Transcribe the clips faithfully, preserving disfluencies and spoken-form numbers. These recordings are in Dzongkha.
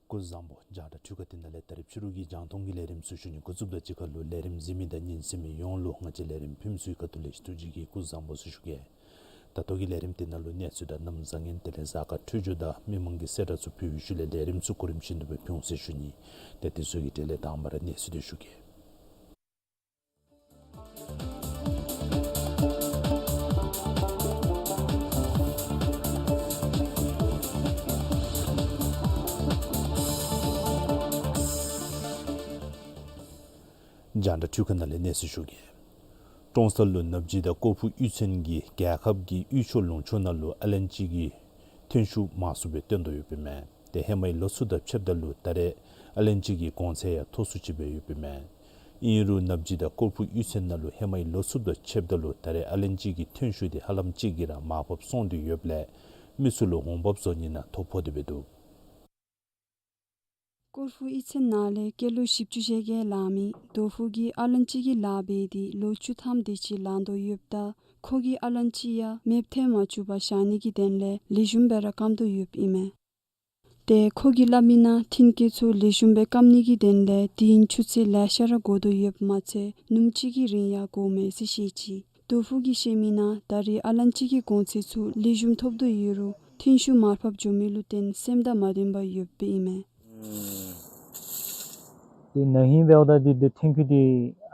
སྐུ་གཟུགས་བཟང་པོ། རྒྱང་བསྒྲགས་འཕྲུལ་ཁང་འདི་ནང་ལས་ད་རིས་ཕྱི་རུ་གི་རྒྱང་མཐོང་གི་ལས་རིམ་ཚུ་ཞུ་ནི་འགོ་བཙུགསཔ་དང་གཅིག་ཁར་ལུ་ལས་རིམ་གཟིགས་མི་དང་ཉན་གསན་མི་ཡོངས་ལུ་ང་བཅས་ལས་རིམ་ཕུལ་མི་ཚུ་གི་ཁ་ཐུག་ལས་ཐུགས་རྗེ་གིས་སྐུ་གཟུགས་བཟང་པོ་ཟེར་ཞུ་གེ། ད་ལྟོ་གི་ལས་རིམ་འདི་ནང་ལུ་གནས་ཚུལ་དང་གནམ་བཟང་ངན་དེ་ལས་གཟའ་སྐར་འཕྲོད་སྦྱོར་དང་མི་མང་གི་གསལ་བསྒྲགས་ཚུ་ཕུལ་བའི་ཤུལ་ལས་ལས་རིམ་ཚུ་གོ་རིམ་བཞིན་དུ་སྦེ་ཕུལ་འོང་ཟེར་ཞུ་ནི། ཏེ་དེ་ཚུ་གི་གྲས་ལས་དང་པ་ར་གནས་ཚུལ་འདི་ཞུ་གེ། རྒྱང་བསྒྲགས་འཕྲུལ་ཁང་ནང་ལས་གནས་ཚུལ་ཞུ་གེ། ཀྲོང་གསར་ལུ་ནབ་ཇི་དང་ཀོར་ཕུ་གཡུས་ཚན་གྱིས་རྒྱལ་ཁབ་ཀྱི་གཡུས་ཕྱོགས་ལུང་ཕྱོགས་ནང་ལུ་ཨ་ལན་ཅི་གི་ཐོན་ཤུགས་མང་སུ་སྦེ་བཏོན་དོ་ཡོདཔ་ཨིན་མས། ཏེ་ཧེ་མའི་ལོ་ཚུ་དང་ཕྱདཔ་ད་ལུ་ད་རེས་ཨ་ལན་ཅི་གི་གོང་ཚད་ཡང་མཐོ་སུ་ཅིག་སྦེ་ཡོདཔ་ཨིན་མས། ཨིན་རུང་ནབ་ཇི་དང་ཀོར་ཕུ་གཡུས་ཚན་ནང་ལུ་ཧེ་མའི་ལོ་ཚུ་དང་ཕྱདཔ་ད་ལུ་ད་རེས་ཨ་ལན་ཅི་གི་ཐོན་ཤུགས་འདི་ཧ་ལམ་ཅིག་གིས་ར་མར་ཕབ་སོང་སྟེ་ཡོདཔ་ལས་མི་ཚུ་ལུ་འོང་འབབ་བཟོ་ནི་ནང་ཐོ་ཕོག་སྟེ་སྦེ་འདུག། ཀོར་ཕུ་གཡུས་ཚན་ནང་ལས་སྐྱེས་ལོ་བཞི་བཅུ་ཞེ་བརྒྱད་ལང་མི་རྡོ་ཕུ་གིས་ཨ་ལན་ཅི་གི་ལཱ་འབད་དེ་ལོ་བཅུ་ཐམ་དེ་ཅིག་ལང་དོ་ཡོདཔ་ད་ཁོ་གིས་ཨ་ལན་ཅི་ཡང་མེདཔ་ཐལ་མ་བཅུག་པར་བཞག་ནི་གི་དོན་ལས་ལེགས་ཤོམ་སྦེ་ར་སྐམ་དོ་ཡོདཔ་ཨིན་མས། ཏེ་ཁོ་གིས་སླབ་མི་ནང་ཐོན་སྐྱེད་ཚུ་ལེགས་ཤོམ་སྦེ་སྐམ་ནི་གི་དོན་ལས་དུས་ཡུན་ཆུ་ཚོད་ལེ་ཤ་ར་འགོར་དོ་ཡོདཔ་མ་ཚད་ཉིནམ་གཅིག་གི་རིང་ཡང་འགོརཝ་མས་ཟེར་བཤད་ཅི། རྡོ་ཕུ་གིས་བཤད་མི་ནང་ད་རེས་ཨ་ལན་ཅི་གི་གོང་ཚད་ཚུ་ལེགས་ཤོམ་ཐོབ་དོ་ཡོད་རུང་ཐོན་ཤུགས་མར་ཕབ་འགྱོ་མི་ལུ་བརྟེན་སེམས་དང་མ་ལྡན་པར་ཡོདཔ་ཨིན་མས། ཏེ་ན་ཧིང་འབདཝ་ད་འདི་འདི་ཐོན་ཁུངས་འདི་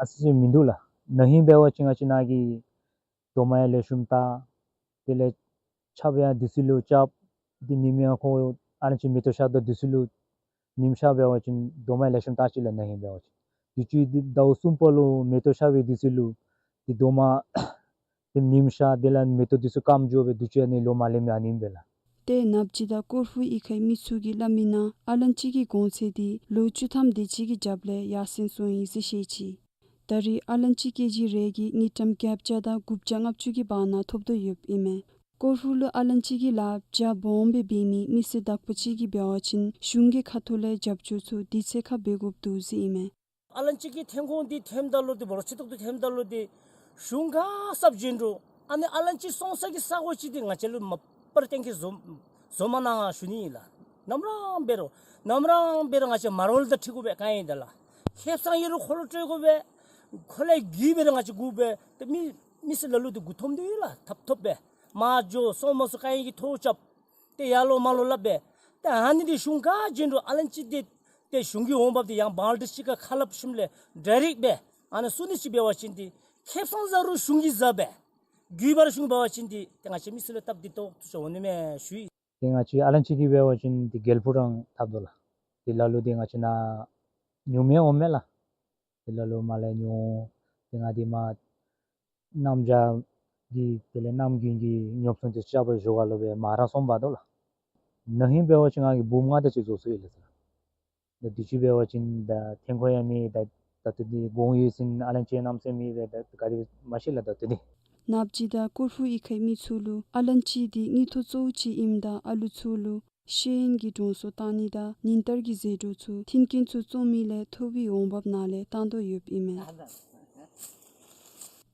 ཨ་ཙི་ཅིག་མིན་འདུག་ལགས། ན་ཧིང་འབད་བ་ཅིན་ང་བཅས་ནཱ་གི་རྡོག་མ་ཡང་ལེགས་ཤོམ་བཏགས། དེ་ལས་ཆརཔ་ཡང་དུས་ཚོད་ལུ་རྐྱབ། ཏེ་ཉིམ་ཡང་ཁོ་ཨ་ནི་ཅིག་མེ་ཏོག་ཤར་དོ་དུས་ཚོད་ལུ་ཉིམ་ཤར་འབད་བ་ཅིན་རྡོག་མ་ཡང་ལེགས་ཤོམ་བཏགས་ཅི་ལགས། ན་ཧིང་འབད་བ་ཅིན་དུས་ཅི་འདི་ཟླཝ་གསུམ་པ་ལུ་མེ་ཏོག་ཤར་བའི་དུས་ཚོད་ལུ་ཏེ་རྡོག་མ་ཏེ་ཉིམ་ཤར་དེ་ལས་མེ་ཏོག་དུས་ཚོད་སྐམ་འགྱོ་སྦེ་དུས་ཅི་ཨ་ནི་ལོ་མ་ལེགས་མི་ཨ་ནི་ཨིན་པས་ལགས། ཏེ་ནབ་ཇི་དང་ཀོར་ཕུ་གཡུས་ཁའི་མི་ཚུ་གིས་སླབ་མི་ནང་ཨ་ལན་ཅི་གི་གོང་ཚད་འདི་ལོ་བཅུ་ཐམ་དེ་ཅིག་གི་རྒྱབ་ལས་ཡར་སེང་སོང་ཡི་ཟེར་བཤད་ཅི། ད་རེས་ཨ་ལན་ཅི་ཀེ་ཇི་རེ་གིས་དངུལ་ཀྲམ་བརྒྱད་བརྒྱ་དང་དགུ་བརྒྱ་ལྔ་བཅུ་གི་བར་ན་ཐོབ་དོ་ཡོདཔ་ཨིན་མས། ཀོར་ཕུ་ལུ་ཨ་ལན་ཅི་གི་ལཱ་རྒྱ་སྦོམ་སྦེ་འབད་མི་མི་སེར་བདག་པོ་ཅིག་གིས་འབད་བ་ཅིན་གཞུང་གི་ཁ་ཐུག་ལས་རྒྱབ་སྐྱོར་ཚུ་དུས་ཚོད་ཁར་འབད་དགོཔ་འདུག་ཟེར་ཨིན་མས། ཨ་ལན་ཅི་གི་ཐོན་ཁུངས་འདི་ཐོནམ་ད་ལུ་འདི་འབོར་ཆེ་ཏོག་ཏོ་ཐོནམ་ད་ལུ་འདི་གཞུང་ག་གསརཔ་བྱིན་རུང་ཨ་ནི་ཨ་ལན་ཅི་སོང་ས་གི་ས་གོ་ཅིག་འདི་ང་བཅས་ལུ་མ་པར་གཏན་འཁེལ་བཟོ་བཟོ་མ་གནང་ཞུ་ནི་ཨིན་ལགས། ནམ་ར་འབད་རུང་ནམ་ར་འབད་རུང་ང་བཅས་མ་རོགས་ལུ་ད་འཁྲི་དགོ་པས། ག་ཨིན་ད་ལགས། ཁེ་སང་ཨིན་རུང་ཁོ་ལུ་སྤྲོད་དགོ་པས། ཁོ་ལས་རྒུད་འབད་རུང་ང་བཅས་དགོ་པས། ཏེ་མི་མི་སེར་ལ་ལུ་འདི་མགུ་འཐོམ་སྟེ་ཡོད་ལགས། ཐབ་ཐོབ་སྦེ་མར་འགྱོ་སོང་མ་སོང་ག་ཨིན་གྱི་ཐོ་རྐྱབ། ཏེ་ཡར་ལོག་མར་ལོག་སླབ་སྦེ། ཏེ་ཨ་ནི་འདི་གཞུང་ག་བྱིན་རུང་ཨ་ལན་ཅི་འདི་ཏེ་གཞུང་གི་འོང་འབབ་འདི་ཡང་བང་ཌི་ཅིག་ཁར་ཁ་སླབ་ཞིནམ་ལས་ཌའི་རེཀཊ་སྦེ་ཨ་ནི་སོང་ནི་ཅིག་འབད་བ་ཅིན་འདི་ཁེ་སང་ཟ་རུང་གཞུང་གིས་ཟ་སྦེ་རྒུད་འབད་རུང་གཞུང་འབད་བ་ཅིན་འདི་ཏེ་ང་བཅས་མི་སེར་ལུ་སྟབས་བདེ་ཏོག་ཏོ་ཅིག་འོང་ནི་མས་ཞུ་ཡི། ཏེ་ང་བཅས་ཨ་ལན་ཅི་གི་འབད་བ་ཅིན་ཏེ་རྒྱལ་ཕུག་རང་འཐབ་དོ་ལགས། ཏེ་ལ་ལུ་འདི་ང་བཅས་ནཱ་ཉུང་མེད་འོང་མས་ལགས། ཏེ་ལ་ལུ་མར་ལས་ཉུང་ཏེ་ང་འདི་མར་གནམ་བྱཱར་གྱི་དེ་ལས་གནམ་དགུན་གྱི་ཉོ་ཚོང་འདི་རྐྱབ་པར་འགྱོ་ག་ལུ་སྦེ་མར་རང་སོང་འབག་དོ་ལགས། ན་ཧིང་འབད་བ་ཅིན་ང་གིས་འབུམ་ལྔ་དེ་ཅིག་བཟོ་ཚུགས་ཡི་ལགས་ཟེར། ད་དུས་ཅི་འབད་བ་ཅིན་ད་ཐོན་ཁུངས་ཡང་མེད། ད་ད་ལྟོ་འདི་གོང་ཡོད་ཟེར་ཨ་ལན་ཅི་གནམ་མེད་ས་མེད་སྦེ་ད་ག་དེ་མ་ཤེས་ལགས་ད་ལྟོ་འདི། ནབ་ཇི་དང་ཀོར་ཕུ་གཡུས་ཁའི་མི་ཚུ་ལུ་ཨ་ལན་ཅི་འདི་དངུལ་ཐོག་གཙོ་བོ་ཅིག་ཨིནམ་ད་ཨ་ལུ་ཚུ་ལུ་ ཤེས་ཡོན་གྱི་གྲོང་ཚོ་བཏང་ནི་དང་ཉིན་ལྟར་གྱི་ཟད་འགྲོ་ཚུ་མཐུན་རྐྱེན་ཚུ་བཙོང་མི་ལས་ཐོབ་པའི་འོང་འབབ་ནང་ལས་བཏང་དོ་ཡོདཔ་ཨིན་མས།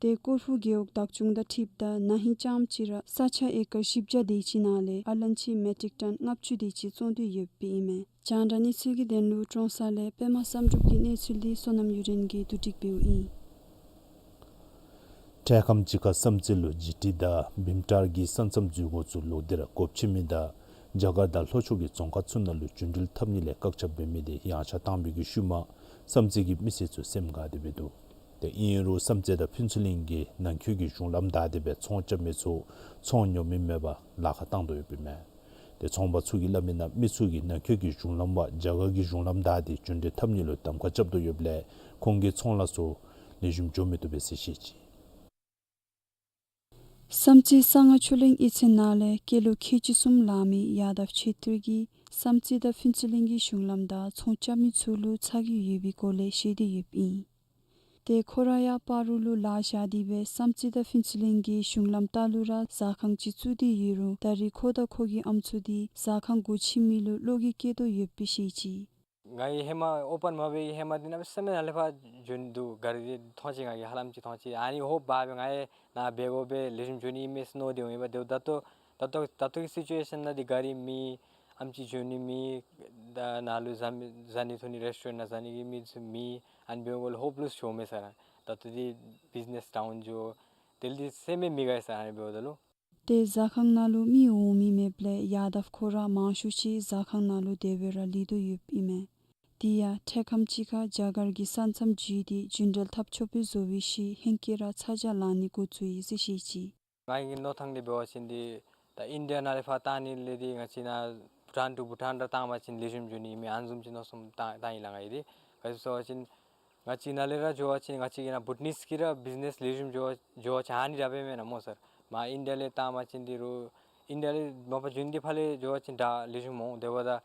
ཏེ་ཀོར་ཕུ་རྒེད་འོག་བདག་སྐྱོང་དང་འཁྲིལཝ་ད་ན་ཧིང་རྐྱངམ་གཅིག་ར་ས་ཆ་ཨེ་ཀར་བཞི་བརྒྱ་དེ་ཅིག་ནང་ལས་ཨ་ལན་ཅི་མེ་ཊིག་ཊོན་ལྔ་བཅུ་དེ་ཅིག་བཙོང་དོ་ཡོདཔ་ཨིན་མས། རྒྱང་བསྒྲགས་གནས་ཚུལ་གྱི་དོན་ལུ་ཀྲོང་གསར་ལས་པདྨ་བསམ་གྲུབ་ཀྱི་གནས་ཚུལ་འདི་བསོད་ནམས་གཡུ་སྒྲོན་གྱིས་བསྡུ་སྒྲིག་འབདཝ་ཨིན། འཕྲལ་ཁམས་ཅིག་ཁར་བསམ་རྩེ་ལུ་ཇི་ཊི་དང་བིམ་ཊར་གྱི་ས་མཚམས་འཛུལ་སྒོ་ཚུ་ལོག་སྟེ་ར་སྒོ་ཕྱེ་མི་དང་རྒྱ་གར་དང་ལྷོ་ཕྱོགས་ཀྱི་རྫོང་ཁག་ཚུ་ནང་ལུ་འགྲུལ་འཕྲིན་འཐབ་ནི་ལས་བཀག་ཆ་འབད་མི་དེ་ཡངས་ཆག་བཏང་བའི་གི་ཤུལ་མ་བསམ་རྩེ་གི་མི་སེར་ཚུ་སེམས་དགའ་སྟེ་འབད་འདུག། ཏེ་ཨིན་རུང་བསམ་རྩེ་དང་ཕུན་ཚོགས་གླིང་གི་ནང་འཁོད་ཀྱི་གཞུང་ལམ་བདའ་སྟེ་སྦེ་ཚོང་རྐྱབ་མི་ཚུ་ཚོང་ཉོ་མི་མེད་པར་ལཱ་ཁག་བཏང་དོ་ཡོདཔ་ཨིན་མས། ཏེ་ཚོང་པ་ཚུ་གིས་སླབ་མི་ནང་མི་ཚུ་གིས་ནང་འཁོད་ཀྱི་གཞུང་ལམ་བར་རྒྱ་གར་གྱི་གཞུང་ལམ་བདའ་སྟེ་འགྲུལ་འཕྲིན་འཐབ་ནི་ལུ་གདམ་ཁ་རྐྱབ་དོ་ཡོདཔ་ལས་ཁོང་གི་ཚོང་ལཱ་ཚུ་ལེགས་ཤོམ་འགྱོ་མི་བཏུབ་པས་ཟེར་བཤད་ཅི། བསམ་རྩེ་གསང་སྔགས་ཆོས་གླིང་གཡུས་ཚན་ནང་ལས་སྐྱེས་ལོ་ཁལ་གཅིག་གསུམ་ལང་མི་ཡ་དབ་ཆོས་ཐུར་གྱིས་བསམ་རྩེ་དང་ཕུན་ཚོགས་གླིང་གི་གཞུང་ལམ་བདའ་ཚོང་རྐྱབ་མི་ཚུ་ལུ་ཚ་གྱང་ཡོད་པའི་སྐོར་ལས་བཤད་དེ་ཡོདཔ་ཨིན། ཏེ་ཁོ་ར་ཡང་སྤ་རོ་ལུ་ལཱ་བཞག་སྟེ་སྦེ་བསམ་རྩེ་དང་ཕུན་ཚོགས་གླིང་གི་གཞུང་ལམ་ལྟག་ལུ་ར་ཟ་ཁང་ཅིག་བཙུགས་ཏེ་ཡོད་རུང་ད་རེས་ཁོ་དང་ཁོ་གི་ཨམ་སྲུ་འདི་ཟ་ཁང་སྒོ་ཕྱེ་མི་ལུ་བློ་འགྱོད་བསྐྱེད་དོ་ཡོདཔ་སྦེ་བཤད་ཅི། ང་གིས་ཧེ་མ་ཨོ་པཱན་མ་འབད་བའི་ཧེ་མ་འདི་ནང་སྦེ་ས་མེད་ནང་ལས་ཕར་འགྱོ་ནི་འདུག། གཱ་རི་འདི་མཐོང་ཅི་ང་གིས་ཧ་ལམ་ཅིག་མཐོང་ཅི། ཨ་ནི་ཧོབ་འབག་སྦེ་ང་ཡང་ནཱ་འབད་དགོ་པས་ལེགས་ཤོམ་འགྱོ་ནི་ཨིན་མས་ཟེར་མནོ་སྟེ་འོང་ཡི་པ། དེ་ད་ལྟོ་ད་ལྟོ་གི་སི་ཅུ་ཨེ་ཤཱན་ནང་འདི་གཱ་རི་མེད། ཨམ་ཅིག་འགྱོ་ནི་མེད། ད་ནཱ་ལུ་བཟའ་མི་བཟའ་ནི་འཐུང་ནི་རེསི་ཊོ་རེནཊ་ནང་བཟའ་ནི་གི་མི་ཚུ་མེད། ཨ་ནི་འབདཝ་ལས་ཧོབ་ལུས་འགྱོཝ་མས་ས་ར། ད་ལྟོ་འདི་བིཛ་ནེསི་ཌའུན་འགྱོ། དེ་ལས་འདི་ཟེར་མི་མི་དགའ་ས་ར་ཨ་ནི་འབདཝ་ད་ལུ། ཏེ་ཟ་ཁང་ནང་ལུ་མི་འོང་མི་མེདཔ་ལས་ཡ་དབ་ཁོ་ར་མང་ཤོས་ཅིག་ཟ་ཁང་ནང་ལུ་དེ་སྦེ་ར་ལུས་དོ་ཡོདཔ་ཨིན་མས། དེ་ཡང་འཕྲལ་ཁམས་ཅིག་ཁར་རྒྱ་གར་གྱི་ས་མཚམས་བརྒྱུད་དེ་འགྲུལ་འཕྲིན་འཐབ་ཆོག་པའི་བཟོ་བའི་ཤུལ་ཧེང་སྐལ་ར་ཚ་གྱང་ལང་ནི་འགོ་བཙུགས་ཡི་ཟེར་བཤད་ཅི། ང་གི་མནོ་ཐངས་འདི་འབད་བ་ཅིན་འདི་ད་ཨིན་ཌི་ཡ་ནང་ལས་ཕར་བཏང་ནི་ལས་འདི་ང་བཅས་ནཱ་བྷུ་ཊཱན་ཊུ་བྷུ་ཊཱན་ར་བཏང་བ་ཅིན་ལེགས་ཤོམ་འགྱོ་ནི་ཨིན་མས། ཨ་ནི་བཟུམ་ཅིག་མནོ་བསམ་བཏང་བཏང་ཡི་ལགས་ང་གིས་འདི། ག་ཅི་སྨོ་ཟེར་བ་ཅིན་ང་བཅས་ནཱ་ལས་ར་འགྱོ་བ་ཅིན་ང་བཅས་ཀྱི་ནཱ་བྷུ་ཊ་ནིས་ཀྱི་ར་བིཛ་ནེསི་ལེགས་ཤོམ་འགྱོ་འགྱོ་བ་ཅིན་ཨ་ནི་དྲག་པས་མེན་ན་སྨོ་ཟེར། མར་ཨིན་ཌི་ཡ་ལས་བཏང་བ་ཅིན་འདི་རུང་ཨིན་ཌི་ཡ་ལས་མ་པ་འགྱོ་ནི་འདི་ཕར་ལས་འགྱོ་བ་ཅིན་དྲག་ལེགས་ཤོམ་འོང་། དེ་འབདཝ་ད་ང་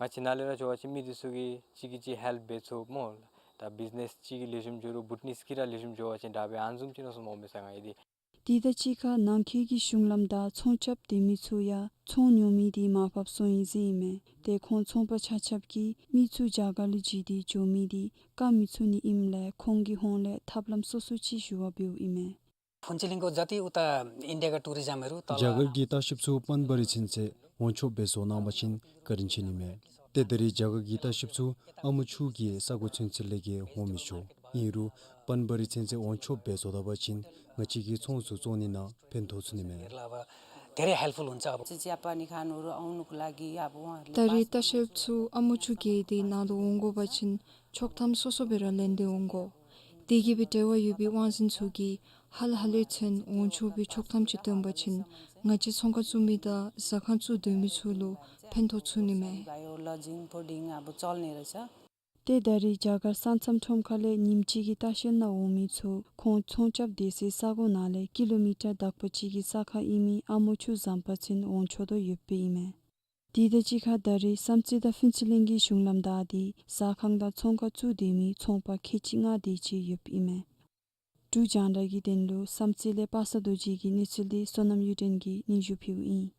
བཅས་ནཱ་ལས་ར་འགྱོ་བ་ཅིན་མི་འདི་ཚུ་གིས་གཅིག་གིས་གཅིག་ཧེལཔ་འབད་ཚུགས་སྨོ། ད་བིཛ་ནེསི་གཅིག་གིས་ལེགས་ཤོམ་འགྱོ་རུང་བྷུ་ཊ་ནིས་ཀྱི་ར་ལེགས་ཤོམ་འགྱོ་བ་ཅིན་དྲག་པས། ཨ་ནི་བཟུམ་ཅིག་མནོ་བསམ་འོང་མས་ས་ང་གིས་འདི། དེ་དང་གཅིག་ཁར་ནང་འཁོད་ཀྱི་གཞུང་ལམ་བདའ་ཚོང་རྐྱབ་སྡོད་མི་ཚུ་ཡང་ཚོང་ཉོ་མི་འདི་མར་ཕབ་སོང་ཡི་ཟེར་ཨིན་མས། ཏེ་ཁོང་ཚོང་པ་ཆ་ཁྱབ་ཀྱིས་མི་ཚུ་རྒྱ་གར་ལུ་འགྱོ་སྟེ་འགྱོ་མི་འདི་བཀག་མི་ཚུགས་ནི་ཨིནམ་ལས་ཁོང་གི་ཧོངས་ལས་ཐབས་ལམ་སོ་སོ་ཅིག་ཞུ་བར་འབདཝ་ཨིན་མས། ཕུན་ཚོགས་གླིང་གོ་ཛ་ཏི་ཨུ་ཏ་ཨིན་ཌི་ཡ་ག་ཊུ་རི་ཛམ་མེ་རུ་ཏོ་ལ། རྒྱ་གར་གྱི་ལྟ་བཤལཔ་ཚུ་པཱན་བ་རི་ཚུན་ཚོད་འོང་ཆོགཔ་སྦེ་བཟོ་གནང་བ་ཅིན་བཀའ་དྲིན་ཆེ་ནི་མས། ཏེ་ད་རེས་རྒྱ་གར་གྱི་ལྟ་བཤལཔ་ཚུ་ཨ་མོ་ཆུ་གི་ས་གོ་ཚུན་ཚོད་ལས་ཀྱི་འོང་མི་ཆོག། ཨིན་རུང་པཱན་བ་རི་ཚུན་ཚོད་འོང་ཆོགཔ་སྦེ་བཟོ་ད་པ་ཅིན་ང་བཅས་ཀྱི་ཚོང་ཚུ་བཙོང་ནི་ནང་ཕན་ཐོགས་ཚུགས་ནི་མས། ལགས་པ། ད་རེས་ཧེལཔ་ཕུལ་འོང་ཚར། ཅི་ཅི་ཨ་པ་ནི་ཁ་ནོར་ཨོ་ནུག་ལ་གི་ཡ་བོ་ཝང་ད་རེས་ལྟ་བཤལཔ་ཚུ་ཨ་མོ་ཆུ་གི་འདི་ནང་ལུ་འོང་དགོ་པ་ཅིན་ཆོག་ཐམ་སོ་སོ་སྦེ་ར་ལེན་ཏེ་འོང་དགོ། དེ་གིས་སྦེ་འབྲེལ་བ་ཡོད་པའི་དབང་འཛིན་ཚུ་གིས་ཧ་ལ་ཧ་ལས་ཚུན་འོང་ཆོག་པའི་ཆོག་ཐམ་ཅིག་སྟོན་པ་ཅིན་ང་བཅས་ཚོང་ཁང་བཙུགས་མི་དང་ཟ་ཁང་བཙུགས་སྡོད་མི་ཚུ་ལུ་ཕན་ཐོགས་ཚུགས་ནི་མས། ཏེ་ད་རེས་རྒྱ་གར་ས་མཚམས་ཁྲོམ་ཁ་ལས་ཉིནམ་གཅིག་གི་ལྟ་བཤལ་ནང་འོང་མི་ཚུ་ཁོང་ཚོང་རྐྱབ་སྡོད་སའི་ས་གོ་ནང་ལས་ཀི་ལོ་མི་ཊར་དག་པ་ཅིག་གི་ས་ཁར་ཨིན་མི་ཨ་མོ་ཆུ་ཟམ་པ་ཚུན་འོང་ཆོག་དོ་ཡོདཔ་ཨིན་མས། དེ་དང་གཅིག་ཁར་ད་རེས་བསམ་རྩེ་དང་ཕུན་ཚོགས་གླིང་གི་གཞུང་ལམ་བདའ་སྟེ་ཟ་ཁང་དང་ཚོང་ཁང་བཙུགས་སྡོད་མི་ཚོང་པ་ཁལ་གཅིག་ལྔ་དེ་ཅིག་ཡོདཔ་ཨིན་མས། འབྲུག་རྒྱང་བསྒྲགས་ཀྱི་དོན་ལུ་བསམ་རྩེ་ལས་པ་སངས་རྡོ་རྗེ་གི་གནས་ཚུལ་འདི་བསོད་ནམས་གཡུ་སྒྲོན་གྱིས་སྙན་ཞུ་ཕུལཝ་ཨིན།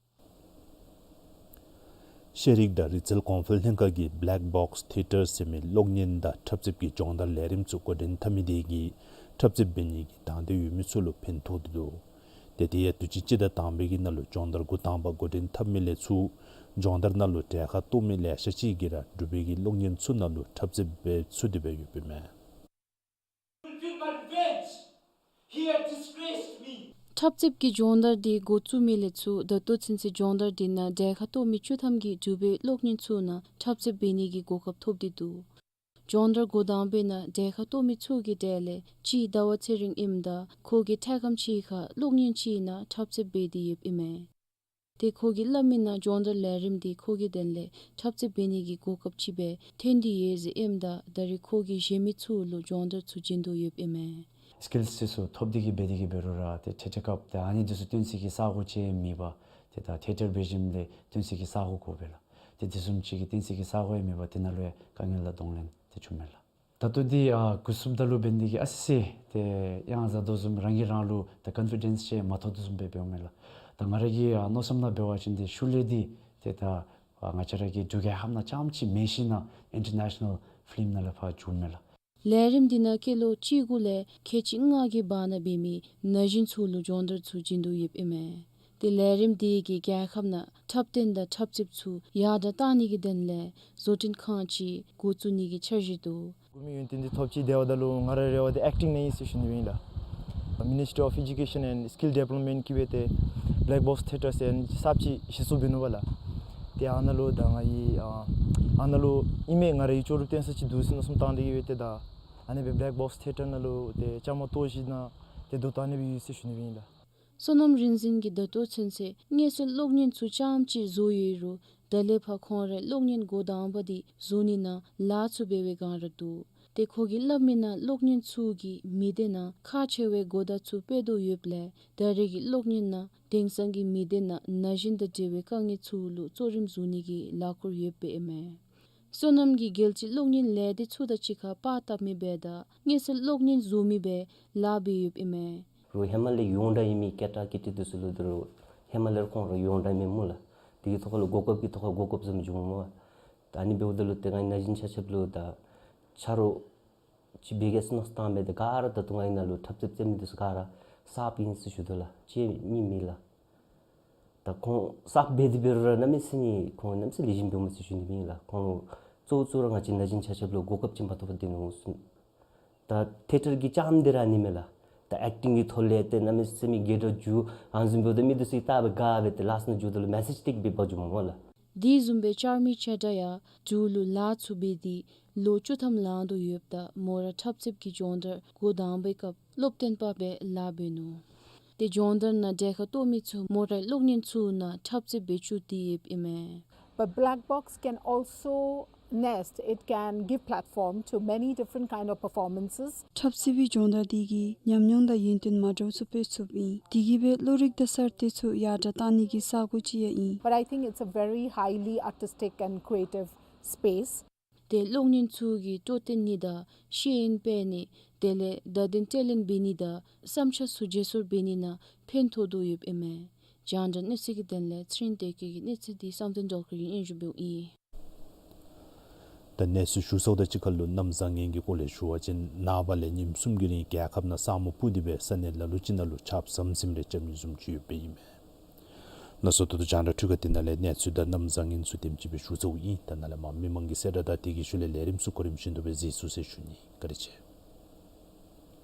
ཤེས་རིག་དང་རིག་རྩལ་གོང་འཕེལ་ལྷན་ཁག་གིས་བེ་ལེག་བོགས་ཐི་ཡེ་ཊར་ཟེར་མི་གློག་བརྙན་དང་འཁྲབ་རྩེདཔ་ཀྱི་སྦྱོང་བརྡར་ལས་རིམ་ཚུ་འགོ་འདྲེན་འཐབ་མི་དེ་གིས་འཁྲབ་རྩེདཔ་འབད་ནི་གི་དང་འདོད་ཡོད་མི་ཚུ་ལུ་ཕན་ཐོགས་ཏེ་འདུག། ཏེ་དེ་ཡང་དུས་ཅི་སྤྱི་ཟླ་དང་པའི་གི་ནང་ལུ་སྦྱོང་བརྡར་འགོ་དང་པ་འགོ་འདྲེན་འཐབ་མི་ལས་ཚུར་སྦྱོང་བརྡར་ནང་ལུ་གྲལ་ཁར་གཏོགས་མི་ལེ་ཤ་ཅིག་གིས་ར་འབྲུག་པའི་གི་གློག་བརྙན་ཚུ་ནང་ལུ་འཁྲབ་རྩེདཔ་འབད་ཚུགས་ཏེ་འབད་ཡོདཔ་ཨིན་མས། Fulfill my revenge. He had disgraced me. འཁྲབ་རྩེདཔ་ཀྱི་སྦྱོང་བརྡར་འདི་འགོ་བཙུགས་མི་ལས་ཚུར་ད་ལྟོ་ཚུན་ཚོད་སྦྱོང་བརྡར་འདི་ནང་གྲལ་ཁར་གཏོགས་མི་བཅུ་ཐམ་གྱིས་འབྲུག་པའི་གློག་བརྙན་ཚུ་ནང་འཁྲབ་རྩེདཔ་འབད་ནི་གི་གོ་སྐབས་ཐོབ་སྟེ་འདུག། སྦྱོང་བརྡར་འགོ་དང་པའི་ནང་གྲལ་ཁར་གཏོགས་མི་ཚུ་གི་གྲས་ལས་གཅིག་ཟླ་བ་ཚེ་རིང་ཨིནམ་ད་ཁོ་གིས་འཕྲལ་ཁམས་ཅིག་ཁར་གློག་བརྙན་ཅིག་ནང་འཁྲབ་རྩེདཔ་འབད་དེ་ཡོདཔ་ཨིན་མས། ཏེ་ཁོ་གིས་སླབ་མི་ནང་སྦྱོང་བརྡར་ལས་རིམ་འདི་ཁོ་གི་དོན་ལས་འཁྲབ་རྩེདཔ་འབད་ནི་གི་གོ་སྐབས་ཅིག་སྦེ་ཐོན་ཏེ་ཡོད་ཟེར་ཨིནམ་ད་ད་རེས་ཁོ་གིས་གཞན་མི་ཚུ་ལུ་སྦྱོང་བརྡར་ཚུ་བྱིན་དོ་ཡོདཔ་ཨིན་མས། སི་ཀིལསི་ཚུ་ཐོབ་སྟེ་གིས་འབད་དེ་གིས་འབད་རུང་ར་ཏེ་ཐེ་ཐེ་སྐབས་ཏེ་ཨ་ནི་འདི་ཚུ་སྟོན་སའི་གི་ས་གོ་ཅིག་མེད་པར་ཏེ་ད་ཐེ་ཊར་འབད་ཞིནམ་ལས་སྟོན་སའི་གི་ས་གོ་དགོ་པས་ལགས། ཏེ་དེ་བཟུམ་ཅིག་གི་སྟོན་སའི་གི་ས་གོ་ཡང་མེད་པར་དེ་ནང་ལུ་ཡང་དཀའ་ངལ་དང་གདོང་ལེན་ཏེ་བྱུངམ་མས་ལགས། ད་ལྟོ་འདི་ཨ་འགོ་བཙུགསཔ་ད་ལུ་འབད་ནི་འདི་གིས་ཨ་ཙི་ཙི་ཏེ་ཡང་ཟ་དོ་བཟུམ་རང་གིས་རང་ལུ་ད་ཀོན་ཕི་ཌེནསི་ཅིག་མ་ཐོབ་དོ་བཟུམ་སྦེ་འབདཝ་མས་ལགས། ད་ང་ར་གི་ཨ་མནོ་བསམ་ནང་འབད་བ་ཅིན་ཏེ་ཤུལ་ལས་འདི་ཏེ་ད་ པ་ང་བཅས་ར་གི་འབྲུག་རྒྱལ་ཁབ་ནང་རྐྱངམ་ཅིག་མེན་ཞིན་ན་ཨིན་ཊར་ནེ་ཤ་ནཱལ་ཕིལམ་ནང་ལས་ཕར་བྱུང་མས་ལགས། ལས་རིམ་འདི་ནང་སྐྱེས་ལོ་བཅུ་དགུ་ལས་ཁལ་གཅིག་ལྔ་གི་བར་ན་འབད་མི་ན་གཞོན་ཚུ་ལུ་སྦྱོང་བརྡར་ཚུ་བྱིན་དོ་ཡོདཔ་ཨིན་མས། ཏེ་ལས་རིམ་འདི་གིས་རྒྱལ་ཁབ་ནང་འཁྲབ་སྟོན་དང་འཁྲབ་རྩེདཔ་ཚུ་ཡར་དྲགས་གཏང་ནི་གི་དོན་ལས་བཟོ་སྐྲུན་ཁང་ཅིག་འགོ་བཙུགས་ནི་གི་འཆར་གཞི་འདུག། གོ་མི་ཡོན་ཏན་འདི་ཐོབ་ཅི། དེ་འབདཝ་ད་ལུ་ང་ར་རེ་བ་འདི་ཨེཀ་ཊིང་ནང་ཨིན་ཟེར་ཞུ་ནི་ཨིན་ལགས། Ministry of Education and Skill Development གིས་འབད་དེ་Black Box Theatre ཟེར་གསརཔ་ཅིག་གཞི་བཙུགས་འབད་ནུག་པ་ལགས། ཏེ་ཨ་ནཱ་ལུ་ད་ང་གིས་ཨ་ཨ་ནཱ་ལུ་ཨིན་མས། ང་ར་གི་ལྕོགས་གྲུབ་སྟོན་ས་ཅིག་འདུག་ཟེར་མནོ་བསམ་བཏང་སྟེ་གིས་འབད་དེ་ད་ཨ་ནི་སྦེ་Black Box Theatre ནང་ལུ་ཏེ་བཅའ་མར་གཏོགས་ཞིན་ན་ཏེ་སྡོད་གཏང་ནི་སྦེ་ཡོད་ཟེར་ཞུ་ནི་ཨིན་ལགས། བསོད་ནམས་རིག་འཛིན་གྱིས་ད་ལྟོ་ཚུན་ཚོད་མངོན་གསལ་གློག་བརྙན་ཚུ་རྐྱངམ་ཅིག་བཟོ་ཡོད་རུང་ད་ལས་ཕར་ཁོང་རའི་གློག་བརྙན་འགོ་དང་པ་འདི་བཟོ་ནི་ནང་ལཱ་ཚུ་འབད་བའི་སྒང་ར་འདུག། ཏེ་ཁོ་གིས་སླབ་མིའི་ནང་གློག་བརྙན་ཚུ་གིས་མི་སྡེ་ནང་ཁག་ཆེ་བའི་གོ་བརྡ་ཚུ་སྤེལ་དོ་ཡོདཔ་ལས་ད་རེས་ཀྱི་གློག་བརྙན་ནང་དེང་སང་གི་མི་སྡེ་ནང་ན་གཞོན་དང་འབྲེལ་བའི་དཀའ་ངལ་ཚུ་ལུ་གཙོ་རིམ་བཟུང་ནི་གི་ལཱ་འཁོར་ཡོདཔ་ཨིན་མས། བསོད་ནམས་ཀྱིས་རྒྱལ་སྤྱིའི་གློག་བརྙན་ལས་སྡེ་ཚུ་དང་གཅིག་ཁར་པར་བཏབ་མི་འབདཝ་ད་མངོན་གསལ་གློག་བརྙན་བཟོ་མི་སྦེ་ལཱ་འབད་ཡོདཔ་ཨིན་མས། རུང་ཧེ་མ་ལས་ཡོངས་གྲགས་ཨིན་མི་སྐད་གྲགས་ཀྱི་ཏི་ཏི་ཚུ་ལུ་ད་རུང་ཧེ་མ་ལས་ར་ཁོང་ར་ཡོངས་གྲགས་ཨིན་མས་སྨོ་ལགས། དེ་གི་ཐོག་ཁར་ལུ་གོ་སྐབས་ཀྱི་ཐོག་ཁར་གོ་སྐབས་བཟུམ་བྱུང་སྨོ། ད་ཨ་ནི་འབདཝ་ད་ལུ་ཏེ་ང་ན་གཞོན་ཆ་ཁྱབ་ལུ་ད་ཆ་རོགས་ཅིག་འབད་གེ་ཟེར་མནོ་བསམ་བཏང་སྦེ་ཏེ་ག་ར་ད་ལྟོ་ང་གིས་ནཱ་ལུ་འཁྲབ་རྩེདཔ་རྩེད་མི་འདི་ཚུ་ག་ར་གསརཔ་ཨིན་ཟེར་ཞུ་དོ་ལགས། གཅེས་མི་མེད་ལགས། ད་ཁོང་གསརཔ་འབད་དེ་འབད་རུང་ར་གནམ་མེད་ས་མེད་ཁོང་གནམ་མེད་ས་མེད་ལེགས་ཤོམ་འབདཝ་མས་ཟེར་ཞུ་ནི་ཨིན་ལགས། ཁོང་གཙོ་བོ་གཙོ་བོ་ར་ང་བཅས་ན་གཞོན་ཆ་ཁྱབ་ལུ་གོ་སྐབས་ཅིག་མ་ཐོབ་པར་སྡོད་ནུག་གསུངས། ད་ཐེ་ཊར་གྱི་རྐྱངམ་འདི་ར་ཨ་ནི་མས་ལགས། ད་ཨེཀ་ཊིང་གི་ཐོག་ལས་ཏེ་གནམ་མེད་ས་མེད་དགའ་དྲགས་འགྱོ། ཨ་ནི་བཟུམ་འབདཝ་ད་མི་འདི་ཚུ་གིས་བལྟ་སྦེ་དགའ་སྦེ་ཏེ་ལཱ་ཚུ་ནང་འགྱོཝ་ད་ལུ་མེ་སེཇ་ཏེ་གིས་འབདཝ་འགྱོཝ་མས་སྨོ་ལགས། དེ་བཟུམ་སྦེ་ལྕགས་མའི་ཆེ་དགྲ་ཡང་འབྲུག་ལུ་ལཱ་ཚུ་འབད་དེ་ལོ་བཅུ་ཐམ་ལང་དོ་ཡོདཔ་ད་མོ་ར་འཁྲབ་རྩེདཔ་གི་སྦྱོང་བརྡར་འགོ་དང་པའི་སྐབས་སློབ་སྟོན་པ་སྦེ་ལཱ་འབད་ནུག། ཏེ་སྦྱོང་བརྡར་ནང་གྲལ་ཁར་གཏོགས་མི་ཚུ་མོ་རའི་གློག་བརྙན་ཚུ་ནང་འཁྲབ་རྩེདཔ་སྦེ་བཅུག་སྟེ་ཡོདཔ་ཨིན་མས། But black box can also nest, it can give platform to many different kind of performances. འཁྲབ་རྩེད་པའི་སྦྱོང་བརྡར་འདི་གིས་ཉམས་མྱོང་དང་ཡོན་ཏན་མ་འདྲཝ་ཚུ་སྤེལ་ཚུགསཔ་ཨིན། དེ་གིས་སྦེ་བློ་རིག་དང་གསར་གཏོད་ཚུ་ཡར་དྲགས་གཏང་ནི་གི་ས་གོ་ཅིག་ཡང་ཨིན། But I think it's a very highly artistic and creative space. ཏེ་གློག་བརྙན་ཚུ་གི་སྤྲོ་སྟོན་ནི་དང་ཤེས་ཡོན་སྤེལ་ནི་དེ་ལས་བརྡ་དོན་སྤྲོད་ལེན་འབད་ནི་དང་བསམ་འཆར་ཚུ་བརྗེ་སོར་འབད་ནི་ནང་ཕན་ཐོགས་དོ་ཡོདཔ་ཨིན་མས། རྒྱང་བསྒྲགས་གནས་ཚུལ་གྱི་དོན་ལས་ཚེ་རིང་བདེ་སྐྱིད་ཀྱི་གནས་ཚུལ་འདི་བསམ་གཏན་སྒྲོལ་དཀར་གྱིས་སྙན་ཞུ་འབདཝ་ཨིན། ད་གནས་ཚུལ་ཞུ་ཚརཝ་དང་གཅིག་ཁར་ལུ་གནམ་བཟང་ངན་གྱི་སྐོར་ལས་ཞུ་བ་ཅིན་ནངས་པ་ལས་ཉིནམ་གསུམ་གྱི་རིང་རྒྱལ་ཁབ་ནང་ས་སྨུག་སྤུབས་ཏེ་སྦེ་ས་གནས་ལ་ལུ་ཅིག་ནང་ལུ་ཆརཔ་ཟམ་ཟིམ་རེ་རྐྱབ་ནི་བཟུམ་ཅིག་ཡོདཔ་ཨིན་མས། ལགས་སོ། ད་ལྟོ་རྒྱང་བསྒྲགས་འཕྲུལ་ཁང་འདི་ནང་ལས་གནས་ཚུལ་དང་གནམ་བཟང་ངན་ཚུ་དེམ་ཅིག་སྦེ་ཞུ་ཚརཝ་ཨིན། ད་ནཱ་ལས་མར་མི་མང་གི་གསལ་བསྒྲགས་དང་དེ་གི་ཤུལ་ལས་ལས་རིམ་ཚུ་གོ་རིམ་བཞིན་དུ་སྦེ་གཟིགས་ཚུགས་ཟེར་ཞུ་ནི། བཀའ་དྲིན་ཆེ།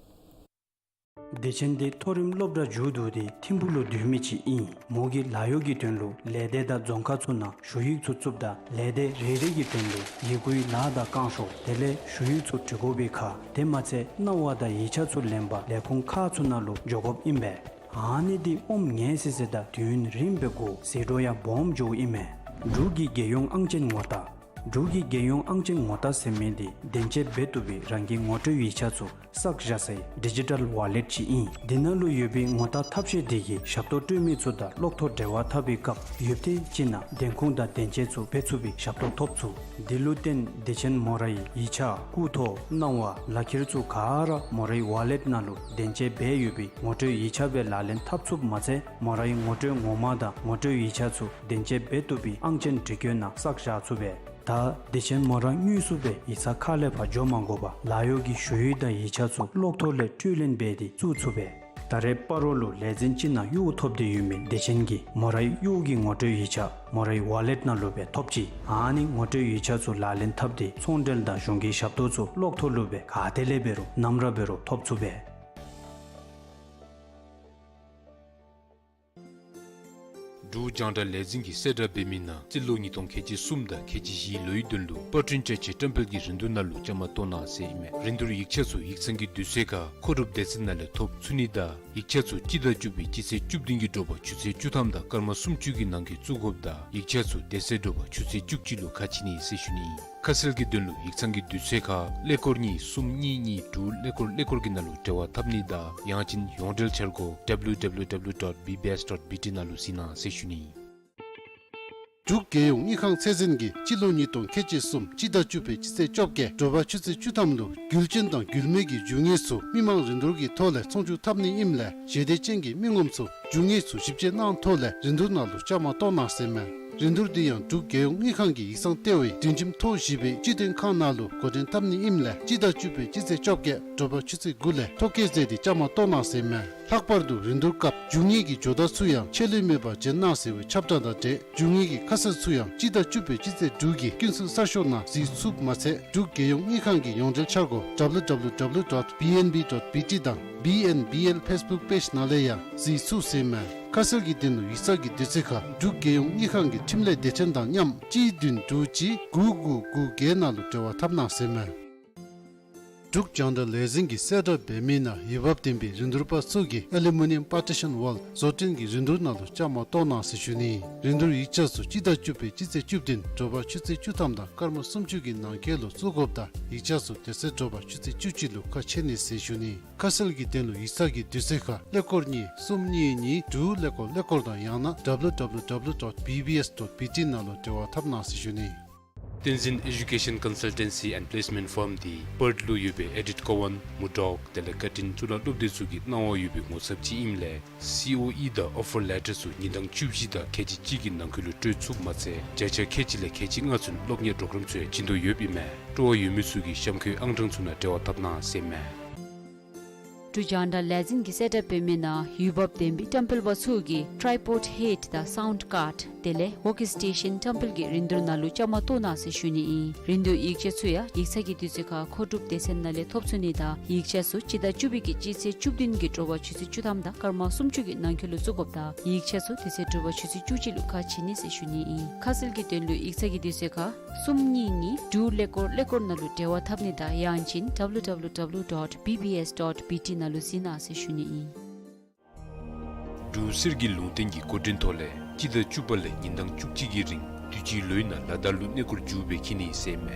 བདེ་ཆེན་འདི་མཐོ་རིམ་སློབ་གྲྭ་མཇུག་བསྡུ་སྟེ་ཐིམ་ཕུག་ལུ་སྡོད་མི་ཅིག་ཨིན། མོ་གིས་ལཱ་གཡོག་གི་དོན་ལུ་ལས་སྡེ་དང་རྫོང་ཁག་ཚུ་ནང་ཞུ་ཡིག་ཚུ་བཙུགསཔ་ད་ལས་སྡེ་རེ་རེ་གི་དོན་ལུ་ཡི་གུའི་ལཱ་དང་བསྐང་ཤོག་དེ་ལས་ཞུ་ཡིག་ཚུ་འབྲི་དགོ་པའི་ཁར་དེ་མ་ཚད་གནང་བ་དང་ཡིག་ཆ་ཚུ་ལེན་པར་ལས་ཁུངས་ཁག་ཚུ་ནང་ལུ་འགྱོ་དགོཔ་ཨིན་པས། ཨ་ནི་འདི་ཨོམ་ངལ་སི་སི་དང་དུས་ཡུན་རིངམོ་སྦེ་འགོར་ཟད་འགྲོ་ཡང་སྦོམ་འགྱོཝ་ཨིན་མས། འབྲུག་གི་རྒྱལ་ཡོངས་ཨང་ཅན་ངོ་རྟགས། འབྲུག་གི་རྒྱལ་ཡོངས་ཨང་ཅན་ངོ་རྟགས་ཟེར་མི་འདི་བདེན་དཔྱད་འབད་བཏུབ་པའི་རང་གི་ངོ་སྤྲོད་ཡིག་ཆ་ཚུ་བསགས་བཞག་སའི་ཌི་ཇི་ཊལ་ཝ་ལེཊ་ཅིག་ཨིན། འདི་ནང་ལུ་ཡོད་པའི་ངོ་རྟགས་ཐབས་ཤེས་འདི་གིས་ཞབས་ཏོག་སྤྲོད་མི་ཚུ་དང་གློག་ཐོག་འབྲེལ་བ་འཐབ་པའི་སྐབས་ཡོདཔ་དེ་ཅིག་ནང་བདེན་ཁུངས་དང་བདེན་དཔྱད་ཚུ་འབད་ཚུགས་པའི་ཞབས་ཏོག་ཐོབ་ཚུགས། འདི་ལུ་བརྟེན་བདེ་ཆེན་མོ་རའི་ཡིག་ཆ་སྐུ་ཐོག་གནང་བ་ལག་ཁྱེར་ཚུ་ག་ར་མོ་རའི་ཝ་ལེཊ་ནང་ལུ་བདེན་དཔྱད་འབད་ཡོད་པའི་ངོ་སྤྲོད་ཡིག་ཆ་སྦེ་ལག་ལེན་འཐབ་ཚུགསཔ་མ་ཚད་མོ་རའི་ངོ་སྤྲོད་ངོ་མ་དང་ངོ་སྤྲོད་ཡིག་ཆ་ཚུ་བདེན་དཔྱད་འབད་བཏུབ་པའི་ཨང་ཅན་འབྲི་བཀོད་ནང་བསགས་བཞག་ཚུགས་པས། ད་བདེ་ཆེན་མོ་ར་དངོས་སུ་སྦེ་ཡིག་ཚང་ཁ་ལས་ཕར་འགྱོ་མ་དགོ་པར་ལཱ་གཡོག་གི་ཞུ་ཡིག་དང་ཡིག་ཆ་ཚུ་གློག་ཐོག་ལས་སྤྲོད་ལེན་འབད་དེ་བཙུགས་ཚུགས་པས། ད་རེས་སྤ་རོ་ལུ་ལས་འཛིན་ཅིག་ནང་གཡོག་ཐོབ་སྟེ་ཡོད་མི་བདེ་ཆེན་གྱིས་མོ་རའི་གཡོག་གི་ངོ་སྤྲོད་ཡིག་ཆ་མོ་རའི་ཝ་ལེཊ་ནང་ལུ་སྦེ་ཐོབ་ཅི། ཨ་ནི་ངོ་སྤྲོད་ཡིག་ཆ་ཚུ་ལག་ལེན་འཐབ་སྟེ་ཚོང་འབྲེལ་དང་གཞུང་གི་ཞབས་ཏོག་ཚུ་གློག་ཐོག་ལུ་སྦེ་ག་ཏེ་ལས་འབད་རུང་ནམ་ར་འབད་རུང་ཐོབ་ཚུགས་པས། འབྲུག་རྒྱང་བསྒྲགས་ལས་འཛིན་གྱིས་གསལ་བསྒྲགས་འབད་མི་ནང་སྤྱི་ལོ་ཉིས་སྟོང་ཁལ་གཅིག་གསུམ་དང་ཁལ་གཅིག་བཞིའི་ལོའི་དོན་ལུ་པར་སྐྲུན་བྱ་ཆེད་བཀྲམ་སྤེལ་གྱི་རིན་བསྡུར་ནང་ལུ་བཅའ་མར་གཏོགས་གནང་ཟེར་ཨིན་མས། རིན་བསྡུར་ཡིག་ཆ་ཚུ་ཡིག་ཚང་གི་དུས་ཚོད་ཁར་མཁོ་སྒྲུབ་སྡེ་ཚན་ནང་ལས་ཐོབ་ཚུགས་ནི་དང་ཡིག་ཆ་ཚུ་སྤྱི་ཟླ་བཅུ་པའི་སྤྱི་ཚེས་བཅུ་བདུན་གྱི་དྲོ་པ་ཆུ་ཚོད་བཅུ་ཐམ་དང་སྐར་མ་སུམ་ཅུ་གི་ནང་འཁོད་བཙུགས་དགོཔ་དང་ཡིག་ཆ་ཚུ་དེ་ཚེ་དྲོ་པ་ཆུ་ཚོད་བཅུ་གཅིག་ལུ་ཁ་ཕྱེ་ནི་ཟེར་ཞུ་ནི་ཨིན། ཁ་གསལ་གྱི་དོན་ལུ་ཡིག་ཚང་གི་དུས་ཚོད་ཁར་ཀླད་ཀོར་གཉིས་གསུམ་གཉིས་གཉིས་དྲུག་ཀླད་ཀོར་ཀླད་ཀོར་གྱི་ནང་ལུ་འབྲེལ་བ་འཐབ་ནི་དང་ཡང་ཅིན་ཡོངས་འབྲེལ་འཆར་སྒོ་ཌབ་ལུ་ཌབ་ལུ་ཌབ་ལུ་ཌོཊ་བི་བི་ཨེསི་ཌོཊ་བི་ཊི་ནང་ལུ་གཟིགས་གནང་ཟེར་ཞུ་ནི་ཨིན། འབྲུག་རྒྱལ་ཡོངས་དངུལ་ཁང་ཚད་འཛིན་གྱིས་སྤྱི་ལོ་ཉིས་སྟོང་ཁལ་གཅིག་གསུམ་སྤྱི་ཟླ་བཅུ་པའི་སྤྱི་ཚེས་བཅོ་བརྒྱད་དྲོ་པ་ཆུ་ཚོད་བཅུ་ཐམ་ལུ་རྒྱུ་ཅན་དང་རྒྱུ་མེད་ཀྱི་རྒྱུ་དངོས་ཚུ་མི་མང་རིན་བསྡུར་གྱི་ཐོག་ལས་ཚོང་བསྒྱུར་འཐབ་ནི་ཨིནམ་ལས་ཞལ་འདེབས་ཅན་གྱི་མི་ངོམ་ཚུ་རྒྱུ་དངོས་ཚུ་ཞིབ་དཔྱད་གནང་ཐོག་ལས་རིན་བསྡུར་ནང་ལུ་བཅའ་མར་གཏོགས་གནང་ཟེར་མས། རིན་བསྡུར་འདི་ཡང་འབྲུག་རྒྱལ་ཡོངས་དངུལ་ཁང་གི་ཡིག་ཚང་ལྟེ་བའི་སྒྲིང་ཁྱིམ་ཐོག་བཞི་པའི་སྤྱི་དོན་ཁང་ནང་ལུ་འགོ་འདྲེན་འཐབ་ནི་ཨིནམ་ལས་སྤྱི་ཟླ་བཅུ་པའི་སྤྱི་ཚེས་བཅོ་བརྒྱད་དྲོ་པ་ཆུ་ཚོད་དགུ་ལས་ཐོ་བཀོད་མཛད་དེ་བཅའ་མར་གཏོགས་གནང་ཟེར་མས། ལྷག་པར་དུ་རིན་བསྡུར་སྐབས་རྒྱུ་དངོས་ཀྱི་ཇོ་བདག་ཚུ་ཡང་ཆད་ལུས་མེད་པར་བྱོན་གནང་ཟེར་བའི་ཁྱབ་བསྒྲགས་དང་འབྲེལ་རྒྱུ་དངོས་ཀྱི་ཁ་གསལ་ཚུ་ཡང་སྤྱི་ཟླ་བཅུ་པའི་སྤྱི་ཚེས་དྲུག་གི་ཀུན་གསལ་གསར་ཤོག་ནང་གཟིགས་ཚུགསཔ་མ་ཚད་འབྲུག་རྒྱལ་ཡོངས་དངུལ་ཁང་གི་ཡོངས་འབྲེལ་འཆར་སྒོ་W W W dot B N B dot B T དང་B N B L Facebook page ནང་ལས་ཡང་གཟིགས་ཚུགས་ཟེར་མས། ཁ་གསལ་གྱི་དོན་ལུ་ཡིག་ཚང་གི་དུས་ཚོད་ཁར་འབྲུག་རྒྱལ་ཡོངས་དངུལ་ཁང་གི་ཁྲིམས་ལས་སྡེ་ཚན་དང་མཉམ་གཅིག་བདུན་དྲུག་གཅིག་དགུ་དགུ་དགུ་བརྒྱད་ནང་ལུ་འབྲེལ་བ་འཐབ་གནང་ཟེར་མས། འབྲུག་རྒྱང་བསྒྲགས་ལས་འཛིན་གྱིས་གསལ་བསྒྲགས་འབད་མི་ནང་འོས་འབབ་ལྡན་པའི་རིན་བསྡུར་པ་ཚུ་གིས་ཨེ་ལུ་མི་ནི་ཡམ་པར་ཊི་ཤཱན་ཝཱལ་བཟོ་སྐྲུན་གྱི་རིན་བསྡུར་ནང་ལུ་བཅའ་མར་གཏོགས་གནང་ཟེར་ཞུ་ནི། རིན་བསྡུར་ཡིག་ཆ་ཚུ་སྤྱི་ཟླ་བཅུ་པའི་སྤྱི་ཚེས་བཅུ་བདུན་དྲོ་པ་ཆུ་ཚོད་བཅུ་ཐམ་དང་སྐར་མ་སུམ་ཅུ་གི་ནང་འཁོད་ལུ་བཙུགས་དགོཔ་དང་ཡིག་ཆ་ཚུ་དེ་ཚེ་དྲོ་པ་ཆུ་ཚོད་བཅུ་གཅིག་ལུ་ཁ་ཕྱེ་ནི་ཟེར་ཞུ་ནི། ཁ་གསལ་གྱི་དོན་ལུ་ཡིག་ཚང་གི་དུས་ཚོད་ཁར་ཀླད་ཀོར་གཉིས་གསུམ་གཉིས་གཉིས་དྲུག་ཀླད་ཀོར་ཀླད་ཀོར་དང་ཡང་ན་W W W dot B B S dot B T ནང་ལུ་འབྲེལ་བ་འཐབ་གནང་ཟེར་ཞུ་ནི། བསྟན་འཛིན་ཨེ་ཌུ་ཀེ་ཤཱན་ཀོན་སལ་ཊན་སི་ཨེནཌ་པི་ལེསི་མེནཊ་ཕརམ་འདི་པརཐ་ལུ་ཡོད་པའི་ཨེ་ཌིཐ་ཀོ་ཝཱན་མུར་ཌོག་དེ་ལས་ཀར་ཊིན་གཙུག་ལག་སློབ་སྡེ་ཚུ་གི་གནང་བ་ཡོད་པའི་ངོ་ཚབ་ཅིག་ཨིནམ་ལས་སི་ཨོ་ཨི་དང་ཨོ་ཕར་ལེ་ཊར་ཚུ་ཉིན་གྲངས་བཅུ་བཞི་དང་ཁལ་གཅིག་གཅིག་གི་ནང་འཁོད་ལུ་སྤྲོད་ཚུགསཔ་མ་ཚད་བརྒྱ་ཆ་ཁལ་གཅིག་ལས་ཁལ་གཅིག་ལྔ་ཚུན་སློབ་གཉེར་པོརོ་གརམ་ཚུ་ཡང་བྱིན་དོ་ཡོདཔ་ཨིན་མས། སྤྲོ་བ་ཡོད་མི་ཚུ་གིས་གཤམ་འཁོད་ཨང་གྲངས་ཚུ་ནང་འབྲེལ་བ་འཐབ་གནང་ཟེར་མས། འབྲུག་རྒྱང་བསྒྲགས་ལས་འཛིན་གྱིས་གསལ་བསྒྲགས་འབད་མི་ནང་འོས་འབབ་ལྡན་པའི་བཀྲམ་སྤེལ་པ་ཚུ་གིས་ཊྲའི་པོཌ་ཧེཌ་དང་སའུནཌ་ཀཱཌ་དེ་ལས་ཝོརཀ་སི་ཊེ་ཤཱན་བཀྲམ་སྤེལ་གྱི་རིན་བསྡུར་ནང་ལུ་བཅའ་མར་གཏོགས་གནང་ཟེར་ཞུ་ནི་ཨིན། རིན་བསྡུར་ཡིག་ཆ་ཚུ་ཡང་ཡིག་ཚང་གི་དུས་ཚོད་ཁར་མཁོ་སྒྲུབ་སྡེ་ཚན་ནང་ལས་ཐོབ་ཚུགས་ནི་དང་ཡིག་ཆ་ཚུ་སྤྱི་ཟླ་བཅུ་པའི་གི་སྤྱི་ཚེས་བཅུ་བདུན་གྱི་དྲོ་པ་ཆུ་ཚོད་བཅུ་ཐམ་དང་སྐར་མ་སུམ་ཅུ་གི་ནང་འཁོད་ལུ་བཙུགས་དགོཔ་དང་ཡིག་ཆ་ཚུ་དེ་ཚེ་དྲོ་པ་ཆུ་ཚོད་བཅུ་གཅིག་ལུ་ཁ་ཕྱེ་ནི་ཟེར་ཞུ་ནི་ཨིན། ཁ་གསལ་གྱི་དོན་ལུ་ཡིག་ཚང་གི་དུས་ཚོད་ཁར་གསུམ་གཉིས་གཉིས་དྲུག་ཀླད་ཀོར་ཀླད་ཀོར་ནང་ལུ་འབྲེལ་བ་འཐབ་ནི་དང་ཡང་ཅིན་W W W dot B B S dot B T ནང་ལུ་གཟིགས་གནང་ཟེར་ཞུ་ནི་ཨིན། འབྲུག་གསེར་གྱི་ལུང་བསྟན་གྱི་འགོ་འདྲེན་ཐོག་ལས་སྤྱི་ཟླ་བཅུ་པ་ལས་ཉིན་གྲངས་བཅུ་གཅིག་གི་རིང་དུས་ཅི་ལོའི་ནང་ལ་དྭགས་ལུ་གནས་སྐོར་མཇུག་སྦེ་འཁྱིད་ནི་ཟེར་མས།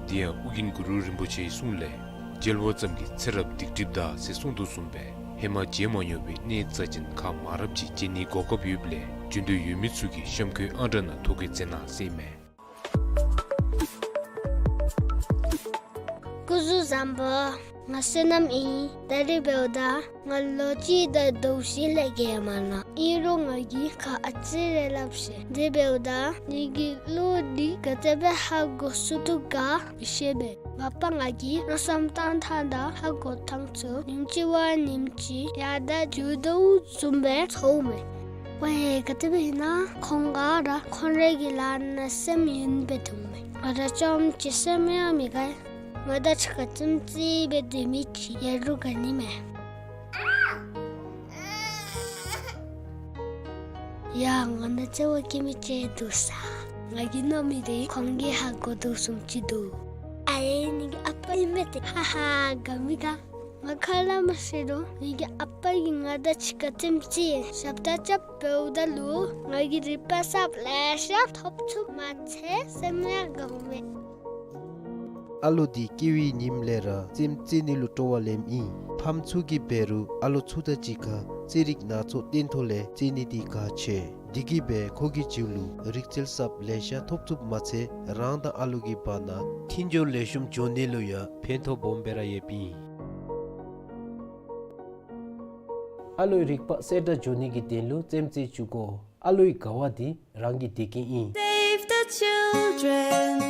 དེ་ཡང་ཨོ་རྒྱན་གུ་རུ་རིན་པོ་ཆེའི་གསུང་ལས་མཇལ་བ་ཙམ་གྱིས་ཚེ་རབས་སྡིག་སྒྲིབ་འདག་ཟེར་གསུངས་དོ་བཟུམ་སྦེ་ཧེ་མ་མཇལ་མ་མྱོང་བའི་གནས་རྩ་ཅན་ཁག་མང་རབས་ཅིག་མཇལ་ནིའི་གོ་སྐབས་ཡོདཔ་ལས་འབྱོན་འདོད་ཡོད་མི་ཚུ་གིས་གཤམ་འཁོད་ཨང་གྲངས་ནང་ཐོ་བཀོད་མཛད་གནང་ཟེར་མས། སྐུ་གཟུགས་བཟང་པོ། ང་བསོད་ནམས་ཨིན། ད་རིས་འབདཝ་ད་ང་ལོ་གཅིག་དང་ཟླཝ་བཞི་ལས་བརྒལ་མ་ནུག། ཨིན་རུང་ང་གིས་ཁ་ཨ་ཙི་རེ་སླབ་ཤེས། དེ་འབདཝ་ད་ངེ་གི་བློ་འདི་ག་དེ་སྦེ་ཧ་གོ་ཚུགས་དོ་ག་མི་ཤེས་པས། མ་པ་ང་གིས་མནོ་བསམ་བཏང་ཐངས་དང་ཧ་གོ་ཐངས་ཚུ་ཉིནམ་གཅིག་བ་ཉིནམ་གཅིག་ཡར་དང་འགྱུར་དོ་བཟུམ་སྦེ་ཚོརཝ་མས། ཝའེ་ག་དེ་སྦེ་ཨིན་ན་ཁོང་ག་ར་ཁོང་རའི་གི་ལཱ་ནང་སེམས་ཡེངས་སྦེ་འདུག་མས། ང་ར་ཅམ་ཅིག་སེམས་ཡང་མི་དགའ། ང་དང་གཅིག་ཁར་རྩེདམོ་རྩེ་སྦེ་སྡོད་མི་ཅིག་ཡོད་རུང་དགའ་ནི་མས། ཡ་ང་ནང་རྩེད་པ་རྐྱབ་མི་ཅིག་འདུག་ས། ང་གིས་མནོ་མི་དེ་ཁོང་གིས་ཧ་གོ་དོ་བཟུམ་ཅིག་འདུག། ཨ་ལེ་ངེ་གི་ཨ་པ་ཨིན་མས་ཏེ། ཧ་ཧ་དགའ་མི་དགའ། ང་ཁ་སླབ་མ་ཤེས་རུང་ངེ་གི་ཨ་པ་གིས་ང་དང་གཅིག་ཁར་རྩེདམོ་རྩེ་ཞབས་ཏ་རྐྱབ་འབདཝ་ད་ལུ་ང་གིས་རིག་པ་གསརཔ་ལེ་ཤ་ཐོབ་ཚུགསཔ་མ་ཚད་སེམས་ཡང་དགའཝ་མས། ཨ་ལོ་འདི་སྐྱེ་བའི་ཉིནམ་ལས་ར་རྩེདམོ་རྩེ་ནི་ལུ་སྤྲོ་བ་ལེནམ་ཨིན། ཕམ་ཚུ་གིས་འབད་རུང་ཨ་ལོ་ཚུ་དང་གཅིག་ཁར་རྩེད་རིགས་སྣ་ཚོགས་སྟོན་ཐོག་ལས་རྩེད་ནི་འདི་གལ་ཆེ། འདི་གིས་སྦེ་ཁོ་གི་རྒྱུད་ལུ་རིག་རྩལ་གསརཔ་ལེ་ཤ་ཐོབ་ཚུགསཔ་མ་ཚད་རང་དང་ཨ་ལོ་གི་བར་ན་མཐུན་སྦྱོར་ལེགས་ཤོམ་འགྱོ་ནི་ལུ་ཡང་ཕན་ཐོགས་སྦོམ་སྦེ་ར་ཡོདཔ་ཨིན། ཨ་ལོའི་རིག་པ་གསལ་དྲགས་འགྱོ་ནི་གི་དོན་ལུ་རྩེདམོ་རྩེ་བཅུག་དགོ། ཨ་ལོའི་དགའ་བ་འདི་རང་གི་བདེ་སྐྱིད་ཨིན། Save the children.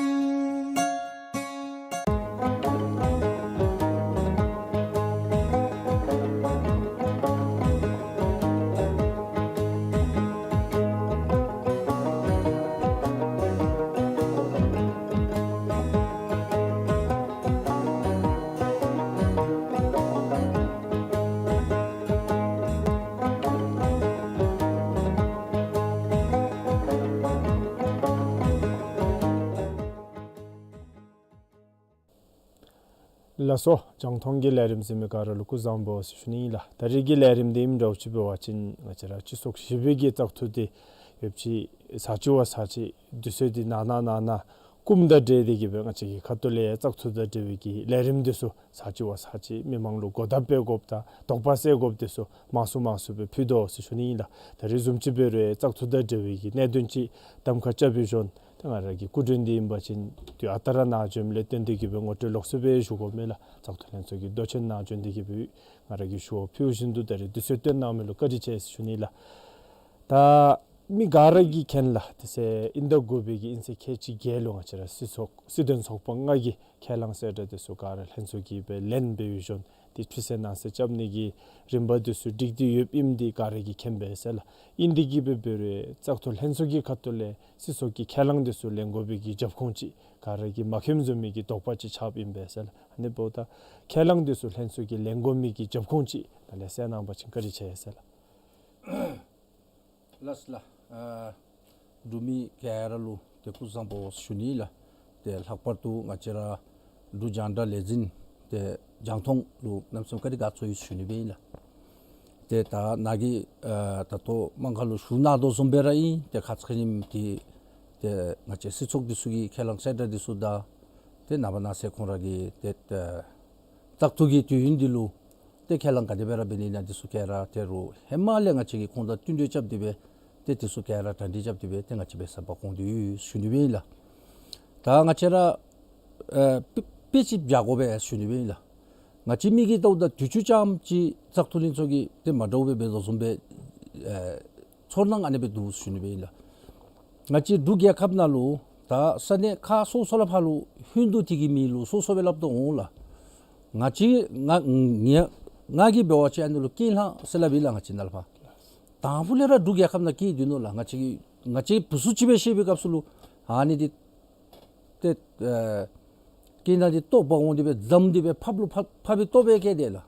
ལགས་སོ། རྒྱང་མཐོང་གི་ལས་རིམ་གཟིགས་མི་ག་ར་ལུ་སྐུ་གཟུགས་བཟང་པོ་ཟེར་ཞུ་ནི་ཨིན་ལགས། ད་རིས་ཀྱི་ལས་རིམ་འདི་ཨིནམ་འདྲཝ་ཅིག་འབད་བ་ཅིན་ང་བཅས་ར་སྤྱི་ཚོགས་ཞི་བའི་གི་བཙག་འཐུ་འདི་ཡོདཔ་ཅིག་ཚར་གཅིག་བ་ཚར་གཅིག་དུས་ཚོད་འདི་ནང་ན་ནང་ན་སྐུམ་དང་འབྲེལ་ཏེ་གིས་སྦེ་ང་བཅས་ཀྱི་ཁ་ཐུག་ལས་བཙག་འཐུ་དང་འབྲེལ་བའི་གི་ལས་རིམ་འདི་ཚུ་ཚར་གཅིག་བ་ཚར་གཅིག་མི་མང་ལུ་གོ་བརྡ་སྤེལ་དགོཔ་དང་དོགས་པ་སེལ་དགོཔ་འདི་ཚུ་མང་སུ་མང་སུ་སྦེ་ཕུལ་དོ་ཟེར་ཞུ་ནི་ཨིན་ལགས། ད་རིས་བཟུམ་ཅིག་འབད་རུང་བཙག་འཐུ་དང་འབྲེལ་བའི་གི་གནད་དོན་ཅིག་གདམ་ཁ་རྐྱབ་པའི་ཞོར་ད་ང་ར་གི་སྐུ་མགྲོན་འདི་ཨིན་པ་ཅིན་དུས་ཨ་རྟག་ར་ནཱ་བྱོནམ་ལས་བརྟེན་ཏེ་གིས་སྦེ་ངོ་སྤྲོད་ལོགས་སུ་སྦེ་ཞུ་དགོ་མས་ལགས། བཙག་འཐུ་ལྷན་ཚོགས་ཀྱི་མདོ་ཆེན་ནང་བྱོན་ཏེ་གིས་སྦེ་ང་ར་གི་ཞུ་བ་ཕུལ་བཞིན་དུ་ད་རིས་དུས་ཚོད་བཏོན་གནང་མི་ལུ་བཀའ་དྲིན་ཆེ་ཟེར་ཞུ་ནི་ལགས། ད་ མི་ག་ར་གིས་མཁྱེན་ལགས། དེ་ཚེ་དབྱིན་ཟླ་དགུ་པའི་གི་དབྱིན་ཚེས་ཁལ་གཅིག་བརྒྱད་ལུ་ང་བཅས་ར་སྲིད་ཚོགས་སྲིད་དོན་ཚོགས་པ་ལྔ་གི་ཁས་བླངས་གསལ་བསྒྲགས་དེ་ཚུ་ག་ར་ལྷན་ཚོགས་ཀྱིས་སྦེ་ལེན་འབད་བའི་གཞུང་དེ་ཕྱིར་གསལ་ནང་གསལ་རྐྱབ་ནི་གི་རིམ་པ་དེ་ཚུ་སྒྲིག་སྟེ་ཡོདཔ་ཨིནམ་དེ་ག་ར་གིས་མཁྱེན་པས་ཟེར་ལགས། ཨིན་དེ་གིས་སྦེ་འབད་རུང་བཙག་འཐུ་ལྷན་ཚོགས་ཀྱི་ཁ་ཐུག་ལས་སྲིད་ཚོགས་ཀྱི་ཁས་བླངས་དེ་ཚུ་ལེན་དགོ་པའི་གི་རྒྱབ་ཁུངས་ཅིག་ག་ར་གིས་མ་མཁྱེནམ་བཟུམ་མའི་གི་དོགས་པ་ཅིག་ཆགསཔ་ཨིན་པས་ཟེར་ལགས། ཨ་ནི་འབདཝ་ད་ཁས་བླངས་དེ་ཚུ་ལྷན་ཚོགས་ཀྱིས་ལེན་དགོ་མི་གི་རྒྱབ་ཁུངས་ཅིག་ད་ལས་གསལ་གནང་བ་ཅིན་བཀའ་དྲིན་ཆེ་ཟེར་ལགས། ལགས་ལགས། ཨ་འབྲུག་མི་ག་ར་ལུ་ཏེ་སྐུ་གཟུགས་བཟང་པོ་ཞུ་ནི་ལགས། ཏེ་ལྷག་པར་དུ་ང་བཅས་ར་འབྲུག་རྒྱང་བསྒྲགས་ལས་འཛིན་ཏེ་རྒྱང་མཐོང་ལུ་གནམ་མེད་ས་མེད་བཀའ་དྲིན་དགའ་ཚོར་ཡོད་ཞུ་ནི་སྦེ་ཨིན་ལགས། ཏེ་ད་ནཱ་གིས་ཨ་ད་ལྟོ་དམངས་ཁ་ལུ་ཞུ་གནང་དོ་བཟུམ་སྦེ་ར་ཨིན། ཏེ་ཁ་ཙ་ཁ་ཉིནམ་དེ་ཏེ་ང་བཅས་སྲིད་ཚོགས་འདི་ཚུ་གི་ཁས་བླངས་གསལ་བསྒྲགས་འདི་ཚུ་དང་ཏེ་ནངས་པ་གནངས་ཚེ་ཁོང་ར་གི་ཏེ་ཨ་བཙག་འཐུ་གི་དུས་ཡུན་འདི་ལུ་ཏེ་ཁས་བླངས་ག་དེ་སྦེ་ར་འབད་ནི་ཨིན་ན་འདི་ཚུ་ག་ར་ཏེ་རུང་ཧེ་མ་ལས་ང་བཅས་ཀྱིས་ཁོང་དང་བསྟུན་གྲོས་རྐྱབ་སྟེ་སྦེ་ཏེ་འདི་ཚུ་ག་ར་གྲ་སྒྲིག་རྐྱབ་སྟེ་སྦེ་ཏེ་ང་བཅས་འབད་ས་པ་གོང་དུ་ཡོད་ཞུ་ནི་སྦེ་ཨིན་ལགས། ད་ང་བཅས་ར་ཨ་དཔེ་དཔེ་ཅིག་བཞག་དགོ་པས་ཞུ་ནི་སྦེ་ཨིན་ལགས། ང་བཅས་མི་གིས་བལྟཝ་ད་དུས་ཅི་ཙམ་ཅིག་བཙག་འཐུ་ལྷན་ཚོགས་ཀྱིས་ཏེ་མ་འདྲཝ་སྦེ་འབད་དོ་བཟུམ་སྦེ་ཨ་ཚོར་སྣང་ཨ་ནི་སྦེ་འདུག་ཞུ་ནི་སྦེ་ཨིན་ལགས། ང་བཅས་འབྲུག་རྒྱལ་ཁབ་ནང་ལུ་ད་ས་གནས་ཁག་སོ་སོ་ལས་ཕར་ལུ་ཧིན་དུ་དེ་གི་མིང་ལུ་སོ་སོ་སྦེ་སླབ་དོ་འོང་ལགས། ང་བཅས་ང་ང་ང་གིས་འབད་བ་ཅིན་ཨ་ནི་ལུ་ཀན་ལྷ་ཟེར་སླབ་ཨིན་ལགས། ང་བཅས་ནཱ་ལས་ཕར་དང་ཕུ་ལས་ར་འབྲུག་རྒྱལ་ཁབ་ནང་སྐྱེས་སྡོད་ནུག་ལགས། ང་བཅས་ང་བཅས་བུ་ཚུ་ཅིག་སྦེ་ཤེས་པའི་སྐབས་སུ་ལུ་ཨ་ནི་འདི་ཏེ་ཨ་ཀན་ལྷ་འདི་ལྟོ་འབག་འོང་སྟེ་སྦེ་འཛམ་སྟེ་སྦེ་ཕགཔ་ལུ་ཕགཔ་ཕགཔ་གི་ལྟོ་སྦེ་བཀལ་ཏེ་ལགས།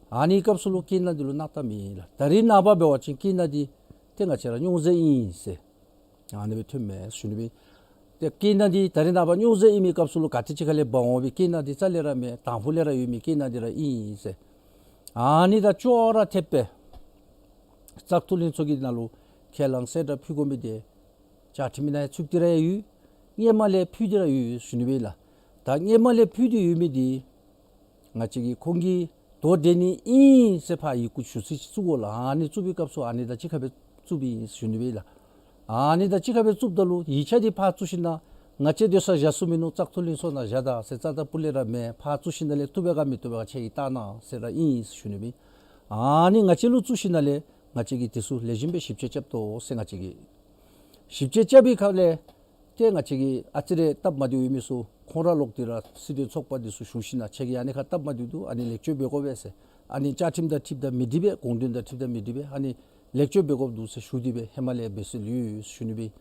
ཨ་ནི་སྐབས་སུ་ལུ་ཀན་ལྷ་འདི་ལུ་སྣང་དག་མེད་ལགས། ད་རེས་ནངས་པ་འབད་བ་ཅིན་ཀན་ལྷ་འདི་ཏེ་ང་བཅས་ར་སྨྱོ་རྫས་ཨིན་ཟེར་ཨ་ནི་སྦེ་ཐོནམ་མས་ཞུ་ནི་སྦེ། ཏེ་ཀན་ལྷ་འདི་ད་རེས་ནངས་པ་སྨྱོ་རྫས་ཨིན་མི་སྐབས་སུ་ལུ་ག་ཏེ་ཅིག་ཁ་ལས་འབག་འོང་བའི་ཀན་ལྷ་འདི་རྩ་ལས་ར་མེན། དང་ཕུ་ལས་ར་ཡོད་མི་ཀན་ལྷ་འདི་ར་ཨིན་ཟེར། ཨ་ནི་དང་ཅོག་ར་འཐདཔ་སྦེ་བཙག་འཐུ་ལྷན་ཚོགས་ཀྱི་ནང་ལུ་ཁས་བླངས་གསལ་བསྒྲགས་ཕུལ་དགོ་མི་འདི་བཅའ་ཁྲིམས་ནང་ཡང་ཚུད་དེ་ར་ཡོད། སྔོན་མ་ལས་ཕུལ་ཏེ་ར་ཡོད་ཞུ་ནི་སྦེ་ལགས། ད་སྔོན་མ་ལས་ཕུལ་ཏེ་ཡོད་མི་འདི་ང་བཅས་ཀྱིས་ཁོང་གིས་དོ་འགྲན་ནི་ཨིན་ཟེར་ཕར་ཡི་གུ་ཞུ་ཚིག་ཅིག་བཙུགས་དགོ་ལགས། ཨ་ནི་བཙུགས་པའི་སྐབས་སུ་ཨ་ནི་དང་གཅིག་ཁར་སྦེ་བཙུགསཔ་ཨིན་ཞུ་ནི་སྦེ་ལགས། ཨ་ནི་དང་གཅིག་ཁར་སྦེ་བཙུགསཔ་ད་ལུ་ཡིག་ཆ་འདི་ཕར་བཙུགས་ཞིན་ན་ང་བཅས་སྡོད་ས་བཞག་ཚུགས་མིན་ནུག། བཙག་འཐུ་ལྷན་ཚོགས་ནང་བཞག་ད་ཟེར་རྩ་དང་སྤུ་ལས་ར་མེན། ཕར་བཙུགས་ཞིན་ན་ལས་བཏུབ་པས་ག་མི་བཏུབ་པས་ག་ཁྱེད་ཀྱིས་བལྟ་གནང་ཟེར་ར་ཨིན་ཞུ་ནི་སྦེ། ཨ་ནི་ང་བཅས་ལུ་བཙུགས་ཞིན་ན་ལས་ང་བཅས་ཀྱིས་དེ་ཚུ་ལེགས་ཤོམ་སྦེ་ཞིབ་དཔྱད་རྐྱབ་དོ་ཟེར་ང་བཅས་ཀྱིས་ཞིབ་དཔྱད་རྐྱབ་པའི་ཁ་ལས་ཏེ་ང་བཅས་ཀྱིས་ཨ་ཙི་རེ་སྟབས་མ་བདེཝ་ཡོད་མི་ཚུ་ཁོང་ར་ལོག་སྟེ་ར་སྲིད་དོན་ཚོགས་པ་འདི་ཚུ་ཞུ་ཞིན་ན་ཁྱེད་ཀྱིས་ཨ་ནི་ཁར་སྟབས་མ་བདེཝ་འདུག། ཨ་ནི་ལེགས་བཅོས་འབད་དགོ་པས་ཟེར། ཨ་ནི་བཅའ་ཁྲིམས་དང་འཁྲིལཝ་ད་མི་འགྲིག་པས། དགོངས་དོན་དང་འཁྲིལཝ་ད་མི་འགྲིག་པས། ཨ་ནི་ལེགས་བཅོས་འབད་དགོཔ་འདུག་ཟེར་ཞུ་སྟེ་སྦེ་ཧེ་མ་ལས་འབད་སྲོལ་ཡོད་ཞུ་ནི་སྦེ།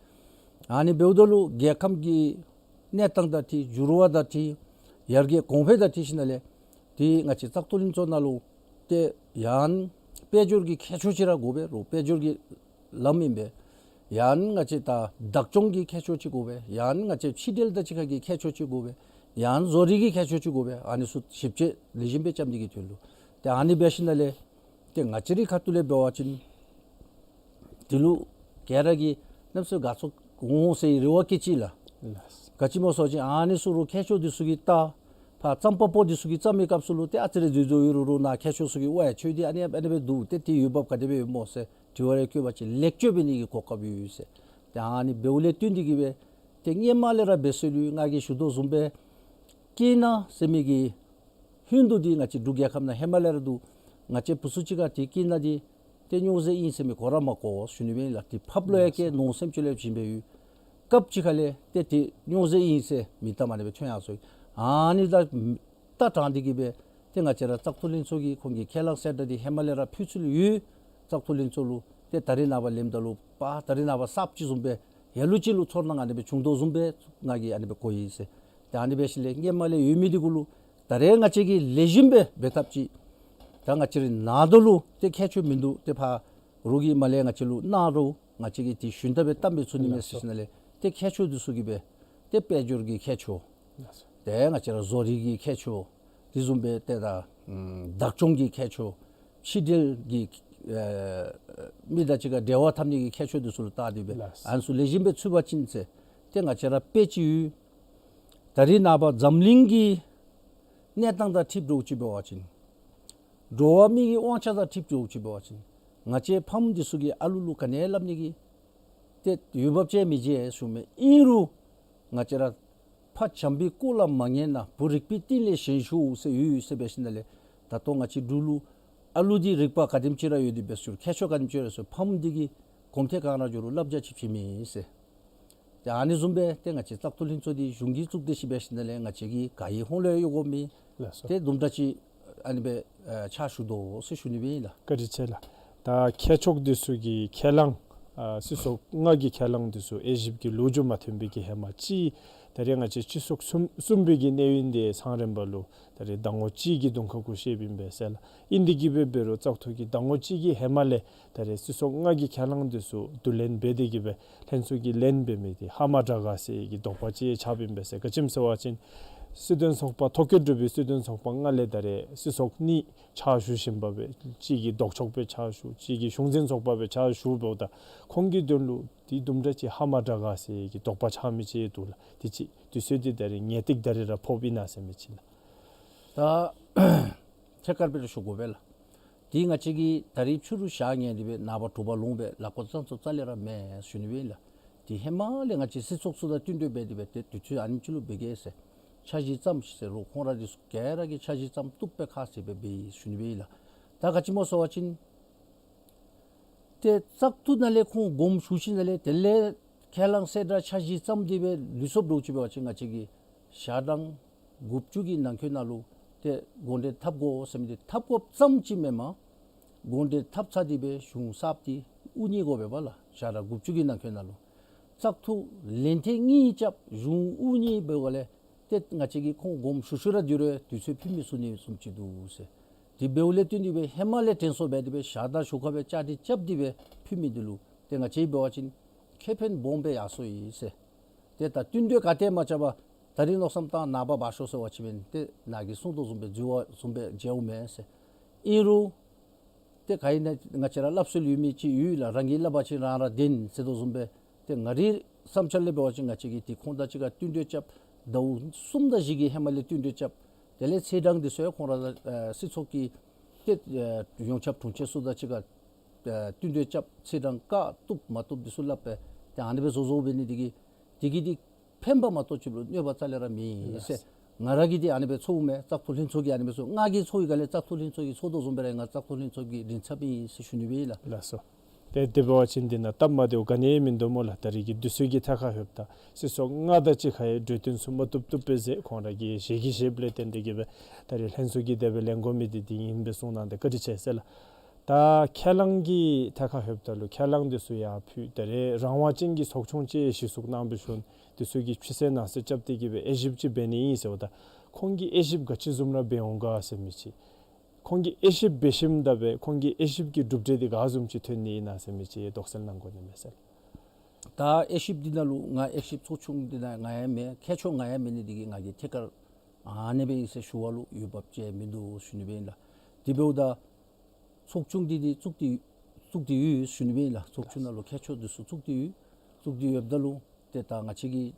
ཨ་ནི་འབདཝ་ད་ལུ་རྒྱལ་ཁམས་ཀྱི་གནས་སྟངས་དང་འཁྲིལ་འགྱུར་བ་དང་འཁྲིལ་ཡར་རྒྱས་གོང་འཕེལ་དང་འཁྲིལ་ཞིན་ན་ལས་ཏེ་ང་བཅས་བཙག་འཐུ་ལྷན་ཚོགས་ནང་ལུ་ཏེ་ཡང་དཔལ་འབྱོར་གྱི་ཁྱད་ཆོས་ཅིག་ར་དགོ་པས། རོགས་དཔལ་འབྱོར་གྱི་ལམ་ཨིན་པས། ཡང་ང་བཅས་ད་བདག་སྐྱོང་གི་ཁྱད་ཆོས་ཅིག་དགོ་པས། ཡང་ང་བཅས་ཕྱི་འབྲེལ་དང་གཅིག་ཁར་གྱི་ཁྱད་ཆོས་ཅིག་དགོ་པས། ཡང་བཟོ་རིག་གི་ཁྱད་ཆོས་ཅིག་དགོ་པས། ཨ་ནི་ཚུ་ཞིབ་དཔྱད་ལེགས་ཤོམ་སྦེ་རྐྱབ་ནི་གི་དོན་ལུ། ཏེ་ཨ་ནི་འབད་ཞིན་ན་ལས་ཏེ་ང་བཅས་རའི་ཁ་ཐུག་ལས་འབད་བ་ཅིན་དེ་ལུ་ག་ར་གིས་གནམ་མེད་ས་མེད་དགའ་ཚོར་འོང་ཟེར་རེ་བ་བསྐྱེད་ཅི་ལགས། ལགས། ག་ཅི་སྨོ་ཟེར་བ་ཅིན་ཨ་ནི་ཚུ་རོགས་མཁས་མཆོག་འདི་ཚུ་གིས་བལྟ། ཕར་བརྩམ་པ་པོ་འདི་ཚུ་གིས་བརྩམ་མི་སྐབས་སུ་ལུ་ཏེ་ཨ་ཙི་རེ་འཛོལ་འཛོལཝ་ཡོད་རུང་རོགས་ནཱ་མཁས་མཆོག་ཚུ་གིས་ཝའེ་ཁྱོད་འདི་ཨ་ནི་ཨ་ནི་སྦེ་འདུག། ཏེ་དེ་འོས་འབབ་ག་དེ་སྦེ་ཡོདཔ་སྨོ་ཟེར་དྲི་བ་རེ་བཀོད་པ་ཅིན་ལེགས་བཅོས་འབད་ནི་གི་གོ་སྐབས་ཡོད་ཟེར། ཏེ་ཨ་ནི་འབདཝ་ལས་བརྟེན་ཏེ་གིས་སྦེ་ཏེ་སྔོན་མ་ལས་ར་འབད་སྲོལ་ཡོད། ང་གིས་ཞུ་དོ་བཟུམ་སྦེ་ཀན་ལྷ་ཟེར་མི་གི་ཧིན་དུ་འདི་ང་བཅས་འབྲུག་རྒྱལ་ཁབ་ནང་ཧེ་མ་ལས་ར་འདུག། ང་བཅས་བུ་ཚུ་ཅིག་ཁར་ཏེ་ཀན་ལྷ་འདི་ཏེ་སྨྱོ་རྫས་ཨིན་ཟེར་མི་གོ་ར་མ་གོ་ཞུ་ནི་སྦེ་ལགས། ཏེ་ཕགཔ་ལུ་ཡང་བཀལ་ནོར་སེམས་ཅན་ལུ་ཡང་བྱིན་སྦེ་ཡོད། སྐབས་ཅིག་ཁ་ལས་ཏེ་ཏེ་སྨྱོ་རྫས་ཨིན་ཟེར་མིང་གཏམ་ཨ་ནི་སྦེ་ཐོན་ཡར་སོང་ཡི། ཨ་ནི་ད་ལྟ་དྲངས་ཏེ་གིས་སྦེ་ཏེ་ང་བཅས་ར་བཙག་འཐུ་ལྷན་ཚོགས་ཀྱིས་ཁོང་གི་ཁས་བླངས་གསལ་བསྒྲགས་འདི་ཧེ་མ་ལས་ར་ཕུལ་ཚུལ་ཡོད། བཙག་འཐུ་ལྷན་ཚོགས་ལུ་ཏེ་ད་རེས་ནངས་པ་ལེནམ་ད་ལུ་པ་ད་རེས་ནངས་པ་གསརཔ་ཅིག་བཟུམ་སྦེ་ལ་ལུ་ཅིག་ལུ་ཚོར་སྣང་ཨ་ནི་སྦེ་བྱུང་དོ་བཟུམ་སྦེ་ང་གིས་ཨ་ནི་སྦེ་གོ་ཡི་ཟེར། ཏེ་ཨ་ནི་འབད་ཞིནམ་ལས་སྔོན་མ་ལས་ཡོད་མི་འདི་གུ་ལུ་ད་རེས་ང་བཅས་ཀྱིས་ལེགས་ཤོམ་སྦེ་འབད་ཐབས་ཅིག། ད་ང་བཅས་རའི་ནང་དོ་ལུ་ཏེ་མཁས་མཆོག་མིན་འདུག། ཏེ་ཕར་རོགས་ཀྱིས་མར་ལས་ང་བཅས་ལུ་གནང་རུང་ང་བཅས་ཀྱིས་ཏེ་ཞུན་དག་སྦེ་བཏངམ་སྦེ་ཚུགས་ནི་མས་ཟེར་ཞིནམ་ལས་ཏེ་མཁས་མཆོག་འདི་ཚུ་གིས་སྦེ་ཏེ་དཔལ་འབྱོར་གྱི་མཁས་མཆོག་ཏེ་ང་བཅས་ར་བཟོ་རིག་གི་མཁས་མཆོག་དེ་བཟུམ་སྦེ་ཏེ་ད་ཨམ་བདག་སྐྱོང་གི་མཁས་མཆོག་ཕྱི་འབྲེལ་གྱི་ཨེ་མི་དང་གཅིག་ཁར་འབྲེལ་བ་འཐབ་ནི་གི་མཁས་མཆོག་འདི་ཚུ་ལུ་བལྟ་སྟེ་སྦེ་ལགས། ཨ་ནི་ཚུ་ལེགས་ཤོམ་སྦེ་ཚུད་པ་ཅིན་ཟེར་ཏེ་ང་བཅས་ར་དཔེ་ཅིག་ཡོད། ད་རེས་ནངས་པ་འཛམ་གླིང་གི་གནས་སྟངས་དང་འཁྲིལ་འགྱོ་ཅིག་འབད་བ་ཅིན་འགྲོ་བ་མི་གི་དབང་ཆ་དང་འཁྲིལ་འགྱོ་ཅིག་འབད་བ་ཅིན་ང་བཅས་ཕམ་འདི་ཚུ་གིས་ཨ་ལུ་ལུ་ག་ནི་སླབ་ནི་གི་ཏེ་འོས་འབབ་ཅིག་མི་མཇལ་ཞུ་མས། ཨིན་རུང་ང་བཅས་ར་ཕ་བྱམས་པའི་སྐུ་ལ་མ་ངེས་ན། བུ་རིག་པའི་གཏིང་ལས་ཞན་ཤོས་ཟེར་ཡོད་ཟེར་འབད་ཞིནམ་ལས་ད་ལྟོ་ང་བཅས་འབྲུག་ལུ་ཨ་ལུ་འདི་རིག་པ་ག་དེམ་ཅིག་ར་ཡོད་དེ་འབད་ཟེར་མཁས་མཆོག་ག་དེམ་ཅིག་ར་ཡོད་ཟེར་ཕམ་འདི་གིས་ གོམ་ཐེངས་གང་ར་འགྱོ་རུང་བསླབ་བྱ་ཅིག་བྱིན་མི་ཨིན་ཟེར། ཏེ་ཨ་ནི་བཟུམ་སྦེ་ཏེ་ང་བཅས་བཙག་འཐུ་ལྷན་ཚོགས་འདི་གཞུང་གིས་བཙུགས་ཏེ་ཤི་འབད་ཞིནམ་ལས་ང་བཅས་ཀྱིས་ག་ཡི་ཧོང་ལས་ཡོད་དགོ་མི། ལགས་སོ། ཏེ་དུམ་གྲ་ཅིག་ཨ་ནི་སྦེ་ཨ་ཕྱག་ཞུ་དོ་ཟེར་ཞུ་ནི་སྦེ་ཨིན་ལགས། བཀའ་དྲིན་ཆེ་ལགས། ད་མཁས་མཆོག་འདི་ཚུ་གི་ཁས་བླངས་ཨ་སྲིད་ཚོགས་ལྔ་གི་ཁས་བླངས་འདི་ཚུ་དབྱེ་ཞིབ་ཀྱི་ལོ་རྒྱུས་མ་ཐོན་པའི་གི་ཧེ་མ་གཅིག་ད་རེས་ང་བཅས་སྤྱི་ཚོགས་གསུམ་གསུམ་པའི་གི་གནས་ཡུན་འདི་ཚང་རན་པ་ལུ་ད་རེས་ཟླ་ངོ་གཅིག་གི་དུང་ཁ་གུ་བཤདཔ་ཨིན་པས་ཟེར་ལགས། ཨིན་དེ་གིས་འབད་འབད་རུང་བཙག་འཐུ་གི་ཟླ་ངོ་གཅིག་གི་ཧེ་མ་ལས་ད་རེས་སྲིད་ཚོགས་ལྔ་གི་ཁས་བླངས་འདི་ཚུ་བསྡུ་ལེན་འབད་དེ་གིས་འབད་ལྷན་ཚོགས་ཀྱིས་ལེན་འབད་མི་འདི་ཧ་མ་དྲག་ག་ཟེར་གྱི་དོགས་པ་ཅིག་ཆགསཔ་ཨིན་པས་ཟེར། ག་ཅི་སྨོ་ཟེར་བ་ཅིན་སྲིད་དོན་ཚོགས་པ་ཐོ་བཀོད་གྲུབ་པའི་སྲིད་དོན་ཚོགས་པ་ལྔ་ལས་ད་རེས་སྲིད་ཚོགས་གཉིས་ཕྱག་ཞུ་བཞིན་པ་སྦེ་གཅིག་གིས་ལྡོག་ཕྱོགས་སྦེ་ཕྱག་ཞུ་གཅིག་གིས་གཞུང་འཛིན་ཚོགས་པ་སྦེ་ཕྱག་ཞུཝ་ད་ཁོང་གི་དོན་ལུ་འདི་དུམ་གྲ་ཅིག་ཧ་མ་དྲག་ག་ཟེར་གྱི་དོགས་པ་ཆགས་མི་ཅིག་འདུག་ལགས། དེ་ཅིག་དུས་ཚོད་འདི་ད་རེས་ངེས་ཏིག་ད་རེས་ར་ཕོགཔ་ཨིན་ན་ཟེར་མི་ཅིག་ལགས། ད་ཐད་ཀར་སྦེ་ར་ཞུ་དགོ་པས་ལགས། འདི་ང་བཅས་ཀྱིས་ད་རིས་ཕྱི་རུ་ཞག་ཉལ་ཏེ་སྦེ་ནངས་པ་དྲོ་པ་ལོང་སྦེ་ལཱ་འགོ་བརྩམ་ཚུགསཔ་རྩ་ལས་ར་མེད་ཞུ་ནི་སྦེ་ཨིན་ལགས། འདི་ཧེ་མ་ལས་ང་བཅས་སྲིད་ཚོགས་ཚུ་དང་བསྟུན་གྲོས་འབད་དེ་སྦེ་ཏེ་དུས་ཚོད་ཨ་ནེམ་ཅིག་ལུ་འབད་གེ་ཟེར་འཆར་གཞི་བརྩམས་ཟེར་རུང་ཁོང་ར་འདི་ཚུ་ག་ར་གིས་འཆར་གཞི་བརྩམ་བཏུབ་པའི་ཁ་ཟེར་སྦེ་འབད་ཡི་ཞུ་ནི་སྦེ་ཨིན་ལགས། ད་ག་ཅི་སྨོ་ཟེར་བ་ཅིན་ཏེ་བཙག་འཐུ་ནང་ལས་ཁོང་དགོངསམ་ཞུ་ཞིནམ་ལས་དེ་ལས་ཁས་བླངས་གསལ་བསྒྲགས་འཆར་གཞི་བརྩམས་ཏེ་སྦེ་ལུས་སོཔ་འདྲཝ་ཅིག་འབད་བ་ཅིན་ང་བཅས་ཀྱིས་ཞག་གྲངས་དགུ་བཅུ་གི་ནང་འཁོད་ནང་ལུ་ཏེ་དགོངས་འགྲེལ་འཐབ་དགོ་ཟེར་མི་འདི་འཐབ་དགོཔ་ཙམ་ཅིག་མེན་པར་དགོངས་འགྲེལ་འཐབ་ཚར་ཏེ་སྦེ་གཞུང་གསརཔ་འདི་དབུ་བརྙེས་དགོ་པས་པ་ལགས། ཞག་གྲངས་དགུ་བཅུ་གི་ནང་འཁོད་ནང་ལུ་བཙག་འཐུ་ལན་ཐེངས་གཉིས་རྐྱབ་གཞུང་དབུ་བརྙེས་འབདཝ་ལས་ཏེ་ང་བཅས་ཀྱིས་ཁོང་དགོངསམ་ཞུ་ཞུ་ར་འདི་རུང་དུས་ཚོད་ཕུལ་མི་ཚུགས་ནི་བཟུམ་ཅིག་འདུག་ཟེར། དེ་འབདཝ་ལས་བརྟེན་ཏེ་སྦེ་ཧེ་མ་ལས་དྲན་གསོ་འབད་དེ་སྦེ་ཞག་དང་ཞོར་ཁར་སྦེ་བཅའ་སྒྲིག་རྐྱབ་སྟེ་སྦེ་ཕུལ་མི་འདི་ལུ་ཏེ་ང་བཅས་འབད་བ་ཅིན་ཁེ་ཕན་སྦོམ་སྦེ་ཡར་སོང་ཡི་ཟེར། ཏེ་ད་བསྟུན་གྲོས་ག་ཏེ་མ་རྐྱབ་པར་ད་རིས་མནོ་བསམ་བཏང་ནངས་པ་འབག་ཤོག་ཟེར་བ་ཅིན་ཏེ་ནཱ་གིས་གསུངས་དོ་བཟུམ་སྦེ་འགྱོ་བ་བཟུམ་སྦེ་འགྱོཝ་མས་ཟེར། ཨིན་རུང་ཏེ་ག་ཨིན་ན་ང་བཅས་ར་སླབ་སྲོལ་ཡོད་མི་ཅིག་ཡོད་ལགས། རང་གིས་སླབ་པ་ཅིན་རང་ར་བདེན་ཟེར་དོ་བཟུམ་སྦེ། ཏེ་ང་རའི་བསམ་འཆར་ལས་འབད་བ་ཅིན་ང་བཅས་ཀྱིས་ཏེ་ཁོང་དང་གཅིག་ཁར་བསྟུན་གྲོས་རྐྱབ། ཟླཝ་གསུམ་དང་བཞི་གི་ཧེ་མ་ལས་བསྟུན་གྲོས་རྐྱབ། དེ་ལས་ཚེས་གྲངས་འདི་ཚུ་ཡང་ཁོང་ར་ཨ་སྲིད་ཚོགས་ཀྱི་ཏེ་ཨ་ཡོངས་ཁྱབ་དྲུང་ཆེན་ཚུ་དང་གཅིག་ཁར་ཨ་བསྟུན་གྲོས་རྐྱབ། ཚེས་གྲངས་བཀག་བཏུབ་མ་བཏུབ་འདི་ཚུ་སླབ་སྦེ་ཏེ་ཨ་ནི་སྦེ་བཟོ་བཟོཝ་འབད་ནི་འདི་གིས་འདི་གིས་འདི་ཕན་པ་མ་གཏོགས་ཅིག་ལུ་གནོད་པ་རྩ་ལས་ར་མེད་ཟེར། ལགས། ང་ར་གིས་འདི་ཨ་ནི་སྦེ་ཚོརཝ་མས། བཙག་འཐུ་ལྷན་ཚོགས་ཀྱིས་ཨ་ནི་སྦེ་ཚོར། ང་གིས་ཚོར་བའི་སྒང་ལས་བཙག་འཐུ་ལྷན་ཚོགས་ཀྱིས་ཚོར་དོ་བཟུམ་སྦེ་ར་ང་བཙག་འཐུ་ལྷན་ཚོགས་ཀྱི་མགྲིན་ཚབ་ཨིན་ཟེར་ཞུ་ནི་སྦེ་ཨིན་ལགས། ལགས་སོ། ཏེ་དེ་འབད་བ་ཅིན་འདི་ནང་སྟབས་མ་བདེཝ་ག་ནི་ཡང་མིན་འདུག་སྨོ་ལགས། ད་རིས་ཀྱི་དུས་ཚོད་ཀྱི་ཐད་ཁར་ལྷོདཔ་ད་སྲིད་ཚོགས་ལྔ་དང་གཅིག་ཁར་ཡང་གྲོས་བསྟུན་ཚུ་མ་བཏུབ་བཏུབ་པས་ཟེར་ཁོང་ར་གིས་ཞལ་གྱིས་བཞེསཔ་ལས་བརྟེན་ཏེ་གིས་སྦེ་ད་རིས་ལྷན་ཚོགས་ཀྱིས་དེ་སྦེ་ལེན་དགོ་མི་འདི་འདི་ཨིན་པས་གསུངས་གནང་སྟེ་བཀའ་དྲིན་ཆེ་ཟེར་ལགས། ད་ཁས་བླངས་ཀྱི་ཐད་ཁར་ལྷོདཔ་ད་ལུ་ཁས་བླངས་འདི་ཚུ་ཡར་ཕུལ། ད་རེས་རང་དབང་ཅན་གྱི་ཚོགས་ཆུང་ཅིག་གཞི་བཙུགས་གནང་བའི་ཤུལ་འདི་ཚུ་གིས་ཕྱི་གསལ་ནང་གསལ་རྐྱབ་སྟེ་གིས་སྦེ་དབྱེ་ཞིབ་ཅིག་འབད་ནི་ཨིན་ཟེརཝ་ད་ཁོང་གིས་དབྱེ་ཞིབ་ག་ཅི་བཟུམ་ར་འབད་འོང་ག་ཟེར་མི་ཅིག། ཁོང་གིས་དབྱེ་ཞིབ་འབད་ཞིནམ་ད་སྦེ་ཁོང་གི་དབྱེ་ཞིབ་ཀྱི་གྲུབ་འབྲས་འདི་ག་བཟུམ་ཅིག་ཐོན་ནི་ཨིན་ན་ཟེར་མི་ཅིག་དོགས་སེལ་གནང་དགོ་ནི་མས་ཟེར། ད་དབྱེ་ཞིབ་འདི་ནང་ལུ་ང་དབྱེ་ཞིབ་ཚོགས་ཆུང་འདི་ནང་ང་ཡང་མེན། མཁས་མཆོག་ང་ཡང་མེད་ནི་འདི་གིས་ང་གིས་ཐད་ཀར་ཨ་ནི་སྦེ་ཨིན་ཟེར་ཞུ་བ་ལུ་འོས་འབབ་ཅིག་མིན་འདུག་ཞུ་ནི་སྦེ་ཨིན་ལགས། དེ་འབདཝ་ད་ཚོགས་ཆུང་འདི་འདི་བཙུགས་ཏེ་བཙུགས་ཏེ་ཡོད་ཞུ་ནི་སྦེ་ཨིན་ལགས། ཚོགས་ཆུང་ནང་ལུ་མཁས་མཆོག་འདི་ཚུ་བཙུགས་ཏེ་ཡོད། བཙུགས་ཏེ་ཡོདཔ་ད་ལུ་ཏེ་ད་ང་བཅས་ཀྱི་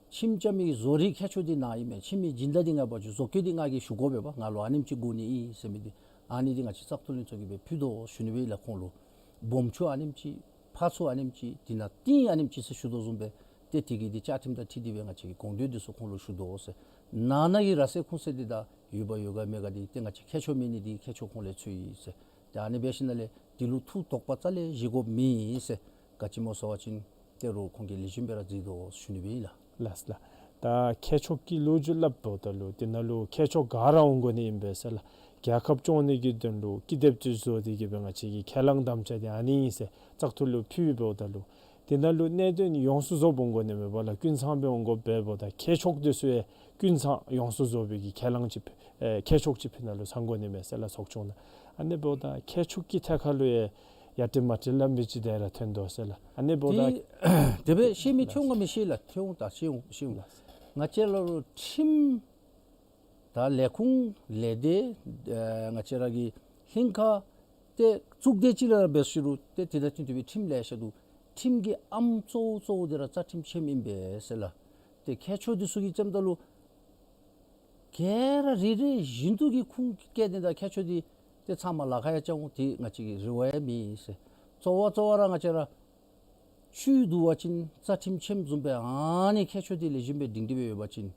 ཁྱིམ་རྐྱབ་མི་གི་བཟོ་རིག་མཁས་མཆོག་འདི་ནཱ་ཨིན་མས། ཁྱིམ་གྱི་སྦྱིན་བདག་འདི་ང་འབད་བ་ཅིན་བཟོ་བཀོད་འདི་ང་གིས་ཞུ་དགོ་པས་པ། ང་ལུ་ཨ་ནེམ་ཅིག་དགོ་ནི་ཨིན་ཟེར་མི་འདི་ཨ་ནི་འདི་ང་བཅས་བཙག་འཐུ་ལྷན་ཚོགས་ཀྱིས་སྦེ་ཕུལ་དོ་ཞུ་ནི་སྦེ་ཨིན་ལགས། ཁོང་ལུ་སྦོམ་ཆུང་ཨ་ནེམ་ཅིག་ཕར་ཚུར་ཨ་ནེམ་ཅིག་འདི་ནང་བཏིང་ཨ་ནེམ་ཅིག་ཟེར་ཞུ་དོ་བཟུམ་སྦེ་ཏེ་དེ་གི་འདི་བཅའ་ཁྲིམས་དང་འཁྲིལ་ཏེ་སྦེ་ང་བཅས་ཀྱི་དགོངས་དོན་འདི་ཚུ་ཁོང་ལུ་ཞུ་དོ་ཟེར། ནང་ན་གི་ར་སེམས་ཁུངས་ཟེར་འདི་དང་ཡོད་པ་ཡོད་ག་མེད་ག་འདི་ཏེ་ང་བཅས་མཁས་མཆོག་མེད་ནི་འདི་མཁས་མཆོག་ཁོང་ལས་ཚུད་ཡི་ཟེར། ཏེ་ཨ་ནི་འབད་ཞིནམ་ལས་འདི་ལུ་ཐུགས་དོགས་པ་རྩ་ལས་བཞེས་དགོཔ་མེད་ཟེར། ག་ཅི་སྨོ་ཟེར་བ་ཅིན་ཏེ་རོགས་ཁོང་གིས་ལེགས་ཤོམ་སྦེ་ར་མཛད་དོ་ཞུ་ནི་སྦེ་ཨིན་ལགས། ལགས་ལགས། ད་མཁས་མཆོག་གི་ལོ་རྒྱུས་སླབ་འབདཝ་ད་ལུ་དེ་ནང་ལུ་མཁས་མཆོག་ག་ར་འོང་དགོ་ནི་ཨིན་པས་ཟེར་ལགས། རྒྱལ་ཁབ་སྐྱོང་ནི་གི་དོན་ལུ་ཀི་དེབ་ཅིག་བཟོ་སྟེ་གིས་སྦེ་ང་བཅས་ཀྱི་ཁས་བླངས་དམ་བཅའ་འདི་ཨ་ནི་ཨིན་ཟེར་བཙག་འཐུ་ལུ་ཕུལ་འབདཝ་ད་ལུ་དེ་ནང་ལུ་གནད་དོན་འདི་ཡོངས་སུ་རྫོགསཔ་འོང་དགོ་ནི་མེན་པ་ལགས། ཀུན་ཚང་སྦེ་འོང་དགོཔ་འབདཝ་ད་མཁས་མཆོག་འདི་ཚུ་ཡང་ཀུན་ཚང་ཡོངས་སུ་རྫོགས་པའི་གི་ཁས་བླངས་ཅིག་ཨེ་མཁས་མཆོག་ཅིག་ཕུལ་ནི་ལུ་ཚང་དགོ་ནི་མས་ཟེར་ལགས། ཚོགས་ཆུང་ནང་ཨ་ནི་འབདཝ་ད་མཁས་མཆོག་གི་ཐད་ཁར་ལུ་ཡང་ཡ་ཏི་མ་ཏི་ལ་མི་ཅིག་དེ་ར་ཐོན་དོ་ཟེར་ལགས། ཨ་ནི་འབདཝ་ད་དེ་དེ་སྦེ་ཤེས་མི་ཐོན་འོང་ག་མི་ཤེས་ལགས། ཐོན་འོང་། ད་ཤེས་འོང་ཤེས་འོང་། ལགས། ང་བཅས་ལ་ལུ་ཁྲིམས་ད་ལས་ཁུངས་ལས་སྡེ་ཨ་ང་བཅས་ར་གི་ལྷན་ཁག་ཏེ་གཙུག་སྡེ་ཅིག་ལུ་འབད་ཞུ་རུང་ཏེ་དེ་དང་བསྟུན་ཏེ་སྦེ་ཁྲིམས་ལེ་ཤ་འདུག། ཁྲིམས་ཀྱི་ཨམ་གཙོ་བོ་གཙོ་བོ་འདི་ར་རྩ་ཁྲིམས་ཆེནམ་ཨིན་པས་ཟེར་ལགས། ཏེ་མཁས་མཆོག་འདི་ཚུ་གིས་བརྩམ་ད་ལུ་ག་ར་རེ་རེ་བཞིན་དུ་གི་ཁུངས་སྐྱེལ་ཏེ་ད་མཁས་མཆོག་འདི་ཏེ་ཚབ་མ་ལཱ་ཁག་ཡང་བྱ་འོང་། ཏེ་ང་བཅས་ཀྱི་རེ་བ་ཡང་མེད་ཟེར། གཙོ་བོ་གཙོ་བོ་ར་ང་བཅས་ར་ཆོས་འདུལ་བ་ཅིན་རྩ་ཁྲིམས་ཆེནམ་བཟུམ་སྦེ་ཨ་ནི་མཁས་མཆོག་འདི་ལེགས་ཤོམ་སྦེ་སྒྲིང་སྒྲི་སྦེ་ཡོད་པ་ཅིན་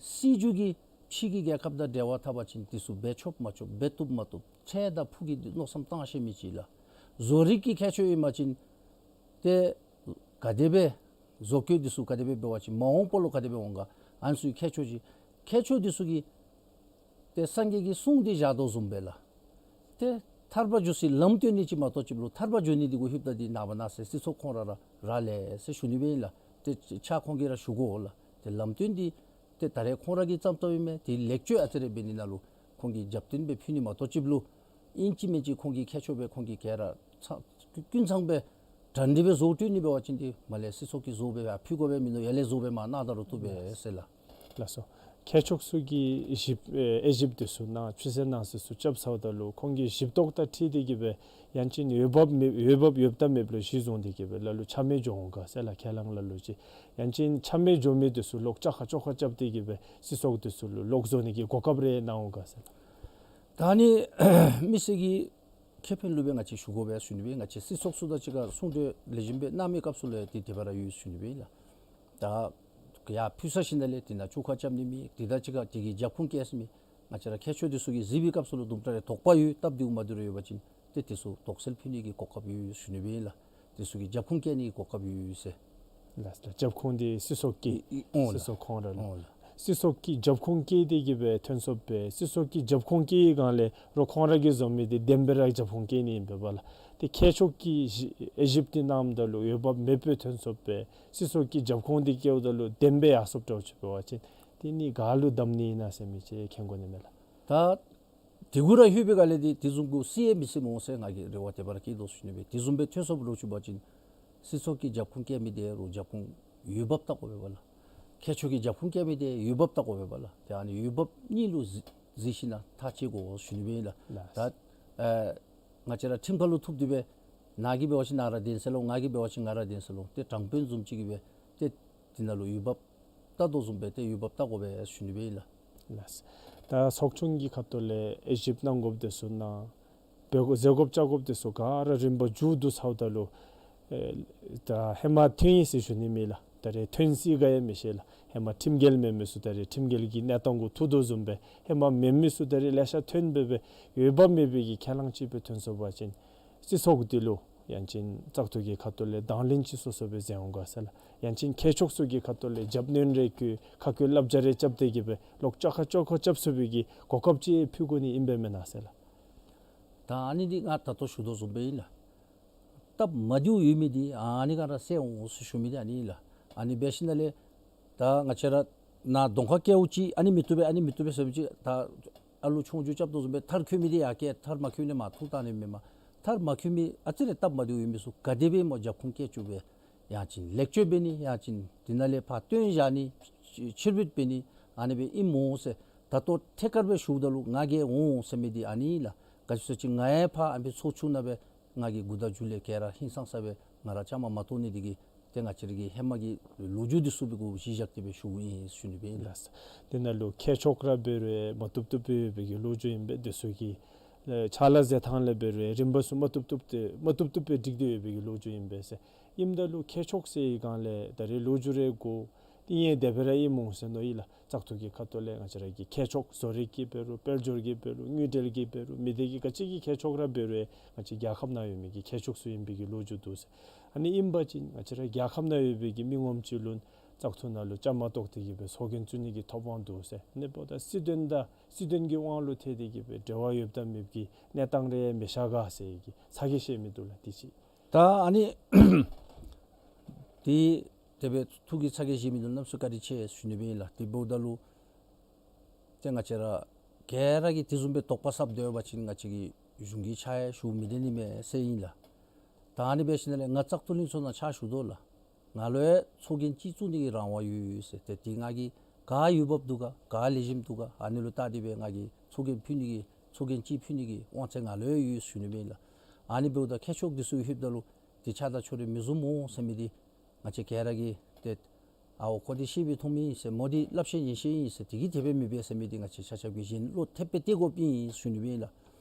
སྲིད་བྱུས་ཀྱི་ཕྱི་གི་རྒྱལ་ཁབ་དང་འབྲེལ་བ་འཐབ་པ་ཅིན་འདི་ཚུ་འབད་ཆོགཔ་མ་ཆོགཔ་འབད་བཏུབ་མ་བཏུབ་འཕྲལ་དང་ཕུགས་ཀྱི་འདི་མནོ་བསམ་བཏང་ཤེས་མི་ཅིག་ལགས། བཟོ་རིག་གི་ཁྱད་ཆོས་ཨིན་པ་ཅིན་ཏེ་ག་དེ་སྦེ་བཟོ་བཀོད་འདི་ཚུ་ག་དེ་སྦེ་འབད་བ་ཅིན་མ་འོངས་པ་ལུ་ག་དེ་སྦེ་འོང་ག། ཨ་ནི་ཚུ་གི་ཁྱད་ཆོས་ཅིག། ཁྱད་ཆོས་འདི་ཚུ་གིས་ཏེ་སངས་རྒྱས་ཀྱི་གསུང་འདི་བཞག་དོ་བཟུམ་སྦེ་ལགས། ཏེ་ཐར་པ་འགྱོ་སའི་ལམ་སྟོན་ནི་ཅིག་མ་གཏོགས་ཅིག་ལུ་ཐར་པ་འགྱོ་ནི་འདི་གུ་ལྷོདཔ་ད་འདི་ནངས་པ་གནངས་ཚེ་སྲིད་ཚོགས་ཁོང་ར་ར་རག་ལས་ཟེར་ཞུ་ནི་སྦེ་ཨིན་ལགས། ཏེ་ཕྱག་ཁོང་གིས་ར་ཞུ་དགོ་ལགས། ཏེ་ལམ་སྟོན་འདི་ཏེ་ད་རེས་ཁོང་ར་གིས་བརྩམས་བརྩམསཔ་ཨིན་མས། ཏེ་ལེགས་བཅོས་ཨ་ཙི་རེ་འབད་ནི་ནང་ལུ་ཁོང་གིས་རྒྱབ་རྟེན་སྦེ་ཕུལ་ནི་མ་གཏོགས་ཅིག་ལུ་ཨིན་ཅི་མིན་ཅི་ཁོང་གི་ཁྱད་ཆོས་སྦེ་ཁོང་གིས་ག་ར་ཚང་ཀུན་ཚང་སྦེ་དྲང་སྟེ་སྦེ་བཟོ་སྤྲོད་ནི་འབད་བ་ཅིན་ཏེ་མ་ལས་སྲིད་ཚོགས་ཀྱིས་བཟོ་སྦེ་ཕུལ་དགོ་པས་མིན་ནུག། ཡར་ལས་བཟོ་སྦེ་མར་གནང་ད་རུང་བཏུབ་པས་ཟེར་ལགས། ལགས་སོ། མཁས་མཆོག་ཚུ་གིས་ཞིབ་ཨེ་དབྱེ་ཞིབ་འདི་ཚུ་གནང་ཕྱི་གསལ་ནང་གསལ་ཚུ་རྐྱབ་ཚརཝ་ད་ལུ་ཁོང་གིས་ཞིབ་རྟོག་དང་འཁྲིལ་ཏེ་གི་སྦེ་ཡང་ཅིན་འོས་འབབ་མེད་འོས་འབབ་ཡོདཔ་དང་མེདཔ་ལུ་གཞི་བཟུང་སྟེ་གི་སྦེ་ལ་ལུ་ཆ་མེད་འགྱོ་འོང་ག་ཟེར་ལགས། ཁས་བླངས་ལ་ལུ་ཅིག། ཡང་ཅིན་ཆ་མེད་འགྱོ་མི་འདི་ཚུ་ལོག་བཅག་ཁ་བཅོ་ཁ་རྐྱབ་སྟེ་གི་སྦེ་སྲིད་ཚོགས་འདི་ཚུ་ལུ་ལོག་བཟོ་ནི་གི་གོ་སྐབས་རེ་གནང་འོང་ག་ཟེར་ལགས། ད་ཨ་ནི་མི་སེར་གྱི་ཁེ་ཕན་ལུ་སྦེ་ང་བཅས་ཞུ་དགོ་པས་ཟེར་ཞུ་ནི་སྦེ། ང་བཅས་སྲིད་ཚོགས་ཚུ་དང་གཅིག་ཁར་གསུང་གྲོས་ལེགས་ཤོམ་སྦེ་གནང་མི་སྐབས་སུ་ལུ་ཡང་ཏེ་དེ་སྦེ་ར་ཡོད་ཟེར་ཞུ་ནི་སྦེ་ཨིན་ལགས། ད་ཡར་ཕུལ་ཚར་ཞིནམ་ལས་དེ་ནང་བཅུག་ཁ་རྐྱབ་ནི་མེད། དེ་དང་གཅིག་ཁར་དེ་གི་རྒྱབ་ཁུངས་བཀལ་ས་མེད། ང་བཅས་ར་མཁས་མཆོག་འདི་ཚུ་གིས་གཟིགས་པའི་སྐབས་སུ་ལུ་དུམ་གྲ་རེ་དོགས་པ་ཡོད་སྟབས་བདེཝ་མ་བདེཝ་རེ་ཡོད་པ་ཅིན་ཏེ་དེ་ཚུ་དོགས་སེལ་ཕུལ་ནི་གི་གོ་སྐབས་ཡོད་ཟེར་ཞུ་ནི་སྦེ་ཨིན་ལགས། དེ་ཚུ་གི་རྒྱབ་ཁུངས་བཀལ་ནི་གི་གོ་སྐབས་ཡོད་ཟེར། ལགས་ལགས། རྒྱབ་ཁུངས་འདི་སྲིད་ཚོགས་ཀྱི་ཨིན་ཨིན་འོང་ལགས། སྲིད་ཚོགས་ཁོང་ར་ལགས། འོང་ལགས། སྲིད་ཚོགས་ཀྱིས་རྒྱབ་ཁུངས་བཀལ་ཏེ་གི་སྦེ་ཐོན་སོངམ་སྦེ་སྲིད་ཚོགས་ཀྱིས་རྒྱབ་ཁུངས་བཀལ་བའི་སྒང་ལས་རོགས་ཁོང་ར་གིས་བཟོ་མི་འདི་བདེན་པའི་ར་རྒྱབ་ཁུངས་བཀལ་ནི་ཨིན་པས་ལགས། ཏེ་མཁས་མཆོག་གིས་ཞིབ་ཨེ་དབྱེ་ཞིབ་འདི་གནངམ་ད་ལུ་འོས་འབབ་མེདཔ་སྦེ་ཐོན་སོངམ་སྦེ་སྲིད་ཚོགས་ཀྱིས་རྒྱབ་ཁུངས་འདི་བཀལཝ་ད་ལུ་བདེན་པའི་ཡར་སོངམ་འདྲཝ་ཅིག་འབད་བ་ཅིན་དེ་ནི་ག་ལུ་བདམས་ནི་ཨིན་ན་ཟེར་མི་ཅིག་མཁྱེན་དགོ་ནི་མས་ལགས། ད་དེ་གུ་ར་ལྷོད་པའི་སྒང་ལས་འདི་དེ་བཟུམ་གུ་སྲིད་ཡང་མི་སྲིད་སྨོ་ཟེར་ང་གིས་རེ་བ་དེ་སྦེ་ར་བསྐྱེད་དོ་ཟེར་ཞུ་ནི་སྦེ། དེ་བཟུམ་སྦེ་ཐོན་སོངམ་འདྲཝ་ཅིག་འབད་བ་ཅིན་སྲིད་ཚོགས་ཀྱིས་རྒྱབ་ཁུངས་བཀལ་མི་དེ་རོགས་རྒྱབ་ཁུངས་འོས་འབབ་བལྟ་དགོ་པས་པ་ལགས། མཁས་མཆོག་གིས་རྒྱབ་ཁུངས་བཀལ་མི་དེ་འོས་འབབ་བལྟ་དགོ་པས་པ་ལགས། ཏེ་ཨ་ནི་འོས་འབབ་གཉིས་ལུ་གཟིགས་གཟིགས་ཞིན་ན་ཐག་བཅད་དགོ་ཟེར་ཞུ་ནི་སྦེ་ཨིན་ལགས། ལགས། ད་ཨེ་ང་བཅས་ར་ཁྲིམས་ཁང་ལུ་ཐུག་སྟེ་སྦེ་ནཱ་གིས་འབད་བ་ཅིན་ནཱ་ར་གདན་སའི་ལོག། ང་གིས་འབད་བ་ཅིན་ང་ར་གདན་སའི་ལོག། ཏེ་དྲང་དཔོན་བཟུམ་ཅིག་གིས་སྦེ་ཏེ་དེ་ནང་ལུ་འོས་འབབ་བལྟ་དོ་བཟུམ་སྦེ་ཏེ་འོས་འབབ་བལྟ་དགོ་པས་ཟེར་ཞུ་ནི་སྦེ་ཨིན་ལགས། ལགས། ད་ཚོགས་ཆུང་གི་ཁ་ཐུག་ལས་དབྱེ་ཞིབ་གནང་དགོཔ་དེ་ཚུ་གནང་། འབད་དགོ་མཛད་དགོཔ་བཅར་དགོཔ་དེ་ཚུ་ག་ར་རིམ་པ་མཇུག་བསྡུ་ཚརཝ་ད་ལུ་ཨེ་ད་ཧེ་མ་ཐོན་ཡི་ཟེར་ཞུ་ནི་མེད་ལགས། ད་རེས་ཐོན་སྲིད་ག་ཡང་མི་ཤེས་ལགས། ཧེ་མ་ཁྲིམས་འགལ་མེན་མི་ཚུ་ད་རེས་ཁྲིམས་འགལ་གྱི་གནས་སྟངས་གུ་ཐུག་དོ་བཟུམ་སྦེ་ཧེ་མ་མེན་མི་ཚུ་ད་རེས་ལེ་ཤ་ཐོན་སྦེ་སྦེ་འོས་འབབ་མེད་པའི་གི་ཁས་བླངས་ཅིག་སྦེ་ཐོན་སོང་པ་ཅིན་སྲིད་ཚོགས་འདི་ལུ་ཡང་ཅིན་བཙག་འཐུ་གི་ཁ་ཐུག་ལས་དང་ལེན་ཅིག་སོ་སོ་སྦེ་མཛད་འོང་ག་ཟེར་ལགས། ཡང་ཅིན་མཁས་མཆོག་ཚུ་གི་ཁ་ཐུག་ལས་རྒྱབ་སྣོན་རེ་བཀོད་ཁ་བཀོད་བསླབ་བྱ་རེ་རྐྱབ་སྟེ་གི་སྦེ་ལོག་བཅག་ཁ་བཅོ་ཁ་རྐྱབ་ཚུགས་པའི་གི་གོ་སྐབས་ཅིག་ཕུལ་དགོ་ནི་ཨིན་པས་མེན་ན་ཟེར་ལགས། ད་ཨ་ནི་འདི་ང་ད་ལྟོ་ཞུ་དོ་བཟུམ་སྦེ་ཨིན་ལགས། སྟབས་མ་བདེཝ་ཡོད་མི་འདི་ཨ་ནི་ག་ར་སེལ་འོང་ཟེར་ཞུ་མི་འདི་ཨ་ནི་ཨིན་ལགས། ཨ་ནི་འབད་ཞིནམ་ལས་ད་ང་བཅས་ར་ནཱ་གདོང་ཁར་བཀལཝ་ཅིག་ཨ་ནི་མི་བཏུབ་པས་ཨ་ནི་མི་བཏུབ་པས་ཟེར་མི་ཅིག་ད་ཨ་ལུ་ཆུང་ཀུ་རྐྱབ་དོ་བཟུམ་སྦེ་མཐར་འཁྱོལ་མི་འདི་ཡར་བཀལ། མཐར་མ་འཁྱོལ་ནི་མར་འཐུ་བཏང་ནི་མེན་མས། མཐར་མ་འཁྱོལ་མི་ཨ་ཙི་རེ་སྟབས་མ་བདེཝ་ཡོད་མི་ཚུ་ག་དེ་སྦེ་སྨོ་རྒྱབ་ཁུངས་བཀལ་བཅུག་སྦེ་ཡང་ཅིན་ལེགས་བཅོས་འབད་ནི་ཡང་ཅིན་དེ་ནང་ལས་ཕར་བཏོན་བཞག་ནི་ཕྱིར་བསྡུ་འབད་ནི་ཨ་ནི་སྦེ་ཨིན་སྨོ་ཟེར་ད་ལྟོ་ཐད་ཀར་སྦེ་ཞུཝ་ད་ལུ་ང་གིས་འོང་ཟེར་མི་འདི་ཨ་ནི་ཨིན་ལགས། ག་ཅི་ཟེར་བ་ཅིན་ང་ཡང་ཕར་ཨ་ནི་སྦེ་ཚོགས་ཆུང་ནང་སྦེ་ང་གི་མགུ་དང་མཇུག་ལས་ག་ར་ཧིང་སངས་ས་སྦེ་ང་ར་བཅའ་མར་མ་གཏོགས་ནི་འདི་གིས་ཏེ་ང་བཅས་ར་གི་ཧེ་མ་གི་ལོ་རྒྱུས་འདི་ཚུ་སྦེ་གུ་གཞི་བཞག་སྟེ་སྦེ་ཞུཝ་ཨིན་ཟེར་ཞུ་ནི་སྦེ་ཨིན་ལགས། དེ་ནང་ལུ་མཁས་མཆོག་ར་འབད་རུང་མ་བཏུབ་བཏུབ་སྦེ་ཡོད་པའི་གི་ལོ་རྒྱུས་ཨིན་པས། དེ་ཚུ་གི་ཨེ་ཕྱག་ལཱ་མཛད་ཐངས་ལས་འབད་རུང་རིམ་པ་ཚུ་མ་བཏུབ་བཏུབ་སྟེ་མ་བཏུབ་བཏུབ་སྦེ་སྒྲིག་སྟེ་ཡོད་པའི་གི་ལོ་རྒྱུས་ཨིན་པས་ཟེར། ཨིནམ་ད་ལུ་མཁས་མཆོག་ཟེར་བའི་སྒང་ལས་ད་རེས་ལོ་རྒྱུས་རེ་གོ་ཏེ་ཨིན་དེ་སྦེ་ར་ཨིན་སྨོ་ཟེར་མནོ་ཡི་ལགས། བཙག་འཐུ་གི་ཁ་ཐུག་ལས་ང་བཅས་ར་གི་མཁས་མཆོག་བཟོ་རིག་གི་འབད་རུང་དཔལ་འབྱོར་གྱི་འབད་རུང་དངུལ་འབྲེལ་གྱི་འབད་རུང་མི་སྡེ་གི་ག་ཅི་གི་མཁས་མཆོག་ར་འབད་རུང་ང་བཅས་རྒྱལ་ཁབ་ནང་ཡོད་མི་གི་མཁས་མཆོག་ཚུ་ཨིན་པའི་གི་ལོ་རྒྱུས་འདུག་ཟེར། ཨ་ནི་ཨིན་པ་ཅིན་ང་བཅས་ར་རྒྱལ་ཁབ་ནང་ཡོད་པའི་གི་མི་ངོམ་ཅིག་ལུ་བཙག་འཐུ་ནང་ལུ་བཅའ་མར་གཏོགས་ཏེ་གི་སྦེ་ཚོགས་རྒྱན་བཙུགས་ནི་གི་ཐོབ་དབང་འདུག་ཟེར། ཨ་ནི་འབདཝ་ད་སྲིད་དོན་དང་སྲིད་དོན་གྱི་དབང་ལུ་ཐལ་ཏེ་གི་སྦེ་འབྲེལ་བ་ཡོདཔ་དང་མེདཔ་གི་གནས་སྟངས་རེ་མི་ཤར་ག་ཟེར་གི་ཚ་གྱང་བཞེས་མི་འདུག་ལགས། དེ་ཅིག། ད་ཨ་ནི་དེ་དེ་སྦེ་ཐུགས་ཀྱི་ཚ་གྱང་བཞེས་མི་འདུག། གནམ་མེད་ས་མེད་བཀའ་དྲིན་ཆེ་ཟེར་ཞུ་ནི་སྦེ་ཨིན་ལགས། དེ་འབདཝ་ད་ལུ་ཏེ་ང་བཅས་ར་ག་ར་གིས་དེ་བཟུམ་སྦེ་དོགས་པ་ཟབ་སྡོད་པ་ཅིན་ང་བཅས་ཀྱིས་གཞུང་གི་ཕྱག་ཡང་ཞུ་མི་ལེན་ནི་མས་ཟེར་ཨིན་ལགས། ད་ཨ་ནི་འབད་ཞིནམ་ལས་ང་བཙག་འཐུ་ལྷན་ཚོགས་ནང་ཕྱག་ཞུ་དོ་ལགས། ང་ལུ་ཡང་ཚོགས་རྒྱན་ཅིག་བཙུགས་ནི་གི་རང་དབང་ཡོད་ཟེར། ཏེ་དེ་ང་གིས་ག་འོས་འབབ་འདུག་ག་ག་ལེགས་ཤོམ་འདུག་ག་ཨ་ནི་ལུ་བལྟ་སྟེ་སྦེ་ང་གིས་ཚོགས་རྒྱན་ཕུལ་ནི་གི་ཚོགས་རྒྱན་ཅིག་ཕུལ་ནི་གི་དབང་ཚད་ང་ལུ་ཡང་ཡོད་ཟེར་ཞུ་ནི་སྦེ་ཨིན་ལགས། ཨ་ནི་འབདཝ་ད་མཁས་མཆོག་འདི་ཚུ་ལྷོདཔ་ད་ལུ་དེ་ཆ་དང་ཕྱོགས་རིས་མི་བཟུམ་སྨོ་ཟེར་མི་འདི་ང་བཅས་ག་ར་གིས་ཏེ་ཨའོ་ཁོ་འདི་ཤེས་པའི་ཐོག་མི་ཨིན་ཟེར་མོ་འདི་སླབ་ཤེས་ཉན་ཤེས་ཨིན་ཟེར་དེ་གིས་དེ་སྦེ་མི་འབད་ཟེར་མི་འདི་ང་བཅས་ཆ་ཁྱབ་ཀྱིས་གཞན་བློ་ཐེབས་སྦེ་གཏད་དགོཔ་ཨིན་ཟེར་ཞུ་ནི་སྦེ་ཨིན་ལགས།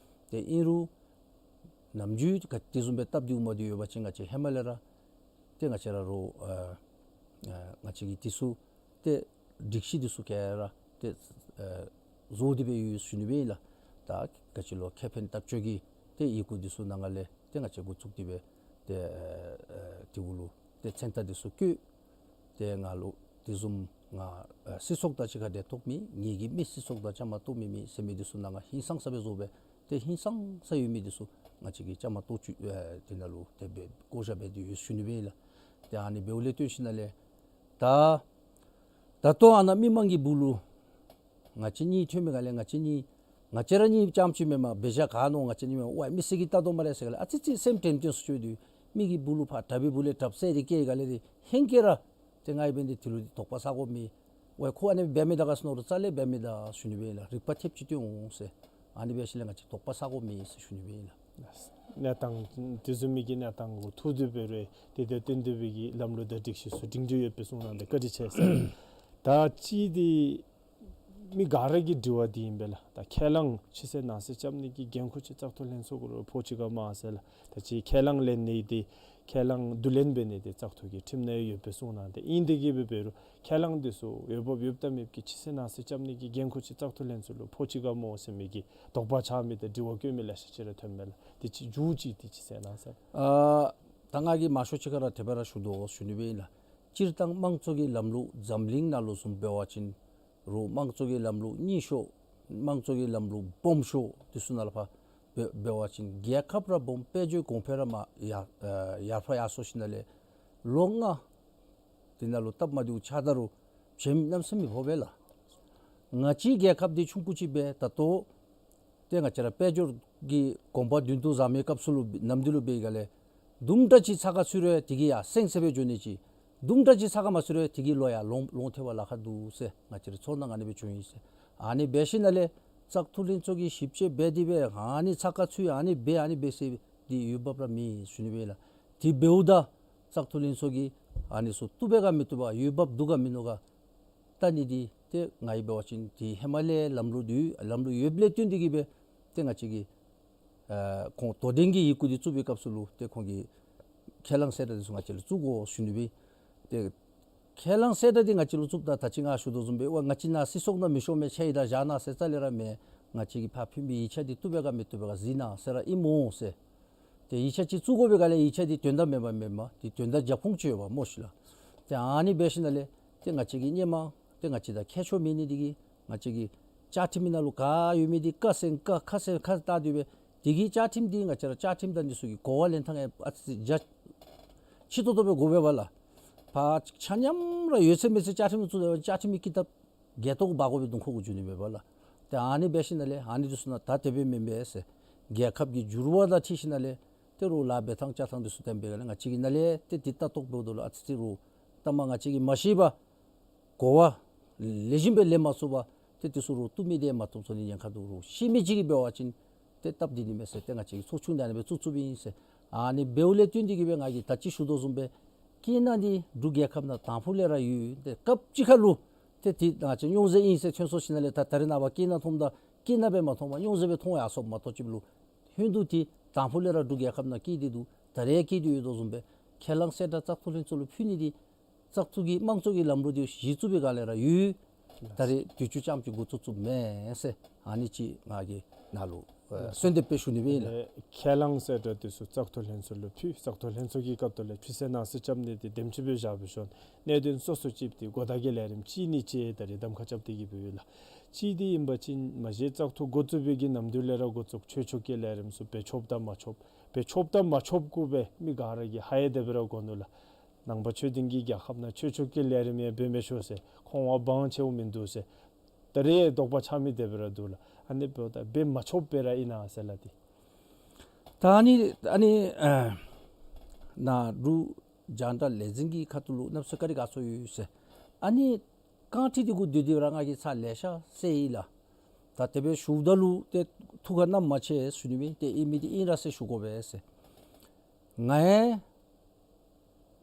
ཏེ་ཨིན་རུང་ནམ་རྒྱུན་ག་དེ་བཟུམ་སྦེ་སྟབས་བདེཝ་མ་བདེཝ་ཡོད་པ་ཅིན་ང་བཅས་ཧེ་མ་ལས་ར་ཏེ་ང་བཅས་ར་རོགས་ཨ་ཨ་ང་བཅས་ཀྱིས་དེ་ཚུ་ཏེ་སྒྲིག་གཞི་འདི་ཚུ་ག་ར་ཏེ་ཨ་བཟོ་སྟེ་སྦེ་ཡོད་ཟེར་ཞུ་ནི་སྦེ་ཨིན་ལགས། ད་ག་ཅི་ལོ་ཁེ་ཕན་ཐག་གཅོད་ཀྱི་ཏེ་ཡི་གུ་འདི་ཚུ་ནང་ལས་ ཏེ་ང་བཅས་འགོ་བཙུགས་ཏེ་སྦེ་ཏེ་ཨེ་ཏེ་འུ་ལུ་ཏེ་མཚན་རྟགས་འདི་ཚུ་བཀོད། ཏེ་ང་ལུ་དེ་བཟུམ་ང་ཨེ་སྲིད་ཚོགས་དང་གཅིག་ཁར་འབྲེལ་གཏོགས་མེད། ངེ་གི་མི་སྲིད་ཚོགས་དང་བཅའ་མར་གཏོགས་མི་མེད་ཟེར་མི་འདི་ཚུ་ནང་ང་ཧིང་སངས་ས་སྦེ་བཟོ་སྦེ་ཏེ་ཧིང་སངས་ས་ཡོད་མི་འདི་ཚུ་ང་བཅས་ཀྱིས་བཅའ་མར་གཏོགས་བཅུག། ཨེ་དེ་ནང་ལུ་དེ་སྦེ་བསྐོ་བཞག་འབད་དེ་ཡོད་ཞུ་ནི་སྦེ་ཨིན་ལགས། ཏེ་ཨ་ནི་འབདཝ་ལས་བརྟེན་ཞིནམ་ལས་ད་ད་ལྟོ་ཨ་ནཱ་མི་མང་གི་སྦུག་ལུ་ང་བཅས་གཉིས་ཐོན་མི་ག་ལས་ང་བཅས་གཉིས་ང་བཅས་ར་གཉིས་རྐྱངམ་ཅིག་མེན་པར་འབད་བཞག་ག་ནོ་ང་བཅས་གཉིས་མེན་པར་ཝའི་མི་སེར་གྱིས་བལྟ་དོ་སྨ་རེ་ཟེར་ག་ལས་ཨ་ཙི་ཙི་སེམས་དྲན་དྲན་སུ་ཅིག་འདུག། མི་གི་སྦུག་ལུ་ཕར་དྲག་པའི་སྦུག་ལས་དྲགཔ་ཟེར་དེ་སྐྱེལ་ག་ལས་ཏེ་ཧེང་སྐལ་ར་ཏེ་ང་ཡང་འབད་ནི་དེ་ལུ་དོགས་པ་ཟ་དགོཔ་མེད། ཝའི་ཁོ་ཨ་ནི་འབད་མི་ད་ག་ཟེར་མནོ་རུང་རྩ་ལས་འབད་མི་ད་ཞུ་ནི་སྦེ་ཨིན་ལགས། རིག་པ་ཐེབས་ཅིག་སྟོན་འོང་ཟེར། ཨ་ནི་འབད་ཞིནམ་ལས་ང་བཅས་དོགས་པ་ཟ་དགོཔ་མེད་ཟེར་ཞུ་ནི་སྦེ་ཨིན་ལགས། གནས་སྟངས་དེ་བཟུམ་མའི་གི་གནས་སྟངས་ལུ་ཐུག་སྟེ་འབད་རུང་དེ་དང་བསྟུན་ཏེ་སྦེ་གི་ལམ་ལུགས་དང་སྒྲིག་གཞི་ཚུ་སྒྲིང་སྒྲིང་ཡོདཔ་སྦེ་གསུང་གནང་སྟེ་བཀའ་དྲིན་ཆེ་ཟེར། ད་ཅི་འདི་མི་ག་ར་གི་དྲི་བ་འདི་ཨིན་པས་ལགས། ད་ཁས་བླངས་ཕྱི་གསལ་ནང་གསལ་རྐྱབ་ནི་གི་འགན་ཁུར་ཅིག་བཙག་འཐུ་ལྷན་ཚོགས་ལུ་ཕོག་ཅི་ག་སྨོ་ཟེར་ལགས། ད་ཅི་ཁས་བླངས་ལེན་ནི་འདི་ཁས་བླངས་བསྡུ་ལེན་འབད་ནི་འདི་བཙག་འཐུ་གི་ཁྲིམས་ནང་ཡོདཔ་སྦེ་གསུང་གནང་སྟེ་ཨིན། དེ་གིས་འབད་རུང་ཁས་བླངས་འདི་ཚུ་འོས་འབབ་ཡོདཔ་དང་མེདཔ་གི་ཕྱི་གསལ་ནང་གསལ་རྐྱབ་ནི་གི་འགན་ཁུར་ཅིག་བཙག་འཐུ་ལྷན་ཚོགས་ལུ་ཕོག་ཅི་ག་སྨོ་ཟེར་མི་གི་དོགས་པ་ཆགས་མི་དང་དྲི་བ་བཀོད་མི་ལེ་ཤ་ཅིག་ར་ཐོན་མས་ལགས། དེ་ཅིག་མཇུག་ཅིག་དེ་ཅིག་གསལ་གནང་ཟེར། ཨ་ད་ང་གིས་མང་ཤོས་ཅིག་ཁར་དེ་སྦེ་ར་ཞུ་དོ་ཞུ་ནི་སྦེ་ཨིན་ལགས། སྤྱིར་བཏང་དམངས་གཙོ་གི་ལམ་ལུགས་འཛམ་གླིང་ནང་ལུ་བཟུམ་འབད་བ་ཅིན་རུང་དམངས་གཙོ་གི་ལམ་ལུགས་རྙིང་ཤོས་དམངས་གཙོ་གི་ལམ་ལུགས་སྦོམ་ཤོས་དེ་ཚུ་ནང་ལུ་ཕར་འབད་འབད་བ་ཅིན་རྒྱལ་ཁབ་ར་སྦོམ་དཔལ་འབྱོར་གོང་འཕེལ་ར་མར་ཡར་ཨེ་ཡར་འཕར་ཡར་སོང་ཞིནམ་ལས་ལོ་ལྔ་དེ་ནང་ལུ་སྟབས་མ་བདེཝ་ཆགས་ད་རུང་བྱེམ་གནམ་མེད་ས་མེད་ཕོག་པས་ལགས། ང་བཅས་རྒྱལ་ཁབ་འདི་ཆུང་ཀུ་ཅིག་སྦེ་ད་ལྟོ་ཏེ་ང་བཅས་ར་དཔལ་འབྱོར་གྱི་གོམ་པ་མདུན་དུ་བཟང་མི་སྐབས་སུ་ལུ་ནམ་དུས་ལུ་འབད་ག་ལས་དུམ་གྲ་ཅིག་ཚ་ཁ་ཚུད་རུང་དེ་གིས་ཡར་སེང་སེང་སྦེ་འགྱོ་ནི་ཅིག། དུམ་གྲ་ཅིག་ཚ་ཁ་མ་ཚུད་རུང་དེ་གིས་ལོག་ཡར་ལོང་ལོང་ཐལ་བར་ལཱ་ཁག་འདུག་ཟེར་ང་བཅས་རའི་ཚོར་སྣང་ཨ་ནི་སྦེ་བྱུང་ཡི་ཟེར། ཨ་ནི་འབད་ཞིནམ་ལས་བཙག་འཐུ་ལྷན་ཚོགས་ཀྱིས་ཞིབ་དཔྱད་འབད་དེ་སྦེ་ཨ་ནི་ཚ་ཁ་ཚུད་ཨ་ནི་འབད་ཨ་ནི་འབད་ཟེར་འདི་འོས་འབབ་ར་མེད་ཞུ་ནི་སྦེ་ཨིན་ལགས། དེ་འབདཝ་ད་བཙག་འཐུ་ལྷན་ཚོགས་ཀྱིས་ཨ་ནི་ཚུ་བཏུབ་པས་ག་མི་བཏུབ་པས་འོས་འབབ་འདུག་ག་མིན་འདུག་ག་བལྟ་ནི་འདི་ཏེ་ང་གིས་འབད་བ་ཅིན་དེ་ཧེ་མ་ལས་ལམ་ལུགས་འདི་ལམ་ལུགས་ཡོདཔ་ལས་བརྟེན་ཏེ་གིས་སྦེ་ཏེ་ང་བཅས་ཀྱིས་ཨ་ཁོང་དོ་འགྲན་གྱི་ཡི་གུ་འདི་བཙུགས་པའི་སྐབས་སུ་ལུ་ཏེ་ཁོང་གིས་ཁས་བླངས་གསལ་བསྒྲགས་འདི་ཚུ་ང་བཅས་ལུ་བཙུགས་དགོ་ཞུ་ནི་སྦེ། ཏེ་ཁས་བླངས་གསལ་བསྒྲགས་འདི་ང་བཅས་ལུ་བཙུགསཔ་ད་ད་ཅི་ང་ཞུ་དོ་བཟུམ་སྦེ་ཝའི་ང་བཅས་ནཱ་སྲིད་ཚོགས་ནང་མི་ཤོང་མི་ཆ་ཡི་ད་བཞག་གནང་ཟེར་རྩ་ལས་ར་མེན། ང་བཅས་ཀྱིས་ཕར་ཕུལ་མི་ཡིག་ཆ་འདི་བཏུབ་པས་ག་མི་བཏུབ་པས་ག་གཟིགས་གནང་ཟེར་ར་ཨིན་སྨོ་ཟེར། ཏེ་ཡིག་ཆ་ཅིག་བཙུགས་དགོ་པའི་སྒང་ལས་ཡིག་ཆ་འདི་དོན་དག་མེན་པ་མེན་པ་འདི་དོན་དག་རྒྱབ་ཁུངས་ཅིག་ཡོད་པ་སྨོ་ཤིག་ལགས། ཏེ་ཨ་ནི་འབད་ཞིནམ་ལས་ཏེ་ང་བཅས་ཀྱིས་སྔོན་མ་ཏེ་ང་བཅས་དང་ཁྱད་ཆོས་མེད་ནི་འདི་གིས་ང་བཅས་ཀྱིས་བཅའ་ཁྲིམས་ནང་ལུ་ག་ཡོད་མི་འདི་ཀ་ཟེར་ཀ་ཁ་ཟེར་ཁ་བཏགས་དེ་སྦེ་དེ་གིས་བཅའ་ཁྲིམས་འདི་ང་བཅས་ར་བཅའ་ཁྲིམས་དང་འདི་ཚུ་གི་གོ་བ་ལེན་ཐངས་ཨ་ཙི་རྒྱ་ཆེ་ཏོག་ཏོ་སྦེ་དགོ་པས་པ་ལགས། ཕར་ཆ་མཉམ་ར་ཡོད་ཚད་མེད་ཚད་བཅའ་ཁྲིམས་བཙུགས་ད་བཅའ་ཁྲིམས་ཀྱི་ཀི་ཏབ་བརྒལ་ཏོག་འབག་དགོ་པའི་དོན་ཁོ་གུ་འགྱོ་ནི་མས་པ་ལགས། ཏེ་ཨ་ནི་འབད་ཞིནམ་ལས་ཨ་ནི་འདི་ཚུ་ནང་ད་དེ་སྦེ་མེན་པས་ཟེར་རྒྱལ་ཁབ་ཀྱི་འགྱུར་བ་དང་འཁྲིལ་ཞིནམ་ལས་ཏེ་རོགས་ལཱ་འབད་ཐངས་བཅའ་ཐངས་འདི་ཚུ་བསྟན་པའི་སྒང་ལས་ང་བཅས་ཀྱིས་ནཱ་ལས་ཏེ་འདི་ལྟ་རྟོག་འབདཝ་ད་ལུ་ཨ་ཙི་ཙི་རོགས་ལྟ་མ་ང་བཅས་ཀྱིས་མ་ཤེས་པར་གོ་བ་ལེགས་ཤོམ་སྦེ་ལེན་མ་ཚུགས་པར་ཏེ་འདི་ཚུ་རོགས་བཏུབ་མི་འདི་མ་བཏུབ་ཚུགས་ནི་ཉེན་ཁ་འདུག། རོགས་ཤེས་མི་ཅིག་གིས་འབད་བ་ཅིན་ཏེ་སྟབས་བདེ་ནི་མས་ཟེར་ཏེ་ང་བཅས་ཀྱིས་ཚོགས་ཆུང་འདི་ཨ་ནི་སྦེ་བཙུགས་བཙུགསཔ་ཨིན་ཟེར། ཨ་ནི་འབདཝ་ལས་བརྟེན་ཏེ་གིས་སྦེ་ང་གིས་ད་ཅི་ཞུ་དོ་བཟུམ་སྦེ་སྐྱེས་ནག་འདི་འབྲུག་རྒྱལ་ཁབ་ནང་དང་ཕུ་ལས་ར་ཡོད། ཏེ་སྐབས་ཅིག་ཁར་ལུ་ཏེ་འདི་ང་བཅས་རྙོག་འཛིང་ཨིན་ཟེར་ཐོན་སོང་ཞིནམ་ལས་ད་ད་རེས་ནངས་པ་སྐྱེས་ནག་མཐོངམ་ད་སྐྱེས་ནག་སྦེ་མ་མཐོང་པར་རྙོག་འཛིང་སྦེ་མཐོང་ཡར་སོངམ་མ་གཏོགས་ཅིག་ལུ་ཧོན་དུ་འདི་དང་ཕུ་ལས་ར་འབྲུག་རྒྱལ་ཁབ་ནང་སྐྱེས་ཏེ་འདུག། ད་རེས་སྐྱེས་ཏེ་ཡོད་དོ་བཟུམ་སྦེ་ཁས་བླངས་གསལ་བསྒྲགས་བཙག་འཐུ་ལྷན་ཚོགས་ལུ་ཕུལ་ནི་འདི་བཙག་འཐུ་གི་དམངས་གཙོ་གི་ལམ་ལུགས་འདི་གཞི་བཙུགས་པའི་སྒང་ལས་ར་ཡོད། ད་རེས་དུས་ཚོད་ཙམ་ཅིག་འགོ་བཙུགས་བཙུགསཔ་མེན་ཟེར་ཨ་ནི་ཅིག་ང་གིས་ནཱ་ལུ་ཨེ་གསོལ་འདེབས་སྦེ་ཞུ་ནི་སྦེ་ཨིན་ལགས། ཨེ་ཁས་བླངས་གསལ་བསྒྲགས་འདི་ཚུ་བཙག་འཐུ་ལྷན་ཚོགས་ལུ་ཕུལ། བཙག་འཐུ་ལྷན་ཚོགས་ཀྱི་སྐབས་དེ་ལས་ཕྱི་གསལ་ནང་གསལ་རྐྱབ་ནི་འདི་དེམ་ཅིག་སྦེ་བཞག་སྦེ་ཞིནམ་གནད་དོན་སོ་སོ་ཅིག་འདི་གོ་བརྡ་གི་ལས་རིམ་ཅིག་གཉིས་ཅིག་ད་རེས་གདམ་ཁ་རྐྱབ་སྟེ་གིས་འབདཝ་ཨིན་ལགས། གཅིག་འདི་ཨིན་པ་ཅིན་མ་གཞི་བཙག་འཐུ་འགོ་བཙུགས་པའི་གི་ནམ་དུས་ལས་ར་འགོ་བཙུགས་ཆོས་ཕྱོགས་ཀྱི་ལས་རིམ་ཚུ་འབད་ཆོགཔ་དང་མ་ཆོགཔ་འབད་ཆོགཔ་དང་མ་ཆོགཔ་གུ་སྦེ་མི་ག་ར་གིས་ཧ་ཡང་དེ་སྦེ་ར་གོ་ནུག་ལགས། ནང་པ་ཆོས་ལྡན་གྱི་རྒྱལ་ཁབ་ནང་ཆོས་ཕྱོགས་ཀྱི་ལས་རིམ་ཡང་འབད་མི་ཆོག་ཟེར་ཁོང་ལུ་དབང་ཆ་མིན་འདུག་ཟེར་ད་རེས་དོགས་པ་ཆགས་མི་དེ་སྦེ་ར་འདུག་ལགས། ཨ་ནི་འབདཝ་ད་འབད་མ་ཆོགཔ་སྦེ་ར་ཨིན་ན་ཟེར་ལགས་ཏེ། ད་ཨ་ནི་ཨ་ནི་ཨ་ནཱ་འབྲུག་རྒྱང་བསྒྲགས་ལས་འཛིན་གྱི་ཁ་ཐུག་ལུ་ནབ་སོ་བཀའ་དྲིན་དགའ་ཚོར་ཡོད་ཟེར་ཨ་ནི་རྐང་ཁྲི་འདི་གུ་སྡོད་དེ་ར་ང་གིས་ཚར་ལེ་ཤ་བསལ་ཡི་ལགས། ད་དེ་སྦེ་ཞུཝ་ད་ལུ་ཏེ་ཐུགས་ཁར་བསྣམ་མ་ཆེ་ཞུ་ནི་མེད། ཏེ་ཨིན་མི་འདི་ཨིན་ར་ཟེར་ཞུ་དགོ་པས་ཟེར། ང་ཡང་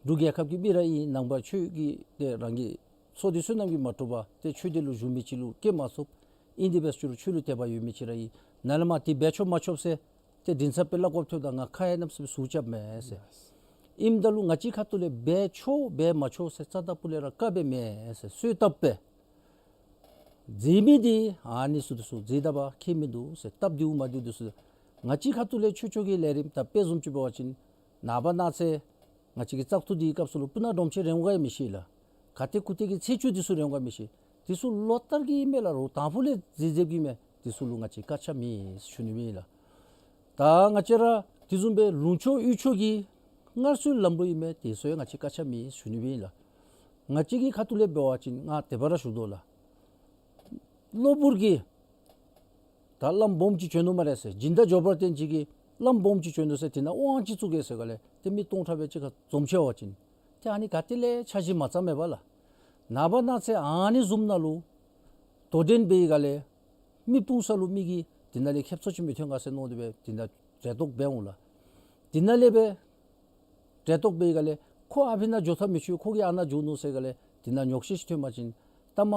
འབྲུག་རྒྱལ་ཁབ་ཀྱི་མི་ར་ཨིན། ནང་པ་ཆོས་ཀྱི་ཏེ་རང་གི་ཚོགས་སྡེ་བསོད་ནམས་ཀྱིས་མ་གྲུབ་པར་ཏེ་ཆོས་སྡེ་ལུ་ཞུགས་མི་ཅིག་ལུ་སྐྱེ་མ་ཚུགས། ཨིན་དེ་སྦེ་ཞུ་རུང་ཆོས་ལུ་དད་པ་ཡོད་མི་ཅིག་ར་ཨིན། ནཱ་ལས་མར་འདི་འབད་ཆོག་མ་ཆོག་ཟེར་ཏེ་མགྲིན་ཚབ་སྦེ་སླབ་དགོཔ་ཐོནམ་ད་ང་ཁ་ཡང་གནམ་མེད་ས་མེད་ཟུག་རྐྱབ་མས་ཟེར། ཨིནམ་ད་ལུ་ང་བཅས་ཁ་ཐུག་ལས་འབད་ཆོག་འབད་མ་ཆོག་ཟེར་རྩ་དང་སྤུ་ལས་ར་བཀའ་འབད་མེད་ཟེར་གསོལ་བཏབ་པས། མཛད་མི་འདི་ཨ་ནི་ཚུ་འདི་ཚུ་མཛད་ད་པ་ཁྱད་མིན་འདུག་ཟེར་སྟབས་བདེཝ་མ་བདེཝ་འདི་ཚུ་ ང་བཅས་ཁ་ཐུག་ལས་ཆོས་ཕྱོགས་ཀྱི་ལས་རིམ་ད་དཔེ་བཟུམ་ཅིག་འབད་བ་ཅིན་ནངས་པ་གནངས་ཚེ་ང་བཅས་ཀྱི་བཙག་འཐུ་འདིའི་སྐབས་སུ་ལུ་སྤུ་ན་སྒྲོམ་ཆེན་རན་ག་ཡང་མི་ཤེས་ལགས། ག་ཏེ་ཁུ་ཏེ་གི་ཚེས་བཅུ་འདི་ཚུ་རན་ག་མི་ཤེས། འདི་ཚུ་ལོ་ལྟར་གྱི་ཨིན་མས་ལགས། རོགས་དང་ཕུ་ལས་མཛད་མཛདཔ་ཨིན་མས། འདི་ཚུ་ལུ་ང་བཅས་བཀག་ཆ་མེད་ཞུ་ནི་ཨིན་ལགས། ད་ང་བཅས་ར་དེ་བཟུམ་སྦེ་ལུང་ཕྱོགས་ཡུལ་ཕྱོགས་ཀྱི་སྔར་སྲོལ་ལམ་ལུགས་ཨིན་མས། དེ་ཚུ་ཡང་ང་བཅས་བཀག་ཆ་མེད་ཞུ་ནི་ཨིན་ལགས། ང་བཅས་ཀྱི་ཁ་ཐུག་ལས་འབད་བ་ཅིན་ང་དེ་སྦེ་ར་ཞུ་དོ་ལགས། གློ་བུར་གྱི་ད་བླམ་སྦོམ་ཅིག་བྱོན་ནུག་སྨ་རེ་ཟེར། སྦྱིན་བདག་འབྱོར་པ་ཅན་ཅིག་གིས་བླམ་སྦོམ་ཅིག་བྱོན་ནུག་ཟེར་དེ་ནང་དབང་ཅིག་བཙུགས་གེ་ཟེར་ག་ལས་ཏེ་མི་སྟོང་ཕྲག་སྦེ་གཅིག་ཁར་འཛོམས་ཆི་བ་ཅིན་ཏེ་ཨ་ནི་ག་ཏེ་ལས་འཆར་གཞི་མ་བརྩམས་མས་པ་ལགས། ནངས་པ་གནངས་ཚེ་ཨ་ནི་བཟུམ་ནང་ལུ་དོ་འགྲན་འབད་ཡི་ག་ལས་མི་སྤུངས་ས་ལུ་མི་གིས་དེ་ནང་ལས་ཁེབ་སང་ཅིག་མི་ཐོན་ག་ཟེར་མནོ་སྟེ་སྦེ་དེ་ནང་གྲལ་གཏོགས་འབད་འོང་ལགས། དེ་ནང་ལས་སྦེ་གྲལ་གཏོགས་འབད་ཡི་ག་ལས་ཁོ་ཨ་ཕི་ནང་འགྱོ་ཐབས་མི་ཆོག། ཁོ་གིས་ཨ་ནཱ་འགྱོ་ནུག་ཟེར་ག་ལས་དེ་ནང་ཉོགས་བཤད་ཅིག་ཐོན་པ་ཅིན་ལྟ་མ་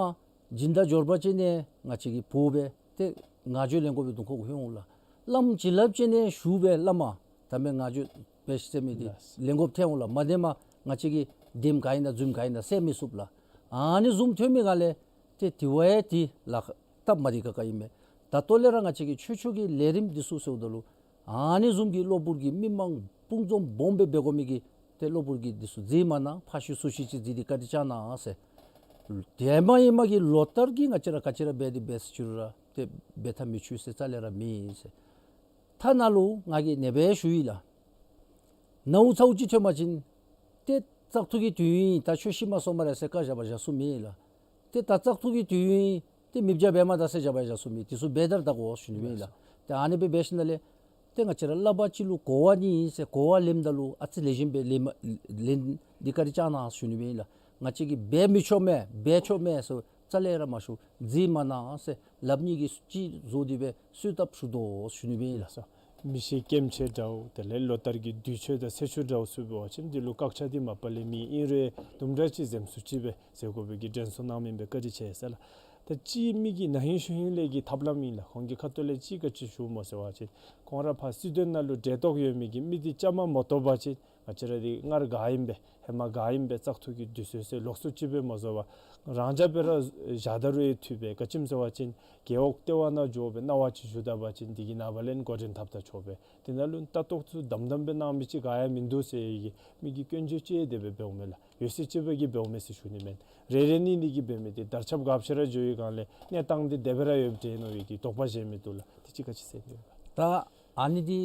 སྦྱིན་བདག་འབྱོར་པ་ཅན་ནི་ང་བཅས་ཀྱི་བུ་སྦེ་ཏེ་ང་རྒྱལ་ལེན་དགོ་པའི་དོན་ཁོ་གུ་ལྷོད་འོང་ལགས། བླམ་བྱིན་རླབས་ཅན་ནི་ཞུ་སྦེ་བླ་མ་ད་མེན་ང་རྒྱལ་འབད་ཤིག་ཟེར་མི་འདི་ལགས། ལེན་དགོཔ་ཐོན་འོང་ལགས། མ་བདེན་པར་ང་བཅས་ཀྱི་དེམ་ག་ཨིན་ན་རྫུནམ་ག་ཨིན་ན་ཟེར་མི་ཚུགས་ལགས། ཨ་ནི་བཟུམ་ཐོན་མི་ག་ལས་ཏེ་དེ་བ་ཡང་དེ་ལཱ་ཁག་སྟབས་མ་བདེ་ཁག་ཁ་ཨིན་མས། ད་ལྟོ་ལས་ར་ང་བཅས་ཀྱི་ཆོས་ཕྱོགས་ཀྱི་ལས་རིམ་འདི་ཚུ་ཟེརཝ་ད་ལུ་ཨ་ནི་བཟུམ་གྱི་གློ་བུར་གྱི་མི་མང་སྤུངས་འཛོམས་སྦོམ་སྦེ་འབད་དགོ་མི་གི་ཏེ་གློ་བུར་གྱི་འདི་ཚུ་མཛད་མ་གནང་། ཕར་བཤུད་ཚུར་བཤུད་ཅིག་མཛད་དེ་བཀའ་དྲིན་བསྐྱང་གནང་ཟེར། དེ་མ་ཨིན་མ་གི་ལོ་ལྟར་གྱི་ང་བཅས་ར་ག་ཅི་ར་འབད་དེ་འབད་ཟེར་ཅི་རུང་ར་ཏེ་འབད་ཐབས་མི་ཆོག་ཟེར་རྩ་ལས་ར་མེད་ཟེར། ཐ་ན་ལུ་ང་གིས་ཨ་ནེ་སྦེ་ཞུ་ཡི་ལགས། ནཝ་ཚཝ་ཅིག་ཐོན་པ་ཅིན་ཏེ་བཙག་འཐུ་གི་དུས་ཡུན་ད་ཁྱོད་ཤི་མ་སོང་སྨ་རེ་ཟེར་བཀའ་བཞག་པ་བཞག་ས་མེད་ལགས། ཏེ་ད་བཙག་འཐུ་གི་དུས་ཡུན་ཏེ་མི་བཞག་འབད་མ་ད་ཟེར་བཞག་པ་བཞག་ས་མེད། དེ་ཚུ་འབད་དར་ད་དགོ་ཞུ་ནི་ཨིན་ལགས། ཏེ་ཨ་ནི་སྦེ་འབད་ཞིནམ་ལས་ཏེ་ང་བཅས་ར་བསླབ་པ་ཅིག་ལུ་གོ་བ་ནི་ཨིན་ཟེར་གོ་བ་ལེནམ་ད་ལུ་ཨ་ཙི་ལེགས་ཤོམ་སྦེ་ལེན་མ་ལེན་དེ་བཀའ་དྲིན་བསྐྱང་གནང་ཞུ་ནི་ཨིན་ལགས། ང་བཅས་ཀྱིས་འབད་མི་ཆོག་མས་འབད་ཆོག་མས་ཟེར་རྩ་ལས་ར་མ་ཞུ། མཛད་མ་གནང་ཟེར་ལགཔ་གཉིས་ཀྱིས་གཅིག་བཟོ་སྟེ་སྦེ་གསོལ་བཏབ་ཞུ་དོ་ཞུ་ནི་ཨིན་ལགས། མི་ཤི་སྐྱེམས་ཆེ་འདྲཝ་དེ་ལས་ལོ་ལྟར་གྱི་དུས་མཆོད་དང་ཚེས་མཆོད་འདྲཝ་ཚུ་འབད་བ་ཅིན་འདི་ལུ་བཀག་ཆ་འདི་མ་པ་ལས་མེད། ཨིན་རུང་དུམ་གྲ་ཅིག་འཛེམ་ཟུར་ཅིག་སྦེ་མཛད་དགོ་པའི་གི་དྲན་གསོ་གནང་མི་ཨིན་པས། བཀའ་དྲིན་ཆེ་ཟེར་ལགས། ད་ཅིག་མི་གི་ན་ཧིང་གཞེས་ཧིང་ལས་ཀྱི་ཐབས་ལམ་ཨིན་ལགས། ཁོང་གི་ཁ་ཐུག་ལས་ཅིག་ག་ཅི་ཞུཝ་སྨོ་ཟེར་བ་ཅིན་ཁོང་ར་ཕར་སྲིད་དོན་ནང་ལུ་གྲལ་གཏོགས་ཡོད་མི་གི་མི་འདི་བཅའ་མར་མ་གཏོགས་པ་ཅིན་ང་བཅས་ར་འདི་སྔར་ག་ཨིནམ་སྦེ་ཧེ་མ་ག་ཨིནམ་སྦེ་བཙག་འཐུ་གི་དུས་ཚོད་ཟེར་ལོགས་སུ་ཅིག་སྦེ་མ་བཟོ་བར་རང་འཇགས་སྦེ་ར་བཞག་ད་རུང་ཡང་བཏུབ་པས། ག་ཅི་སྨོ་ཟེར་བ་ཅིན་རྒེད་འོག་ལྟེ་བ་ནང་འགྱོ་སྦེ་གནང་བ་ཅིག་ཞུ་ད་པ་ཅིན་འདི་གི་ནངས་པ་ལས་འགོ་འདྲེན་འཐབ་ད་ཆོག་པས། དེ་ནང་ལུ་ལྟ་རྟོག་ཚུ་དམ་དམ་སྦེ་གནང་མི་ཅིག་ག་ཡང་མིན་འདུག་ཟེར་བའི་གི་མི་གིས་སྐྱོན་བརྗོད་ཅིག་དེ་སྦེ་འབདཝ་མས་ལགས། ཡོད་ཚད་ཅིག་སྦེ་གིས་འབདཝ་མས་ཟེར་ཞུ་ནི་མེན། རེ་རེ་གཉིས་གཉིས་ཀྱིས་འབད་མི་འདི་དར་ཁྱབ་ག་ཅི་ར་འགྱོ་བའི་སྒང་ལས་གནས་སྟངས་འདི་དེ་སྦེ་ར་ཡོདཔ་འདྲས་མནོ་བའི་གི་དོགས་པ་བཞེས་མི་འདུག་ལགས། དེ་ཅིག་ག་ཅི་ཟེར་ནི་ཡོད་ག། ད་ཨ་ནི་འདི་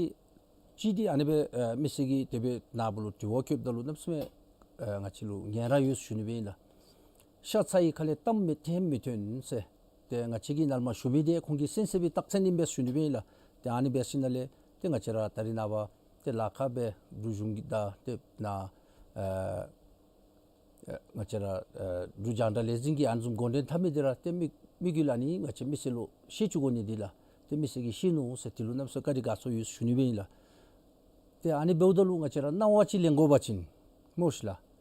ཅིག་འདི་ཨ་ནི་སྦེ་ཨེ་མི་སེར་གྱིས་དེ་སྦེ་ནཱ་བུ་ལུ་དྲི་བ་བཀོདཔ་ད་ལུ་གནམ་མེད་ས་མེད་ཨེ་ང་བཅས་ལུ་ཉན་ར་ཡོད་ཟེར་ཞུ་ནི་སྦེ་ཨིན་ལགས། ཤ་ཚ་ཡི་ཁ་ལས་གཏམ་མི་ཐོན་མི་ཐོན་ཟེར། ཏེ་ང་བཅས་ཀྱིས་ནཱ་ལས་མར་ཞུ་མི་འདི་ཁོང་གིས་གསན་གསནམ་སྦེ་རྟགས་མཚན་ཨིན་པས་ཟེར་ཞུ་ནི་སྦེ་ཨིན་ལགས། ཏེ་ཨ་ནི་འབད་ཞིནམ་ལས་ཏེ་ང་བཅས་ར་ད་རིས་ནངས་པ་ཏེ་ལཱ་ཁག་སྦེ་འབྲུག་གཞུང་གི་དང་ཏེ་ནཱ་ཨེ་ཨེ་ང་བཅས་ར་ཨེ་འབྲུག་རྒྱང་བསྒྲགས་ལས་འཛིན་གྱི་ཨ་ནི་བཟུམ་འགོ་འདྲེན་འཐབ་མི་འདི་ར་ཏེ་དམིགས་དམིགས་ཡུལ་ཨ་ནི་ང་བཅས་མི་སེར་ལུ་ཤེས་བཅུག་དགོ་ནི་འདི་ལགས། ཏེ་མི་སེར་གྱིས་ཤེས་ནུག་ཟེར་དེ་ལུ་གནམ་མེད་ས་མེད་བཀའ་དྲིན་དགའ་ཚོར་ཡོད་ཟེར་ཞུ་ནི་སྦེ་ཨིན་ལགས། ཏེ་ཨ་ནི་འབདཝ་ད་ལུ་ང་བཅས་ར་གནང་བ་ཅིག་ལེན་དགོ་པ་ཅིན་སྨོ་ཤིག་ལགས།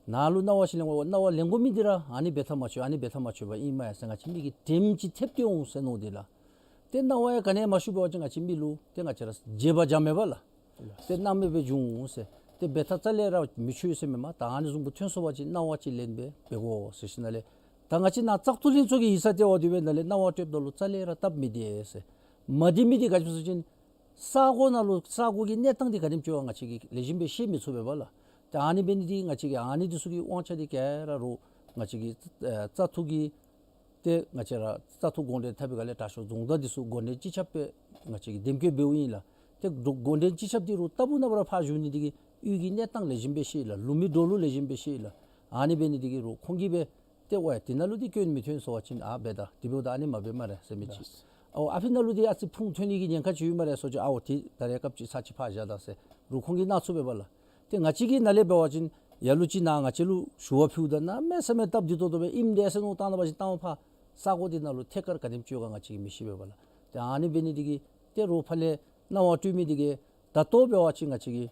ནཱ་ལུ་གནང་བ་ཅིག་ལེན་དགོ། གནང་བ་ལེན་དགོ་མི་འདི་ར་ཨ་ནི་འབད་ཐག་མ་ཆོད་ཨ་ནི་འབད་ཐག་མ་ཆོདཔ་ཨིན་མས་ཟེར་ང་བཅས་མི་གིས་དྲནམ་ཅིག་ཐེབས་ཏེ་འོང་ཟེར་མནོ་སྟེ་ལགས། ཏེ་གནང་བ་ཡང་ག་ནི་ཡང་མ་ཞུ་བ་ཅིན་ང་བཅས་མི་ལུ་ཏེ་ང་བཅས་ར་བརྗེད་པ་འགྱོཝ་མས་པ་ལགས། ཏེ་གནམ་མེད་པའི་འབྱུང་ཟེར། ཏེ་འབད་ཐག་རྩ་ལས་ར་མི་ཆོད་ཟེར་མེན་མས། ད་ཨ་ནི་བཟུམ་སྦེ་ཐོན་སོང་བ་ཅིན་གནང་བ་ཅིག་ལེན་སྦེ་འབད་དགོ་ཟེར་ཞིནམ་ལས་ད་ང་བཅས་ནཱ་བཙག་འཐུ་ལྷན་ཚོགས་ཀྱི་ཡིག་ཚང་ལྟེ་བ་འདི་སྦེ་ནཱ་ལས་གནང་བ་སྤྲོདཔ་ད་ལུ་རྩ་ལས་ར་སྟབས་མི་བདེ་ཟེར། མ་བདེ་མི་འདི་ག་ཅི་སྨོ་ཟེར་བ་ཅིན་ས་གོ་ནང་ལུ་ས་གོ་གི་གནས་སྟངས་འདི་ག་དེམ་ཅིག་ཡོད་ག་ང་བཅས་ཀྱིས་ལེགས་ཤོམ་སྦེ་ཤེས་མི་ཚུགས་པས་པ་ལགས། ཏེ་ཨ་ནི་འབད་ནི་འདི་གིས་ང་བཅས་ཀྱིས་ཨ་ནི་འདི་ཚུ་གི་དབང་ཆ་འདི་ག་ར་རོགས་ང་བཅས་ཀྱི་ཨེ་བཙག་འཐུ་གི་ཏེ་ང་བཅས་ར་བཙག་འཐུ་འགོ་འདྲེན་འཐབ་པའི་སྒང་ལས་དྲག་ཤོས་རྫོང་བདག་འདི་ཚུ་འགོ་འདྲེན་སྤྱི་ཁྱབ་སྦེ་ང་བཅས་ཀྱིས་འདེམས་བསྐོ་འབདཝ་ཨིན་ལགས། ཏེ་འགོ་འདྲེན་སྤྱི་ཁྱབ་འདི་རོགས་རྟག་བུ་ནང་པ་ར་ཕར་བཞུགས་ནི་འདི་གིས་གཡུས་ཀྱི་གནས་སྟངས་ལེགས་ཤོམ་སྦེ་ཤེས་ལགས། ལུགས་མི་འགྲོ་ལུགས་ལེགས་ཤོམ་སྦེ་ཤེས་ལགས། ཨ་ནི་འབད་ནི་འདི་གིས་རོགས་ཁོང་གིས་སྦེ་ཏེ་ཝའི་དེ་ནང་ལུ་འདི་སྐྱོན་མི་ཐོན་སོང་བ་ཅིན་ཨ་འབད་ད་དེ་འབདཝ་ད་ཨ་ནི་མ་འབད་སྨ་རེ་ཟེར་མི་ཅིག། ཨའོ་ཨ་ཕི་ནང་ལུ་འདི་ཨ་ཙི་ཕུང་ཐོན་ནི་གི་ཉེན་ཁ་ཅིག་ཡོད་སྨ་རེ་ཟེར་བ་ཅིན་ཨའོ་ཏེ་ད་རེས་སྐབས་ཅིག་ཚར་ཅིག་ཕར་བཞག་ད་ཟེར་རོགས་ཁོང་གིས་གནང་ཚུགས་པས་པ་ལགས། ཏེ་ང་བཅས་ཀྱིས་ནཱ་ལས་འབད་བ་ཅིན་ལ་ལུ་ཅིག་ནཱ་ང་བཅས་ལུ་ཞུ་བ་ཕུལཝ་ད་གནམ་མེད་ས་མེད་སྟབས་བདེ་ཏོག་ཏོ་སྦེ་ཨིནམ་འདྲས་ཟེར་མནོ་བཏང་ད་པ་ཅིན་ད་ཕར་ས་གོ་འདི་ནང་ལུ་ཐད་ཀར་ག་དེམ་ཅིག་ཡོད་ག་ང་བཅས་ཀྱིས་མི་ཤེས་པས་པ་ལགས། ཏེ་ཨ་ནི་འབད་ནི་འདི་གིས་ཏེ་རོགས་ཕར་ལས་གནང་བ་སྤྲོད་མི་འདི་གིས་ད་ལྟོ་འབད་བ་ཅིན་ང་བཅས་ཀྱི་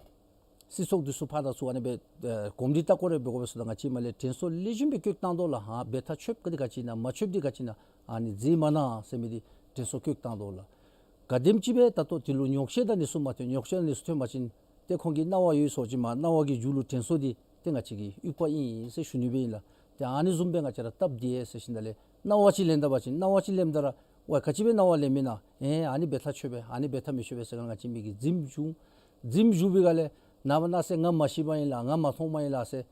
སྲིད་ཚོགས་འདི་ཚུ་ཕར་དང་ཚུར་ཨ་ནི་སྦེ་ཨེ་གོམས་འདྲིས་ལྟ་སྐོར་རེ་འབད་དགོ་པས་ཟེརཝ་ད་ང་བཅས་མར་ལས་དྲན་གསོ་ལེགས་ཤོམ་སྦེ་བཀོད་བཏང་དོ་ལགས། ཧ་འབད་ཐག་ཆོདཔ་འདི་ག་ཅི་ཨིན་ན་མ་ཆོདཔ་འདི་ག་ཅི་ཨིན་ན་ཨ་ནི་མཛད་མ་གནང་ཟེར་མི་འདི་དྲན་གསོ་བཀོད་བཏང་དོ་ལགས། ག་དེམ་ཅིག་སྦེ་ད་ལྟོ་དེ་ལུ་ཉོགས་བཤད་དང་འདི་ཚུ་མ་ཐོན། ཉོགས་བཤད་དང་འདི་ཚུ་ཐོན་པ་ཅིན་ཏེ་ཁོང་གིས་གནང་བ་ཡོད་ཟེར་བ་ཅིན་མར་གནང་བ་གི་མཇུག་ལུ་དྲན་གསོ་འདི་ཏེ་ང་བཅས་ཀྱི་དབྱུག་པ་ཨིན་ཟེར་ཞུ་ནི་སྦེ་ཨིན་ལགས། ཏེ་ཨ་ནི་བཟུམ་སྦེ་ང་བཅས་ར་སྟབས་བདེ་ཟེར་ཞིནམ་ལས་གནང་བ་ཅིག་ལེན་ད་པ་ཅིན་གནང་བ་ཅིག་ལེནམ་ད་ར་ ཝའི་ག་ཅི་སྦེ་གནང་བ་ལེན་མེན་ན། ཨེ་ཨ་ནི་འབད་ཐག་ཆོད་པས། ཨ་ནི་འབད་ཐག་མི་ཆོད་པས་ཟེར་ག་ང་བཅས་མི་གིས་འཛེམ་བཞུགས། འཛེམ་བཞུགས་པའི་སྒང་ལས་ནངས་པ་གནངས་ཚེ་ང་མ་ཤེས་པ་ཨིན་ལགས་ང་མ་མཐོངམ་ཨིན་ལགས་ཟེར་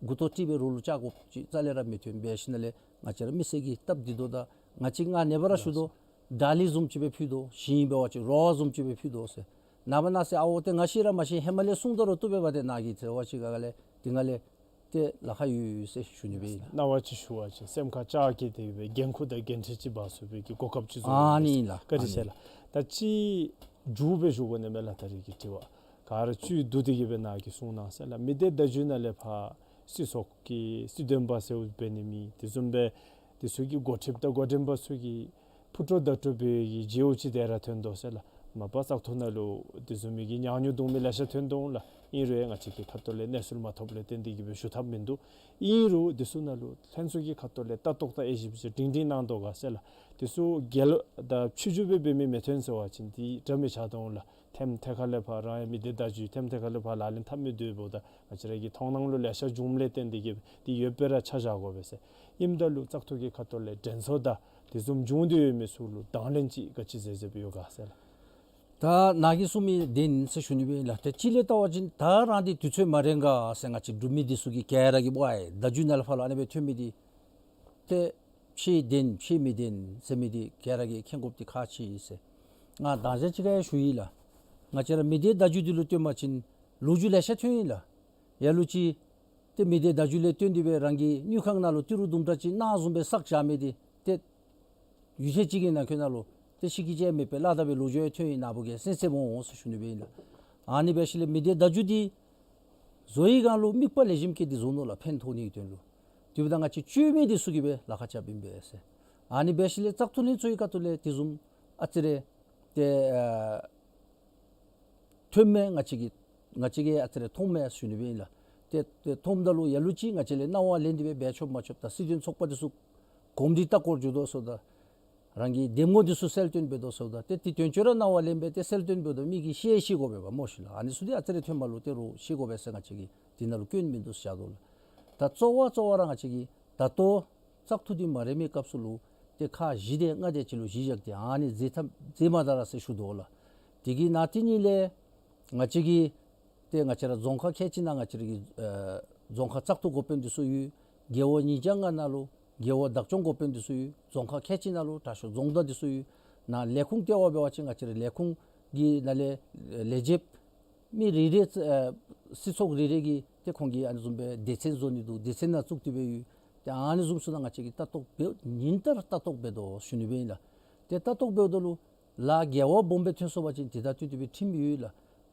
མགུ་ཏོ་དཀྲིས་སྦེ་རོགས་ལུ་བཅར་དགོཔ་ཅིག་རྩ་ལས་ར་མི་ཐོན། འབད་ཞིནམ་ལས་ང་བཅས་ར་མི་སེར་གྱིས་སྟབས་བདེ་དོ་དང་ང་བཅས་ང་ནེ་བ་ར་ཞུ་དོ། དྲག་ལི་བཟུམ་ཅིག་སྦེ་ཕུལ་དོ། གཞན་འབད་བ་ཅིན་རོགས་བཟུམ་ཅིག་སྦེ་ཕུལ་དོ་ཟེར། ནངས་པ་གནངས་ཚེ་ཨ་ཝ་ཏེ་ང་ཤེས་ར་མ་ཤེས་ཧེ་མ་ལས་གསུངས་ད་རུང་བཏུབ་པས་པ་ཏེ་ནཱ་གིས་ཟེར་བ་ཅིག་ག་ག་ལས་དེ་སྒང་ལས་ཏེ་ལཱ་ཁག་ཡོད་ཡོད་ཟེར་ཞུ་ནི་སྦེ་ཨིན་ལགས། རྣ་བ་ཅིག་ཞུ་བ་ཅིན་སེམས་ཁར་ལྕག་གིས་བརྡབས་པའི་འགན་ཁུར་དང་འགན་འཁྲི་ཅིག་འབག་ཚུགས་པའི་གི་གོ་སྐབས་ཅིག་བཟོ་ཨ་ནི་ཨིན་ལགས། བཀའ་དྲིན་ཆེ་ལགས། ད་ཅིག་མཇུག་སྦེ་ཞུ་དགོ་ནི་མས་ལགས། ད་རིས་ཀྱི་དྲི་བ་ག་ར་བཅུད་བསྡུ་སྟེ་གི་སྦེ་ནཱ་གིས་གསུངས་གནང་ཟེར་ལགས། མི་སྡེ་བརྡ་བརྒྱུད་ནང་ལས་ཕར་སྲིད་ཚོགས་ཀྱི་སྲིད་དོན་པ་ཟེར་འབད་ནི་མེད། དེ་བཟུམ་སྦེ་དེ་ཚུ་གི་འགོ་ཁྲིདཔ་དང་འགོ་འདྲེན་པ་ཚུ་གི་ཕུ་ཏོག་ད་ཏོ་སྦེ་གི་བརྗེ་བོ་ཅིག་དེ་ར་ཐོན་དོ་ཟེར་ལགས། མ་པ་བཙག་འཐུ་ནང་ལུ་དེ་བཟུམ་མའི་གི་ཉག་ཉོག་གདོང་མི་ལེ་ཤ་ཐོན་དོ་འོང་ལགས། ཨིན་རུང་ཡང་ང་བཅས་ཀྱི་ཁ་ཐུག་ལས་གནས་ཚུལ་མ་ཐོབ་ལས་བརྟེན་ཏེ་གི་སྦེ་ཞུ་ཐབས་མིན་འདུག། ཨིན་རུང་དེ་ཚུ་ནང་ལུ་ལྷན་ཚོགས་ཀྱི་ཁ་ཐུག་ལས་ལྟ་རྟོག་དང་དབྱེ་ཞིབ་ཅིག་སྒྲིང་སྒྲིང་གནང་དོ་ག་ཟེར་ལགས། དེ་ཚུ་རྒྱལ་ལོ་དང་ཕྱི་འགྱུར་སྦེ་འབད་མི་མི་ཐོན་ཟེར་བ་ཅིན་དེ་འདྲ་མི་ཆགས་དོ་འོང་ལགས། ཐེམ་ཐེ་ཁ་ལས་ཕར་རང་ཡང་མི་སྡེ་བརྡ་བརྒྱུད་ཐེམ་ཐེ་ཁ་ལས་ཕར་ལག་ལེན་འཐབ་མི་འདི་འབདཝ་ད་ང་བཅས་ར་གི་མཐོང་སྣང་ལུ་ལེ་ཤ་བྱུངམ་ལས་བརྟེན་ཏེ་གི་འདི་ཡོད་པའི་ར་ཆ་བཞག་དགོ་པས་ཟེར། ཨིནམ་ད་ལུ་བཙག་འཐུ་གི་ཁ་ཐུག་ལས་དྲན་གསོ་དང་དེ་བཟུམ་བྱུང་སྟེ་ཡོད་མི་ཚུ་ལུ་དང་ལེན་ཅིག་ག་ཅི་མཛད་མཛདཔ་ཡོད་ག་ཟེར་ལགས། ད་ནཱ་གིས་གསུངས་མི་བདེན་ཟེར་ཞུ་ནི་སྦེ་ཨིན་ལགས། ཏེ་གཅིག་ལས་བལྟ་བ་ཅིན་ད་རང་འདི་དུས་ཚོད་མ་རན་ག་ཟེར་ང་བཅས་འབྲུག་མི་འདི་ཚུ་གིས་ག་ར་གིས་འབད་ཡི། བརྡ་བརྒྱུད་ནང་ལས་ཕར་ལུ་ཨ་ནི་སྦེ་ཐོན་མི་འདི་ཏེ་ཕྱེད་བདེན་ཕྱེད་མི་བདེན་ཟེར་མི་འདི་ག་ར་གིས་མཁྱེན་དགོཔ་འདི་ཁག་ཆེ་ཟེར། ང་མདང་ཞག་ཅིག་ཁར་ཡང་ཞུ་ཡི་ལགས། ང་བཅས་ར་མི་སྡེ་བརྡ་བརྒྱུད་འདི་ལུ་བསྟུན་པ་ཅིན་ལོ་རྒྱུས་ལེ་ཤ་ཐོན་ཡི་ལགས། ལ་ལུ་ཅིག་ཏེ་མི་སྡེ་བརྡ་བརྒྱུད་ལས་བརྟེན་ཏེ་སྦེ་རང་གི་དངུལ་ཁང་ནང་ལུ་ཏི་རུ་དུམ་གྲ་ཅིག་གནང་བཟུམ་སྦེ་བསགས་བཞག་མི་འདི་ཏེ་ཡུན་ཚད་ཅིག་གི་ནང་འཁོད་ནང་ལུ་ཏེ་ཤི་ཁྱི་ཅིག་མེད་པའི་ལཱ་དང་སྦེ་ལོ་རྒྱུས་ཡང་ཐོན་ཡི། ནཱ་བུ་གིས་གསན་གསནམ་འོང་ཟེར་ཞུ་ནི་སྦེ་ཨིན་ལགས། ཨ་ནི་འབད་ཞིནམ་ལས་མི་སྡེ་བརྡ་བརྒྱུད་འདི་བཟོ་བའི་སྒང་ལུ་དམིགས་པ་ལེགས་ཤོམ་བསྐྱེད་དེ་བཟོ་ནུག་ལགས། ཕན་ཐོགས་ནིའི་དོན་ལུ། དེ་འབདཝ་ད་ང་བཅས་བཅོས་མི་འདི་ཚུ་གིས་སྦེ་ལཱ་ཁག་རྐྱབ་ཨིན་པས་ཟེར། ཨ་ནི་འབད་ཞིནམ་ལས་བཙག་འཐུ་ལྷན་ཚོགས་ཀྱི་ཁ་ཐུག་ལས་དེ་བཟུམ་ཨ་ཙི་རེ་ཏེ་ཨ་ཐོནམ་མས། ང་བཅས་ཀྱིས་ང་བཅས་ཀྱིས་ཨ་ཙི་རེ་མཐོངམ་མས་ཞུ་ནི་སྦེ་ཨིན་ལགས། ཏེ་ཏེ་མཐོངམ་ད་ལུ་ལ་ལུ་ཅིག་ང་བཅས་ལས་གནང་བ་ལེན་ཏེ་སྦེ་འབད་ཆོག་མ་ཆོགཔ་དང་སྲིད་དོན་ཚོགས་པ་འདི་ཚུ་གོམས་འདྲིས་ལྟ་སྐོར་འགྱོ་དོ་ཟེརཝ་ད་རང་གི་འདེམས་ངོ་འདི་ཚུ་གསལ་སྟོན་འབད་དོ་ཟེརཝ་ད་ཏེ་དེ་དོན་གཅོད་ར་གནང་བ་ལེན་སྦེ་ཏེ་གསལ་སྟོན་འབདཝ་ད་མི་གིས་ཤེས་ཤེས་དགོ་པས་པ་སྨོ་ཤིག་ལགས། ཨ་ནི་ཚུ་འདི་ཨ་ཙི་རེ་ཐོནམ་ལུ་ཏེ་རོགས་ཤེས་དགོ་པས་ཟེར་ང་བཅས་ཀྱིས་དེ་ནང་ལུ་སྐྱོན་མིན་འདུག་ཟེར་བཞག་དོ་ལགས། ད་གཙོ་བོ་གཙོ་བོ་ར་ང་བཅས་ཀྱིས་ད་ལྟོ་བཙག་འཐུ་འདི་མ་རན་མི་སྐབས་སུ་ལུ་ཏེ་ཁག་བཞི་དེ་ལྔ་དེ་ཅིག་ལུ་གཞི་བཞག་སྟེ་ཨ་ནི་མཛད་ཐབས་མཛད་མ་ད་ར་ཟེར་ཞུ་དོ་ལགས། དེ་གི་ནང་དེ་གཉིས་ལས་ང་བཅས་ཀྱི་ཏེ་ང་བཅས་ར་རྫོང་ཁག་ཁལ་གཅིག་ནང་ང་བཅས་ར་གི་ཨེ་རྫོང་ཁག་བཙག་འཐུ་འགོ་དཔོན་འདི་ཚུ་ཡོད། རྒེད་འོག་ཉིས་བརྒྱ་ལྔ་ནང་ལུ་རྒེད་འོག་བདག་སྐྱོང་འགོ་དཔོན་འདི་ཚུ་ཡོད། རྫོང་ཁག་ཁལ་གཅིག་ནང་ལུ་དྲག་ཤོས་རྫོང་བདག་འདི་ཚུ་ཡོད། ནཱ་ལས་ཁུངས་ལྟེ་བ་འབད་བ་ཅིན་ང་བཅས་ར་ལས་ཁུངས་ཀྱི་ནང་ལས་ལས་བྱེདཔ་མི་རེ་རེ་ཨེ་སྲིད་ཚོགས་རེ་རེ་གིས་ཏེ་ཁོང་གིས་ཨ་ནི་བཟུམ་སྦེ་སྡེ་ཚན་བཟོ་ནི་འདུག། སྡེ་ཚན་ནང་བཙུགས་ཏེ་སྦེ་ཡོད། ཏེ་ཨ་ནི་བཟུམ་ཚུ་ནང་ང་བཅས་ཀྱིས་ལྟ་རྟོག་འབད་ཉིན་ལྟར་ལྟ་རྟོག་འབད་དོ་ཞུ་ནི་སྦེ་ཨིན་ལགས། ཏེ་ལྟ་རྟོག་འབདཝ་ད་ལུ་ལཱ་འགལ་བ་སྦོམ་སྦེ་ཐོན་སོང་པ་ཅིན་དེ་དང་བསྟུན་ཏེ་སྦེ་ཁྲིམས་ཡོད་ལགས།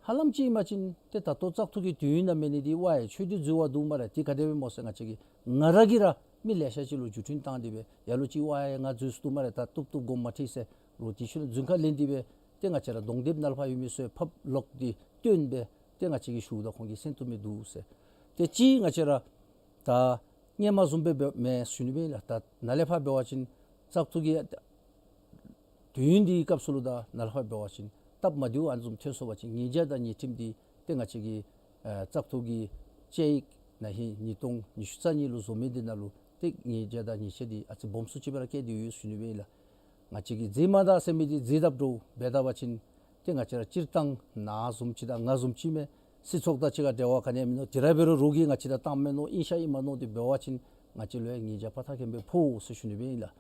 ཧ་ལམ་ཅིག་ཨིན་པ་ཅིན་ཏེ་ད་ལྟོ་བཙག་འཐུ་གི་དུས་ཡུན་ནང་མེད་ནི་འདི་ཝའི་ཆོས་འདུལ་འཛོལ་བ་འདུག་སྨ་རེ། དེ་ག་དེ་སྦེ་སྨོ་ཟེར་ང་བཅས་ཀྱིས་ང་ར་གིས་ར་མི་ལེ་ཤ་ཅིག་ལུ་བརྒྱུད་འཕྲིན་བཏང་སྟེ་སྦེ་ལ་ལུ་ཅིག་ཝའི་ང་འཛོལ་སོང་འདུག་སྨ་རེ། ད་བཏུབ་བཏུབ་དགོངསམ་མ་ཁྲེལ་ཟེར་རོགས་དེ་ཤུལ་ལས་རྫུན་ཁ་ལེན་ཏེ་སྦེ་ཏེ་ང་བཅས་ར་གདོང་དེབ་ནང་ལས་ཕར་ཡོད་མི་ཚུ་ཕབ་ལོག་སྟེ་བཏོན་སྦེ་ཏེ་ང་བཅས་ཀྱིས་ཞུཝ་ད་ཁོང་གིས་གསན་བཏུབ་མི་འདུག་ཟེར། ཏེ་ཅིག་ང་བཅས་ར་ད་སྔོན་མ་བཟུམ་སྦེ་འབདཝ་མེན་ཞུ་ནི་སྦེ་ཨིན་ལགས། ད་ནཱ་ལས་ཕར་འབད་བ་ཅིན་བཙག་འཐུ་གི་དུས་ཡུན་འདི་གི་སྐབས་སུ་ལུ་དང་ནཱ་ལས་ཕར་འབད་བ་ཅིན་སྟབས་མ་བདེཝ་ཨ་ནི་བཟུམ་ཐོན་སོང་པ་ཅིན་ཉེས་བྱ་དང་ཉེས་ཁྲིམས་འདི་ཏེ་ང་བཅས་ཀྱི་ཨེ་བཙག་འཐུ་གི་དཔྱད་ཡིག་ན་ཧིང་ཉིས་སྟོང་ཉི་ཤུ་རྩ་གཉིས་ལུ་བཟོ་མི་འདི་ནང་ལུ་ཏེ་ཉེས་བྱ་དང་ཉེས་ཆད་འདི་ཨ་ཙི་སྦོམ་སུ་ཅིག་སྦེ་ར་བཀལ་ཏེ་ཡོད་ཞུ་ནི་སྦེ་ཨིན་ལགས། ང་བཅས་ཀྱིས་མཛད་མ་ད་ཟེར་མི་འདི་མཛད་དཔ་འདྲཝ་འབད་ད་པ་ཅིན་ཏེ་ང་བཅས་ར་སྤྱིར་བཏང་ནཱ་བཟུམ་ཅིག་དང་ང་བཟུམ་ཅིག་མས། སྲིད་ཚོགས་དང་གཅིག་ཁར་འབྲེལ་བ་ག་ནི་ཡང་མིན་ནུག། དེ་ར་འབད་རུང་རོགས་ཀྱིས་ང་བཅས་ད་བཏངམ་མས་མནོ་ཨིན་ཤ་ཨིནམ་མནོ་སྟེ་འབད་བ་ཅིན་ང་བཅས་ལུ་ཡང་ཉེས་བྱ་ཕར་ཐག་ཁེ་སྦེ་ཕོག་ཟེར་ཞུ་ནི་སྦེ་ཨིན་ལགས།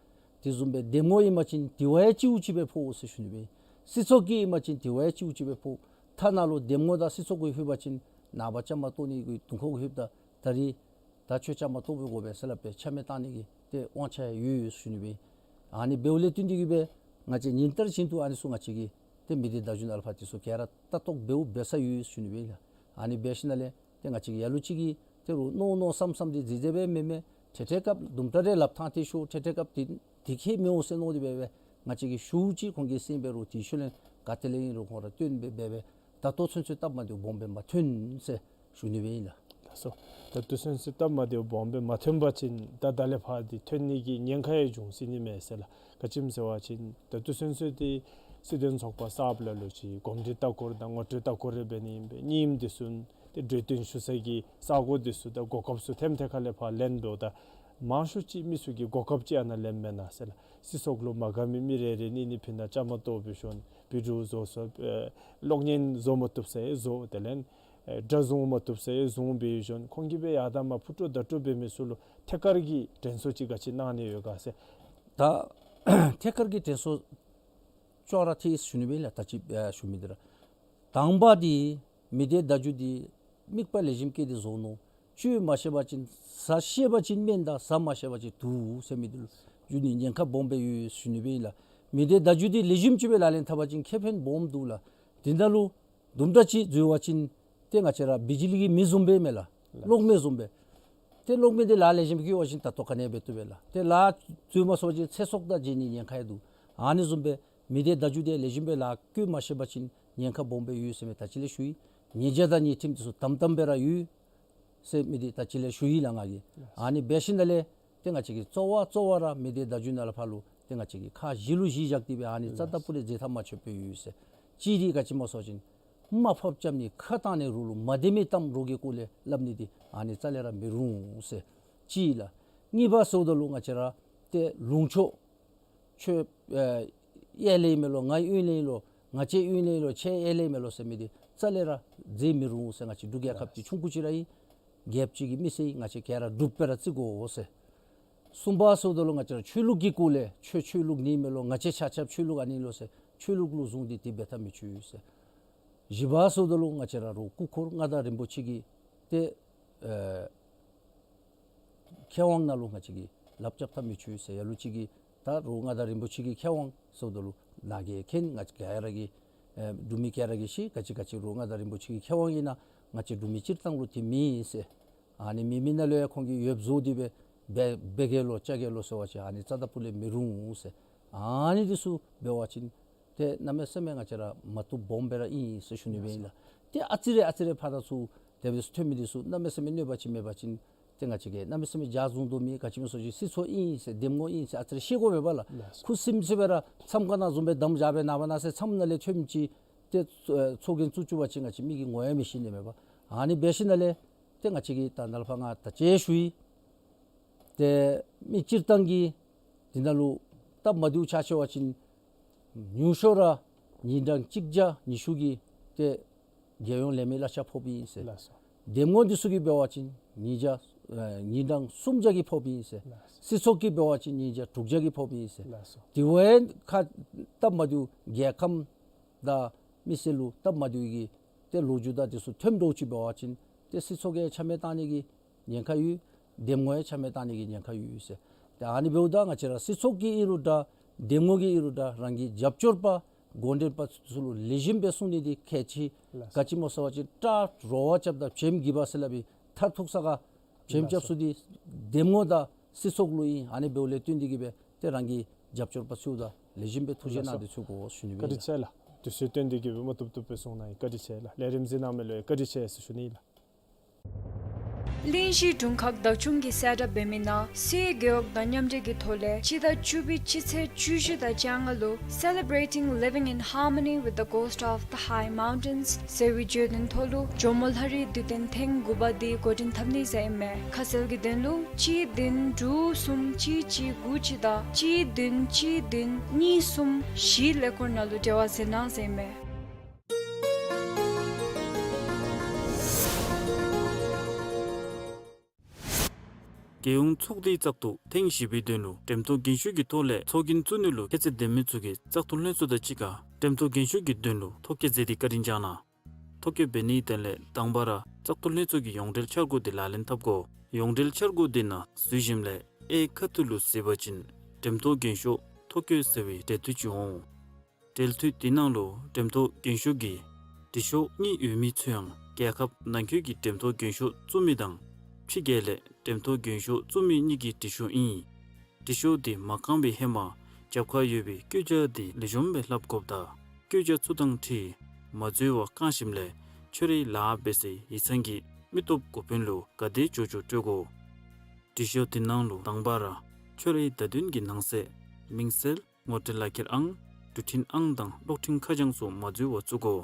དེ་བཟུམ་སྦེ་འདེམས་ངོ་ཨིན་པ་ཅིན་དེ་བ་ཡང་ཅིག་ཅིག་སྦེ་ཕོག་ཟེར་ཞུ་ནི་སྦེ་ཨིན། སྲིད་ཚོགས་ཀྱི་ཨིན་པ་ཅིན་དེ་བ་ཡང་ཅིག་ཅིག་སྦེ་ཕོག། ཐ་ན་ལུ་འདེམས་ངོ་དང་སྲིད་ཚོགས་ཀྱི་ལྷོདཔ་ཅིན་ནངས་པ་བཅའ་མར་གཏོགས་ནི་གི་དུས་ཁོ་གི་ལྷོདཔ་ད་ད་རིས་ད་ཁྱོད་བཅའ་མར་གཏོགས་པའི་དགོ་པས་ཟེར་སླབ་སྦེ་ཆ་མེད་བཏང་ནི་གི་ཏེ་དབང་ཆ་ཡོད་ཡོད་ཞུ་ནི་སྦེ་ཨིན། ཨ་ནི་འབདཝ་ལས་བརྟེན་ཏེ་གི་སྦེ་ང་བཅས་ཉིན་ལྟར་བཞིན་དུ་ཨ་ནི་ཚུ་ང་བཅས་ཀྱིས་ཏེ་མི་སྡེ་བརྡ་བརྒྱུད་ནང་ལས་ཕར་དེ་ཚུ་ག་ར་ལྟ་རྟོག་འབདཝ་འབད་ས་ཡོད་ཞུ་ནི་སྦེ་ཨིན་ལགས། ཨ་ནི་འབད་ཞིནམ་ལས་ཏེ་ང་བཅས་ཀྱིས་ལ་ལུ་ཅིག་གིས་ཏེ་རོགས་མནོ་མནོ་བསམ་བསམ་འདི་མཛད་མཛདཔ་མེན་མས། འཕྲལ་འཕྲལ་སྐབས་དུམ་གྲ་རེ་ལགཔ་ཐང་སྟེ་ཤོག། འཕྲལ་འཕྲལ་སྐབས་འདི་འདི་ཁྱད་མི་འོང་ཟེར་མནོ་སྟེ་སྦེ་སྦེ་ང་བཅས་ཀྱིས་ཞུཝ་ཅིག་ཁོང་གིས་གསན་སྦེ་རོགས་དེ་ཤུལ་ལས་ག་ཏེ་ལས་ཨིན་རུང་ཁོང་ར་བཏོན་སྦེ་སྦེ་སྦེ་ད་ལྟོ་ཚུན་ཚོད་སྟབས་མ་བདེཝ་སྦོམ་སྦེ་མ་ཐོན་ཟེར་ཞུ་ནི་སྦེ་ཨིན་ལགས། ལགས་སོ། ད་ལྟོ་ཚུན་ཚོད་སྟབས་མ་བདེཝ་སྦོམ་སྦེ་མ་ཐོན་པ་ཅིན་ད་ད་ལས་ཕར་འདི་ཐོན་ནི་གི་ཉེན་ཁ་ཡང་འབྱུང་སྲིད་ནི་མས་ཟེར་ལགས། ག་ཅི་སྨོ་ཟེར་བ་ཅིན་ད་ལྟོ་ཚུན་ཚོད་འདི་སྲིད་དོན་ཚོགས་པ་གསརཔ་ལ་ལུ་ཅིག་གོམས་འདྲིས་ལྟ་སྐོར་དང་ངོ་སྤྲོད་ལྟ་སྐོར་རེ་འབད་ནི་ཨིན་པས། གཉིསམ་འདི་ཚུ་ཏེ་གྲོས་བསྟུན་ཞུ་ས་གི་ས་གོ་འདི་ཚུ་དང་གོ་སྐབས་ཚུ་ཐེམ་ཐེ་ཁ་ལས་ཕར་ལེན་འབདཝ་ད་ མང་ཤོས་ཅིག་མི་ཚུ་གིས་གོ་སྐབས་ཅིག་ཨ་ནཱ་ལེནམ་མེན་ན་ཟེར་ལགས། སྲིད་ཚོགས་ལུ་མ་དགའ་མི་མི་རེ་རེ་གཉིས་གཉིས་ཕི་ནཱ་བཅའ་མར་གཏོགས་འབད་ཞིནམ་བི་ཌིའོ་བཟོ་བཟོཝ་ཨེ་གློག་བརྙན་བཟོ་མ་བཏུབ་ཟེར་བཟོ། དེ་ལས་ཨེ་སྒྲ་བཟུང་མ་བཏུབ་ཟེར་བཟུང་འབད་ཞིནམ་ཁོང་གིས་སྦེ་ཡར་དང་མར་ཕུ་དཀྲོག་བརྡ་དཀྲོག་འབད་མི་ཚུ་ལུ་ཐད་ཀར་གྱི་དྲན་གསོ་ཅིག་ག་ཅི་གནང་ནི་ཡོད་ག་ཟེར། ད་ཐད་ཀར་གྱི་དྲན་གསོ་ཅོག་ར་འཐད་ཟེར་ཞུ་ནི་སྦེ་ལགས། ད་ཅི་ཨེ་ཞུ་མི་འདི་ར་དང་པ་འདི་མི་སྡེ་བརྡ་བརྒྱུད་འདི་དམིགས་པ་ལེགས་ཤོམ་བསྐྱེད་དེ་བཟོ་ནུག། བཅོས་མ་ཤེས་པ་ཅིན་ཟ་ཤེས་པ་ཅིན་སྨན་དང་ཟ་མ་ཤེས་པ་ཅིན་དུག་ཟེར་མི་འདི་ལུ་བརྒྱུད་ནི་ཉེན་ཁ་སྦོམ་སྦེ་ཡོད་ཟེར་ཞུ་ནི་སྦེ་ལགས། མི་སྡེ་བརྡ་བརྒྱུད་འདི་ལེགས་ཤོམ་ཅིག་སྦེ་ལག་ལེན་འཐབ་པ་ཅིན་ཁེ་ཕན་སྦོམ་འདུག་ལགས། དེ་ནང་ལུ་དུམ་གྲ་ཅིག་འཛོལ་བ་ཅིན་ཏེ་ང་བཅས་ར་བི་ཇི་ལི་གི་མེ་བཟུམ་སྦེ་མས་ལགས། གློག་མེ་བཟུམ་སྦེ། ཏེ་གློག་མེ་འདི་ལཱ་ལེགས་ཤོམ་བཀོལ་བ་ཅིན་ད་ལྟོ་ག་ནི་འབད་བཏུབ་པས་ལགས། ཏེ་ལཱ་འཛོལ་མ་སོང་བ་ཅིན་ཚེ་སྲོག་དང་འབྱལ་ནི་ཉེན་ཁ་ཡང་འདུག། ཨ་ནི་བཟུམ་སྦེ་མི་སྡེ་བརྡ་བརྒྱུད་འདི་ལེགས་ཤོམ་སྦེ་ལཱ་བཀོལ་མ་ཤེས་པ་ཅིན་ཉེན་ཁ་སྦོམ་སྦེ་ཡོད་ཟེར་མི་ད་ཅི་ལས་ཞུ་ཡི། ཉེས་བྱ་དང་ཉེས་ཁྲིམས་འདི་ཚུ་དམ་དམ་སྦེ་ར་ཡོད་ཟེར་མི་འདི་ད་ཅི་ལས་ཞུ་ཡི་ལགས་ང་གིས། ཨ་ནི་འབད་ཞིནམ་ལས་ཏེ་ང་བཅས་ཀྱིས་གཙོ་བོ་གཙོ་བོ་ར་མི་སྡེ་བརྡ་བརྒྱུད་ནང་ལས་ཕར་ལུ་ཏེ་ང་བཅས་ཀྱིས་ཁག་བཞི་ལུ་གཞི་བཞག་སྟེ་སྦེ་ཨ་ནི་རྩ་དང་པོ་ལས་འཛེམ་ཐབས་མ་ཆོད་པར་ཡོད་ཟེར། གཅིག་འདི་ག་ཅི་སྨོ་ཟེར་བ་ཅིན་དམའ་ཕབ་རྐྱབ་ནི་ཁ་བཏང་ནི་རོགས་ལུ་མ་བདེ་མི་གཏམ་རོགས་ཀྱི་སྐོར་ལས་སླབ་ནི་འདི་ཨ་ནི་རྩ་ལས་ར་མི་རུང་ཟེར། གཅིག་ལགས། གཉིས་པ་ཟེརཝ་ད་ལུ་ང་བཅས་ར་ཏེ་ལུང་ཕྱོགས་ཁྱོད་ཨེ་གཡས་ལས་མས་ལོ་ང་གཡོན་ལས་ལོ་ང་བཅས་གཡོན་ལས་ལོ་ཁྱོད་གཡས་ལས་མས་ལོ་ཟེར་མི་འདི་རྩ་ལས་ར་མཛད་མི་རུང་ཟེར། ང་བཅས་འབྲུག་རྒྱལ་ཁབ་འདི་ཆུང་ཀུ་ཅིག་ར་ཨིན། རྒྱལཔོ་ཅིག་གི་མི་སེར་ང་བཅས་ག་ར་འབྲུགཔ་སྦེ་ར་བརྩི་དགོ་ཟེར། གསུམ་པ་ཟེརཝ་ད་ལུ་ང་བཅས་ར་ཆོས་ལུགས་ཀྱི་སྐོར་ལས་ཁྱོད་ཆོས་ལུགས་ཨ་ནི་མས་ལོ་ང་བཅས་ཆ་ཁྱབ་ཆོས་ལུགས་ཨ་ནི་ལོ་ཟེར་ཆོས་ལུགས་ལུ་བཟུང་སྟེ་དེ་འབད་འཐབ་མི་ཅིག་ཟེར། བཞི་པ་ཟེརཝ་ད་ལུ་ང་བཅས་ར་རོགས་སྐུ་འཁོར་མངའ་བདག་རིན་པོ་ཆེ་གི་ཏེ་ཨེ་ཁེ་དབང་ནང་ལུ་ང་བཅས་ཀྱིས་ལགཔ་རྐྱབ་འཐབ་མི་ཅིག་ཟེར། ལ་ལུ་ཅིག་གིས་ད་རོགས་མངའ་བདག་རིན་པོ་ཆེ་གི་ཁེ་དབང་ཟེརཝ་ད་ལུ་ནཱ་གིས་མཁྱེན། ང་བཅས་ག་ར་གིས་ཨེ་འབྲུག་མི་ག་ར་གིས་ཤེས། ག་ཅི་ག་ཅི་རོགས་མངའ་བདག་རིན་པོ་ཆེ་གི་ཁེ་དབང་ཨིན་ན་ང་བཅས་འབྲུག་མི་སྤྱིར་བཏང་ལུ་དེ་མེད་ཟེར། ཨ་ནི་མེད་མི་ནང་ལུ་ཡང་ཁོང་གིས་ཡོདཔ་བཟོ་སྟེ་སྦེ་འབད་འབད་གེ་ལོ་བཅའ་གེ་ལོ་ཟེར་བ་ཅིན་ཨ་ནི་རྩ་དང་པོ་ལས་མི་རུང་ཟེར། ཨ་ནི་འདི་ཚུ་འབད་བ་ཅིན་ཏེ་གནམ་མེད་ས་མེད་ང་བཅས་ར་མ་བཏུབ་སྦོམ་སྦེ་ར་ཨིན་ཟེར་ཞུ་ནི་སྦེ་ཨིན་ལགས། ཏེ་ཨ་ཙི་རེ་ཨ་ཙི་རེ་ཕར་དང་ཚུར་དེ་སྦེ་ཐོན་མི་འདི་ཚུ་གནམ་མེད་ས་མེད་གནོད་པ་ཅིག་མེད་པ་ཅིན་ཏེ་ང་བཅས་ཀྱིས་གནམ་མེད་ས་མེད་འཇའ་བཟུང་དོ་མེད། ག་ཅི་སྨོ་ཟེར་བ་ཅིན་སྲིད་ཚོགས་ཨིན་ཟེར་འདེམས་ངོ་ཨིན་ཟེར་ཨ་ཙི་རེ་ཤེས་དགོ་པས་ལགས། ཁུ་སིམ་སི་སྦེ་ར་མཚམས་ཁང་ནང་བཟུམ་སྦེ་དམ་བཞག་སྦེ་ནངས་པ་གནངས་ཚེ་མཚམས་ནང་ལས་ཐོནམ་ཅིག་ཏེ་ཚོགས་རྒྱན་བཙུགས་བཅུག་པ་ཅིན་ང་བཅས་མི་གིས་ངོ་ཡང་མི་ཤེས་ནི་མས་པ། ཨ་ནི་འབད་ཞིནམ་ལས་ཏེ་ང་བཅས་ཀྱིས་ད་ནཱ་ལས་ཕར་ང་ད་ཅི་ཞུ་ཡི། ཏེ་མི་སྤྱིར་བཏང་གིས་འདི་ནང་ལུ་སྟབས་མ་བདེཝ་ཆ་བཞག་པ་ཅིན་ཉུང་ཤོས་ར་ཉིན་གྲངས་གཅིག་བརྒྱ་ཉི་ཤུ་གི་ཏེ་རྒྱལ་ཡོངས་ལས་མི་གླ་ཆ་ཕོགཔ་ཨིན་ཟེར། ལགས་སོ། འདེམས་ངོ་འདི་ཚུ་གིས་འབད་བ་ཅིན་ཉིན་བརྒྱ་ཨེ་ཉིན་གྲངས་སུམ་བརྒྱ་གི་ཕོགཔ་ཨིན་ཟེར། ལགས་སོ། སྲིད་ཚོགས་ཀྱིས་འབད་བ་ཅིན་ཉིན་བརྒྱ་དྲུག་བརྒྱ་གི་ཕོགཔ་ཨིན་ཟེར། ལགས་སོ། དེ་བས་ཁ་སྟབས་མ་བདེཝ་རྒྱལ་ཁམས་དང་མི་སེར་ལུ་སྟབས་མ་བདེཝ་གི་ཏེ་ལོ་རྒྱུས་དང་འདི་ཚུ་ཐོནམ་འདྲཝ་ཅིག་འབད་བ་ཅིན་ཏེ་སྲིད་ཚོགས་ཀྱིས་ཆ་མེད་བཏང་ནི་གི་ཉེན་ཁ་ཡོད། འདེམས་ངོ་ཡང་ཆ་མེད་བཏང་ནི་གི་ཉེན་ཁ་ཡོད་ཟེར། ཏེ་ཨ་ནི་འབདཝ་ད་ང་བཅས་ར་སྲིད་ཚོགས་ཀྱིས་ཨིན་རུང་འདྲ་འདེམས་ངོ་གིས་ཨིན་རུང་འདྲ་རང་གི་རྒྱབ་སྐྱོར་པ་འགོ་འདྲེན་པ་ཚུ་ལུ་ལེགས་ཤོམ་སྦེ་གསུང་ནི་འདི་གལ་ཆེ། ལགས་སོ། ག་ཅི་སྨོ་ཟེར་བ་ཅིན་སྐྲག་རོགས་རྐྱབ་དང་བྱེམ་གྱིས་པ་ཟེར་སླབ་པའི་མཐར་ཐུག་ས་ག་བྱེམ་རྐྱབ་ས་འདི་འདེམས་ངོ་དང་སྲིད་ཚོགས་ལུ་ཨིན། ཨ་ནི་འབདཝ་ལས་བརྟེན་ཏེ་གིས་སྦེ་ཏེ་རང་གི་རྒྱབ་སྐྱོར་པ་ཚུ་དང་ལེགས་ཤོམ་སྦེ་ཐུགས་རྗེ་གནང་སྟེ་ཚུར་དགོ་ཟེར་ཞུ་ནི་ཨིན། བཀའ་དྲིན་ཆེ་ལགས། དུས་ཚོད་བཏོན་ཏེ་གིས་སྦེ་མ་བཏུབ་བཏུབ་སྦེ་གསུངས་གནང་ཡི། བཀའ་དྲིན་ཆེ་ལགས། ལས་རིམ་གཟིགས་གནང་མི་ལུ་ཡང་བཀའ་དྲིན་ཆེ་ཟེར་ཞུ་ནི་ལགས། གླིང་བཞི་དྲུང་ཁག་བདག་སྐྱོང་གིས་གསལ་བསྒྲགས་འབད་མི་ནང་སའི་རྒེད་འོག་དང་མཉམ་འབྲེལ་གྱི་ཐོག་ལས་སྤྱི་ཟླ་བཅུ་པའི་སྤྱི་ཚེས་བཅུ་བཞི་དང་བཅོ་ལྔ་ལུ་Celebrating Living in Harmony with the Ghost of the High Mountains ཟེར་བའི་བརྗོད་དོན་ཐོག་ལུ་ཇོ་མོ་ལྷ་རིའི་དུས་སྟོན་ཐེངས་དགུ་པ་འདི་འགོ་འདྲེན་འཐབ་ནི་ཟེར་ཨིན་མས། ཁ་གསལ་གྱི་དོན་ལུ་གཅིག་བདུན་དྲུག་གསུམ་གཅིག་གཅིག་དགུ་གཅིག་དང་གཅིག་བདུན་གཅིག་བདུན་གཉིས་གསུམ་བཞི་ཀླད་ཀོར་ནང་ལུ་འབྲེལ་བ་མཛད་གནང་ཟེར་ཨིན་མས། རྒྱལ་ཡོངས་ཚོགས་སྡེའི་བཙག་འཐུ་ཐེངས་བཞི་པའི་དོན་ལུ་འགྲེམས་ཐོག་རྒྱན་ཤོག་གི་ཐོག་ལས་ཚོགས་རྒྱན་བཙུགས་ནི་ལུ་ཁྱད་ཚད་ལྡན་མི་ཚུ་གིས་བཙག་འཐུ་ལྷན་ཚོགས་དང་གཅིག་ཁར་འགྲེམས་ཐོག་རྒྱན་ཤོག་གི་དོན་ལུ་ཐོ་བཀོད་མཛད་དེ་བཀའ་དྲིན་བསྐྱངས་གནང་། ཐོ་བཀོད་འབད་ནིའི་དོན་ལས་དང་པ་ར་བཙག་འཐུ་ལྷན་ཚོགས་ཀྱི་ཡོངས་འབྲེལ་འཆར་སྒོ་དེ་ལག་ལེན་འཐབ་དགོ། ཡོངས་འབྲེལ་འཆར་སྒོ་དེ་ནང་འཛུལ་ཞིནམ་ལས་གཡས་ཁ་ཐུག་ལུ་གཟིགས་པ་ཅིན་འགྲེམས་ཐོག་རྒྱན་ཤོག་ཐོ་བཀོད་ཟེར་བའི་འབྲེལ་མདོག་ཅིག་འོང་། འབྲེལ་མདོག་དེ་ནང་ལུ་འགྲེམས་ཐོག་རྒྱན་ཤོག་གི་དྲི་ཤོག་གཉིས་ཡོད་མི་ཚུ་ཡང་རྒྱལ་ཁབ་ནང་འཁོད་ཀྱི་འགྲེམས་ཐོག་རྒྱན་ཤོག་བཙུགས་མི་དང་ཕྱི་རྒྱལ་ལས་འགྲེམས་ཐོག་རྒྱན་ཤོག་བཙུགས་མི་གཉིས་ཀྱི་དྲི་ཤོག་ཨིན། དྲི་ཤོག་དེ་མ་བཀང་བའི་ཧེ་མ་རྒྱབ་ཁར་ཡོད་པའི་བཀོད་རྒྱ་དེ་ལེགས་ཤོམ་སྦེ་ལྷབ་དགོཔ་དང་བཀོད་རྒྱ་ཚུ་དང་འཁྲིལ་མ་འཛོལ་བར་བཀང་ཞིནམ་ལས་ཁྱོད་རའི་ལཱ་འབད་སའི་ཡིག་ཚང་གི་མི་སྟོབས་འགོ་དཔོན་ལུ་ག་དེ་མགྱོགས་མགྱོགས་སྤྲོད་དགོ། དྲི་ཤོག་དེ་ནང་ལུ་དང་པ་ར་ཁྱོད་རའི་བརྡ་དོན་གྱི་ནང་གསེས་མིང་གསལ་ངོ་སྤྲོད་ལག་ཁྱེར་ཨང་འབྲུ་འཕྲིན་ཨང་དང་གློག་འཕྲིན་ཁ་བྱང་ཚུ་མ་འཛོལ་བར་བཙུགས་དགོ།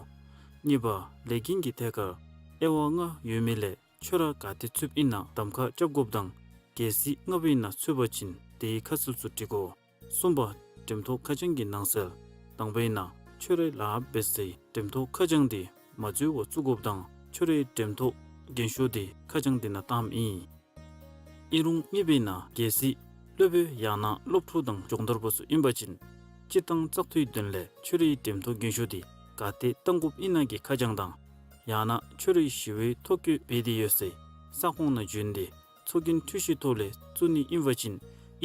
གཉིས་པ་ལས་འགན་གྱི་ཐད་ཁར་དབྱེ་བ་ལྔ་ཡོད་མི་ལས་ཁྱོད་ར་ག་ཏེ་ཚུདཔ་ཨིན་ན་གདམ་ཁ་རྐྱབ་དགོཔ་དང་ གལ་སྲིད་ལྔ་པའི་ནང་ཚུད་པ་ཅིན་དེའི་ཁ་གསལ་ཚུ་འབྲི་དགོ། གསུམ་པ་འགྲེམས་ཐོག་ཁ་བྱང་གི་ནང་གསལ། དང་པའི་ནང་ཁྱོད་རའི་ལཱ་འབད་སའི་འགྲེམས་ཐོག་ཁ་བྱང་དེ་མ་འཛོལ་བར་བཙུགས་དགོཔ་དང་ཁྱོད་རའི་འགྲེམས་ཐོག་རྒན་ཤོས་དེ་ཁ་བྱང་དེ་ནང་བཏངམ་ཨིན། ཨིན་རུང་གཉིས་པའི་ནང་གལ་སྲིད་སློབ་དཔོན་ཡང་ན་སློབ་ཕྲུག་དང་སྦྱོང་བརྡར་པ་ཚུ་ཨིན་པ་ཅིན་སྤྱིར་བཏང་བཙག་འཐུའི་དོན་ལས་ཁྱོད་རའི་འགྲེམས་ཐོག་རྒན་ཤོས་དེ་ག་ཏེ་བཏང་དགོཔ་ཨིན་ན་གི་ཁ་བྱང་དང་ཡང་ན་ཁྱོད་རའི་ཞི་བའི་ཐོ་བཀོད་འབད་དེ་ཡོད་སའི་ས་ཁོངས་ནང་བྱོན་ཏེ་ཚོགས་རྒྱན་འཕྲུལ་ཆས་ཐོག་ལས་བཙུགས་ནི་ཨིན་པ་ཅིན་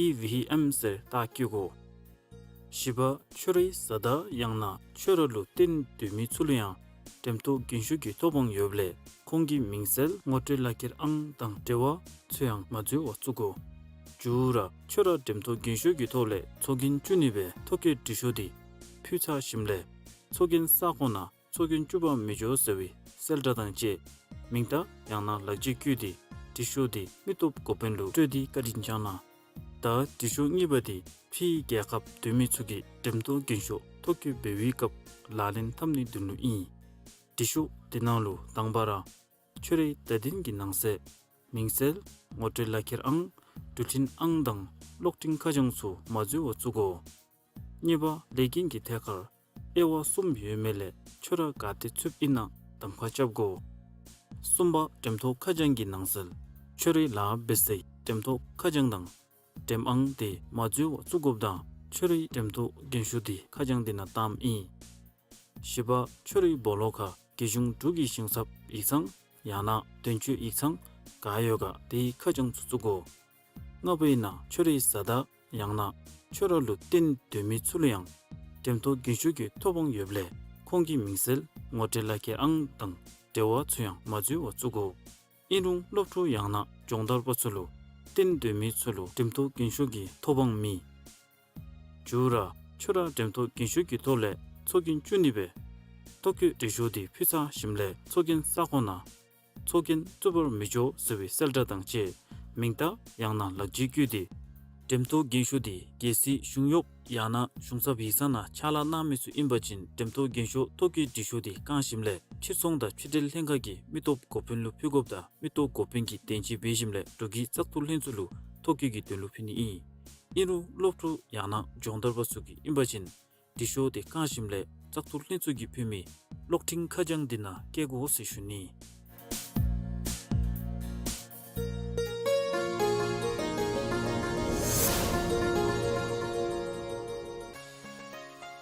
ཨི་ཝི་ཨེམ་ཟེར་རྟགས་བཀོད་དགོ། བཞི་པ་ཁྱོད་རའི་བཟའ་ཟླ་ཡང་ན་ཁྱོད་ར་ལུ་བརྟེན་སྡོད་མི་ཚུ་ལུ་ཡང་འགྲེམས་ཐོག་རྒན་ཤོས་ཀྱི་ཐོབ་དབང་ཡོདཔ་ལས་ཁོང་གི་མིང་གསལ་ངོ་སྤྲོད་ལག་ཁྱེར་ཨང་དང་འབྲེལ་བ་ཚུ་ཡང་མ་འཛོལ་བར་བཙུགས་དགོ། བཅུ་ར་ཁྱོད་ར་འགྲེམས་ཐོག་རྒན་ཤོས་ཀྱི་ཐོག་ལས་ཚོགས་རྒྱན་བཙུགས་ནི་སྦེ་ཐོ་བཀོད་འབྲི་ཤོག་དེ་ཕུལ་ཚར་ཞིནམ་ལས་ཚོགས་རྒྱན་ས་ཁོངས་ནང་ཚོགས་རྒྱན་བཙུགས་པར་མི་འགྱོ་ཟེར་བའི་གསལ་བསྒྲགས་དང་བཅས་མིང་བརྡ་ཡང་ན་ལག་འཇིགས་བཀོད་དེ་འབྲི་ཤོག་དེ་མི་སྟོབས་འགོ་དཔོན་ལུ་སྤྲོད་དེ་བཀའ་དྲིན་བསྐྱང་གནང་། ད་འབྲི་ཤོག་གཉིས་པ་དེ་ཕྱིའི་རྒྱལ་ཁབ་སྡོད་མི་ཚུ་གིས་འགྲེམས་ཐོག་རྒན་ཤོས་ཐོ་བཀོད་འབད་བའི་སྐབས་ལག་ལེན་འཐབ་ནིའི་དོན་ལུ་ཨིན། འབྲི་ཤོག་དེ་ནང་ལུ་དང་པ་ར་ཁྱོད་རའི་བརྡ་དོན་གྱི་ནང་གསལ། མིང་གསལ། ངོ་སྤྲོད་ལག་ཁྱེར་ཨང་། འགྲུལ་འཕྲིན་ཨང་དང་གློག་འཕྲིན་ཁ་བྱང་ཚུ་མ་འཛོལ་བར་བཙུགས་དགོ། གཉིས་པ་ལས་འགན་གྱི་ཐད་ཁར་དབྱེ་བ་གསུམ་ཡོད་མི་ལས་ཁྱོད་ར་ག་ཏེ་ཚུདཔ་ཨིན་ན་གདམ་ཁ་རྐྱབ་དགོ། གསུམ་པ་འགྲེམས་ཐོག་ཁ་བྱང་གི་ནང་གསལ། ཁྱོད་རའི་ལཱ་འབད་སའི་འགྲེམས་ཐོག་ཁ་བྱང་དང་འགྲེམས་ཨང་དེ་མ་འཛོལ་བར་བཙུགས་དགོཔ་དང་ཁྱོད་རའི་འགྲེམས་ཐོག་རྒན་ཤོས་དེ་ཁ་བྱང་དེ་ནང་བཏངམ་ཨིན། བཞི་པ་ཁྱོད་རའི་སྦོ་ལོགས་ཁར་རྒྱལ་གཞུང་འབྲུག་གི་ཞིང་ཚབ་ཡིག་ཚང་ཡང་ན་དོན་གཅོད་ཡིག་ཚང་ག་ཡོད་ག་དེའི་ཁ་བྱང་ཚུ་བཙུགས་དགོ། ལྔ་པའི་ནང་ཁྱོད་རའི་བཟའ་ཟླ་ཡང་ན་ཁྱོད་ར་ལུ་བརྟེན་སྡོད་མི་ཚུ་ལུ་ཡང་འགྲེམས་ཐོག་རྒན་ཤོས་ཀྱི་ཐོབ་དབང་ཡོདཔ་ལས་ཁོང་གི་མིང་གསལ་ངོ་སྤྲོད་ལག་ཁྱེར་ཨང་དང་འབྲེལ་བ་ཚུ་ཡང་མ་འཛོལ་བར་བཙུགས་དགོ། ཨིན་རུང་སློབ་ཕྲུག་ཡང་ན་སྦྱོང་བརྡར་པ་ཚུ་ལུ་བརྟེན་སྡོད་མི་ཚུ་ལུ་འགྲེམས་ཐོག་རྒན་ཤོས་ཀྱི་ཐོབ་དབང་མེད། བཅུ་ར་ཁྱོད་ར་འགྲེམས་ཐོག་རྒན་ཤོས་ཀྱི་ཐོག་ལས་ཚོགས་རྒྱན་བཙུགས་ནི་སྦེ་ཐོ་བཀོད་འབྲི་ཤོག་དེ་ཕུལ་ཚར་ཞིནམ་ལས་ཚོགས་རྒྱན་ས་ཁོངས་ནང་ཚོགས་རྒྱན་བཙུགས་པར་མི་འགྱོ་ཟེར་བའི་གསལ་བསྒྲགས་དང་བཅས་མིང་བརྡ་ཡང་ན་ལག་འཇིགས་བཀོད་དེ་འགྲེམས་ཐོག་རྒན་ཤོས་དེ་གལ་སྲིད་གཞུང་གཡོགཔ་ཡང་ན་གཞུང་ཚབ་ཡིག་ཚང་ནང་ཕྱག་ལཱ་གནང་མི་ཚུ་ཨིན་པ་ཅིན་འགྲེམས་ཐོག་རྒན་ཤོས་ཐོ་བཀོད་འབྲི་ཤོག་དེ་བཀང་ཞིནམ་ལས་ཕྱིར་ཚོང་དང་ཕྱི་འབྲེལ་ལྷན་ཁག་གི་མི་སྟོབས་འགོ་དཔོན་ལུ་ཕུལ་དགོཔ་དང་མི་སྟོབས་འགོ་དཔོན་གྱིས་བདེན་དཔྱད་འབད་ཞིནམ་ལས་འབྲུག་གི་བཙག་འཐུ་ལྷན་ཚོགས་ལུ་ཐོ་བཀོད་ཀྱི་དོན་ལུ་ཕུལ་ནི་ཨིན། ཨིན་རུང་སློབ་ཕྲུག་ཡང་ན་སྦྱོང་བརྡར་པ་ཚུ་གིས་ཨིན་པ་ཅིན་འབྲི་ཤོག་དེ་བཀང་ཞིནམ་ལས་བཙག་འཐུ་ལྷན་ཚོགས་ཀྱིས་ཕུལ་མི་གློག་འཕྲིན་ཁ་བྱང་དེ་ནང་བཀལ་དགོ་ཟེར་ཞུ་ནི།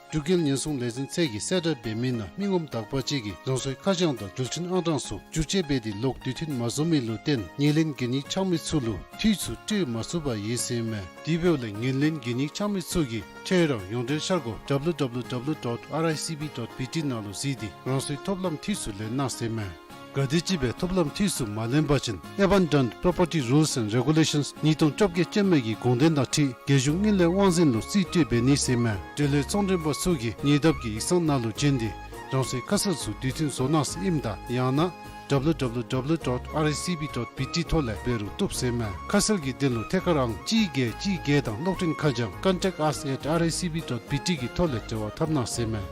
འབྲུག་རྒྱལ་ཉེན་སྲུང་ལས་འཛིན་ཚད་ཀྱིས་གསལ་བསྒྲགས་འབད་མི་ནང་མི་ངོམ་དག་པ་ཅིག་གིས་རང་སོའི་ཁ་བྱང་དང་འགྲུལ་འཕྲིན་ཨང་གྲངས་ཚུ་བསྒྱུར་བཅོས་འབད་དེ་ལོག་དུས་མཐུན་མ་བཟོ་མི་ལུ་བརྟེན་ཉེར་ལེན་གན་ཡིག་འཆང་མི་ཚུ་ལུ་འཐུས་ཚུ་སྤྲོད་མ་ཚུགས་པར་ཡོད་ཟེར་མས། དེ་འབདཝ་ལས་ཉེར་ལེན་གན་ཡིག་འཆང་མི་ཚུ་གིས་ཁྱོད་རའི་ཡོངས་འབྲེལ་འཆར་སྒོ་W W W dot R I C B dot B T ནང་ལུ་གཟིགས་ཏེ་རང་སོའི་ཐོབ་ལམ་འཐུས་ཚུ་ལེན་གནང་ཟེར་མས། ག་དེམ་ཅིག་སྦེ་ཐོབ་ལམ་འཐུས་ཚུ་མ་ལེན་པ་ཅིན་Abandoned Property Rules and Regulations ཉིས་སྟོང་བཅོ་བརྒྱད་ཅན་མའི་གི་དགོངས་དོན་དང་འཁྲིལ་རྒྱལ་གཞུང་དངུལ་ལས་དབང་འཛིན་ལུ་རྩིས་སྤྲོད་འབད་ནི་ཟེར་མས། འབྲེལ་ཡོད་ཚོང་མགྲོན་པ་ཚུ་གིས་ཉེ་འདབས་ཀྱི་ཡིག་ཚང་ནང་ལུ་བྱོན་ཏེ་རང་སོའི་ཁ་གསལ་ཚུ་དུས་མཐུན་བཟོ་གནང་ཟེར་ཨིནམ་ད་ཡང་ན་W W W dot R I C B dot B T ཐོག་ལས་འབད་རུང་བཏུབ་ཟེར་མས། ཁ་གསལ་གྱི་དོན་ལུ་ཐད་ཀར་ཨང་གཅིག་བརྒྱད་གཅིག་བརྒྱད་དང་གློག་འཕྲིན་ཁ་བྱང་contact us at R I C B dot B T གི་ཐོག་ལས་འབྲེལ་བ་འཐབ་གནང་ཟེར་མས།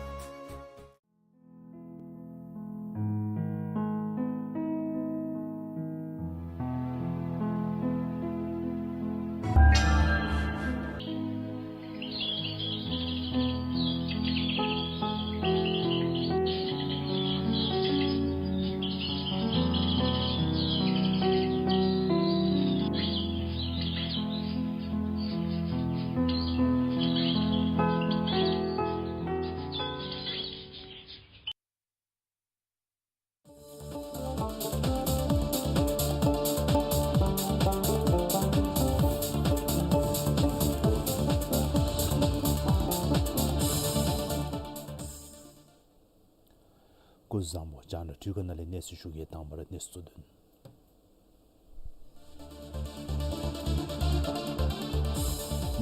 སྐུ་གཟུགས་བཟང་པོ། རྒྱང་བསྒྲགས་འཕྲུལ་ཁང་ནང་ལས་གནས་ཚུལ་ཞུ་གེ། དང་པ་ར་གནས་ཚུལ་གཙོ་དོན།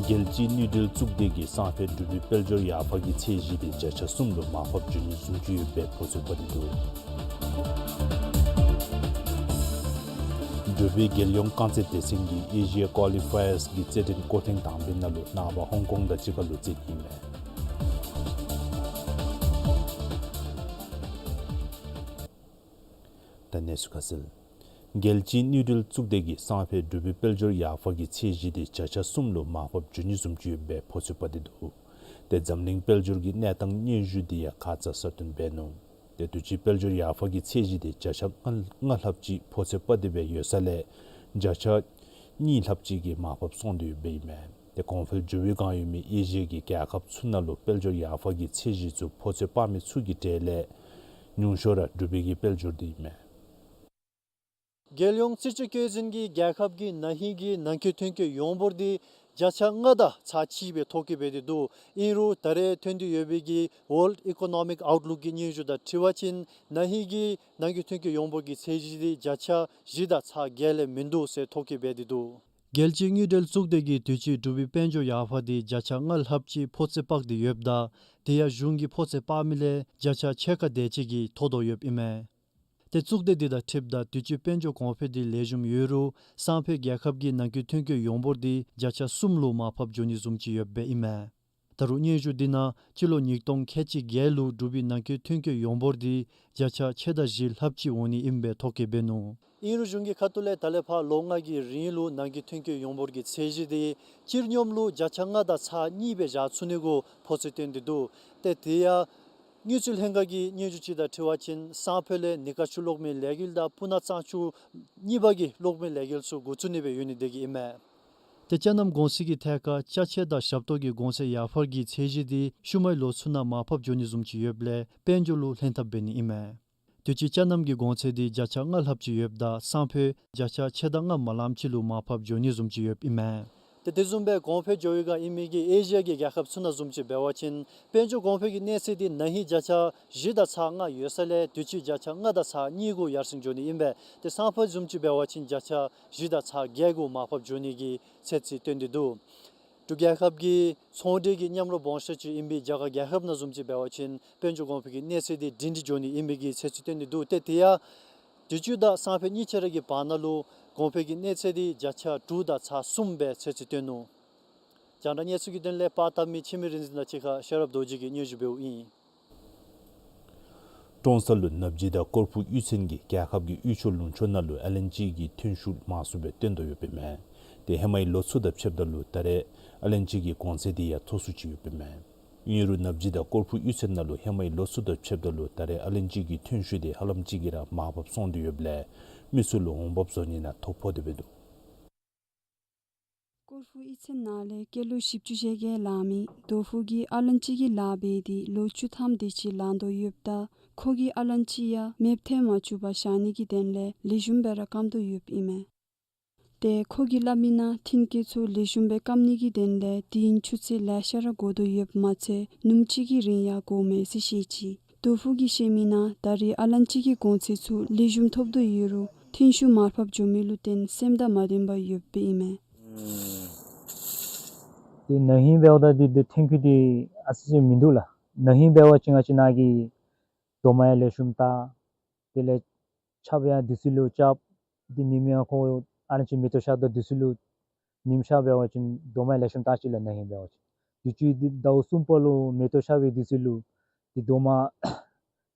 རྒྱལ་སྤྱིའི་དངུལ་འབྲེལ་གཙུག་སྡེ་གིས་སང་ཕོད་འབྲུག་པའི་དཔལ་འབྱོར་ཡར་འཕར་གྱི་ཚད་གཞི་དེ་བརྒྱ་ཆ་གསུམ་ལུ་མར་ཕབ་འགྱོ་ནི་བཟུམ་ཅིག་ཡོདཔ་སྦེ་ཕོ་ཚོད་བཀོད་དེ་འདུག། འབྲུག་པའི་རྒྱལ་ཡོངས་རྐང་རྩེད་སྡེ་ཚན་གྱིས་ཨེ་ཤི་ཡ་ཀོ་ལི་ཕ་ཡརསི་གི་རྩེད་འགྲན་སྐོར་ཐེངས་དང་པའི་ནང་ལུ་ནངས་པ་ཧོང་ཀོང་དང་གཅིག་ཁར་ལུ་རྩེད་ནི་ཨིན་མས། ད་གནས་ཚུལ་ཁ་གསལ། རྒྱལ་སྤྱིའི་དངུལ་འབྲེལ་གཙུག་སྡེ་གིས་སང་ཕོད་འབྲུག་པའི་དཔལ་འབྱོར་ཡར་འཕར་གྱི་ཚད་གཞི་དེ་བརྒྱ་ཆ་གསུམ་ལུ་མར་ཕབ་འགྱོ་ནི་བཟུམ་ཅིག་ཡོད་པའི་ཕོ་ཚོད་དཔག་སྟེ་འདུག། ཏེ་འཛམ་གླིང་དཔལ་འབྱོར་གྱི་གནས་སྟངས་སྙན་ཞུ་དེ་ཡང་ཁ་ཙ་གསལ་སྟོན་འབད་ནུག། ཏེ་དུས་ཅི་དཔལ་འབྱོར་ཡར་འཕར་གྱི་ཚད་གཞི་དེ་བརྒྱ་ཆ་ལྔ་ལྔ་ལྷགཔ་ཅིག་ཕོ་ཚོད་དཔག་སྟེ་སྦེ་ཡོད་ས་ལས་བརྒྱ་ཆ་གཉིས་ལྷགཔ་ཅིག་གིས་མར་ཕབ་སོང་སྟེ་ཡོདཔ་ཨིན་མས། ཏེ་གོང་འཕེལ་འགྱོ་བའི་བསྒང་ཡོད་མི་ཨེ་ཤི་ཡ་གི་རྒྱལ་ཁབ་ཚུ་ནང་ལུ་དཔལ་འབྱོར་ཡར་འཕར་གྱི་ཚད་གཞི་ཚུ་ཕོ་ཚོད་དཔག་མི་ཚུ་གི་གྲས་ལས་ཉུང་ཤོས་ར་འབྲུག་པའི་གི་དཔལ་འབྱོར་དེ་ཨིན་མས། རྒྱལ་ཡོངས་རྩིས་དཔྱད་བཀོད་འཛིན་གྱིས་རྒྱལ་ཁབ་ཀྱི་ན་ཧིང་གི་ནང་འཁོད་ཐོན་སྐྱེད་ཡོངས་འབོར་དེ་བརྒྱ་ཆ་ལྔ་དང་ཚག་གཅིག་སྦེ་ཐོ་བཀོད་འབད་དེ་འདུག། ཨིན་རུང་ད་རེས་ཐོན་ཏེ་ཡོད་པའི་གི་World Economic Outlook གི་སྙན་ཞུ་དང་འཁྲིལ་བ་ཅིན་ན་ཧིང་གི་ནང་འཁོད་ཐོན་སྐྱེད་ཡོངས་འབོར་གྱི་ཚད་གཞི་དེ་བརྒྱ་ཆ་བཞི་དང་ཚག་བརྒྱད་ལས་མིན་འདུག་ཟེར་ཐོ་བཀོད་འབད་དེ་འདུག། རྒྱལ་སྤྱིའི་དངུལ་འབྲེལ་གཙུག་སྡེ་གིས་དུས་ཅི་འབྲུག་པའི་དཔལ་འབྱོར་ཡར་འཕར་དེ་བརྒྱ་ཆ་ལྔ་ལྷགཔ་ཅིག་ཕོ་ཚོད་དཔག་སྟེ་ཡོདཔ་ད་དེ་ཡང་གཞུང་གི་ཕོ་ཚོད་དཔག་མི་ལས་བརྒྱ་ཆ་ཕྱེད་ཀ་དེ་ཅིག་གིས་མཐོ་དོ་ཡོདཔ་ཨིན་མས། ཏེ་གཙུག་སྡེ་དེ་དང་འཁྲིལཝ་ད་དུས་ཅི་དཔལ་འབྱོར་གོང་འཕེལ་དེ་ལེགས་ཤོམ་ཡོད་རུང་སང་ཕོད་རྒྱལ་ཁབ་ཀྱི་ནང་འཁོད་ཐོན་སྐྱེད་ཡོངས་འབོར་དེ་བརྒྱ་ཆ་གསུམ་ལུ་མར་ཕབ་འགྱོ་ནི་བཟུམ་ཅིག་ཡོདཔ་ཨིན་མས། ད་རུང་སྙན་ཞུ་དེ་ནང་སྤྱི་ལོ་ཉིས་སྟོང་ཁལ་གཅིག་བརྒྱད་ལུ་འབྲུག་པའི་ནང་འཁོད་ཐོན་སྐྱེད་ཡོངས་འབོར་དེ་བརྒྱ་ཆ་ཕྱེད་དང་བཞི་ལྷགཔ་ཅིག་འོང་ནི་ཨིན་པའི་ཐོ་བཀོད་འབད་ནུག། ཨིན་རུང་གཞུང་གི་ཁ་ཐུག་ལས་ད་ལས་ཕར་ལོ་ལྔ་གི་རིང་ལུ་ནང་འཁོད་ཐོན་སྐྱེད་ཡོངས་འབོར་གྱི་ཚད་གཞི་དེ་སྤྱིར་སྙོམས་ལུ་བརྒྱ་ཆ་ལྔ་དང་ཚག་གཉིས་སྦེ་བཞག་ཚུགས་ནི་གུ་ཕོ་ཚོད་བཏོན་ཏེ་འདུག། ཏེ་དེ་ཡང་དངུལ་རྩིས་ལྷན་ཁག་གི་སྙན་ཞུ་ཅིག་དང་འཁྲིལ་བ་ཅིན་སང་ཕོད་ལས་ནི་དཀར་ཆུ་གློག་མེ་ལས་འགུལ་དང་སྤུ་ན་གཙང་ཆུ་གཉིས་པ་གི་གློག་མེ་ལས་འགུལ་ཚུ་འགོ་བཙུགས་ནི་སྦེ་ཡོད་ནི་དེ་གིས་ཨིན་མས། ཏེ་ཅ་རྣམ་གོང་ཚད་ཀྱི་ཐད་ཁར་ཅ་ཆས་དང་ཞབས་ཏོག་གི་གོང་ཚད་ཡར་འཕར་གྱི་ཚད་གཞི་དེ་ཤུལ་མའི་ལོ་ཚུ་ནང་མར་ཕབ་འགྱོ་ནི་བཟུམ་ཅིག་ཡོདཔ་ལས་དཔལ་འབྱོར་ལུ་ལྷན་ཐབས་འབད་ནི་ཨིན་མས། དུས་ཅི་ཅ་རྣམ་གྱི་གོང་ཚད་དེ་བརྒྱ་ཆ་ལྔ་ལྷགཔ་ཅིག་ཡོདཔ་ད་སང་ཕོད་བརྒྱ་ཆ་ཕྱེད་དང་ལྔ་མ་ལངམ་ཅིག་ལུ་མར་ཕབ་འགྱོ་ནི་བཟུམ་ཅིག་ཡོདཔ་ཨིན་མས། ཏེ་དེ་བཟུམ་སྦེ་གོང་འཕེལ་འགྱོ་བའི་བསྒང་ཨིན་མི་གི་ཨེ་ཤི་ཡ་གི་རྒྱལ་ཁབ་ཚུ་ནང་བཟུམ་ཅིག་འབད་བ་ཅིན་དཔལ་འབྱོར་གོང་འཕེལ་གྱི་གནས་ཚད་དེ་ན་ཧིང་བརྒྱ་ཆ་བཞི་དང་ཚག་ལྔ་ཡོད་ས་ལས་དུས་ཅི་བརྒྱ་ཆ་ལྔ་དང་ཚག་གཉིས་གུ་ཡར་སེང་འགྱོ་ནི་ཨིན་པས། ཏེ་སང་ཕོད་བཟུམ་ཅིག་འབད་བ་ཅིན་བརྒྱ་ཆ་བཞི་དང་ཚག་བརྒྱད་གུ་མར་ཕབ་འགྱོ་ནི་གི་ཚོད་རྩིས་སྟོན་ཏེ་འདུག། འབྲུག་རྒྱལ་ཁབ་ཀྱི་ཚོང་འབྲེལ་གྱི་མཉམ་རོགས་སྦོམ་ཤོས་ཅིག་ཨིན་པའི་རྒྱ་གར་རྒྱལ་ཁབ་ནང་བཟུམ་ཅིག་འབད་བ་ཅིན་དཔལ་འབྱོར་གོང་འཕེལ་གྱི་གནས་ཚད་དེ་སྒྲིང་སྒྲི་འགྱོ་ནི་ཨིན་པའི་གི་ཚོད་རྩིས་སྟོན་ཏེ་འདུག། ཏེ་དེ་ཡང་དུས་ཅི་དང་སང་ཕོད་གཉིས་ཆ་ར་གི་བར་ན་ལུ་གོང་འཕེལ་གྱི་གནས་ཚད་དེ་བརྒྱ་ཆ་དྲུག་དང་ཚག་གསུམ་སྦེ་ཚོད་རྩིས་སྟོན་ནུག། རྒྱང་བསྒྲགས་གནས་ཚུལ་གྱི་དོན་ལས་པར་བཏབ་མི་འཆི་མེད་རིག་འཛིན་དང་གཅིག་ཁར་ཤེས་རབ་རྡོ་རྗེ་གིས་སྙན་ཞུ་འབདཝ་ཨིན། ཀྲོང་གསར་ལུ་ནབ་ཇི་དང་ཀོར་ཕུ་གཡུས་ཚན་གྱིས་རྒྱལ་ཁབ་ཀྱི་གཡུས་ཕྱོགས་ལུང་ཕྱོགས་ནང་ལུ་ཨ་ལན་ཅི་གི་ཐོན་ཤུགས་མང་སུ་སྦེ་སྟོན་དོ་ཡོདཔ་ཨིན་མས། ཏེ་ཧེ་མའི་ལོ་ཚུ་དང་ཕྱདཔ་ད་ལུ་ད་རེས་ཨ་ལན་ཅི་གི་གོང་ཚད་དེ་ཡང་མཐོ་སུ་ཅིག་ཡོདཔ་ཨིན་མས། ཨིན་རུང་ནབ་ཇི་དང་ཀོར་ཕུ་གཡུས་ཚན་ནང་ལུ་ཧེ་མའི་ལོ་ཚུ་དང་ཕྱདཔ་ད་ལུ་ད་རེས་ཨ་ལན་ཅི་གི་ཐོན་ཤུགས་དེ་ཧ་ལམ་ཅིག་གིས་ར་མར་ཕབ་སོང་སྟེ་ཡོདཔ་ལས་མི་ཚུ་ལུ་འོང་འབབ་བཟོ་ནི་ནང་ཐོ་ཕོག་སྟེ་འབད་འདུག། ཀོར་ཕུ་གཡུས་ཚན་ནང་ལས་སྐྱེས་ལོ་བཞི་བཅུ་ཞེ་བརྒྱད་ལང་མི་དོ་ཕུ་གིས་ཨ་ལན་ཅི་གི་ལཱ་འབད་དེ་ལོ་བཅུ་ཐམ་དེ་ཅིག་ལང་དོ་ཡོདཔ་ད་ཁོ་གིས་ཨ་ལན་ཅི་ཡང་མེདཔ་ཐལ་མ་བཅུག་པར་བཞག་ནི་གི་དོན་ལས་ལེགས་ཤོམ་སྦེ་ར་སྐམ་དོ་ཡོདཔ་ཨིན་མས། ཏེ་ཁོ་གིས་སླབ་མི་ནང་ཐོན་སྐྱེད་ཚུ་ལེགས་ཤོམ་སྦེ་སྐམ་ནི་གི་དོན་ལས་དུས་ཡུན་ཆུ་ཚོད་ལེ་ཤ་ར་འགོར་དོ་ཡོདཔ་མ་ཚད་ཉིནམ་གཅིག་གི་རིང་ཡང་འགོརཝ་མས་ཟེར་བཤད་ཅི། དོ་ཕུ་གིས་བཤད་མི་ནང་ད་རེས་ཨ་ལན་ཅི་གི་གོང་ཚད་ཚུ་ལེགས་ཤོམ་ཐོབ་དོ་ཡོད་རུང་ཐོན་ཤུགས་མར་ཕབ་འགྱོ་མི་ལུ་བརྟེན་སེམས་དང་མ་ལྡནམ་ཡོདཔ་ཨིན་མས། ཏེ་ན་ཧིང་འབདཝ་ད་འདི་འདི་ཐོན་སྐྱེད་འདི་ཨ་ཙི་ཅིག་མིན་འདུག་ལགས། ན་ཧིང་འབད་བ་ཅིན་ང་བཅས་ནཱ་གི་རྡོག་མ་ཡང་ལེགས་ཤོམ་བཏགས། དེ་ལས་ཆརཔ་ཡང་དུས་ཚོད་ལུ་རྐྱབ། འདི་ཉིམ་ཡང་ཁོ་ཨ་ནི་ཅིག་མེ་ཏོག་ཤར་དོ་དུས་ཚོད་ལུ་ཉིམ་ཤར་འབད་བ་ཅིན་རྡོག་མ་ཡང་ལེགས་ཤོམ་བཏགས་ཅི་ལགས། ན་ཧིང་འབད་བ་ཅིན་དུས་ཅི་འདི་ཟླཝ་གསུམ་པ་ལུ་མེ་ཏོག་ཤར་བའི་དུས་ཚོད་ལུ་འདི་རྡོག་མ་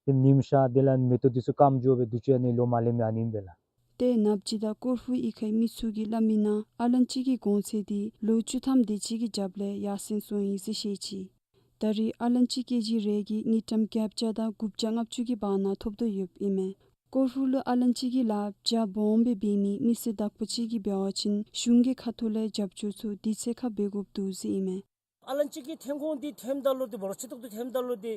དེ་ཉིམ་ཤར་དེ་ལས་མེ་ཏོག་དུས་ཚོད་སྐམ་འགྱོ་བའི་དུས་ཅི་ཨ་ནི་ལོ་མ་ལེགསམ་ཨ་ནི་ཨིན་པས་ལགས། ཏེ་ནབ་ཇི་དང་ཀོར་ཕུ་གཡུས་ཁའི་མི་ཚུ་གིས་སླབ་མི་ནང་ཨ་ལན་ཅི་གི་གོང་ཚད་འདི་ལོ་བཅུ་ཐམ་དེ་ཅིག་གི་རྒྱབ་ལས་ཡར་སེང་སོང་ཡི་ཟེར་བཤད་ཅི། ད་རེས་ཨ་ལན་ཅི་ཀེ་ཇི་རེ་གིས་དངུལ་ཀྲམ་བརྒྱད་བརྒྱ་དང་དགུ་བརྒྱ་ལྔ་བཅུ་གི་བར་ན་ཐོབ་དོ་ཡོདཔ་ཨིན་མས། ཀོར་ཕུ་ལུ་ཨ་ལན་ཅི་གི་ལཱ་རྒྱ་སྦོམ་སྦེ་འབད་མི་མི་སེར་དག་པ་ཅིག་གིས་འབད་བ་ཅིན་གཞུང་གི་ཁ་ཐུག་ལས་རྒྱབ་སྐྱོར་ཚུ་དུས་ཚོད་ཁར་འབད་དགོཔ་འདུག་ཟེར་ཨིན་མས། ཨ་ལན་ཅི་གི་ཐོན་ཁུངས་འདི་ཐོནམ་ད་ལུ་འདི་འབོར་ཆེ་ཏོག་ཏོ་ཐོནམ་ད་ལུ་འདི་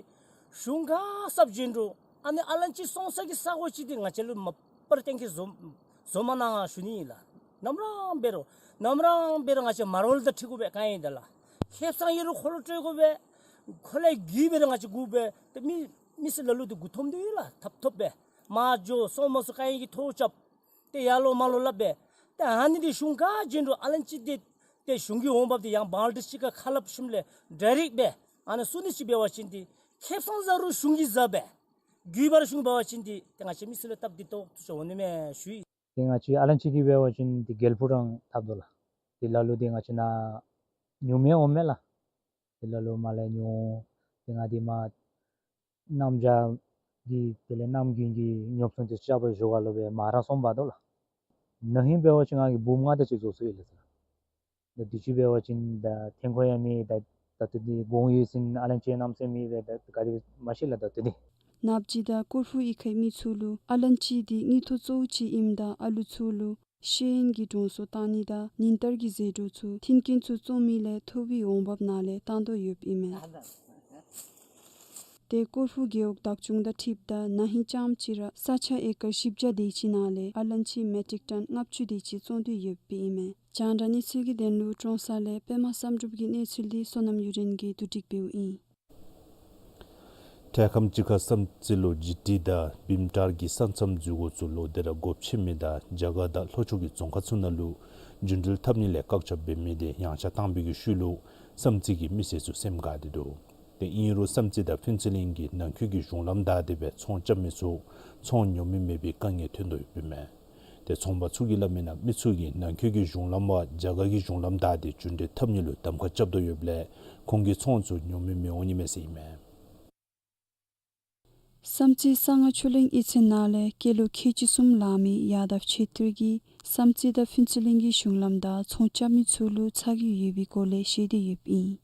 གཞུང་ག་གསརཔ་བྱིན་རུང་ཨ་ནི་ཨ་ལན་ཅི་སོང་ས་གི་ས་གོ་ཅིག་འདི་ང་བཅས་ལུ་མ་པར་གཏན་འཁེལ་བཟོ་བཟོ་མ་གནང་ཞུ་ནི་ཨིན་ལགས། ནམ་ར་འབད་རུང་ནམ་ར་འབད་རུང་ང་བཅས་མར་ཝལ་དང་འཁྲིལ་དགོ་པས་ག་ཨིན་ད་ལགས། ཁེ་སང་ཡོད་རུང་ཁོ་ལུ་སྤྲོད་དགོ་པས། ཁོ་ལས་རྒུད་འབད་རུང་ང་བཅས་དགོ་པས། ཏེ་མི་མི་སེར་ལ་ལུ་འདི་མགུ་འཐོམ་སྟེ་ཡོད་ལགས། ཐབ་ཐོབ་སྦེ་མར་འགྱོ་སོང་མ་སོང་ག་ཨིན་གྱི་ཐོ་རྐྱབ། ཏེ་ཡར་ལོག་མར་ལོག་སླབ་སྦེ། ཏེ་ཨ་ནི་འདི་གཞུང་ག་བྱིན་རུང་ཨ་ལན་ཅི་འདི་ཏེ་གཞུང་གི་འོང་འབབ་འདི་ཡང་བང་ཌི་ཅིག་ཁར་ཁ་སླབ་ཞིནམ་ལས་ཌའི་རེཀཊ་སྦེ་ཨ་ནི་བཙུགས་ནི་ཅིག་འབད་བ་ཅིན་འདི་ཁེ་སང་ཟ་རུང་གཞུང་གིས་ཟ་སྦེ་རྒུད་འབད་རུང་གཞུང་འབད་བ་ཅིན་འདི་ཏེ་ང་བཅས་མི་སེར་ལུ་སྟབས་བདེ་ཏོག་ཏོ་ཅིག་འོང་ནི་མས་ཞུ་ཡི། ཏེ་ང་བཅས་ཨ་ལན་ཅི་གི་འབད་བ་ཅིན་འདི་གྱལ་ཕུག་རང་འཐབ་དོ་ལགས། འདི་ལ་ལུ་འདི་ང་བཅས་ནཱ་ཉུང་མེད་འོང་མས་ལགས། འདི་ལ་ལུ་མར་ལས་ཉུང་ཏེ་ང་འདི་མར་གནམ་བྱཱར་གྱི་དེ་ལས་གནམ་དགུན་གྱི་ཉོ་ཚོང་འདི་རྐྱབ་པར་འགྱོ་ག་ལུ་སྦེ་མར་ར་སོང་འབག་དོ་ལགས། ན་ཧིང་འབད་བ་ཅིན་ང་གིས་འབུམ་ལྔ་དེ་ཅིག་བཟོ་ཚུགས་ཡི་ལགས་སར། ད་དུས་ཅི་འབད་བ་ཅིན་ད་ཐོན་ཁུངས་ཡང་མེད། ད་ད་ལྟོ་འདི་གོང་ཡོད་ཟེར་ཨ་ལན་ཅི་གནམ་མེད་ས་མེད་སྦེ་ད་ག་དེ་མ་ཤེས་ལགས་ད་ལྟོ་འདི། ནབ་ཇི་དང་ཀོར་ཕུ་གཡུས་ཁའི་མི་ཚུ་ལུ་ཨ་ལན་ཅི་འདི་དངུལ་ཐོག་གཙོ་བོ་ཅིག་ཨིནམ་ད་ཨ་ལུ་ཚུ་ལུ་ཤེས་ཡོན་གྱི་གྲོང་སོ་གཏང་ནི་དང་ཉིན་ལྟར་གྱི་ཟད་འགྲོ་ཚུ་མཐུན་རྐྱེན་ཚུ་བཙོང་མི་ལས་ཐོབ་པའི་འོང་འབབ་ནང་ལས་བཏང་དོ་ཡོདཔ་ཨིན་མས། ཏེ་ཀོར་ཕུ་རྒེད་འོག་བདག་སྐྱོང་དང་འཁྲིལཝ་ད་ན་ཧིང་རྐྱངམ་ཅིག་ར་ས་ཆ་ཨེ་ཀར་བཞི་བརྒྱ་དེ་ཅིག་ནང་ལས་ཨ་ལན་ཅི་མེ་ཊིག་ཊོན་ལྔ་བཅུ་དེ་ཅིག་བཙོང་དོ་ཡོདཔ་ཨིན་མས། རྒྱང་བསྒྲགས་གནས་ཚུལ་གྱི་དོན་ལུ་ཀྲོང་གསར་ལས་པདྨ་བསམ་གྲུབ་ཀྱི་གནས་ཚུལ་འདི་བསོད་ནམས་གཡུ་སྒྲོན་གྱིས་བསྡུ་སྒྲིག་འབདཝ་ཨིན། འཕྲལ་ཁམས་ཅིག་ཁར་བསམ་རྩེ་ལུ་ཇི་ཊི་དང་བིམ་ཊར་གྱི་ས་མཚམས་འཛུལ་སྒོ་ཚུ་ལོག་སྟེ་ར་སྒོ་ཕྱེ་མི་དང་རྒྱ་གར་དང་ལྷོ་ཕྱོགས་ཀྱི་རྫོང་ཁག་ཚུ་ནང་ལུ་རྒྱུན་འགྲུལ་འཐབ་ནི་ལས་བཀག་ཆ་འབད་མི་དེ་ཡངས་ཆག་བཏང་བའི་གི་ཤུལ་ལུ་བསམ་རྩེ་གི་མི་སེར་ཚུ་སེམས་དགའ་སྟེ་འདུག། ཏེ་ཨིན་རུང་བསམ་རྩེ་དང་ཕུན་ཚོགས་གླིང་གི་ནང་འཁོད་ཀྱི་གཞུང་ལམ་བདའ་སྟེ་སྦེ་ཚོང་རྐྱབ་མི་ཚུ་ཚོང་ཉོ་མི་མེད་པའི་དཀའ་ངལ་ཐོན་དོ་ཡོདཔ་ཨིན་མས། ཏེ་ཚོང་པ་ཚུ་གིས་སླབ་མིའི་ནང་མི་ཚུ་གིས་ནང་འཁོད་ཀྱི་གཞུང་ལམ་བ་རྒྱ་གར་གྱི་གཞུང་ལམ་བདའ་སྟེ་རྒྱུན་འགྲུལ་འཐབ་ནི་ལུ་གདམ་ཁ་རྐྱབ་དོ་ཡོདཔ་ལས་ཁོང་གི་ཚོང་ཚུ་ཉོ་མི་མི་འོང་ནི་མས་ཟེར་ཨིན་མས། བསམ་རྩེ་གསང་སྔགས་ཆོས་གླིང་གཡུས་ཚན་ནང་ལས་སྐྱེས་ལོ་ཁལ་གཅིག་གསུམ་ལང་མི་ཡ་དབ་ཆོས་གྲགས་ཀྱིས་བསམ་རྩེ་དང་ཕུན་ཚོགས་གླིང་གི་གཞུང་ལམ་བདའ་ཚོང་རྐྱབ་མི་ཚུ་ལུ་ཚ་གྱང་ཡོད་པའི་སྐོར་ལས་བཤད་དེ་ཡོདཔ་ཨིན།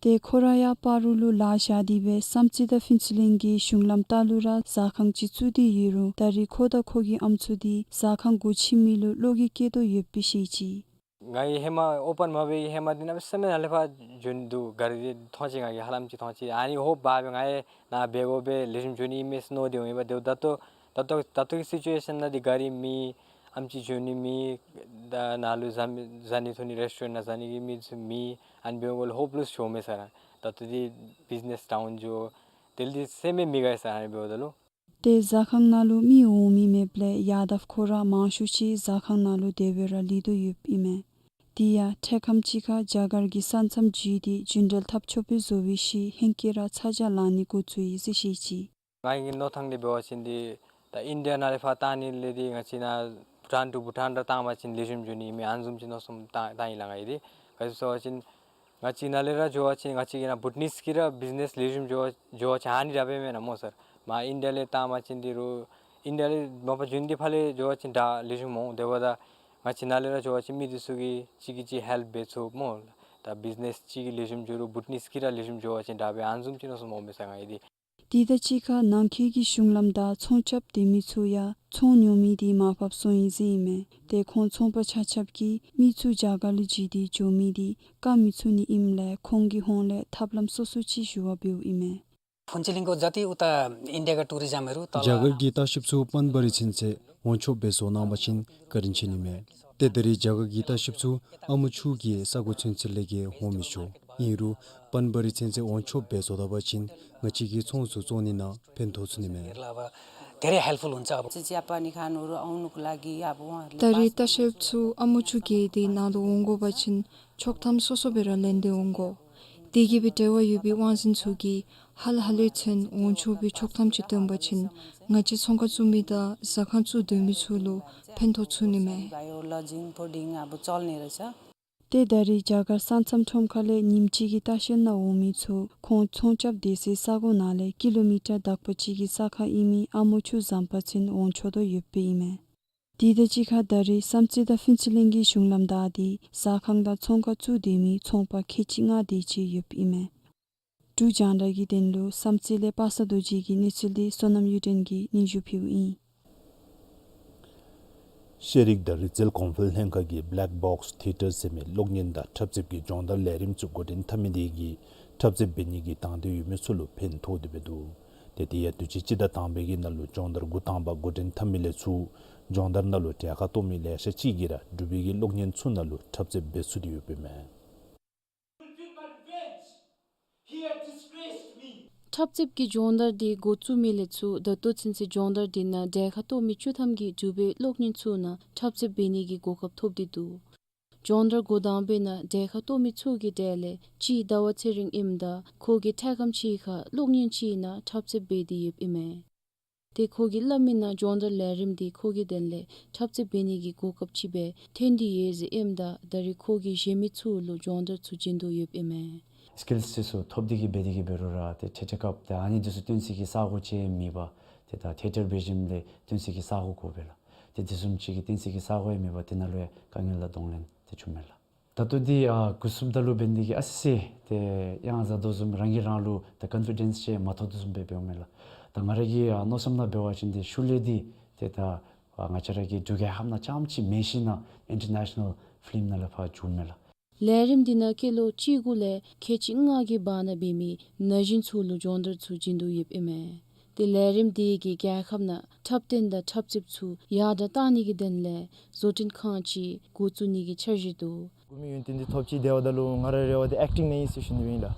ཏེ་ཁོ་ར་ཡང་སྤ་རོ་ལུ་ལཱ་བཞག་སྟེ་སྦེ་བསམ་རྩེ་དང་ཕུན་ཚོགས་གླིང་གི་གཞུང་ལམ་ལྟག་ལུ་ར་ཟ་ཁང་ཅིག་བཙུགས་ཏེ་ཡོད་རུང་ད་རེས་ཁོ་དང་ཁོ་གི་ཨམ་སྲུ་འདི་ཟ་ཁང་སྒོ་ཕྱེ་མི་ལུ་བློ་འགྱོད་བསྐྱེད་དོ་ཡོདཔ་སྦེ་བཤད་ཅི། ང་གིས་ཧེ་མ་ཨོ་པཱན་མ་འབད་བའི་ཧེ་མ་འདི་ནང་སེམས་ནང་ལས་ཕར་འགྱོ་ནི་འདུག། གཱ་རི་འདི་མཐོང་ཅི་ང་གིས་ཧ་ལམ་ཅིག་མཐོང་ཅི། ཨ་ནི་ཧོབ་འབག་སྦེ་ང་ཡང་ནཱ་འབད་དགོ་པས་ལེགས་ཤོམ་འགྱོ་ནི་མས་ཟེར་མནོ་སྟེ་འོང་ཡི་པ། དེ་ད་ལྟོ་ད་ལྟོ་ད་ལྟོ་གི་སི་ཅུ་ཨེ་ཤཱན་ནང་འདི་གཱ་རི་མེད། ཨམ་ཅིག་འགྱོ་ནི་མེད། ད་ནཱ་ལུ་བཟའ་མི་བཟའ་ནི་འཐུང་ནི་རེསི་ཊོ་རེནཊ་ནང་བཟའ་ནི་གི་མི་ཚུ་མེད། ཨ་ནི་འབདཝ་ལས་ཧོབ་ལེསི་འགྱོཝ་མས་ཟེར། ད་ལྟོ་འདི་བིཛ་ནེསི་ཌའུན་འགྱོ། དེ་ལས་འདི་སེམས་མི་དགའ་ཡི་ཟེར་ཨ་ནི་འབདཝ་ད་ལུ། ཏེ་ཟ་ཁང་ནང་ལུ་མི་འོང་མི་མེདཔ་ལས་ཡ་དབ་ཁོ་ར་མང་ཤོས་ཅིག་ཟ་ཁང་ནང་ལུ་དེ་སྦེ་ར་ལུས་དོ་ཡོདཔ་ཨིན་མས། དེ་ཡང་འཕྲལ་ཁམས་ཅིག་ཁར་རྒྱ་གར་གྱི་ས་མཚམས་བརྒྱུད་དེ་རྒྱུན་འགྲུལ་འཐབ་ཆོག་པའི་བཟོ་བའི་ཤུལ་ཧེང་སྐལ་ར་ཚ་གྱང་ལང་ནི་འགོ་བཙུགས་ཡི་ཟེར་བཤད་ཅི། ང་གི་མནོ་ཐངས་འདི་འབད་བ་ཅིན་འདི་ད་ཨིན་ཌི་ཡ་ནང་ལས་ཕར་བཏང་ནི་ལས་འདི་ང་བཅས་ནཱ་བྷུ་ཊཱན་ཊུ་བྷུ་ཊཱན་ར་བཏང་པ་ཅིན་ལེགས་ཤོམ་འགྱོ་ནི་མས། ཨ་ནི་བཟུམ་ཅིག་མནོ་བསམ་བཏང་བཏང་ཡི་ལགས་ང་གིས་འདི། ག་ཅི་སྨོ་ཟེར་བ་ཅིན་ང་བཅས་ནཱ་ལས་ར་འགྱོ་བ་ཅིན་ང་བཅས་ཀྱི་ནཱ་བྷུ་ཊ་ནིས་ཀྱི་ར་བིཛ་ནེསི་ལེགས་ཤོམ་འགྱོ་འགྱོ་བ་ཅིན་ཨ་ནི་དྲག་པས་མེན་ན་སྨོ་ཟེར། མར་ཨིན་ཌི་ཡ་ལས་བཏང་པ་ཅིན་འདི་རུང་ཨིན་ཌི་ཡ་ལས་མ་པ་འགྱོ་ནི་འདི་ཕར་ལས་འགྱོ་བ་ཅིན་དྲག་ལེགས་ཤོམ་འོང་། དེ་འབདཝ་ད་ང་བཅས་ནཱ་ལས་ར་འགྱོ་བ་ཅིན་མི་འདི་ཚུ་གིས་གཅིག་གིས་གཅིག་ཧེལཔ་འབད་ཚུགས་སྨོ། ད་བིཛ་ནེསི་གཅིག་གིས་ལེགས་ཤོམ་འགྱོ་རུང་བྷུ་ཊ་ནིས་ཀྱི་ར་ལེགས་ཤོམ་འགྱོ་བ་ཅིན་དྲག་པས། ཨ་ནི་བཟུམ་ཅིག་མནོ་བསམ་འོང་མས་ཟེར་ང་གིས་འདི། དེ་དང་གཅིག་ཁར་ནང་འཁོད་ཀྱི་གཞུང་ལམ་བདའ་ཚོང་རྐྱབ་སྡོད་མི་ཚུ་ཡང་ཚོང་ཉོ་མི་འདི་མར་ཕབ་སོང་ཡི་ཟེར་ཨིན་མས། ཏེ་ཁོང་ཚོང་པ་ཆ་ཁྱབ་ཀྱིས་མི་ཚུ་རྒྱ་གར་ལུ་འགྱོ་སྟེ་འགྱོ་མི་འདི་བཀག་མི་ཚུགས་ནི་ཨིནམ་ལས་ཁོང་གི་ཧོངས་ལས་ཐབས་ལམ་སོ་སོ་ཅིག་ཞུ་བ་འབདཝ་ཨིན་མས། ཕུན་ཚོགས་གླིང་གུ་འཛུལ་ཏེ་ཨུ་ཏ་ཨིན་ཌི་ཡ་གི་ཊུ་རི་ཛིམ་ཨིན་རུང་ད་རྒྱ་གར་གྱི་ལྟ་བཤལཔ་ཚུ་པཱན་བ་རི་ཚུན་ཚོད་འོང་ཆོགཔ་འབད་སོང་གནང་པ་ཅིན་བཀའ་དྲིན་ཆེ་ནི་མས། ཏེ་ད་རེས་རྒྱ་གར་གྱི་ལྟ་བཤལཔ་ཚུ་ཨ་མོ་ཆུ་གི་ས་གོ་ཚུན་ཚོད་ལས་བརྒལ་འོང་མི་ཆོག། ཨིན་རུང་པཱན་བ་རི་ཚུན་ཚོད་འོང་ཆོགཔ་འབད་སོང་ད་པ་ཅིན་ང་བཅས་ཀྱི་ཚོང་ཚུ་བཙོང་ནི་ནང་ཕན་ཐོགས་ཚུགས་ནི་མས། धेरै हेल्पफुल हुन्छ। अब चियापानी खानुहरू आउनुको लागि अब उहाँहरूले ད་རེས་ལྟ་བཤལཔ་ཚུ་ཨ་མོ་ཆུ་བརྒལ་ཏེ་ནཱ་ལུ་འོང་དགོ་པ་ཅིན་ཆོག་ཐམ་སོ་སོ་སྦེ་ར་ལེན་ཏེ་འོང་དགོ། དེ་གིས་སྦེ་འབྲེལ་བ་ཡོད་པའི་དབང་འཛིན་ཚུ་གིས་ཧ་ལ་ཧ་ལས་ཚུན་འོང་ཆོག་པའི་ཆོག་ཐམ་ཅིག་སྟོན་པ་ཅིན་ང་བཅས་ཚོང་ཁང་བཙུགས་མི་དང་ཟ་ཁང་བཙུགས་སྡོད་མི་ཚུ་ལུ་ཕན་ཐོགས་ཚུགས་ནི་མས། भयो, लजिङ बोर्डिङ अब चल्ने रहेछ। ཏེ་ད་རེས་རྒྱ་གར་ས་མཚམས་ཁྲོམ་ཁ་ལས་ཉིནམ་གཅིག་གི་ལྟ་བཤལ་ནང་འོང་མི་ཚུ་ཁོང་ཚོང་རྐྱབ་སྡོད་སའི་ས་གོ་ནང་ལས་ཀི་ལོ་མི་ཊར་དག་པ་ཅིག་གི་ས་ཁར་ཨིན་མི་ཨ་མོ་ཆུ་ཟམ་པ་ཚུན་འོང་ཆོག་དོ་ཡོདཔ་ཨིན་མས། དེ་དང་གཅིག་ཁར་ད་རེས་བསམ་རྩེ་དང་ཕུན་ཚོགས་གླིང་གི་གཞུང་ལམ་བདའ་སྟེ་ཟ་ཁང་དང་ཚོང་ཁང་བཙུགས་སྡོད་མི་ཚོང་པ་ཁལ་གཅིག་ལྔ་དེ་ཅིག་ཡོདཔ་ཨིན་མས། འབྲུག་རྒྱང་བསྒྲགས་ཀྱི་དོན་ལུ་བསམ་རྩེ་ལས་པ་སངས་རྡོ་རྗེ་གི་གནས་ཚུལ་འདི་བསོད་ནམས་གཡུ་སྒྲོན་གྱིས་སྙན་ཞུ་ཕུལཝ་ཨིན། ཤེས་རིག་དང་རིག་རྩལ་གོང་འཕེལ་ལྷན་ཁག་གིས་བེ་ལེག་བོགསི་ཐི་ཡེ་ཊར་ཟེར་མི་གློག་བརྙན་དང་འཁྲབ་རྩེདཔ་གི་སྦྱོང་བརྡར་ལས་རིམ་ཚུ་འགོ་འདྲེན་འཐབ་མི་དེ་གིས་འཁྲབ་རྩེདཔ་འབད་ནི་གི་དང་འདོད་ཡོད་མི་ཚུ་ལུ་ཕན་ཐོགས་ཏེ་འབད་འདུག། ཏེ་དེ་ཡང་དུས་ཅི་སྤྱི་ཟླ་དང་པའི་གི་ནང་ལུ་སྦྱོང་བརྡར་འགོ་དང་པ་འགོ་འདྲེན་འཐབ་མི་ལས་ཚུར་སྦྱོང་བརྡར་ནང་ལུ་གྲལ་ཁར་གཏོགས་མི་ལེ་ཤ་ཅིག་གིས་ར་འབྲུག་པའི་གི་གློག་བརྙན་ཚུ་ནང་ལུ་འཁྲབ་རྩེདཔ་འབད་ཚུགས་ཏེ་ཡོདཔ་ཨིན་མས། འཁྲབ་རྩེདཔ་གི་སྦྱོང་བརྡར་འདི་འགོ་བཙུགས་མི་ལས་ཚུར་ད་ལྟོ་ཚུན་ཚོད་སྦྱོང་བརྡར་འདི་ནང་གྲལ་ཁར་གཏོགས་མི་བཅུ་ཐམ་གྱིས་འབྲུག་པའི་གློག་བརྙན་ཚུ་ནང་འཁྲབ་རྩེདཔ་འབད་ནི་གི་གོ་སྐབས་ཐོབ་སྟེ་འདུག། སྦྱོང་བརྡར་འགོ་དང་པའི་ནང་གྲལ་ཁར་གཏོགས་མི་ཚུ་གི་གྲས་ལས་གཅིག་ཟླ་བ་ཚེ་རིང་ཨིནམ་ད་ཁོ་གིས་འཕྲལ་ཁམས་ཅིག་ཁར་གློག་བརྙན་ཅིག་ནང་འཁྲབ་རྩེདཔ་འབད་དེ་ཡོདཔ་ཨིན་མས། ཏེ་ཁོ་གིས་སླབ་མིའི་ནང་སྦྱོང་བརྡར་ལས་རིམ་འདི་ཁོ་གི་དོན་ལས་འཁྲབ་རྩེདཔ་འབད་ནི་གི་གོ་སྐབས་ཅིག་སྦེ་ཐོན་ཏེ་ཡོད་ཟེར་ཨིནམ་ད་ད་རེས་ཁོ་གིས་གཞན་མི་ཚུ་ལུ་སྦྱོང་བརྡར་ཚུ་བྱིན་དོ་ཡོདཔ་ཨིན་མས། སི་ཀིལསི་ཚུ་ཐོབ་སྟེ་གི་འབད་དེ་གི་འབད་རུང་ར་ཏེ་ཐེ་ཐེ་སྐབས་ཏེ་ཨ་ནི་འདི་ཚུ་སྟོན་སའི་གི་ས་གོ་ཅིག་མེད་པར་ཏེ་ད་ཐེ་ཐེ་འབད་ཞིནམ་ལས་སྟོན་སའི་གི་ས་གོ་དགོ་པས་ལགས། ཏེ་དེ་བཟུམ་ཅིག་གི་བསྟན་སྲིད་ཀྱི་ས་གོ་ཡང་མེད་པར་དེ་ནང་ལུ་ཡང་དཀའ་ངལ་དང་གདོང་ལེན་ཏེ་བྱུངམ་མས་ལགས། ད་ལྟོ་འདི་ཨ་འགོ་བཙུགསཔ་ད་ལུ་འབད་ནི་འདི་གིས་ཨ་ཙི་ཙི་ཏེ་ཡང་བཟའ་དོ་བཟུམ་རང་གིས་རང་ལུ་ཏེ་ཀོན་ཕི་ཌེནསི་ཅིག་མ་ཐོབ་དོ་བཟུམ་སྦེ་འབདཝ་མས་ལགས། ད་ང་ར་གི་ཨ་མནོ་བསམ་ནང་འབད་བ་ཅིན་ཏེ་ཤུལ་ལས་འདི་ཏེ་ད་ཨ་ང་བཅས་ར་གི་འབྲུག་རྒྱལ་ཁབ་ནང་རྐྱངམ་ཅིག་མེན་ཞིན་ན་ཨིན་ཊར་ནེ་ཤ་ནཱལ་ཕིལམ་ནང་ལས་ཕར་འགྱོཝ་མས་ལགས། ལས་རིམ་འདི་ནང་སྐྱེས་ལོ་བཅུ་དགུ་ལས་ཁལ་གཅིག་ལྔ་གི་བར་ན་འབད་མི་ན་གཞོན་ཚུ་ལུ་སྦྱོང་བརྡར་ཚུ་བྱིན་དོ་ཡོདཔ་ཨིན་མས། ཏེ་ལས་རིམ་འདི་གིས་རྒྱལ་ཁབ་ནང་འཁྲབ་སྟོན་དང་འཁྲབ་རྩེདཔ་ཚུ་ཡར་དྲགས་གཏང་ནི་གི་དོན་ལས་བཟོ་སྐྲུན་ཁང་ཅིག་འགོ་བཙུགས་ནི་གི་འཆར་གཞི་འདུག། འགོ་མའི་ཡོན་ཏན་འདི་ཐོབ་ཅི། དེ་འབདཝ་ད་ལུ་ང་རའི་རེ་བ་འདི་ཨེཀ་ཊིང་ནང་ཨིན་ཟེར་ཞུ་ནི་ཨིན་ལགས།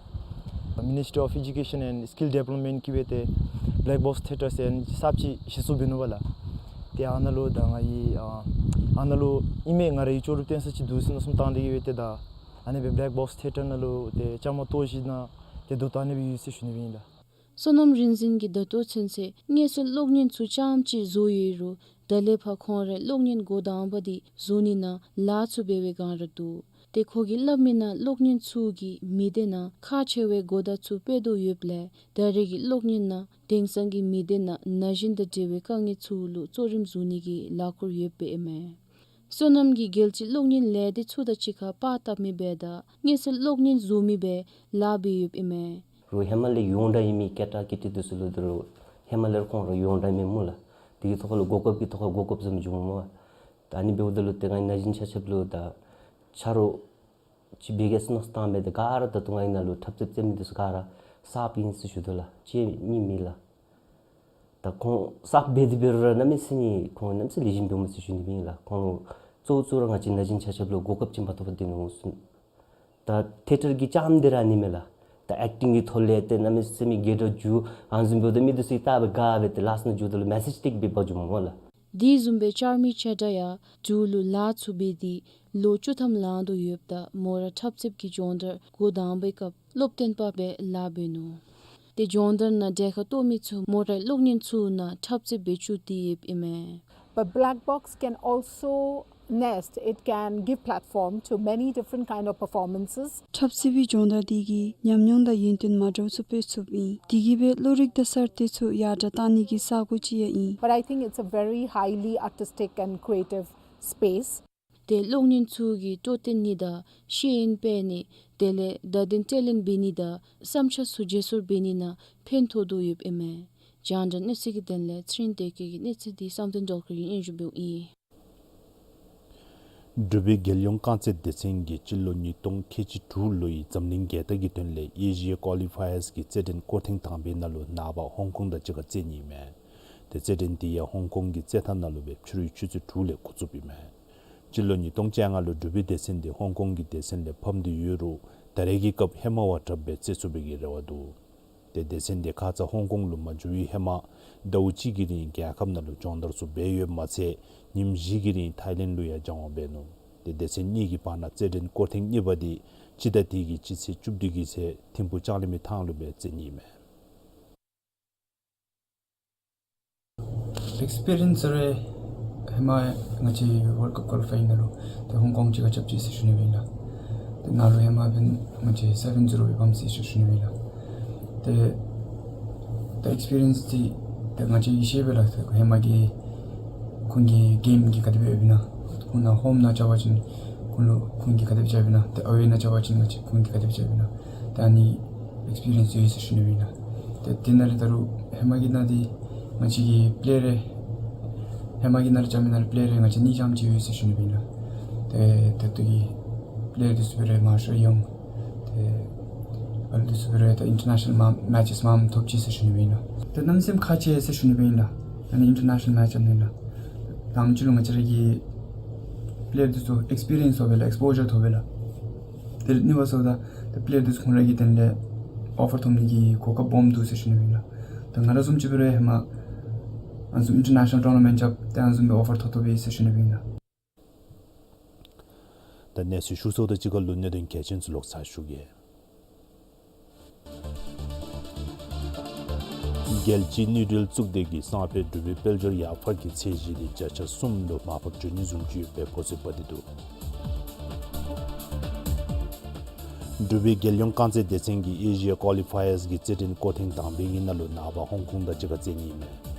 Ministry of Education and Skill Development གིས་འབད་ཏེ་བེ་ལེཀ་བོགསི་ཐི་ཡེ་ཊར་ཟེར་གསརཔ་ཅིག་གཞི་བཙུགས་འབད་ནུག་པ་ལགས། ཏེ་ཨ་ནཱ་ལུ་ད་ང་གིས་ཨ་ཨ་ནཱ་ལུ་ཨིན་མས་ང་རའི་ལྕོགས་གྲུབ་སྟོན་ས་ཅིག་འདུག་ཟེར་མནོ་བསམ་བཏང་སྟེ་གིས་འབད་ཏེ་ད་ཨ་ནི་སྦེ་བེ་ལེཀ་བོགསི་ཐི་ཡེ་ཊར་ནང་ལུ་ཏེ་བཅའ་མར་གཏོགས་ཞིནམ་ལས་ཏེ་སྡོད་དེ་ཨ་ནི་སྦེ་ཡོད་ཟེར་ཞུ་ནི་ཨིན་ལགས། བསོད་ནམས་རིག་འཛིན་གྱིས་ད་ལྟོ་ཚུན་ཚོད་དངོས་སུ་གློག་བརྙན་ཚུ་རྐྱངམ་ཅིག་བཟོ་ཡོད་རུང་ད་ལས་ཕར་ཁོང་རའི་གློག་བརྙན་འགོ་དང་པ་འདི་བཟོ་ནི་ནང་ལཱ་ཚུ་འབད་བའི་སྒང་ར་འདུག། ཏེ་ཁོ་གིས་སླབ་མི་ནང་གློག་བརྙན་ཚུ་གིས་མི་སྡེ་ནང་ཁག་ཆེ་བའི་གོ་བརྡ་ཚུ་སྤེལ་དོ་ཡོདཔ་ལས་ད་རེས་ཀྱི་གློག་བརྙན་ནང་དེང་སང་གི་མི་སྡེ་ནང་ན་གཞོན་དང་འབྲེལ་བའི་དཀའ་ངལ་ཚུ་ལུ་གཙོ་རིམ་བཟུང་ནི་གི་ལཱ་ཁུར་ཡོདཔ་ཨིན་མས། བསོད་ནམས་ཀྱིས་རྒྱལ་སྤྱིའི་གློག་བརྙན་ལས་སྡེ་ཚུ་དང་གཅིག་ཁར་པར་བཏབ་མི་སྦེ་དང་དངོས་སུ་གློག་བརྙན་བཟོ་མི་སྦེ་ལཱ་འབད་ཡོདཔ་ཨིན་མས། རུང་ཧེ་མ་ལས་ཡོངས་གྲགས་ཨིན་མི་སྐད་གྲགས་ཀྱི་ཏེ་འདི་ཚུ་ལུ་ད་རུང་ཧེ་མ་ལས་ར་ཁོང་ར་ཡོངས་གྲགས་མེད་སྨོ་ལགས། དེ་གི་ཐོག་ལུ་གོ་སྐབས་ཀྱི་ཐོག་ཁར་གོ་སྐབས་བཟུམ་བྱུང་སྨོ། ད་ཨ་ནི་འབདཝ་ད་ལུ་ཏེ་ང་ན་གཞོན་ཆ་ཁྱབ་ལུ་ད་ཆ་རོགས་ཅིག་འབད་གེ་ཟེར་མནོ་བསམ་བཏང་སྦེ་ད་ག་ར་ད་ལྟོ་ང་གི་ནང་ལུ་འཁྲབ་རྩེདཔ་རྩེ་མི་འདི་ཚུ་ག་ར་གསརཔ་ཨིན་ཟེར་ཞུ་དོ་ལགས། གཅིག་གཉིས་མེད་ལགས། ད་ཁོང་གསརཔ་འབད་དེ་འབད་རུང་ར་གནམ་མེད་ས་མེད་ཁོང་གནམ་མེད་ས་མེད་ལེགས་ཤོམ་འབདཝ་མས་ཟེར་ཞུ་ནི་ཨིན་ལགས། ཁོང་གཙོ་བོ་གཙོ་བོ་ར་ང་བཅས་ན་གཞོན་ཆ་ཁྱབ་ལུ་གོ་སྐབས་ཅིག་མ་ཐོབ་པར་སྡོད་ནུག་ཟེར། ད་ཐི་ཡེ་ཊར་གྱི་ལྕམ་འདི་ར་ཨ་ནི་མས་ལགས། ད་ཨེཀ་ཊིང་གི་ཐོག་ལས་ཏེ་གནམ་མེད་ས་མེད་དགའ་དྲགས་འགྱོ། ཨ་ནི་བཟུམ་འབདཝ་ད་མི་འདི་ཚུ་ད་འབད་དགའ་སྦེ་ཏེ་ལཱསི་ནང་འགྱོཝ་ད་ལུ་མེ་སེཇ་ཏེ་གིས་འབད་འབག་འགྱོཝ་སྨོ་ལགས། དེ་བཟུམ་སྦེ་ལྕམ་མི་ཆེ་དྲགས་ཡང་འབྲུག་ལུ་ལཱ་ཚུ་འབད་དེ་ལོ་བཅུ་ཐམ་ལང་དོ་ཡོདཔ་ད་མོ་ར་འཁྲབ་རྩེདཔ་གི་སྦྱོང་བརྡར་འགོ་དང་པའི་སྐབས་སློབ་སྟོན་པ་སྦེ་ལཱ་འབད་ནུག། ཏེ་སྦྱོང་བརྡར་ནང་གྲལ་ཁར་གཏོགས་མི་ཚུ་མོ་རའི་གློག་བརྙན་ཚུ་ནང་འཁྲབ་རྩེདཔ་སྦེ་བཅུག་སྟེ་ཡོདཔ་ཨིན་མས། But black box can also nest, it can give platform to many different kind of performances. འཁྲབ་རྩེད་པའི་སྦྱོང་བརྡར་འདི་གིས་ཉམས་མྱོང་དང་ཡོན་ཏན་མ་འདྲཝ་ཚུ་སྤེལ་ཚུགསཔ་ཨིན། དེ་གིས་སྦེ་བློ་རིག་དང་གསར་གཏོད་ཚུ་ཡར་དྲགས་གཏང་ནི་གི་ས་གོ་ཅིག་ཡང་ཨིན། But I think it's a very highly artistic and creative space. ཏེ་གློག་བརྙན་ཚུ་གིས་སྤྲོ་སྟོན་ནི་དང་ཤེས་ཡོན་སྤེལ་ནི་དེ་ལས་བརྡ་དོན་སྤྲོད་ལེན་འབད་ནི་དང་བསམ་འཆར་ཚུ་བརྗེ་སོར་འབད་ནི་ནང་ཕན་ཐོགས་དོ་ཡོདཔ་ཨིན་མས། རྒྱང་བསྒྲགས་གནས་ཚུལ་གྱི་དོན་ལས་ཚེ་རིང་བདེ་སྐྱིད་ཀྱི་གནས་ཚུལ་འདི་བསམ་གཏན་སྒྲོལ་དཀར་གྱིས་སྙན་ཞུ་འབདཝ་ཨིན། འབྲུག་པའི་རྒྱལ་ཡོངས་རྐང་རྩེད་སྡེ་ཚན་གྱིས་སྤྱི་ལོ་ཉིས་སྟོང་ཁལ་གཅིག་དྲུག་ལོའི་འཛམ་གླིང་རྒྱལ་རྟགས་ཀྱི་དོན་ལས་ཨེ་ཤི་ཡ་ཀོ་ལི་ཕ་ཡརསི་གི་རྩེད་འགྲན་སྐོར་ཐེངས་དང་པའི་ནང་ལུ་ནངས་པ་ཧོང་ཀོང་དང་གཅིག་ཁར་རྩེད་ནི་ཨིན་མས། ཏེ་རྩེད་འགྲན་འདི་ཡང་ཧོང་ཀོང་གི་རྩེད་ཐང་ནང་ལུ་སྦེ་ཕྱི་རུའི་ཆུ་ཚོད་དྲུག་ལས་འགོ་བཙུགསཔ་ཨིན་མས། སྤྱི་ལོ་ཉིས་སྟོང་བཅོ་ལྔ་ལུ་འབྲུག་པའི་སྡེ་ཚན་འདི་ཧོང་ཀོང་གི་སྡེ་ཚན་ལས་ཕམ་སྟེ་ཡོད་རུང་ད་རེས་ཀྱི་སྐབས་ཧེ་མ་བ་དྲགཔ་སྦེ་རྩེད་ཚུགས་པའི་གི་རེ་བ་འདུག། ཏེ་སྡེ་ཚན་འདི་ཁ་ཙ་ཧོང་ཀོང་ལུ་མ་འགྱོ་བའི་ཧེ་མ་ཟླཝ་གཅིག་གི་རིང་རྒྱལ་ཁབ་ནང་ལུ་སྦྱོང་བརྡར་ཚུ་འབད་ཡོདཔ་མ་ཚད་ཉིནམ་བཞི་གི་རིང་ཐཱའི་ལེནཌ་ལུ་ཡང་སྦྱང་བ་འབད་ནུག། ཏེ་སྡེ་ཚན་གཉིས་ཀྱི་བར་ན་རྩེད་འགྲན་སྐོར་ཐེངས་གཉིས་པ་འདི་སྤྱི་ཟླ་འདི་གི་སྤྱི་ཚེས་བཅུ་བདུན་གྱི་ཚེ་ཐིམ་ཕུག་ལྕང་གླིང་མའི་ཐང་ལུ་སྦེ་རྩེད་ནི་ཨིན་མས། ཨེགསི་པི་རི་ཡནསི་རེ་ཧེ་མ་ང་བཅས་ཝཱལཌ་ཀཔ་ཀོ་ལི་ཕའི་ཡིང་ནང་ལུ་ཏེ་ཧོང་ཀོང་གཅིག་ཁར་རྐྱབ་ཅི་ཟེར་ཞུ་ནི་ཨིན་ལགས། ཏེ་ནཱ་ལུ་ཧེ་མ་འབདན་ང་བཅས་སེ་བེན་ཛི་རོ་སྦེ་ཕམ་ཅི་ཟེར་ཞུ་ནི་ཨིན་ལགས། ཏེ་ད་ཨེགསི་པི་རི་ཡནསི་འདི་ཏེ་ང་བཅས་ཡང་ཤེས་པས་ལགས། ཏེ་ཧེ་མ་གི་ཁོང་གི་གེམ་གྱི་ག་དེ་སྦེ་ཡོདཔ་ཨིན་ན། ཁོང་ནཱ་ཧོམ་ནང་རྐྱབ་པ་ཅིན་ཁོང་ལུ་ཁོང་གིས་ག་དེ་སྦེ་རྐྱབ་ཨིན་ན། ཏེ་ཨ་ཝེ་ནང་རྐྱབ་པ་ཅིན་ང་བཅས་ཁོང་གིས་ག་དེ་སྦེ་རྐྱབ་ཨིན་ན། ཏེ་ཨ་ནི་ཨེགསི་པི་རི་ཡནསི་ཡོད་ཟེར་ཞུ་ནི་ཨིན་ལགས། ཏེ་དེ་ནང་ལས་ད་རུང་ཧེ་མ་གི་ནང་འདི་ང་བཅས་ཀྱི་པི་ལེ་ཡར་རེ་ཧེ་མ་གི་ནང་ལུ་རྐྱབ་མི་ནང་ལུ་པི་ལེ་ཡར་རེ་ང་བཅས་གཉིས་ཙམ་ཅིག་ཡོད་ཟེར་ཞུ་ནི་ཨིན་ལགས། ཏེ་ད་ལྟོ་གི་པི་ལེ་ཡར་འདི་ཚུ་སྦེ་ར་མང་ཤོས་ཡོངས་ཏེ་ཨ་ལུ་འདི་ཚུ་སྦེ་ར་ད་ཨིན་ཊར་ནེ་ཤ་ནཱལ་མ་མེ་ཅེསི་མངམ་ཐོབ་ཅི་ཟེར་ཞུ་ནི་ཨིན་ལགས། ཏེ་གནམ་མེད་ས་མེད་ཁག་ཆེ་ཟེར་ཞུ་ནི་ཨིན་ལགས། ཨ་ནི་ཨིན་ཊར་ནེ་ཤ་ནཱལ་མེ་ཅི་ཨིན་ན་ལགས། ད་ཨ་ནི་ཅིག་ལུ་ང་བཅས་ར་གི་པི་ལེ་ཡར་འདི་ཚུ་ཨེགསི་པི་རི་ཡནསི་ཐོབ་པས་ལགས། ཨེགསི་པོ་ཇར་ཐོབ་པས་ལགས། ཏེ་གཉིས་པ་ཟེརཝ་ད་ད་པི་ལེ་ཡར་འདི་ཚུ་ཁོང་ར་གི་དོན་ལས་ཨོ་ཕར་ཐོབ་ནི་གི་གོ་སྐབས་སྦོམ་འདུག་ཟེར་ཞུ་ནི་ཨིན་ལགས། ད་ང་ར་བཟུམ་ཅིག་འབད་རུང་ཧེ་མ་ཨ་ནི་བཟུམ་ཨིན་ཊར་ནེ་ཤ་ནཱལ་ཊོར་ན་མེནཊ་རྐྱབ་སྟེ་ཨ་ནི་བཟུམ་སྦེ་ཨོ་ཕར་ཐོབ་ཐོབ་པས་ཟེར་ཞུ་ནི་ཨིན་ལགས། ད་གནས་ཚུལ་ཞུ་ཚརཝ་དང་གཅིག་ཁར་ལུ་གནད་དོན་གལ་ཆེན་ཚུ་ལོག་ཚར་ཞུ་གེ། རྒྱལ་སྤྱིའི་དངུལ་འབྲེལ་གཙུག་སྡེ་གིས་སང་ཕོད་འབྲུག་པའི་དཔལ་འབྱོར་ཡར་འཕར་གྱི་ཚད་གཞི་འདི་བརྒྱ་ཆ་གསུམ་ལུ་མར་ཕབ་འགྱོ་ནི་བཟུམ་ཅིག་ཡོད་པའི་གོ་སྲོལ་འབད་དེ་འདུག། འབྲུག་པའི་རྒྱལ་ཡོངས་རྐང་རྩེད་སྡེ་ཚན་གྱིས་ཨེ་ཤི་ཡ་ཀོ་ལི་ཕ་ཡརསི་གི་རྩེད་འགྲན་སྐོར་ཐེངས་དང་པའི་ནང་ལུ་ནངས་པ་ཧོང་ཀོང་དང་གཅིག་ཁར་རྩེད་ནི་ཨིན་མས།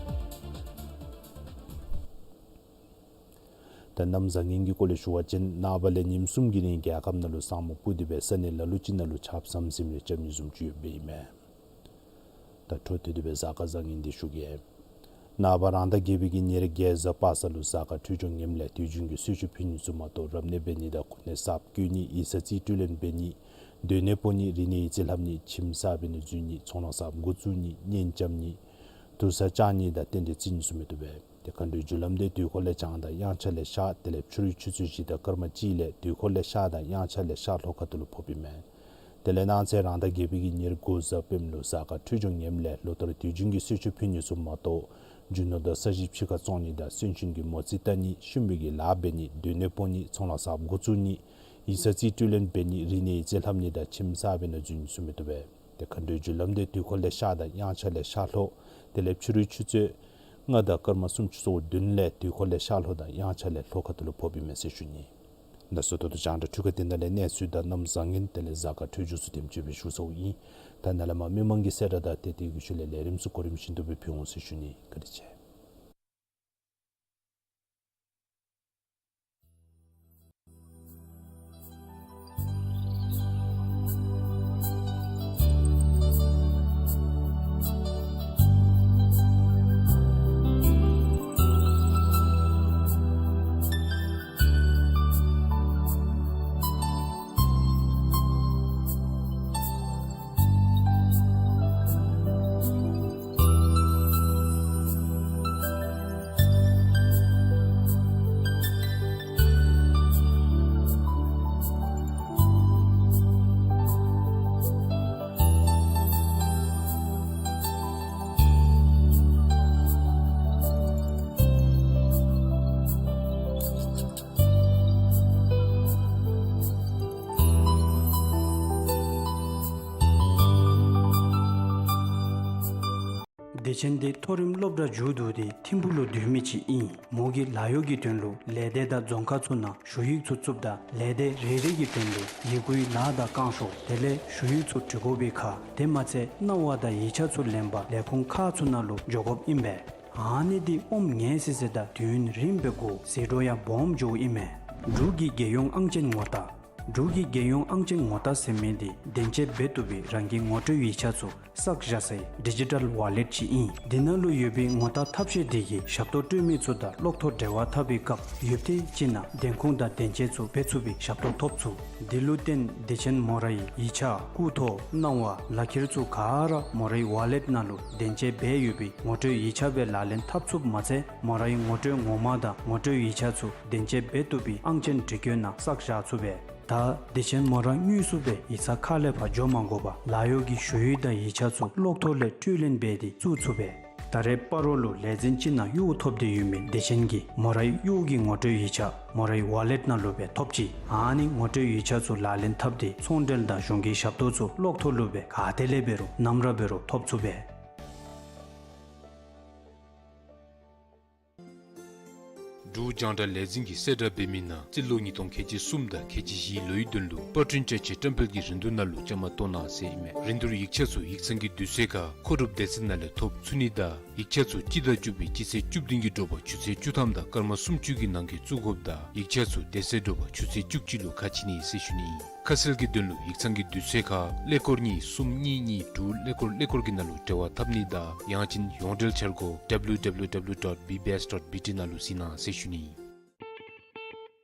ད་གནམ་བཟང་ངན་གྱི་སྐོར་ལས་ཞུ་བ་ཅིན་ནངས་པ་ལས་ཉིནམ་གསུམ་གྱི་རིང་རྒྱལ་ཁབ་ནང་ལུ་ས་སྨུག་སྤུབས་ཏེ་སྦེ་ས་གནས་ལ་ལུ་ཅིག་ནང་ལུ་ཆརཔ་ཟམ་ཟིམ་རེ་རྐྱབ་ནི་བཟུམ་ཅིག་ཡོདཔ་ཨིན་མས། ད་འཕྲོ་མཐུད་དེ་སྦེ་གཟའ་སྐར་བཟང་ངན་འདི་ཞུ་གེ། ནངས་པ་རང་ཟླ་བརྒྱད་པའི་གི་ཉེར་བརྒྱད་གཟའ་པ་སངས་ལུ་གཟའ་སྐར་འཕྲོད་སྦྱོར་ངནམ་ལས་དུས་རྒྱུན་གྱི་གསོལ་མཆོད་ཕུལ་ནི་ཚུ་མ་གཏོགས་རབ་གནས་འབད་ནི་དང་གུར་གནས་གསརཔ་བསྐོ་ནི་ཡིག་ཚང་རྩིས་སྤྲོད་ལེན་འབད་ནི་སྡོད་གནས་སྤོ་ནི་རིག་གནས་ཡིག་རྩིས་ལྷབ་ནི་ཁྱིམ་གསར་པའི་ནང་འཛུལ་ནི་ཚོང་ལཱ་གསརཔ་འགོ་བཙུགས་ནི་གཉེན་རྐྱབ་ནི་དུར་ས་བཅག་ནི་དང་རྟེན་འབྲེལ་བརྩི་ནི་ཚུ་མི་བཏུབ་པས། ཏེ་མཁའ་འགྲོའི་རྒྱུ་ལམ་འདི་དུས་འཁོར་ལས་བྱང་དང་དབྱངས་འཆར་ལས་ཤར། དེ་ལས་ཕྱི་རུའི་ཆུ་ཚོད་བཞི་དང་སྐར་མ་གཅིག་ལས་དུས་འཁོར་ལས་ཤར་དང་དབྱངས་འཆར་ལས་ཤར་ལྷོ་ཁ་ཐུག་ལུ་ཕོགཔ་ཨིན་མས། དེ་ལས་གནངས་ཚེ་རང་ཟླ་བརྒྱད་པའི་གི་ཉེར་དགུ་གཟའ་སྤེནམ་ལུ་གཟའ་སྐར་འཕྲོད་སྦྱོར་ངནམ་ལས་ལོ་ལྟར་དུས་རྒྱུན་གྱི་གསོལ་མཆོད་ཕུལ་ནི་ཚུ་མ་གཏོགས་རྒྱུ་ནོར་དང་ས་གཞི་ཕྱི་ཁར་བཙོང་ནི་དང་སོན་གཤིན་གྱི་མོ་རྩིས་བལྟ་ནི་ཤུམ་བུའི་གི་ལཱ་འབད་ནི་སྡོད་གནས་སྤོ་ནི་ཚོང་ལཱ་གསརཔ་འགོ་བཙུགས་ནི་ཡིག་ཚང་རྩིས་སྤྲོད་ལེན་འབད་ནི་རིག་གནས་ཡིག་རྩིས་ལྷབ་ནི་དང་ཁྱིམ་གསར་པའི་ནང་འཛུལ་ནི་ཚུ་མི་བཏུབ་པས། ཏེ་མཁའ་འགྲོའི་རྒྱུ་ལམ་འདི་དུས་འཁོར་ལས་ཤར་དང་དབྱངས་འཆར་ལས་ཤར་ལྷོ། དེ་ལས་ཕྱི་རུའི་ཆུ་ཚོད་ལྔ་དང་སྐར་མ་སུམ་ཅུ་སོ་བདུན་ལས་དུས་འཁོར་ལས་ཤར་ལྷོ་དང་དབྱངས་འཆར་ལས་ལྷོ་ཁ་ཐུག་ལུ་ཕོགཔ་ཨིན་མས་ཟེར་ཞུ་ནི། ད་གཟུགས་ཐོག་ཏུ་རྒྱང་བསྒྲགས་འཕྲུལ་ཁང་འདི་ནང་ལས་གནས་ཚུལ་དང་གནམ་བཟང་ངན་དེ་ལས་གཟའ་སྐར་འཕྲོད་སྦྱོར་ཚུ་དེམ་ཅིག་སྦེ་ཞུ་ཚརཝ་ཨིན། ད་ནཱ་ལས་མར་མི་མང་གི་གསལ་བསྒྲགས་དང་ཏེ་དེ་གི་ཤུལ་ལས་ལས་རིམ་ཚུ་གོ་རིམ་བཞིན་དུ་སྦེ་ཕུལ་འོང་ཟེར་ཞུ་ནི། བཀའ་དྲིན་ཆེ། བདེ་ཆེན་འདི་མཐོ་རིམ་སློབ་གྲྭ་མཇུག་བསྡུ་སྟེ་ཐིམ་ཕུག་ལུ་སྡོད་མི་ཅིག་ཨིན། མོ་གིས་ལཱ་གཡོག་གི་དོན་ལུ་ལས་སྡེ་དང་རྫོང་ཁག་ཚུ་ནང་ཞུ་ཡིག་ཚུ་བཙུགསཔ་ད་ལས་སྡེ་རེ་རེ་གི་དོན་ལུ་ཡི་གུའི་ལཱ་དང་བསྐང་ཤོག་དེ་ལས་ཞུ་ཡིག་ཚུ་འབྲི་དགོ་པའི་ཁར་དེ་མ་ཚད་གནང་བ་དང་ཡིག་ཆ་ཚུ་ལེན་པར་ལས་ཁུངས་ཁག་ཚུ་ནང་ལུ་འགྱོ་དགོཔ་ཨིན་པས། ཨ་ནི་འདི་ཨོམ་ངན་སི་སི་དང་དུས་ཡུན་རིངམོ་སྦེ་འགོར་ཟད་འགྲོ་ཡང་སྦོམ་འགྱོཝ་ཨིན་མས། འབྲུག་གི་རྒྱལ་ཡོངས་ཨང་ཅན་ངོ་རྟགས། འབྲུག་གི་རྒྱལ་ཡོངས་ཨང་ཅན་ངོ་རྟགས་ཟེར་མི་འདི་བདེན་དཔྱད་འབད་བཏུབ་པའི་རང་གི་ངོ་སྤྲོད་ཡིག་ཆ་ཚུ་བསགས་བཞག་སའི་ཌི་ཇི་ཊལ་ཝ་ལེཊ་ཅིག་ཨིན། འདི་ནང་ལུ་ཡོད་པའི་ངོ་རྟགས་ཐབས་ཤེས་འདི་གིས་ཞབས་ཏོག་སྤྲོད་མི་ཚུ་དང་གློག་ཐོག་འབྲེལ་བ་འཐབ་པའི་སྐབས་ཡུདཔ་ཐེངས་ཅིག་ནང་བདེན་ཁུངས་དང་བདེན་དཔྱད་ཚུ་འབད་ཚུགས་པའི་ཞབས་ཏོག་ཐོབ་ཚུགས། འདི་ལུ་བརྟེན་བདེ་ཆེན་མོ་རའི་ཡིག་ཆ་སྐུ་ཐོ་གནང་བ་ལག་ཁྱེར་ཚུ་ག་ར་མོ་རའི་ཝ་ལེཊ་ནང་ལུ་བདེན་དཔྱད་འབད་ཡོད་པའི་ངོ་སྤྲོད་ཡིག་ཆ་སྦེ་ལག་ལེན་འཐབ་ཚུགསཔ་མ་ཚད་མོ་རའི་ངོ་སྤྲོད་ངོ་མ་དང་ངོ་སྤྲོད་ཡིག་ཆ་ཚུ་བདེན་དཔྱད་འབད་བཏུབ་པའི་ཨང་ཅན་འབྲི་སྐྱོན་ནང་བསགས་བཞག་ཚུགས་པས། ད་བདེ་ཆེན་མོ་ར་དངོས་སུ་སྦེ་ཡིག་ཚང་ཁ་ལས་ཕར་འགྱོ་མ་དགོ་པར་ལཱ་གཡོག་གི་ཞུ་ཡིག་དང་ཡིག་ཆ་ཚུ་གློག་ཐོག་ལས་སྤྲོད་ལེན་འབད་དེ་བཙུགས་ཚུགས་པས། ད་རེས་སྤ་རོ་ལུ་ལས་འཛིན་ཅིག་ནང་གཡོག་ཐོབ་སྟེ་ཡོད་མི་བདེ་ཆེན་གྱིས་མོ་རའི་གཡོག་གི་ངོ་སྤྲོད་ཡིག་ཆ་མོ་རའི་ཝ་ལེཊ་ནང་ལུ་སྦེ་ཐོབ་ཅི། ཨ་ནི་ངོ་སྤྲོད་ཡིག་ཆ་ཚུ་ལག་ལེན་འཐབ་སྟེ་ཚོང་འབྲེལ་དང་གཞུང་གི་ཞབས་ཏོག་ཚུ་གློག་ཐོག་ལུ་སྦེ་ག་ཏེ་ལས་འབད་རུང་ནམ་ར་འབད་རུང་ཐོབ་ཚུགས་པས། འབྲུག་རྒྱང་བསྒྲགས་ལས་འཛིན་གྱིས་གསལ་བསྒྲགས་འབད་མི་ནང་སྤྱི་ལོ་ཉིས་སྟོང་ཁལ་གཅིག་གསུམ་དང་ཁལ་གཅིག་བཞིའི་ལོའི་དོན་ལུ་པར་སྐྲུན་བཅའ་ཆས་བཀྲམ་སྤེལ་གྱི་རིན་བསྡུར་ནང་ལུ་བཅའ་མར་གཏོགས་གནང་ཟེར་ཨིན་མས། རིན་བསྡུར་ཡིག་ཆ་ཚུ་ཡིག་ཚང་གི་དུས་ཚོད་ཁར་མཁོ་སྒྲུབ་སྡེ་ཚན་ནང་ལས་ཐོབ་ཚུགས་ནི་དང་ཡིག་ཆ་ཚུ་སྤྱི་ཟླ་བཅུ་པའི་སྤྱི་ཚེས་བཅུ་བདུན་གྱི་དྲོ་པ་ཆུ་ཚོད་བཅུ་ཐམ་དང་སྐར་མ་སུམ་ཅུ་གི་ནང་འཁོད་བཙུགས་དགོཔ་དང་ཡིག་ཆ་ཚུ་དེ་ཚེ་དྲོ་པ་ཆུ་ཚོད་བཅུ་གཅིག་ལུ་ཁ་ཕྱེ་ནི་ཟེར་ཞུ་ནི་ཨིན། ཁ་གསལ་གྱི་དོན་ལུ་ཡིག་ཚང་གི་དུས་ཚོད་ཁར་ཀླད་ཀོར་གཉིས་གསུམ་གཉིས་གཉིས་དྲུག་ཀླད་ཀོར་ཀླད་ཀོར་གྱི་ནང་ལུ་འབྲེལ་བ་འཐབ་ནི་དང་ཡང་ཅིན་ཡོངས་འབྲེལ་འཆར་སྒོ་W W W dot B B S dot B T ནང་ལུ་གཟིགས་གནང་ཟེར་ཞུ་ནི་ཨིན།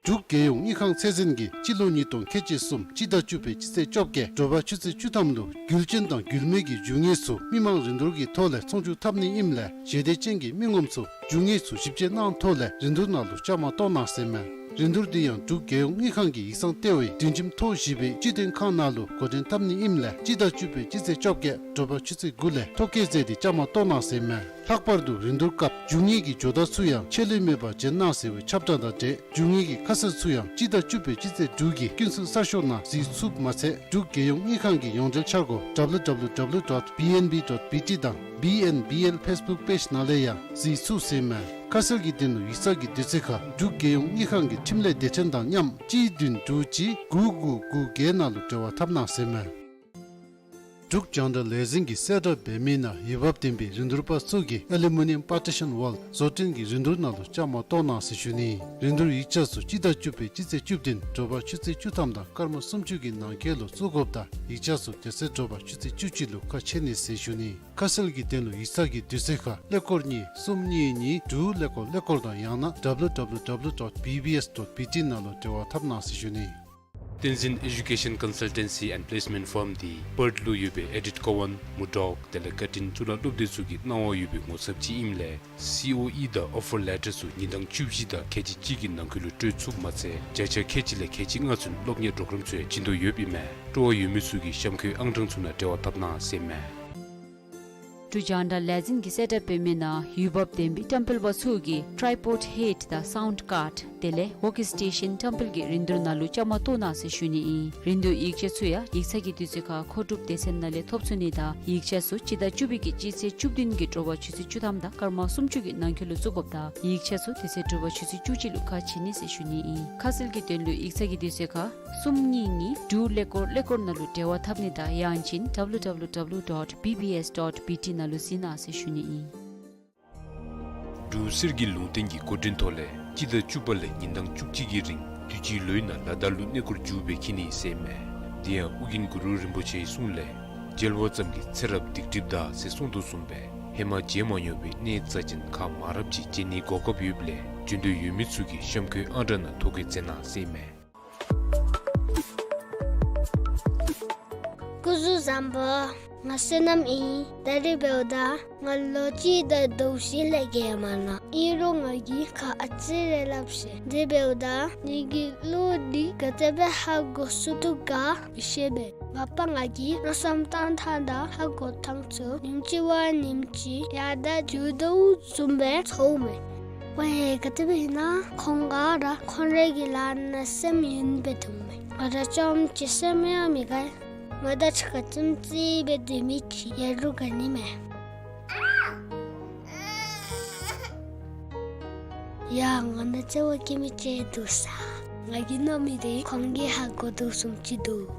འབྲུག་རྒྱལ་ཡོངས་དངུལ་ཁང་ཚད་འཛིན་གྱིས་སྤྱི་ལོ་ཉིས་སྟོང་ཁལ་གཅིག་གསུམ་སྤྱི་ཟླ་བཅུ་པའི་སྤྱི་ཚེས་བཅོ་བརྒྱད་དྲོ་པ་ཆུ་ཚོད་བཅུ་ཐམ་ལུ་རྒྱུ་ཅན་དང་རྒྱུ་མེད་ཀྱི་རྒྱུ་དངོས་ཚུ་མི་མང་རིན་བསྡུར་གྱི་ཐོག་ལས་ཚོང་བསྒྱུར་འཐབ་ནི་ཨིནམ་ལས་ཞལ་འདེབས་ཅན་གྱི་མི་ངོམ་ཚུ་རྒྱུ་དངོས་ཚུ་ཞིབ་དཔྱད་གནང་ཐོག་ལས་རིན་བསྡུར་ནང་ལུ་བཅའ་མར་གཏོགས་གནང་ཟེར་མས། རིན་བསྡུར་འདི་ཡང་འབྲུག་རྒྱལ་ཡོངས་དངུལ་ཁང་གི་ཡིག་ཚང་ལྟེ་བའི་སྒྲིང་ཁྱིམ་ཐོག་བཞི་པའི་སྤྱི་དོན་ཁང་ནང་ལུ་འགོ་འདྲེན་འཐབ་ནི་ཨིནམ་ལས་སྤྱི་ཟླ་བཅུ་པའི་སྤྱི་ཚེས་བཅོ་བརྒྱད་དྲོ་པ་ཆུ་ཚོད་དགུ་ལས་ཐོ་བཀོད་མཛད་དེ་བཅའ་མར་གཏོགས་གནང་ཟེར་མས། ལྷག་པར་དུ་རིན་བསྡུར་སྐབས་རྒྱུ་དངོས་ཀྱི་ཇོ་བདག་ཚུ་ཡང་ཆད་ལུས་མེད་པར་མཇལ་གནང་ཟེར་བའི་ཁྱབ་བསྒྲགས་དང་འབྲེལ་རྒྱུ་དངོས་ཀྱི་ཁ་གསལ་ཚུ་ཡང་སྤྱི་ཟླ་བཅུ་པའི་སྤྱི་ཚེས་དྲུག་གི་ཀུན་གསལ་གསར་ཤོག་ནང་གཟིགས་ཚུགསཔ་མ་ཚད་འབྲུག་རྒྱལ་ཡོངས་དངུལ་ཁང་གི་ཡོངས་འབྲེལ་འཆར་སྒོ་W W W dot B N B dot B T དང་B N B L Facebook page ནང་ལས་ཡང་གཟིགས་ཚུགས་ཟེར་མས། ཁ་གསལ་གྱི་དོན་ལུ་ཡིག་ཚང་གི་དུས་ཚོད་ཁར་འབྲུག་རྒྱལ་ཡོངས་དངུལ་ཁང་གི་འཕྲིན་ལས་སྡེ་ཚན་དང་མཉམ་གཅིག་བདུན་དྲུག་གཅིག་དགུ་དགུ་དགུ་བརྒྱད་ནང་ལུ་འབྲེལ་བ་འཐབ་གནང་ཟེར་མས། འབྲུག་རྒྱང་བསྒྲགས་ལས་འཛིན་གྱིས་གསལ་བསྒྲགས་འབད་མི་ནང་འོས་འབབ་ལྡན་པའི་རིན་བསྡུར་པ་ཚུ་གིས་ཨ་ལུ་མི་ནི་ཡམ་པར་ཊི་ཤཱན་ཝཱལ་བཟོ་སྐྲུན་གྱི་རིན་བསྡུར་ནང་ལུ་བཅའ་མར་གཏོགས་གནང་ཟེར་ཞུ་ནི། རིན་བསྡུར་ཡིག་ཆ་ཚུ་སྤྱི་ཟླ་བཅུ་པའི་སྤྱི་ཚེས་བཅུ་བདུན་དྲོ་པ་ཆུ་ཚོད་བཅུ་ཐམ་དང་སྐར་མ་སུམ་ཅུ་གི་ནང་འཁོད་ལུ་བཙུགས་དགོཔ་དང་ཡིག་ཆ་ཚུ་དེ་ཚེ་དྲོ་པ་ཆུ་ཚོད་བཅུ་གཅིག་ལུ་ཁ་ཕྱེ་ནི་ཟེར་ཞུ་ནི། ཁ་གསལ་གྱི་དོན་ལུ་ཡིག་ཚང་གི་དུས་ཚོད་ཁར་ཀླད་ཀོར་གཉིས་གསུམ་གཉིས་གཉིས་དྲུག་ཀླད་ཀོར་ཀླད་ཀོར་དང་ཡང་ན་W W W dot B B S dot B T ནང་ལུ་འབྲེལ་བ་འཐབ་གནང་ཟེར་ཞུ་ནི། བསྟན་འཛིན་Education Consultancy and Placement Firm འདི་པརཐ་ལུ་ཡོད་པའི་ཨེ་ཌིཊ་ཀོ་ཝཱན་མུར་ཌོག་དེ་ལས་ཀར་ཊིན་གཙུག་ལག་སློབ་སྡེ་ཚུ་གི་གནང་བ་ཡོད་པའི་ངོ་ཚབ་ཅིག་ཨིནམ་ལས་སི་ཨོ་ཨི་དང་ཨོ་ཕར་ལེ་ཊར་ཚུ་ཉིན་གྲངས་བཅུ་བཞི་དང་ཁལ་གཅིག་གཅིག་གི་ནང་འཁོད་ལུ་སྤྲོད་ཚུགསཔ་མ་ཚད་བརྒྱ་ཆ་ཁལ་གཅིག་ལས་ཁལ་གཅིག་ལྔ་ཚུན་སློབ་གཉེར་པོརོ་གརམ་ཚུ་ཡང་བྱིན་དོ་ཡོདཔ་ཨིན་མས། སྤྲོ་བ་ཡོད་མི་ཚུ་གིས་གཤམ་འཁོད་ཨང་གྲངས་ཚུ་ནང་འབྲེལ་བ་འཐབ་གནང་ཟེར་མས། འབྲུག་རྒྱང་བསྒྲགས་ལས་འཛིན་གྱིས་གསལ་བསྒྲགས་འབད་མི་ནང་འོས་འབབ་ལྡན་པའི་བཀྲམ་སྤེལ་པ་ཚུ་གིས་ཊྲའི་པོཌ་ཧེཌ་དང་སའུནཌ་ཀཱརཌ་དེ་ལས་ཝརྐ་སི་ཊེ་ཤཱན་བཀྲམ་སྤེལ་གྱི་རིན་བསྡུར་ནང་ལུ་བཅའ་མར་གཏོགས་གནང་ཟེར་ཞུ་ནི་ཨིན། རིན་བསྡུར་ཡིག་ཆ་ཚུ་ཡང་ཡིག་ཚང་གི་དུས་ཚོད་ཁར་མཁོ་སྒྲུབ་སྡེ་ཚན་ནང་ལས་ཐོབ་ཚུགས་ནི་དང་ཡིག་ཆ་ཚུ་སྤྱི་ཟླ་བཅུ་པའི་གི་སྤྱི་ཚེས་བཅུ་བདུན་གྱི་དྲོ་པ་ཆུ་ཚོད་བཅུ་ཐམ་དང་སྐར་མ་སུམ་ཅུ་གི་ནང་འཁོད་ལུ་བཙུགས་དགོཔ་དང་ཡིག་ཆ་ཚུ་དེ་ཚེ་དྲོ་པ་ཆུ་ཚོད་བཅུ་གཅིག་ལུ་ཁ་ཕྱེ་ནི་ཟེར་ཞུ་ནི་ཨིན། ཁ་གསལ་གྱི་དོན་ལུ་ཡིག་ཚང་གི་དུས་ཚོད་ཁར་གསུམ་གཉིས་གཉིས་དྲུག་ཀླད་ཀོར་ཀླད་ཀོར་ནང་ལུ་འབྲེལ་བ་འཐབ་ནི་དང་ཡང་ཅིན་W W W dot B B S dot B T ནང་ལུ་གཟིགས་གནང་ཟེར་ཞུ་ནི་ཨིན། འབྲུག་གསེར་གྱི་ལུང་བསྟན་གྱི་སྐུ་དྲིན་ཐོག་ལས་སྤྱི་ཟླ་བཅུ་པ་ལས་ཉིན་གྲངས་བཅུ་གཅིག་གི་རིང་དུས་ཅི་ལོའི་ནང་ལ་དྭགས་ལུ་གནས་སྐོར་མཇུག་སྦེ་འཁྱིད་ནི་ཟེར་མས། དེ་ཡང་ཨོ་རྒྱན་གུ་རུ་རིན་པོ་ཆེའི་གསུང་ལས་མཇལ་བ་ཙམ་གྱིས་ཚེ་རབས་སྡིག་སྒྲིབ་འདག་ཟེར་གསུངས་དོ་བཟུམ་སྦེ་ཧེ་མ་མཇལ་མ་མྱོང་བའི་གནས་རྩ་ཅན་ཁག་མང་རབས་ཅིག་མཇལ་ནིའི་གོ་སྐབས་ཡོདཔ་ལས་བྱོན་འདོད་ཡོད་མི་ཚུ་གིས་གཤམ་འཁོད་ཨང་གྲངས་ནང་ཐོ་བཀོད་མཛད་གནང་ཟེར་མས། སྐུ་གཟུགས་བཟང་པོ། ང་བསོད་ནམས་ཨིན། ད་རིས་འབདཝ་ད་ང་ལོ་གཅིག་དང་ཟླཝ་བཞི་ལས་བརྒལ་མ་ནུག། ཨིན་རུང་ང་གིས་ཁ་ཨ་ཙི་རེ་སླབ་ཤིག། དེ་འབདཝ་ད་ངེ་གི་གླུ་འདི་ག་དེ་སྦེ་ཧ་གོ་ཚུགས་དོ་ག་མི་ཤེས་པས། མ་པ་ང་གིས་མནོ་བསམ་བཏང་ཐངས་དང་ཧ་གོ་ཐངས་ཚུ་ཉིནམ་གཅིག་བ་ཉིནམ་གཅིག་ཡར་དང་འགྱོ་དོ་བཟུམ་སྦེ་ཚོརཝ་མས། ཝའེ་ག་དེ་སྦེ་ཨིན་ན་ཁོང་ག་ར་ཁོང་རའི་གི་ལཱ་ནང་སེམས་ཡེངས་སྦེ་འདུག་མས། ང་ར་རྐྱངམ་གཅིག་སེམས་ཡང་མི་དགའ། ང་དང་གཅིག་ཁར་ཙིམ་ཙིག་སྦེ་སྡོད་མི་ཅིག་ཡོད་རུང་དགའ་ནི་མས། ཡ་ང་ནང་བརྩེ་བ་བསྐྱེད་མི་ཅིག་འདུག་ས། ང་གིས་མནོ་མི་འདི་ཁོང་གིས་ཧ་གོ་དོ་བཟུམ་ཅིག་འདུག།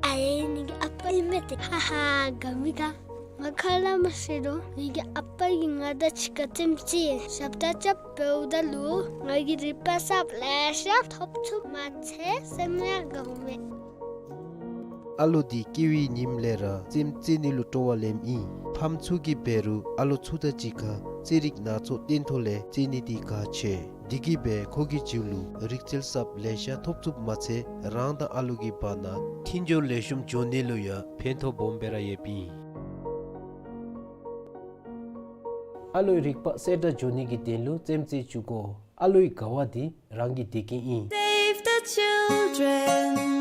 ཨའེ་ངེ་གི་ཨ་པ་ཨིན་མས་ཏེ། ཧ་ཧ་དགའ་མི་དགའ། ང་ཁ་སླབ་མ་ཤེས་རུང་ངེ་གི་ཨ་པ་གིས་ང་དང་གཅིག་ཁར་ཙིམ་ཙིག་ཞབས་ཁྲ་རྐྱབ་འབདཝ་ད་ལུ་ང་གིས་རིག་པ་གསརཔ་ལེ་ཤ་ཐོབ་ཚུགསཔ་མ་ཚད་སེམས་ཡང་དགའཝ་མས། ཨ་ལོ་འདི་སྐྱེ་བའི་ཉིནམ་ལས་ར་རྩེདམོ་རྩེ་ནི་ལུ་སྤྲོ་བ་ལེནམ་ཨིན། ཕམ་ཚུ་གིས་འབད་རུང་ཨ་ལོ་ཚུ་དང་གཅིག་ཁར་རྩེད་རིགས་སྣ་ཚོགས་སྟོན་ཐོག་ལས་རྩེད་ནི་འདི་གལ་ཆེ། འདི་གིས་འབད་ཁོ་གི་རྒྱུད་ལུ་རིག་རྩལ་གསརཔ་ལེ་ཤ་ཐོབ་ཚུགསཔ་མ་ཚད་རང་དང་ཨ་ལོ་གི་བར་ན་མཐུན་སྦྱོར་ལེགས་ཤོམ་འགྱོ་ནི་ལུ་ཡང་ཕན་ཐོགས་སྦོམ་སྦེ་ར་ཡོདཔ་ཨིན། ཨ་ལོའི་རིག་པ་གསལ་དྲགས་འགྱོ་ནི་གི་དོན་ལུ་རྩེདམོ་རྩེ་བཅུག་དགོ། ཨ་ལོའི་དགའ་བ་འདི་རང་གི་བདེ་སྐྱིད་ཨིན། Save the children.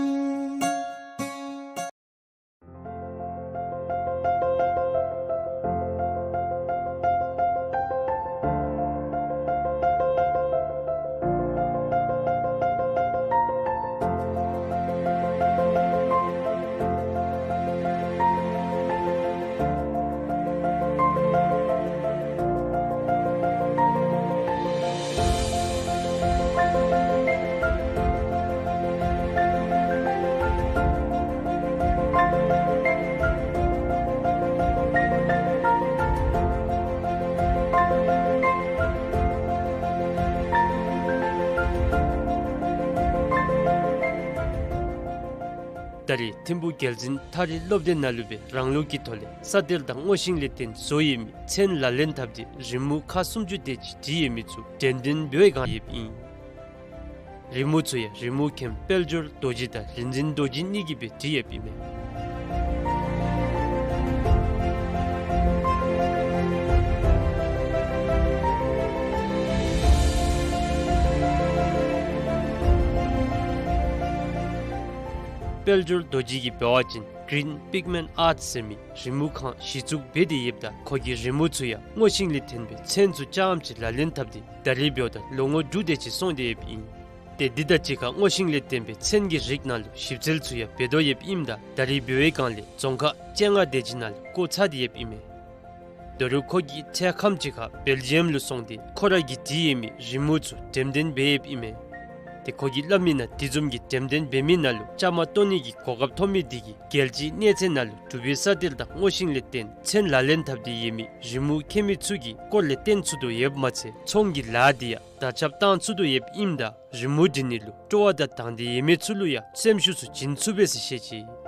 ད་རེས་ཐིམ་ཕུག་རྒྱལ་འཛིན་ཐགས་རིས་སློབ་སྡེ་ནང་ལུ་སྦེ་རང་ལུགས་ཀྱི་ཐོག་ལས་ས་གཏེར་དང་སྔོ་ཤིང་ལས་བརྟེན་བཟོ་ཡོད་མི་མཚན་ལག་ལེན་འཐབ་སྟེ་རི་མོ་ཁག་སུམ་ཅུ་དེ་ཅིག་བྲིས་ཡོད་མི་ཚུ་འགྲེམས་སྟོན་འབད་བའི་བསྒང་ཡོདཔ་ཨིན། རི་མོ་ཚུ་ཡང་རི་མོ་མཁན་དཔལ་འབྱོར་རྡོ་རྗེ་དང་རིག་འཛིན་རྡོ་རྗེ་གཉིས་ཀྱིས་སྦེ་བྲིས་ཡོདཔ་ཨིན་མས། དཔལ་འབྱོར་རྡོ་རྗེ་གིས་འབད་བ་ཅིན་Green Pigment Arts ཟེར་མི་རི་མོ་ཁང་གཞི་བཙུགས་འབད་དེ་ཡོདཔ་ད་ཁོ་གིས་རི་མོ་ཚུ་ཡང་སྔོ་ཤིང་ལས་བརྟེན་པའི་མཚན་ཚུ་རྐྱངམ་ཅིག་ལག་ལེན་འཐབ་སྟེ་ད་རེས་འབདཝ་ད་ལོ་ངོ་དྲུག་དེ་ཅིག་སོང་སྟེ་ཡོདཔ་ཨིན། ཏེ་འདི་དང་གཅིག་ཁར་སྔོ་ཤིང་ལས་བརྟེན་པའི་མཚན་གྱི་རིགས་ནང་ལུ་ཞིབ་འཚོལ་ཚུ་ཡང་འབད་དོ་ཡོདཔ་ཨིནམ་ད་ད་རེས་འབད་བའི་བསྒང་ལས་རྫོང་ཁག་བཅོ་ལྔ་དེ་ཅིག་ནང་ལུ་བསྐོ་ཚར་ཏེ་ཡོདཔ་ཨིན་མས། ད་རུང་ཁོ་གིས་ཚེ་ཁམས་ཅིག་ཁར་སྦེལ་ཇི་ཡམ་ལུ་སོང་སྟེ་ཁོ་ར་གིས་བྲིས་ཡོད་མི་རི་མོ་ཚུ་འགྲེམས་སྟོན་འབད་ཡོདཔ་ཨིན་མས། ཏེ་ཁོ་གིས་སླབ་མི་ནང་དེ་བཟུམ་གྱི་འགྲེམས་སྟོན་འབད་མི་ནང་ལུ་བཅའ་མར་གཏོགས་ནི་གི་གོ་སྐབས་ཐོབ་མི་འདི་གིས་རྒྱལ་སྤྱིའི་གནས་ཚད་ནང་ལུ་འབྲུག་པའི་ས་དལ་དང་སྔོ་ཤིང་ལས་བརྟེན་ཚོན་ལག་ལེན་འཐབ་སྟེ་ཡོད་མི་རི་མོ་མཁལ་མའི་ཚུ་གི་སྐོར་ལས་བསྟན་ཚུགས་དོ་ཡོདཔ་མ་ཚད་ཚོང་གི་ལཱ་འདི་ཡང་དར་ཁྱབ་བཏང་ཚུགས་དོ་ཡོདཔ་ཨིནམ་ད་རི་མོ་འབྲི་ནི་ལུ་སྤྲོ་བ་དང་དང་འདོད་ཡོད་མི་ཚུ་ལུ་ཡང་སེམས་ཤུགས་ཚུ་བྱིན་ཚུགས་པས་ཟེར་བཤད་ཅི།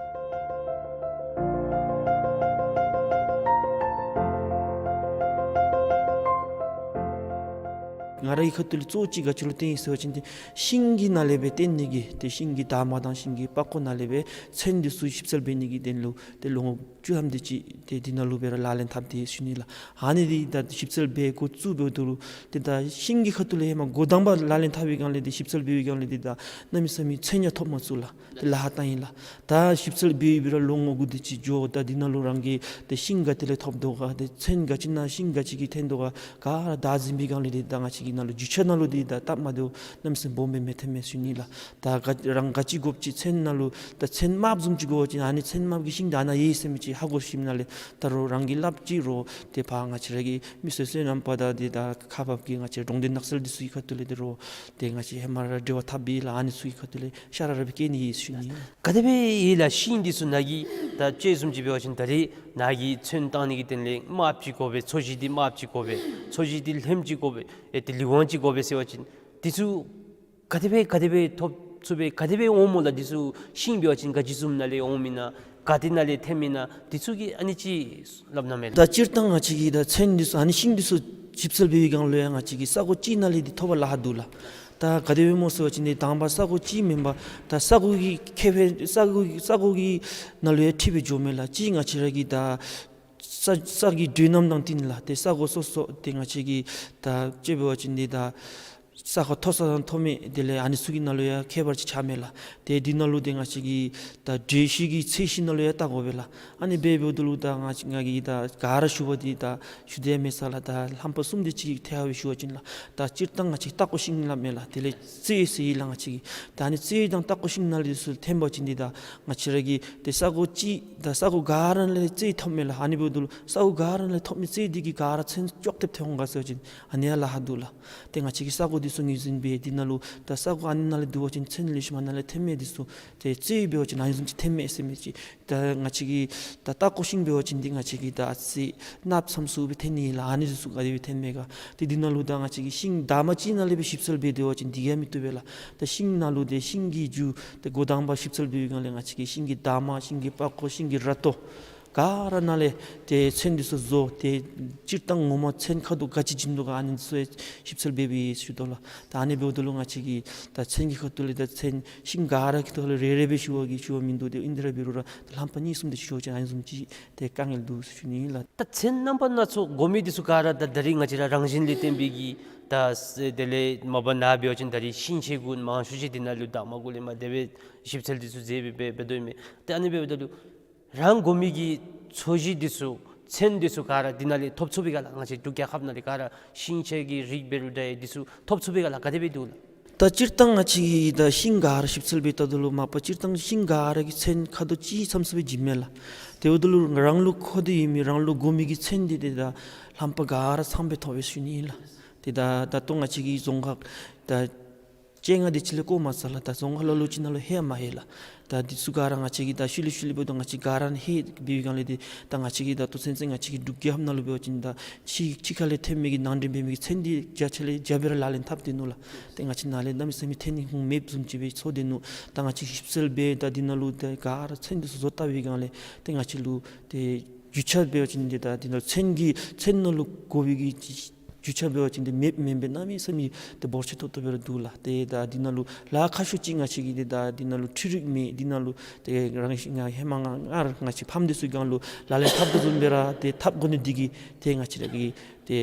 ང་རའི་ཁ་ཐུག་ལས་གཙོ་བོ་ཅིག་ག་ཅི་ལུ་བརྟེན་ཡི་ཟེར་བ་ཅིན་ཏེ་ཤིང་གི་ནང་ལས་སྦེ་བརྟེན་ནི་གི་ཏེ་ཤིང་གི་འདབ་མ་དང་ཤིང་གི་པགས་ཀོ་ནང་ལས་སྦེ་ཚོན་འདི་ཚུ་ཞིབ་འཚོལ་འབད་ནི་གི་དོན་ལུ་ཏེ་ལོ་ངོ་བཅུ་ཐམ་དེ་ཅིག་ཏེ་འདི་ནང་ལུ་སྦེ་ར་ལག་ལེན་འཐབ་སྟེ་ཡོད་ཟེར་ཞུ་ནི་ལགས། ཨ་ནི་འདི་ད་ཞིབ་འཚོལ་འབད་འགོ་བཙུགས་འབདཝ་ད་ལུ་ཏེ་ད་ཤིང་གི་ཁ་ཐུག་ལས་ཧེ་མ་འགོ་དང་པ་ལག་ལེན་འཐབ་པའི་སྒང་ལས་ཏེ་ཞིབ་འཚོལ་འབད་བའི་སྒང་ལས་ཏེ་ད་གནམ་མེད་ས་མེད་ཚོན་ཡང་ཐོབ་མ་ཚུགས་ལགས། ཏེ་ལཱ་ཧ་བཏང་ཡི་ལགས། ད་ཞིབ་འཚོལ་འབད་འབད་ར་ལོ་ངོ་དགུ་དེ་ཅིག་འགྱོ། ད་འདི་ནང་ལུ་རང་གིས་ཏེ་ཤིང་ག་ཏེ་ལས་ཐོབ་དོ་ག་ཏེ་ཚོན་ག་ཅི་ནང་ཤིང་ག་ཅི་གིས་འཐོན་དོ་ག་ག་ར་བདའ་ཟུན་པའི་སྒང་ལས་ཏེ་ད་ང་བཅས་ཀྱི་ནང་ལུ་རྒྱུ་ཆ་ནང་ལུ་ཏེ་ད་སྟབས་མ་བདེཝ་གནམ་མེད་ས་མེད་སྦོམ་སྦེ་མི་འཐོན་མས་ཟེར་ཞུ་ནི་ལགས། ད་ག་རང་ག་ཅི་དགོཔ་ཅིག་ཚོན་ནང་ལུ་ད་ཚོན་དམརཔོ་བཟུམ་ཅིག་དགོ་པ་ཅིན་ཨ་ནི་ཚོན་དམརཔོ་གི་ཤིང་འདི་ཨ་ནཱ་ཡོད་ཟེར་མི་ཅིག་ཧ་གོ་ཞིནམ་ལས་ད་རོགས་རང་གིས་སླབ་ཅི་རོགས་ཏེ་ཕར་ང་བཅས་ར་གི་མི་སེར་སོ་ནམ་པ་དང་ཏེ་ད་ཁག་འབག་གི་ང་བཅས་གྲོང་སྡེ་ནགས་ཚལ་འདི་ཚུ་གི་ཁ་ཐུག་ལས་ཏེ་རོགས་ཏེ་ང་བཅས་ཧེ་མ་ར་འབྲེལ་བ་འཐབ་ཡི་ལགས། ཨ་ནི་ཚུ་གི་ཁ་ཐུག་ལས་ཤ་ར་ར་སྦེ་བཀལ་ནི་ཨིན་ཟེར་ཞུ་ནི། ག་དེ་སྦེ་ཡོད་ལགས་ཤིང་འདི་ཚུ་ནཱ་གིས་ད་དཔྱེ་བཟུམ་ཅིག་འབད་བ་ཅིན་ད་རེས་ནཱ་གིས་ཚོན་བཏང་ནི་གི་དོན་ལས་དམརཔོ་ཅིག་དགོ་པས། ཚོས་གཞི་འདི་དམརཔོ་ཅིག་དགོ་པས། ཚོས་གཞི་འདི་ལྷནམ་ཅིག་དགོ་པས། ཨེ་ཏེ་ལུས་དབང་ཅིག་དགོ་པས་ཟེར་བ་ཅིན་འདི་ཚུ་ག་དེ་སྦེ་ག་དེ་སྦེ་ཐོབ་ཚུགས་པས། ག་དེ་སྦེ་འོང་སྨོ་ལགས། འདི་ཚུ་ཤིང་འབད་བ་ཅིན་ག་ཅི་བཟུམ་ནང་ལས་འོང་མི་ན་ག་ཏེ་ནང་ལས་འཐོན་མི་ན་འདི་ཚུ་གི་ཨ་ནི་ཅིག་སླབ་གནང་མས་ལགས། ད་སྤྱིར་བཏང་ང་བཅས་ཀྱི་ད་ཚོན་འདི་ཚུ་ཨ་ནི་ཤིང་འདི་ཚུ་ཞིབ་འཚོལ་འབད་བའི་སྒང་ལུ་ཡང་ང་བཅས་ཀྱིས་ས་གོ་གཅིག་ནང་ལས་འདི་ཐོབ་པར་ལཱ་ཁག་འདུག་ལགས། ད་ག་དེ་སྦེ་སྨོ་ཟེར་བ་ཅིན་འདི་དང་པ་ས་གོ་གཅིག་མེན་པར་ད་ས་གོ་གི་ཁེ་ཕན་ས་གོ་ས་གོ་གི་ནང་ལུ་ཡང་འཁྲིལ་སྦེ་འགྱོཝ་མས་ལགས། གཅིག་ང་བཅས་ར་གི་ད་ས་ས་གི་འགྲོས་རྣམ་དང་བསྟུན་ལགས། ཏེ་ས་གོ་སོ་སོ་ཏེ་ང་བཅས་ཀྱི་ད་དཔྱེ་འབད་བ་ཅིན་འདི་ད་ས་གོ་མཐོ་ས་དང་མཐོ་དམན་དེ་ལས་ཨ་ནི་ཚུ་གི་ནང་ལུ་ཡང་ཁྱད་པར་ཅིག་ཆགས་མས་ལགས། ཏེ་འདི་ནང་ལུ་ཏེ་ང་བཅས་ཀྱི་ད་འགྲོས་གཞི་གི་ཚད་གཞི་ནང་ལུ་ཡང་བལྟ་དགོ་པས་ལགས། ཨ་ནི་འབད་འབདཝ་ད་ལུ་ད་ང་ང་གིས་ད་ག་ར་ཞུ་བ་འདི་ད་ཞུ་དེས་མེད་ས་ལགས། ད་རྣམ་པ་གསུམ་དེ་ཅིག་ཐད་ཀར་སྦེ་ཞུ་བ་ཅིན་ལགས། ད་སྤྱིར་བཏང་ང་བཅས་སྟག་ཀོ་ཤིང་སླབ་མས་ལགས། དེ་ལས་རྩེ་ཟེར་ཡི་ལགས་ང་བཅས་ཀྱིས། ད་ཨ་ནི་རྩེ་དང་སྟག་ཀོ་ཤིང་ནང་ལས་འདི་ཚུ་འཐོན་པ་ཅིན་འདི་ད་ང་བཅས་ར་གི་ཏེ་ས་གོ་གཅིག་ད་ས་གོ་ག་ར་ནང་ལས་རྩེ་ཐོབ་མས་ལགས། ཨ་ནི་འབདཝ་ད་ལུ་ས་གོ་ག་ར་ནང་ལས་ཐོབ་མི་རྩེ་འདི་གིས་ག་ར་ཚོན་ཅོག་འཐདཔ་འཐོན་འོང་ག་ཟེར་བ་ཅིན་ཨ་ནི་ཡང་ལཱ་ཁག་འདུག་ལགས། ཏེ་ང་བཅས་ཀྱིས་ས་གོ་འདི་ཚུ་ངོས་འཛིན་འབད་འདི་ནང་ལུ་ད་ས་གོ་ཨ་ནི་ནང་ལས་བསྡུ་བ་ཅིན་ཚོན་ལེགས་ཤོམ་ཨ་ནཱ་ལས་འཐོན་མས། འདི་ཚུ་ཏེ་རྩེ་འབད་བ་ཅིན་ཨ་ནི་བཟུམ་ཅིག་འཐོན་མས་ཟེར་མི་ཅིག། ད་ང་བཅས་ཀྱི་ད་སྟག་ཀོ་ཤིང་འབད་བ་ཅིན་འདི་ང་བཅས་ཀྱི་ད་ཨ་ཙི་གནགཔོ་ཙམ་ཚུ་སྦེ་འཐོན་ནི་ལགས། ཨ་ནི་འདི་ཚུ་ག་དེ་སྦེ་འཐོན་མས་ག། ཏེ་འདི་ནང་ལུ་ད་ང་བཅས་ཀྱིས་ཤིང་འདབ་མ་གཅིག་ནང་ལས་སྦེ་ཞིབ་འཚོལ་འབད་སྡོད་པ་ཅིན་འདི་གིས་མི་བཏུབ་པས་ལགས། ད་ཤིང་ནང་ལུ་ཏེ་ཤིང་གི་རྒྱུ་ཏེ་འགོ་དང་པ་ཞིབ་འཚོལ་འབད་བའི་སྒང་ལས་ང་བཅས་ཀྱིས་ཤིང་གི་འདབ་མ་ཤིང་གི་པགས་ཀོ་ཤིང་གི་ར་ཏོ་ག་ར་ནང་ལས་ཏེ་ཚོན་འདི་ཚུ་བཟོ། ཏེ་སྤྱིར་བཏང་ངོ་མ་ཚོན་ཁ་དོག་ག་ཅི་བྱིན་དོ་ག་ཨ་ནི་ཚུ་ཞིབ་འཚོལ་འབད་འབད་ཞུ་དོ་ལགས། ད་ཨ་ནི་འབདཝ་ད་ལུ་ང་བཅས་ཀྱིས་ད་ཚོན་གྱི་ཁ་ཐུག་ལས་ད་ཚོན་ཤིང་ག་ར་གི་ཐོག་ལས་རེ་རེ་སྦེ་ཞུ་བ་གི་ཞུ་བ་མིན་འདུག། ཏེ་ཨིན་དེ་ར་འབད་རུང་ར་ད་རྣམ་པ་གཉིས་གསུམ་དེ་ཞུ་བ་ཅིན་ཨ་ནི་བཟུམ་ཅིག་ཏེ་དཀའ་ངལ་འདུག་ཟེར་ཞུ་ནི་ལགས། ད་ཚོན་རྣམ་པ་སྣ་ཚོགས་དགོ་མི་འདི་ཚུ་ག་ར་ད་ད་རིས་ང་བཅས་ར་རང་བཞིན་ལས་བརྟེན་པའི་གི་ད་དེ་ལས་མ་པ་ནཱ་འབད་བ་ཅིན་ད་རིས་ཤིང་ཆས་གུ་མང་ཤོས་ཅིག་འདི་ནང་ལུ་ད་མ་གུ་ལས་མར་དེ་སྦེ་ཞིབ་འཚོལ་འདི་ཚུ་མཛད་སྦེ་འབད་འབད་དོ་ཨིན་མས། ད་ཨ་ནི་འབདཝ་ད་ལུ་རང་དགོ་མི་གི་ཚོས་གཞི་འདི་ཚུ་ཚོན་འདི་ཚུ་ག་ར་འདི་ནང་ལས་ཐོབ་ཚུགས་པས་ག་ལགས། ང་བཅས་འབྲུག་རྒྱལ་ཁབ་ནང་ལས་ག་ར་ཤིང་ཆས་ཀྱི་རིགས་འབད་རུང་འདྲ་འདི་ཚུ་ཐོབ་ཚུགས་པས་ག་ལགས། ག་དེ་སྦེ་འདུག་ལགས། ད་སྤྱིར་བཏང་ང་བཅས་ཀྱིས་ད་ཤིང་ག་ར་ཞིབ་འཚོལ་འབད་བལྟཝ་ད་ལུ་མ་པ་སྤྱིར་བཏང་ཤིང་ག་ར་གི་ཚོན་ཁ་དོག་གཅིག་ཙམ་ཙམ་སྦེ་བྱིནམ་མས་ལགས། དེ་འབདཝ་ད་ལུ་རང་ལུ་མཁོ་སྟོད་ཡོད་མི་རང་ལུ་དགོ་མི་གི་ཚོན་འདི་ཏེ་ད་རྣམ་པ་ག་ར་ཚངམ་སྦེ་ཐོབ་པས་ཟེར་ཞུ་ནི་ཨིན་ལགས། ཏེ་ད་ད་ལྟོ་ང་བཅས་ཀྱི་རྫོང་ཁག་ད་བཅོ་ལྔ་དེ་ཅིག་ལས་བསྐོར་མ་ཚར་ལགས། ད་རྫོང་ཁག་ལ་ལུ་ཅིག་ནང་ལུ་ལྷོད་མ་ལྷོད་ལགས། ད་འདི་ཚུ་ག་ར་ང་བཅས་ཀྱིས་ད་ཤུལ་ལས་ཤུལ་ལས་འབདཝ་ད་ང་བཅས་ག་ར་ལྷོད་འབད་བའི་སྒང་ལས་ཏེ་ད་ང་བཅས་ཀྱིས་ད་ལྟོ་ཚུན་ཚོད་ང་བཅས་ཀྱི་འབྲུག་རྒྱལ་ཁབ་ནང་ལུ་འབད་བ་ཅིན་ད་ཕྱི་ཕྱི་ཁ་ལས་ཐོན་མི་གི་ནང་འདྲེན་འབད་མི་གི་ཚོན་འདི་བརྒྱ་ཆ་ལས་བརྒྱ་སྦེ་ར་ལག་ལེན་འཐབ་སྟེ་ནུག་ལགས། ཏེ་ང་བཅས་ནཱ་ལས་གནམ་མེད་ས་མེད་འཐོན་ནི་ཧུང་མེདཔ་བཟུམ་ཅིག་སྦེ་ཚོར་སྡོད་ནུག། ད་ང་བཅས་ཞིབ་འཚོལ་འབད་ད་འདི་ནང་ལུ་ད་ག་ར་ཚོན་འདི་ཚུ་བཟོ་བལྟ་བའི་སྒང་ལས་ཏེ་ང་བཅས་ལུ་ཏེ་རྒྱུ་ཆ་འབད་བ་ཅིན་འདི་ད་འདི་ནང་ཚོན་གྱི་ཚོན་ནང་ལུ་དགོ་པའི་གི་རྒྱུ་ཆ་འབད་བ་ཅིན་འདི་མེདཔ་མེན་པས། གནམ་མེད་ས་མེད་ཏེ་འབོར་ཆེ་ཏོག་ཏོ་སྦེ་ར་འདུག་ལགས། ཏེ་ད་འདི་ནང་ལུ་ལཱ་ཁག་ཤོས་ཅིག་ང་བཅས་ཀྱིས་ཏེ་ད་འདི་ནང་ལུ་འཕྲུལ་རིག་མེད། འདི་ནང་ལུ་ཏེ་རང་བཞིན་ང་ཧེ་མ་ང་ང་ར་ང་བཅས་ཕམ་འདི་ཚུ་གི་སྒང་ལུ་ལག་ལེན་འཐབ་དོ་བཟུམ་སྦེ་ར་ཏེ་འཐབ་དགོ་ནི་འདི་གིས་ཏེ་ང་བཅས་ར་གི་ཏེ་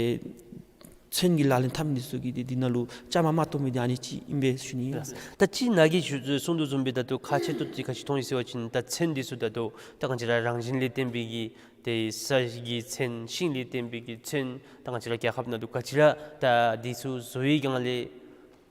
ཚོན་གྱི་ལག་ལེན་འཐབ་མི་འདི་ཚུ་གིས་ཏེ་འདི་ནང་ལུ་བཅའ་མར་མ་གཏོགས་མི་འདི་ཨ་ནི་ཅིག་ཨིན་པས་ཟེར་ཞུ་ནི་ཨིན་ལགས། ད་ཅི་ནཱ་གིས་ཞུ་གསུངས་དོ་བཟུམ་སྦེ་ད་ལྟོ་ཁག་ཆེ་ཏོག་ཏོ་ག་ཅི་མཐོང་ཡི་ཟེར་བ་ཅིན་ད་ཚོན་འདི་ཚུ་ད་ལྟོ་ད་ང་བཅས་ར་རང་བཞིན་ལས་བརྟེན་པའི་གི་ཏེ་ས་གི་ཚོན་ཤིང་ལས་བརྟེན་པའི་གི་ཚོན་ད་ང་བཅས་ར་རྒྱལ་ཁབ་ནང་ལུ་ག་ཅི་ར་ད་འདི་ཚུ་བཟོ་བའི་སྒང་ལས་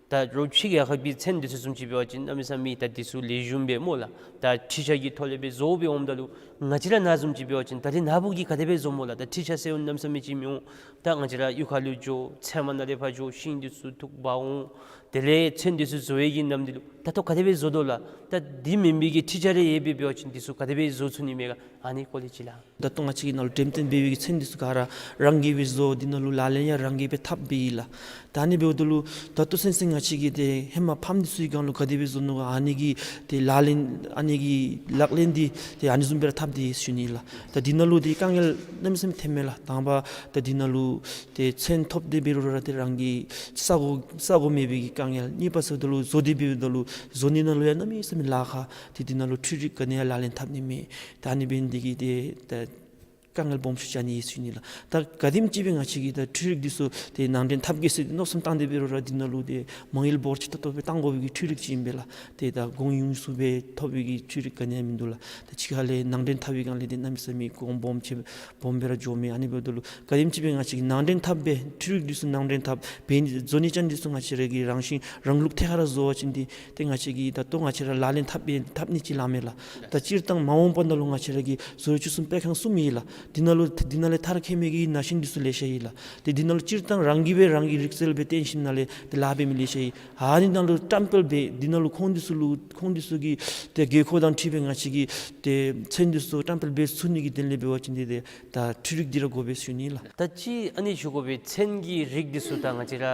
ད་རོགས་ཕྱི་རྒྱལ་ཁབ་ཀྱི་ཚོན་འདི་ཚུ་བཟུམ་ཅིག་འབད་བ་ཅིན་གནམ་མེད་ས་མེད་ད་འདི་ཚུ་ལེགས་ཤོམ་སྦེ་སྨོ་ལགས། ད་འཕྲུལ་ཆས་ཀྱི་ཐོག་ལས་སྦེ་བཟོ་སྦེ་འོངམ་ད་ལུ་ང་བཅས་ར་ནཱ་བཟུམ་ཅིག་འབད་བ་ཅིན་ད་རེས་ནངས་པ་གི་ག་དེ་སྦེ་བཟོ་སྨོ་ལགས། ད་འཕྲུལ་ཆས་ཟེར་འོང་གནམ་མེད་ས་མེད་ཅིག་མི་འོང་། ད་ང་བཅས་ར་གཡུས་ཁ་ལུ་འགྱོ་ཚལ་མ་ནང་ལས་ཕར་འགྱོ་ཤིང་འདི་ཚུ་འཐུ་འབག་འོང་། དེ་ལས་ཚན་འདི་ཚུ་བཟོ་བའི་གི་ནམ་དུས་ལུ་ད་ལྟོ་ག་དེ་སྦེ་བཟོ་དོ་ལགས། ད་འདི་མེན་པའི་གི་འཕྲུལ་ཆས་རེ་ཡོད་པའི་འབད་བ་ཅིན་འདི་ཚུ་ག་དེ་སྦེ་བཟོ་ཚུགས་ནི་མས་ག། ཨ་ནི་སྐོར་ལས་ཅིག་ལགས། ད་ལྟོ་ང་བཅས་ཀྱི་ནང་ལུ་འགྲེམས་སྟོན་འབད་བའི་གི་ཚན་འདི་ཚུ་ག་ར་རང་གིས་སྦེ་བཟོ། འདི་ནང་ལུ་ལག་ལེན་ཡང་རང་གིས་སྦེ་འཐབ་སྦེ་ཡོད་ལགས། ད་ཨ་ནི་འབདཝ་ད་ལུ་ད་ལྟོ་ཚུན་ཚོད་ང་བཅས་ཀྱིས་ཏེ་ཧེ་མ་ཕམ་འདི་ཚུ་གི་སྒང་ལུ་ག་དེ་སྦེ་བཟོ་ནུག་ག། ཨ་ནི་གི་ཏེ་ལག་ལེན་ཨ་ནི་གི་ལག་ལེན་འདི་ཏེ་ཨ་ནི་བཟུམ་སྦེ་ར་འཐབ་སྟེ་ཡོད་ཟེར་ཞུ་ནི་ལགས། ད་འདི་ནང་ལུ་ཏེ་དཀའ་ངལ་གནམ་མེད་ས་མེད་ཐོནམ་མས་ལགས། དང་པ་ད་འདི་ནང་ལུ་ཏེ་ཚན་ཐོབ་སྟེ་འབད་རུང་ར་ཏེ་རང་གི་ས་གོ་ས་གོ་མེད་པའི་གི་དཀའ་ངལ། གཉིས་པ་ཟེརཝ་ད་ལུ་བཟོ་སྟེ་འབདཝ་ད་ལུ་བཟོ་ནི་ནང་ལུ་ཡང་གནམ་མེད་ས་མེད་ལཱ་ཁག། ཏེ་འདི་ནང་ལུ་འཕྲུལ་རིག་ག་ནི་ཡང་ལག་ལེན་འཐབ་ནི་མེད། ད་ཨ་ནི་འབད་ནི་འདི་གིས་ཏེ་ད་དཀའ་ངལ་སྦོམ་ཤོས་ཅིག་ཨ་ནི་ཨིན་ཟེར་ཞུ་ནི་ལགས། ད་ག་དེམ་ཅིག་སྦེ་ང་བཅས་ཀྱིས་ད་འཕྲུལ་རིག་འདི་ཚུ་ཏེ་ནང་འདྲེན་འཐབ་གེ་ཟེར་མནོ་བསམ་བཏང་སྟེ་འབད་རུང་ར་འདི་ནང་ལུ་ཏེ་མ་དངུལ་འབོར་ཆེ་ཏོག་ཏོ་སྦེ་བཏང་དགོ་པའི་གི་འཕྲུལ་རིག་ཅིག་ཨིན་པས་ལགས། ཏེ་ད་གོང་ཡོངས་སུ་སྦེ་ཐོབ་པའི་གི་འཕྲུལ་རིག་ག་ནི་ཡང་མིན་འདུག་ལགས། ད་ཕྱི་ཁ་ལས་ནང་འདྲེན་འཐབ་པའི་སྒང་ལས་ཏེ་གནམ་མེད་ས་མེད་གོང་སྦོམ་ཆེ་སྦོམ་སྦེ་ར་འགྱོཝ་མས། ཨ་ནི་འབདཝ་ད་ལུ་ག་དེམ་ཅིག་སྦེ་ང་བཅས་ཀྱིས་ནང་འདྲེན་འཐབ་སྦེ་འཕྲུལ་རིག་འདི་ཚུ་ནང་འདྲེན་འཐབ་འབད་ནི་བཟོ་ནི་ཅན་འདི་ཚུ་ང་བཅས་ར་གིས་རང་བཞིན་རང་ལུགས་ཐད་ཀར་ར་བཟོ་བ་ཅིན་འདི་ཏེ་ང་བཅས་ཀྱིས་ད་ལྟོ་ང་བཅས་ར་ལག་ལེན་འཐབ་སྦེ་འཐབ་ནི་ཅིག་ལགས་མས་ལགས། ད་སྤྱིར་བཏང་མ་འོངས་པ་ནང་ལུ་ང་བཅས་ར་གི་བཟོ་བཅོས་གསུམ་སྤེལ་ཁང་གསུམ་ཡོད་ལགས། འདི་ནང་ལུ་འདི་ནང་ལས་མཐར་འཁྱོལ་མི་གི་ནང་ཞིང་འདི་ཚུ་ལེ་ཤ་ཡོད་ལགས། ཏེ་འདི་ནང་ལུ་སྤྱིར་བཏང་རང་གིས་སྦེ་རང་གི་རིག་རྩལ་སྦེ་བརྟེན་ཞིནམ་ལས་ཏེ་ལཱ་འབད་མི་ལེ་ཤ་ཡོད། ཨ་ནི་ནང་ལུ་བཀྲམ་སྤེལ་འབད་འདི་ནང་ལུ་ཁོང་འདི་ཚུ་ལུ་ཁོང་འདི་ཚུ་གི་ཏེ་དགོས་མཁོ་དང་འཁྲིལ་སྦེ་ང་བཅས་ཀྱིས་ཏེ་ཚན་འདི་ཚུ་བཀྲམ་སྤེལ་འབད་ཚུགས་ནི་གི་དོན་ལས་འབད་བ་ཅིན་འདི་ཏེ་ད་འཕྲུལ་རིག་འདི་ར་དགོ་པས་ཟེར་ཞུ་ནི་ལགས། ད་ཅི་ཨ་ནི་ཞུ་དགོ་པས། ཚན་གྱི་རིགས་འདི་ཚུ་ད་ང་བཅས་ར་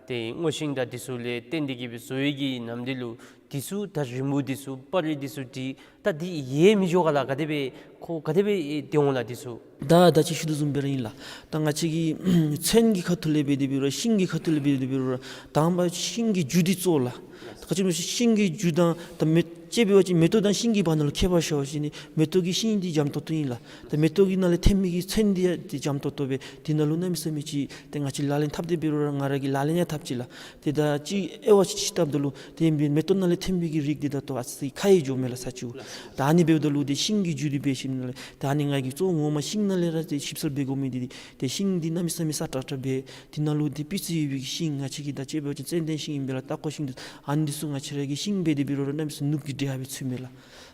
ཏེ་སྔོ་ཤིང་དང་འདི་ཚུ་ལས་བརྟེན་ཏེ་གིས་སྦེ་བཟོ་བའི་གི་ནམ་དུས་ལུ་འདི་ཚུ་ད་རི་མོ་འདི་ཚུ་པར་རིས་འདི་ཚུ་འདི་ད་འདི་ཡོད་མི་འགྱོ་ག་ལགས། ག་དེ་སྦེ་ཁོ་ག་དེ་སྦེ་སྡོད་འོང་ལགས་འདི་ཚུ། ད་ད་ཅི་ཞུ་དོ་བཟུམ་སྦེ་ར་ཨིན་ལགས། ད་ང་བཅས་ཀྱིས་ཚན་གྱི་ཁ་ཐུག་ལས་འབད་དེ་འབད་རུང་ཤིང་གི་ཁ་ཐུག་ལས་འབད་དེ་འབད་རུང་དང་པ་ཤིང་གི་རྒྱུ་འདི་གཙོ་ལགས། ད་ག་ཅི་སྨོ་ཤིང་གི་རྒྱུ་དང་ད་མེ་ཅིག་འབད་བ་ཅིན་མེ་ཏོག་དང་ཤིང་གི་བར་ན་ལུ་ཁྱད་པར་ཤར་བ་ཅིན་ནི་མེ་ཏོག་གི་ཤིང་འདི་འཇམ་ཏོག་ཏོ་ཨིན་ལགས། ད་མེ་ཏོག་གི་ནང་ལས་ཐོན་མི་གི་ཚན་འདི་ཡང་ཏེ་འཇམ་ཏོག་ཏོ་སྦེ་འདི་ནང་ལུ་གནམ་མེད་ས་མེད་ཅིག་ཏེ་ང་བཅས་ལག་ལེན་འཐབ་སྟེ་འབད་རུང་ར་ང་ར་གིས་ལག་ལེན་ཡང་འཐབ་ཅི་ལགས། ཏེ་ད་ཅིག་དབྱེ་བ་ཅིག་ཕྱེ་བལྟཝ་ད་ལུ་ཏེ་མེ་ཏོག་ནང་ལས་ཐོན་མི་གི་རིགས་འདི་ད་ལྟོ་ཨ་ཙི་ཁ་ཡི་འགྱོཝ་མས་ལགས་ས་ཅིག་ལགས། ད་ཨ་ནི་འབདཝ་ད་ལུ་ཏེ་ཤིང་གི་རྒྱུ་འདི་འབད་ཞིནམ་ལས་ད་ཨ་ནི་ང་གིས་གཙོ་བོ་ངོ་མ་ཤིང་ནང་ལས་ར་ཏེ་ཞིབ་འཚོལ་འབད་དགོ་མི་འདི་ཏེ་ཤིང་འདི་གནམ་མེད་ས་མེད་སྲ་ཀྲག་ཀྲ་སྦེ་འདི་ནང་ལུ་ཏེ་སྤུས་ཚད་ཡོད་པའི་ཤིང་ང་བཅས་ཀྱིས་ད་ཅིག་འབད་བ་ཅིན་ཙན་དན་ཤིང་ཨིན་པས་ལགས། ཏ་ཀོ་ཤིང་འདི་ཨ་ནི་འདི་ཚུ་ང་བཅས་ར་གི་ཤིང་འབད་དེ་འབད་རུང་ར་གནམ་མེད་ས་མེད་ནུབ་ཀྱི་འདྲེ་ཧ་སྦེ་ཚུད་མས་ལགས།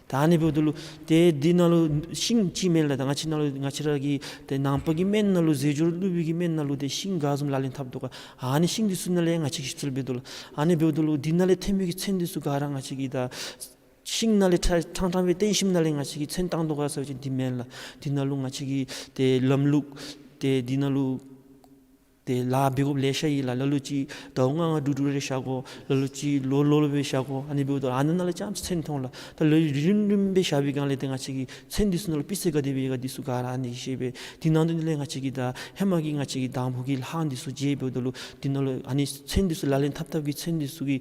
ད་ཨ་ནི་འབདཝ་ད་ལུ་ཏེ་འདི་ནང་ལུ་ཤིང་ཅིག་མེན་ལགས། ད་ང་བཅས་ནང་ལུ་ང་བཅས་ར་གི་ཏེ་ནང་པ་གི་སྨན་ནང་ལུ་རྫས་སྦྱོར་བླུགས་པའི་གི་སྨན་ནང་ལུ་ཏེ་ཤིང་ག་བཟུམ་ལག་ལེན་འཐབ་དོ་ག་ཨ་ནི་ཤིང་འདི་ཚུ་ནང་ལས་ང་བཅས་ཀྱིས་ཞིབ་འཚོལ་འབད་དོ་ལགས། ཨ་ནི་འབདཝ་ད་ལུ་འདི་ནང་ལས་ཐོན་མི་གི་ཚན་འདི་ཚུ་ག་ར་ང་བཅས་ཀྱིས་ད་ཤིང་ནང་ལས་ཕྲང་ཕྲང་སྦེ་བཏོན་ཞིནམ་ལས་ང་བཅས་ཀྱིས་ཚོན་བཏང་དོ་ག་ཟེར་བ་ཅིན་འདི་མེན་ལགས། འདི་ནང་ལུ་ང་བཅས་ཀྱིས་ཏེ་ལམ་ལུགས་ཏེ་འདི་ནང་ལུ་ཏེ་ལཱ་འབད་དགོཔ་ལེ་ཤ་ཡོད་ལགས། ལ་ལུ་ཅིག་ཟླཝ་ལྔ་ལྔ་དྲུག་དྲུག་རེ་བཞག་དགོ། ལ་ལུ་ཅིག་ལོ་ལོ་ལུ་སྦེ་བཞག་དགོ། ཨ་ནི་འབདཝ་ད་ཨ་ནི་ནང་ལས་ཙམ་ཅིག་ཚོན་མཐོང་ལགས། ད་ལོ་རིམ་རིམ་སྦེ་བཞག་པའི་སྒང་ལས་ཏེ་ང་བཅས་ཀྱིས་ཚོན་འདི་ཚུ་ནང་ལུ་སྤུས་ཚད་ག་དེ་སྦེ་ཡོད་ག་འདི་ཚུ་ག་ར་ཨ་ནི་ཤེས་པས། འདི་ནང་དོན་ལས་ང་བཅས་ཀྱིས་ད་ཧེ་མ་གི་ང་བཅས་ཀྱི་དང་ཕུ་གི་ལྷག་འདི་ཚུ་བརྗེ་འབདཝ་ད་ལུ་འདི་ནང་ལུ་ཨ་ནི་ཚོན་འདི་ཚུ་ལག་ལེན་འཐབ་འཐབ་གི་ཚོན་འདི་ཚུ་གི་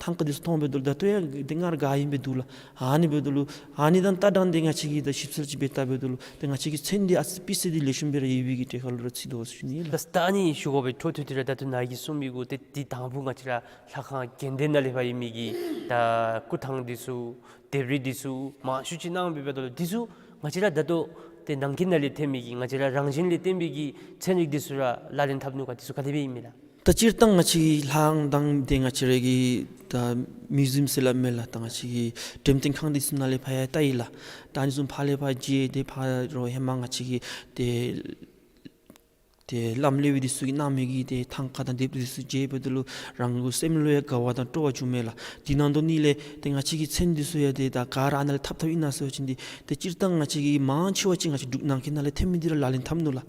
ཐང་ཀ་འདི་ཚུ་མཐོང་འབདཝ་ད་ལུ་ད་ལྟོ་ཡང་འདི་སྔར་ག་ཨིནམ་སྦེ་འདུག་ལགས། ཨ་ནི་འབདཝ་ད་ལུ་ཨ་ནི་དང་ལྟ་སྟངས་འདི་ང་བཅས་ཀྱིས་ད་ཞིབ་འཚོལ་ཅིག་འབད་བལྟ་འབདཝ་ད་ལུ་ཏེ་ང་བཅས་ཀྱི་ཚོན་འདི་ཨ་ཙི་སྤུས་ཚད་འདི་ལེགས་ཤོམ་སྦེ་ར་ཡོད་པའི་གི་གྲས་ཁར་ལུ་ར་ཚུད་དོ་ཟེར་ཞུ་ནི་ལགས། ད་ད་ཨ་ནི་ཞུ་དགོ་པའི་འཕྲོ་མཐུད་དེ་ར་ད་ལྟོ་ནཱ་གིས་གསུངས་མི་གུ་ཏེ་འདི་དང་ཕུ་ང་བཅས་ར་ལྷ་ཁང་དགོན་སྡེ་ནང་ལས་ཕར་ཡོད་མི་གི་ད་སྐུ་ཐང་འདི་ཚུ་ལྡེབས་རིས་འདི་ཚུ་མང་ཤོས་ཅིག་གནང་འབདཝ་ད་ལུ་འདི་ཚུ་ང་བཅས་ར་ད་ལྟོ་ཏེ་ནང་འཁོད་ནང་ལས་ཐོན་མི་གི་ང་བཅས་ར་རང་བཞིན་ལས་བརྟེན་པའི་གི་ཚན་རིག་འདི་ཚུ་ར་ལག་ལེན་འཐབ་ནུག་ག་འདི་ཚུ་ག་དེ་སྦེ་ཨིན་མས་ལགས། ད་སྤྱིར་བཏང་ང་བཅས་ལྷ་ཁང་དང་ཏེ་ང་བཅས་ར་གི་ད་མིའུ་ཟིམ་ཟེར་སླབ་མས་ལགས། ད་ང་བཅས་ཀྱི་འགྲེམས་སྟོན་ཁང་འདི་ཚུ་ནང་ལས་ཕར་ཡང་བལྟ་ཡི་ལགས། ད་ཨ་ནི་ཚུ་ཕར་ལས་ཕར་བརྗེ་སྟེ་ཕར་རོགས་ཧེ་མ་ང་བཅས་ཀྱི་ཏེ་ཏེ་བླམ་སློབ་དཔོན་འདི་ཚུ་གིས་གནང་མི་གི་ཏེ་ཐང་ཀ་དང་ལྡེབས་འདི་ཚུ་མཇལ་བའི་དུས་ལུ་རང་གི་སེམས་ལུ་ཡང་དགའ་བ་དང་སྤྲོ་བ་བྱུང་མས་ལགས། དེ་ནང་དོག་ནི་ལས་ཏེ་ང་བཅས་ཀྱི་མཚན་འདི་ཚུ་ཡང་ཏེ་ད་ག་ར་ཨ་ནཱ་ལས་འཐབ་འཐབ་ཨིན་ན་ཟེར་བ་ཅིན་ཏེ་ཏེ་སྤྱིར་བཏང་ང་བཅས་ཀྱིས་མང་ཆེ་བ་ཅིག་ང་བཅས་འབྲུག་ནང་འཁོད་ནང་ལས་ཐོན་མི་འདི་ར་ལག་ལེན་འཐབ་ནུག་ལགས།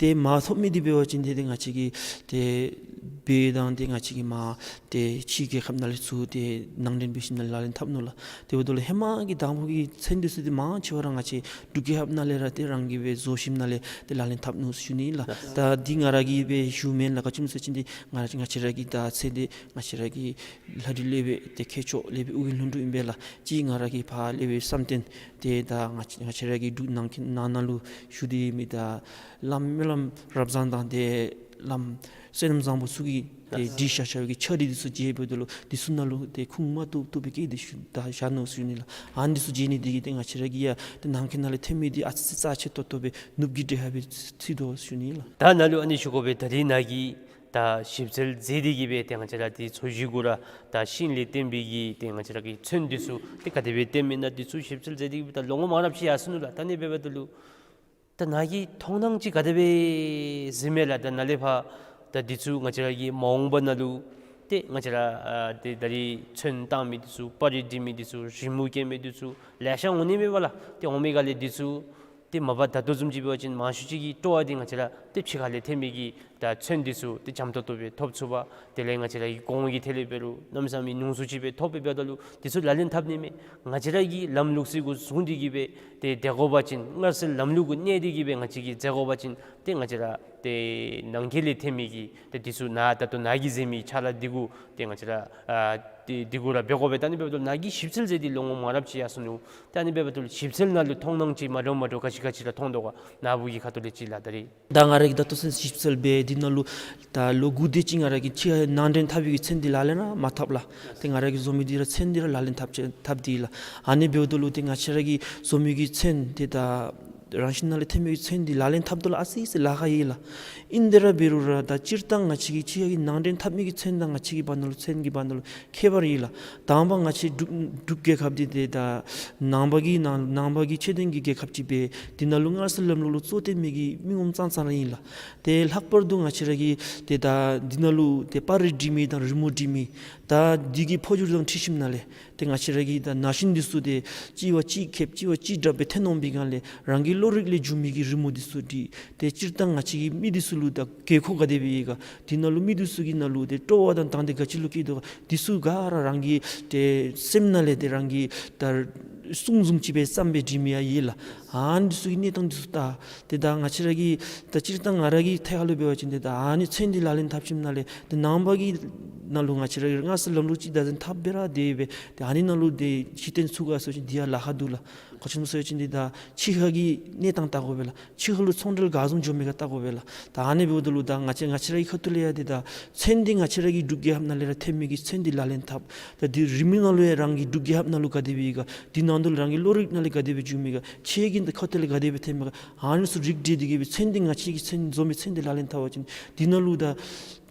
ཏེ་མ་ཐོབ་མི་འདི་འབད་བ་ཅིན་ཏེ་ཏེ་ང་བཅས་ཀྱིས་ཏེ་བོད་དང་ཏེ་ང་བཅས་ཀྱི་མར་ཏེ་ཕྱི་རྒྱལ་ཁབ་ནང་ལས་ཚུར་ཏེ་ནང་འདྲེན་འབད་ཞིནམ་ལས་ལག་ལེན་འཐབ་ནུག་ལགས། དེ་འབདཝ་ད་ལུ་ཧེ་མ་གི་དང་ཕུ་གི་མཚན་འདི་ཚུ་ཏེ་མང་ཆེ་བ་ར་ང་བཅས་འབྲུག་རྒྱལ་ཁབ་ནང་ལས་ར་ཏེ་རང་གིས་སྦེ་བཟོ་ཞིནམ་ལས་ཏེ་ལག་ལེན་འཐབ་ནུག་ཟེར་ཞུ་ནི་ལགས། ད་འདི་ང་ར་གིས་སྦེ་ཞུཝ་མེན་ལགས། ག་ཅི་སྨོ་ཟེར་བ་ཅིན་ཏེ་ང་ང་བཅས་ར་གི་ད་ཚེ་འདི་ང་བཅས་ར་གི་ལྷ་རི་སློབ་དཔོན་ཏེ་མཁས་མཆོག་སློབ་དཔོན་ཨོ་རྒྱན་ལྷུན་གྲུབ་ཨིན་པས་ལགས། གཅིག་ང་ར་གི་ཕར་སློབ་དཔོན་བསམ་གཏན་ཏེ་ད་ང་བཅས་ང་བཅས་ར་གི་འབྲུག་ནང་འཁོད་ནང་ན་ལུ་བཞུགས་ཏེ་ཡོད་མི་ད་བླམ་སྨོན་ལམ་རབ་བཟང་དང་ཏེ་བླམ་བསོད་ནམས་བཟང་པོ་ཚུ་གིས་ཏེ་བྲིས་བཞག་བཞག་པའི་གི་ཕྱག་བྲིས་འདི་ཚུ་མཇལ་བའི་དུས་ལུ་འདི་ཚུ་ནང་ལུ་ཏེ་ཁུངས་མ་བཏུབ་བཏུབ་པའི་སྐད་འདི་ཞུ་ད་བཞག་ནུག་ཟེར་ཞུ་ནི་ལགས། ཨ་ནི་འདི་ཚུ་མཇལ་ནི་འདི་གིས་ཏེ་ང་བཅས་ར་གི་ཡང་ཏེ་ནང་འཁོད་ནང་ལས་ཐོན་མི་འདི་ཨ་ཙི་ཙི་རྩ་ཆེ་ཏོག་ཏོ་སྦེ་ནུབ་ཀྱི་འདྲེ་ཧ་སྦེ་ཚུད་དོ་ཟེར་ཞུ་ནི་ལགས། ད་ནཱ་ལུ་ཨ་ནི་ཞུ་དགོ་པས། ད་རིས་ནཱ་གིས་ད་ཞིབ་འཚོལ་མཛད་དེ་གིས་སྦེ་ཏེ་ང་བཅས་ར་འདི་ཚོས་གཞི་གུ་ར་ད་ཤིང་ལས་བརྟེན་པའི་གི་ཏེ་ང་བཅས་ར་གི་ཚོན་འདི་ཚུ་ཏེ་ག་དེ་སྦེ་བརྟེན་མི་ཨིན་ན་འདི་ཚུ་ཞིབ་འཚོལ་མཛད་དེ་གིས་སྦེ་ད་ལོ་ངོ་མང་རབས་ཅིག་ཡར་སོ་ནུག་ལགས། ད་ཨ་ནི་འབདཝ་ད་ལུ་ད་ནཱ་གི་མཐོང་སྣང་ཅིག་ག་དེ་སྦེ་གཟིགས་མས་ལགས། ད་ནཱ་ལས་ཕར་ད་འདི་ཚུ་ང་བཅས་ར་གི་མ་འོངས་པ་ནང་ལུ་ ཏེ་ང་བཅས་ར་ཨ་ཏེ་ད་རིས་ཚོན་བཏང་མི་འདི་ཚུ་པར་རིས་འབྲི་མི་འདི་ཚུ་རི་མོ་བཀལ་མི་འདི་ཚུ་ལེ་ཤ་འོང་ནི་མས་པ་ལགས། ཏེ་འོང་མི་ག་ལས་འདི་ཚུ་ཏེ་མ་པ་ད་ལྟོ་བཟུམ་ཅིག་འབད་བ་ཅིན་མང་ཤོས་ཅིག་གི་སྤྲོ་བ་འདི་ང་བཅས་ར་ཏེ་ཕྱི་ཁ་ལས་ཐོན་མི་གི་ད་ཚོན་འདི་ཚུ་ཏེ་འཇམ་ཏོང་ཏོ་སྦེ་ཐོབ་ཚུགས་པ། དེ་ལས་ང་བཅས་ར་གི་གོང་གི་ཐད་ལས་འབད་རུང་གནམ་མེད་ས་མེད་ཉུང་སུ་ཅིག་སྦེ་ཐོབ་སྦེ་འབདཝ་ད་ལུ་འདི་ཚུ་ལག་ལེན་འཐབ་ནི་མས། ང་བཅས་ར་གི་ལམ་ལུགས་ཅིག་གུ་བཟུང་སྟེ་གི་སྦེ་ཏེ་སྡོད་དགོ་པ་ཅིན་སྔར་སྲོལ་ལམ་ལུགས་གུ་གནས་ཏེ་གི་སྦེ་ང་བཅས་ཀྱིས་མཛད་དགོ་པ་ཅིན་ཏེ་ང་བཅས་ར་ཏེ་ནང་འཁོད་ལས་ཐོན་མི་གི་ཏེ་འདི་ཚུ་ནཱ་ད་ལྟོ་ནཱ་གིས་མཛད་མི་ཕྱག་ལཱ་འདི་གུ་ཏེ་ང་བཅས་ར་ཨ་ཏེ་འདི་གུ་ར་འབད་དགོ་པས། ད་ཨ་ནི་འབདཝ་ད་ནཱ་གིས་ཞིབ་འཚོལ་མཛད་དེ་ལོ་ངོ་མང་རབས་ཅིག་ཡར་སོང་ནུག། ད་ཨ་ནི་འབདཝ་ད་ཞིབ་འཚོལ་ནང་ལུ་མཐོང་སྣང་ཅིག་མ་འདྲཝ་མ་འདྲཝ་ག་ཅི་ག་ཅི་ར་མཐོང་དོ་ག། ནཱ་བུ་གི་ཁ་ཐུག་ལས་ཅིག་ལགས། ད་རིས་ད་ང་ར་གིས་ད་ལྟོ་ཚུན་ཞིབ་འཚོལ་འབད་འདི་ནང་ལུ་ད་ལོ་དགུ་དེ་ཅིག་ང་ར་གིས་ཕྱི་ནང་འདྲེན་འཐབ་པའི་གི་ཚོན་འདི་ལག་ལེན་ར་མ་འཐབ་ལགས། ཏེ་ང་ར་གིས་བཟོ་མི་འདི་ར་ཚོན་འདི་ར་ལག་ལེན་འཐབ་ཅི་འཐབ་སྟེ་ལགས། ཨ་ནི་འབདཝ་ད་ལུ་ཏེ་ང་བཅས་ར་གིས་བཟོ་མི་གི་ཚོན་འདི་ད་རང་བཞིན་ནང་ལས་ཐོན་མི་གི་ཚོན་འདི་ལག་ལེན་འཐབ་དོ་ལགས། ཨ་ཙི་ཙི་ལཱ་ཁག་ཨིན་ལགས། ཨིན་དེ་ར་འབད་རུང་ར་ད་སྤྱིར་བཏང་ང་བཅས་ཀྱིས་ཕྱི་ཁ་གི་ནང་འདྲེན་འཐབ་མི་གི་ཚོན་དང་ང་བཅས་ཀྱི་བར་ན་ལུ་ཚོན་གྱི་བར་ན་ལུ་ཁྱད་པར་ཨིན་ལགས། དང་པ་ང་བཅས་འབྲུག་འབྲུག་རྒྱལ་ཁབ་འདི་ཏེ་ད་ནང་པ་གི་ནང་ནང་པ་གི་ཆོས་ལྡན་གྱི་རྒྱལ་ཁབ་ཅིག་སྦེ་འདི་ནང་ལུ་སྔར་སྲོལ་ལམ་ལུགས་ལུ་གཙོ་བོར་བཏོན་མི་གི་མི་ངོམ་ཙང་ཙང་ར་ཨིན་ལགས། ཏེ་ལྷག་པར་དུ་ང་བཅས་ར་གིས་ཏེ་ད་འདི་ནང་ལུ་ཏེ་པར་རིས་འབྲི་མི་དང་རི་མོ་འབྲི་མི་ད་འདི་གི་འཕོ་འགྱུར་དང་འཁྲིལ་ཞིནམ་ལས་ཏེ་ང་བཅས་ར་གི་ད་ན་གཞོན་འདི་ཚུ་ཏེ་གཅིག་བ་གཅིག་ཁེབས་གཅིག་བ་གཅིག་དྲག་སྦེ་ཐོན་འོང་པའི་སྒང་ལས་རང་གི་བློ་རིག་ལས་འབྱུང་མི་གི་རི་མོ་འདི་ཚུ་འབྲི། ཏེ་སྤྱིར་བཏང་ང་བཅས་ཀྱི་མི་འདི་ཚུ་ལུ་ད་དགོས་མཁོ་ག་དེ་སྦེ་ཡོད་ག། འདི་ནང་ལུ་མི་འདི་ཚུ་གི་ནང་ལུ་ཏེ་སྤྲོ་བ་དང་དང་འདོད་ག་ཅི་ལུ་སྐྱེ་དོ་ག། འདི་ཚུ་ག་ར་རང་གི་ཏེ་སེམས་ནང་ལས་ཏེ་རང་གི་ད་གསུང་བཟུམ་ཅིག་སྦེ་བརྩམས་སྦེ་འབྲི་མི་ཡང་ཡོད་ལགས། ཨ་ནི་འདི་ཚུ་གི་གནས་སྟངས་འདི་ཚུ་ད་ཏེ་ད་ང་བཅས་ར་གི་ད་སྤྱིར་བཏང་ང་ར་གི་ཐད་ཁར་ལུ་འབད་བ་ཅིན་ཏེ་ད་ཨ་ནི་ཚོན་འདི་ལག་ལེན་འཐབ་ཞིནམ་ལས་ཏེ་ནང་པ་གི་ནང་ལུ་ང་བཅས་ར་གི་སྔར་སྲོལ་ལམ་ལུགས་ཅིག་བདག་འཛིན་འཐབ་སྦེ་ར་དེ་སྦེ་ཏེ་ཨ་ནི་ནང་ལུ་ཏེ་གཞི་རྟེན་ཚུགས་ག་ཟེར་བ་ཅིན་འདི་ཡང་ལཱ་ཁག་འདུག་ལགས། ག་ཅི་སྨོ་ཟེར་བ་ཅིན་འདི་ད་ཕྱི་ཁ་གི་གནས་སྟངས་བལྟ་དགོ་པས་ལགས། ཕྱི་ཁ་ལུ་ཚོང་འབྲེལ་ག་བཟུམ་འགྱོ་མི་ག་བལྟ་དགོ་པས་ལགས། ད་ཨ་ནི་འབདཝ་ད་ལུ་ད་ང་བཅས་ང་བཅས་ར་གི་ཁ་ཐུག་ལས་ཡང་འདི་ད་ཚོན་འདི་ང་བཅས་ར་གི་འབྲུག་རྒྱལ་ཁབ་ནང་ལས་ར་ཐོན་མི་གི་ཚོན་འདི་ལག་ལེན་འཐབ། ད་འདི་རི་མོ་ནང་ལུ་ཡང་རང་གི་འབྲུག་རྒྱལ་ཁབ་ནང་ལུ་ག་དེ་སྦེ་ཡོད་ག། འདི་ནང་དུ་རང་གི་བློ་རིག་ནང་ལས་ག་དེ་སྦེ་འབྱུང་མི་ག། ཁྱེད་ཀྱིས་འདི་ཁ་ཐུག་ལས་ག་དེ་སྦེ་ཐོན་མི་ག། ཨ་ནི་ཚུ་རིག་འགྲེ་འདི་གིས་སྦེ་ཚོན་འདི་ང་བཅས་ཀྱི་ཚོན་བཟོ་མི་ཚོན་འདི་ལག་ལེན་འཐབ་པ་ཅིན་འདི་ནང་ལུ་ད་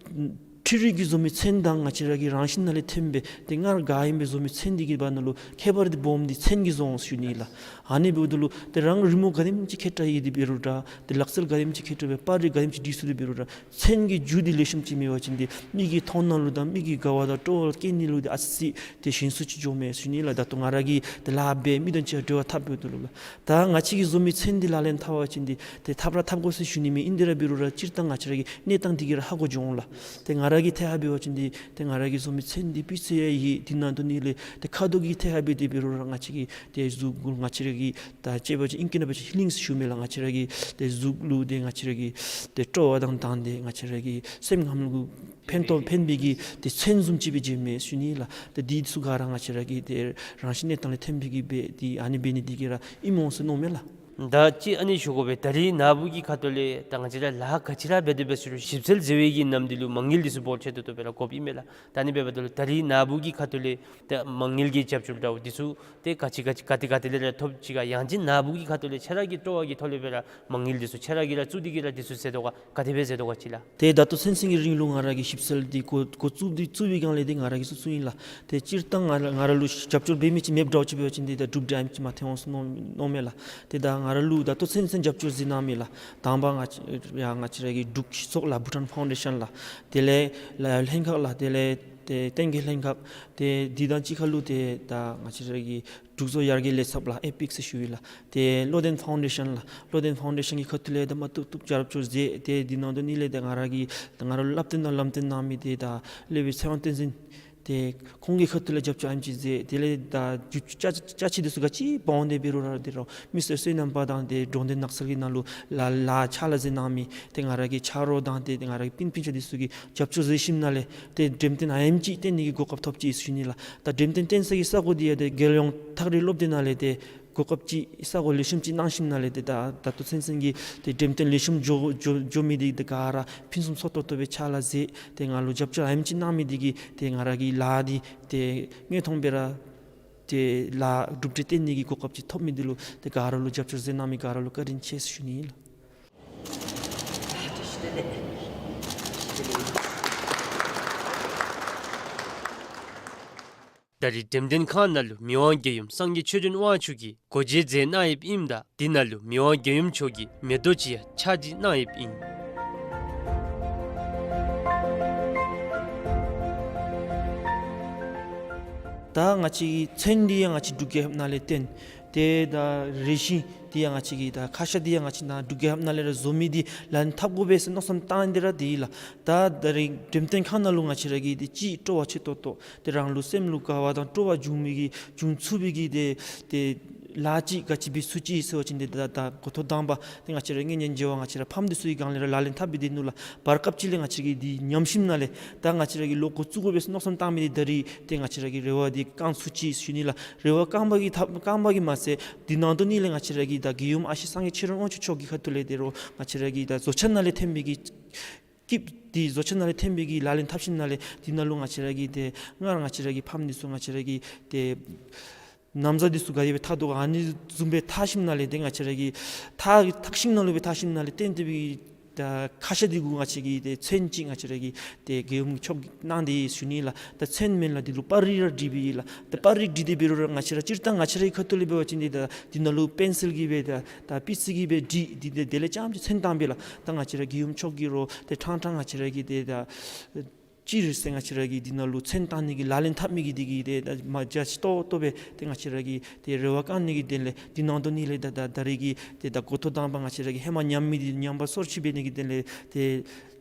འཕྲུལ་རིག་གིས་བཟོ་མི་ཚོན་དང་ང་བཅས་ར་གི་རང་བཞིན་ནང་ལས་ཐོན་པའི་ཏེ་སྔར་ག་ཨིན་པའི་བཟོ་མི་ཚོན་འདི་གི་བར་ན་ལུ་ཁྱད་པར་འདི་སྦོམ་འདི་ཚོན་གྱིས་བཟོ་འོང་ཟེར་ཞུ་ནི་ལགས། ཨ་ནི་འབདཝ་ད་ལུ་ཏེ་རང་རི་མོ་ག་དེམ་ཅིག་མཁས་དྲགས་ཡོད་དེ་འབད་རུང་འདྲ། ཏེ་ལག་རྩལ་ག་དེམ་ཅིག་མཁས་དྲགས་སྦེ་པར་རིས་ག་དེམ་ཅིག་འབྲི་ཚུགས་དེ་འབད་རུང་འདྲ། ཚོན་གྱི་རྒྱུ་འདི་ལེགས་ཤོམ་ཅིག་མེད་པ་ཅིན་འདི་མི་གི་མཐོང་སྣང་ལུ་དང་མི་གི་དགའ་བ་དང་སྤྲོ་བ་སྐྱེ་ནི་ལུ་འདི་ཨ་ཙི་ཏེ་ཞན་སུ་ཅིག་འགྱོཝ་མས་ཟེར་ཞུ་ནི་ལགས། ད་ལྟོ་ང་ར་གིས་ཏེ་ལཱ་འབད་མི་དང་གཅིག་ཁར་འབྲེལ་བ་འཐབ་འབདཝ་ད་ལུ་ལགས། ད་ང་བཅས་ཀྱིས་བཟོ་མི་ཚོན་འདི་ལག་ལེན་འཐབ་པ་ཅིན་འདི་ཏེ་འཐབ་ར་འཐབ་དགོ་ཟེར་ཞུ་ནི་མེན། ཨིན་དེ་ར་འབད་རུང་ར་སྤྱིར་བཏང་ང་བཅས་ར་གི་གནས་སྟངས་འདི་གིས་ར་ཧ་གོ་འགྱོ་འོང་ལགས། ཏེ་ང་ར་གི་ཐད་ཁར་འབད་བ་ཅིན་འདི་ཏེ་ང་ར་གིས་བཟོ་མི་ཚོན་འདི་སྤུས་ཚད་ཡང་ཡོད། འདི་ནང་དོན་ནི་ལས་ཏེ་ཁ་དོག་གི་ཐད་ཁར་འབད་དེ་འབད་རུང་ར་ང་བཅས་ཀྱི་ཏེ་གཟུགས་ང་བཅས་ར་གི་ད་ཅེས་པ་ཅིན་ཨིང་སྐད་ནང་འབད་བ་ཅིན་ཧི་ལིང་ཟེར་ཞུཝ་མས་ལགས། ང་བཅས་ར་གི་ཏེ་གཟུགས་ལུ་ཏེ་ང་བཅས་ར་གི་ཏེ་སྤྲོ་བ་དང་དང་ཏེ་ང་བཅས་ར་གི་སེམས་ཁམས་ལུ་ཕན་ཐོགས་ཕན་པའི་གི་ཏེ་ཚོན་བཟུམ་ཅིག་སྦེ་མཇལཝ་མས་ཟེར་ཞུ་ནི་ལགས། ཏེ་འདི་ཚུ་ག་ར་ང་བཅས་ར་གི་ཏེ་རང་བཞིན་གནས་སྟངས་ལས་ཐོན་པའི་གི་སྦེ་ཏེ་ཨ་ནི་འབད་ནི་འདི་གིས་ར་ཨིནམ་འོང་ཟེར་མནོཝ་མས་ལགས། ད་ཅི་ཨ་ནི་ཞུ་དགོ་པས། ད་རིས་ནཱ་བུ་གི་ཁ་ཐུག་ལས་ད་ང་བཅས་ར་ལཱ་ག་ཅི་ར་འབད་དེ་འབད་ཟེར་རུང་ཞིབ་འཚོལ་མཛད་པའི་གི་ནམ་དུས་ལུ་མ་དངུལ་འདི་ཚུ་འབོར་ཆེ་ཏོག་ཏོ་སྦེ་ར་དགོཔ་ཨིན་མས་ལགས། ད་ཨ་ནི་འབདཝ་ད་ལུ་ད་རིས་ནཱ་བུ་གི་ཁ་ཐུག་ལས་ད་མ་དངུལ་གྱི་རྒྱབ་སྐྱོར་འདྲཝ་འདི་ཚུ་ཏེ་ག་ཅི་ག་ཅི་ག་ཏེ་ག་ཏེ་ལས་ར་ཐོབ་ཅི་ག། ཡང་ཅིན་ནཱ་བུ་གི་ཁ་ཐུག་ལས་ཁྱེད་ར་གི་སྤྲོ་བ་གི་ཐོག་ལས་སྦེ་ར་མ་དངུལ་འདི་ཚུ་ཁྱེད་ར་གིས་ར་བཙུགས་ཏེ་གི་ར་འདི་ཚུ་མཛད་དོ་ག། ག་དེ་སྦེ་མཛད་དོ་ག་ཅིག་ལགས། ཏེ་ད་ལྟོ་ཚུན་ཚོད་ཀྱི་རིང་ལུ་ང་ར་གིས་ཞིབ་འཚོལ་འདི་འགོ་འགོ་བཙུགས་འདི་བཙུགས་པའི་སྒང་ལས་འདི་ང་ར་གིས་བཙུགས་བཙུགསཔ་ཨིན་ལགས། ཏེ་སྤྱིར་བཏང་ང་ར་ང་ར་ལུ་རྒྱབ་སྐྱོར་འབད་མི་ཅིག་མེདཔ་འདྲཝ་ཅིག་འབད་བ་ཅིན་འདི་ད་འབྲུག་སྒྲ་ཨེམ་ཅིག་མ་ཐོན་འོང་ཟེར་མནོ་མནོཝ་མས་ལགས། ཏེ་ད་ང་ར་ལུ་ད་ལྟོ་ཚུན་ཚོད་རྒྱབ་སྐྱོར་མཛད་གནང་མི་ལགས། དང་པ་ང་བཅས་ཡ་ང་བཅས་ར་གི་འབྲུག་སྤྱི་ཚོགས་ལགས་བྷུ་ཊཱན་ཕའུན་ཌེ་ཤཱན་ལགས། དེ་ལས་ལ་ལྷན་ཁག་ལགས། དེ་ལས་ཏེ་བསྟན་རྒྱས་ལྷན་ཁག། ཏེ་འདི་དང་གཅིག་ཁར་ལུ་ཏེ་ད་ང་བཅས་ར་གི་འབྲུག་བཟོ་ཡར་རྒྱས་ལས་ཚབ་ལགས། ཨེ་པིག་ཟེར་ཞུ་ཡི་ལགས། ཏེ་བློ་ལྡན་ཕའུན་ཌེ་ཤཱན་ལགས། བློ་ལྡན་ཕའུན་ཌེ་ཤཱན་གྱི་ཁ་ཐུག་ལས་ད་མ་བཏུབ་བཏུབ་རྒྱབ་སྐྱོར་མཛད། ཏེ་འདི་ནང་དོན་ནི་ལས་ཏེ་ང་ར་གི་ང་ར་ལུ་བསླབ་སྟོན་དང་ལམ་སྟོན་གནང་མི་འདི་ད་སློབ་དཔོན་ཚེ་དབང་བསྟན་འཛིན། ཏེ་ཁོང་གི་ཁ་ཐུག་ལས་རྒྱབ་སྐྱོར་ཨེམ་ཅིག་མཛད། དེ་ལས་ད་རྒྱུ་ཅ་ཅ་ཆས་འདི་ཚུ་ག་ཅི་འབག་འོང་དེ་འབད་རུང་ར་དེ་རུང་མི་སེར་བསོད་ནམས་པ་དང་ཏེ་འགྲོ་དོན་ནགས་ཚལ་གྱི་ནང་ལུ་ལཱ་ལཱ་ཕྱག་ལཱ་མཛད་གནང་མི་ཏེ་ང་ར་གི་ཆ་རོགས་དང་ཏེ་ང་ར་གི་སྤུན་སྤུན་ཆ་འདི་ཚུ་གིས་རྒྱབ་སྐྱོར་མཛད་ཞིནམ་ལས་ཏེ་འགྲེམས་སྟོན་ཨེམ་ཅིག་བཏོན་ནི་གི་གོ་སྐབས་ཐོབ་ཅི་ཟེར་ཞུ་ནི་ལགས། ད་འགྲེམས་སྟོན་བཏོན་ས་གི་ས་གོ་འདི་ཡང་ཏེ་རྒྱལ་ཡོངས་ཐག་རིང་སློབ་སྡེ་ནང་ལས་ཏེ་གོ་སྐབས་ཅིག་ས་གོ་ལེགས་ཤོམ་ཅིག་གནང་ཞིནམ་ལས་ཏེ་ད་ད་ལྟོ་ཚུན་ཚོད་ཀྱི་ཏེ་འགྲེམས་སྟོན་ལེགས་ཤོམ་འགྱོ་འགྱོ་འགྱོ་མི་འདི་ཏེ་ག་ར་ཕུན་སུམ་ཚོགས་ཏོག་ཏོ་སྦེ་ཕྱག་ལཱ་མཛད། ཏེ་ང་ལུ་རྒྱབ་སྐྱོར་ཨེམ་ཅིག་གནང་མི་འདི་གིས་ཏེ་ང་ར་གི་ལཱ་འདི་ཏེ་དངོས་མཐོང་སྦེ་ར་ཏེ་ལཱ་གྲུབ་འབྲས་བཏོན་ནི་གི་གོ་སྐབས་ཅིག་ཐོབ་མི་འདི་ལུ་ཏེ་ག་ར་ལུ་རྒྱབ་སྐྱོར་མཛད་གནང་མི་ག་ར་ལུ་བཀའ་དྲིན་ཆེ་ཟེར་ཞུ་ནི་ཨིན་ལགས། ད་རིས་འགྲེམས་སྟོན་ཁང་ནང་ལུ་མི་དབང་རྒྱལ་ཡུམ་སངས་རྒྱས་ཆོས་སྒྲོན་དབང་ཕྱུག་གིས་སྒོ་འབྱེད་མཛད་གནང་ཡོདཔ་ཨིནམ་ད་འདི་ནང་ལུ་མི་དབང་རྒྱལ་ཡུམ་མཆོག་གི་མེ་ཏོག་ཅིག་ཡང་ཕྱག་བྲིས་གནང་ཡོདཔ་ཨིན། ད་ང་བཅས་ཀྱི་ཚོན་འདི་ཡང་ང་བཅས་འབྲུག་རྒྱལ་ཁབ་ནང་ལས་བཏོན། ཏེ་ད་རས་ཆིངས་འདི་ཡང་ང་བཅས་ཀྱི་ད་ཁ་ཤ་འདི་ཡང་ང་བཅས་ནཱ་འབྲུག་རྒྱལ་ཁབ་ནང་ལས་ར་བཟོ་མི་འདི་ལག་ལེན་འཐབ་དགོ་པས་ཟེར་མནོ་བསམ་བཏང་སྟེ་ར་འདི་ལགས། ད་ད་རིས་འགྲེམས་སྟོན་ཁང་ནང་ལུ་ང་བཅས་ར་གིས་ཏེ་ཅིག་སྤྲོ་བ་ཆེ་ཏོག་ཏོ་ཏེ་རང་ལུ་སེམས་ལུ་དགའ་བ་དང་སྤྲོ་བ་འབྱུང་མི་གི་འབྱུང་ཚུགས་པའི་གི་ཏེ་ཏེ་ལཱ་ཅིག་ག་ཅི་འབད་ཚུགས་ཅི་ཟེར་བ་ཅིན་ཏེ་ད་ད་འགོ་ཐོག་དང་པ་ཏེ་ང་བཅས་ར་གི་གཉེན་ཉེ་བ་ང་བཅས་ར་ཕམ་འདི་ཚུ་གི་སྒང་ལས་ར་ལག་ལེན་འཐབ་སྦེ་སྡོད་ནུག་ལགས། བར་སྐབས་ཅིག་ལས་ང་བཅས་ར་གིས་འདི་ཉམས་ཞིནམ་ལས་ད་ང་བཅས་ར་གིས་ལོག་འགོ་བཙུགས་དགོ་པས་ཟེར་མནོ་བསམ་བཏང་མི་འདི་ད་རིས་ཏེ་ང་བཅས་ར་གི་རེ་བ་འདི་བསྐང་ཚུགས་ཅི་ཟེར་ཞུ་ནི་ལགས། རེ་བ་བསྐང་པ་གིས་ཐབས་བསྐང་པ་གིས་མ་ཚད་འདི་ནང་དོག་ནི་ལས་ང་བཅས་ར་གི་ད་རྒྱལ་ཡུམ་ཨ་ཞེ་སངས་རྒྱས་ཆོས་སྒྲོན་དབང་ཕྱུག་མཆོག་གི་ཁ་ཐུག་ལས་ཏེ་རོགས་ང་བཅས་ར་གི་ད་བཟོ་བྱ་ནང་ལས་ཐོན་པའི་གི་སྐྱིདཔ་འདི་བཟོ་བྱ་ནང་ལས་ཐོན་པའི་གི་ལག་ལེན་འཐབ་ཞིནམ་ལས་འདི་ནང་ལུ་ང་བཅས་ར་གི་ཏེ་སྔར་ང་བཅས་ར་གི་ཕམ་འདི་ཚུ་ང་བཅས་ར་གི་ཏེ་ན་བཟའ་འདི་ཚུ་ག་དེ་སྦེ་འཐག་དོ་ག་ཨ་ནི་བཟུམ་སྦེ་འཐག་ཞིནམ་ལས་ཏེ་ང་བཅས་ར་གི་འཐག་འཐག་ཤིང་ནང་ལུ་སྦེ་འཐག་ཞིནམ་ལས་བཏོན་ཏེ་སྦེ་ད་ཁ་ཤ་འདི་གུ་ང་བཅས་ཀྱིས་ཏེ་ཚོན་ཅིག་ང་བཅས་ར་གི་ཏེ་རྒྱལ་ཡུམ་མཆོག་གིས་གནང་སྟེ་ཡོད་ཞུ་ནི་ལགས། ད་ཚོན་མེན་ལགས། འདི་ལུ་པར་རིས་ར་བྲིས་པའི་ལགས། ད་པར་རིས་བྲིས་ཏེ་འབད་རུང་ར་ང་བཅས་ར་སྤྱིར་བཏང་ང་བཅས་རའི་ཁ་ཐུག་ལས་འབད་བ་ཅིན་འདི་ད་འདི་ནང་ལུ་པེན་སིལ་གྱིས་སྦེ་ད་ད་པི་སི་གིས་སྦེ་བྲིས་ཏེ་དེ་ལས་རྐྱངམ་ཅིག་ཚོན་བཏང་པས་ལགས། ད་ང་བཅས་ར་རྒྱལ་ཡུམ་མཆོག་གིས་རོགས་ཏེ་ཕྲང་ཕྲང་ང་བཅས་ར་གིས་ཏེ་ད་སྤྱིར་ཟེར་ང་བཅས་ར་གིས་འདི་ནང་ལུ་ཚོན་བཏང་ནི་གི་ལག་ལེན་འཐབ་མི་གི་འདི་གིས་ཏེ་ད་མ་རྒྱ་ཆེ་ཏོག་ཏོ་སྦེ་ཏེ་ང་བཅས་ར་གིས་ཏེ་རེ་བ་བསྐང་ནི་གི་དོན་ལས་འདི་ནང་དོག་ནི་ལས་ད་ད་ད་རིས་ཀྱི་ཏེ་ད་འགོ་ཐོག་དང་པ་ང་བཅས་ར་གིས་ཧེ་མ་ཉམས་མི་འདི་ཉམས་པ་སོར་ཆུད་འབད་ནི་གི་དོན་ལས་ཏེ་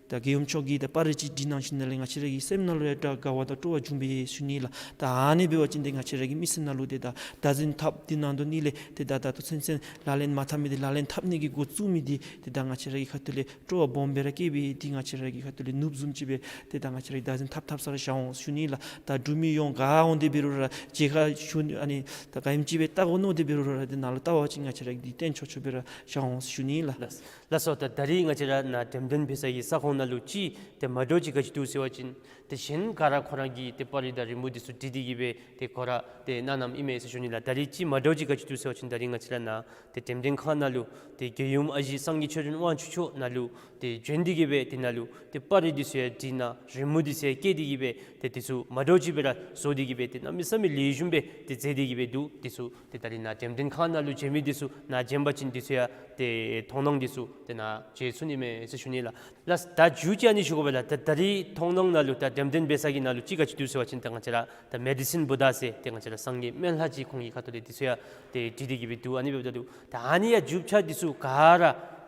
ད་རྒྱལ་ཡུམ་མཆོག་གིས་ད་པར་རིས་ཅིག་བྲིས་གནང་ཞིནམ་ལས་ང་བཅས་ར་གི་སེམས་ནང་ལུ་ཡང་དགའ་བ་དང་སྤྲོ་བ་འབྱུང་པས་ཞུ་ནི་ལགས། ད་ཨ་ནི་འབད་བ་ཅིན་ཏེ་ང་བཅས་ར་གི་མི་སེར་ནང་ལུ་ཏེ་ད་བདག་འཛིན་འཐབ་འདི་ནང་དོག་ནི་ལས་ཏེ་ད་ད་ལྟོ་ཚུན་ཚོད་ལག་ལེན་མ་འཐབ་མི་འདི་ལག་ལེན་འཐབ་ནི་གི་འགོ་བཙུགས་མི་འདི་ཏེ་ད་ང་བཅས་ར་གི་ཁ་ཐུག་ལས་སྤྲོ་བ་སྦོམ་སྦེ་ར་སྐྱེས་པས། འདི་ང་བཅས་ར་གི་ཁ་ཐུག་ལས་ནོར་བུ་བཟུམ་ཅིག་སྦེ་ཏེ་ད་ང་བཅས་ར་གིས་བདག་འཛིན་འཐབ་འཐབ་ས་ར་བཞག་འོང་ཞུ་ནི་ལགས། ད་འབྲུག་མི་ཡོངས་ག་འོང་སྟེ་འབད་རུང་ར་མཇལ་ཁ་ཞུ་ནི་ཨ་ནི་ད་ག་ཨིནམ་ཅིག་སྦེ་བལྟ་དགོ་མནོ་སྟེ་འབད་རུང་ར་ཏེ་ནཱ་ལུ་བལྟ་བ་ཅིན་ང་བཅས་ར་གིས་འདི་སྟོན་ཆོག་ཆོག་སྦེ་ར་བཞག་འོང་ཞུ་ནི་ལགས། ལགས་ལགས་སོ། ད་ད་རིས་ང་བཅས་ར་ནཱ་འགྲེམས་སྟོན་འབད་ས་གི་ས་ཁོངས་ནང་ལུ་ཅིག་ཏེ་མ་འདྲཝ་ཅིག་ག་ཅི་འདུག་ཟེར་བ་ཅིན་ཏེ་གཞན་ག་ར་ཁོ་ར་གིས་ཏེ་པར་རིས་དང་རི་མོ་འདི་ཚུ་བྲིས་ཏེ་གིས་སྦེ་ཏེ་ཁོ་ར་ཏེ་གནང་གནངམ་ཨིན་མས་ཟེར་ཞུ་ནི་ལགས། ད་རིས་ཅིག་མ་འདྲཝ་ཅིག་ག་ཅི་འདུག་ཟེར་བ་ཅིན་ད་རིས་ང་བཅས་ར་ནཱ་ཏེ་འགྲེམས་སྟོན་ཁང་ནང་ལུ་ཏེ་རྒྱལ་ཡུམ་ཨ་ཞེ་སངས་རྒྱས་ཆོས་སྒྲོན་དབང་ཕྱུག་མཆོག་ནཱ་ལུ་ཏེ་བྱོན་ཏེ་གིས་སྦེ་ཏེ་ནཱ་ལུ་ཏེ་པར་རིས་འདི་ཚུ་ཡང་བྲིས་གནང་རི་མོ་འདི་ཚུ་ཡང་བཀལ་ཏེ་གིས་སྦེ་ཏེ་འདི་ཚུ་མ་འདྲཝ་ཅིག་སྦེ་ར་བཟོ་སྟེ་གིས་སྦེ་ཏེ་གནམ་མེད་ས་མེད་ལེགས་ཤོམ་སྦེ་ཏེ་མཛད་དེ་གིས་སྦེ་འདུག། འདི་ཚུ་ཏེ་ད་རིས་ནཱ་འགྲེམས་སྟོན་ཁང་ནང་ལུ་མཇལ་མི་འདི་ཚུ་ནཱ་མཇལ་བ་ཅིན་འདི་ཚུ་ཡང་ཏེ་མཐོང་སྣང་འདི་ཚུ་ཏེ་ནཱ་མཇལ་ཚུགས་ནི་མས་ཟེར་ཞུ་ནི་ལགས། ལགས་ད་མཇུག་ཅིག་ཨ་ནི་ཞུ་དགོ་པས་ལགས། ད་ད་རིས་མཐོང་སྣང་ནང་ལུ་ད་འགྲེམས་སྟོན་འབད་ས་གི་ནང་ལུ་ཅིག་ག་ཅི་འདུག་ཟེར་བ་ཅིན་ད་ང་བཅས་ར་ད་མེ་ཌི་སིན་བུ་དྷ་ཟེར་ཏེ་ང་བཅས་ར་སངས་རྒྱས་སྨན་བླ་ཅིག་ཁོང་གི་ཁ་ཐུག་ལས་འདི་ཚུ་ཡང་ཏེ་བྲིས་ཏེ་གིས་སྦེ་འདུག། ཨ་ནི་འབདཝ་ད་ལུ་ད་ཨ་ནི་ཡང་རྒྱུ་ཆ་འདི་ཚུ་ག་ར་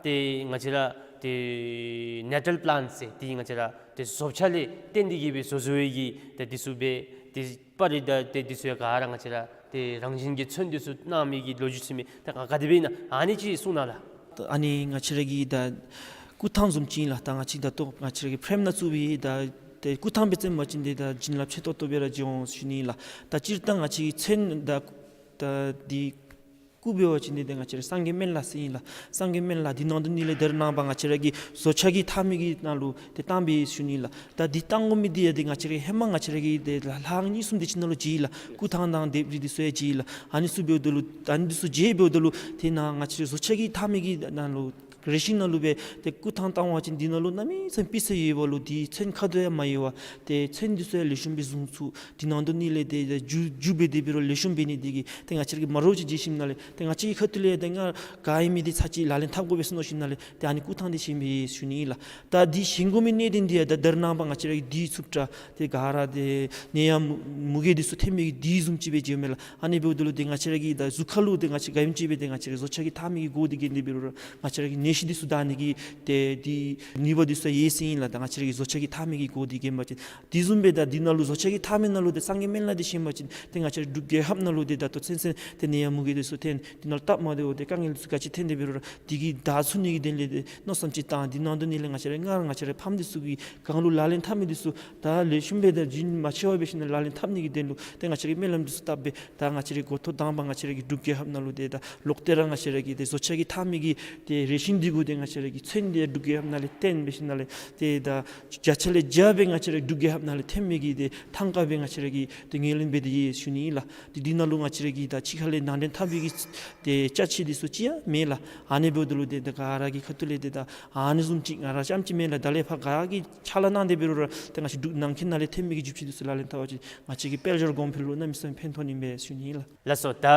ཏེ་ང་བཅས་ར་ཏེ་ནེ་ཊཱལ་པི་ལཱནཊ་ཟེར་ཏེ་ང་བཅས་ར་ཏེ་བཟོ་བྱ་ལས་བརྟེན་ཏེ་གིས་སྦེ་བཟོ་བཟོ་བའི་གི་ད་འདི་ཚུ་སྦེ་ཏེ་པར་རིས་ད་ཏེ་འདི་ཚུ་ཡང་ག་ར་ང་བཅས་ར་ཏེ་རང་བཞིན་གྱི་ཚོན་འདི་ཚུ་གནང་མི་གི་ལོ་རྒྱུས་ཚུ་མས། ད་ག་ག་དེ་སྦེ་ཨིན་ན་ཨ་ནི་ཅིག་གསུང་གནང་ལགས། ཨ་ནི་ང་བཅས་ར་གི་ད་སྐུ་ཐང་བཟུམ་ཅིག་ཨིན་ལགས། ད་ང་བཅས་ད་ལྟོ་ང་བཅས་ར་གི་ཕྲེམ་ནང་བཙུགས་པའི་ད་ཏེ་སྐུ་ཐང་སྦེ་བརྩིཝ་ཅིན་ཏེ་ད་བྱིན་རླབས་ཆེ་ཏོག་ཏོ་སྦེ་ར་འབྱུང་འོང་ཞུ་ནི་ལགས། ད་སྤྱིར་བཏང་ང་བཅས་ཀྱི་ཚོན་ད་ད་འདི་སྐུ་འབད་བ་ཅིན་ཏེ་ད་ང་བཅས་ར་སངས་རྒྱས་སྨན་བླ་ཟེར་ཨིན་ལགས། སངས་རྒྱས་སྨན་བླ་འདི་ནང་དོག་ནི་ལས་ད་རེས་ནངས་པ་ང་བཅས་ར་གི་བཟོ་བྱ་གིས་འཐག་མི་གི་ནང་ལུ་ཏེ་བཏང་པས་ཞུ་ནི་ལགས། ད་འདི་བཏང་དགོ་མི་འདི་ཡང་ཏེ་ང་བཅས་ར་ཧེ་མ་ང་བཅས་ར་གི་ཏེ་ལྷ་ལྷ་ཁང་གཉིས་གསུམ་དེ་ཅིག་ནང་ལུ་མཇལ་ཡི་ལགས། སྐུ་ཐང་དང་ལྡེབས་རིས་འདི་ཚུ་ཡང་མཇལ་ཡི་ལགས། ཨ་ནི་ཚུ་འབདཝ་ད་ལུ་ཨ་ནི་འདི་ཚུ་མཇལ་འབདཝ་ད་ལུ་ཏེ་ནཱ་ང་བཅས་ར་བཟོ་བྱ་གིས་འཐག་མི་གི་ནང་ལུ་རས་ཆིངས་ནང་ལུ་སྦེ་ཏེ་སྐུ་ཐང་བཏང་བ་ཅིན་འདི་ནང་ལུ་གནམ་མེད་ས་མེད་པི་སི་ཡོདཔ་ལུ་འདི་ཚོན་ཁ་དོག་ཡང་མ་ཡལ་བར་ཏེ་ཚོན་འདི་ཚུ་ཡང་ལེགས་ཤོམ་སྦེ་བཟུང་ཚུགས། འདི་ནང་དོག་ནི་ལས་ཏེ་འགྱུར་འགྱུར་སྦེ་དེ་འབད་རུང་ལེགས་ཤོམ་འབད་ནི་དེ་གིས་ཏེ་ང་བཅས་ར་གིས་མ་འདྲཝ་ཅིག་མཇལ་ཞིནམ་ལས་ཏེ་ང་བཅས་ཀྱི་ཁ་ཐུག་ལས་ཏེ་ང་ག་ཨིན་མི་འདི་ཚར་གཅིག་ལག་ལེན་འཐབ་དགོ་པས་ཟེར་མནོ་ཞིནམ་ལས་ཏེ་ཨ་ནི་སྐུ་ཐང་འདི་བཞེངས་པས་ཞུ་ནི་ཨིན་ལགས། ད་འདི་བཞེངས་དགོ་མི་གནད་དོན་འདི་ཡང་ད་ད་རེས་ནངས་པ་ང་བཅས་ར་གི་འདི་ཚུབ་དྲགས་ཏེ་ག་ར་ཏེ་ནད་ཡམས་མུ་གེ་འདི་ཚུ་ཐོན་མི་གི་འདི་བཟུམ་ཅིག་སྦེ་མཇལཝ་མས་ལགས། ཨ་ནི་འབདཝ་ད་ལུ་ཏེ་ང་བཅས་ར་གི་ད་གཟུགས་ཁ་ལུ་ཏེ་ང་བཅས་ག་ཨིནམ་ཅིག་སྦེ་ཏེ་ང་བཅས་ར་བཟོ་བྱ་གིས་འཐག་མི་གི་སྒོ་འདི་བརྒྱན་ཏེ་འབད་རུང་ར་ང་བཅས་ར་གི་ནད་གཞི་འདི་ཚུ་དྲག་ནི་གི་ཏེ་འདི་ནུས་པ་འདི་ཚུ་ཡོད་ཟེར་ཨིན་ལགས། ད་ང་བཅས་ར་གི་བཟོ་བྱ་གིས་འཐག་མི་གི་སྒོ་འདི་བརྒྱན་པ་ཅིན་དེ་བཟུམ་སྦེ་ད་འདི་ནང་ལུ་བཟོ་བྱ་གིས་འཐག་མི་ནང་ལུ་ཏེ་སངས་རྒྱས་སྨན་བླ་འདི་བཞེངས་པ་ཅིན་ཏེ་ང་བཅས་ར་འབྲུག་རྒྱལ་ཁབ་ནང་ལུ་ཏེ་ད་ལྟོ་ཚུན་ཚོད་ཏེ་ནད་ཡམས་མུ་གེ་འདི་ཚུ་ཐོན་འདི་ནང་ལུ་སྟབས་མ་བདེཝ་ཏེ་དཀའ་ངལ་འདི་ཚུ་ག་ཅི་ཐོན་ཏེ་འབད་རུང་ར་འདི་གི་བདའ་ཚུགས་ནི་གི་དོན་ལས་ཏེ་མནོ་བསམ་ཅིག་བཏང་འདི་ནང་དོག་ནི་ལས་ང་བཅས་ར་སྔར་ང་བཅས་ར་ཕམ་འདི་ཚུ་གི་སྒང་ལུ་ལག་ལེན་འཐབ་མི་འདི་ཚུ་ད་ལེགས་ཤོམ་སྦེ་ད་རྒྱུན་མ་ཆད་པར་འབད་ཞིནམ་ལས་ལག་ལེན་འཐབ་ནི་གི་དོན་ལུ་ཏེ་ང་བཅས་ར་གིས་སྨོན་ལམ་འདི་ཚུ་བཏབ་སྦེ་ད་ང་བཅས་ར་གི་འགོ་ཐོག་དང་པ་ང་བཅས་ར་གི་འབྲུག་རྒྱལ་ཁབ་ནང་ལུ་ཏེ་ད་ལོག་སྟེ་ར་ང་བཅས་ར་གི་ཏེ་བཟོ་བྱ་གིས་འཐག་མི་གི་ཏེ་རས་ཆིངས་འདི་གུ་ཏེ་ང་བཅས་ར་གི་ཚོན་འདི་འབྲུག་རྒྱལ་ཁབ་ནང་ལས་བཏོན་འབད་ཞིནམ་ལས་ཏེ་ད་བརྒྱ་ཆ་ལས་བརྒྱ་སྦེ་ང་བཅས་ར་འབྲུག་རྒྱལ་ཁབ་ནང་ལས་ཐོན་མི་གི་ཏེ་ཐང་ཀ་སྦེ་ང་བཅས་ར་གིས་ཏེ་ངོས་ལེན་འབད་དེ་ཡོད་ཞུ་ནི་ཨིན་ལགས། ཏེ་འདི་ནང་ལུ་ང་བཅས་ར་གིས་ད་ཕྱི་ཁ་ལས་ནང་འདྲེན་འཐབ་པའི་གི་ཏེ་ཅ་ཆས་འདི་ཚུ་ཅིག་ཡང་མེད་ལགས། ཨ་ནི་འབདཝ་ད་ལུ་ཏེ་ད་ག་ར་གི་ཁ་ཐུག་ལས་ཏེ་ད་ཨ་ནི་བཟུམ་ཅིག་ང་ར་རྐྱངམ་ཅིག་མེན་ལགས། ད་ལས་ཕར་ག་གིས་ཕྱག་ལཱ་གནང་སྟེ་འབད་རུང་ར་ཏེ་ང་བཅས་འབྲུག་ནང་འཁོད་ནང་ལས་ཐོན་མི་གི་རྒྱུ་ཆ་འདི་ཚུ་ལག་ལེན་འཐབ་པ་ཅིན་ང་བཅས་ཀྱི་དཔལ་འབྱོར་གོང་འཕེལ་ལུ་གནམ་མེད་ས་མེད་ཕན་ཐོགས་ནི་མས་ཞུ་ནི་ཨིན་ལགས། ལགས་སོ། ད་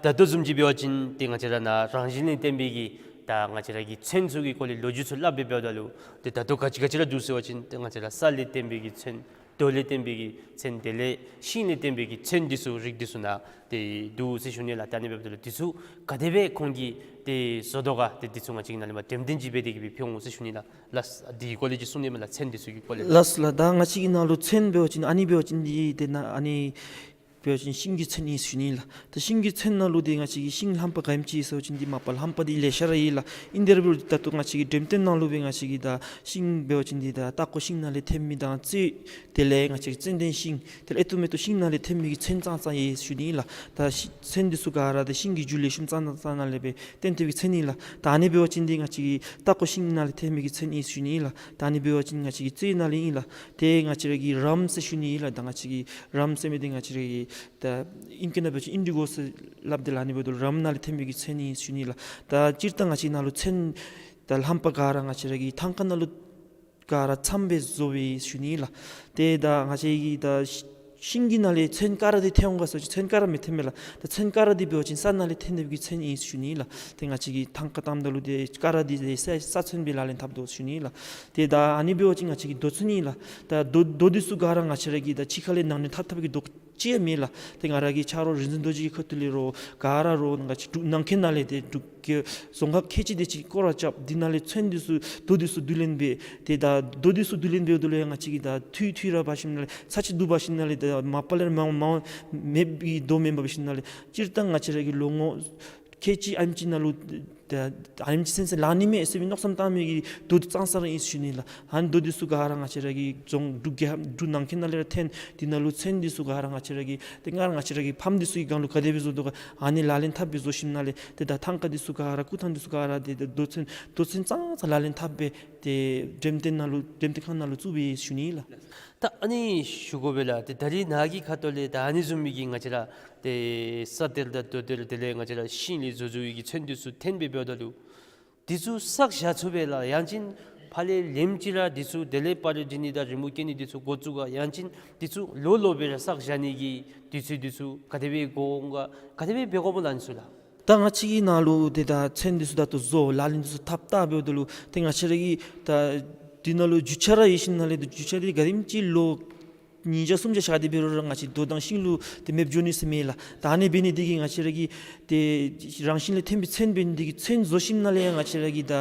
ད་ལྟོ་བཟུམ་ཅིག་འབད་བ་ཅིན་ཏེ་ང་བཅས་ར་ནཱ་རང་བཞིན་ལས་བརྟེན་པའི་གི་ད་ང་བཅས་ར་གི་ཚོན་ཚུ་གི་སྐོར་ལས་ལོ་རྒྱུས་ཚུ་སླབ་སྦེ་འབདཝ་ད་ལུ་ཏེ་ད་ལྟོ་ག་ཅི་ག་ཅི་ར་འདུག་ཟེར་བ་ཅིན་ཏེ་ང་བཅས་ར་ས་ལས་བརྟེན་པའི་གི་ཚོན་ རྡོ་ལས་བརྟེན་པའི་གི་ཚན་དེ་ལས་ཤིང་ལས་བརྟེན་པའི་གི་ཚན་འདི་ཚུ་རིགས་འདི་ཚུ་ནང་ཏེ་འདུག་ཟེར་ཞུ་ནི་ལགས། ད་ཨ་ནི་འབདཝ་ད་ལུ་འདི་ཚུ་ག་དེ་སྦེ་ཁོང་གིས་ཏེ་བཟོ་དོ་ག་ཏེ་འདི་ཚུ་ང་བཅས་ཀྱིས་ནཱ་ལས་མར་འགྲེམས་སྟོན་ཅིག་འབད་དེ་གི་སྦེ་ཕུལ་འོང་ཟེར་ཞུ་ནི་ལགས། ལགས་འདི་གི་སྐོར་ལས་ཅིག་གསུང་ནི་མས་ལགས། ཚན་འདི་ཚུ་གི་སྐོར་ལས། ལགས་ལགས། ད་ང་བཅས་ཀྱི་ནང་ལུ་ཚན་འབད་བ་ཅིན་ཨ་ནི་འབད་བ་ཅིན་འདི་ཏེ་ནཱ་ཨ་ནི་འབད་བ་ཅིན་ཤིང་གི་ཚན་ཨིན་ཟེར་ཞུ་ནི་ལགས། ད་ཤིང་གི་ཚན་ནང་ལུ་འདི་ང་བཅས་ཀྱི་ཤིང་རྣམ་པ་ག་ཨིནམ་ཅིག་ཟེར་བ་ཅིན་འདི་མ་པ་རྣམ་པ་འདི་ལེ་ཤ་ར་ཡོད་ལགས། ཨིན་དེ་ར་འབདཝ་ད་ད་ལྟོ་ང་བཅས་ཀྱི་འགྲེམས་སྟོན་ནང་ལུ་སྦེ་ང་བཅས་ཀྱིས་ད་ཤིང་འབད་བ་ཅིན་འདི་ད་སྟག་ཀོ་ཤིང་ནང་ལས་ཐོན་མི་དང་ཙེ་དེ་ལས་ང་བཅས་ཀྱི་ཙན་དན་ཤིང་དེ་ལས་ཨེ་ཏོག་མེ་ཏོག་ཤིང་ནང་ལས་ཐོན་མི་གི་ཚན་ཙང་ཙང་ཡོད་ཟེར་ཞུ་ནི་ལགས། ད་ཤི་ཚན་འདི་ཚུ་ག་ར་ད་ཤིང་གི་རྒྱུ་ལེགས་ཤོམ་ཙང་ཙང་ནང་ལས་སྦེ་བཏོན་ཏེ་གི་ཚན་ཨིན་ལགས། ད་ཨ་ནི་འབད་བ་ཅིན་འདི་ང་བཅས་ཀྱི་སྟག་ཀོ་ཤིང་ནང་ལས་ཐོན་མི་གི་ཚན་ཨིན་ཟེར་ཞུ་ནི་ལགས། ད་ཨ་ནི་འབད་བ་ཅིན་ང་བཅས་ཀྱི་ཙེ་ནང་ལས་ཨིན་ལགས། ཏེ་ང་བཅས་ར་གི་རམ་ཟེར་ཞུ་ནི་ལགས། ད་ང་བཅས་ཀྱི་རམ་ཟེར་མི་འདི་ང་བཅས་ར་གི་ད་ཨིང་སྐད་ནང་འབད་བ་ཅིན་ཨིན་ཌི་གོ་ཟེར་སླབ་དེས་ལགས། ཨ་ནི་འབདཝ་ད་རམ་ནང་ལས་ཐོན་མི་གི་ཚན་ཨིན་ཟེར་ཞུ་ནི་ལགས། ད་སྤྱིར་བཏང་ང་བཅས་ནང་ལུ་ཚན་ད་རྣམ་པ་ག་ར་ང་བཅས་ར་གི་ཐང་ཀ་ནང་ལུ་ག་ར་ཚངམ་སྦེ་བཟོ་བས་ཟེར་ཞུ་ནི་ལགས། ཏེ་ད་ང་བཅས་ཀྱི་ད་ཤིང་གི་ནང་ལས་ཚན་ཀ་ར་འདི་ཐོན་འོང་ག་ཟེར་བ་ཅིན་ཚན་ཀ་ར་མི་ཐོན་མས་ལགས། ད་ཚན་ཀ་ར་འདི་འབད་བ་ཅིན་ས་ནང་ལས་ཐོན་ནི་གི་ཚན་ཨིན་ཟེར་ཞུ་ནི་ལགས། ཏེ་ང་བཅས་ཀྱིས་ཐང་ཀ་བཏངམ་ད་ལུ་ཏེ་ཀ་ར་འདི་ཏེ་ས་ས་ཚན་སྦེ་ལག་ལེན་འཐབ་དོ་ཟེར་ཞུ་ནི་ལགས། ཏེ་ད་ཨ་ནི་འབད་བ་ཅིན་ང་བཅས་ཀྱི་རྡོ་ཚན་ཨིན་ལགས། ད་རྡོ་རྡོ་འདི་ཚུ་ག་ར་ང་བཅས་ར་གིས་ད་ཕྱི་ཁ་ལས་ནང་འདྲེན་འཐབ་འཐབ་པའི་གི་རྡོ་ཅིག་ཡང་མེད་ལགས། ཏེ་ང་ར་གི་ཆ་རོགས་རིག་འཛིན་རྡོ་རྗེ་གི་ཁ་ཐུག་ལས་རོགས་ག་ར་རོགས་ང་བཅས་འབྲུག་ནང་འཁོད་ནང་ལས་ཏེ་འབྲུག་གི་རྫོང་ཁག་ཁལ་གཅིག་དེ་ཅིག་སྐོར་ར་རྐྱབ། འདི་ནང་ལས་ཚན་འདི་ཚུ་རྡོ་འདི་ཚུ་བསྡུ་ལེན་འབད། ཏེ་ད་རྡོ་འདི་ཚུ་བསྡུ་ལེན་འབདཝ་ད་ལུ་ཡང་ང་བཅས་ཀྱིས་ད་འཐུས་འཐུས་ར་འབད་ཞིནམ་ལས་ཚར་གཅིག་བསྡུ་འབད་ཞིནམ་ལས་ད་མ་པ་ལས་མ་མ་མེད་པའི་རྡོ་མེན་པར་འབད་ཞིནམ་ལས་སྤྱིར་བཏང་ང་བཅས་ར་གི་ལོ་ངོ་ཁལ་གཅིག་ཨ་ནེམ་ཅིག་ནང་ལུ་ད་ཨ་ནེམ་ཅིག་ཚུན་ཚོད་ལང་ནི་མས་ཟེར་བའི་མནོ་བསམ་བཏང་མི་གི་རྡོ་འདི་ཙང་ཙང་ར་ཨིན་ཟེར་ཞུ་ནི་ལགས། ཨ་ནི་རྡོ་འདི་ཚུ་ག་ར་ང་བཅས་ར་གི་རྫོང་འབྲུག་རྒྱལ་འབྲུག་ནང་འཁོད་ནང་ལས་ར་ཐོན། འདི་ནང་ལུ་ཚན་འདི་ཚུ་ག་ར་ང་བཅས་ར་གི་ཏེ་སྔར་ང་བཅས་ར་གི་ཕམ་འདི་ཚུ་གི་སྒང་ལུ་ག་དེ་སྦེ་བཟོ་དོ་ག་ཨ་ནི་ལག་ལེན་འཐབ་སྦེ་བཟོ་ཞིནམ་ལས་ཏེ་ད་ཐང་ཀ་འདི་ཚུ་ག་ར་སྐུ་ཐང་འདི་ཚུ་ག་ར་ཏེ་ད་རྡོ་ཚན་རྡོ་ཚན་ཙང་ཙང་ལག་ལེན་འཐབ་སྦེ་ཏེ་འགྲེམས་སྟོན་ནང་ལུ་འགྲེམས་སྟོན་ཁང་ནང་ལུ་བཙུགས་པས་ཟེར་ཞུ་ནི་ལགས། ད་ཨ་ནི་ཞུ་དགོ་པས་ལགས། ཏེ་ད་རིས་ནཱ་གི་ཁ་ཐུག་ལས་ད་ཨ་ནི་བཟུམ་མའི་གི་ང་བཅས་ར་ཏེ་ས་གཏེར་དང་རྡོ་གཏེར་དེ་ལས་ང་བཅས་ར་ཤིང་ལས་བཟོ་བཟོ་བའི་གི་ཚན་འདི་ཚུ་ཐོན་སྦེ་འབདཝ་ད་ལུ་འདི་ཚུ་བསགས་བཞག་ཚུགས་པས་ལགས། ཡང་ཅིན་ཕར་ལས་ལེནམ་ཅིག་ར་འདི་ཚུ་དེ་ལས་པར་རིས་འབྲི་ནི་དང་རི་མོ་བཀལ་ནི་འདི་ཚུ་འགོ་བཙུགས་ག། ཡང་ཅིན་འདི་ཚུ་ལོག་ལོག་སྦེ་ར་བསགས་བཞག་ནི་གི་དུས་ཚོད་འདི་ཚུ་ག་དེ་སྦེ་འགོར་འོང་ག། ག་དེ་སྦེ་འབད་དགོཔ་སྨོ་ལགས་ཨ་ནི་ཚུ་ལགས། ད་ང་བཅས་ཀྱི་ནང་ལུ་ཏེ་ད་ཚན་འདི་ཚུ་ད་ལྟོ་བཟོ་ལག་ལེན་འདི་ཚུ་འཐབ་ད་འབདཝ་ད་ལུ་ཏེ་ང་བཅས་ར་གི་ད་འདི་ནང་ལུ་རྒྱུ་ཆ་ར་ཡོད་ཞིནམ་ལས་ཏེ་རྒྱུ་ཆ་འདི་ག་དེམ་ཅིག་ལོ་ཉིས་བརྒྱ་སུམ་བརྒྱ་བཞག་སྟེ་འབད་རུང་ར་ང་བཅས་རྡོ་དང་ཤིང་ལུ་ཏེ་མེདཔ་འགྱོ་ནི་ཟེར་མེད་ལགས། ད་ཨ་ནི་འབད་ནི་འདི་གིས་ང་བཅས་ར་གི་ཏེ་རང་བཞིན་ལས་ཐོན་པའི་ཚན་འབད་ནི་འདི་གིས་ཚན་བཟོ་ཞིནམ་ལས་ཡང་ང་བཅས་ར་གི་ད་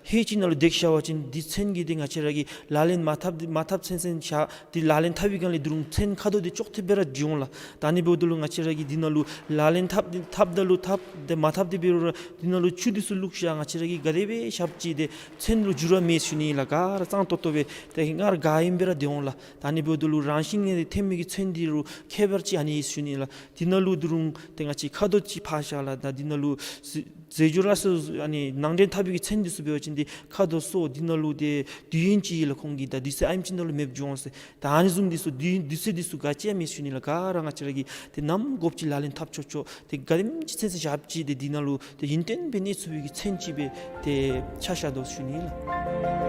ཧེ་ཅིག་ནང་ལུ་འདེགས་བཞག་པ་ཅིན་འདི་ཚན་གྱི་འདི་ང་བཅས་ར་གིས་ལག་ལེན་མ་འཐབ་མ་འཐབ་ཚུན་ཚོད་བཞག། འདི་ལག་ལེན་འཐབ་པའི་སྒང་ལས་ད་རུང་ཚན་ཁ་དོག་འདི་ཅོག་འཐདཔ་སྦེ་ར་འགྱོ་འོང་ལགས། ད་ཨ་ནི་འབདཝ་ད་ལུ་ང་བཅས་ར་གིས་འདི་ནང་ལུ་ལག་ལེན་འཐབ་འཐབ་ད་ལུ་འཐབ། ཏེ་མ་འཐབ་སྟེ་འབད་རུང་ར་འདི་ནང་ལུ་ཆུ་འདི་ཚུ་བླུགས་བཞག། ང་བཅས་ར་གིས་ག་དེ་སྦེ་བཞགཔ་ཅིག་ཏེ་ཚན་ལུ་འགྱུར་བ་མེད་ཟེར་ཞུ་ནི་ལགས། ག་ར་གཙང་ཏོག་ཏོ་སྦེ་ཏེ་སྔར་ག་ཨིནམ་སྦེ་ར་སྡོད་འོང་ལགས། ད་ཨ་ནི་འབདཝ་ད་ལུ་རང་བཞིན་གྱིས་ཐོན་མི་གི་ཚན་འདི་ལུ་ཁྱད་པར་ཅིག་ཨ་ནི་ཨིན་ཟེར་ཞུ་ནི་ལགས། འདི་ནང་ལུ་ད་རུང་ཏེ་ང་བཅས་ཁ་དོག་ཅིག་ཕར་བཞག་ལགས། ད་འདི་ནང་ལུ་ཟེ་ཟེ་འབྱོར་ལ་སོགས་ཨ་ནི་ནང་འདྲེན་འཐབ་པའི་གི་ཚན་འདི་ཚུ་འབད་བ་ཅིན་ཏེ་ཁ་དོག་སོགས་འདི་ནང་ལུ་ཏེ་དུས་ཡུན་ཅིག་ལུ་ཁོང་གིས་ད་དུས་ཚོད་ཨ་ནེམ་ཅིག་ནང་ལུ་མེདཔ་འགྱོ་འོང་ཟེར། ད་ཨ་ནི་བཟུམ་འདི་ཚུ་དུས་དུས་ཚོད་འདི་ཚུ་ག་ཅི་ཡང་མེད་ཟེར་ཞུ་ནི་ལགས། ག་ར་ང་བཅས་ར་གིས་ཏེ་ནམ་དགོཔ་ཅིག་ལག་ལེན་འཐབ་ཆོག་ཆོག། ཏེ་ག་དེམ་ཅིག་ཚུན་ཚོད་བཞགཔ་ཅིག་ཏེ་འདི་ནང་ལུ་ཏེ་ཡུན་བརྟན་སྦེ་གནས་ཚུགས་པའི་གི་ཚན་ཅིག་སྦེ་ཏེ་ཆ་བཞག་དོ་ཟེར་ཞུ་ནི་ལགས།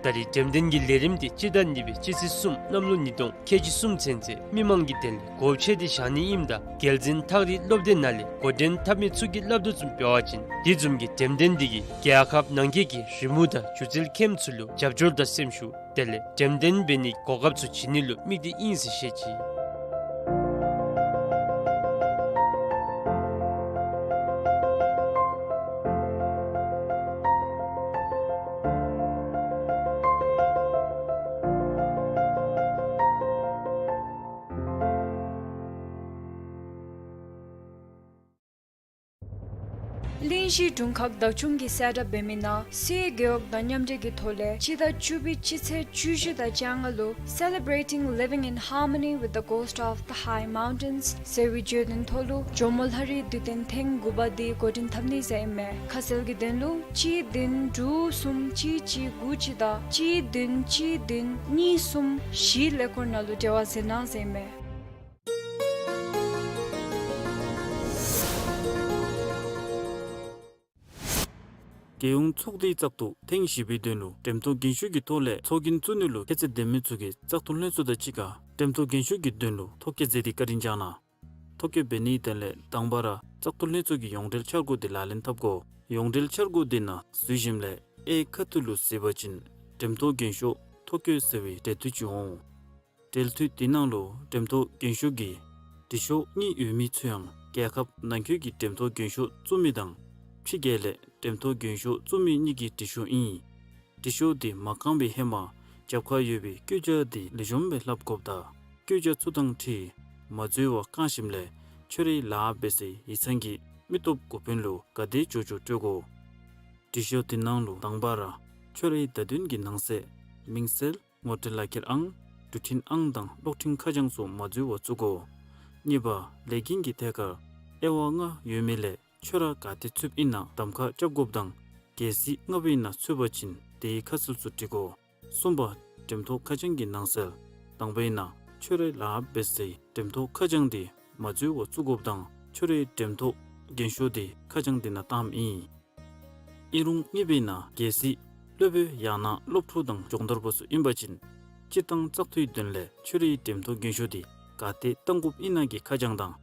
ད་རིས་འགྲེམས་སྟོན་གྱི་ལས་རིམ་འདི་སྤྱི་ཟླ་གཉིས་པའི་སྤྱི་ཚེས་གསུམ་གནམ་ལོ་ཉིས་སྟོང་ཁལ་གཅིག་གསུམ་ཚུན་ཚོད་མི་མང་གི་དོན་ལས་སྒོ་ཕྱེ་སྟེ་བཞག་ནི་ཨིནམ་ད་རྒྱལ་འཛིན་ཐག་རིང་སློབ་སྡེ་ནང་ལས་འགོ་འདྲེན་འཐབ་མི་ཚུ་གིས་སླབ་དོ་བཟུམ་འབད་བ་ཅིན་དེ་བཟུམ་གྱི་འགྲེམས་སྟོན་འདི་གིས་རྒྱལ་ཁབ་ནང་འཁོད་ཀྱི་རི་མོ་དང་སྒྱུ་རྩལ་མཁནམ་ཚུ་ལུ་རྒྱབ་སྐྱོར་དང་སེམས་ཤུགས་དེ་ལས་འགྲེམས་སྟོན་འབད་ནིའི་གོ་སྐབས་ཚུ་བྱིན་ནི་ལུ་དམིགས་ཏེ་ཨིན་ཟེར་བཤད་ཅི། གླིང་བཞི་དྲུང་ཁག་བདག་སྐྱོང་གིས་གསལ་བསྒྲགས་འབད་མི་ནང་སའི་རྒེད་འོག་དང་མཉམ་འབྲེལ་གྱི་ཐོག་ལས་སྤྱི་ཟླ་བཅུ་པའི་སྤྱི་ཚེས་བཅུ་བཞི་དང་བཅོ་ལྔ་ལུ་Celebrating Living in Harmony with the Ghost of the High Mountains ཟེར་བའི་བརྗོད་དོན་ཐོག་ལུ་ཇོ་མོ་ལྷ་རིའི་དུས་སྟོན་ཐེངས་དགུ་པ་འདི་འགོ་འདྲེན་འཐབ་ནི་ཟེར་ཨིན་མས། ཁ་གསལ་གྱི་དོན་ལུ་གཅིག་བདུན་དྲུག་གསུམ་གཅིག་གཅིག་དགུ་གཅིག་དང་གཅིག་བདུན་གཅིག་བདུན་གཉིས་གསུམ་བཞི་ཀླད་ཀོར་ནང་ལུ་འབྲེལ་བ་མཛད་གནང་ཟེར་ཨིན་མས། རྒྱལ་ཡོངས་ཚོགས་སྡེའི་བཙག་འཐུ་ཐེངས་བཞི་པའི་དོན་ལུ་འགྲེམས་སྟོན་རྒྱན་ཤོག་གི་ཐོག་ལས་ཚོགས་རྒྱན་བཙུགས་ནི་ལུ་ཁྱད་ཚད་ལྡན་མི་ཚུ་གིས་བཙག་འཐུ་ལྷན་ཚོགས་དང་གཅིག་ཁར་འགྲེམས་སྟོན་རྒྱན་ཤོག་གི་དོན་ལུ་ཐོ་བཀོད་མཛད་དེ་བཀའ་དྲིན་བསྐྱངས་གནང་། ཐོ་བཀོད་འབད་ནིའི་དོན་ལས་དང་པ་ར་བཙག་འཐུ་ལྷན་ཚོགས་ཀྱི་ཡོངས་འབྲེལ་འཆར་སྒོ་འདི་ལག་ལེན་འཐབ་དགོ། ཡོངས་འབྲེལ་འཆར་སྒོ་འདི་ནང་གཟིགས་ཞིནམ་ལས་ཨེ་ཁ་ཐུག་ལུ་གཟིགས་པ་ཅིན་འགྲེམས་སྟོན་རྒྱན་ཤོག་ ཐོ་བཀོད་ཟེར་བའི་འབྲེལ་མཐུད་ཅིག་འོང་། འབྲེལ་མཐུད་དེ་ནང་ལུ་འགྲེམས་ཐོག་རྒན་ཤོས་ཀྱི་འབྲི་ཤོག་གཉིས་ཡོད་མི་ཚུ་ཡང་རྒྱལ་ཁབ་ནང་འཁོད་ཀྱི་འགྲེམས་ཐོག་རྒན་ཤོས་བཙུགས་མི་དང་ཕྱི་རྒྱལ་ལས་འགྲེམས་ཐོག་རྒན་ཤོས་བཙུགས་མི་གཉིས་ཀྱི་འབྲི་ཤོག་ཨིན། འབྲི་ཤོག་དེ་མ་བཀང་བའི་ཧེ་མ་རྒྱབ་ཁར་ཡོད་པའི་བཀོད་རྒྱ་དེ་ལེགས་ཤོམ་སྦེ་ལྷབ་དགོཔ་དང་བཀོད་རྒྱ་ཚུ་དང་འཁྲིལ་མ་འཛོལ་བར་བཀང་ཞིནམ་ལས་ཁྱོད་རའི་ལཱ་འབད་སའི་ཡིག་ཚང་གི་མི་སྟོབས་འགོ་དཔོན་ལུ་ག་དེ་འགྱོ་འགྱོ་སྤྲོད་དགོ། འབྲི་ཤོག་དེ་ནང་ལུ་དང་པ་ར་ཁྱོད་རའི་བརྡ་དོན་གྱི་ནང་གསེས་མིང་གསལ་ངོ་སྤྲོད་ལག་ཁྱེར་ཨང་འགྲུལ་འཕྲིན་ཨང་དང་གློག་འཕྲིན་ཁ་བྱང་ཚུ་མ་འཛོལ་བར་བཙུགས་དགོ། གཉིས་པ་ལས་འགན་གྱི་ཐད་ཁར་དབྱེ་བ་ལྔ་ཡོད་མི་ལས་ཁྱོད་ར་ག་ཏེ་ཚུདཔ་ཨིན་ན་གདམ་ཁ་རྐྱབ་དགོཔ་དང་གལ་སྲིད་ལྔ་པ་ཨིན་ན་ཚུད་པ་ཅིན་དེའི་ཁ་གསལ་ཚུ་འབྲི་དགོ། གསུམ་པ་འགྲེམས་ཐོག་ཁ་བྱང་གི་ནང་གསེས་དང་པ་ཨིན་ན་ཁྱོད་རའི་ལཱ་འབད་སའི་འགྲེམས་ཐོག་ཁ་བྱང་དེ་མ་འཛོལ་བར་བཙུགས་དགོཔ་དང་ཁྱོད་རའི་འགྲེམས་ཐོག་རྒན་ཤོས་དེ་ཁ་བྱང་དེ་ནང་བཏངམ་ཨིན། ཨིན་རུང་གཉིས་པ་ཨིན་ན་གལ་སྲིད་སློབ་དཔོན་ཡང་ན་སློབ་ཕྲུག་དང་སྦྱོང་བརྡརཔ་ཚུ་ཨིན་པ་ཅིན་སྤྱིར་བཏང་བཙག་འཐུའི་དོན་ལས་ཁྱོད་རའི་འགྲེམས་ཐོག་རྒན་ཤོས་དེ་ག་ཏེ་བཏང་དགོཔ་ཨིན་ན་གི་ཁ་བྱང་དང་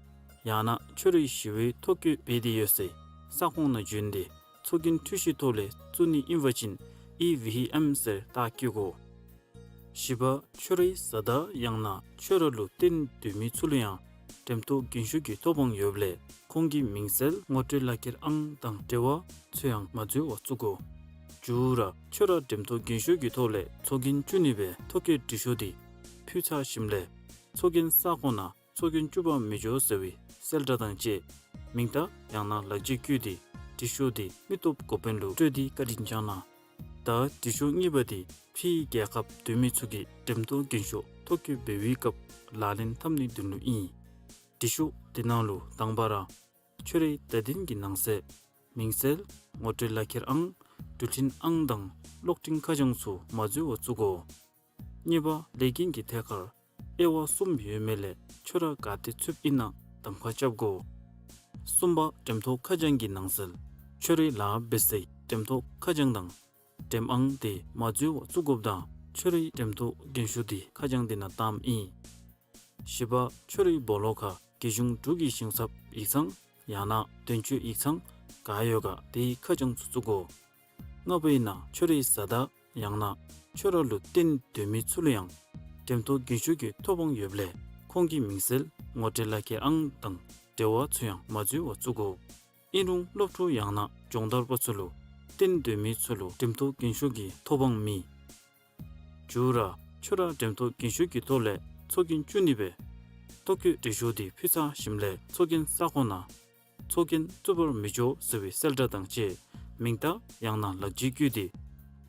ཡང་ན་ཁྱོད་རའི་ཞི་བའི་ཐོ་བཀོད་འབད་དེ་ཡོད་སའི་ས་ཁོངས་ནང་བྱོན་ཏེ་ཚོགས་རྒྱན་འཕྲུལ་ཞིབ་ཐོག་ལས་བཙུགས་ནི་ཨིན་པ་ཅིན་ཨི་ཝི་ཨེམ་ཟེར་རྟགས་བཀོད་དགོ། བཞི་པ་ཁྱོད་རའི་བཟའ་ཟླ་ཡང་ན་ཁྱོད་ར་ལུ་བརྟེན་སྡོད་མི་ཚུ་ལུ་ཡང་འགྲེམས་ཐོག་རྒན་ཤོས་ཀྱི་ཐོབ་དབང་ཡོདཔ་ལས་ཁོང་གི་མིང་གསལ་ངོ་སྤྲོད་ལག་ཁྱེར་ཨང་དང་འབྲེལ་བ་ཚུ་ཡང་མ་འཛོལ་བར་བཙུགས་དགོ། བཅུ་ར་ཁྱོད་ར་འགྲེམས་ཐོག་རྒན་ཤོས་ཀྱི་ཐོག་ལས་ཚོགས་རྒྱན་བཙུགས་ནི་སྦེ་ཐོ་བཀོད་འབྲི་ཤོག་དེ་ཕུལ་ཚར་ཞིནམ་ལས་ཚོགས་རྒྱན་ས་ཁོངས་ནང་ཚོགས་རྒྱན་བཙུགས་པར་མི་འགྱོ་ཟེར་བའི་གསལ་བསྒྲགས་དང་བཅས་མིང་རྟགས་ཡང་ན་ལག་འཇིགས་བཀོད་དེ་འབྲི་ཤོག་དེ་མི་སྟོབས་འགོ་དཔོན་ལུ་སྤྲོད་དེ་བཀའ་དྲིན་བསྐྱང་གནང་། ད་འབྲི་ཤོག་གཉིས་པ་དེ་ཕྱིའི་རྒྱལ་ཁབ་སྡོད་མི་ཚུ་གིས་འགྲེམས་ཐོག་རྒན་ཤོས་ཐོ་བཀོད་འབད་བའི་སྐབས་ལག་ལེན་འཐབ་ནིའི་དོན་ལུ་ཨིན། འབྲི་ཤོག་དེ་ནང་ལུ་དང་པ་ར་ཁྱོད་རའི་བརྡ་དོན་གྱི་ནང་གསེས་མིང་གསལ་ངོ་སྤྲོད་ལག་ཁྱེར་ཨང་འགྲུལ་འཕྲིན་ཨང་དང་གློག་འཕྲིན་ཁ་བྱང་ཚུ་མ་འཛོལ་བར་བཙུགས་དགོ། གཉིས་པ་ལས་འགན་གྱི་ཐད་ཁར་དབྱེ་བ་གསུམ་ཡོད་མི་ལས་ཁྱོད་ར་ག་ཏེ་ཚུདཔ་ཨིན་ན་གདམ་ཁ་རྐྱབ་དགོ། གསུམ་པ་འགྲེམས་ཐོག་ཁ་བྱང་གི་ནང་གསེས་ཁྱོད་རའི་ལཱ་འབད་སའི་འགྲེམས་ཐོག་ཁ་བྱང་དང་འགྲེམས་ཨང་དེ་མ་འཛོལ་བར་བཙུགས་དགོཔ་དང་ཁྱོད་རའི་འགྲེམས་ཐོག་རྒན་ཤོས་དེ་ཁ་བྱང་དེ་ནང་བཏངམ་ཨིན། བཞི་པ་ཁྱོད་རའི་སྦོ་ལོགས་ཁར་རྒྱལ་གཞུང་འབྲུག་གི་ཞིང་ཚབ་ཡིག་ཚང་ཡང་ན་དོན་གཅོད་ཡིག་ཚང་ག་ཡོད་ག་དེའི་ཁ་བྱང་ཚུ་བཙུགས་དགོ། ལྔ་པ་ཨིན་ན་ཁྱོད་རའི་བཟའ་ཟླ་ཡང་ན་ཁྱོད་ར་ལུ་བརྟེན་སྡོད་མི་ཚུ་ལུ་ཡང་འགྲེམས་ཐོག་རྒན་ཤོས་ཀྱི་ཐོབ་དབང་ཡོདཔ་ལས་ཁོང་གི་མིང་གསལ་ངོ་སྤྲོད་ལག་ཁྱེར་ཨང་དང་འབྲེལ་བ་ཚུ་ཡང་མ་འཛོལ་བར་བཙུགས་དགོ། ཨིན་རུང་སློབ་ཕྲུག་ཡང་ན་སྦྱོང་བརྡརཔ་ཚུ་ལུ་བརྟེན་སྡོད་མི་ཚུ་ལུ་འགྲེམས་ཐོག་རྒན་ཤོས་ཀྱི་ཐོབ་དབང་མེད། བཅུ་ར་ཁྱོད་ར་འགྲེམས་ཐོག་རྒན་ཤོས་ཀྱི་ཐོག་ལས་ཚོགས་རྒྱན་བཙུགས་ནི་སྦེ་ཐོ་བཀོད་འབྲི་ཤོག་དེ་ཕུལ་ཚར་ཞིནམ་ལས་ཚོགས་རྒྱན་ས་ཁོངས་ནང་ཚོགས་རྒྱན་བཙུགས་པར་མི་འགྱོ་ཟེར་བའི་གསལ་བསྒྲགས་དང་བཅས་མིང་རྟགས་ཡང་ན་ལག་འཇིགས་བཀོད་དེ་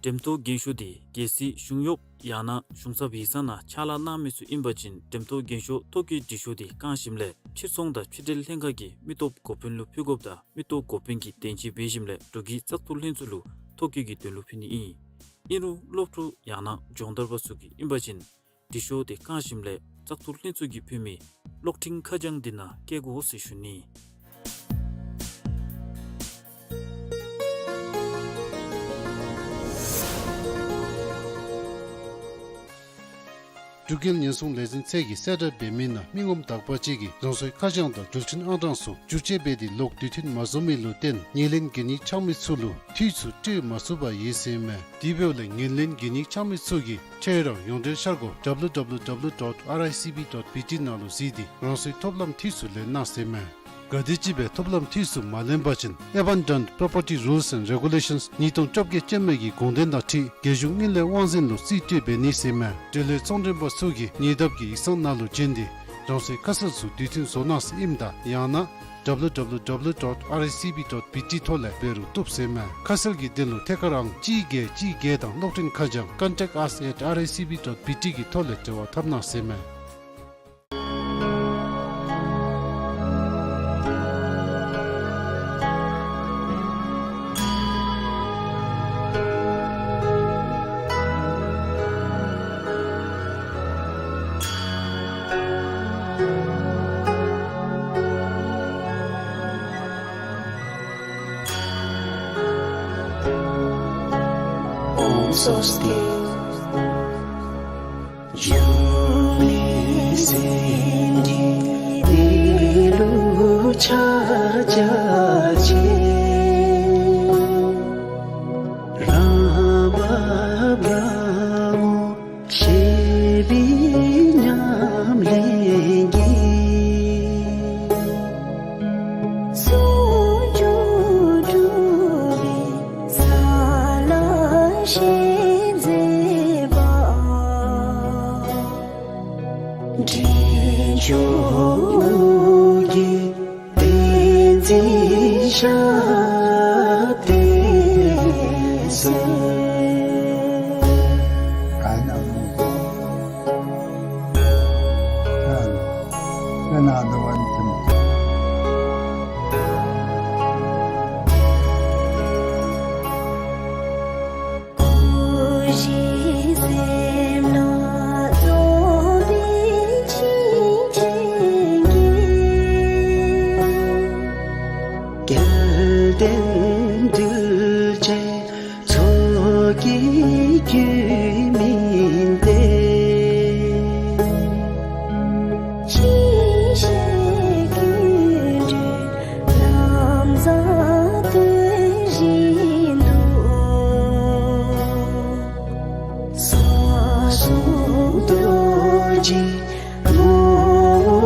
འགྲེམས་ཐོག་རྒན་ཤོས་དེ་གལ་སྲིད་གཞུང་གཡོགཔ་ཡང་ན་གཞུང་ཚབ་ཡིག་ཚང་ནང་ཕྱག་ལཱ་གནང་མི་ཚུ་ཨིན་པ་ཅིན་འགྲེམས་ཐོག་རྒན་ཤོས་ཐོ་བཀོད་འབྲི་ཤོག་དེ་བཀང་ཞིནམ་ལས་ཕྱིར་ཚོང་དང་ཕྱི་འབྲེལ་ལྷན་ཁག་གི་མི་སྟོབས་འགོ་དཔོན་ལུ་ཕུལ་དགོཔ་དང་མི་སྟོབས་འགོ་དཔོན་གྱིས་བདེན་དཔྱད་འབད་ཞིནམ་ལས་འབྲུག་གི་བཙག་འཐུ་ལྷན་ཚོགས་ལུ་ཐོ་བཀོད་ཀྱི་དོན་ལུ་ཕུལ་ནི་ཨིན། ཨིན་རུང་སློབ་ཕྲུག་ཡང་ན་སྦྱོང་བརྡརཔ་ཚུ་གིས་ཨིན་པ་ཅིན་འབྲི་ཤོག་དེ་བཀང་ཞིནམ་ལས་བཙག་འཐུ་ལྷན་ཚོགས་ཀྱིས་ཕུལ་མི་གློག་འཕྲིན་ཁ་བྱང་དེ་ནང་བསྐྱལ་དགོ་ཟེར་ཞུ་ནི། འབྲུག་རྒྱལ་ཉེན་སྲུང་ལས་འཛིན་ཚད་ཀྱིས་གསལ་བསྒྲགས་འབད་མི་ནང་མི་ངོམ་དག་པ་ཅིག་གིས་རང་སོའི་ཁ་བྱང་དང་འགྲུལ་འཕྲིན་ཨང་གྲངས་སོགས་བསྒྱུར་བཅོས་འབད་དེ་ལོག་དུས་མཐུན་མ་བཟོ་མི་ལུ་བརྟེན་ངོས་ལེན་གན་ཡིག་འཆང་མི་ཚུ་ལུ་འཐུས་ཚུ་སྤྲོད་མ་ཚུགས་པར་ཡོད་ཟེར་མས། དེ་འབདཝ་ལས་ངོས་ལེན་གན་ཡིག་འཆང་མི་ཚུ་གིས་ཁྱོད་རའི་ཡོངས་འབྲེལ་འཆར་སྒོ་W W W dot R I C B dot B T ནང་ལུ་གཟིགས་ཏེ་རང་སོའི་ཐོབ་ལམ་འཐུས་ཚུ་ལེན་གནང་ཟེར་མས། ག་དེམ་ཅིག་སྦེ་ཐོབ་ལམ་འཐུས་ཚུ་མ་ལེན་པ་ཅིན་Abandoned Property Rules and Regulations ཉིས་སྟོང་བཅོ་བརྒྱད་ཅན་མ་གི་དགོངས་དོན་དང་འཁྲིལ་རྒྱལ་གཞུང་དངུལ་ལས་དབང་འཛིན་ལུ་རྩིས་སྤྲོད་འབད་ནི་ཟེར་མས། འབྲེལ་ཡོད་ཚོང་མགྲོན་པ་ཚུ་གིས་ཉེ་འདབས་ཀྱི་ཡིག་ཚང་ནང་ལུ་བྱོན་ཏེ་རང་སོའི་ཁ་གསལ་ཚུ་དུས་མཐུན་བཟོ་གནང་ཟེར་ཨིནམ་ད་ཡང་ན W W W dot R I C B dot B T ཐོག་ལས་འབད་རུང་བཏུབ་ཟེར་མས། ཁ་གསལ་གྱི་དོན་ལུ་ཐད་ཀར་ཨང་གཅིག་བརྒྱད་གཅིག་བརྒྱད་དང་གློག་འཕྲིན་ཁ་བྱང་contact us at R I C B dot B T གི་ཐོག་ལས་འབྲེལ་བ་འཐབ་གནང་ཟེར་མས། ཨོཾ་སྭ་སྟི། ཞིང་མཛེས་པ། འབྲས་ལྗོངས་ཀྱི་བསྟན་འཛིན་ཞབས་བརྟན་ཟེར། སྐལ་ལྡན་གདུལ་བྱའི་ཚོགས་ཀྱི་རྒྱུད་སྨིན་ཏེ། ཅི་ཞིག་ཀུན་འདུས་ལམ་བཟང་སྟོན་བཞིན་དུ། ས་གསུམ་རྡོ་རྗེ་ནོར་བུ་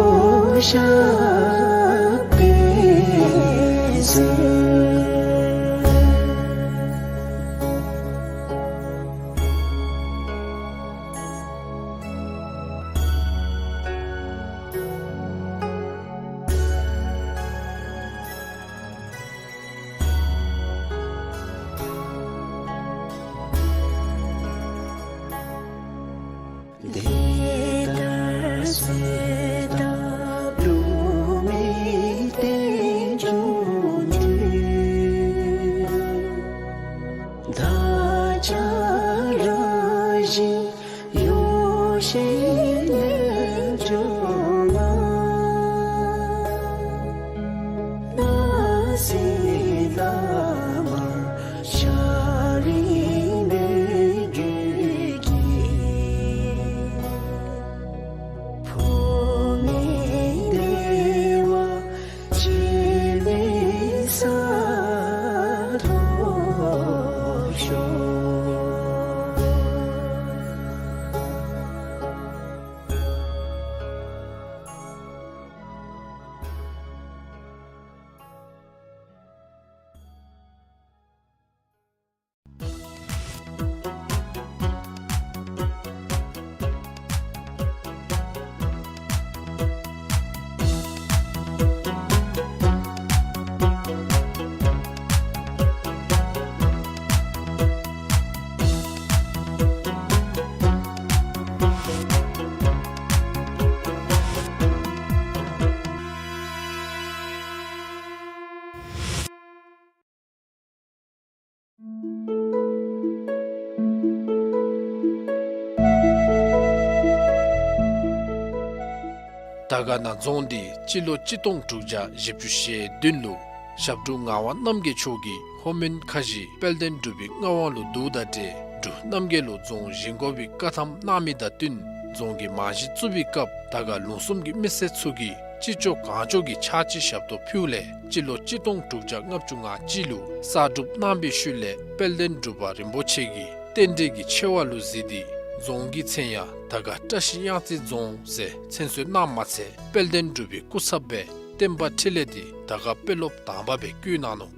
ཞབས་བརྟན་ཟེར། དེ་ལྟར་གསོལ་བ་བླ་མའི་རྟེན་འབྱུང་འདུས། བདག་ཅག་རང་བཞིན་ཡོ་བྱད་རྣལ་འབྱོར་མ། སྣང་སྲིད་ལ་མར་ཤར་རིང་མོས་གུས་ཀྱིས། འཕོ་མེད་བདེ་བ་སྤྱད་པའི་ས་ཐོབ་ཤོག། དར་དཀར་ན་རྫོང་འདི་སྤྱི་ལོ་གཅིག་སྟོང་དྲུག་བརྒྱ་བཞི་བཅུ་ཞེ་བདུན་ལུ་ཞབས་དྲུང་ངག་དབང་རྣམ་རྒྱལ་མཆོག་གིས་ལྷོ་མོན་ཁ་བཞི་དཔལ་ལྡན་འབྲུག་པའི་མངའ་དབང་ལུ་བསྡུཝ་དང་འབྲེལ་འབྲུག་རྣམ་རྒྱལ་ལུ་རྫོང་བཞེངས་དགོ་པའི་བཀའ་ཐམ་གནང་མི་དང་བསྟུན་རྫོང་གི་རྨང་གཞི་བཙུགས་པའི་སྐབས་དར་དཀར་ལུང་གསུམ་གྱི་མི་སེར་ཚུ་གིས་ཅི་ལྕོགས་གང་ལྕོགས་ཀྱི་ཕྱག་ཕྱི་ཞབས་ཏོག་ཕུལཝ་ལས་སྤྱི་ལོ་གཅིག་སྟོང་དྲུག་བརྒྱ་ལྔ་བཅུ་ང་གཅིག་ལུ་གསར་སྒྲུབ་གནང་པའི་ཤུལ་ལས་དཔལ་ལྡན་འབྲུག་པ་རིན་པོ་ཆེ་གིས་རྟེན་འབྲེལ་གྱི་ཆེ་བ་ལུ་གཟིགས་ཏེ་རྫོང་གི་མཚན་ཡང་དར་དཀར་བཀྲ་ཤིས་གཡང་རྩེ་རྫོང་ཟེར་མཚན་གསོལ་གནངམ་མ་ཚད་དཔལ་ལྡན་འབྲུག་པའི་སྐུ་ཚབ་སྦེ་བསྟན་པ་འཕྲིན་ལས་འདི་དར་དཀར་དཔོན་སློབ་དང་པ་སྦེ་བསྐོ་གནང་ནུག།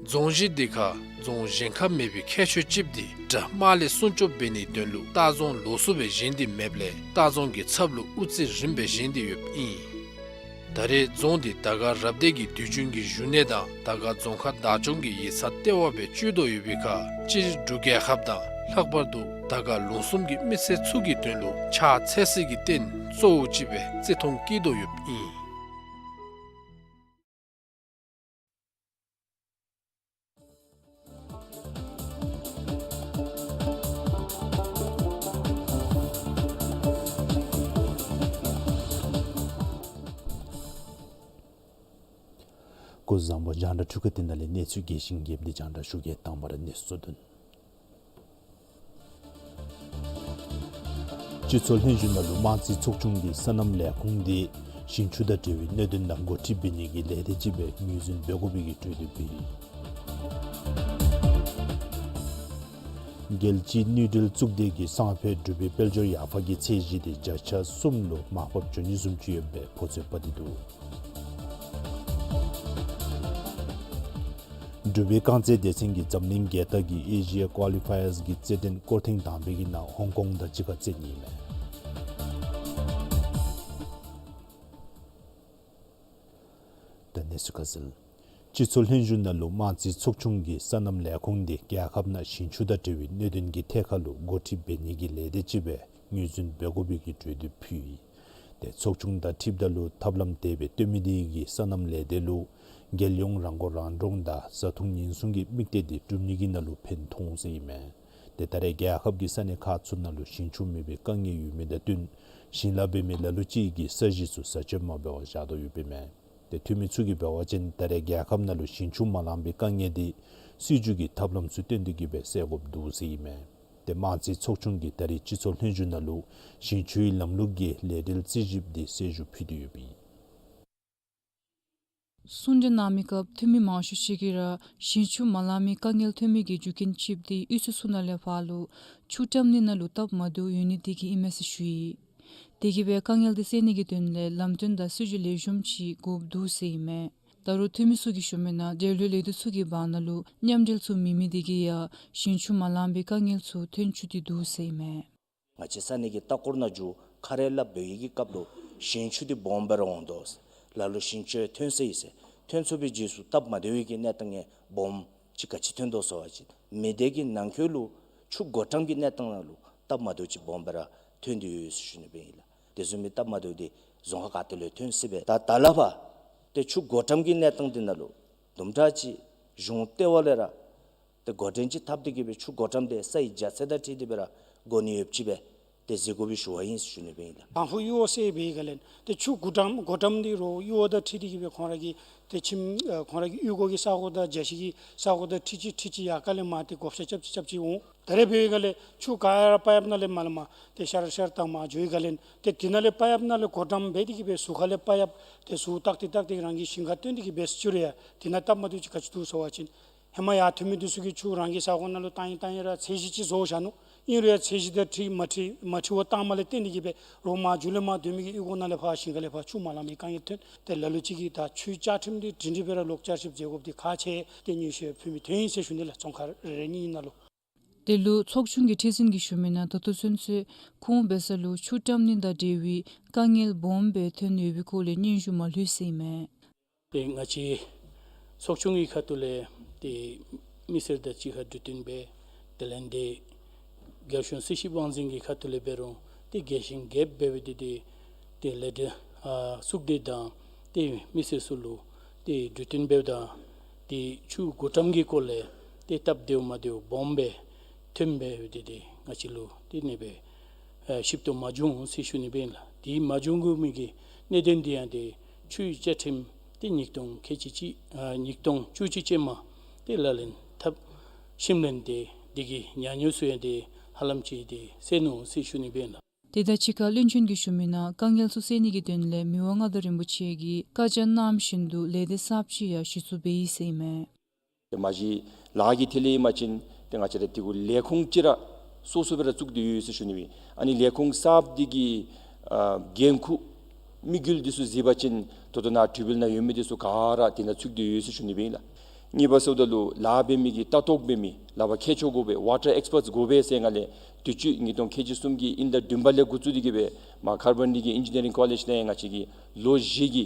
རྫོང་གཞི་འདི་ཁར་རྫོང་བཞེངས་ཁ་མེད་པའི་ཁྱད་ཆོས་ཅིག་འདི་དགྲ་དམག་ལས་སྲུང་སྐྱོབ་འབད་ནིའི་དོན་ལུ་ལྟ་རྫོང་ལོགས་སུ་སྦེ་བཞེངས་ཏེ་མེདཔ་ལས་ལྟ་རྫོང་གི་ཚབ་ལུ་དབུ་རྩེ་རིམ་སྦེ་བཞེངས་ཏེ་ཡོདཔ་ཨིན། ད་རེས་རྫོང་འདི་དར་དཀར་རབ་སྡེ་གི་དུས་རྒྱུན་གྱི་བཞུགས་གནས་དང་དར་དཀར་རྫོང་ཁག་བདག་སྐྱོང་གི་ཡིག་ཚང་ལྟེ་བ་སྦེ་སྤྱོད་དོ་ཡོད་པའི་ཁར་སྤྱིར་འབྲུག་རྒྱལ་ཁབ་དང་ལྷག་པར་དུ་དར་དཀར་ལུང་གསུམ་གྱི་མི་སེར་ཚུ་གི་དོན་ལུ་ཕྱག་འཚལ་སའི་རྟེན་གཙོ་བོ་ཅིག་སྦེ་བརྩི་མཐོང་བསྐྱེད་དོ་ཡོདཔ་ཨིན། སྐུ་གཟུགས་བཟང་པོ། རྒྱང་བསྒྲགས་འཕྲུལ་ཁང་འདི་ནང་ལས་གནས་ཚུལ་རྒྱས་ཤིང་རྒྱསཔ་འདི་རྒྱང་བསྒྲགས་ཞུ་གེ། དང་པ་ར་གནས་ཚུལ་དོན། སྤྱི་ཚོགས་ལྷན་བཞུགས་ནང་ལུ་དམངས་རྩིས་ཚོགས་ཆུང་གིས་སོ་ནམ་ལས་ཁུངས་འདི་ཞིང་ཆུ་དང་འབྲེལ་བའི་གནད་དོན་ནང་འགོ་ཁྲིདཔ་འབད་ནིའི་ལས་སྡེ་ཅིག་སྦེ་ངོས་འཛིན་འབད་དགོ་པའི་གྲོས་འདེབས་འབད་ཡི། རྒྱལ་སྤྱིའི་དངུལ་འབྲེལ་གཙུག་སྡེ་གིས་སང་ཕོད་འབྲུག་པའི་དཔལ་འབྱོར་ཡར་འཕར་གྱི་ཚད་གཞི་དེ་བརྒྱ་ཆ་གསུམ་ལུ་མར་ཕབ་འགྱོ་ནི་བཟུམ་ཅིག་ཡོདཔ་སྦེ་ཕོ་ཚོད་དཔག་སྟེ་འདུག། འབྲུག་པའི་རྐང་རྩེད་སྡེ་ཚན་གྱིས་འཛམ་གླིང་རྒྱལ་རྟགས་ཀྱི་ཨེ་ཤི་ཡ་ཀོ་ལི་ཕའི་ཡརསི་གི་རྩེད་འགྲན་སྐོར་ཐེངས་དང་པའི་གི་ནང་ཧོང་ཀོང་དང་གཅིག་ཁར་རྩེད་ནི་ཨིན་མས། ད་གནས་ཚུལ་ཁ་གསལ། སྤྱི་ཚོགས་ལྷན་བཞུགས་ནང་ལུ་དམངས་རྩིས་ཚོགས་ཆུང་གི་སོ་ནམ་ལས་ཁུངས་དེ་རྒྱལ་ཁབ་ནང་ཞིང་ཆུ་དང་འབྲེལ་བའི་གནད་དོན་གྱི་ཐད་ཁར་ལུ་འགོ་ཁྲིད་འབད་ནི་གི་ལས་སྡེ་ཅིག་སྦེ་ངོས་འཛིན་འབད་དགོ་པའི་གི་གྲོས་འདེབས་ཕུལ་ཡི། ཏེ་ཚོགས་ཆུང་དང་འཁྲིལཝ་ད་ལུ་ཐབས་ལམ་དེ་སྦེ་སྟོན་མི་དེ་གིས་སོ་ནམ་ལས་སྡེ་ལུ་རྒྱལ་ཡོངས་རང་མགོ་རང་འདྲོངས་དང་བཟའ་འཐུང་ཉེན་སྲུང་གི་དམིགས་གཏད་དེ་བསྒྲུབ་ནི་གི་ནང་ལུ་ཕན་ཐོགས་ཟེར་ཨིན་མས། ཏེ་ད་རེས་རྒྱལ་ཁབ་ཀྱི་ས་གནས་ཁག་ཚུ་ནང་ལུ་ཞིང་ཆུ་མེད་པའི་དཀའ་ངལ་ཡོད་མི་དང་བསྟུན་ཞིང་ལཱ་འབད་མི་ལ་ལུ་ཅིག་གིས་ས་གཞི་ཚུ་བཟའ་སྤྱོད་མ་འབད་བར་བཞག་དོ་ཡོདཔ་ཨིན་མས། ཏེ་འཐུས་མི་ཚུ་གིས་འབད་བ་ཅིན་ད་རེས་རྒྱལ་ཁབ་ནང་ལུ་ཞིང་ཆུ་མ་ལང་པའི་དཀའ་ངལ་དེ་སྲིད་བྱུས་ཀྱི་ཐབས་ལམ་ཚུ་བཏོན་ཏེ་གིས་སྦེ་སེལ་དགོཔ་འདུག་ཟེར་ཨིན་མས། ཏེ་དམངས་རྩིས་ཚོགས་ཆུང་གིས་ད་རེས་སྤྱི་ཚོགས་ལྷན་བཞུགས་ནང་ལུ་ཞིང་ཆུའི་ལམ་ལུགས་ཀྱི་ལས་འབྲེལ་རྩིས་ཞིབ་དེ་གསལ་ཞུ་ཕུལ་ཏེ་ཡོདཔ་ཨིན། གསུང་གྲོས་གནང་མི་སྐབས་འཐུས་མི་མང་ཤོས་ཅིག་གིས་ར་ཞིང་ཆུ་མ་ལང་མི་དཀའ་ངལ་ཐོན་མི་གི་རྒྱུ་རྐྱེན་ཅིག་དེ་གཡུས་ཚན་ཚུ་ནང་ལས་ཕར་ལུ་ཆུ་བཀྲམ་ནི་ནང་ལུ་སྟབས་མ་བདེཝ་ཡོད་ནི་དེ་གིས་ཨིན་མས་ཟེར་ཞུ་ཡི། དེ་གིས་སྦེ་དཀའ་ངལ་དེ་སེལ་ནི་གི་དོན་ལས་ལམ་སྟོན་དང་སྲིད་བྱུས་ལེགས་ཤོམ་ཅིག་དགོཔ་འདུག་ཟེར་ཨིན་མས། ད་རུང་འཐུས་མི་ཚུ་གིས་ཞུ་མི་ནང་འབྲེལ་ཡོད་ལས་སྡེ་ཚུ་གི་བར་ན་ལུ་མཉམ་འབྲེལ་ཚུ་མེད་མི་དེ་གིས་ཡང་ཞིང་ཆུ་མ་ལང་པའི་དཀའ་ངལ་ཚུ་ཐོན་བཅུག་སྟེ་འདུག་ཟེར་ཨིན་མས། ང་བཅས་ས་གནས་ཀྱི་ལྟ་སྐོར་ནང་འགྱོ་ཁ་རས་སླབ་འབད་བའི་གི་སྐབས་ལུ་ཞིང་ཆུ་འདི་སྦོམ་སྦེ་ར་འོང་དོ་ཟེར། ལ་ལུ་ཞིང་ཆུ་ཐོན་སོ་ཡི་ཟེར། ཐོན་ཚུགས་པའི་རྗེས་སུ་སྟབས་མ་བདེ་བའི་གི་གནས་སྟངས་ཡང་སྦོམ་ཅིག་ག་ཅི་ཐོན་དོ་ཟེར་བ་ཅིན་མི་སྡེ་གི་ནང་འཁོད་ལུ་ཆུ་བགོ་བཀྲམ་གྱི་གནས་སྟངས་ནང་ལུ་སྟབས་མ་བདེཝ་ཅིག་སྦོམ་སྦེ་ར་ཐོན་ཏེ་ཡོད་ཟེར་ཞུ་ནི་སྦེ་ཨིན་ལགས། དེ་བཟུམ་མའི་སྟབས་མ་བདེཝ་དེ་རྫོང་ཁག་ག་ཏེ་ལུ་ཐོན་སྲིད་པས། ད་ད་ལས་ཕར་ཏེ་ཆུ་བགོ་བཀྲམ་གྱི་གནས་སྟངས་དེ་ནང་ལུ་དུམ་གྲ་ཅིག་གཞུང་ལྟེ་བ་ལས་ར་ཏེ་འགོ་འདྲེན་ཅིག་འཐབ་སྟེ་གིས་སྦེ་ཆུ་བགོ་བཀྲམ་དེ་ས་ཡི་རྒྱ་ཚད་དང་འཁྲིལ་ཏེ་སྦེ་ར་བགོ་ནི་ཡོདཔ་ཅིག་སྦེ་ཏེ་གཟིགས་དགོ་པའི་ཞུ་བ་ཨིན་ཟེར་ཞུ་ནི་སྦེ་ཨིན་ལགས། དང་ཕུ་གཡུར་བ་སེལ་བའི་སྒང་ལས་ཏེ་ཆུ་བགོ་བཀྲམ་བགོ་བཀྲམ་དེ་རུང་གཡུར་བ་དང་འཁྲིལ་ཏེ་གིས་སྦེ་ཁོང་ར་གི་ཏེ་ཁྱིམ་ཨ་ཁོང་ར་གི་གཡུས་སྒོ་གི་ས་གོ་དང་རྒྱ་ཤིང་གི་ས་གོ་དང་འཁྲིལ་ཅི་འཁྲིལ་ཅི་ཡར་ཁ་ལས་མར་ཏེ་བགོ་བཤའ་རྐྱབ་ཅི་རྐྱབ་ཅི་འོང་། ད་རེས་འབད་བའི་སྒང་ལས་ཆུ་ག་ར་པའིཔ་ནང་ལས་མར་ལས་མར་ཏེ་ཤར་ཤར་དང་མར་འགྱོ་བའི་སྒང་ལས་ཏེ་དེ་ནང་ལས་པའིཔ་ནང་ལས་བགོ་བཀྲམ་འབད་དེ་གིས་སྦེ་ཟུར་ཁ་ལས་པའིཔ་ཏེ་ཟུར་བཏགས་ཏེ་བཏགས་ཏེ་རང་གི་ཞིང་ཁར་བཏོན་ཏེ་གིས་སྦེ་བཅུག་རུང་ཡང་དེ་ནང་སྟབས་མ་བདེཝ་ཅིག་ག་ཅི་འདུག་ཟེར་བ་ཅིན་ཧེ་མ་ཡར་ཐོན་མི་འདི་ཚུ་གིས་ཆུ་རང་གི་ས་གོ་ནང་ལུ་བཏང་ཡི་བཏང་ཡི་ར་ཚད་གཞི་ཅིག་བཟོ་བཞག་ནུག། ཨིན་རུང་ཡང་ཚད་གཞི་དང་འཁྲིལ་མ་འཁྲིལ་མ་འཁྲིལ་བར་བཏངམ་ལས་བརྟེན་ཏེ་གིས་སྦེ་རོགས་མར་མཇུག་ལས་མར་སྡོད་མི་གི་གཡུས་སྒོ་ནང་ལས་ཕར་ཞིང་ཁ་ལས་ཕར་ཆུ་མ་ལང་མི་དཀའ་ངལ་ཐོན། ཏེ་ལ་ལུ་ཅིག་གིས་ད་ཆུའི་བཅའ་ཁྲིམས་འདི་སྒྲིང་སྒྲི་སྦེ་ར་ལོག་བསྐྱར་ཞིབ་མཛད་དགོཔ་འདི་ཁག་ཆེ། ཏེ་སྙན་ཞུ་ཕུལ་མི་དེ་ཨིན་ཟེར་ཞུ་ནི་ལགས། ཙོང་ཁ་རེ་རེ་གཉིས་གཉིས་ནང་ལུ། དེ་ལུ་ཚོགས་ཆུང་གི་ཁྲི་འཛིན་གྱིས་ཞུ་མི་ནང་ད་ལྟོ་ཚུན་ཚོད་ཁོང་འབད་ས་ལུ་ཆུ་བཀྲམ་ནི་དང་འབྲེལ་བའི་དཀའ་ངལ་སྦོམ་སྦེ་ཐོན་ཡོད་པའི་སྐོར་ལས་སྙན་ཞུ་མ་ལྷོད་ཟེར་ཨིན་མས། ཏེ་ང་བཅས་ཚོགས་ཆུང་གི་ཁ་ཐུག་ལས་ཏེ་མི་སེར་དང་གཅིག་ཁར་གྲོས་བསྟུན་འབད་དེ་ལས་ཏེ་རྒྱལ་གཞུང་སྲིད་ཞིབ་དབང་འཛིན་གྱི་ཁ་ཐུག་ལས་འབད་རུང་ཏེ་རྒྱས་ཤིང་རྒྱསཔ་འབད་བའི་ཏེ་ཏེ་ཏེ་ལས་སྡེ་ཨ་གཙུག་སྡེ་དང་ཏེ་མི་སེར་ཚུ་ལུ་ཏེ་གྲོས་བསྟུན་འབདཝ་ད་ཏེ་ཆུ་བགོ་བཀྲམ་གྱི་སྐོར་ལས་ཏེ་སྟབས་བདེཝ་མ་བདེཝ་སྦོམ་སྦེ་ཐོན་འབད་བའི་ཏེ་ཏེ་ང་བཅས་ལུ་ཏེ་ཨ་ནི་སྦེ་ཨ་ཞིབ་ཏུ་མ་བྱུང་ཟེར་ཞུ་ནི་སྦེ་ཨིན་ལགས། དེ་མ་བྱུང་དགོ་མི་གི་གནད་དོན་འདི་ཡང་ཏེ་ཆུའི་བཅའ་ཁྲིམས་ཏེ་ཉིས་སྟོང་ཁལ་གཅིག་གཅིག་ཨ་ཉིས་སྟོང་བཅུ་གཅིག་ཅན་མ་ཏེ་ལག་ལེན་འཐབ་ཞིནམ་ལས་ཏེ་འདི་གི་ཉམས་མྱོང་ཚུ་ཡང་ཏེ་ཧ་ལམ་ཅིག་ཏེ་སེལ་ནུག་ཟེར་ཞུ་ནི་སྦེ་ཨིན་ལགས། དེ་དང་གཅིག་ཁར་བློན་ཆེན་གྱིས་ཞུ་མི་ནང་དཀའ་ངལ་ཚུ་སེལ་ནི་གི་དོན་ལས་མི་དབང་མངའ་བདག་རིན་པོ་ཆེ་གིས་བཀའ་རྒྱ་གནངམ་བཞིན་དུ་ལས་སྡེ་གསརཔ་ཅིག་ཡང་གཞི་བཙུགས་འབད་ཡི་ཟེར་ཨིན་མས། ཏེ་མ་གཞི་ལཱ་གི་ཐད་ལས་ཨིན་པ་ཅིན་ཏེ་ང་བཅས་ར་དེ་གུ་ལས་ཁུངས་ཅིག་ར་སོ་སོ་སྦེ་ར་བཙུགས་ཏེ་ཡོད་ཟེར་ཞུ་ནི་སྦེ། ཨ་ནི་ལས་ཁུངས་གསརཔ་འདི་གི་ཨ་འགན་ཁུར་དམིགས་ཡུལ་འདི་ཚུ་གཟིགས་པ་ཅིན་ད་ལྟོ་ནཱ་གྲོས་འབུལ་ནང་ཡོད་མི་འདི་ཚུ་ག་ར་དེ་ནང་ཚུད་དེ་ཡོད་ཟེར་ཞུ་ནི་སྦེ་ཨིན་ལགས། གཉིས་པ་ཟེརཝ་ད་ལུ་ལཱ་འབད་མི་གི་ལྟ་རྟོག་འབད་མི་ལག་པར་མཁས་མཆོག་དགོ་པས། ཝ་ཊར་ཨེགསི་པརཊསི་དགོ་པས་ཟེར་ང་ལས་དུས་ཅི་ཉིས་སྟོང་ཁལ་གཅིག་གསུམ་གྱི་དབྱིན་ཟླ་བདུན་པ་ལས་འགོ་བཙུགས་ཏེ་གིས་སྦེ་མར་ཁར་བན་ཌིལ་གྱི་ཨིན་ཇི་ནི་ཡ་རིང་ཀོ་ལེཇ་ནང་ང་བཅས་ཀྱིས་ལོ་བཞི་གི་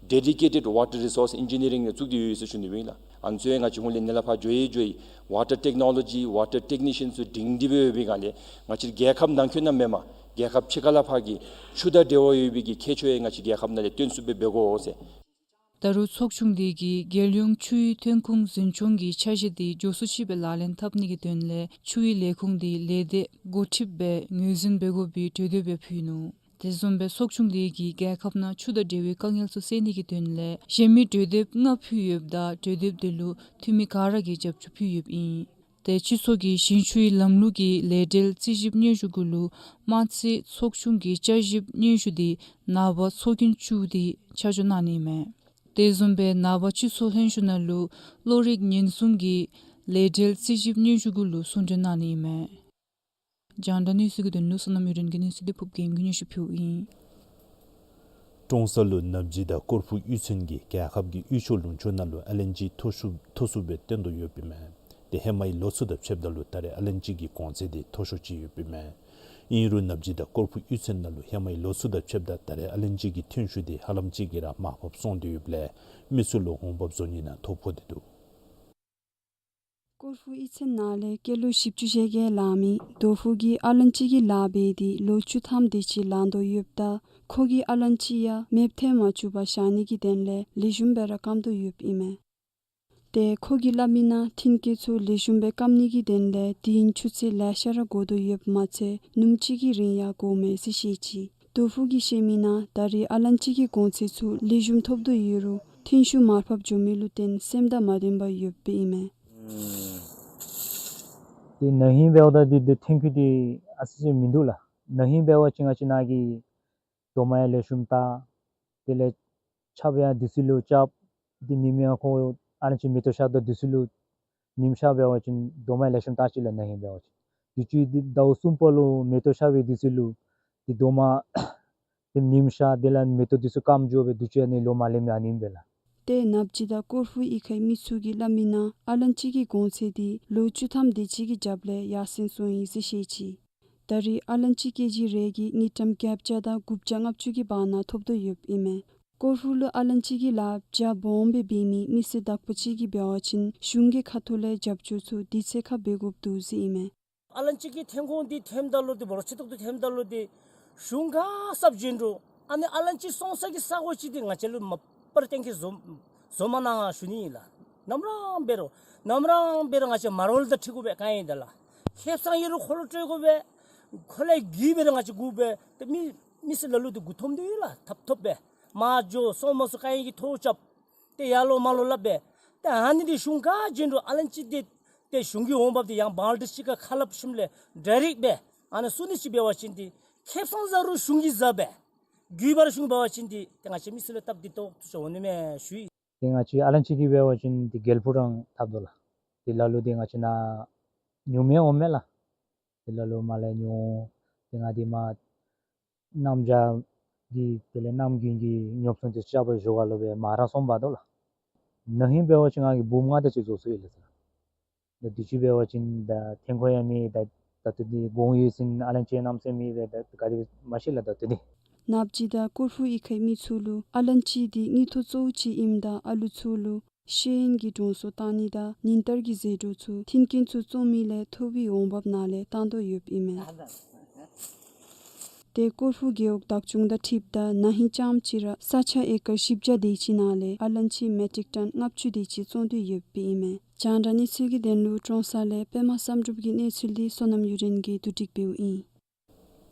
ཌེ་ཌི་ཀེ་ཊེཌ་ཝ་ཊར་རི་སོརསི་ཨིན་ཇི་ནི་ཡ་རིང་ནང་བཙུགས་ཏེ་ཡོད་ཟེར་ཞུ་ནི་སྦེ་ཨིན་ལགས། ཨ་ནི་ཚུ་ཡང་ང་བཅས་ཧོང་ལས་ནཱ་ལས་ཕར་འགྱོ་ཡི་འགྱོ་ཡི་ཝ་ཊར་ཊེག་ནོ་ལོ་ཇི་ཝ་ཊར་ཊེག་ནི་ཤཱན་ཚུ་སྒྲིང་སྒྲི་སྦེ་ཡོད་པའི་སྒང་ལས་ང་བཅས་རྒྱལ་ཁབ་ནང་འཁོད་ནང་མེན་པར་རྒྱལ་ཁབ་ཕྱི་ཁ་ལས་ཕར་གྱི་ཆུ་དང་འབྲེལ་བ་ཡོད་པའི་གི་མཁས་མཆོག་ཡང་ང་བཅས་རྒྱལ་ཁབ་ནང་ལས་བཏོན་ཚུགསཔ་སྦེ་འབད་དགོ་ཟེར། ད་རུང་ཚོགས་ཆུང་དེ་གིས་རྒྱལ་ཡོངས་ཆུའི་ཐོན་ཁུངས་འཛིན་སྐྱོང་གི་འཆར་གཞི་དེ་མགྱོགས་སུ་ཅིག་སྦེ་ལག་ལེན་འཐབ་ནི་གི་དོན་ལས་ཆུ་ཡི་ལས་ཁུངས་དེ་ལས་སྡེ་འགོ་ཁྲིདཔ་སྦེ་ངོས་འཛིན་འབད་དགོ་པའི་གྲོས་འདེབས་སྦེ་ཕུལ་ནུག། དེ་བཟུམ་སྦེ་ཚོགས་ཆུང་དེ་གིས་རྒྱལ་ཁབ་ནང་ཆུ་དང་འབྲེལ་བའི་དཀའ་ངལ་ཚུ་སེལ་ནི་གི་དོན་ལས་གཞན་མི་གྲོས་འདེབས་ལྔ་ཕུལ་ཡོདཔ་ད་གྲོས་འདེབས་དེ་ལུ་འཐུས་མི་ག་ར་གིས་རྒྱབ་སྐྱོར་ཕུལ་ཡོདཔ་ཨིན། ཏེ་སྤྱི་ཚོགས་ཀྱི་ཞིང་ཆུའི་ལམ་ལུགས་ཀྱི་ལས་འབྲེལ་རྩིས་ཞིབ་སྙན་ཞུ་གུ་ལུ་དམངས་རྩིས་ཚོགས་ཆུང་གི་བསྐྱར་ཞིབ་སྙན་ཞུ་དེ་ནངས་པ་ཚོགས་རྒྱན་བཅུ་དེ་ཆ་འཇོག་གནང་ནི་མས། དེ་བཟུམ་སྦེ་ནངས་པ་སྤྱི་ཚོགས་ལྷན་བཞུགས་ནང་ལུ་གློག་རིག་ཉེན་སྲུང་གི་ ལས་བྲེལ་རྩིས་ཞིབ་སྙན་ཞུ་གུ་ལུ་གསུང་གྲོས་གནང་ནི་ཨིན་མས། རྒྱང་བསྒྲགས་གནས་ཚུལ་གྱི་དོན་ལུ་བསོད་ནམས་གཡུ་སྒྲོན་གྱི་གནས་ཚུལ་འདི་ཕུབ་རྒྱལ་མགོན་གྱིས་སྙན་ཞུ་ཕུལཝ་ཨིན། ཀྲོང་གསར་ལུ་ནབ་ཇི་དང་ཀོར་ཕུ་གཡུས་ཚན་གྱིས་རྒྱལ་ཁབ་ཀྱི་གཡུས་ཕྱོགས་ལུང་ཕྱོགས་ནང་ལུ་ཨ་ལན་ཅི་མཐོ་ཤོས་མཐོ་སུ་སྦེ་བཏོན་དོ་ཡོདཔ་ཨིན་མས། ཏེ་ཧེ་མའི་ལོ་ཚུ་དང་ཕྱདཔ་ད་ལུ་ད་རེས་ཨ་ལན་ཅི་གི་གོང་ཚད་འདི་མཐོ་ཤོས་ཅིག་ཡོདཔ་ཨིན་མས། ཨིན་རུང་ནབ་ཇི་དང་ཀོར་ཕུ་གཡུས་ཚན་ནང་ལུ་ཧེ་མའི་ལོ་ཚུ་དང་ཕྱདཔ་ད་ད་རེས་ཨ་ལན་ཅི་གི་ཐོན་ཤུགས་འདི་ཧ་ལམ་ཅིག་གིས་ར་མར་ཕབ་སོང་སྟེ་ཡོདཔ་ལས་མི་ཚུ་ལུ་འོང་འབབ་བཟོ་ནི་ནང་ཐོ་ཕོག་སྟེ་འདུག། ཀོར་ཕུ་གཡུས་ཚན་ནང་ལས་སྐྱེས་ལོ་བཞི་བཅུ་ཞེ་བརྒྱད་ལང་མི་རྡོ་ཕུ་གིས་ཨ་ལན་ཅི་གི་ལཱ་འབད་དེ་ལོ་བཅུ་ཐམ་དེ་ཅིག་ལང་དོ་ཡོདཔ་ད་ཁོ་གིས་ཨ་ལན་ཅི་ཡང་མེདཔ་ཐལ་མ་བཅུག་པར་བཞག་ནི་གི་དོན་ལས་ལེགས་ཤོམ་སྦེ་ར་སྐམ་དོ་ཡོདཔ་ཨིན་མས། ཏེ་ཁོ་གིས་སླབ་མི་ནང་མཐུན་རྐྱེན་ཚུ་ལེགས་ཤོམ་སྦེ་སྐམ་ནི་གི་དོན་ལས་དུས་ཡུན་ཆུ་ཚོད་ལེ་ཤ་ར་འགོར་དོ་ཡོདཔ་མ་ཚད་སྣུམ་ཅིག་གི་རིང་ཡང་འགོརཝ་མས་ཟེར་བཤད་ཅི། རྡོ་ཕུ་གིས་བཤད་མི་ནང་ད་རེས་ཨ་ལན་ཅི་གི་གོང་ཚད་ཚུ་ལེགས་ཤོམ་ཐོབ་དོ་ཡོད་རུང་ཐོན་ཤུགས་མར་ཕབ་འགྱོ་མི་ལུ་བརྟེན་སེམས་དང་མ་ལྡན་པར་ཡོདཔ་ཨིན་མས། ཏེ་ན་ཧིང་འབདཝ་ད་འདི་འདི་ཐོན་ཁུངས་འདི་ཨ་ཙི་ཅིག་མིན་འདུག་ལགས། ན་ཧིང་འབད་བ་ཅིན་ང་བཅས་ནཱ་གི་རྡོག་མ་ཡང་ལེགས་ཤོམ་བཏགས། དེ་ལས་ཆརཔ་ཡང་དུས་ཚོད་ལུ་རྐྱབ། ཏེ་ཉིམ་ཡང་ཁོ་ཨ་ནི་ཅིག་མེ་ཏོག་ཤར་དོ་དུས་ཚོད་ལུ་ཉིམ་ཤར་འབད་བ་ཅིན་རྡོག་མ་ཡང་ལེགས་ཤོམ་བཏགས་ཅི་ལགས། ན་ཧིང་འབད་བ་ཅིན་དུས་ཅི་འདི་ཟླཝ་གསུམ་པ་ལུ་མེ་ཏོག་ཤར་བའི་དུས་ཚོད་ལུ་ཏེ་རྡོག་མ་ཏེ་ཉིམ་ཤར་དེ་ལས་མེ་ཏོག་འདི་ཚུ་སྐམ་འགྱོ་བའི་དུས་ཅི་ཨ་ནི་ལོ་མ་ལེན་མི་ཨ་ནི་ཨིན་པས་ལགས། ཏེ་ནབ་ཇི་དང་ཀོར་ཕུ་གཡུས་ཁའི་མི་ཚུ་གིས་སླབ་མི་ནང་ཨ་ལན་ཅི་གི་གོང་ཚད་འདི་ལོ་བཅུ་ཐམ་དེ་ཅིག་གི་རྒྱབ་ལས་ཡར་སེང་སོང་ཡི་ཟེར་བཤད་ཅི། ད་རེས་ཨ་ལན་ཅི་ཀེ་ཇི་རེ་གིས་དངུལ་ཀྲམ་བརྒྱད་བརྒྱ་དང་དགུ་བརྒྱ་ལྔ་བཅུ་གི་བར་ན་ཐོབ་དོ་ཡོདཔ་ཨིན་མས། ཀོར་ཕུ་ལུ་ཨ་ལན་ཅི་གི་ལཱ་རྒྱ་སྦོམ་སྦེ་འབད་མི་མི་སེར་དག་པ་ཅིག་གིས་འབད་བ་ཅིན་གཞུང་གི་ཁ་ཐུག་ལས་རྒྱབ་སྐྱོར་ཚུ་དུས་ཚོད་ཁར་འབད་དགོཔ་འདུག་ཟེར་ཨིན་མས། ཨ་ལན་ཅི་གི་ཐོན་ཁུངས་འདི་ཐོནམ་ད་ལུ་འདི་འབོར་ཆེ་ཏོག་ཏོ་ཐོནམ་ད་ལུ་འདི་གཞུང་ག་གསརཔ་བྱིན་རུང་ཨ་ནི་ཨ་ལན་ཅི་སོང་ས་གི་ས་གོ་ཅིག་འདི་ང་བཅས་ལུ་མ་པར་གཏན་འཁེལ་བཟོ་བཟོ་མ་གནང་ཞུ་ནི་ཨིན་ལགས། ནམ་ར་འབད་རུང་ནམ་ར་འབད་རུང་ང་བཅས་མར་ཝེལ་དང་འཁྲིལ་དགོ་པས། ག་ཨིན་ད་ལགས། ཁེ་སང་ཡོད་རུང་ཁོ་ལུ་སྤྲོད་དགོ་པས། ཁོ་ལས་རྒུད་འབད་རུང་ང་བཅས་དགོ་པས། ཏེ་མི་མི་སེར་ལ་ལུ་འདི་མགུ་འཐོམ་སྟེ་ཡོད་ལགས། ཐབ་ཐོབ་སྦེ་མར་འགྱོ་སོང་མ་སོང་ག་ཨིན་གྱི་ཐོ་རྐྱབ། ཏེ་ཡར་ལོག་མར་ལོག་སླབ་སྦེ། ཏེ་ཨ་ནི་འདི་གཞུང་ག་བྱིན་རུང་ཨ་ལན་ཅི་འདི་ཏེ་གཞུང་གི་འོང་འབབ་འདི་ཡང་བང་ཌི་ཅིག་ཁར་ཁ་སླབ་ཞིནམ་ལས་ཌའི་རེཀཊ་སྦེ་ཨ་ནི་སོང་ནི་ཅིག་འབད་བ་ཅིན་འདི་ཁེ་སང་ཟ་རུང་གཞུང་གིས་ཟ་སྦེ་རྒུད་པར་གཞུང་འབད་བ་ཅིན་འདི་ཏེ་ང་བཅས་མི་སེར་ལུ་སྟབས་བདེ་ཏོག་ཏོ་ཅིག་འོང་ནི་མས་ཞུ་ཡི། ཏེ་ང་བཅས་ཨ་ལན་ཅི་གི་འབད་བ་ཅིན་འདི་གྱལ་ཕུག་རང་འཐབ་དོ་ལགས། དེ་ལ་ལུ་འདི་ང་བཅས་ནཱ་ཉུང་མེད་འོང་མས་ལགས། དེ་ལ་ལུ་མར་ལས་ཉུང་ཏེ་ང་འདི་མར་གནམ་བྱཱར་གྱི་དེ་ལས་གནམ་དགུན་གྱི་ཉོ་ཚོང་འདི་རྐྱབ་པར་འགྱོ་ག་ལུ་སྦེ་མར་ར་སོང་འབག་དོ་ལགས། ན་ཧིང་འབད་བ་ཅིན་ང་གིས་འབུམ་ལྔ་དེ་ཅིག་བཟོ་ཚུགས་ཡི་ལགས། ད་དུས་ཅི་འབད་བ་ཅིན་ད་ཐོན་ཁུངས་ཡང་མེད། ད་ད་ལྟོ་འདི་གོང་ཡོད་ཟེར་ཨ་ལན་ཅི་གནམ་མེད་ས་མེད་སྦེ་ད་ག་དེ་མ་ཤེས་ལགས་ད་ལྟོ་འདི། ནབ་ཇི་དང་ཀོར་ཕུ་གཡུས་ཁའི་མི་ཚུ་ལུ་ཨ་ལན་ཅི་འདི་དངུལ་ཐོག་གཙོ་བོ་ཅིག་ཨིནམ་ད་ཨ་ལུ་ཚུ་ལུ་ཤེས་ཡོན་གྱི་དྲུང་འཚོ་བཏང་ནི་དང་ཉིན་ལྟར་གྱི་ཟད་འགྲོ་ཚུ་མཐུན་རྐྱེན་ཚུ་བཙོང་མི་ལས་ཐོབ་པའི་འོང་འབབ་ནང་ལས་བཏང་དོ་ཡོདཔ་ཨིན་མས། ཏེ་ཀོར་ཕུ་རྒེད་འོག་བདག་སྐྱོང་དང་འཁྲིལཝ་ད་ན་ཧིང་རྐྱངམ་གཅིག་ར་ས་ཆ་ཨེ་ཀར་བཞི་བརྒྱ་དེ་ཅིག་ནང་ལས་ཨ་ལན་ཅི་མེ་ཊིག་ཊོན་ལྔ་བཅུ་དེ་ཅིག་བཙོང་དོ་ཡོདཔ་ཨིན་མས། རྒྱང་བསྒྲགས་གནས་ཚུལ་གྱི་དོན་ལུ་ཀྲོང་གསར་ལས་པདྨ་བསམ་གྲུབ་ཀྱི་གནས་ཚུལ་འདི་བསོད་ནམས་གཡུ་སྒྲོན་གྱིས་བསྡུ་སྒྲིག་འབདཝ་ཨིན།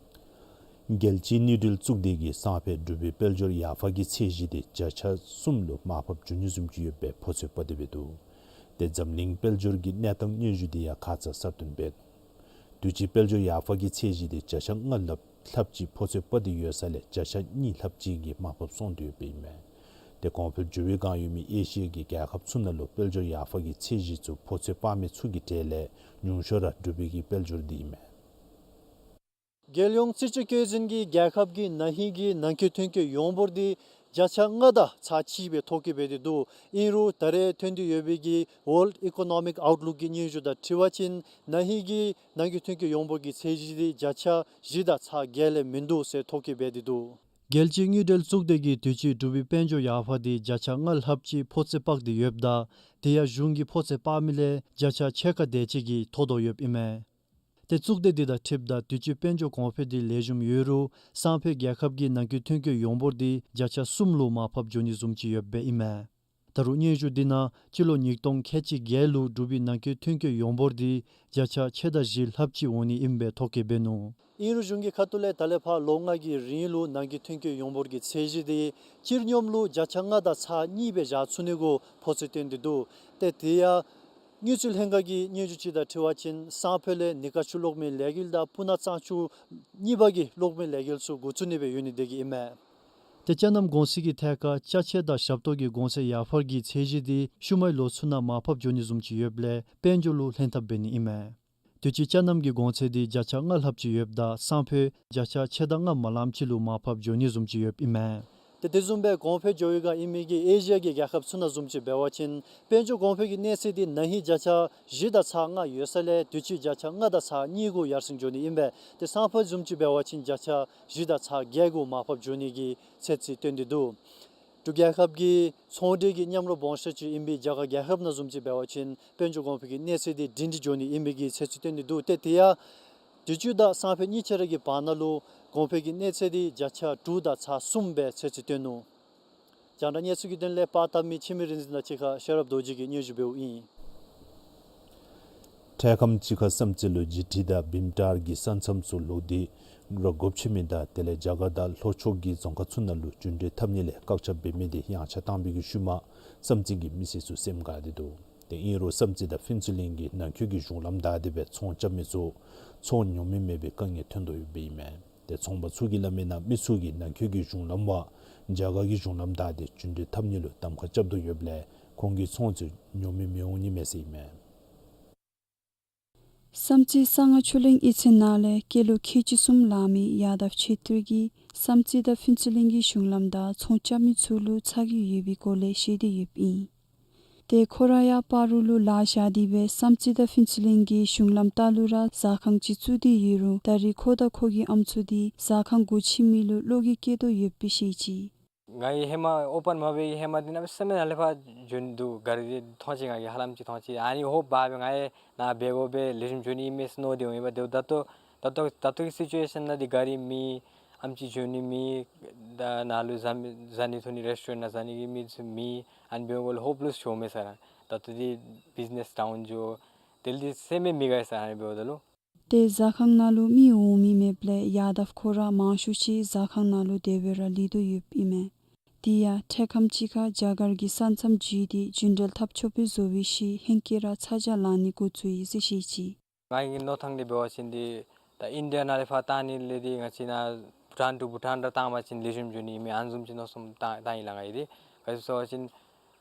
རྒྱལ་སྤྱིའི་དངུལ་འབྲེལ་གཙུག་སྡེ་གིས་སང་ཕོད་འབྲུག་པའི་དཔལ་འབྱོར་ཡར་འཕར་གྱི་ཚད་གཞི་དེ་བརྒྱ་ཆ་གསུམ་ལུ་མར་ཕབ་འགྱོ་ནི་བཟུམ་ཅིག་ཡོད་པའི་ཕོ་ཚོད་པར་དེ་སྦེ་འདུག། ཏེ་འཛམ་གླིང་དཔལ་འབྱོར་གྱི་གནས་སྟངས་སྙན་ཞུ་དེ་ཡང་ཁ་ཙ་གསར་བཏོན་འབད་དོ། དུས་ཅི་དཔལ་འབྱོར་ཡར་འཕར་གྱི་ཚད་གཞི་དེ་བརྒྱ་ཆ་ལྔ་ལྷགཔ་ལྷགཔ་ཅིག་ཕོ་ཚོད་པར་དེ་ཡོད་ས་ལས་བརྒྱ་ཆ་གཉིས་ལྷགཔ་ཅིག་གིས་མར་ཕབ་སོང་དོ་ཡོདཔ་ཨིན་མས། ཏེ་གོང་འཕེལ་འགྱུར་བའི་སྒང་ཡོད་མི་ཨེ་ཤི་ཡ་གི་རྒྱལ་ཁབ་ཚུ་ནང་ལུ་དཔལ་འབྱོར་ཡར་འཕར་གྱི་ཚད་གཞི་ཚུ་ཕོ་ཚོད་པར་མི་ཚུ་གི་གྲས་ལས་ཉུང་ཤོས་ར་འབྲུག་པའི་གི་དཔལ་འབྱོར་འདི་ཨིན་མས། རྒྱལ་ཡོངས་རྩིས་སྤྱོད་བཀོད་འཛིན་གྱིས་རྒྱལ་ཁབ་ཀྱི་ན་ཧིང་གི་ནང་འཁོད་ཐོན་སྐྱེད་ཡོངས་འབོར་འདི་བརྒྱ་ཆ་ལྔ་དང་ཚག་གཅིག་སྦེ་ཐོ་བཀོད་འབད་དེ་འདུག། ཨིན་རུང་ད་རེས་ཐོན་ཏེ་ཡོད་པའི་གི་World Economic Outlook གི་སྙན་ཞུ་དང་འཁྲིལ་བ་ཅིན་ན་ཧིང་གི་ནང་འཁོད་ཐོན་སྐྱེད་ཡོངས་འབོར་གྱི་ཚད་གཞི་འདི་བརྒྱ་ཆ་བཞི་དང་ཚག་བརྒྱད་ལས་མིན་འདུག་ཟེར་ཐོ་བཀོད་འབད་དེ་འདུག། རྒྱལ་སྤྱིའི་དངུལ་འབྲེལ་གཙུག་སྡེ་གིས་དུས་ཅི་འབྲུག་པའི་དཔལ་འབྱོར་ཡར་འཕར་འདི་བརྒྱ་ཆ་ལྔ་ལྷགཔ་ཅིག་ཕོ་ཚོད་པར་ཏེ་ཡོདཔ་ད་དེ་ཡང་གཞུང་གི་ཕོ་ཚོད་པར་མི་ལས་བརྒྱ་ཆ་ཕྱེད་ཀ་དེ་ཅིག་གིས་ཐོབ་དོ་ཡོདཔ་ཨིན་མས། ཏེ་གཙུག་སྡེ་འདི་དང་འཁྲིལཝ་ད་དུས་ཅི་དཔལ་འབྱོར་གོང་འཕེལ་འདི་ལེགས་ཤོམ་ཡོད་རུང་སང་ཕོད་རྒྱལ་ཁབ་ཀྱི་ནང་འཁོད་ཐོན་སྐྱེད་ཡོངས་འབོར་འདི་བརྒྱ་ཆ་གསུམ་ལུ་མར་ཕབ་འགྱོ་ནི་བཟུམ་ཅིག་ཡོདཔ་ཨིན་མས། ད་རུང་སྙན་ཞུ་འདི་ནང་སྤྱི་ལོ་ཉིས་སྟོང་ཁལ་གཅིག་བརྒྱད་ལུ་འབྲུག་པའི་ནང་འཁོད་ཐོན་སྐྱེད་ཡོངས་འབོར་འདི་བརྒྱ་ཆ་ཕྱེད་དང་བཞི་ལྷགཔ་ཅིག་འོང་ནི་ཨིན་པའི་ཐོ་བཀོད་འབད་ནུག། ཨིན་རུང་གཞུང་གི་ཁ་ཐུག་ལས་ད་ལས་ཕར་ལོ་ལྔ་གི་རིང་ལུ་ནང་འཁོད་ཐོན་སྐྱེད་ཡོངས་འབོར་གྱི་ཚད་གཞི་འདི་སྤྱིར་སྙོམས་ལུ་བརྒྱ་ཆ་ལྔ་དང་ཚག་གཉིས་སྦེ་བཞག་ཚུགས་ནི་གུ་ཕོ་ཚོད་བཏོན་ཏེ་འདུག། ཏེ་དེ་ཡང་དངུལ་རྩིས་ལྷན་ཁག་གི་སྙན་ཞུ་ཅིག་དང་འཁྲིལ་བ་ཅིན་སང་ཕོད་ལས་ནི་ཀ་ཆུ་གློག་མེ་ལས་འགུལ་དང་སྤུ་ན་གཙང་ཆུ་གཉིས་པ་གི་གློག་མེ་ལས་འགུལ་ཚུ་འགོ་བཙུགས་ནི་སྦེ་ཡོད་ནི་དེ་གིས་ཨིན་མས། ཏེ་ཅ་ནམ་གོང་ཚད་ཀྱི་ཐད་ཁར་ཅ་ཆས་དང་ཞབས་ཏོག་གི་གོང་ཚད་ཡར་འཕར་གྱི་ཚད་གཞི་འདི་ཤུལ་མའི་ལོ་ཚུ་ནང་མར་ཕབ་འགྱོ་ནི་བཟུམ་ཅིག་ཡོདཔ་ལས་དཔལ་འབྱོར་ལུ་ལྷན་ཐབས་འབད་ནི་ཨིན་མས། དུས་ཅི་ཅ་ནམ་གྱི་གོང་ཚད་འདི་བརྒྱ་ཆ་ལྔ་ལྷགཔ་ཅིག་ཡོདཔ་ད་སང་ཕོད་བརྒྱ་ཆ་ཕྱེད་དང་ལྔ་མ་ལངམ་ཅིག་ལུ་མར་ཕབ་འགྱོ་ནི་བཟུམ་ཅིག་ཡོདཔ་ཨིན་མས། ཏེ་དེ་བཟུམ་སྦེ་གོང་འཕེལ་འགྱོ་བའི་བསྒང་ཨིན་མི་གི་ཨེ་ཤི་ཡ་གི་རྒྱལ་ཁབ་ཚུ་ནང་བཟུམ་ཅིག་འབད་བ་ཅིན་དཔལ་འབྱོར་གོང་འཕེལ་གྱི་གནས་ཚད་འདི་ན་ཧིང་བརྒྱ་ཆ་བཞི་དང་ཚག་ལྔ་ཡོད་ས་ལས་དུས་ཅི་བརྒྱ་ཆ་ལྔ་དང་ཚག་གཉིས་གུ་ཡར་སེང་འགྱོ་ནི་ཨིན་པས། ཏེ་སང་ཕོད་བཟུམ་ཅིག་འབད་བ་ཅིན་བརྒྱ་ཆ་བཞི་དང་ཚག་བརྒྱད་གུ་མར་ཕབ་འགྱོ་ནི་གི་ཚོད་རྩིས་སྟོན་ཏེ་འདུག། འབྲུག་རྒྱལ་ཁབ་ཀྱི་ཚོང་འབྲེལ་གྱི་མཉམ་རོགས་སྦོམ་ཤོས་ཅིག་ཨིན་པའི་རྒྱ་གར་རྒྱལ་ཁབ་ནང་བཟུམ་ཅིག་འབད་བ་ཅིན་དཔལ་འབྱོར་གོང་འཕེལ་གྱི་གནས་ཚད་འདི་སྒྲིང་སྒྲི་འགྱོ་ནི་ཨིན་པའི་གི་ཚོད་རྩིས་སྟོན་ཏེ་འདུག། ཏེ་དེ་ཡང་དུས་ཅི་དང་སང་ཕོད་གཉིས་ཆ་ར་གི་བར་ན་ལུ་གོང་འཕེལ་གྱི་གནས་ཚད་འདི་བརྒྱ་ཆ་དྲུག་དང་ཚག་གསུམ་སྦེ་ཚོད་རྩིས་སྟོན་ནུག། རྒྱང་བསྒྲགས་གནས་ཚུལ་གྱི་དོན་ལས་པར་བཏབ་མི་འཆི་མེད་རིག་འཛིན་དང་གཅིག་ཁར་ཤེས་རབ་རྡོ་རྗེ་གིས་སྙན་ཞུ་འབདཝ་ཨིན། འཕྲལ་ཁམས་ཅིག་ཁར་བསམ་རྩེ་ལུ་ཇི་ཊི་དང་བིམ་ཊར་གྱི་ས་མཚམས་ཚུ་ལོག་སྟེ་ར་སྒོ་ཕྱེ་མི་དང་དེ་ལས་རྒྱ་གར་དང་ལྷོ་ཕྱོགས་ཀྱི་རྫོང་ཁག་ཚུ་ནང་ལུ་རྒྱུན་འགྲུལ་འཐབ་ནི་ལས་བཀག་ཆ་འབད་མི་དེ་ཡངས་ཆག་བཏང་པའི་གི་ཤུལ་མ་བསམ་རྩེ་གི་མི་སེར་ཚུ་སེམས་དགའ་སྟེ་འདུག། ཏེ་ཨིན་རུང་བསམ་རྩེ་དང་ཕུན་ཚོགས་གླིང་གི་ནང་འཁོད་ཀྱི་གཞུང་ལམ་བདའ་སྟེ་སྦེ་ཚོང་རྐྱབ་མི་ཚུ་ཚོང་ཉོ་མི་མེད་པའི་དཀའ་ངལ་ཐོན་དོ་ཡོདཔ་ཨིན་མས། ཏེ་ཚོང་པ་ཚུ་གིས་སླབ་མིའི་ནང་མི་ཚུ་གིས་ནང་འཁོད་ཀྱི་གཞུང་ལམ་བར་རྒྱ་གར་གྱི་གཞུང་ལམ་བདའ་སྟེ་རྒྱུན་འགྲུལ་འཐབ་ནི་ལུ་གདམ་ཁ་རྐྱབ་དོ་ཡོདཔ་ལས་ཁོང་གིས་ཚོང་ཚུ་ཉོ་མི་མི་འོང་ནི་མས་ཟེར་ཨིན་མས། བསམ་རྩེ་གསང་སྔགས་ཆོས་གླིང་གཡུས་ཚན་ནང་ལས་སྐྱེས་ལོ་ཁལ་གཅིག་གསུམ་ལང་མི་ཡ་དབ་ཆོས་གྲགས་ཀྱིས་བསམ་རྩེ་དང་ཕུན་ཚོགས་གླིང་གི་གཞུང་ལམ་བདའ་ཚོང་རྐྱབ་མི་ཚུ་ལུ་ཚ་གྱང་ཡོད་པའི་སྐོར་ལས་བཤད་དེ་ཡོདཔ་ཨིན། ཏེ་ཁོ་ར་ཡང་སྤ་རོ་ལུ་ལཱ་བཞག་སྟེ་སྦེ་བསམ་རྩེ་དང་ཕུན་ཚོགས་གླིང་གི་གཞུང་ལམ་ལྟག་ལུ་ར་ཟ་ཁང་ཅིག་བཙུགས་ཏེ་ཡོད་རུང་ད་རེས་ཁོ་དང་ཁོ་གི་ཨམ་སྲུ་འདི་ཟ་ཁང་སྒོ་ཕྱེ་མི་ལུ་བློ་འགྱོད་སྐྱེ་དོ་ཡོདཔ་སྦེ་བཤད་ཅི། ང་གིས་ཧེ་མ་ཨོ་པཱན་མ་འབད་བའི་ཧེ་མ་འདི་ནང་སེམས་ནང་ལས་ཕར་འགྱོ་ནི་འདུག། གཱ་རི་འདི་མཐོང་ཅི། ང་གིས་ཧ་ལམ་ཅིག་མཐོང་ཅི། ཨ་ནི་ཧོབ་འབག་སྦེ་ང་ཡང་ནཱ་འབད་དགོ་པས་ལེགས་ཤོམ་འགྱོ་ནི་ཨིན་མས་ཟེར་མནོ་སྟེ་འོང་ཡི་པ། དེ་ད་ལྟོ་ད་ལྟོ་ད་ལྟོ་གི་སི་ཅུ་ཨེ་ཤཱན་ནང་འདི་གཱ་རི་མེད། ཨམ་ཅིག་འགྱོ་ནི་མེད། ད་ནཱ་ལུ་བཟའ་མི་བཟའ་ནི་འཐུང་ནི་རེསི་ཊོ་རེནཊ་ནང་བཟའ་ནི་གི་མི་ཚུ་མེད། ཨ་ནི་འབདཝ་ལས་ཧོབ་ལོསི་འགྱོཝ་མས་ཟེར། ད་ལྟོ་འདི་བིཛ་ནེསི་ཌའུན་འགྱོ། དེ་ལས་འདི་སེམས་མི་དགའ་ཟེར་ཨ་ནི་འབདཝ་ད་ལུ། ཏེ་ཟ་ཁང་ནང་ལུ་མི་འོང་མི་མེདཔ་ལས་ཡ་དབ་ཁོ་ར་མང་ཤོས་ཅིག་ཟ་ཁང་ནང་ལུ་དེ་སྦེ་ར་ལུས་དོ་ཡོདཔ་ཨིན་མས། དེ་ཡང་འཕྲལ་ཁམས་ཅིག་ཁར་རྒྱ་གར་གྱི་ས་མཚམས་བརྒྱུད་དེ་རྒྱུན་འགྲུལ་འཐབ་ཆོག་པའི་བཟོ་བའི་ཤུལ་ཧེང་སྐལ་ར་ཚ་གྱང་ལང་ནི་འགོ་བཙུགས་ཡི་ཟེར་བཤད་ཅི། ང་གི་མནོ་ཐངས་འདི་འབད་བ་ཅིན་འདི་ད་ཨིན་ཌི་ཡ་ནང་ལས་ཕར་བཏང་ནི་ལས་འདི་ང་བཅས་ནཱ་བྷུ་ཊཱན་ཊུ་བྷུ་ཊཱན་ར་བཏང་པ་ཅིན་ལེགས་ཤོམ་འགྱོ་ནི་མས། ཨ་ནི་བཟུམ་ཅིག་མནོ་བསམ་བཏང་བཏང་ཡི་ལགས། ང་གིས་འདི་ག་ཅི་ཟེར་བ་ཅིན་ང་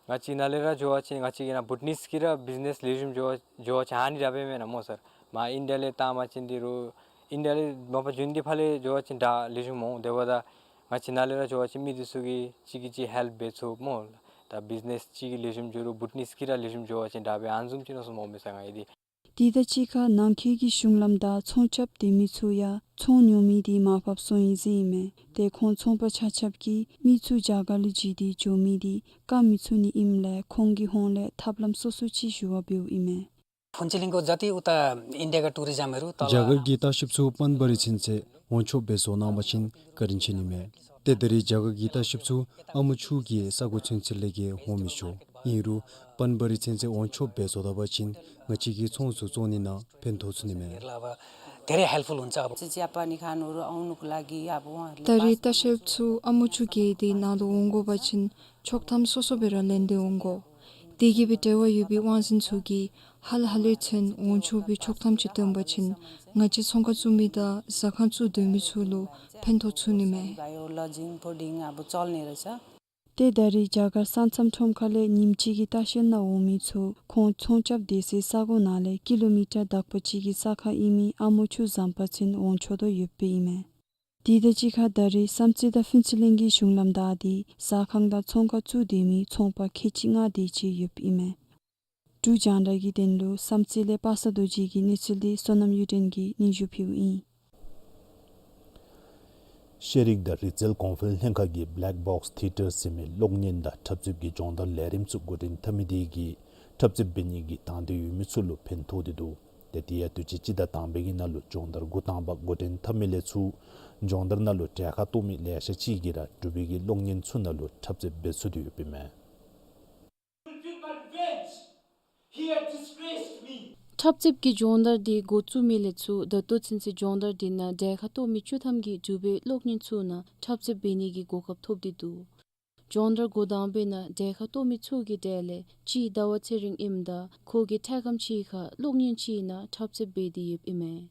བཅས་ནཱ་ལས་ར་འགྱོ་བ་ཅིན་ང་བཅས་ཀྱི་ནཱ་བྷུ་ཊ་ནིས་ཀྱི་ར་བིཛ་ནེསི་ལེགས་ཤོམ་འགྱོ་འགྱོ་བ་ཅིན་ཨ་ནི་ར་འབད་མེན་ན་སྨོ་ཟེར། མར་ཨིན་ཌི་ཡ་ལས་བཏང་པ་ཅིན་འདི་རུང་ཨིན་ཌི་ཡ་ལས་མ་པ་རྒྱུན་འདི་ཕར་ལས་འགྱོ་བ་ཅིན་ད་ལེགས་ཤོམ་འོང་། དེ་འབདཝ་ད་ང་བཅས་ནཱ་ལས་ར་འགྱོ་བ་ཅིན་མི་འདི་ཚུ་གིས་གཅིག་གིས་གཅིག་ཧེལཔ་འབད་ཚུགས་སྨོ། ད་བིཛ་ནེསི་གཅིག་གིས་ལེགས་ཤོམ་འགྱོ་རུང་བྷུ་ཊ་ནིས་ཀྱིས་ར་ལེགས་ཤོམ་འགྱོ་བ་ཅིན་དྲག་པས། ཨ་ནི་བཟུམ་ཅིག་མནོ་བསམ་འོང་མས་ཟེར་ང་གིས་འདི། དེ་དང་གཅིག་ཁར་ནང་འཁོད་ཀྱི་གཞུང་ལམ་བདའ་ཚོང་རྐྱབ་སྡོད་མི་ཚུ་ཡང་ཚོང་ཉོ་མི་འདི་མར་ཕབ་སོང་ཡི་ཟེར་ཨིན་མས། ཏེ་ཁོང་ཚོང་པ་ཆ་ཁྱབ་ཀྱིས་མི་ཚུ་རྒྱ་གར་ལུ་འགྱོ་སྟེ་འགྱོ་མི་འདི་བཀག་མི་ཚུགས་ནི་ཨིནམ་ལས་ཁོང་གི་ཧོངས་ལས་ཐབས་ལམ་སོ་སོ་ཅིག་ཞུ་བར་འབདཝ་ཨིན་མས། फुन्चुलिङको जति उता इन्डियाका टुरिज्महरू तल རྒྱ་གར་གྱི་ལྟ་བཤལཔ་ཚུ་པཱན་བྷ་རི་ཚུན་ཚོད་འོང་ཆོགཔ་སྦེ་བཟོ་གནང་པ་ཅིན་བཀའ་དྲིན་ཆེ་ནི་མས། ཏེ་ད་རེས་རྒྱ་གར་གྱི་ལྟ་བཤལཔ་ཚུ་ཨ་མོ་ཆུ་གི་ས་གོ་ཚུན་ཚོད་ལས་ཀྱི་འོང་མི་ཆོག། ཨིན་རུང་པཱན་བྷ་རི་ཚུན་ཚོད་འོང་ཆོགཔ་སྦེ་བཟོ་ད་པ་ཅིན་ང་བཅས་ཀྱི་ཚོང་ཚུ་བཙོང་ནི་ནང་ཕན་ཐོགས་ཚུགས་ནི་མས། अब धेरै हेल्पफुल हुन्छ। अब जापानी खानहरू आउनुको लागि अब उहाँहरूले ད་རེས་ལྟ་བཤལཔ་ཚུ་ཨ་མོ་ཆུ་བརྒལ་ཏེ་ནཱ་ལུ་འོང་དགོ་པ་ཅིན་ཆོག་ཐམ་སོ་སོ་སྦེ་ར་ལེན་ཏེ་འོང་དགོ། དེ་གིས་སྦེ་འབྲེལ་བ་ཡོད་པའི་དབང་འཛིན་ཚུ་གིས་ཧ་ལ་ཧ་ལས་ཚུན་འོང་ཆོག་པའི་ཆོག་ཐམ་ཅིག་སྟོན་པ་ཅིན་ང་བཅས་ཚོང་ཁང་བཙུགས་མི་དང་ཟ་ཁང་བཙུགས་སྡོད་མི་ཚུ་ལུ་ཕན་ཐོགས་ཚུགས་ནི་མས། भयो, लजिङ बोर्डिङ अब चल्ने रहेछ। ཏེ་ད་རེས་རྒྱ་གར་ས་མཚམས་ཁྲོམ་ཁ་ལས་ཉིནམ་གཅིག་གི་ལྟ་བཤལ་ནང་འོང་མི་ཚུ་ཁོང་ཚོང་རྐྱབ་སྡོད་སའི་ས་གོ་ནང་ལས་ཀི་ལོ་མི་ཊར་དག་པ་ཅིག་གི་ས་ཁར་ཨིན་མི་ཨ་མོ་ཆུ་ཟམ་པ་ཚུན་འོང་ཆོག་དོ་ཡོདཔ་ཨིན་མས། དེ་དང་གཅིག་ཁར་ད་རེས་བསམ་རྩེ་དང་ཕུན་ཚོགས་གླིང་གི་གཞུང་ལམ་བདའ་སྟེ་ཟ་ཁང་དང་ཚོང་ཁང་བཙུགས་སྡོད་མི་ཚོང་པ་ཁལ་གཅིག་ལྔ་དེ་ཅིག་ཡོདཔ་ཨིན་མས། འབྲུག་རྒྱང་བསྒྲགས་ཀྱི་དོན་ལུ་བསམ་རྩེ་ལས་པ་སངས་རྡོ་རྗེ་གི་གནས་ཚུལ་འདི་བསོད་ནམས་གཡུ་སྒྲོན་གྱིས་སྙན་ཞུ་ཕུལཝ་ཨིན། ཤེས་རིག་དང་རིག་རྩལ་གོང་འཕེལ་ལྷན་ཁག་གིས་Black Box Theatre ཟེར་མི་གློག་བརྙན་དང་འཁྲབ་རྩེདཔ་གི་སྦྱོང་བརྡར་ལས་རིམ་ཚུ་འགོ་འདྲེན་འཐབ་མི་དེ་གིས་འཁྲབ་རྩེདཔ་འབད་ནི་གི་དང་འདོད་ཡོད་མི་ཚུ་ལུ་ཕན་ཐོགས་ཏེ་འདུག། ཏེ་དེ་ཡང་དུས་ཅི་སྤྱི་ཟླ་དང་པའི་གི་ནང་ལུ་སྦྱོང་བརྡར་འགོ་དང་པ་འགོ་འདྲེན་འཐབ་མི་ལས་ཚུར་སྦྱོང་བརྡར་ནང་ལུ་གྲལ་ཁར་གཏོགས་མི་ལེ་ཤ་ཅིག་གིས་ར་འབྲུག་པའི་གི་གློག་བརྙན་ཚུ་ནང་ལུ་འཁྲབ་རྩེདཔ་འབད་ཚུགས་ཏེ་ཡོདཔ་ཨིན་མས། འཁྲབ་རྩེདཔ་གི་སྦྱོང་བརྡར་འདི་འགོ་བཙུགས་མི་ལས་ཚུར་ད་ལྟོ་ཚུན་ཚོད་སྦྱོང་བརྡར་འདི་ནང་གྲལ་ཁར་གཏོགས་མི་བཅུ་ཐམ་གྱིས་འབྲུག་པའི་གློག་བརྙན་ཚུ་ནང་འཁྲབ་རྩེདཔ་འབད་ནི་གི་གོ་སྐབས་ཐོབ་སྟེ་འདུག། སྦྱོང་བརྡར་འགོ་དང་པའི་ནང་གྲལ་ཁར་གཏོགས་མི་ཚུ་གི་གྲས་ལས་གཅིག་ཟླ་བ་ཚེ་རིང་ཨིནམ་ད་ཁོ་གིས་འཕྲལ་ཁམས་ཅིག་ཁར་གློག་བརྙན་ཅིག་ནང་འཁྲབ་རྩེདཔ་འབད་དེ་ཡོདཔ་ཨིན་མས།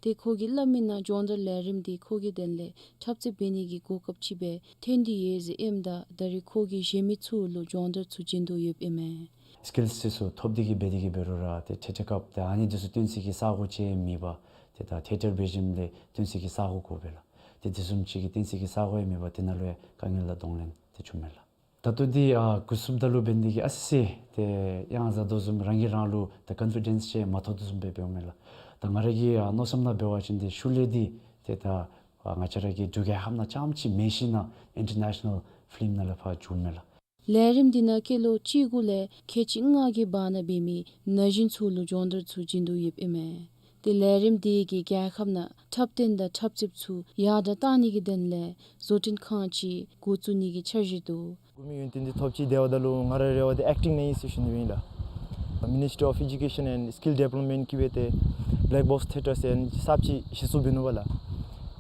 ཏེ་ཁོ་གིས་སླབ་མི་ནང་སྦྱོང་བརྡར་ལས་རིམ་འདི་ཁོ་གི་དོན་ལས་འཁྲབ་རྩེད་འབད་ནི་གི་གོ་སྐབས་ཅིག་སྦེ་ཐོན་ཏེ་ཡོད་ཟེར་ཨིནམ་ད་ད་རེས་ཁོ་གིས་གཞན་མི་ཚུ་ལུ་སྦྱོང་བརྡར་ཚུ་བྱིན་དོ་ཡོདཔ་ཨིན་མས། སི་ཀིལསི་འདི་ཚུ་ཐོབ་སྟེ་གིས་འབད་དེ་གིས་འབད་རུང་ར་ཏེ་ཐི་ཡེ་ཊར་ཁབ་ཏེ་ཨ་ནི་འདི་ཚུ་སྟོན་སའི་གི་ས་གོ་ཅིག་མེད་པར་ཏེ་ད་ཐི་ཡེ་ཊར་འབད་ཞིནམ་ལས་སྟོན་སའི་གི་ས་གོ་དགོ་པས་ལགས། ཏེ་དེ་བཟུམ་ཅིག་གི་སྟོན་སའི་གི་ས་གོ་ཡང་མེད་པར་དེ་ནང་ལུ་ཡང་དཀའ་ངལ་དང་གདོང་ལེན་ཏེ་བྱུངམ་མས་ལགས། ད་ལྟོ་འདི་ཨ་འགོ་བཙུགསཔ་ད་ལུ་འབད་ནི་འདི་གིས་ཨ་ཙི་ཙི་ཏེ་ཡང་ཟ་དོ་བཟུམ་རང་གིས་རང་ལུ་ད་ཀོན་ཕི་ཌེནསི་ཅིག་མ་ཐོབ་དོ་བཟུམ་སྦེ་འབདཝ་མས་ལགས། ད་ང་ར་གི་ཨ་མནོ་བསམ་ནང་འབད་བ་ཅིན་ཏེ་ཤུལ་ལས་འདི་ཏེ་ད་ཨ་ང་བཅས་ར་གི་འབྲུག་རྒྱལ་ཁབ་ནང་རྐྱངམ་ཅིག་མེན་ཞིན་ན་ཨིན་ཊར་ནེ་ཤ་ནཱལ་ཕིལམ་ནང་ལས་ཕར་འགྱོཝ་མས་ལགས། ལས་རིམ་འདི་ནང་སྐྱེས་ལོ་བཅུ་དགུ་ལས་ཁལ་གཅིག་ལྔ་གི་བར་ན་འབད་མི་ན་གཞོན་ཚུ་ལུ་སྦྱོང་བརྡར་ཚུ་བྱིན་དོ་ཡོདཔ་ཨིན་མས། ཏེ་ལས་རིམ་འདི་གིས་རྒྱལ་ཁབ་ནང་འཁྲབ་སྟོན་དང་འཁྲབ་རྩེདཔ་ཚུ་ཡར་དྲགས་གཏང་ནི་གི་དོན་ལས་བཟོ་སྐྲུན་ཁང་ཅིག་འགོ་བཙུགས་ནི་གི་འཆར་གཞི་འདུག། འགོ་མི་ཡོན་ཏན་འདི་ཐོབ་ཅི། དེ་འབདཝ་ད་ལུ་ང་རའི་རེ་བ་འདི་ཨེཀ་ཊིང་ནང་ཨིན་ཟེར་ཞུ་ནི་ཨིན་ལགས། མི་ནི་སི་ཊི་རི་ཨོཕ་ཨེ་ཌུ་ཀེ་ཤཱན་ཨེནཌ་སི་ཀིལ་ཌི་བེ་ལོབ་མེནཊ་གིས་འབད་དེ་བེ་ལེཀ་བོགསི་ཐི་ཡེ་ཊར་ཟེར་གསརཔ་ཅིག་གཞི་བཙུགས་འབད་ནུག་པ་ལགས།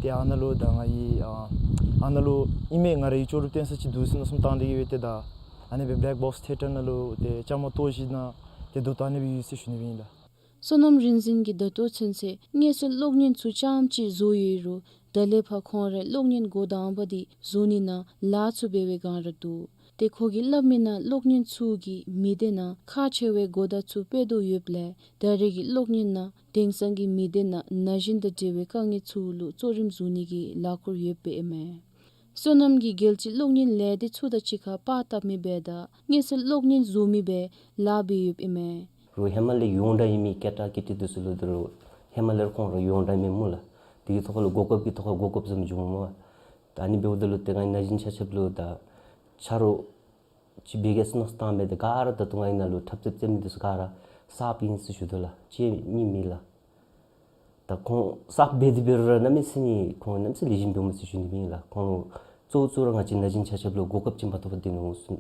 ཏེ་ཨ་ནཱ་ལུ་ད་ང་གིས་ཨ་ཨ་ནཱ་ལུ་ཨིན་མས་ང་ར་གིས་ལྕོགས་གྲུབ་སྟོན་ས་ཅིག་འདུག་ཟེར་མནོ་བསམ་བཏང་སྟེ་གིས་འབད་དེ་ད་ཨ་ནི་སྦེ་བེ་ལེཀ་བོགསི་ཐི་ཡེ་ཊར་ནང་ལུ་ཏེ་བཅའ་མར་གཏོགས་ཞིནམ་ལས་ཏེ་སྡོད་དེ་ཨ་ནི་སྦེ་ཡོད་ཟེར་ཞུ་ནི་ཨིན་ལགས། བསོད་ནམས་རིག་འཛིན་གྱིས་ད་ལྟོ་ཚུན་ཚོད་དངོས་སུ་གློག་བརྙན་ཚུ་རྐྱངམ་ཅིག་བཟོ་ཡོད་རུང་ད་ལས་ཕར་ཁོང་རའི་གློག་བརྙན་འགོ་དང་པ་འདི་བཟོ་ནི་ནང་ལཱ་ཚུ་འབད་བའི་སྒང་ར་འདུག། ཏེ་ཁོ་གིས་སླབ་མི་ནང་གློག་བརྙན་ཚུ་གིས་མི་སྡེ་ནང་ཁག་ཆེ་བའི་གོ་བརྡ་ཚུ་སྤེལ་དོ་ཡོདཔ་ལས་ད་རེས་ཀྱི་གློག་བརྙན་ནང་དེང་སང་གི་མི་སྡེ་ནང་ན་གཞོན་དང་འབྲེལ་བའི་དཀའ་ངལ་ཚུ་ལུ་གཙོ་རིམ་བཟུང་ནི་གི་ལཱ་འཁོར་ཡོདཔ་ཨིན་མས། བསོད་ནམས་ཀྱིས་རྒྱལ་སྤྱིའི་གློག་བརྙན་ལས་སྡེ་ཚུ་དང་གཅིག་ཁར་པར་བཏབ་མི་སྦེ་དང་དངོས་སུ་གློག་བརྙན་བཟོ་མི་སྦེ་ལཱ་འབད་ཡོདཔ་ཨིན་མས། རུང་ཧེ་མ་ལས་ཡོངས་གྲགས་ཨིན་མི་སྐད་གྲགས་ཀྱི་ཏི་འདི་ཚུ་ལུ་ད་རུང་ཧེ་མ་ལས་ར་ཁོང་ར་ཡོངས་གྲགས་ཨིན་མས་སྨོ་ལགས། དེ་གི་ཐོག་ལུ་གོ་སྐབས་ཀྱི་ཐོག་ལུ་གོ་སྐབས་བཟུམ་བྱུངམ་སྨོ། ད་ཨ་ནི་འབདཝ་ད་ལུ་ཏེ་ང་གིས་ན་གཞོན་ཆ་ཁྱབ་ལུ་ད་ཆ་རོགས་ཅིག་འབད་གེ་ཟེར་མནོ་བསམ་བཏང་མི་འདི་ག་ར་ད་ལྟོ་ང་གིས་ནཱ་ལུ་འཁྲབ་རྩེད་རྩེད་མི་འདི་ཚུ་ག་ར་གསརཔ་ཨིན་ཟེར་ཞུ་དོ་ལགས། གཅིག་གཉིས་མེན་ལགས། ད་ཁོང་གསརཔ་འབད་དེ་འབད་རུང་ར་གནམ་མེད་ས་མེད་ཁོང་གནམ་མེད་ས་མེད་ལེགས་ཤོམ་འབདཝ་མས་ཟེར་ཞུ་ནི་ཨིན་ལགས། ཁོང་གཙོ་བོ་གཙོ་བོ་ར་ང་བཅས་ན་གཞོན་ཆ་ཁྱབ་ལུ་གོ་སྐབས་ཅིག་མ་ཐོབ་པར་སྡོད་ནུག་ཟེར།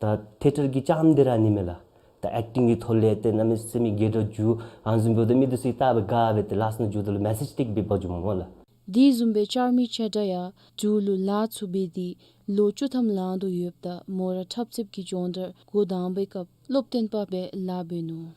ད་ཐི་ཡེ་ཊར་གྱི་རྐྱངམ་འདི་ར་ཨ་ནི་མས་ལགས། ད་ཨེཀ་ཊིང་གི་ཐོག་ལས་ཏེ་གནམ་མེད་ས་མེད་དགའ་དྲགས་འགྱོ། ཨ་ནི་བཟུམ་འབདཝ་ད་མི་འདི་ཚུ་ཡང་བལྟ་སྦེ་དགའ་སྦེ་ཏེ་ལཱ་ས་ནང་འགྱོཝ་ད་ལུ་མེ་སེཇ་ཏེ་གིས་འབདཝ་འགྱོཝ་སྨོ་ལགས། དེ་བཟུམ་སྦེ་ཅར་མི་ཅ་ཏྲ་ཡང་འབྲུག་ལུ་ལཱ་ཚུ་འབད་དེ་ལོ་བཅུ་ཐམ་ལང་དོ་ཡོདཔ་ད་མོ་ར་འཁྲབ་རྩེད་ཀྱི་སྦྱོང་བརྡར་འགོ་དང་པའི་སྐབས་སློབ་སྟོན་པ་སྦེ་ལཱ་འབད་ནུག།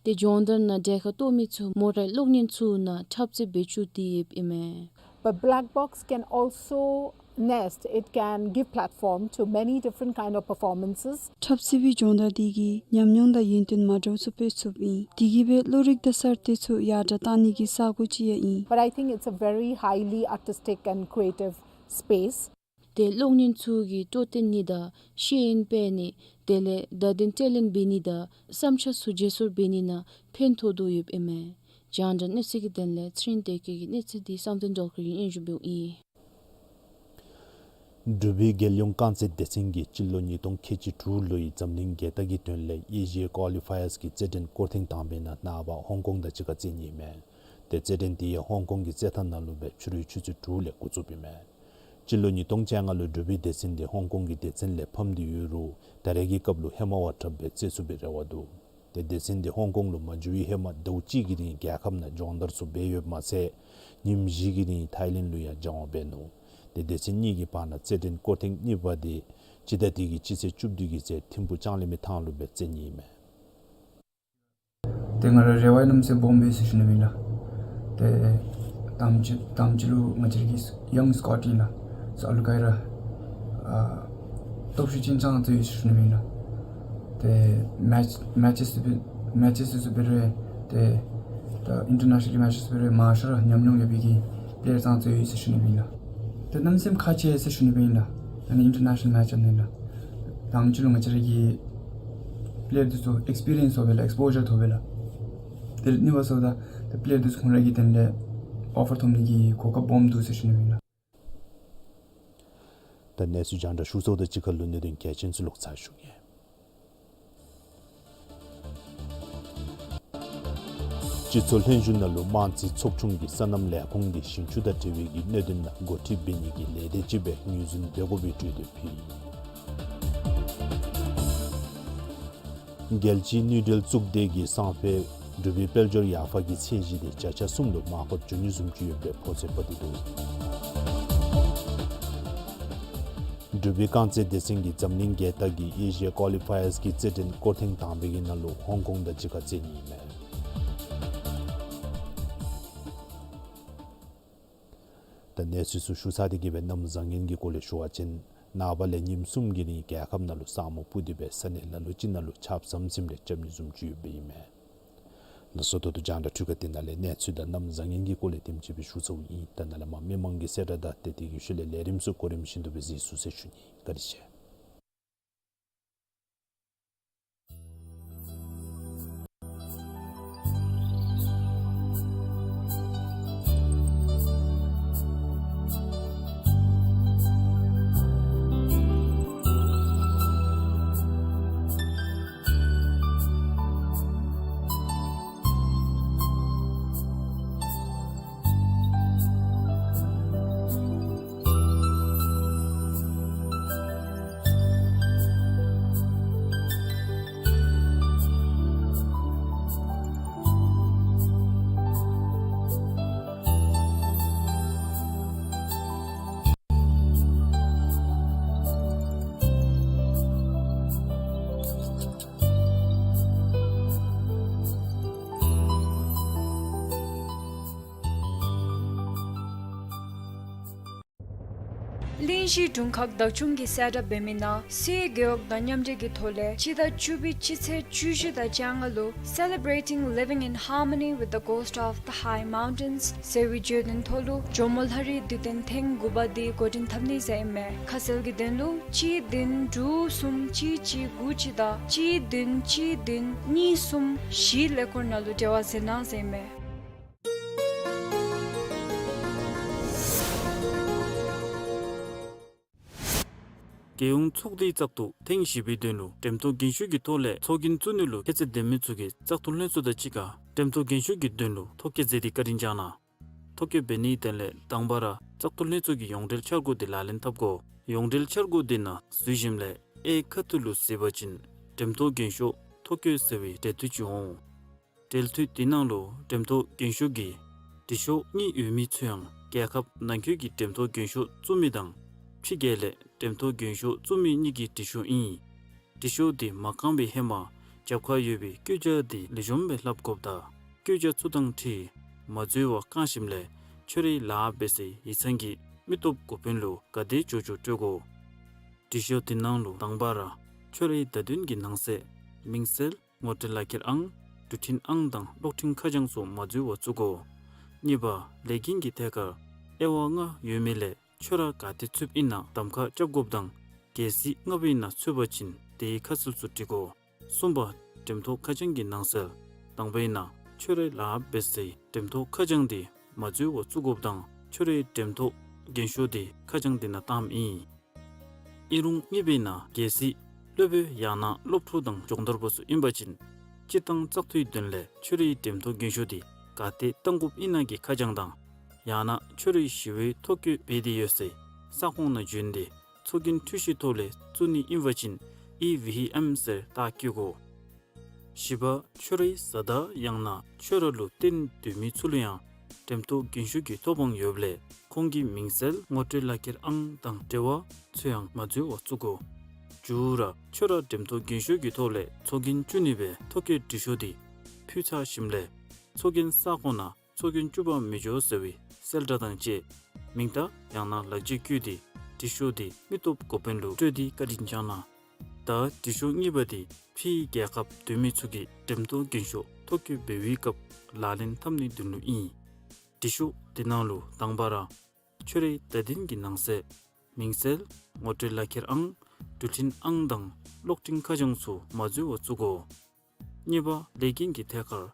ཏེ་སྦྱོང་བརྡར་ནང་གྲལ་ཁར་གཏོགས་མི་ཚུ་མོ་རའི་གློག་བརྙན་ཚུ་ནང་འཁྲབ་རྩེད་འབད་བཅུག་སྟེ་ཡོདཔ་ཨིན་མས། But Black Box can also nest, it can give platform to many different kind of performances. འཁྲབ་རྩེད་པའི་སྦྱོང་བརྡར་འདི་གིས་ཉམས་མྱོང་དང་ཡོན་ཏན་མ་འདྲཝ་ཚུ་སྤེལ་ཚུགསཔ་ཨིན། དེ་གིས་སྦེ་བློ་རིག་དང་གསར་གཏོད་ཚུ་ཡར་དྲགས་གཏང་ནི་གི་ས་གོ་ཅིག་ཡང་ཨིན། But I think it's a very highly artistic and creative space. ཏེ་གློག་བརྙན་ཚུ་གིས་སྤྲོ་སྟོན་ནི་དང་ཤེས་ཡོན་སྤེལ་ནི་དེ་ལས་བརྡ་དོན་བརྟན་ལྷིང་འབད་ནི་དང་བསམ་འཆར་ཚུ་བརྗེ་སོར་འབད་ནི་ནང་ཕན་ཐོགས་དོ་ཡོདཔ་ཨིན་མས། རྒྱང་བསྒྲགས་གནས་ཚུལ་གྱི་དོན་ལས་ཚེ་རིང་བདེ་སྐྱིད་ཀྱིས་གནས་ཚུལ་འདི་བསམ་གཏན་སྒྲོལ་དཀར་གྱིས་སྙན་ཞུ་འབདཝ་ཨིན། འབྲུག་པའི་རྒྱལ་ཡོངས་རྐང་རྩེད་སྡེ་ཚན་གྱིས་སྤྱི་ལོ་ཉིས་སྟོང་ཁལ་གཅིག་དྲུག་ལོའི་འཛམ་གླིང་རྒྱལ་རྟགས་ཀྱི་དོན་ལས་ཨེ་ཤི་ཡའི་ཀོ་ལི་ཕ་ཡརསི་གི་རྩེད་འགྲན་སྐོར་ཐེངས་དང་པའི་ནང་རྣམ་པ་ཧོང་ཀོང་དང་གཅིག་ཁར་རྩེད་ནི་ཨིན་མས། ཏེ་རྩེད་འགྲན་དེ་ཡང་ཧོང་ཀོང་གི་རྩེད་ཐང་ནང་ལུ་སྦེ་ཕྱི་རུའི་ཆུ་ཚོད་དྲུག་ལས་འགོ་བཙུགསཔ་ཨིན་མས། སྤྱི་ལོ་ཉིས་སྟོང་བཅོ་ལྔ་ལུ་འབྲུག་པའི་སྡེ་ཚན་འདི་ཧོང་ཀོང་གི་སྡེ་ཚན་ལས་ཕམ་སྟེ་ཡོད་རུང་ད་རེས་ཀྱི་སྐབས་ལུ་ཧེ་མ་བ་དྲགཔ་སྦེ་རྩེད་ཚུགས་པའི་རེ་བ་འདུག། ཏེ་སྡེ་ཚན་འདི་ཧོང་ཀོང་ལུ་མ་འགྱོ་བའི་ཧེ་མ་ཟླཝ་གཅིག་གི་རིང་རྒྱལ་ཁབ་ནང་སྦྱོང་བརྡར་ཚུ་འབད་ཡོདཔ་མ་ཚད་ཉིནམ་བཞི་གི་རིང་ཐའི་ལེནཌ་ལུ་ཡང་སྦྱང་བ་འབད་ནུག། ཏེ་སྡེ་ཚན་གཉིས་ཀྱི་བར་ན་རྩེད་འགྲན་སྐོར་ཐེངས་གཉིས་པ་འདི་སྤྱི་ཟླ་འདི་གི་སྤྱི་ཚེས་བཅུ་བདུན་གྱི་ཚེ་ཐིམ་ཕུ་ལྕང་གླིང་མའི་ཐང་ལུ་སྦེ་རྩེད་ནི་ཨིན་མས། ཏེ་ང་ར་རེ་བ་གནམ་མེད་ས་མེད་སྦོམ་སྦེ་ཟེར་ཞུ་ནི་ཨིན་ལགས། ཏེ་དང་པ་ཅིག་དང་པ་ཅིག་ལུ་ང་བཅས་ར་གི་ཡང་སི་ཀོཊ་ཨིན་ལགས། སོ་ཨ་ལུ་ག་ར་ཨ་སྟོབས་ཤུགས་ཅན་ཙང་རྩེད་ཡོད་ཟེར་ཞུ་ནི་ཨིན་ལགས། ཏེ་མེཆ་མེཆ་ཚུ་འབད་མེཆ་ཚུ་འབད་རུང་ཏེ་ད་ཨིན་ཊར་ནེ་ཤ་ནཱལ་མེཆ་ཚུ་འབད་རུང་མང་ཤོས་ར་ཉམས་མྱོང་ཡོད་པའི་གི་པི་ལེ་ཡར་ཙང་རྩེད་ཡོད་ཟེར་ཞུ་ནི་ཨིན་ལགས། ཏེ་གནམ་མེད་ས་མེད་ཁག་ཆེ་ཟེར་ཞུ་ནི་ཨིན་ལགས། ཨ་ནི་ཨིན་ཊར་ནེ་ཤ་ནཱལ་མེཆ་ཨ་ནི་ལགས། དང་པ་ཅིག་ལུ་ང་བཅས་ར་གི་པི་ལེ་ཡར་འདི་ཚུ་ཨེགསི་པི་རི་ཡནསི་ཐོབ་པས་ལགས། ཨེགསི་པོ་ཞར་ཐོབ་པས་ལགས། ཏེ་གཉིས་པ་ཟེརཝ་ད་ཏེ་པི་ལེ་ཡར་འདི་ཚུ་ཁོང་ར་གི་དོན་ལས་ཨོ་ཕར་ཐོབ་ནི་གི་གོ་སྐབས་སྦོམ་འདུག་ཟེར་ཞུ་ནི་ཨིན་ལགས། ད་གནས་ཚུལ་རྒྱང་བསྒྲགས་ཞུ་ཚརཝ་དང་གཅིག་ཁར་ལུ་གནད་དོན་གལ་ཆེན་ཚུ་ལོག་ཚར་ཞུ་གེ། སྤྱི་ཚོགས་ལྷན་བཞུགས་ནང་ལུ་དམངས་རྩིས་ཚོགས་ཆུང་གིས་སོ་ནམ་ལས་ཁུངས་ཀྱིས་ཞིང་ཆུ་དང་འབྲེལ་བའི་གི་གནད་དོན་ནང་འགོ་ཁྲིད་འབད་ནི་གི་ལས་སྡེ་ཅིག་སྦེ་ངོས་འཛིན་འབད་དགོ་པའི་གྲོས་འདེབས་ཕུལ་ཡི། རྒྱལ་སྤྱིའི་དངུལ་འབྲེལ་གཙུག་སྡེ་གིས་སང་ཕོད་འབྲུག་པའི་དཔལ་འབྱོར་ཡར་འཕར་གྱི་མཚན་གཞི་འདི་བརྒྱ་ཆ་གསུམ་ལུ་མར་ཕབ་འགྱོ་ནི་བཟུམ་ཅིག་ཡོད་པའི་ཕོ་ཚོད་ཕབ་སྟེ་འདུག། འབྲུག་པའི་རྐང་རྩེད་སྡེ་ཚན་གྱིས་འཛམ་གླིང་རྒྱལ་རྟགས་ཀྱི་ཨེ་ཤི་ཡ་ཀོ་ལི་ཕ་ཡརསི་གི་རྩེད་འགྲན་སྐོར་ཐེངས་དང་པའི་གི་ནང་ལུ་ཧོང་ཀོང་དང་གཅིག་ཁར་རྩེད་ནི་ཨིན་མས། ད་གནས་ཚུལ་ཚུ་ཞུ་ཚར་ཏེ་གི་སྦེ་གནམ་བཟང་ངན་གྱི་སྐོར་ལས་ཞུ་བ་ཅིན་ནངས་པ་ལས་ཉིནམ་གསུམ་གྱི་རིང་རྒྱལ་ཁབ་ནང་ལུ་ས་སྨུག་སྤུབས་ཏེ་སྦེ་ས་གནས་ལ་ལུ་ཅིག་ནང་ལུ་ཆརཔ་ཟམ་ཟིམ་རེ་རྐྱབ་ནི་བཟུམ་ཅིག་ཡོདཔ་ཨིན་མས། ལགས་སོ། ད་ལྟོ་རྒྱང་བསྒྲགས་འཕྲུལ་ཁང་འདི་ནང་ལས་གནས་ཚུལ་དང་གནམ་བཟང་ངན་གྱི་སྐོར་ལས་དེམ་ཅིག་སྦེ་ཞུ་ཚརཝ་ཨིན། ད་ནཱ་ལས་མར་མི་མང་གི་གསལ་བསྒྲགས་དང་ཏེ་དེ་གི་ཤུལ་ལས་ལས་རིམ་ཚུ་གོ་རིམ་བཞིན་དུ་སྦེ་གཟིགས་ཚུགས་ཟེར་ཞུ་ནི། བཀའ་དྲིན་ཆེ། གླིང་བཞི་དྲུང་ཁག་བདག་སྐྱོང་གིས་གསལ་བསྒྲགས་འབད་མི་ནང་སའི་རྒེད་འོག་དང་མཉམ་འབྲེལ་གྱི་ཐོག་ལས་སྤྱི་ཟླ་བཅུ་པའི་སྤྱི་ཚེས་བཅུ་བཞི་དང་བཅོ་ལྔ་ལུ་Celebrating Living in Harmony with the Ghost of the High Mountains ཟེར་བའི་བརྗོད་དོན་ཐོག་ལུ་ཇོ་མོ་ལྷ་རིའི་དུས་སྟོན་ཐེངས་དགུ་པ་འདི་འགོ་འདྲེན་འཐབ་ནི་ཟེར་ཨིན་མས། ཁ་གསལ་གྱི་དོན་ལུ་གཅིག་བདུན་དྲུག་གསུམ་གཅིག་གཅིག་དགུ་གཅིག་དང་གཅིག་བདུན་གཅིག་བདུན་གཉིས་གསུམ་བཞི་ཀླད་ཀོར་ནང་ལུ་འབྲེལ་བ་མཛད་གནང་ཟེར་ཨིན་མས། རྒྱལ་ཡོངས་ཚོགས་སྡེའི་བཙག་འཐུ་ཐེངས་བཞི་པའི་དོན་ལུ་འགྲེམས་ཐོག་རྒྱན་ཤོག་གི་ཐོག་ལས་ཚོགས་རྒྱན་བཙུགས་ནི་ལུ་ཁྱད་ཚད་ལྡན་མི་ཚུ་གིས་བཙག་འཐུ་ལྷན་ཚོགས་དང་གཅིག་ཁར་འགྲེམས་ཐོག་རྒྱན་ཤོག་གི་དོན་ལུ་ཐོ་བཀོད་མཛད་དེ་བཀའ་དྲིན་བསྐྱང་གནང་། ཐོ་བཀོད་འབད་ནིའི་དོན་ལས་དང་པ་ར་བཙག་འཐུ་ལྷན་ཚོགས་ཀྱི་ཡོངས་འབྲེལ་འཆར་སྒོ་འདི་ལག་ལེན་འཐབ་དགོ། ཡོངས་འབྲེལ་འཆར་སྒོ་འདི་ནང་འཛུལ་ཞིནམ་ལས་གཡས་ཁ་ཐུག་ལུ་གཟིགས་པ་ཅིན་འགྲེམས་ཐོག་རྒྱན་ཤོག་ཐོ་བཀོད་ཟེར་བའི་འབྲེལ་མཐུད་ཅིག་འོང་། འབྲེལ་མཐུད་འདི་ནང་ལུ་འགྲེམས་ཐོག་རྒྱན་ཤོག་གི་འབྲི་ཤོག་གཉིས་ཡོད་མི་ཚུ་ཡང་རྒྱལ་ཁབ་ནང་འཁོད་ཀྱི་འགྲེམས་ཐོག་རྒྱན་ཤོག་བཙུགས་མི་དང་ཕྱི་རྒྱལ་ལས་འགྲེམས་ཐོག་རྒྱན་ཤོག་བཙུགས་མི་གཉིས་ཀྱི་འབྲི་ཤོག་ཨིན། འབྲི་ཤོག་འདི་མ་བཀང་བའི་ཧེ་མ་རྒྱབ་ཁར་ཡོད་པའི་བཀོད་རྒྱ་འདི་ལེགས་ཤོམ་སྦེ་ལྷབ་དགོཔ་དང་བཀོད་རྒྱ་ཚུ་དང་འཁྲིལ་མ་འཛོལ་བར་བཀང་ཞིནམ་ལས་ཁྱོད་རའི་ལཱ་འབད་སའི་ཡིག་ཚང་གི་མི་སྟོབས་འགོ་དཔོན་ལུ་ག་དེ་མགྱོགས་མགྱོགས་སྤྲོད་དགོ། འབྲི་ཤོག་འདི་ནང་ལུ་དང་པ་ར་ཁྱོད་རའི་བརྡ་དོན་གྱི་ནང་གསེས་མིང་གསལ་ངོ་སྤྲོད་ལག་ཁྱེར་ཨང་འགྲུལ་འཕྲིན་ཨང་དང་གློག་འཕྲིན་ཁ་བྱང་ཚུ་མ་འཛོལ་བར་བཙུགས་དགོ། གཉིས་པ་ལས་འགན་གྱི་ཐད་ཁར་དབྱེ་བ་ལྔ་ཡོད་མི་ལས་ཁྱོད་ར་ག་ཏེ་ཚུདཔ་ཨིན་ན་གདམ་ཁ་རྐྱབ་དགོཔ་དང་གལ་སྲིད་ལྔ་པའི་ནང་ཚུད་པ་ཅིན་དེའི་ཁ་གསལ་ཚུ་འབྲི་དགོ། གསུམ་པ་འགྲེམས་ཐོག་ཁ་བྱང་གི་ནང་གསེས་དང་པའི་ནང་ཁྱོད་རའི་ལཱ་འབད་སའི་འགྲེམས་ཐོག་ཁ་བྱང་འདི་མ་འཛོལ་བར་བཙུགས་དགོཔ་དང་ཁྱོད་རའི་འགྲེམས་ཐོག་རྒྱན་ཤོག་འདི་ཁ་བྱང་འདི་ནང་བཏངམ་ཨིན། ཨིན་རུང་གཉིས་པའི་ནང་གལ་སྲིད་སློབ་དཔོན་ཡང་ན་སློབ་ཕྲུག་དང་སྦྱོང་བརྡར་པ་ཚུ་ཨིན་པ་ཅིན་སྤྱིར་བཏང་བཙག་འཐུའི་དོན་ལས་ཁྱོད་རའི་འགྲེམས་ཐོག་རྒྱན་ཤོག་འདི་ག་ཏེ་བཏང་དགོཔ་ཨིན་ན་གི་ཁ་བྱང་དང་ཡང་ན་ཁྱོད་རའི་ཞི་བའི་ཐོ་བཀོད་འབད་དེ་ཡོད་སའི་ས་ཁོངས་ནང་བྱོན་ཏེ་ཚོགས་རྒྱན་འཕྲུལ་ཞིག་ཐོག་ལས་བཙུགས་ནི་ཨིན་པ་ཅིན་ཨི་ཝི་ཨེམ་ཟེར་རྟགས་བཀོད་དགོ། བཞི་པ་ཁྱོད་རའི་བཟའ་ཟླ་ཡང་ན་ཁྱོད་ར་ལུ་བསྟེན་སྡོད་མི་ཚུ་ལུ་ཡང་འགྲེམས་ཐོག་རྒྱན་ཤོག་གི་ཐོབ་དབང་ཡོདཔ་ལས་ཁོང་གི་མིང་གསལ་ངོ་སྤྲོད་ལག་ཁྱེར་ཨང་དང་འབྲེལ་བ་ཚུ་ཡང་མ་འཛོལ་བར་བཙུགས་དགོ། བཅུ་ར་ཁྱོད་ར་འགྲེམས་ཐོག་རྒྱན་ཤོག་གི་ཐོག་ལས་ཚོགས་རྒྱན་བཙུགས་ནི་སྦེ་ཐོ་བཀོད་འབྲི་ཤོག་འདི་ཕུལ་ཚར་ཞིནམ་ལས་ཚོགས་རྒྱན་ས་ཁོངས་ནང་ཚོགས་རྒྱན་བཙུགས་པར་མི་འགྱོ་ཟེར་བའི་གསལ་བསྒྲགས་དང་བཅས་མིང་རྟགས་ཡང་ན་ལག་འཇིགས་བཀོད་དེ་འབྲི་ཤོག་འདི་མི་སྟོབས་འགོ་དཔོན་ལུ་སྤྲོད་དེ་བཀའ་དྲིན་བསྐྱང་གནང་། ད་འབྲི་ཤོག་གཉིས་པ་འདི་ཕྱིའི་རྒྱལ་ཁབ་སྡོད་མི་ཚུ་གིས་འགྲེམས་ཐོག་རྒྱན་ཤོག་ཐོ་བཀོད་འབད་བའི་སྐབས་ལག་ལེན་འཐབ་ནིའི་དོན་ལུ་ཨིན། འབྲི་ཤོག་འདི་ནང་ལུ་དང་པ་ར་ཁྱོད་རའི་བརྡ་དོན་གྱི་ནང་གསེས་མིང་གསལ་ངོ་སྤྲོད་ལག་ཁྱེར་ཨང་འགྲུལ་འཕྲིན་ཨང་དང་གློག་འཕྲིན་ཁ་བྱང་ཚུ་མ་འཛོལ་བར་བཙུགས་དགོ། གཉིས་པ་ལས་འགན་གྱི་ཐད་ཁར་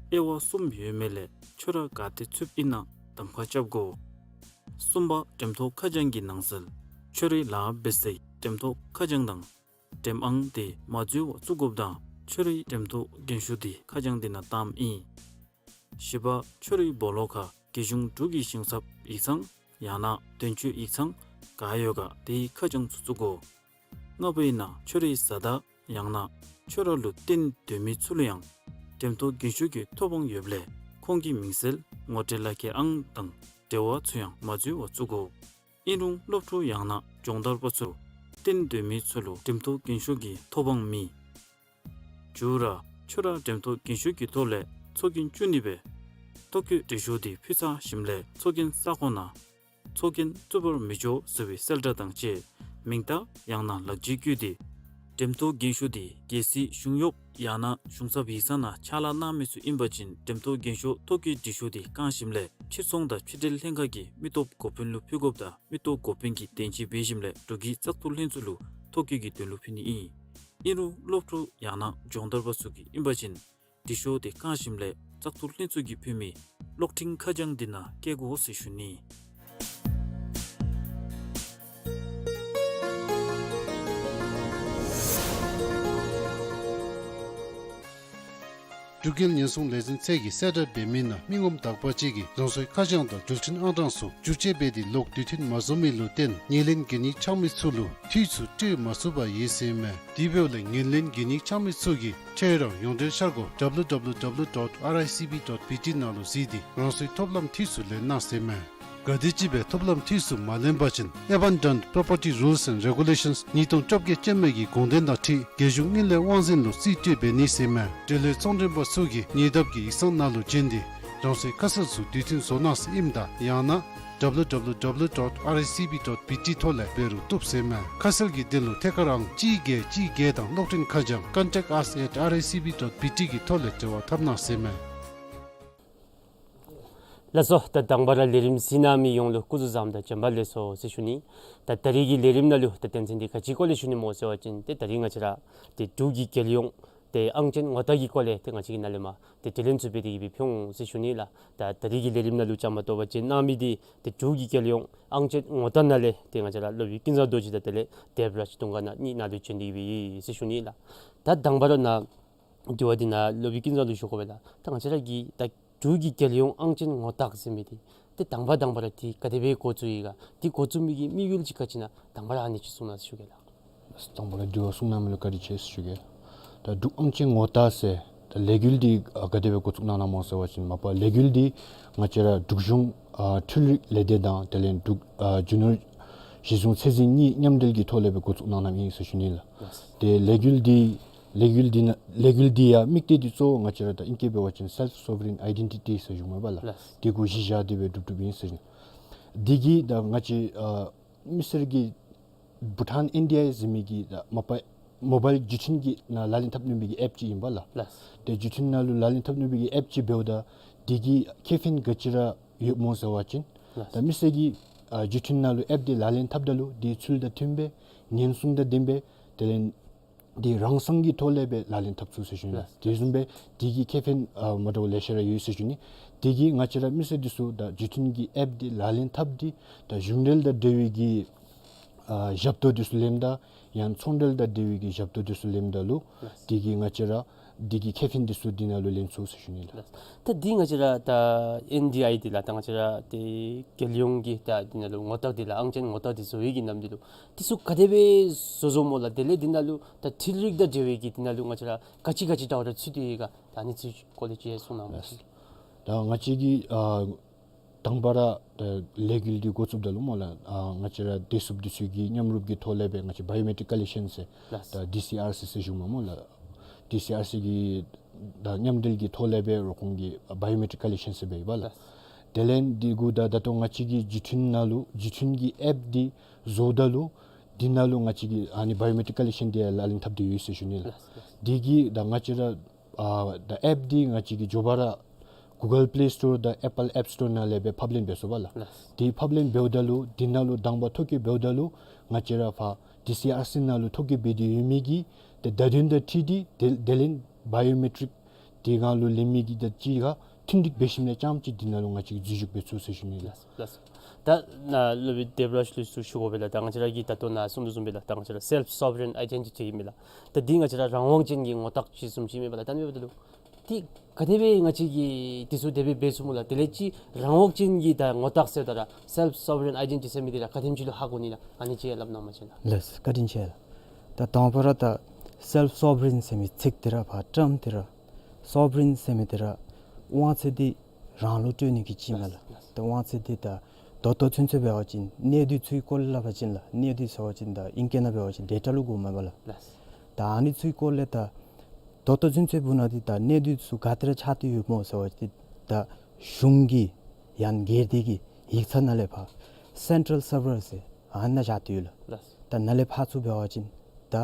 དབྱེ་བ་གསུམ་ཡོད་མི་ལས་ཁྱོད་ར་ག་ཏེ་ཚུདཔ་ཨིན་ན་གདམ་ཁ་རྐྱབ་དགོ། གསུམ་པ་འགྲེམས་ཐོག་ཁ་བྱང་གི་ནང་གསེས་ཁྱོད་རའི་ལཱ་འབད་སའི་འགྲེམས་ཐོག་ཁ་བྱང་དང་འགྲེམས་ཨང་དེ་མ་འཛོལ་བར་བཙུགས་དགོཔ་དང་ཁྱོད་རའི་འགྲེམས་ཐོག་རྒྱན་ཤོག་འདི་ཁ་བྱང་འདི་ནང་བཏངམ་ཨིན། བཞི་པ་ཁྱོད་རའི་སྦོ་ལོགས་ཁར་རྒྱལ་གཞུང་འབྲུག་གི་ཞིང་ཚབ་ཡིག་ཚང་ཡང་ན་དོན་གཅོད་ཡིག་ཚང་ག་ཡོད་ག་དེའི་ཁ་བྱང་ཚུ་བཙུགས་དགོ། ལྔ་པའི་ནང་ཁྱོད་རའི་བཟའ་ཟླ་ཡང་ན་ཁྱོད་ར་ལུ་བསྟེན་སྡོད་མི་ཚུ་ལུ་ཡང་འགྲེམས་ཐོག་རྒྱན་ཤོག་གི་ཐོབ་དབང་ཡོདཔ་ལས་ཁོང་གི་མིང་གསལ་ངོ་སྤྲོད་ལག་ཁྱེར་ཨང་དང་འབྲེལ་བ་ཚུ་ཡང་མ་འཛོལ་བར་བཙུགས་དགོ། ཨིན་རུང་སློབ་ཕྲུག་ཡང་ན་སྦྱོང་བརྡར་པ་ཚུ་བསྟེན་སྡོད་མི་ཚུ་ལུ་འགྲེམས་ཐོག་རྒྱན་ཤོག་གི་ཐོབ་དབང་མེད། བཅུ་ར་ཁྱོད་ར་འགྲེམས་ཐོག་རྒྱན་ཤོག་གི་ཐོག་ལས་ཚོགས་རྒྱན་བཙུགས་ནི་སྦེ་ཐོ་བཀོད་འབྲི་ཤོག་འདི་ཕུལ་ཚར་ཞིནམ་ལས་ཚོགས་རྒྱན་ས་ཁོངས་ནང་ ཚོགས་རྒྱན་བཙུགས་པར་མི་ཆོག་ཟེར་བའི་གསལ་བསྒྲགས་དང་བཅས་མིང་རྟགས་ཡང་ན་ལག་འཇིགས་བཀོད་དེ་འགྲེམས་ཐོག་རྒན་ཤོས་དེ་གལ་སྲིད་གཞུང་གཡོག་ཡང་ན་གཞུང་ཚབ་ཡིག་ཚང་ནང་ཕྱག་ལཱ་གནང་མི་ཚུ་ཨིན་པ་ཅིན་འགྲེམས་ཐོག་རྒན་ཤོས་ཐོ་བཀོད་འབྲི་ཤོག་དེ་བཀང་ཞིནམ་ལས་ཕྱིར་ཚོང་དང་ཕྱི་འབྲེལ་ལྷན་ཁག་གི་མི་སྟོབས་འགོ་དཔོན་ལུ་ཕུལ་དགོཔ་དང་མི་སྟོབས་འགོ་དཔོན་གྱིས་དན་འཇིགས་འབད་ཞིནམ་ལས་འབྲུག་གི་བཙག་འཐུ་ལྷན་ཚོགས་ལུ་ཐོ་བཀོད་ཀྱི་དོན་ལུ་ཕུལ་ནི་ཨིན། ཨིན་རུང་སློབ་ཕྲུག་ཡང་ན་སྦྱོང་བརྡར་པ་ཚུ་གིས་ཨིན་པ་ཅིན་འབྲི་ཤོག་དེ་བཀང་ཞིནམ་ལས་བཙག་འཐུ་ལྷན་ཚོགས་ཀྱིས་ཕུལ་མི་གློག་འཕྲིན་ཁ་བྱང་དེ་ནང་བཀལ་དགོ་ཟེར་ཞུ་ནི། འབྲུག་རྒྱལ་ཉེན་སྲུང་ལས་འཛིན་ཚད་ཀྱིས་གསལ་བསྒྲགས་འབད་མི་ནང་མི་ངོམ་དག་པ་ཅིག་གིས་རང་སོའི་ཁ་བྱང་དང་འགྲུལ་འཕྲིན་ཨང་གྲངས་ཚུ་བསྒྱུར་བཅོས་འབད་དེ་ལོག་དུས་མཐུན་མ་བཟོ་མི་ལུ་བརྟེན་ཉེར་ལེན་གན་ཡིག་འཆང་མི་ཚུ་ལུ་འཐུས་ཚུ་སྤྲོད་མ་ཚུགས་པར་ཡོད་ཟེར་མས། དེ་འབདཝ་ལས་ངོས་ལེན་གན་ཡིག་འཆང་མི་ཚུ་གིས་འཕྲལ་རང་ཡོངས་འབྲེལ་འཆར་སྒོ་W W W dot R I C B dot B T ནང་ལུ་གཟིགས་ཏེ་རང་སོའི་ཐོབ་ལམ་འཐུས་ཚུ་ལེན་གནང་ཟེར་མས། ག་དེམ་ཅིག་སྦེ་ཐོབ་ལམ་འཐུས་ཚུ་མ་ལེན་པ་ཅིན་Abandoned Property Rules and Regulations ཉིས་སྟོང་བཅོ་བརྒྱད་ཅན་མའི་གི་དགོངས་དོན་དང་འཁྲིལ་རྒྱལ་གཞུང་དངུལ་ལས་དབང་འཛིན་ལུ་རྩིས་སྤྲོད་འབད་ནི་ཟེར་མས། འབྲེལ་ཡོད་ཚོང་མགྲོན་པ་ཚུ་གིས་ཉེ་འདབས་ཀྱི་ཡིག་ཚང་ནང་ལུ་བྱོན་ཏེ་རང་སོའི་ཁ་གསལ་ཚུ་དུས་མཐུན་བཟོ་གནང་ཟེར་ཨིནམ་ད་ཡང་ན W W W dot R I C B dot B T ཐོག་ལས་འབད་རུང་བཏུབ་ཟེར་མས། ཁ་གསལ་གྱི་དོན་ལུ་ཐད་ཀར་ཨང་གཅིག་བརྒྱད་གཅིག་བརྒྱད་དང་གློག་འཕྲིན་ཁ་བྱང་contact us at R I C B dot B T གི་ཐོག་ལས་འབྲེལ་བ་འཐབ་གནང་ཟེར་མས། ལགས་སོ། ད་དང་པ་ར་ལས་རིམ་གཟིགས་གནང་མི་ཡོངས་ལུ་སྐུ་གཟུགས་བཟང་དང་བྱོན་པ་ལེགས་སོ་ཟེར་ཞུ་ནི། ད་ད་རིས་ཀྱི་ལས་རིམ་ནང་ལུ་ད་དོན་ཚན་འདི་ག་ཅིའི་སྐོར་ལས་ཞུ་ནི་སྨོ་ཟེར་བ་ཅིན་ཏེ་ད་རིས་ང་བཅས་ར་ཏེ་འབྲུག་གི་རྒྱལ་ཡོངས་ཏེ་ཨང་ཅན་ངོ་རྟགས་ཀྱི་སྐོར་ལས་ཏེ་ང་བཅས་ཀྱིས་ནཱ་ལས་མར་ཏེ་དྲི་ལན་ཚུ་འབད་དེ་གི་སྦེ་ཕུལ་འོང་ཟེར་ཞུ་ནི་ལགས། ད་ད་རིས་ཀྱི་ལས་རིམ་ནང་ལུ་བཅའ་མར་གཏོགས་པ་ཅིན་གནང་མི་འདི་ཏེ་འབྲུག་གི་རྒྱལ་ཡོངས་ཨང་ཅན་ངོ་རྟགས་ནང་ལས་ཏེ་ང་བཅས་ར་སློབ་དཔོན་ཀུན་བཟང་རྡོ་རྗེ་དང་དེ་ལས་དེབ་རཱཇ་དུང་དཀར་ནག་གཉིས་ནཱ་ལུ་བྱོན་ཏེ་གི་སྦེ་ཡོད་ཟེར་ཞུ་ནི་ལགས། ད་དང་པ་ར་ནཱ་དྲི་བ་འདི་ནཱ་སློབ་དཔོན་ཀུན་བཟང་ལུ་ཞུ་དགོ་པས་ལགས། ད་ང་བཅས་ར་གི་ད་འབྲུག་གི་རྒྱལ་ཡོངས་ཨང་ཅན་ངོ་རྟགས་ཟེར་མི་འདི་ཏེ་དང་པ་དང་པ་ར་འདི་ག་དེ་སྦེ་འགོ་བཙུགས་ཡི་ག། འདི་འགོ་བཙུགས་མི་གི་དམིགས་ཡུལ་ཅིག་ག་ཅི་ཨིན་ན་དང་པ་ར་ཨ་ནི་ཅིག་གསུང་གནང་ཟེར་ཞུ་གེ་ལགས། དང་པ་ར་དྲི་བ་གསུང་གནང་མི་ལུ་བཀའ་དྲིན་ཆེ་ཟེར་ཞུ་གེ། ད་འབྲུག་ཨང་ཅན་ངོ་རྟགས་ཟེར་ད་ལས་འགུལ་འདི་ཨ་ག་དེ་སྦེ་འགོ་བཙུགས་གནང་གནངམ་སྨོ་ཟེར་བ་ཅིན་མ་པ་ལས་འགུལ་འདི་ང་བཅས་ར་འབྲུག་གཞུང་ཨ་འཕྲུལ་རིག་ལས་སྡེ་དང་དེ་ལས་འབྲུག་ཨ་རྒྱུ་ནོར་གཞི་བཟུང་ཚད་འཛིན་གཉིས་མཉམ་འབྲེལ་གྱི་ཐོག་ལས་སྦེ་འགོ་བཙུགས་གནང་གནངམ་ཨིན་ཟེར་ཞུ་ནི་ལགས། ལགས། ཏེ་ལས་འགུལ་འདི་ལས་འགུལ་འདི་ནང་ལས་འགུལ་འདི་ཡང་དམིགས་གཏད་འདི་གཙོ་བོ་ང་བཅས་ར་ད་ཨིང་སྐད་འབད་བ་ཅིན་Self Sovereign Identity ཟེར་ཞུཝ་མས་པ་ལགས། ལགས། འདི་གུ་གཞི་བཞག་སྟེ་སྦེ་སྒྲུབ་སྒྲུབ་ཨིན་ཟེར་ཞུ་ནི། འདི་གིས་ད་ང་བཅས་ཨ་མི་སེར་གྱིས་བྷུ་ཊཱན་ཨེན་ཌི་ཨའི་ཟེར་མི་གི་ད་མ་པ་མོ་བཱའིལ་བརྒྱུད་འཕྲིན་གྱི་ནང་ལག་ལེན་འཐབ་ནུས་པའི་གི་ཨེཔ་ཅིག་ཨིན་པ་ལགས། ལགས། ཏེ་བརྒྱུད་འཕྲིན་ནང་ལུ་ལག་ལེན་འཐབ་ནུས་པའི་གི་ཨེཔ་ཅིག་འབདཝ་ད་འདི་གི་ཁེ་ཕན་ག་ཅི་ར་ཡོདཔ་སྨོ་ཟེར་བ་ཅིན་ལགས། ད་མི་སེར་གྱིས་ཨ་བརྒྱུད་འཕྲིན་ནང་ལུ་ཨེཔ་འདི་ལག་ལེན་འཐབ་ད་ལུ་འདི་ཚུལ་དང་མཐུན་པའི་ཉེན་སྲུང་དང་ལྡན་པའི་དེ་ལས་འདི་རང་སང་གི་ཐོག་ལས་སྦེ་ལག་ལེན་འཐབ་ཚུགས་ཟེར་ཞུ་ནི། ལགས། དེ་བཟུམ་སྦེ་འདི་གི་ཁེ་ཕན་ཨ་མ་འདྲཝ་ལེ་ཤ་ར་ཡོད་ཟེར་ཞུ་ནི། འདི་གིས་ང་བཅས་ར་མི་སེར་འདི་ཚུ་ད་བརྒྱུད་འཕྲིན་གྱི་ཨེཔ་འདི་ལག་ལེན་འཐབ་སྟེ་ད་གཞུང་འབྲེལ་དང་འབྲེལ་བའི་གི་ཨ་ཞབས་ཏོག་འདི་ཚུ་ལེནམ་ད་ཡང་ཚོང་འབྲེལ་དང་འབྲེལ་བའི་གི་ཞབས་ཏོག་འདི་ཚུ་ལེནམ་ད་ལུ་ལགས། འདི་གིས་ང་བཅས་ར་འདི་གི་ཁེ་ཕན་འདི་ཚུ་འདི་ནང་ལུ་ལེན་ཚུགས་ཟེར་ཞུ་ནི་ལགས། ལགས། ད་འདི་ང་བཅས་ར་ད་ཨེན་ཌི་ཨའི་འདི་ལགས། ད་ང་བཅས་ར་ཏེ་རྒྱལ་ཡོངས་ཀྱི་ད་འདི་ནང་ལུ་ངོ་རྟགས་འདི་ལགས། ཨང་ཅན་ངོ་རྟགས་འདི་བཟོ་བའི་གི་ནམ་འདི་ལུ་འདི་ཚུ་ག་དེ་སྦེ་བཟོ་བཟོཝ་སྨོ་ལགས། དེ་ལས་འདི་ནང་ལུ་ད་འཕྲུལ་རིག་དང་འབྲེལ་བའི་གི་འདི་ནང་ལུ་ང་བཅས་ར་ག་ཅི་ག་ཅི་འདྲཝ་ར་ཚུད་དེ་ཡོད་ག། ད་ཨ་ནི་ཚུ་སྐོར་ལས་ཅིག་གསུང་གནང་། ལགས། ད་ང་བཅས་ཀྱིས་ཨ་དང་པ་ར་ད་ལས་འགུལ་འདི་འགོ་བཙུགསཔ་ད་ལུ་སྨོ་ལགས། ཨ་ང་བཅས་ར་བདེ་སྲུངཔ་འདི་ཚུ་གི་མཉམ་རུབ་ཀྱི་ཐོག་ལས་སྦེ་ང་བཅས་བཱ་ཡོ་མེ་ཊིག་ཀོ་ལི་ཤཱན་ཟེར་ལགས། ད་ཌི་སི་ཨར་སི་ཟེར་ཞུཝ་མས་སྨོ་ལགས། ཌི་སི་ཨར་སི་གི་ད་མཉམ་འབྲེལ་གྱི་ཐོག་ལས་སྦེ་རོགས་ཁོང་གིས་བཱ་ཡོ་མེ་ཊིག་ཀོ་ལི་ཤཱན་ཟེར་སྦེ་ཡོདཔ་ལགས། ལགས། དེ་ལས་འདི་གུ་ད་ད་ལྟོ་ང་བཅས་ཀྱིས་བརྒྱུད་འཕྲིན་ནང་ལུ་བརྒྱུད་འཕྲིན་གྱི་ཨེཔ་འདི་བཟོཝ་ད་ལུ་འདི་ནང་ལུ་ང་བཅས་ཀྱིས་ཨ་ནི་བཱ་ཡོ་མེ་ཊིག་ཀོ་ལི་ཤཱན་འདི་ཡང་ལག་ལེན་འཐབ་སྟེ་ཡོད་ཟེར་ཞུ་ནི་ལགས། ལགས། ལགས། འདི་གིས་ད་ང་བཅས་ར་ཨ་ད་ཨེཔ་འདི་ང་བཅས་ཀྱིས་མགྱོགས་པ་ར་གུ་གཱལ་པེ་ལེ་སི་ཊོར་དང་ཨེ་པཱལ་ཨེཔ་སི་ཊོར་ནང་ལས་སྦེ་ཕབ་ལེན་འབད་ཚུགས་པ་ལགས། ལགས། འདི་ཕབ་ལེན་འབདཝ་ད་ལུ་འདི་ནང་ལུ་དང་པ་ཐོ་བཀོད་འབདཝ་ད་ལུ་ང་བཅས་ར་ཕར་ཌི་སི་ཨར་སི་ནང་ལུ་ཐོ་བཀོད་འབད་དེ་ཡོད་མི་གི་ཏེ་བརྡ་དོན་དང་འཁྲིལ་ཏེ་དེ་དེ་ལས་བཱ་ཡོ་མེ་ཊིག་དེ་སྒང་ལུ་ལེན་མི་གི་ད་ཅིག་ཁར་མཐུན་འགྲིག་འབད་ཞིནམ་ལས་རྐྱངམ་ཅིག་འདི་ནང་ལུ་ང་བཅས་ཀྱིས་འཛུལ་ཞུགས་འབད་ཚུགས་ཟེར་ཞུ་ནི་ལགས། ལགས། ལགས། ད་ནཱ་སློབ་དཔོན་དེབ་རཱཇ་ལུ་ཚུ་ཞུ་དགོ་པས་ལགས། ད་ང་བཅས་ར་གི་ད་ལྟོ་ནཱ་གསུངས་དོ་བཟུམ་སྦེ་ལགས། ད་ང་བཅས་ར་སེལཕ་སོ་བ་རེན་ཨའི་ཌེན་ཊི་ཊི་ཨིན་མས་ལགས། ད་འདི་ང་བཅས་ར་རང་དབང་ཅན་གྱི་ངོ་རྟགས་ཅིག་བཟུམ་ཅིག་ཨིན་མས་པ་ལགས། ད་ཨ་ནི་འབདཝ་ད་ལུ་འདི་ག་དེ་སྦེ་ང་བཅས་ཀྱིས་འདི་ཚུ་དེ་སྦེ་འབད་ཚུགས་སྨོ་ལགས། དེ་ལས་ཅིག་རང་དབང་ཅན་གྱི་ད་ངོ་རྟགས་ཟེརཝ་ད་ར་སེལཕ་སོ་བ་རེན་ཨའི་ཌེན་ཊི་ཊི་ཟེར་མི་འདི་ར་ག་དེམ་ཅིག་ལུ་ཧ་གོ་ནི་ལགས། ཨ་ནི་ཅིག་སླབ་གནང་བ་ཅིན་ལགས། ལགས། བཀའ་དྲིན་ཆེ་ལགས། ད་དང་པ་ར་ད་སེལཕ་སོ་བ་རེན་ཟེར་མི་ཚིག་འདི་ར་ཕར་ཊརམ་འདི་ར་སོ་བ་རེན་ཟེར་མི་འདི་ར་དབང་ཚད་འདི་རང་ལུ་སྤྲོད་ནི་གི་ཅིག་མས་ལགས། ལགས། ད་དབང་ཚད་འདི་ད་ད་ལྟོ་ཚུན་ཚོད་འབད་བ་ཅིན་གནས་སྡུད་ཚུའི་སྐོར་སླབ་པ་ཅིན་ལགས། གནས་སྡུད་ཟེར་བ་ཅིན་ད་ཨིང་སྐད་ནང་འབད་བ་ཅིན་ཌེ་ཊ་ལུ་གོཝ་མས་པ་ལགས། ལགས། ད་ཨ་ནི་ཚུའི་སྐོར་ལས་ད་ད་ལྟོ་ཚུན་ཚོད་འབད་ན་འདི་ད་གནས་སྡུད་ཚུ་ག་ཏེ་ར་ཆགས་ཏེ་ཡོདཔ་སྨོ་ཟེར་བ་ཅིན་ད་གཞུང་གི་ཡང་སྒེར་སྡེ་གི་ཡིག་ཚང་ནང་ལས་ཕར་ སེན་ཊྲལ་སར་བར་ཟེར་ཨ་ནཱ་བཞག་སྟེ་ཡོད་ལགས། ལགས། ད་ནཱ་ལས་ཕར་ཚུར་འབད་བ་ཅིན་ད་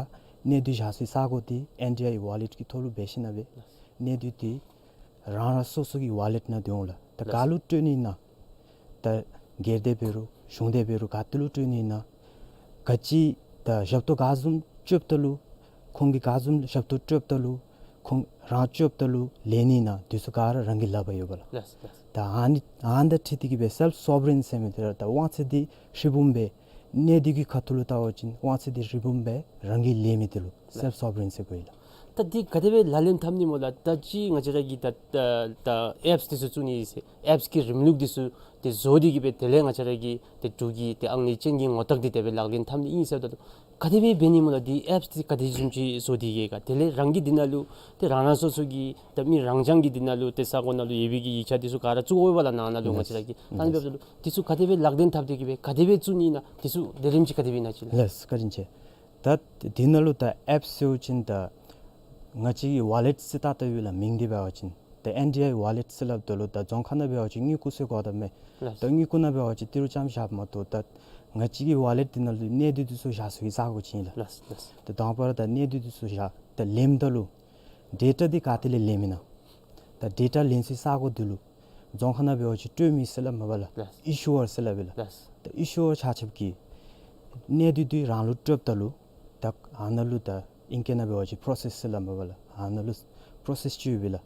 གནས་སྡུད་བཞག་སའི་ས་གོ་འདི་ཨེན་ཌི་ཨའི་ཝོ་ལེཊ་ཀྱི་ཐོག་ལུ་འབད་ཞིན་ན་སྦེ་ལགས། གནས་སྡུད་འདི་རང་རང་སོ་སོ་གི་ཝོ་ལེཊ་ནང་སྡོད་འོང་ལགས། ད་ལགས། ག་ལུ་སྤྲོད་ནི་ཨིན་ན། ད་སྒེར་སྡེ་འབད་རུང་གཞུང་སྡེ་འབད་རུང་ག་ཏེ་ལུ་སྤྲོད་ནི་ཨིན་ན། ག་ཅི་ད་ཞབས་ཏོག་ག་བཟུམ་སྤྲོདཔ་ད་ལུ་ཁོང་གིས་ག་བཟུམ་ཞབས་ཏོག་སྤྲོདཔ་ད་ལུ་ཁོང་རང་སྤྲོདཔ་ད་ལུ་ལེན་ནི་ཨིན་ན་འདི་ཚུ་ག་ར་རང་གི་ལག་པར་ཡོདཔ་ལགས། ལགས། ལགས། ད་ཨ་ནི་ཨ་ནི་དང་འཁྲིལ་ཏེ་གིས་སྦེ་སེལཕ་སོ་བ་རེན་ཟེར་མི་འདི་ར་ད་དབང་ཚད་འདི་ཧྲིལ་བུམ་སྦེ་གནས་སྡུད་ཀྱི་ཁ་ཐུག་ལུ་བལྟ་བ་ཅིན་དབང་ཚད་འདི་ཧྲིལ་བུམ་སྦེ་རང་གིས་ལེན་མི་འདི་ལུ་སེལཕ་སོ་བ་རེན་ཟེར་གོ་ཡི་ལགས། ད་འདི་ག་དེ་སྦེ་ལག་ལེན་འཐབ་ནི་སྨོ་ལགས། ད་ཅི་ང་བཅས་ར་གི་ད་ད་ད་ཨེཔསི་འདི་ཚུ་བཙུགས་ནི་ཟེར་ཨེཔསི་གི་རིམ་ལུགས་འདི་ཚུ་ཏེ་བཟོ་སྟེ་གིས་སྦེ་དེ་ལས་ང་བཅས་ར་གི་ཏེ་འབྲུག་གི་ཏེ་ཨང་གླིང་ཅན་གྱི་ངོ་རྟགས་འདི་དེ་སྦེ་ལག་ལེན་འཐབ་ནི་ཨིན་ཟེརཝ་ད་ལུ་ག་དེ་སྦེ་འབད་ནི་སྨོ་ལགས། འདི་ཨེཔསི་འདི་ག་དེ་བཟུམ་ཅིག་བཟོ་སྟེ་གིས་ག་དེ་ལས་རང་གི་འདི་ནང་ལུ་ཏེ་རང་རང་སོ་སོ་གི་ད་མི་རང་རྐྱང་གི་འདི་ནང་ལུ་ཏེ་ས་གོ་ནང་ལུ་ཡོད་པའི་གི་ཡིག་ཆ་འདི་ཚུ་ག་ར་བཙུགས་འོང་པས་ལགས། ནང་ན་ལུ་ང་བཅས་ར་གི་ད་ཨ་ནི་འབདཝ་ད་ལུ་འདི་ཚུ་ག་དེ་སྦེ་ལག་ལེན་འཐབ་སྟེ་གིས་སྦེ་ག་དེ་སྦེ་བཙུགས་ནི་ཨིན་ན་འདི་ཚུ་ལས་རིམ་ཅིག་ག་དེ་སྦེ་ཨིན་ན་ཅིག་ལགས། ལགས་བཀའ་དྲིན་ཆེ། ད་འདི་ནང་ལུ་ད་ཨེཔསི་ཟེར་བ་ཅིན་ད་ང་བཅས་ཀྱི་ཝོ་ལེཊ་ཟེར་བཏགས་བཏགསཔ་ཨིན་ལགས། མིང་འདི་འབད་བ་ཅིན་ད་ཨེན་ཌི་ཨའི་ཝོ་ལེཊ་ཟེར་སླབ་ད་ལུ་ད་རྫོང་ཁ་ནང་འབད་བ་ཅིན་དངུལ་ཀུ་ཟེར་གོཝ་ད་མས། ལགས། ད་དངུལ་ཀུ་ནང་འབད་བ་ཅིན་ཏི་རུ་ཙམ་བཞགཔ་མ་གཏོགས་ད་ང་བཅས་ཀྱི་ཝོ་ལེཊ་འདི་ནང་ལུ་གནས་སྡུད་འདི་ཚུ་བཞག་ས་གི་ས་གོ་ཅིག་ཨིན་ལགས། ལགས། ལགས། ད་དང་པ་ར་ད་གནས་སྡུད་འདི་ཚུ་བཞག་ད་ལེནམ་ད་ལུ་ཌེ་ཊ་འདི་ག་ཏེ་ལས་ལེནམ་ཨིན་ན། ད་ཌེ་ཊ་ལེན་སའི་ས་གོ་འདི་ལུ་རྫོང་ཁ་ནང་འབད་བ་ཅིན་སྤྲོད་མི་ཟེར་སླབ་མས་པ་ལགས། ལགས། ཨི་ཤུ་ཝར་ཟེར་སླབ་ཨིན་ལགས། ལགས། ད་ཨི་ཤུ་ཝར་ཆ་ཁྱབ་ཀྱིས་གནས་སྡུད་འདི་རང་ལུ་སྤྲོདཔ་ད་ལུ་ད་ཨ་ནཱ་ལུ་ད་ཨིང་སྐད་ནང་འབད་བ་ཅིན་པོ་རོ་སེསར་ཟེར་སླབ་མས་པ་ལགས། ཨ་ནཱ་ལུ་པོ་རོ་སེསར་ཅིག་ཡོད་པས་ལགས།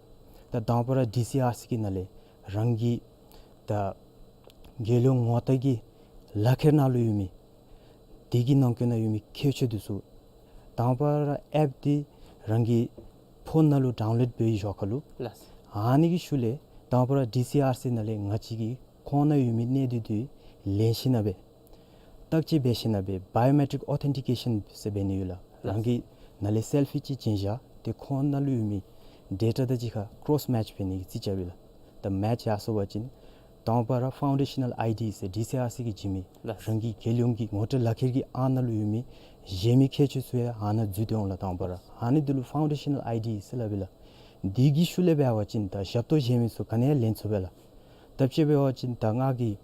ད་དང་པ་ར་ཌི་སི་ཨར་སི་གི་ནང་ལས་རང་གི་ད་རྒྱལ་ཡོངས་ངོ་རྟགས་ཀྱི་ལག་ཁྱེར་ནང་ལུ་ཡོད་མི་དེ་གི་ནང་འཁོད་ནང་ཡོད་མི་ཁྱད་ཆོས་འདི་ཚུ་དང་པ་ར་ཨེཔ་འདི་རང་གི་ཕོན་ནང་ལུ་ཌའུན་ལོཌ་འབད་བའི་ཞོར་ཁ་ལུ་ལགས། ཨ་ནི་གི་ཤུལ་ལས་དང་པ་ར་ཌི་སི་ཨར་སི་ནང་ལས་ང་བཅས་ཀྱི་ཁོང་ནང་ཡོད་མི་གནས་སྡུད་འདི་ལེན་ཞིན་ན་སྦེ་བརྟག་དཔྱད་འབད་ཞིན་ན་སྦེ་བའི་ཡོ་མེ་ཊིག་ཨོ་ཐེན་ཊི་ཀེ་ཤཱན་ཟེར་འབད་ནི་ཡོད་ལགས། ལགས། རང་གི་ནང་ལས་སེལ་ཕི་ཅིག་བྱིན་བཞག་སྟེ་ཁོང་ནང་ལུ་ཡོད་མི་ཌེ་ཊ་དང་གཅིག་ཁར་ཀོརོསི་མེཆ་འབད་ནི་གི་རྩིས་རྐྱབ་ཨིན་ལགས། ད་མེཆ་ཡར་སོང་པ་ཅིན་དང་པ་ར་ཕའུན་ཌེ་ཤ་ནལ་ཨའི་ཌི་ཟེར་ཌི་སི་ཨར་སི་གིས་བྱིན་མི་ལགས། རང་གི་རྒྱལ་ཡོངས་ཀྱི་ངོ་སྤྲོད་ལག་ཁྱེར་གྱི་ཨང་ནང་ལུ་ཡོད་མི་གཞན་མི་ཁྱད་ཆོས་ཚུ་ཡང་ཨ་ནཱ་འཛུལ་ཏེ་འོང་ལགས། དང་པ་ར་ཨ་ནི་འདི་ལུ་ཕའུན་ཌེ་ཤ་ནལ་ཨའི་ཌི་ཟེར་སླབ་ཨིན་ལགས། འདི་གི་ཤུལ་ལས་འབད་བ་ཅིན་ད་ཞབས་ཏོག་གཞན་མི་ཚུ་ག་ནི་ཡང་ལེན་ཚུགས་པས་ལགས། ད་དཔྱེ་འབད་བ་ཅིན་ད་ང་གིས་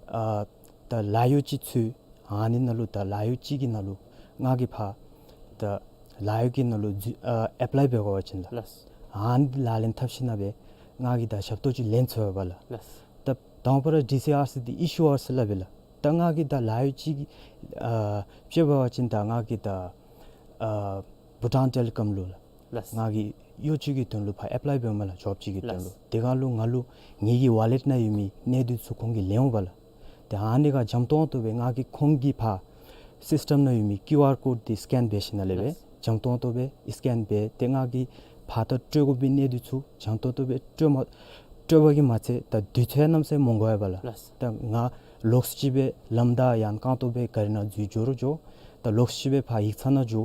ཨ་ད་ལཱ་གཡོག་ཅིག་འཚོལ། ཨ་ནི་ནང་ལུ་ད་ལཱ་གཡོག་ཅིག་གི་ནང་ལུ་ང་གིས་ཕར་ད་ལཱ་གཡོག་གི་ནང་ལུ་འཛུལ་ཨ་ཨེཔ་ལའི་འབད་དགོ་པ་ཅིན་ལགས། ལགས། ཨ་ནི་ལག་ལེན་འཐབ་ཞིན་ན་སྦེ་ང་གིས་ད་ཞབས་ཏོག་ཅིག་ལེན་ཚུགས་པས་ལགས། ལགས། ད་དང་པ་ར་ཌི་སི་ཨར་སི་འདི་ཨི་ཤུ་ཝར་ཟེར་སླབ་ཨིན་ལགས། ད་ང་གིས་ད་ལཱ་གཡོག་ཅིག་ཨ་དཔྱེ་འབད་བ་ཅིན་ད་ང་གིས་ད་ཨ་བྷུ་ཊཱན་ཊེ་ལི་ཀོམ་ལུ་ལགས། ལགས། ང་གིས་གཡོག་ཅིག་གི་དོན་ལུ་ཕར་ཨེཔ་ལའི་འབདཝ་མས་ལགས། ཇོབ་ཅིག་གི་དོན་ལུ། ལགས། དེ་སྒང་ལུ་ང་ལུ་ངེ་གི་ཝོ་ལེཊ་ནང་ཡོད་མི་གནས་སྡུད་ཚུ་ཁོང་གིས་ལེན་འོང་པས་ལགས། ཏེ་ཨ་ནི་ཁར་འཇམ་ཏོང་ཏོ་སྦེ་ང་གིས་ཁོང་གི་ཕར་སིསི་ཊམ་ནང་ཡོད་མི་ཀིའུ་ཨར་ཀོཌ་འདི་སི་ཀེན་འབད་ཞིན་ན་ལས་སྦེ་ལགས། འཇམ་ཏོང་ཏོ་སྦེ་སི་ཀེན་འབད་དེ་ང་གིས་ཕར་ད་སྤྲོད་དགོ་པའི་གནས་སྡུད་ཚུ་འཇམ་ཏོང་ཏོ་སྦེ་སྤྲོད་མ་སྤྲོད་པ་གིས་མ་ཚད་ད་དུས་ཚོད་གནམ་མེད་ས་མེད་མང་དགོ་པས་ལགས། ལགས། ད་ང་ལོགས་སུ་ཅིག་སྦེ་ལམ་བདའ་ཡང་རྐང་སྟོང་སྦེ་གཱ་རི་ནང་འཛུལ་འགྱོ་རུང་འགྱོ། ད་ལོགས་སུ་ཅིག་སྦེ་ཕར་ཡིག་ཚང་ནང་འགྱོ།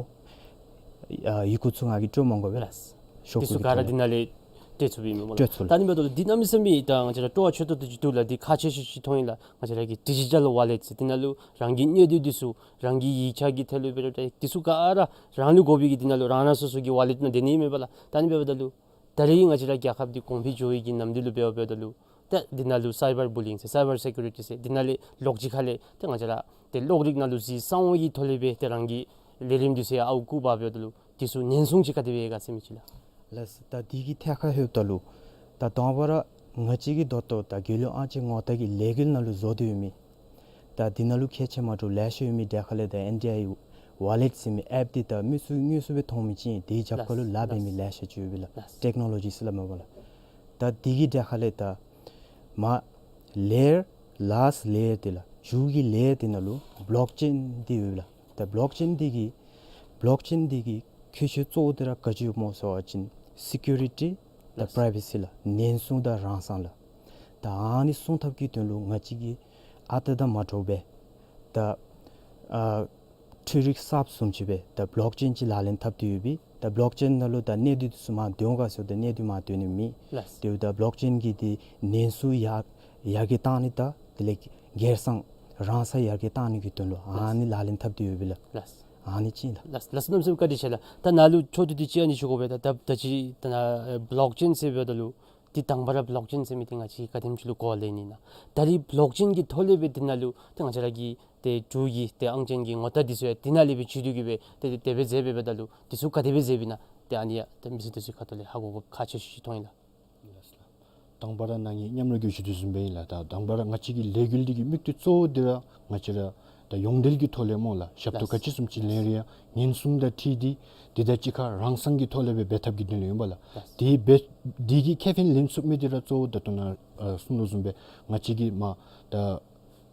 ཨ་ཡི་གུ་ཚུ་ང་གིས་སྤྲོད་མ་དགོ་པས། ལགས། ཤོག་འདི་ཚུ་གུ་ག་ར་འདི་ནང་ལས་སྤྲོད་ཚུགས་པས་མས་ལགས། སྤྲོད་ཚུགས་ལགས། ད་ཨ་ནི་འབདཝ་ད་འདི་གནམ་མེད་ས་མེད་ད་ང་བཅས་ར་སྤྲོ་བ་ཆེ་ཏོག་ཏོ་ཅིག་འདུག་ལགས། འདི་ཁག་ཆེ་ཤོས་ཅིག་མཐོང་ཡི་ལགས། ང་བཅས་ར་གི་ཌི་ཇི་ཊལ་ཝོ་ལེཊ་ཟེར་འདི་ནང་ལུ་རང་གི་གནས་སྡུད་འདི་ཚུ་རང་གི་ཡིག་ཆ་གི་ཐད་ལུ་འབད་རུང་འདི་ཚུ་ག་ར་རང་ལུ་དགོ་པའི་གི་འདི་ནང་ལུ་རང་རང་སོ་སོ་གི་ཝོ་ལེཊ་ནང་སྡོད་ནི་མས་པ་ལགས། ད་ཨ་ནི་འབདཝ་ད་ལུ་ད་རེས་ང་བཅས་ར་རྒྱལ་ཁབ་འདི་གོང་འཕེལ་འགྱོ་བའི་གི་ནམ་དུས་ལུ་འབད་བ་འབདཝ་ད་ལུ་ད་འདི་ནང་ལུ་སའི་བར་བུ་ལི་ཡིང་ཟེར་སའི་བར་སེ་ཀུ་རི་ཊི་ཟེར་འདི་ནང་ལས་ལོག་ཅི་ཁ་ལས་ཏེ་ང་བཅས་ར་ཏེ་གློག་རིག་ནང་ལུ་གཟིགས་གསང་བ་གི་ཐོག་ལས་སྦེ་ཏེ་རང་གི་ལས་རིམ་འདི་ཚུ་ཡང་ཨརཝ་བཀུག་པ་འབདཝ་ད་ལུ་འདི་ཚུ་ཉེན་སྲུང་ཅིག་ག་དེ་སྦེ་ཡོད་ག་ཟེར་མི་ཅིག་ལགས། ལགས། ད་འདི་གི་ཐད་ཁར་ལྷོདཔ་ད་ལུ་ད་དང་པ་ར་ང་བཅས་ཀྱིས་ད་ལྟོ་ད་རྒྱལ་ཡོངས་ཨང་ཅན་ངོ་རྟགས་ཀྱི་ལས་འགུལ་ནང་ལུ་བཟོ་སྟེ་ཡོད་མི་ད་འདི་ནང་ལུ་ཁལ་གཅིག་མ་འདྲཝ་ལེ་ཤ་ཡོད་མི་དེ་ཁ་ལས་ད་ཨེན་ཌི་ཨའི་ཝོ་ལེཊ་ཟེར་མི་ཨེཔ་འདི་ད་མི་ཚུ་དངོས་སུ་སྦེ་མཐོང་མི་ཅིག་ཨིན། དེའི་རྒྱབ་ཁ་ལུ་ལཱ་འབད་མི་ལེ་ཤ་ཅིག་ཡོད་པས་ལགས། ལགས། ཊེཀ་ནོ་ལོ་ཇི་ཟེར་སླབ་མས་པ་ལགས། ད་འདི་གི་དེ་ཁ་ལས་ད་མ་ལེ་ཡར་ལཱསཊ་ལེ་ཡར་འདི་ལགས། མཇུག་གི་ལེ་ཡར་འདི་ནང་ལུ་བོ་ལོག་ཅེན་འདི་ཡོད་པས་ལགས། ད་བོ་ལོག་ཅེན་འདི་གིས་བོ་ལོག་ཅེན་འདི་གི་ཁྱད་ཆོས་གཙོ་བོ་འདི་ར་ག་ཅི་ཡོདཔ་སྨོ་ཟེར་བ་ཅིན་སི་ཀུ་རི་ཊི་དང་ལགས། པ་རའི་ཝེ་སི་ལགས། ཉེན་སྲུང་དང་རང་སྲུང་ལགས། ད་ཨ་ནི་སྲུང་ཐབས་ཀྱི་དོན་ལུ་ང་བཅས་ཀྱིས་ཨ་རྟག་དང་མ་འདྲཝ་སྦེ་ད་ཨ་འཕྲུལ་རིག་གསརཔ་བཟུམ་ཅིག་སྦེ་ད་བོ་ལོག་ཅེན་ཅིག་ལག་ལེན་འཐབ་སྟེ་ཡོད་པས། ད་བོ་ལོག་ཅེན་ནང་ལུ་ད་གནས་སྡུད་འདི་ཚུ་མར་སྡོད་འོང་ག་ཟེརཝ་ད་གནས་སྡུད་མར་སྡོད་ནི་མེད། ལགས། དེ་འབདཝ་ད་བོ་ལོག་ཅེན་གྱིས་འདི་ཉེན་སྲུང་ཡར་ཡར་རྒྱས་བཏང་ནི་དང་དེ་ལས་སྒེར་སྲུང་རང་སྲུང་ཡར་རྒྱས་བཏང་ནི་གི་དོན་ལུ་ཨ་ནི་ལག་ལེན་འཐབ་སྟེ་ཡོད་པས་ལགས། ལགས། ཨ་ནི་ཅིག་ཨིན་ལགས། ལགས། ལགས་སོ། གནམ་མེད་ས་མེད་བཀའ་དྲིན་ཆེ་ལགས། ད་ནཱ་ལུ་ཆོས་དུས་འདི་ཅིག་ཨ་ནི་ཞུ་དགོ་པས། ད་ད་ད་ཅི་ད་ནཱ་བོ་ལོག་ཅེན་ཟེར་འབདཝ་ད་ལུ་ འདི་དང་པ་ར་བོ་ལོག་ཅེན་ཟེར་མི་འདི་ང་བཅས་ག་དེམ་ཅིག་ལུ་གོ་བ་ལེན་ནི་ཨིན་ན། ད་རིས་བོ་ལོག་ཅེན་གྱི་ཐོག་ལས་སྦེ་འདི་ནང་ལུ་ཏེ་ང་བཅས་ར་གི་ཏེ་འབྲུག་གི་ཏེ་ཨང་ཅན་གྱི་ངོ་རྟགས་འདི་ཚུ་ཡང་འདི་ནང་ལས་སྦེ་བྱིན་དོ་གི་སྦེ་ཏེ་དེ་སྦེ་མཛད་སྦེ་འབདཝ་ད་ལུ་འདི་ཚུ་ག་དེ་སྦེ་མཛདཔ་ཨིན་ན། ཏེ་ཨ་ནི་ཡང་ཏེ་མི་སེར་འདི་ཚུ་གི་ཁ་ཐུག་ལས་ཧ་གོ་དགོཔ་ཁག་ཆེ་ཤོས་ཅིག་མཐོང་ཡི་ལགས། དང་པ་ར་ནཱ་ངེའི་མཉམ་རོགས་ཀྱིས་ཞུ་དོ་བཟུམ་སྦེ་ཨིན་ལགས། ད་དང་པ་ར་ང་བཅས་ཀྱི་ལས་འགུལ་འདི་གི་དམིགས་གཏད་གཙོ་བོ་འདི་ར་ང་བཅས་ར་ད་ཡོངས་འབྲེལ་གྱི་ཐོག་ལས་སྨོ་ལགས། ཞབས་ཏོག་ལགས། ག་ཅི་བཟུམ་ཅིག་ལེན་རུང་ཡང་ཉེན་སྲུང་དང་འཁྲིལ་ཏེ་འདི་དང་གཅིག་ཁར་རང་སང་གི་ཐོག་ལས་སྦེ་འབད་ཐབས་ཀྱི་དོན་ལུ་ཨིན་པས་ལགས། ལགས། དེ་འབད་དེ་གི་ཁེ་ཕན་ལེན་ཚུགས་མི་འདི་ར་གཙོ་བོ་ད་ལྟོ་ནཱ་ཨ་གསུངས་དོ་བཟུམ་སྦེ་ང་བཅས་ཀྱིས་མ་ད་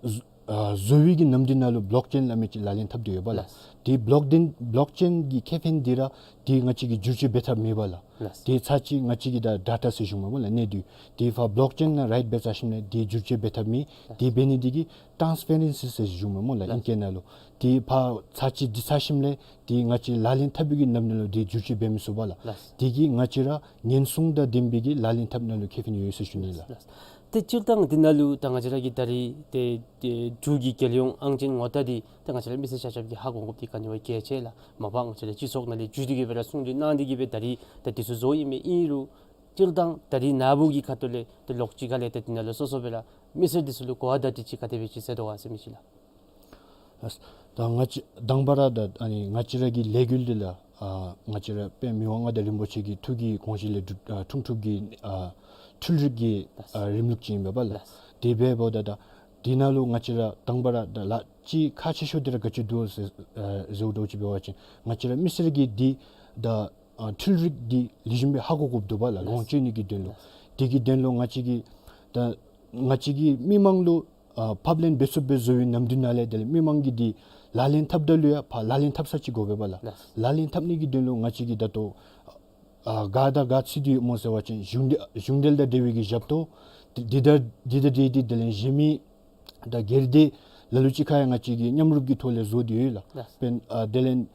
བཟོ་ཨ་བཟོ་བའི་གི་ནམ་དུས་ནང་ལུ་བོ་ལོག་ཅེན་སླབ་མི་ཅིག་ལག་ལེན་འཐབ་སྟེ་ཡོད་པས་ལགས། ལགས། དེ་བོ་ལོག་ཅེན་བོ་ལོག་ཅེན་གྱི་ཁེ་ཕན་འདི་ར་དེ་ང་བཅས་ཀྱིས་བསྒྱུར་བཅོས་འབད་ཐབས་མེད་པས་ལགས། ལགས། དེ་ཚར་གཅིག་ང་བཅས་ཀྱི་ད་ཌེ་ཊ་ཟེར་ཞུཝ་མས་སྨོ་ལགས། གནས་སྡུད་དེ་ཕར་བོ་ལོག་ཅེན་ནང་རའིཊ་འབད་ཚར་ཞིནམ་ལས་དེ་བསྒྱུར་བཅོས་འབད་ཐབས་མེད། ལགས། དེ་འབད་ནི་འདི་གིས་ཊཱནསི་པེ་རེནསི་ཟེར་ཞུཝ་མས་སྨོ་ལགས། ལགས། ཨིང་སྐད་ནང་ལུ། དེ་ཕར་ཚར་གཅིག་འདི་ཚར་ཞིནམ་ལས་དེ་ང་བཅས་ལག་ལེན་འཐབ་པའི་གི་ནམ་དུས་ལུ་དེ་བསྒྱུར་བཅོས་འབད་མི་ཚུགས་པས་ལགས། ལགས། དེ་གིས་ང་བཅས་ར་ཉེན་སྲུང་དང་ལྡན་པའི་གི་ལག་ལེན་འཐབ་ནི་ལུ་ཁེ་ཕན་ཡོད་ཟེར་ཞུ་ནི་ལགས། ལགས། ཏེ་སྤྱིར་བཏང་འདི་ནང་ལུ་ད་ང་བཅས་ར་གི་ད་རིས་ཏེ་ཏེ་འབྲུག་གི་རྒྱལ་ཡོངས་ཨང་ཅན་ངོ་རྟགས་འདི་ཏེ་ང་བཅས་ར་མི་སེར་ཆ་ཁྱབ་ཀྱིས་ཧ་གོ་དགོཔ་འདི་ག་ནི་བ་གལ་ཆེ་ལགས། མ་པ་ང་བཅས་ར་སྤྱི་ཚོགས་ནང་ལས་བརྒྱུད་དེ་གི་སྦེ་ར་གསུང་གྲོས་གནང་སྟེ་གི་སྦེ་ད་རིས་ཏེ་འདི་ཚུ་བཟོ་ཡི་མས། ཨིན་རུང་སྤྱིར་བཏང་ད་རིས་ནཱ་བུ་གི་ཁ་ཐུག་ལས་ཏེ་ལོགས་གཅིག་ཁ་ལས་ཏེ་འདི་ནང་ལུ་སོ་སོ་སྦེ་ར་མི་སེར་འདི་ཚུ་ལུ་གོ་བ་བརྡ་སྤྲོད་ཅིག་ག་དེ་སྦེ་ཅིག་མཛད་དོ་ག་ཟེར་མི་ཅིག་ལགས། ཨ་ད་ང་བཅས་དང་པ་ར་ད་ཨ་ནི་ང་བཅས་ར་གི་ལས་འགུལ་འདི་ལགས། ཨ་ང་བཅས་ར་དཔལ་མི་དབང་མངའ་བདག་རིན་པོ་ཆེ་གི་ཐུགས་ཀྱི་དགོངས་བཞེད་ལས་འཁྲུངས་ཨ་འཁྲུངས་ཐུབ་ཀྱི་ཨ་འཕྲུལ་རིག་གི་ཨ་རིམ་ལུགས་ཅིག་ཨིན་པས་ལགས། དེ་འབདཝ་ད་ད་འདི་ནང་ལུ་ང་བཅས་ར་དང་པ་ར་ད་ལཱ་ཅིག་ཁག་ཆེ་ཤོས་འདི་ར་ག་ཅི་འདུག་ཟེར་ཨ་ཟེརཝ་འདྲཝ་ཅིག་འབད་བ་ཅིན་ང་བཅས་ར་མི་སེར་གྱིས་འདི་ད་ཨ་འཕྲུལ་རིག་འདི་ལེགས་ཤོམ་སྦེ་ཧ་གོ་དགོཔ་འདུག་པ་ལགས། ལགས། ལོངས་སྤྱོད་ནི་གི་དོན་ལུ། ལགས། དེ་གི་དོན་ལུ་ང་བཅས་ཀྱིས་ད་ང་བཅས་ཀྱིས་མི་མང་ལུ་ཨ་ཕབ་ལེན་འབད་ཚུགསཔ་སྦེ་བཟོ་བའི་ནམ་དུས་ནང་ལས་དེ་ལས་མི་མང་གིས་འདི་ལག་ལེན་འཐབ་ད་ལུ་ཡང་ཕར་ལག་ལེན་འཐབ་ས་ཅིག་དགོ་པས་པ་ལགས། ལགས། ལག་ལེན་འཐབ་ནི་གི་དོན་ལུ་ང་བཅས་ཀྱིས་ད་ལྟོ་ཨ་ག་དང་ག་ཚུད་དེ་ཡོདཔ་སྨོ་ཟེར་བ་ཅིན་གཞུང་འབྲེལ་གཞུང་འབྲེལ་དང་འབྲེལ་བའི་གི་ཞབས་ཏོག་འདི་དང་འདི་དང་འབྲེལ་ཏེ་དེ་ལས་གཞན་མི་ད་སྒེར་སྡེ་ལ་ལུ་ཅིག་ཁར་ཡང་ང་བཅས་ཀྱིས་མཉམ་རུབ་ཀྱི་ཐོག་ལས་བཟོ་སྟེ་ཡོད་ལགས། ལགས། དཔེར་ན་ཨ་དེ་ལས་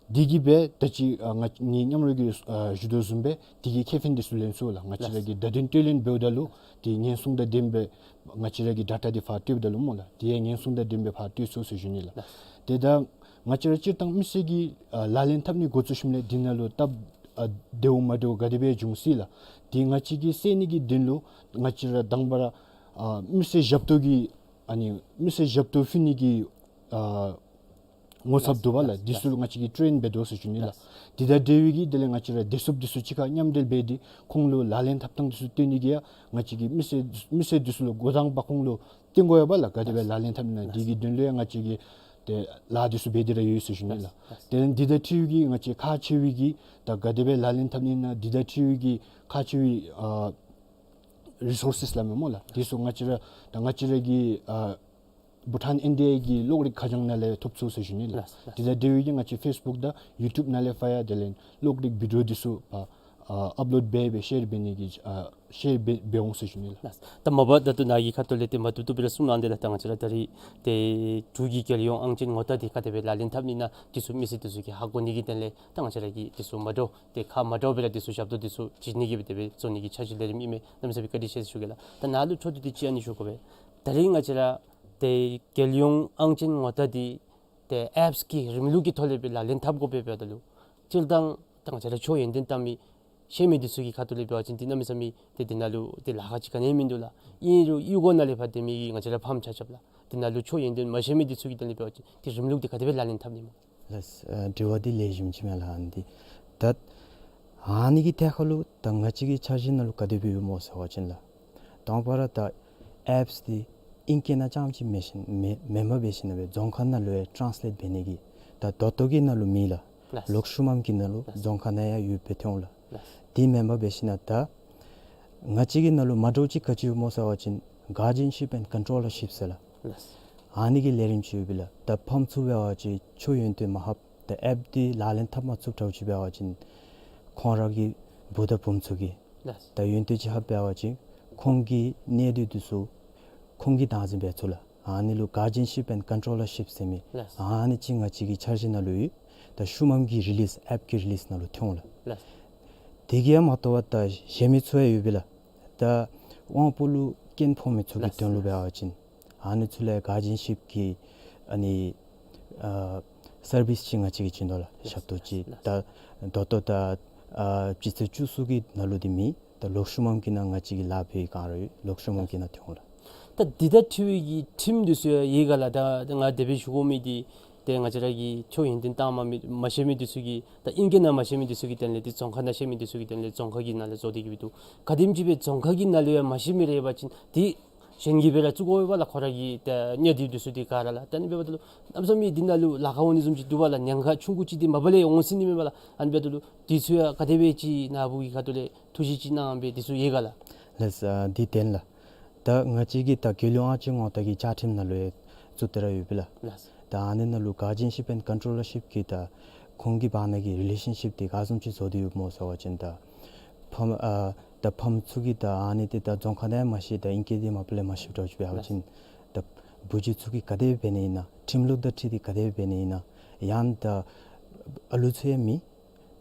འདི་གིས་སྦེ་ད་ཅི་ཨ་ང་ངེའི་མཉམ་རོགས་ཀྱིས་ཨ་ཞུ་དོ་བཟུམ་སྦེ་དེ་གི་ཁེ་ཕན་འདི་ཚུ་ལེན་ཚུགས་ལགས། ང་བཅས་ར་གིས་བརྡ་དོན་སྤྲོད་ལེན་འབདཝ་ད་ལུ་དེ་ཉེན་སྲུང་དང་ལྡན་པའི་ང་བཅས་ར་གི་ཌེ་ཊ་འདི་ཕར་སྤྲོདཔ་ད་ལུ་སྨོ་ལགས། དེ་ཡང་ཉེན་སྲུང་དང་ལྡན་པའི་ཕར་སྤྲོད་ཚུགས་ཟེར་ཞུ་ནི་ལགས། ལགས། དེ་ད་ང་བཅས་ར་སྤྱིར་བཏང་མི་སེར་གྱིས་ཨ་ལག་ལེན་འཐབ་ནི་འགོ་བཙུགས་ཞིནམ་ལས་འདི་ནང་ལུ་སྟབས་ཨ་བདེཝ་མ་བདེཝ་ག་དེ་སྦེ་འབྱུང་སྲིད་ལགས། དེ་ང་བཅས་ཀྱིས་སེལ་ནི་གི་དོན་ལུ་ང་བཅས་ར་དང་པ་ར་ཨ་མི་སེར་ཞབས་ཏོག་གི་ཨ་ནི་མི་སེར་ཞབས་ཏོག་ཕུལ་ནི་གི་ཨ་ངོ་ཚབ་འདུག་པ་ལགས། ལགས། འདི་ཚུ་ལགས། ང་བཅས་ཀྱིས་ཊེན་འབད་དོ་ཟེར་ཞུ་ནི་ལགས། ལགས། དེ་དང་འབྲེལ་བའི་གི་དེ་ལས་ང་བཅས་ར་བདེ་སྲུངཔ་འདི་ཚུ་གཅིག་ཁར་མཉམ་འབྲེལ་འབད་དེ་ཁོང་ལུ་ལག་ལེན་འཐབ་ཐངས་འདི་ཚུ་སྟོན་ནི་གི་ཡང་ང་བཅས་ཀྱིས་མི་སེར་མི་སེར་འདི་ཚུ་ལུ་འགོ་དང་པ་ཁོང་ལུ་སྟོན་དགོ་ཡོད་པ་ལགས། ག་དེ་སྦེ་ལགས། ལག་ལེན་འཐབ་ནི་ལགས། འདི་གི་དོན་ལུ་ཡང་ང་བཅས་ཀྱིས་ཏེ་ལཱ་འདི་ཚུ་འབད་དེ་ར་ཡོད་ཟེར་ཞུ་ནི་ལགས། ལགས། དེ་ལས་འདི་དང་འཁྲིལ་བའི་གི་ང་བཅས་ཁག་ཆེ་བའི་གི་ད་ག་དེ་སྦེ་ལག་ལེན་འཐབ་ནི་ཨིན་ན་འདི་དང་འཁྲིལ་བའི་གི་ཁག་ཆེ་བའི་ཨ་རི་སོར་སེས་སླབ་མས་སྨོ་ལགས། འདི་ཚུ་ང་བཅས་ར་ད་ང་བཅས་ར་གི་ཨ་བྷུ་ཊཱན་ཨེན་ཌི་ཨའི་གི་གློག་རིག་ཁ་བྱང་ནང་ལས་ཐོབ་ཚུགས་ཟེར་ཞུ་ནི་ལགས། ལགས། ལགས། དེ་དང་འབྲེལ་བའི་གི་ང་བཅས་ཕེསི་བུཀ་དང་ཡུ་ཊུབ་ནང་ལས་ཕར་ཡང་དེ་ལས་གློག་རིག་བི་ཌིའོ་འདི་ཚུ་ཨ་ཨ་ཨཔ་ལོཌ་འབད་སྦེ་ཤེར་འབད་ནི་གི་ཨ་ཤེར་འབད་འབད་འོང་ཟེར་ཞུ་ནི་ལགས། ལགས། ད་མ་པ་ད་ལྟོ་ནཱ་གི་ཁ་ཐུག་ལས་ཏེ་མ་བཏུབ་བཏུབ་སྦེ་ར་གསུང་གནང་དེས་ལགས། ད་ང་བཅས་ར་ད་རིས་ཏེ་འབྲུག་གི་རྒྱལ་ཡོངས་ཨང་ཅན་ངོ་རྟགས་འདི་ག་དེ་སྦེ་ལག་ལེན་འཐབ་ནི་ཨིན་ན་འདི་ཚུ་མི་སེར་འདི་ཚུ་གིས་ཧ་གོ་ནི་གི་དོན་ལས་ད་ང་བཅས་ར་གིས་འདི་ཚུ་མ་འདྲཝ་ཏེ་ཁག་མ་འདྲཝ་སྦེ་ར་འདི་ཚུ་ཞབས་ཏོག་འདི་ཚུ་བྱིན་ནི་གི་སྦེ་དེ་སྦེ་བཟོ་ནི་གི་འཆར་གཞི་ལས་རིམ་ཨིན་མས། གནམ་མེད་ས་མེད་བཀའ་དྲིན་ཆེ་ཟེར་ཞུ་གེ་ལགས། ད་ནཱ་ལུ་འཕྲོ་མཐུད་དེ་ཅིག་ཨ་ནི་ཞུ་དགོ་པས། ད་རིས་ང་བཅས་ར་ཏེ་རྒྱལ་ཡོངས་ཨང་ཅན་ངོ་རྟགས་འདི་ཏེ་ཨེཔསི་གི་རིམ་ལུགས་ཀྱི་ཐོག་ལས་སྦེ་ལག་ལེན་འཐབ་དགོ་པས་འབདཝ་ད་ལུ་སྤྱིར་བཏང་ད་ང་བཅས་ར་ཆོས་ཡོན་ཏན་བཏང་མི་ཤེས་མི་འདི་ཚུ་གི་ཁ་ཐུག་ལས་འབད་བ་ཅིན་འདི་གནམ་མེད་ས་མེད་ཏེ་འདི་ནང་ལུ་ཏེ་ལཱ་ཁག་ཅིག་ག་ནི་ཡང་མིན་འདུག་ལགས། ཨིན་རུང་གཡུས་སྒོ་ནང་ལས་ཕར་སྡོད་མི་གི་ང་བཅས་ར་ཕམ་ཆ་ཁྱབ་ལགས། འདི་ནང་ལུ་ཆོས་ཡོན་ཏན་མ་ཤེས་མི་འདི་ཚུ་གི་དོན་ལས་འབད་བ་ཅིན་འདི་རིམ་ལུགས་འདི་ག་དེ་སྦེ་ལག་ལེན་འཐབ་ནི་སྨོ། ལགས། ཨ་དྲི་བ་འདི་ལེགས་ཤོམ་ཅིག་མས་ལགས། ཨ་ནི་འདི་ད་ཨ་ནི་གི་ཐད་ཁར་ལུ་ད་ང་བཅས་ཀྱི་འཆར་གཞི་ནང་ལུ་ག་དེ་སྦེ་ཡོད་སྨོ་ཟེར་བ་ཅིན་ལགས། དང་པ་ར་ད་ཨེཔསི་འདི་ཨིང་སྐད་ནང་རྐྱངམ་ཅིག་མེན་ཞིན་མེན་མེན་པར་འབད་ཞིན་ན་སྦེ་རྫོང་ཁ་ནང་ལུ་ཡང་ཊཱནསི་ལེཊ་འབད་ནི་གི་ད་ད་ལྟོ་གི་ནང་ལུ་མེད་ལགས། ལགས། ལོག་ཤུལ་མམ་གྱི་ནང་ལུ་ལགས། རྫོང་ཁ་ནང་ཡང་ཡོདཔ་སྦེ་ཐོན་འོང་ལགས། ལགས། དེ་མེན་པར་འབད་ཞིན་ན་ད་ང་བཅས་ཀྱི་ནང་ལུ་མ་འདྲཝ་ཅིག་ག་ཅི་ཡོད་སྨོ་ཟེར་བ་ཅིན་གཱར་ཌིའན་ཤིཔ་ཨེནཌ་ཀོན་ཊོ་ལར་ཤིཔ་ཟེར་ལགས། ལགས། ཨ་ནི་གི་ལས་རིམ་ཅིག་ཡོད་པས་ལགས། ད་ཕམ་ཚུ་འབད་བ་ཅིན་ཆོས་ཡོན་ཏན་མ་ཧབ་ད་ཨེཔ་འདི་ལག་ལེན་འཐབ་མ་ཚུགས་འདྲཝ་ཅིག་འབད་བ་ཅིན་ཁོང་ར་གི་བུ་དང་བུམོ་ཚུ་གིས་ལགས། ད་ཡོན་ཏན་ཅིག་ཧབ་འབད་བ་ཅིན་ཁོང་གི་གནས་སྡོད་འདི་ཚུ་ཁོང་གིས་བདག་འཛིན་འབད་ཚུགས་ལགས། ཨ་ནི་ལུ་གཱར་ཌིའན་ཤིཔ་ཨེནཌ་ཀོན་ཊོ་ལར་ཤིཔ་ཟེར་མི་ལགས། ཨ་ནི་ཅིག་ང་བཅས་ཀྱི་འཆར་གཞི་ནང་ལུ་ཡོད། ད་ཤུལ་མམ་གྱི་རི་ལིསི་ཨེཔ་ཀྱི་རི་ལིསི་ནང་ལུ་ཐོན་འོང་ལགས། ལགས། དེ་གིས་ཡང་མ་དོ་བར་ད་གཞན་མི་ཚུ་ཡང་ཡོད་པས་ལགས། ད་དབང་པོ་ལུ་སྐྱོན་ཕོག་མི་ཚུ་གི་ལགས། དོན་ལུ་འབད་བ་ཅིན་ཨ་ནི་ཚུ་ལུ་ཡང་གཱར་ཌིའན་ཤིཔ་ཀྱི་ཨ་ནི་ཨ་སར་བིསི་ཅིག་ང་བཅས་ཀྱིས་བྱིན་དོ་ལགས། ཞབས་ཏོག་ཅིག། ལགས། ད་ད་ལྟོ་ད་ཨ་སྤྱི་ཚེས་བཅུ་གསུམ་གྱི་ནང་ལུ་འདི་མེད། ད་ལོག་ཤུལ་མམ་གི་ནང་ང་བཅས་ཀྱི་ལཱ་འབད་བའི་སྒང་ར་ཡོད། ལོག་ཤུལ་མམ་གི་ནང་ཐོན་འོང་ལགས། ད་འདི་དང་འཁྲིལ་བའི་གི་ཁྲིམས་འདི་ཚུ་ཡང་ཡོད་ག་ལགས། ད་ང་དེ་སྦེ་ཞུ་དགོ་མི་འདི་ཏེ་ང་བཅས་ར་གི་ཆོས་ཡོན་ཏན་གཏང་མ་མི་མ་ཤེས་མི་འདི་ཚུ་གིས་ད་ཨིང་སྐད་ནང་མ་ཤེས་མི་འདི་ཚུ་གི་དོན་ལས་ཏེ་རྫོང་ཁ་ནང་ཤེས་མི་འདི་ཚུ་གི་དོན་ལས་རྫོང་ཁ་གི་ནང་ལས་བཟོ་སྟེ་གི་སྦེ་འདུག། ག་དེམ་ཅིག་སྦེ་རྫོང་ཁ་གི་ནང་ལུ་ཡང་མ་ཤེས་མི་རེ་ཡོད་པ་ཅིན་ཏེ་གཞན་གྱིས་སྦེ་ར་བཙུགས་དགོ་པས་ལགས། ཁོ་ར་གི་ད་གནས་སྡུད་འདི་ཚུ་འདི་ག་ར་ལགས། ད་ཨ་ནི་འབདཝ་ད་ལུ་གནམ་མེད་ས་མེད་འདི་ནང་ལུ་ལཱ་ཁག་འོང་ནི་བཟུམ་ཅིག་འདུག་པ་ལགས། ཉེན་ཁ་ཆུང་ཀུ་ཅིག་འདི་མ་པ་ལས་འོང་སྲིད་ནི་མས་པ་ལགས། ཨ་ནི་འབདཝ་ད་ལུ་འདི་ཚུ་ཡང་ག་དེ་སྦེ་ཅིག་ནཱ་བུ་གི་ཁ་ཐུག་ལས་ཐུགས་བཞེད་ཅིག་གནང་སྦེ་འདི་ཚུ་ཡོད་ག་ལགས། ལགས། ཨ་འདི་དོན་ལགས། ད་ང་བཅས་ཀྱི་ད་རྒྱལ་ཡོངས་ཨང་ཅན་ངོ་རྟགས་ཀྱི་བཅའ་ཁྲིམས་ནང་ལུ་ཡང་བཙུགས་ཏེ་ར་ཡོད་པས་ལགས། ལགས། ད་ཨ་ནི་ནང་ལུ་guardianship and controllership གི་ད་ཁོང་གི་བར་ན་གི་རི་ལེ་ཤན་ཤིབ་འདི་ག་བཟུམ་ཅིག་བཟོ་སྟེ་ཡོདཔ་སྨོ་ཟེར་བ་ཅིན་ད་ཕམ་ཨ་ད་ཕམ་ཚུ་གིས་ད་ཨ་ནི་འདི་ད་རྫོང་ཁ་ནང་ཡང་མ་ཤེས། ད་ཨིང་སྐད་འདི་མ་པ་ལས་མ་ཤེསཔ་འདྲཝ་ཅིག་འབད་བ་ཅིན་ད་བུ་བརྒྱུད་ཚུ་གིས་ག་དེ་སྦེ་འབད་ནི་ཨིན་ན། ཁྲིམས་ལུགས་དང་འཁྲིལ་ཏེ་ག་དེ་སྦེ་འབད་ནི་ཨིན་ན། ཡང་ད་ཨ་ལུ་ཚུ་ཡང་མེད།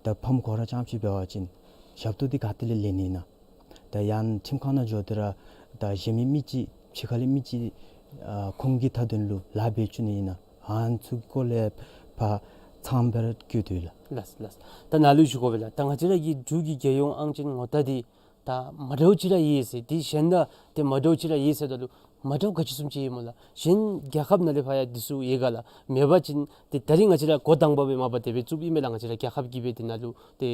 ད་ཕམ་ཁོ་ར་རྐྱངམ་ཅིག་འབད་བ་ཅིན་ཞབས་ཏོག་འདི་ག་ཏེ་ལས་ལེན་ནི་ཨིན་ན། ད་ཡང་ཁྲིམས་ཁང་ནང་འགྱོ་སྟེ་ར་ད་གཞན་མི་མི་ཅིག་ཕྱི་ཁ་ལས་མི་ཅིག་ཨ་ཁོང་གི་མཐའ་དོན་ལུ་ལཱ་འབད་བཅུག་ནི་ཨིན་ན། ཨ་ནི་ཚུ་གི་སྐོར་ལས་ཕར་ཚངམ་སྦེ་ར་བཀོད་དེ་ཡོད་ལགས། ལགས་ལགས། ད་ནཱ་ལུ་ཞུ་དགོ་པས་ལགས། ད་ང་བཅས་ར་གི་འབྲུག་གི་རྒྱལ་ཡོངས་ཨང་ཅན་ངོ་རྟགས་འདི་ད་མ་འདྲཝ་ཅིག་ར་ཡོད་ཟེར། འདི་གཞན་དང་ཏེ་མ་འདྲཝ་ཅིག་ར་ཡོད་ཟེརཝ་ད་ལུ་མ་འདྲཝ་ག་ཅི་བཟུམ་ཅིག་ཡོད་སྨོ་ལགས། གཞན་རྒྱལ་ཁབ་ནང་ལས་ཕར་ཡང་འདི་ཚུ་ཡོད་ག་ལགས། མེད་པ་ཅིན་ཏེ་ད་རིས་ང་བཅས་ར་འགོ་དང་པ་སྦེ་མ་པ་དེ་སྦེ་བཙུགསཔ་ཨིན་མས་ལགས། ང་བཅས་ར་རྒྱལ་ཁབ་ཀྱིས་སྦེ་འདི་ནང་ལུ་ཏེ་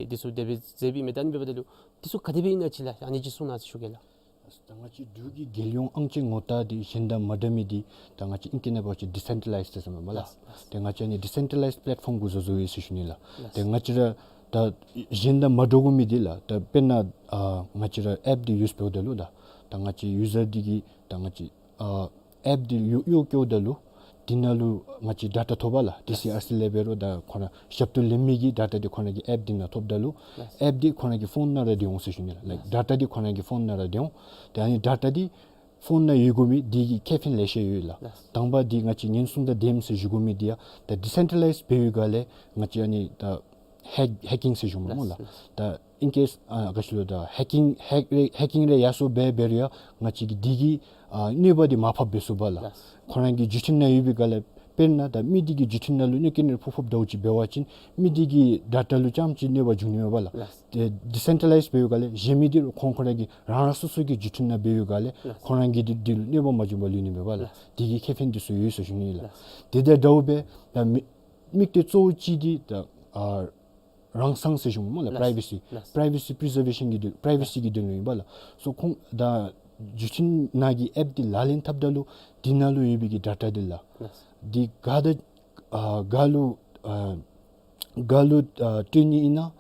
འདི་ཚུ་དེ་སྦེ་མཛདཔ་ཨིན་མས། ད་ཨ་ནི་འབདཝ་ད་ལུ་འདི་ཚུ་ག་དེ་སྦེ་ཨིན་ན་ཅིག་ལགས། ཨ་ནི་ཅིག་གསུང་གནང་ཟེར་ཞུ་གེ་ལགས། ད་ང་བཅས་འབྲུག་གི་རྒྱལ་ཡོངས་ཨང་ཅན་ངོ་རྟགས་འདི་གཞན་དང་མ་འདྲ་མི་འདི་ད་ང་བཅས་ཨིང་སྐད་ནང་འབད་བ་ཅིན་ཌི་སེན་ཊ་ལའིཛ་ཟེར་སྨོ་ལགས། ལགས་ལགས། ཏེ་ང་བཅས་ཨ་ནི་ཌི་སེན་ཊ་ལའིཛ་པི་ལེཊ་ཕོམ་གུ་བཟོ་བཟོཝ་ཨིན་ཟེར་ཞུ་ནི་ལགས། ལགས། ཏེ་ང་བཅས་ར་ད་གཞན་དང་མ་འདྲ་དགོ་མི་འདི་ལགས། ད་དཔེར་ན་ཨ་ང་བཅས་ར་ཨེཔ་འདི་ཡུས་འབདཝ་ད་ལུ་ད་ད་ང་བཅས་ཡུ་ཟར་འདི་གིས་ད་ང་བཅས་ཨ་ཨེཔ་འདི་གཡོག་གཡོག་བཀོལཝ་ད་ལུ་འདི་ནང་ལུ་ང་བཅས་ཌེ་ཊ་ཐོབ་པས་ལགས། ཌི་སི་ཨར་སི་ལས་འབད་རུང་ད་ཁོ་ར་ཞབས་ཏོག་ལེན་མི་གི་ཌེ་ཊ་འདི་ཁོ་ར་གི་ཨེཔ་འདི་ནང་ཐོབ་ད་ལུ་ལགས། ཨེཔ་འདི་ཁོ་ར་གི་ཕོན་ནང་ར་སྡོད་འོང་ཟེར་ཞུ་ནི་ལགས། ལགས། ཌེ་ཊ་འདི་ཁོ་ར་གི་ཕོན་ནང་ར་སྡོད་འོང་། ཏེ་ཨ་ནི་ཌེ་ཊ་འདི་ཕོན་ནང་ཡོད་དགོ་མི་འདི་གི་ཁེ་ཕན་ལེ་ཤ་ཡོད་ལགས། ལགས། དང་པ་འདི་ང་བཅས་ཉེན་སྲུང་དང་ལྡནམ་ཟེར་ཞུ་དགོ་མི་འདི་ཡང་ད་ཌི་སེན་ཊ་ལའིཛ་འབད་བའི་སྒང་ལས་ང་བཅས་ཨ་ནི་ད་ཧེག་ཧེག་ཀིང་ཟེར་ཞུཝ་སྨོ་ལགས། ལགས། ད་ཨིང་སྐད་ཨ་ག་ཅི་ལོ་ད་ཧེག་ཀིང་ཧེག་རེ་ཧེག་ཀིང་རེ་ཡར་སོང་འབད་འབད་རུང་ཡང་ང་བཅས་ཀྱིས་འདི་གི་ཨ་གནོད་པ་འདི་མར་ཕབ་འབད་ཚུགས་པས་ལགས། ལགས། ཁོ་ར་གི་བརྒྱུད་འཕྲིན་ནང་ཡོད་པའི་སྒང་ལས་དཔེར་ན་ད་མི་འདི་གི་བརྒྱུད་འཕྲིན་ནང་ལུ་གནོད་སྐྱེལ་ནི་ཕོག་ཕོགཔ་འདྲཝ་ཅིག་འབད་བ་ཅིན་མི་འདི་གི་ཌེ་ཊ་ལུ་རྐྱངམ་ཅིག་གནོད་པ་འབྱུང་ནི་མས་པ་ལགས། ལགས། ཏེ་ཌི་སེན་ཊ་ལའིཛ་འབད་བའི་སྒང་ལས་གཞན་མི་འདི་ཁོང་ཁོ་ར་གི་རང་རང་སོ་སོ་གི་བརྒྱུད་འཕྲིན་ནང་འབད་བའི་སྒང་ལས་ལགས། ཁོ་ར་གི་འདི་འདི་ལུ་གནོད་པ་མ་བྱུང་པར་ལུས་ནི་མས་པ་ལགས། ལགས། འདི་གི་ཁེ་ཕན་འདི་ཚུ་ཡོད་ཟེར་ཞུ་ནི་ལགས། ལགས། དེ་དང་འདྲཝ་སྦེ་ད་མི་དམིགས་གཏད་གཙོ་བོ་ཅིག་འདི་ད་ཨ་རང་སང་ཟེར་ཞུཝ་སྨོ་ལགས། ལགས། པི་རའི་བེ་སི། ལགས། པི་རའི་བེ་སི་པི་རི་ཛར་ཝེ་ཤཱན་གྱི་དོན་པི་རའི་བེ་སི་གི་དོན་ལུ་ཨིན་པ་ལགས། སོ་ཁོང་ད་བརྒྱུད་འཕྲིན་ནང་གི་ཨེཔ་འདི་ལག་ལེན་འཐབ་ད་ལུ་འདི་ནང་ལུ་ཡོད་པའི་གི་ཌེ་ཊ་འདི་ལགས། ལགས། འདི་ག་ད་ཨ་ག་ལུ་ཨ་ག་ལུ་ཨ་སྤྲོད་ནི་ཨིན་ན་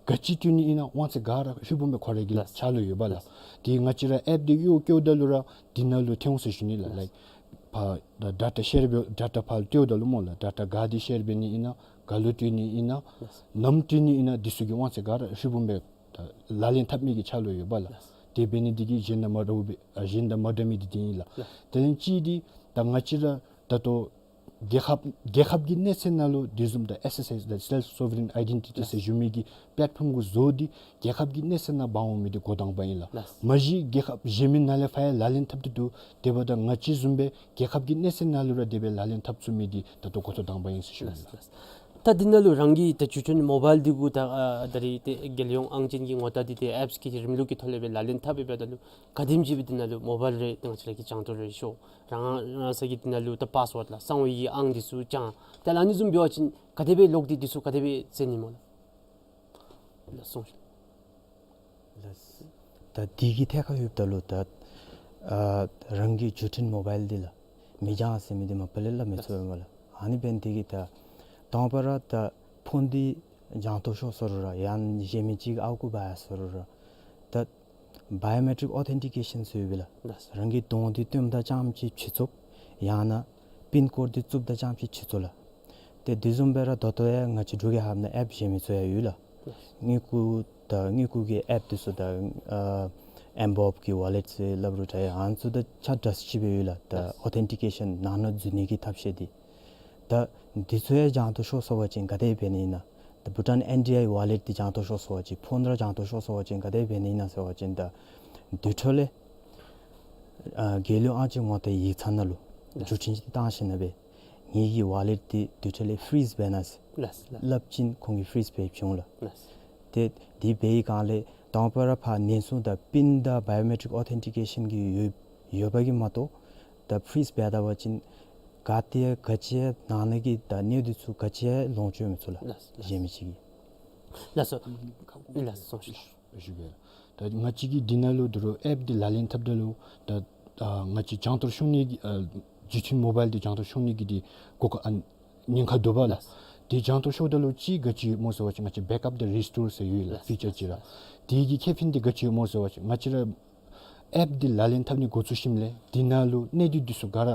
ག་ཅི་སྤྲོད་ནི་ཨིན་ན་དབང་ཚད་ག་ར་ཧྲིལ་བུམ་སྦེ་ཁོ་ར་གི་ལགས། ཕྱག་ལུ་ཡོད་པ་ལགས། ལགས། འདི་ང་བཅས་ར་ཨེཔ་འདི་གཡོག་བཀོལཝ་ད་ལུ་ར་འདི་ནང་ལུ་ཐོན་འོང་ཟེར་ཞུ་ནི་ལགས། ལགས། ལའིཀ་ཕར་ད་ཌེ་ཊ་ཤེར་འབད་ཌེ་ཊ་ཕར་སྤྲོདཔ་ད་ལུ་སྨོ་ལགས། ཌེ་ཊ་ག་འདི་ཤེར་འབད་ནི་ཨིན་ན་ག་ལུ་སྤྲོད་ནི་ཨིན་ན་ལགས། ནམ་སྤྲོད་ནི་ཨིན་ན་འདི་ཚུ་གི་དབང་ཚད་ག་ར་ཧྲིལ་བུམ་སྦེ་ད་ལག་ལེན་འཐབ་མི་གི་ཕྱག་ལུ་ཡོད་པ་ལགས། ལགས། དེ་འབད་ནི་འདི་གིས་གཞན་དང་མ་འདྲཝ་སྦེ་ཨ་གཞན་དང་མ་འདྲ་མི་འདི་འདི་ཨིན་ལགས། ལགས། དེ་ལས་གཅིག་འདི་ད་ང་བཅས་ར་ད་ལྟོ་རྒྱལ་ཁབ་རྒྱལ་ཁབ་ཀྱི་གནས་ཚད་ནང་ལུ་དེ་བཟུམ་ད་ཨེསི་ཨེསི་ཨའི་ད་སེལཕ་སོ་ཝ་རིན་ཨའི་ཌེན་ཊི་ཊི་ཟེར་ཞུ་མི་གི་པི་ལེཊ་ཕོམ་གུ་བཟོ་སྟེ་རྒྱལ་ཁབ་ཀྱི་གནས་ཚད་ནང་འབག་འོང་མི་འདི་འགོ་དང་པ་ཨིན་ལགས། ལགས། མ་གཞི་རྒྱལ་ཁབ་གཞན་མི་ནང་ལས་ཕར་ཡང་ལག་ལེན་འཐབ་སྟེ་འདུག། དེ་འབདཝ་ད་ང་བཅས་བཟུམ་སྦེ་རྒྱལ་ཁབ་ཀྱི་གནས་ཚད་ནང་ལུ་ར་དེ་སྦེ་ལག་ལེན་འཐབ་ཚུགས་མི་འདི་ད་ལྟོ་འགོ་ཐོག་དང་པ་ཨིན་ཟེར་ཞུ་ནི་ལགས། ལགས། ད་འདི་ནང་ལུ་རང་གི་ད་བརྒྱུད་འཕྲིན་མོ་བཱའིལ་འདི་གུ་ད་ཨ་ད་རིས་ཏེ་རྒྱལ་ཡོངས་ཨང་ཅན་གྱི་ངོ་རྟགས་འདི་ཏེ་ཨེཔསི་གི་རིམ་ལུགས་ཀྱི་ཐོག་ལས་སྦེ་ལག་ལེན་འཐབ་འབདཝ་ད་ལུ་ག་དེམ་ཅིག་སྦེ་འདི་ནང་ལུ་མོ་བཱའིལ་རེ་ཏེ་ང་བཅས་ར་གིས་སྦྱང་ཐོ་རེ་ཤོར། རང་རང་སོ་གི་འདི་ནང་ལུ་ད་པཱསི་ཝཱཌ་ལགས་གསང་བའི་གི་ཨང་འདི་ཚུ་སྦྱང་། ཏེ་ཨ་ནི་བཟུམ་འབད་བ་ཅིན་ག་དེ་སྦེ་ལོག་སྟེ་འདི་ཚུ་ག་དེ་སྦེ་འཛོལ་ནི་སྨོ་ལགས། ལགས་སོ། ལགས། ད་འདི་གི་ཐད་ཁར་ཡོདཔ་ད་ལུ་ད་ཨ་རང་གི་བརྒྱུད་འཕྲིན་མོ་བཱའིལ་འདི་ལགས་མི་སྦྱང་ཟེར་མི་འདི་མ་པ་ལས་སླབ་མི་ཚུགས་པས་སྨོ་ལགས། ཨ་ནི་འབད་ནི་འདི་གིས་ད་དང་པ་ར་ད་ཕོན་འདི་སྦྱང་ཐོ་ཤོར་སོང་རུང་ར་ཡང་གཞན་མི་ཅིག་ཨརཝ་གུ་འབག་ཡར་སོང་རུང་ར་ད་བའི་ཡོ་མེ་ཊིཀ་ཨོ་ཐེན་ཊི་ཀེ་ཤཱན་ཟེར་ཡོད་པས་ལགས། ལགས། རང་གི་གདོང་འདི་སྟོནམ་དང་རྐྱངམ་ཅིག་ཕྱི་བཙུགས། ཡང་ན་པིན་ཀོཌ་འདི་བཙུགསཔ་དང་རྐྱངམ་ཅིག་ཕྱི་བཙུགས་ལགས། ཏེ་དེ་བཟུམ་སྦེ་ར་ད་ལྟོ་ཡང་ང་བཅས་འབྲུག་རྒྱལ་ཁབ་ནང་ཨེཔ་གཞན་མི་ཚུ་ཡང་ཡོད་ལགས། ལགས། དངུལ་ཁུག་ད་དངུལ་ཁུག་གི་ཨེཔ་འདི་ཚུ་ད་ཨ་ཨེམ་བོབ་ཀྱི་ཝོ་ལེཊ་ཟེར་སླབ་རུང་ད་ཡང་ཨ་ནི་ཚུ་དང་ཆ་འདྲ་ཅིག་སྦེ་ཡོད་ལགས། ད་ལགས། ཨོ་ཐེན་ཊི་ཀེ་ཤཱན་ནང་ན་འཛུལ་ནི་གི་ཐབས་ཤེས་འདི། ད་འདི་ཚུ་ཡང་སྦྱང་ཐོ་ཤོར་སོང་པ་ཅིན་ག་དེ་འབད་ནི་ཨིན་ན། ད་བྷུ་ཊཱན་ཨེན་ཌི་ཨའི་ཝོ་ལེཊ་འདི་སྦྱང་ཐོ་ཤོར་སོང་པ་ཅིན་ཕོན་ར་སྦྱང་ཐོ་ཤོར་སོང་པ་ཅིན་ག་དེ་འབད་ནི་ཨིན་ན་ཟེར་བ་ཅིན་ད་དེ་འཕྲོ་ལས་ཨ་རྒྱལ་ཡོངས་ཨང་ཅན་ངོ་རྟགས་ཡིག་ཚང་ནང་ལུ་ལགས། བརྒྱུད་འཕྲིན་ཅིག་བཏང་ཞིནམ་ལས་ངེ་གི་ཝོ་ལེཊ་འདི་དེ་འཕྲོ་ལས་ཕི་རིཛ་འབད་གནང་ཟེར་ལགས་ལགས། སླབ་ཅིན་ཁོང་གིས་ཕི་རིཛ་འབད་བྱིན་འོང་ལགས། ལགས། ཏེ་དེ་འབད་བའི་སྒང་ལས་ དང་པ་ར་ཕར་ཉེན་སྲུང་དང་པིན་དང་བའི་ཡོ་མེ་ཊིཀ་ཨོ་ཐེན་ཊི་ཀེ་ཤཱན་གྱི་ཡོད་ཡོདཔ་གིས་མ་གཏོགས་ད་ཕི་རིཛ་འབད་ད་པ་ཅིན་ག་ཏེ་ག་ཅི་ནང་ན་གི་ད་གནས་ཚུལ་ཚུ་ག་ཅི་ལོངས་སྤྱོད་མི་ཚུགས་ལགས། ལགས་ལགས། གཞན་མི་ཅིག་གིས། ལགས་སོ། ལགས་སོ། ཞུ་གེ། ད་ང་བཅས་ཀྱིས་འདི་ནང་ལུ་ད་རུང་ཨེཔ་འདི་ལག་ལེན་འཐབ་ད་ལུ་ད་ཨ་ང་བཅས་བྱང་ཐོར་ཤོང་ནི་གི་ཨ་བརྒྱུད་འཕྲིན་མོ་བཱའིལ་འདི་བྱང་ཐོར་ཤོང་ནི་གི་འདི་གོ་སྐབས་ཨ་ཉེན་ཁ་འདུག་པ་ལགས། ལགས། དེ་བྱང་ཐོར་ཤོརཝ་ད་ལུ་ཅིག་ག་ཅི་ཡོད་སྨོ་ཟེར་བ་ཅིན་ང་བཅས་བེཀ་ཨཔ་དང་རི་སི་ཊོར་ཟེར་ཡོད་ལགས། ལགས། ཕི་ཅར་ཅིག་ར། ལགས། དེ་གི་ཁེ་ཕན་འདི་ག་ཅི་ཡོད་སྨོ་ཟེར་བ་ཅིན་ང་བཅས་ར་ཨེཔ་འདི་ལག་ལེན་འཐབ་ནི་འགོ་བཙུགས་ཞིནམ་ལས་འདི་ནང་ལུ་གནད་དོན་འདི་ཚུ་ག་ར་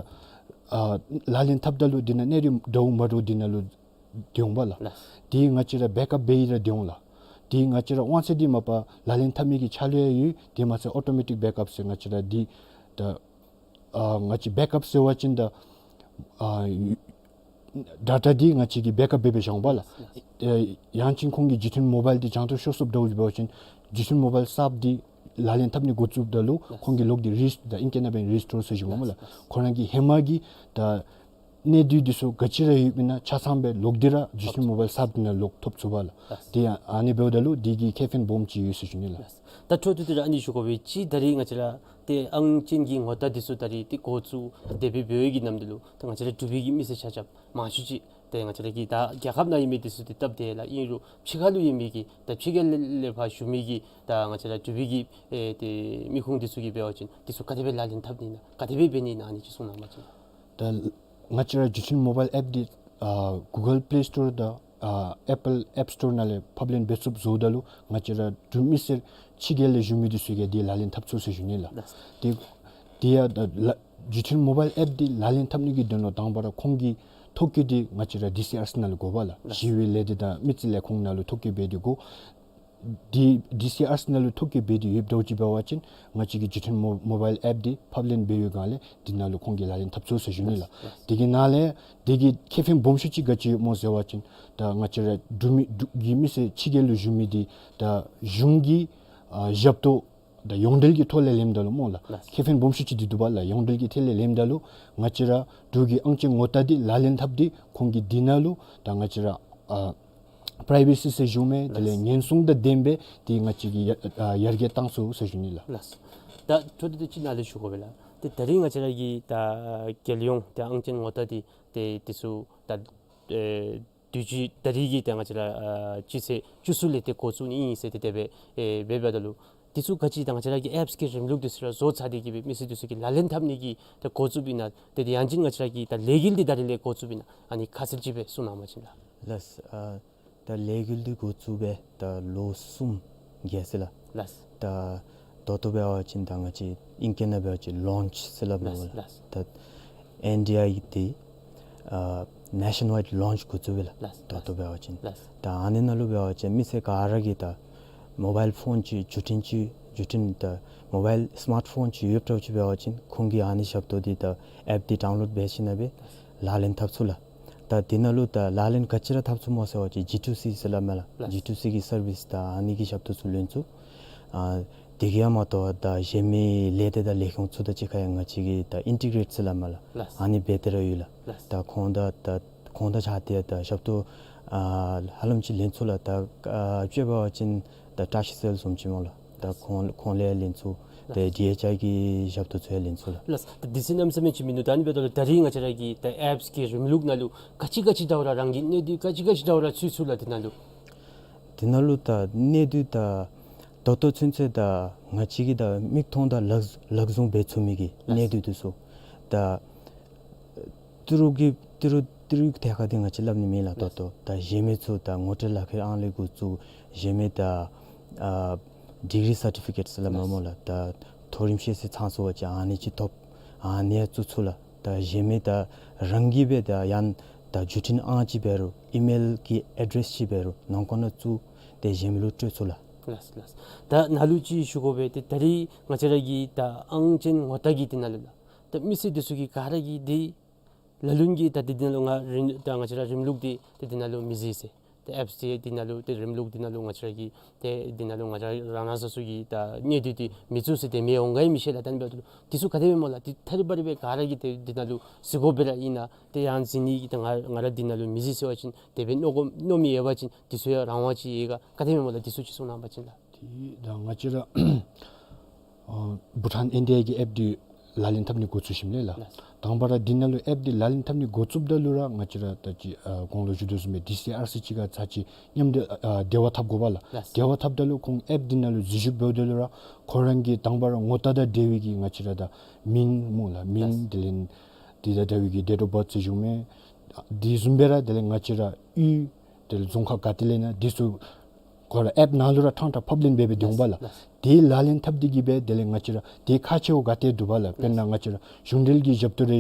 ཨ་ལག་ལེན་འཐབ་ད་ལུ་འདི་ནང་གནད་དོན་འདྲཝ་མ་འདྲཝ་འདི་ནང་ལུ་སྡོད་འོང་པ་ལགས། ལགས། དེ་ང་བཅས་ར་བེཀ་ཨཔ་འབད་ཡི་ར་སྡོད་འོང་ལགས། དེ་ང་བཅས་ར་དབང་ཚད་འདི་མ་པ་ལག་ལེན་འཐབ་མི་གི་ཆ་ལུ་ཡང་ཡོད། དེ་མ་ཚད་ཨོ་ཊོ་མེ་ཊིཀ་བེཀ་ཨཔ་ཟེར་ང་བཅས་ར་འདི་ད་ཨ་ང་བཅས་བེཀ་ཨཔ་ཟེར་བ་ཅིན་ད་ཨ་ཌེ་ཊ་འདི་ང་བཅས་ཀྱིས་བེཀ་ཨཔ་འབད་འབད་བཞག་འོང་པ་ལགས། ཨ་ཡང་ཅིན་ཁོང་གི་བརྒྱུད་འཕྲིན་མོ་བཱའིལ་འདི་བྱང་ཐོར་ཤོར་སོངམ་འདྲཝ་ཅིག་འབད་བ་ཅིན་བརྒྱུད་འཕྲིན་མོ་བཱའིལ་གསརཔ་འདི་ལག་ལེན་འཐབ་ནི་འགོ་བཙུགསཔ་ད་ལུ་ཁོང་གི་ལོག་འདི་རི་སི་ཊོར་ད་ཨིང་སྐད་ནང་འབད་རི་སི་ཊོར་ཟེར་ཞུཝ་སྨོ་ལགས། ཁོ་ར་གི་ཧེ་མ་གི་ད་གནད་དོན་འདི་ཚུ་ག་ཅི་ར་ཡོདཔ་ཨིན་ན་ཆ་ཚང་སྦེ་ལོག་སྟེ་ར་བརྒྱུད་འཕྲིན་མོ་བཱའིལ་གསརཔ་འདི་ནང་ལོག་ཐོབ་ཚུགས་པ་ལགས། ལགས། དེ་ཨ་ནི་འབདཝ་ད་ལུ་དེ་གི་ཁེ་ཕན་སྦོམ་ཅིག་ཡོད་ཟེར་ཞུ་ནི་ལགས། ལགས། ད་འཕྲོ་མཐུད་དེ་ར་ཨ་ནི་ཞུ་དགོ་པས། ཅིག་ད་རིས་ང་བཅས་ར་ཏེ་ཨང་ཅན་གྱི་ངོ་རྟགས་འདི་ཚུ་ད་རིས་ཏེ་འགོ་བཙུགས་དེ་སྦེ་འབད་བའི་གི་ནམ་དུས་ལུ་ད་ང་བཅས་ར་འབྲུག་པའི་གི་མི་སེར་ཆ་ཁྱབ་མང་ཤོས་ཅིག་ཏེ་ང་བཅས་ར་གི་ད་རྒྱལ་ཁབ་ནང་ཡོད་མི་འདི་ཚུ་ཏེ་སྟབས་བདེ་ལགས། ཨིན་རུང་ཕྱི་ཁ་ལུ་ཡོད་མི་གི་ད་ཕྱི་རྒྱལ་ལས་ལས་ཕར་བཞུགས་མི་གི་ད་ང་བཅས་ར་འབྲུག་པའི་གི་ཨེ་ཏེ་མི་ཁུངས་འདི་ཚུ་གིས་འབད་བ་ཅིན་འདི་ཚུ་ག་དེ་སྦེ་ལག་ལེན་འཐབ་ནི་ཨིན་ན་ག་དེ་སྦེ་འབད་ནི་ཨིན་ན་ཨ་ནི་ཅིག་གསུང་གནང་བ་ཅིན། ད་ང་བཅས་ར་བརྒྱུད་འཕྲིན་མོ་བཱའིལ་ཨེཔ་འདི་ཨ་གུ་གཱལ་པི་ལེ་སི་ཊོར་དང་ཨ་ཨེ་པཱལ་ཨེཔ་སི་ཊོར་ནང་ལས་ཕབ་ལེན་འབད་ཚུགསཔ་བཟོཝ་ད་ལུ་ང་བཅས་ར་འབྲུག་མི་སེར་ཕྱི་རྒྱལ་ལས་བཞུགས་མི་འདི་ཚུ་གིས་འདི་ལག་ལེན་འཐབ་ཚུགས་ཟེར་ཞུ་ནི་ལགས། ལགས། དེ་དེ་ཡང་ད་ལ་བརྒྱུད་འཕྲིན་མོ་བཱའིལ་ཨེཔ་འདི་ལག་ལེན་འཐབ་ནི་གི་དོན་ལུ་དང་པ་ར་ཁོང་གི་ཐོ་བཀོད་འདི་ང་བཅས་ར་ཌི་སི་ཨར་སི་ནང་ལུ་དགོ་པ་ལགས། ལགས། ཞི་བའི་ལས་སྡེ་དང་མི་རྩིས་ལས་ཁུངས་ནང་ལུ་ཐོ་བཀོད་འབད་དེ་དགོ། དེ་ཌི་སི་ཨར་སི་ནང་ལུ་ཐོ་བཀོད་འབད་དེ་ཡོདཔ་འདྲཝ་ཅིག་འབད་བ་ཅིན་ང་བཅས་ཀྱི་བརྒྱུད་འཕྲིན་མོ་མོ་བཱའིལ་ཨེཔ་འདི་ཕབ་ལེན་འབད་བའི་སྒང་ལས་འདི་ནང་ལུ་ཁོང་གིས་ལག་ལེན་འཐབ་ཚུགས་ཟེར་ཞུ་ནི་ལགས། ལགས། དེ་གི་ནང་ལས་དེ་གི་ཁེ་ཕན་སྦོམ་ཤོས་ཅིག་ག་ཅི་ཡོད་སྨོ་ཟེར་བ་ཅིན་ད་ང་བཅས་ར་འབྲུག་མི་འབྲུག་གི་མི་སེར་ཕྱི་རྒྱལ་ལུ་བཞུགས་མི་འདི་ད་གཞུང་གི་ཨ་ཞབས་ཏོག་ད་ཡོངས་འབྲེལ་གྱི་ཐོག་ལས་ལེནམ་ད་ལུ་སྨོ་ལགས། ལགས། ཁེ་ཕན་སྦོམ་ཤོས་ཅིག་འདི་འདུག་པ་ལགས། ཡོངས་འབྲེལ་གྱི་ཐད་ལས་ལེནམ་ད་ལུ་ང་བཅས་ར་འབྲུག་གི་ཨང་ཅན་ངོ་རྟགས་འདི་ལག་ལེན་འཐབ་སྟེ་ཁོང་གིས་འདི་ནང་ལུ་ད་ང་བཅས་ར་ཨ་པི་རའི་ཝེ་སི་ཟེར་ཞུཝ་མས། དེ་ལས་ལགས། ཉེན་སྲུང་དང་ལྡནམ་སྦེ་ཏེ་ང་བཅས་ཀྱིས་ཡར་ཨ་ཡར་རྒྱས་བཏང་ཚུགས་ཟེར་ཞུ་ནི་ལགས། ལགས། ད་འཕྲོ་མཐུད་དེ་ཅིག་ནཱ་ལུ་ཞུ་དགོ་པས་ལགས། ཏེ་ད་རིས་ང་བཅས་ར་གི་ད་རྒྱལ་ཡོངས་ད་ཨང་ཅན་ངོ་རྟགས་འདི་ཏེ་འདི་ཚུ་ད་ཨེ་དུས་ཅི་ད་རིས་ཀྱི་ད་ང་བཅས་ར་ཨ་སྤྱི་ཚེས་བཅུ་གསུམ་ལས་ཏེ་འགོ་བཙུགས་ནི་ཨིན་ཟེར་ཏེ་དེ་སྦེ་ཨེ་འབད་འབདཝ་ད་ལུ་འདི་ཚུ་ག་ཅི་ད་ང་བཅས་ར་གི་ཨེཔསི་གི་རིམ་ལུགས་འདི་ཚུ་ར་བཟོ་ཚར་ཏེ་གི་སྦེ་མི་སེར་འདི་ཚུ་གིས་ལག་ལེན་འཐབ་ནི་གི་ད་འགོ་བཙུགསཔ་ཨིན་ན་ཏེ་ཏེ་ཡང་ཅིན་ང་བཅས་ར་གི་ད་ལས་འགུལ་འདི་ད་རིས་ལས་འགོ་བཙུགསཔ་ཨིན་ན་ཨ་ནི་ཁ་གསལ་ཅིག་སྦེ་གསུང་གནང་བ་ཅིན་ལགས། ལགས། ཨ་ད་ལས་འགུལ་འདི་འགོ་བཙུགས་སྦེ་ད་ལོ་གསུམ་བརྒལ་ཅི་ལགས། ལགས། ད་ད་ལྟོ་འབད་བ་ཅིན་ད་ང་བཅས་ཨིང་སྐད་ནང་འབད་བ་ཅིན་ལོན་ཆི་ཟེར་སླབ་ནི་ལགས། ལགས། ད་ཨེན་ཌི་ཨའི་འདི་ཨ་ནེ་ཤཱན་ཝའིཌ་ལོན་ཆི་འགོ་བཙུགས་པས་ལགས། ལགས། ད་ལྟོ་འབད་བ་ཅིན། ལགས། ད་ཨ་ནི་ནང་ལུ་འབད་བ་ཅིན་མི་སེར་ག་ར་གིས་ད་མོ་བཱའིལ་ཕོན་ཅིག་བརྒྱུད་འཕྲིན་ཅིག་བརྒྱུད་འཕྲིན་ད་མོ་བཱའིལ་སི་མཱརཊ་ཕོན་ཅིག་ཡོདཔ་འདྲཝ་ཅིག་འབད་བ་ཅིན་ཁོང་གིས་ཨ་ནི་ཞབས་ཏོག་འདི་ད་ཨེཔ་འདི་ཌའུན་ལོཌ་འབད་ཞིནམ་ལས་སྦེ་ལག་ལེན་འཐབ་ཚུགས་ལགས། ད་འདི་ནང་ལུ་ད་ལག་ལེན་ག་ཅི་ར་འཐབ་ཚུགས་སྨོ་ཟེར་བ་ཅིན་ཇི་ཊུ་སི་ཟེར་སླབ་མས་ལགས། ལགས། ཇི་ཊུ་སི་གི་སར་བིསི་ད་ཨ་ནི་གི་ཞབས་ཏོག་ཚུ་ལེན་ཚུགས། ཨ་དེ་གིས་ཡང་མ་དོ་བར་ད་གཞན་མི་ལས་སྡེ་དང་ལས་ཁུངས་ཚུ་དང་གཅིག་ཁར་ཡང་ང་བཅས་ཀྱིས་ད་ཨིན་ཊི་གྲེཊ་ཟེར་སླབ་མས་ལགས། ལགས། ཨ་ནི་འབད་དེ་ར་ཡོད་ལགས། ལགས། ད་ཁོང་དང་ད་ཁོང་དང་ཆ་ཏེ་ད་ཞབས་ཏོག་ཨ་ཧ་ལམ་ཅིག་ལེན་ཚུགས་ལགས། ད་ཨ་དཔྱེ་འབད་བ་ཅིན་ད་བཀྲ་ཤིས་ཟེར་བཟུམ་ཅིག་སྨོ་ལགས། ད་ཁོང་ཁོང་ལས་ལེན་ཚུགས། ཏེ་ལགས། ཌི་ཨེཆ་ཨའི་གི་ཞབས་ཏོག་ཚུ་ཡང་ལེན་ཚུགས་ལགས། ལགས། ད་འདི་ཚུ་གནམ་མེད་ས་མེད་ཅིག་མིན་འདུག། ད་ཨ་ནི་འབདཝ་ད་ལུ་ད་རིས་ང་བཅས་ར་གི་ད་ཨེཔསི་གི་རིམ་ལུགས་ནང་ལུ་ག་ཅི་ག་ཅི་འདྲཝ་ར་རང་གི་གནད་དོན་ག་ཅི་ག་ཅི་འདྲཝ་ར་ཚུད་ཚུགས་ལགས་འདི་ནང་ལུ། འདི་ནང་ལུ་ད་གནད་དོན་ད་ད་ལྟོ་ཚུན་ཚོད་ད་ང་བཅས་ཀྱིས་ད་མིག་མཐོང་དང་ལག་ལག་བཟུང་འབད་ཚུགས་མི་གི་ལགས། གནད་དོན་འདི་ཚུ་ད་ཏི་རུ་གི་ཏི་རུ་ཏི་རུ་ཐད་ཁར་འདི་ང་བཅས་སླབ་ནི་མེད་ལགས། ལགས། ད་ལྟོ་ད་གཞན་མི་ཚུ་ད་ངོ་སྤྲོད་ལག་ཁྱེར་ཨང་ལས་འགོ་བཙུགས་གཞན་མི་ད་ཨ་ཌིག་རི་སར་ཊི་ཕི་ཀེཊ་ཟེར་སླབ་མས་སྨོ་ལགས། ད་མཐོ་རིམ་ཤེས་ཚད་ཚང་སོང་པ་ཅིན་ཨ་ནི་ཅིག་ཐོབ། ཨ་ནི་ཡང་བཙུགས་ཚུགས་ལགས། ད་གཞན་མི་ད་རང་གིས་སྦེ་ད་ཡང་ད་བརྒྱུད་འཕྲིན་ཨང་ཅིག་འབད་རུང་ཨི་མེལ་གྱི་ཨེ་ཌེསི་ཅིག་འབད་རུང་ནང་འཁོད་ནང་བཙུགས་ཏེ་གཞན་མི་ལུ་སྤྲོད་ཚུགས་ལགས། ལགས་ལགས། ད་ནཱ་ལུ་ཅིག་ཞུ་དགོ་པས། ཏེ་ད་རིས་ང་བཅས་ར་གི་ད་ཨང་ཅན་ངོ་རྟགས་ཀྱི་འདི་ནང་ལུ་ལགས། ད་མི་སེར་འདི་ཚུ་གིས་ག་ར་གིས་འདི་ལ་ལུ་གིས་ད་འདི་འདི་ནང་ལུ་ང་རིམ་ད་ང་བཅས་ར་རིམ་ལུགས་འདི་ཏེ་འདི་ནང་ལུ་མི་གཟིགས་ཟེར། ཏེ་ཨེཔསི་འདི་འདི་ནང་ལུ་ཏེ་རིམ་ལུགས་འདི་ནང་ལུ་ང་བཅས་ར་གི་ཏེ་འདི་ནང་ལུ་ང་བཅས་ར་རང་རང་སོ་སོ་གི་ད་གནད་དོན་འདི་མི་བཙུགས་ཟེར་ཏེ་མི་འོང་ག་ཡང་མི་ཤེས་ལགས། ད་ཨ་ནི་འབདཝ་ད་ལུ་འདི་ཚུ་ག་དེ་སྦེ་སྨོ་ལགས། འདི་ཐད་རི་བ་རི་སྦེ་ག་ར་གིས་ཏེ་འདི་ནང་ལུ་གཟིགས་དགོ་པས་ར་ཨིན་ན། ཏེ་ཡང་གཟིགས་ནི་གི་ད་ང་ང་ར་འདི་ནང་ལུ་མི་གཟིགས་ཟེར་བ་ཅིན་དེ་སྦེ་མནོ་དགོ་མནོ་མི་ཡོད་པ་ཅིན་འདི་ཚུ་ཡང་རང་དབང་ཅིག་ཡོད་ག། ག་དེ་སྦེ་སྨོ་ལགས། འདི་ཚུ་ཅིག་གསུང་གནང་བ་ཅིན་ལགས། ད་ང་བཅས་ར་ཨ་བྷུ་ཊཱན་ཨེན་ཌི་ཨའི་གི་ཨེཔ་འདི་ལག་ལེན་འཐབ་ནི་འགོ་བཙུགས་ཞིནམ་ལས་ལགས། ལགས། དང་པ་ར་འདི་ནང་ལུ་ཨེཔ་འདི་ལག་ལེན་འཐབ་ནི་འགོ་བཙུགསཔ་ད་ལུ་ར་ང་བཅས་ར་ད་ཅི་ཨ་གོང་ལུ་ཞུ་དོ་བཟུམ་སྦེ་ཌི་སི་ཨར་སི་ཅིག་ཁར་ཚར་ཅིག་མཉམ་འབྲེལ་ཨ་འབྲེལ་བ་འཐབ་དགོ་པས་ལགས། ལགས། འབྲེལ་བ་འཐབ་ད་ལུ་ཁོང་ཨེཔ་འདི་ནང་ལུ་འཛུལ་ཞུགས་འབདཝ་ད་ལུ་ར་ཁོང་ར་གི་དང་པ་ར་ངོ་རྟགས་དང་འབྲེལ་བའི་གི་ང་བཅས་ར་ད་མིང་སྨོ་ལགས། མིང་། ལགས། དེ་ལས་འདི་དང་འདྲ་བའི་གི་ཌེཊ་ཨོཕ་བཱརཐ་ཟེར་ཞུཝ་མས། འདི་བཟུམ་སྦེ་ར་དེ་ལས་ང་བཅས་ར་གཡུས་དེ་ལས་རྫོང་ཁག་ག་ཏེ་ལས་ཨིན་ན་འདི་ཚུ་ཁོང་ར་ཨེཔ་ནང་ལུ་ར་ཕྲང་ཕྲང་ཕབ་ལེན་འབད་འབད་སྡོད་འོང་པས་ལགས། ལགས། དེ་ལག་ལེན་འཐབ་སྟེ་གི་སྦེ་དེ་ལས་ང་བཅས་ར་དེ་ཁག་ཆེཝ་ག་ཏེ་འདུག་པས་ལགས། དཔེར་ན་ང་བཅས་ར་གཞུང་འབྲེལ་གྱི་ཞབས་ཏོག་རེ་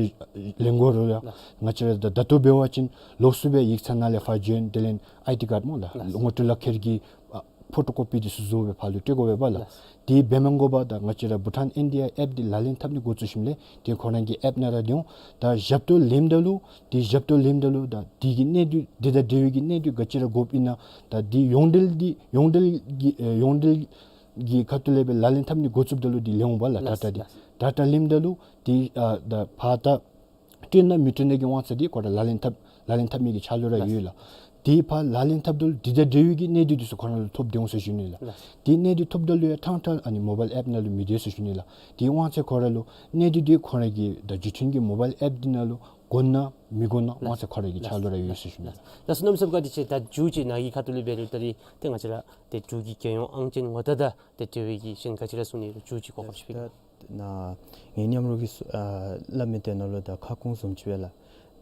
ལེན་དགོ་རུང་ལགས། ལགས། ང་བཅས་ར་ད་ད་ལྟོ་འབད་བ་ཅིན་ལོགས་སུ་སྦེ་ཡིག་ཚང་ནང་ལས་ཕར་བྱོན། དེ་ལས་ཨའི་ཌི་ཀཱཌ་སྨོ་ལགས། ལགས། ངོ་སྤྲོད་ལག་ཁྱེར་གྱི་ཨ་ཕོ་ཊོ་ཀོ་པི་འདི་ཚུ་བཟོ་སྦེ་ཕར་ལུ་སྤྲོད་དགོ་པས་ལགས། ལགས། དེ་འབད་མ་དགོ་པར་ད་ང་བཅས་ར་བྷུ་ཊཱན་ཨེན་ཌི་ཨའི་ཨེཔ་འདི་ལག་ལེན་འཐབ་ནི་འགོ་བཙུགས་ཞིནམ་ལས་དེ་ཁོང་ར་གི་ཨེཔ་ནང་ར་སྡོད་འོང་། ད་ཞབས་ཏོག་ལེནམ་ད་ལུ་དེ་ཞབས་ཏོག་ལེནམ་ད་ལུ་ད་དེ་གི་གནད་དོན་དེ་དང་འབྲེལ་བའི་གི་གནད་དོན་ག་ཅི་ར་དགོཔ་ཨིན་ན་ད་དེ་ཡོངས་འབྲེལ་འདི་ཡོངས་འབྲེལ་གྱི་ཨེ་ཡོངས་འབྲེལ་གྱི་ཁ་ཐུག་ལས་སྦེ་ལག་ལེན་འཐབ་ནི་འགོ་བཙུགསཔ་ད་ལུ་དེ་ལེན་འོང་པས་ལགས། ལགས། ཌེ་ཊ་འདི། ལགས། ཌེ་ཊ་ལེནམ་ད་ལུ་དེ་ཨ་ད་ཕར་ད་སྤྲོད་ན་མི་སྤྲོད་ནི་གི་དབང་ཚད་འདི་ཁོ་ར་ལག་ལེན་འཐབ་ལག་ལེན་འཐབ་མི་གི་ཆ་ལུགས་ར་ཡོད་ལགས། དེ་ཕར་ལག་ལེན་འཐབ་ད་ལུ་དེ་དང་འབྲེལ་བའི་གི་གནད་དོན་འདི་ཚུ་ཁོ་ར་ལུ་ཐོབ་སྟེ་འོང་ཟེར་ཞུ་ནི་ལགས། དེ་གནད་དོན་ཐོབ་ད་ལུ་ཡང་ཕྲང་ཕྲང་ཨ་ནི་མོ་བཱའིལ་ཨེཔ་ནང་ལུ་མི་སྡོད་ཟེར་ཞུ་ནི་ལགས། དེ་དབང་ཚད་ཁོ་ར་ལུ་གནད་དོན་འདི་ཁོ་ར་གི་ད་བརྒྱུད་འཕྲིན་གྱི་མོ་བཱའིལ་ཨེཔ་འདི་ནང་ལུ་དགོ་ན་མི་དགོ་ན་དབང་ཚད་ཁོ་ར་གི་ཆ་ལུགས་ར་ཡོད་ཟེར་ཞུ་ནི་ལགས། ལགས་སོ། གནམ་མེད་ས་མེད་བཀའ་དྲིན་ཆེ། ད་མཇུག་ཅིག་ནཱ་གི་ཁ་ཐུག་ལས་འབད་རུང་ད་རིས་ཏེ་ང་བཅས་ར་ཏེ་འབྲུག་གི་རྒྱལ་ཡོངས་ཨང་ཅན་ངོ་རྟགས་དང་ཏེ་འབྲེལ་བའི་གི་གཞན་ག་ཅི་ར་གསུང་ནི་རུང་མཇུག་ཅིག་གོ་སྐབས་ཅིག་ཕུལ། ད་ནཱ་ངེའི་མཉམ་རོགས་ཀྱིས་གསུ་ཨ་སླབ་མི་དེ་ནང་ལུ་ད་ཁ་སྐོང་བཟུམ་ཅིག་སྦེ་ལགས།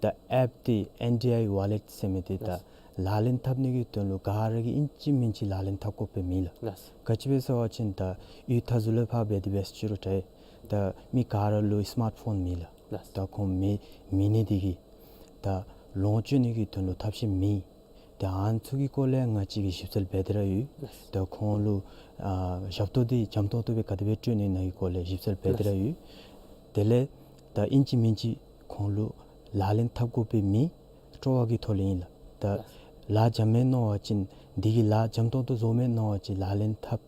ད་ཨེཔ་འདི་ཨེན་ཌི་ཨའི་ཝཱ་ལེཊ་ཟེར་མི་འདི་ད་ལགས། ལག་ལེན་འཐབ་ནི་གི་དོན་ལུ་ག་ར་གིས་ཨིན་ཅི་མིན་ཅི་ལག་ལེན་འཐབ་དགོཔ་སྦེ་མེད་ལགས། ལགས། ག་ཅི་སྦེ་ཟེར་བ་ཅིན་ད་ཡུལ་ད་ཚུ་ལས་ཕར་འབད་དེ་འབད་ཅི་རུང་ད་ད་མི་ག་ར་ལུ་སི་མཱཊ་ཕོན་མེད་ལགས། ལགས། ད་ཁོང་མེད་མེད་ནི་འདི་གིས་ད་ལོངས་སྤྱོད་ནི་གི་དོན་ལུ་ཐབས་ཤེས་མེད། ད་ཨ་ནི་ཚུ་གི་སྐོར་ལས་ང་བཅས་ཀྱིས་ཞིབ་འཚོལ་འབད་དེ་ར་ཡོད། ལགས། ད་ཁོང་ལུ་ཨ་ཞབས་ཏོག་འདི་འཇམ་ཏོང་ཏོ་སྦེ་ག་དེ་སྦེ་སྤྲོད་ནི་ཨིན་ན་གི་སྐོར་ལས་ཞིབ་འཚོལ་འབད་དེ་ར་ཡོད། དེ་ལས་ད་ཨིན་ཅི་མིན་ཅི་ཁོང་ལུ་ལག་ལེན་འཐབ་དགོཔ་སྦེ་མེད། སྤྲོ་བ་གི་ཐོག་ལས་ཨིན་ལགས། ད་ལགས། ལཱ་འཇམ་མས་མནོ་བ་ཅིན་འདི་གིས་ལཱ་འཇམ་ཏོང་ཏོ་བཟོ་མས་མནོ་བ་ཅིན་ལག་ལེན་འཐབ་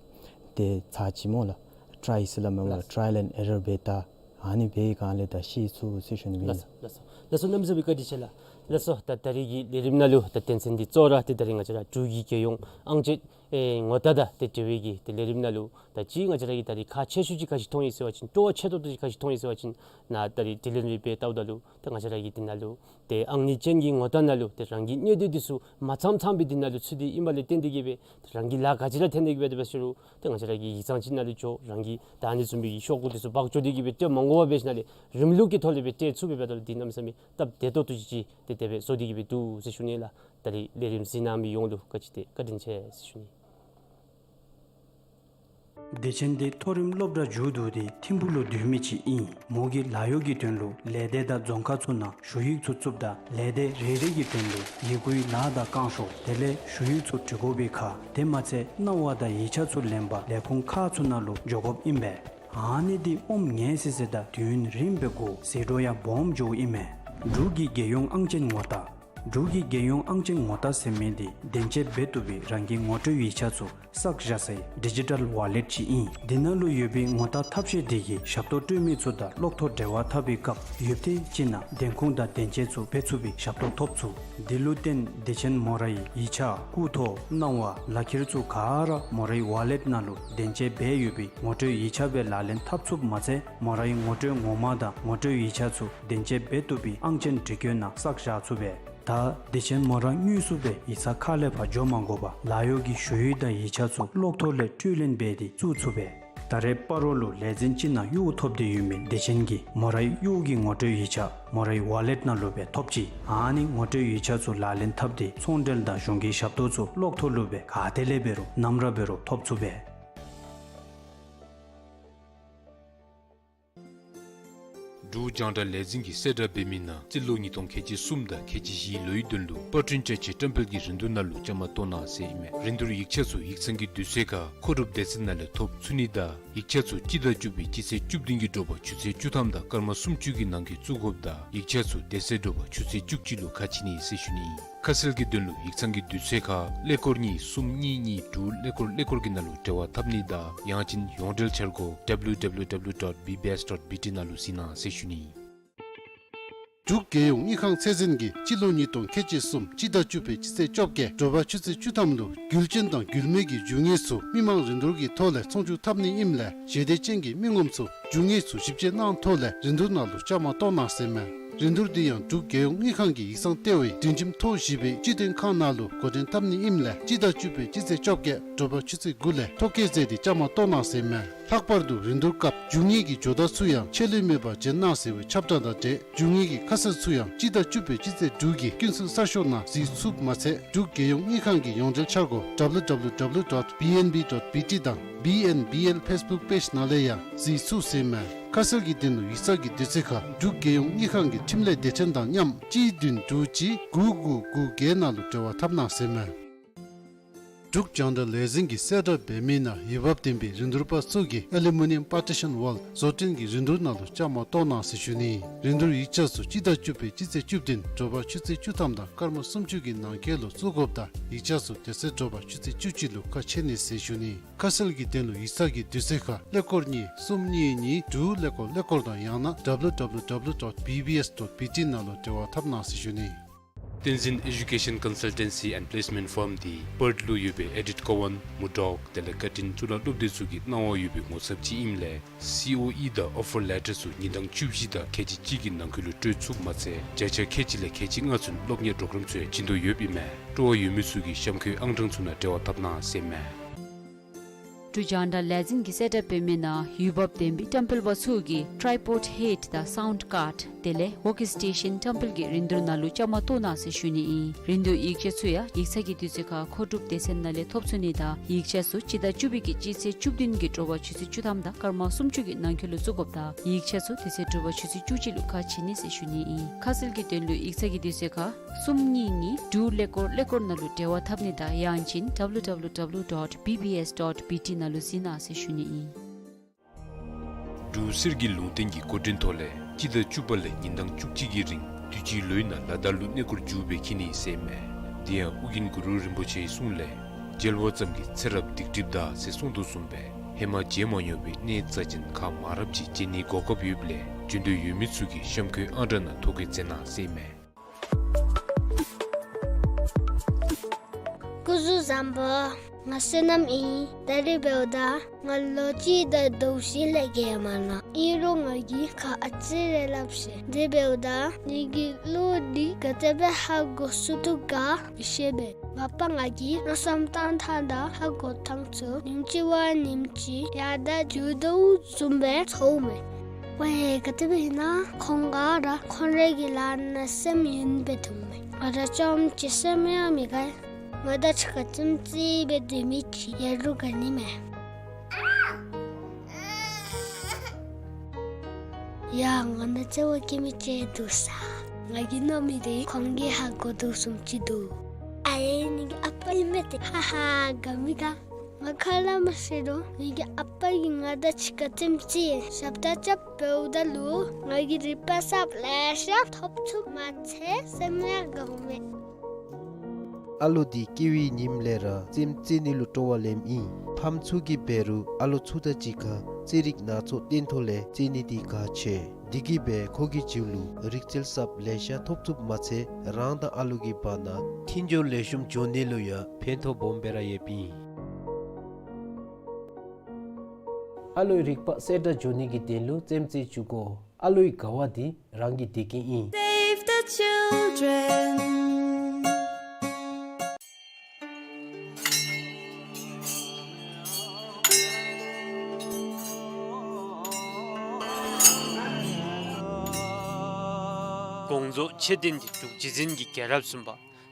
སྟེ་ཚར་ཅིག་སྨོ་ལགས། ཊ་རའི་ཟེར་སླབ་མས་སྨོ་ལགས། ལགས། ཊ་རའི་ཡལ་ཨེན་ཌ་ཨེ་རར་འབད་ད། ཨ་ནི་འབད་བའི་སྒང་ལས་ད་ཤེས་ཚུགས་ཟེར་ཞུ་ནི་ཨིན། ལགས་སོ། ལགས་སོ། ལགས་སོ། གནམ་མེད་ས་མེད་བཀའ་དྲིན་ཆེ་ལགས། ལགས་སོ། ད་ད་རིས་ཀྱི་ལས་རིམ་ནང་ལུ་ད་དོན་ཚན་འདི་གཙོ་བོ་ར་ཏེ་ད་རིས་ང་བཅས་ར་འབྲུག་གི་རྒྱལ་ཡོངས་ཨང་ཅན་ཨེ་ངོ་རྟགས་དང་ཏེ་འབྲེལ་བའི་གི་ཏེ་ལས་རིམ་ནང་ལུ་ད་ཅི་ང་བཅས་ར་གིས་ད་རིས་ཁག་ཆེ་ཤོས་ཅིག་ག་ཅི་མཐོང་ཡི་ཟེར་བ་ཅིན་སྤྲོ་བ་ཆེ་ཏོག་ཏོ་ཅིག་ག་ཅི་མཐོང་ཡི་ཟེར་བ་ཅིན་ནཱ་ད་རིས་དྲི་ལན་རེ་འབད་བལྟཝ་ད་ལུ་ད་ང་བཅས་ར་གི་འདི་ནང་ལུ་ཏེ་ཨང་གཉིས་ཅན་གྱི་ངོ་རྟགས་ནང་ལུ་ཏེ་རང་གི་གནད་དོན་འདི་ཚུ་མ་ཚངམ་ཚངམ་སྦེ་འདི་ནང་ལུ་ཚུད་དེ་ཨིནམ་ལས་བརྟེན་ཏེ་གིས་སྦེ་ཏེ་རང་གི་ལཱ་ག་ཅི་ར་འཐོན་ཏེ་གིས་སྦེ་དེ་འབད་ཞུ་རུང་ཏེ་ང་བཅས་ར་གིས་ཡིག་ཚང་ཅིག་ནང་ལུ་འགྱོ་རང་གི་ད་ཨ་ནི་བཟུམ་མའི་གི་ཤོག་གུ་འདི་ཚུ་འབག་འགྱོ་སྟེ་གིས་སྦེ་སྤྲོད་མ་དགོ་པར་འབད་ཞིནམ་ལས་རིམ་ལུགས་ཀྱི་ཐོག་ལས་སྦེ་སྤྲོད་ཚུགསཔ་སྦེ་འབདཝ་ད་ལུ་འདི་གནམ་མེད་ས་མེད་སྟབས་བདེ་ཏོག་ཏོ་ཅིག་ཅིག་ཏེ་དེ་སྦེ་བཟོ་སྟེ་གིས་སྦེ་འདུག་ཟེར་ཞུ་ནི་ལགས། ད་རིས་ལས་རིམ་གཟིགས་གནང་མི་ཡོངས་ལུ་བཀའ་དྲིན་ཆེ་ཟེར་ཞུ་ནི། བདེ་ཆེན་འདི་མཐོ་རིམ་སློབ་གྲྭ་མཇུག་བསྡུ་སྟེ་ཐིམ་ཕུག་ལུ་སྡོད་མི་ཅིག་ཨིན། མོ་གིས་ལཱ་གཡོག་གི་དོན་ལུ་ལས་སྡེ་དང་རྫོང་ཁག་ཚུ་ནང་ཞུ་ཡིག་ཚུ་བཙུགསཔ་ད་ལས་སྡེ་རེ་རེ་གི་དོན་ལུ་ཡི་གུའི་ལཱ་དང་བསྐང་ཤོག་དེ་ལས་ཞུ་ཡིག་ཚུ་འབྲི་དགོ་པའི་ཁར་དེ་མ་ཚད་གནང་བ་དང་ཡིག་ཆ་ཚུ་ལེན་པར་ལས་ཁུངས་ཁག་ཚུ་ནང་ལུ་འགྱོ་དགོཔ་ཨིན་པས། ཨ་ནི་འདི་ཨོམ་ངལ་སི་སི་དང་དུས་ཡུན་རིངམོ་སྦེ་འགོར་ཟད་འགྲོ་ཡང་སྦོམ་འགྱོཝ་ཨིན་མས། འབྲུག་གི་རྒྱལ་ཡོངས་ཨང་ཅན་ངོ་རྟགས། འབྲུག་གི་རྒྱལ་ཡོངས་ཨང་ཅན་ངོ་རྟགས་ཟེར་མི་འདི་བདེན་དཔྱད་འབད་བཏུབ་པའི་རང་གི་ངོ་སྤྲོད་ཡིག་ཆ་ཚུ་བསགས་བཞག་སའི་ཌི་ཇི་ཊལ་ཝཱ་ལེཊ་ཅིག་ཨིན། འདི་ནང་ལུ་ཡོད་པའི་ངོ་རྟགས་ཐབས་ཤེས་འདི་གིས་ཞབས་ཏོག་སྤྲོད་མི་ཚུ་དང་གློག་ཐོག་འབྲེལ་བ་འཐབ་པའི་སྐབས་ཡུདཔ་ཐེངས་ཅིག་ནང་བདེན་ཁུངས་དང་བདེན་དཔྱད་ཚུ་འབད་ཚུགས་པའི་ཞབས་ཏོག་ཐོབ་ཚུགས། འདི་ལུ་བརྟེན་བདེ་ཆེན་མོ་རའི་ཡིག་ཆ་སྐུ་ཐོག་གནང་བ་ལག་ཁྱེར་ཚུ་ག་ར་མོ་རའི་ཝཱ་ལེཊ་ནང་ལུ་བདེན་དཔྱད་འབད་ཡོད་པའི་ངོ་སྤྲོད་ཡིག་ཆ་སྦེ་ལག་ལེན་འཐབ་ཚུགསཔ་མ་ཚད་མོ་རའི་ངོ་སྤྲོད་ངོ་མ་དང་ངོ་སྤྲོད་ཡིག་ཆ་ཚུ་བདེན་དཔྱད་འབད་བཏུབ་པའི་ཨང་ཅན་འབྲི་བཀོད་ནང་བསགས་བཞག་ཚུགས་པས། ད་བདེ་ཆེན་མོ་ར་དངོས་སུ་སྦེ་ཡིག་ཚང་ཁ་ལས་ཕར་འགྱོ་མ་དགོ་པར་ལཱ་གཡོག་གི་ཞུ་ཡིག་དང་ཡིག་ཆ་ཚུ་གློག་ཐོག་ལས་སྤྲོད་ལེན་འབད་དེ་བཙུགས་ཚུགས་པས། ད་རེས་སྤ་རོ་ལུ་ལས་འཛིན་ཅིག་ནང་གཡོག་ཐོབ་སྟེ་ཡོད་མི་བདེ་ཆེན་གྱིས་མོ་རའི་གཡོག་གི་ངོ་སྤྲོད་ཡིག་ཆ་མོ་རའི་ཝཱ་ལེཊ་ནང་ལུ་སྦེ་ཐོབ་ཅི། ཨ་ནི་ངོ་སྤྲོད་ཡིག་ཆ་ཚུ་ལག་ལེན་འཐབ་སྟེ་ཚོང་འབྲེལ་དང་གཞུང་གི་ཞབས་ཏོག་ཚུ་གློག་ཐོག་ལུ་སྦེ་ག་ཏེ་ལས་འབད་རུང་ནམ་ར་འབད་རུང་ཐོབ་ཚུགས་པས། འབྲུག་རྒྱང་བསྒྲགས་ལས་འཛིན་གྱིས་གསལ་བསྒྲགས་འབད་མི་ནང་རྩིས་ལོ་ཉིས་སྟོང་ཁལ་གཅིག་གསུམ་དང་ཁལ་གཅིག་བཞིའི་ལོའི་དོན་ལུ་པར་སྐྲུན་བཅའ་ཆས་བཀྲམ་སྤེལ་གྱི་རིན་བསྡུར་ནང་ལུ་བཅའ་མར་གཏོགས་གནང་ཟེར་ཨིན་མས། རིན་བསྡུར་ཡིག་ཆ་ཚུ་ཡིག་ཚང་གི་དུས་ཚོད་ཁར་མཁོ་སྒྲུབ་སྡེ་ཚན་ནང་ལས་ཐོབ་ཚུགས་ནི་དང་ཡིག་ཆ་ཚུ་སྤྱི་ཟླ་བཅུ་པའི་སྤྱི་ཚེས་བཅུ་བདུན་གྱི་དྲོ་པ་ཆུ་ཚོད་བཅུ་ཐམ་དང་སྐར་མ་སུམ་ཅུ་གི་ནང་འཁོད་བཙུགས་དགོཔ་དང་ཡིག་ཆ་ཚུ་དེ་ཚེ་དྲོ་པ་ཆུ་ཚོད་བཅུ་གཅིག་ལུ་ཁ་ཕྱེ་ནི་ཟེར་ཞུ་ནི་ཨིན། ཁ་གསལ་གྱི་དོན་ལུ་ཡིག་ཚང་གི་དུས་ཚོད་ཁར་ཀླད་ཀོར་གཉིས་གསུམ་གཉིས་གཉིས་དྲུག་ཀླད་ཀོར་ཀླད་ཀོར་གྱི་ནང་ལུ་འབྲེལ་བ་འཐབ་ནི་དང་ཡང་ཅིན་ཡོངས་འབྲེལ་འཆར་སྒོ་W W W dot B B S dot B T ནང་ལུ་གཟིགས་གནང་ཟེར་ཞུ་ནི་ཨིན། འབྲུག་རྒྱལ་ཡོངས་དངུལ་ཁང་ཚད་འཛིན་གྱིས་སྤྱི་ལོ་ཉིས་སྟོང་ཁལ་གཅིག་གསུམ་སྤྱི་ཟླ་བཅུ་པའི་སྤྱི་ཚེས་བཅོ་བརྒྱད་དྲོ་པ་ཆུ་ཚོད་བཅུ་ཐམ་ལུ་རྒྱུ་ཅན་དང་རྒྱུ་མེད་ཀྱི་རྒྱུ་དངོས་ཚུ་མི་མང་རིན་བསྡུར་གྱི་ཐོག་ལས་ཚོང་བསྒྱུར་འཐབ་ནི་ཨིནམ་ལས་ཞལ་འདེབས་ཅན་གྱི་མི་ངོམ་ཚུ་རྒྱུ་དངོས་ཚུ་ཞིབ་དཔྱད་གནང་ཐོག་ལས་རིན་བསྡུར་ནང་ལུ་བཅའ་མར་གཏོགས་གནང་ཟེར་མས། རིན་བསྡུར་འདི་ཡང་འབྲུག་རྒྱལ་ཡོངས་དངུལ་ཁང་གི་ཡིག་ཚང་ལྟེ་བའི་སྒྲིག་ཁྲིམས་ཐོ་བཞེས་པའི་སྤྱི་དོན་ཁང་ནང་ལུ་འགོ་འདྲེན་འཐབ་ནི་ཨིནམ་ལས་སྤྱི་ཟླ་བཅུ་པའི་སྤྱི་ཚེས་བཅོ་བརྒྱད་དྲོ་པ་ཆུ་ཚོད་དགུ་ལས་ཐོ་བཀོད་མཛད་དེ་བཅའ་མར་གཏོགས་གནང་ཟེར་མས། ལྷག་པར་དུ་རིན་བསྡུར་སྐབས་རྒྱུ་དངོས་ཀྱི་ཇོ་བདག་ཚུ་ཡང་ཆད་ལུས་མེད་པར་བྱོན་གནང་ཟེར་བའི་ཁྱབ་བསྒྲགས་དང་འབྲེལ་རྒྱུ་དངོས་ཀྱི་ཁ་གསལ་ཚུ་ཡང་སྤྱི་ཟླ་བཅུ་པའི་སྤྱི་ཚེས་དྲུག་གི་ཀུན་གསལ་གསར་ཤོག་ནང་གཟིགས་ཚུགསཔ་མ་ཚད་འབྲུག་རྒྱལ་ཡོངས་དངུལ་ཁང་གི་ཡོངས་འབྲེལ་འཆར་སྒོ་W W W dot B N B dot B T དང་B N B L Facebook page ནང་ལས་ཡང་གཟིགས་ཚུགས་ཟེར་མས། ཁ་གསལ་གྱི་དོན་ལུ་ཡིག་ཚང་གི་དུས་ཚོད་ཁར་འབྲུག་རྒྱལ་ཡོངས་དངུལ་ཁང་གི་འཕྲིན་ལས་སྡེ་ཚན་དང་མཉམ་གཅིག་བདུན་དྲུག་གཅིག་དགུ་དགུ་དགུ་བརྒྱད་ནང་ལུ་འབྲེལ་བ་འཐབ་གནང་ཟེར་མས། འབྲུག་རྒྱང་བསྒྲགས་ལས་འཛིན་གྱིས་གསལ་བསྒྲགས་འབད་མི་ནང་འོས་འབབ་ལྡན་པའི་རིན་བསྡུར་པ་ཚུ་གིས་ཨ་ལུ་མི་ནི་ཡམ་པར་ཊི་ཤཱན་ཝཱལ་བཟོ་སྐྲུན་གྱི་རིན་བསྡུར་ནང་ལུ་བཅའ་མར་གཏོགས་གནང་ཟེར་ཞུ་ནི། རིན་བསྡུར་ཡིག་ཆ་ཚུ་སྤྱི་ཟླ་བཅུ་པའི་སྤྱི་ཚེས་བཅུ་བདུན་དྲོ་པ་ཆུ་ཚོད་བཅུ་ཐམ་དང་སྐར་མ་སུམ་ཅུ་གི་ནང་འཁོད་ལུ་བཙུགས་དགོཔ་དང་ཡིག་ཆ་ཚུ་དེ་ཚེ་དྲོ་པ་ཆུ་ཚོད་བཅུ་གཅིག་ལུ་ཁ་ཕྱེ་ནི་ཟེར་ཞུ་ནི། ཁ་གསལ་གྱི་དོན་ལུ་ཡིག་ཚང་གི་དུས་ཚོད་ཁར་ཀླད་ཀོར་གཉིས་གསུམ་གཉིས་གཉིས་དྲུག་ཀླད་ཀོར་ཀླད་ཀོར་དང་ཡང་ན་W W W dot B B S dot B T ནང་ལུ་འབྲེལ་བ་འཐབ་གནང་ཟེར་ཞུ་ནི། བསྟན་འཛིན་Education Consultancy and Placement Firm འདི་པརཐ་ལུ་ཡོད་པའི་ཨེ་ཌིཊ་ཀོ་ཝཱན་མུར་ཌོག་དེ་ལས་ཀར་ཊིན་གཙུག་ལག་སློབ་སྡེ་ཚུ་གི་གནང་བ་ཡོད་པའི་ངོ་ཚབ་ཅིག་ཨིནམ་ལས་སི་ཨོ་ཨི་དང་ཨོ་ཕར་ལེ་ཊར་ཚུ་ཉིན་གྲངས་བཅུ་བཞི་དང་ཁལ་གཅིག་གཅིག་གི་ནང་འཁོད་ལུ་སྤྲོད་ཚུགསཔ་མ་ཚད་བརྒྱ་ཆ་ཁལ་གཅིག་ལས་ཁལ་གཅིག་ལྔ་ཚུན་སློབ་གཉེར་པོརོ་གརམ་ཚུ་ཡང་བྱིན་དོ་ཡོདཔ་ཨིན་མས། སྤྲོ་བ་ཡོད་མི་ཚུ་གིས་གཤམ་འཁོད་ཨང་གྲངས་ཚུ་ནང་འབྲེལ་བ་འཐབ་གནང་ཟེར་མས། འབྲུག་རྒྱང་བསྒྲགས་ལས་འཛིན་གྱིས་གསལ་བསྒྲགས་འབད་མི་ནང་འོས་འབབ་ལྡན་པའི་བཀྲམ་སྤེལ་པ་ཚུ་གིས་ཊྲའི་པོཌ་ཧེཌ་དང་སའུནཌ་ཀཱརཌ་དེ་ལས་ཝོརཀ་སི་ཊེ་ཤཱན་བཀྲམ་སྤེལ་གྱི་རིན་བསྡུར་ནང་ལུ་བཅའ་མར་གཏོགས་གནང་ཟེར་ཞུ་ནི་ཨིན། རིན་བསྡུར་ཡིག་ཆ་ཚུ་ཡང་ཡིག་ཚང་གི་དུས་ཚོད་ཁར་མཁོ་སྒྲུབ་སྡེ་ཚན་ནང་ལས་ཐོབ་ཚུགས་ནི་དང་ཡིག་ཆ་ཚུ་སྤྱི་ཟླ་བཅུ་པའི་གི་སྤྱི་ཚེས་བཅུ་བདུན་གྱི་དྲོ་པ་ཆུ་ཚོད་བཅུ་ཐམ་དང་སྐར་མ་སུམ་ཅུ་གི་ནང་འཁོད་ལུ་བཙུགས་དགོཔ་དང་ཡིག་ཆ་ཚུ་དེ་ཚེ་དྲོ་པ་ཆུ་ཚོད་བཅུ་གཅིག་ལུ་ཁ་ཕྱེ་ནི་ཟེར་ཞུ་ནི་ཨིན། ཁ་གསལ་གྱི་དོན་ལུ་ཡིག་ཚང་གི་དུས་ཚོད་ཁར་གསུམ་གཉིས་གཉིས་དྲུག་ཀླད་ཀོར་ཀླད་ཀོར་ནང་ལུ་འབྲེལ་བ་འཐབ་ནི་དང་ཡང་ཅིན་W W W dot B B S dot B T ནང་ལུ་གཟིགས་གནང་ཟེར་ཞུ་ནི་ཨིན། འབྲུག་གསེར་གྱི་ལུང་བསྟན་གྱི་འགོ་འདྲེན་ཐོག་ལས་སྤྱི་ཟླ་བཅུ་པ་ལས་ཉིན་གྲངས་བཅུ་གཅིག་གི་རིང་དུས་ཅི་ལོའི་ནང་ལ་དྭགས་ལུ་གནས་སྐོར་མཇུག་སྦེ་འཁྱིད་ནི་ཟེར་མས། དེ་ཡང་ཨོ་རྒྱན་གུ་རུ་རིན་པོ་ཆེའི་གསུང་ལས་མཇལ་བ་ཙམ་གྱིས་ཚེ་རབས་སྡིག་སྒྲིབ་འདག་ཟེར་གསུངས་དོ་བཟུམ་སྦེ་ཧེ་མ་མཇལ་མ་མྱོང་བའི་གནས་རྩ་ཅན་ཁག་མང་རབས་ཅིག་མཇལ་ནིའི་གོ་སྐབས་ཡོདཔ་ལས་འབྱོན་འདོད་ཡོད་མི་ཚུ་གིས་གཤམ་འཁོད་ཨང་གྲངས་ནང་ཐོ་བཀོད་མཛད་གནང་ཟེར་མས། སྐུ་གཟུགས་བཟང་པོ། ང་བསོད་ནམས་ཨིན། ད་རིས་འབདཝ་ད་ང་ལོ་གཅིག་དང་ཟླཝ་བཞི་ལས་བརྒལ་མ་ནུམ། ཨིན་རུང་ང་གིས་ཁ་ཨ་ཙི་རེ་སླབ་ཤིག། ད་རིས་འབདཝ་ད་ངེ་གི་བློ་འདི་ག་དེ་སྦེ་ཧ་གོ་ཚུགས་དོ་ག་མི་ཤེས་པས། མ་པ་ང་གིས་མནོ་བསམ་བཏང་ཐངས་དང་ཧ་གོ་ཐངས་ཚུ་ཉིནམ་གཅིག་བ་ཉིནམ་གཅིག་ཡར་དང་འགྱོ་དོ་བཟུམ་སྦེ་ཚོརཝ་མས། ཝའེ་ག་དེ་སྦེ་ཨིན་ན་ཁོང་ག་ར་ཁོང་རའི་གི་ལཱ་ནང་སེམས་ཡེངས་སྦེ་འདུག་མས། ང་ར་རྐྱངམ་གཅིག་སེམས་ཡེངས་མི་དགའ། ང་དང་གཅིག་ཁར་རྩེདམོ་རྩེ་སྦེ་སྡོད་མི་ཅིག་ཡོད་རུང་དགའ་ནི་མས། ཡ་ང་ནང་རྩེདམོ་རྐྱབ་མི་ཅིག་འདུག་ས། ང་གིས་མནོ་མི་འདི་ཁོང་གིས་ཧ་གོ་དོ་བཟུམ་ཅིག་འདུག། ཨའེ་ངེ་གི་ཨ་པ་ཨིན་མས་ཏེ། ཧ་ཧ་དགའ་མི་དགའ། ང་ཁ་སླབ་མ་ཤེས་རུང་ངེ་གི་ཨ་པ་གིས་ང་དང་གཅིག་ཁར་རྩེདམོ་རྩེ་ཞབས་ཏ་རྐྱབ་འབདཝ་ད་ལུ་ང་གིས་རིག་པ་གསརཔ་ལེ་ཤ་ཐོབ་ཚུགསཔ་མ་ཚད་སེམས་ཡང་དགའཝ་མས། ཨ་ལོ་འདི་སྐྱེ་བའི་ཉིནམ་ལས་ར་རྩེདམོ་རྩེ་ནི་ལུ་སྤྲོ་བ་ལེནམ་ཨིན། ཕམ་ཚུ་གིས་འབད་རུང་ཨ་ལོ་ཚུ་དང་གཅིག་ཁར་རྩེད་རིགས་སྣ་ཚོགས་སྟོན་ཐོག་ལས་རྩེད་ནི་འདི་གལ་ཆེ། འདི་གིས་འབད་ཁོ་གི་རྒྱུད་ལུ་རིག་རྩལ་གསརཔ་ལེ་ཤ་ཐོབ་ཚུགསཔ་མ་ཚད་རང་དང་ཨ་ལོ་གི་བར་ན་མཐུན་སྦྱོར་ལེགས་ཤོམ་འགྱོ་ནི་ལུ་ཡང་ཕན་ཐོགས་སྦོམ་སྦེ་ར་ཡོདཔ་ཨིན། ཨ་ལོའི་རིག་པ་གསལ་དྲགས་འགྱོ་ནི་གི་དོན་ལུ་རྩེདམོ་རྩེ་བཅུག་དགོ། ཨ་ལོའི་དགའ་བ་འདི་རང་གི་བདེ་སྐྱིད་ཨིན། Save the children. དགོངས་རྫོགས་མཆོད་རྟེན་འདི་འབྲུག་རྗེ་བཙུན་གྱི་རྒྱལ་རབས་གསུམ་པ་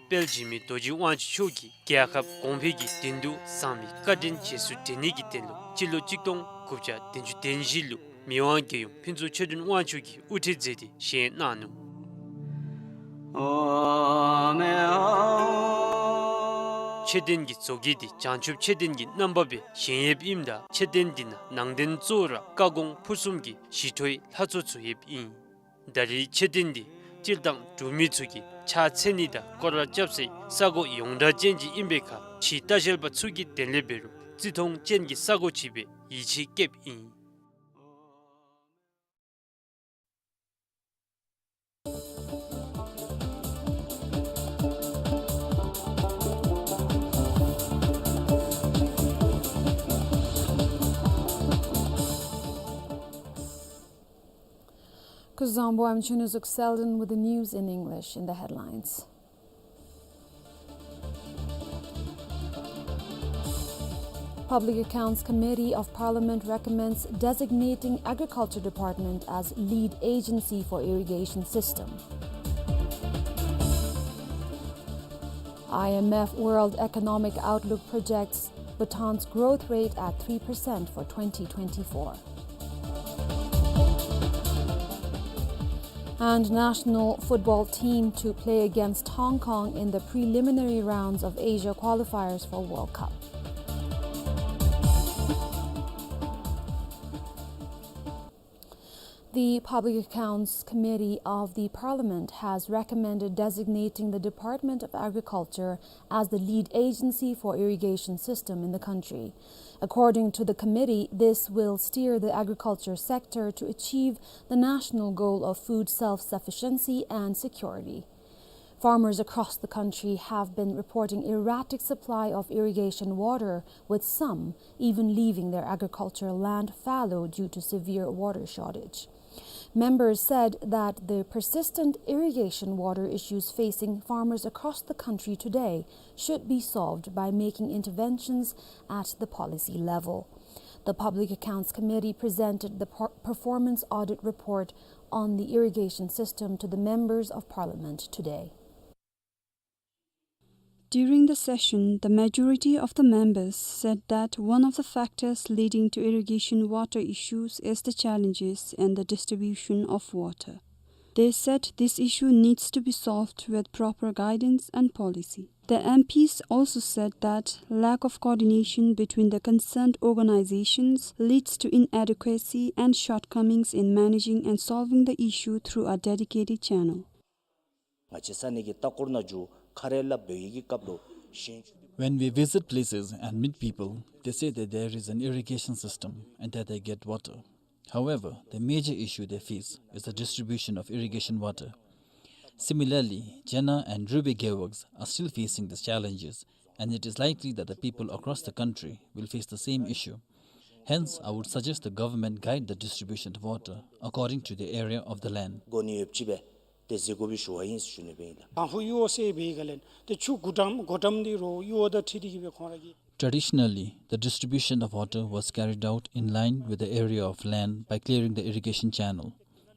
དཔལ་འཇིགས་མེད་རྡོ་རྗེ་དབང་ཕྱུག་མཆོག་གིས་རྒྱལ་ཁབ་གོང་འཕེལ་གྱི་དོན་དུ་བཟང་མི་བཀའ་དྲིན་རྗེས་སུ་དྲན་ནི་གི་དོན་ལུ་སྤྱི་ལོ་གཅིག་སྟོང་དགུ་བརྒྱ་བདུན་ཅུ་དོན་བཞི་ལུ་མི་དབང་རྒྱལ་ཡུམ་ཕུན་ཚོགས་ཆོས་སྒྲོན་དབང་ཕྱུག་གིས་དབུ་ཁྲིད་མཛད་དེ་བཞེངས་གནང་ནུག། མཆོད་རྟེན་གྱི་བཟོ་བཀོད་འདི་བྱང་ཆུབ་མཆོད་རྟེན་གྱི་རྣམ་པ་སྦེ་བཞེངས་ཡོདཔ་ཨིནམ་ད་མཆོད་རྟེན་འདི་ནང་ནང་རྟེན་གཙོ་བོ་ར་བཀའ་དགོངས་ཕུར་གསུམ་གྱི་ཞི་ཁྲོའི་ལྷ་ཚོགས་ཚུ་ཡོདཔ་ཨིན། ད་རེས་མཆོད་རྟེན་འདི་སྤྱིར་བཏང་འབྲུག་མི་ཚུ་གིས་ཕྱག་འཚལ་ནི་དང་སྐོར་ར་རྐྱབ་སའི་ས་གོ་ཡོངས་གྲགས་ཅན་ཅིག་ཨིན་པའི་ཁར་ཕྱིའི་ལྟ་བཤལ་པ་ཚུ་གི་དོན་ལས་འབད་རུང་བརྩི་མཐོང་ཅན་གྱི་ས་གོ་ཅིག་སྦེ་ཡིད་ཆེས་བསྐྱེདཔ་ཨིན། Kuzuzangpo, I'm Chunuzuk Selden with the news in English. In the headlines, Public Accounts Committee of Parliament recommends designating Agriculture Department as lead agency for irrigation system. I M F World Economic Outlook projects Bhutan's growth rate at three percent for twenty twenty-four. And national football team to play against Hong Kong in the preliminary rounds of Asia qualifiers for World Cup. The Public Accounts Committee of the Parliament has recommended designating the Department of Agriculture as the lead agency for irrigation system in the country. According to the committee, this will steer the agriculture sector to achieve the national goal of food self-sufficiency and security. Farmers across the country have been reporting erratic supply of irrigation water, with some even leaving their agricultural land fallow due to severe water shortage. Members said that the persistent irrigation water issues facing farmers across the country today should be solved by making interventions at the policy level. The Public Accounts Committee presented the per-, performance audit report on the irrigation system to the members of parliament today. During the session, the majority of the members said that one of the factors leading to irrigation water issues is the challenges in the distribution of water. They said this issue needs to be solved with proper guidance and policy. The M Ps also said that lack of coordination between the concerned organizations leads to inadequacy and shortcomings in managing and solving the issue through a dedicated channel. ང་བཅས་ས་གནས་ཀྱི་ལྟ་སྐོར་ནང་འཛུལ་ཁ་རས་ལ་འབད་བའི་སྐབས་ལུ་ཞིང་ཆུ། When we visit places and meet people, they say that there is an irrigation system and that they get water. However, the major issue they face is the distribution of irrigation water. Similarly, Jena and Rubey Gewugs are still facing these challenges, and it is likely that the people across the country will face the same issue. Hence, I would suggest the government guide the distribution of water according to the area of the land. དགོ་ནི་ཡོདཔ་ཅིག་སྦེ་ཏེ་གཟིགས་དགོ་པའི་ཞུ་བ་ཨིན་ཟེར་ཞུ་ནི་སྦེ་ཨིན་ལགས། དང་ཕུ་གཡུར་བ་སེལ་བའི་སྒང་ལས་ཏེ་ཆུ་དགོ་དྲངམ་དགོ་དྲངམ་འདི་རུང་གཡུར་བ་དང་འཁྲིལ་ཏེ་གིས་སྦེ་ཁོང་ར་གིས། Traditionally, the distribution of water was carried out in line with the area of land by clearing the irrigation channel.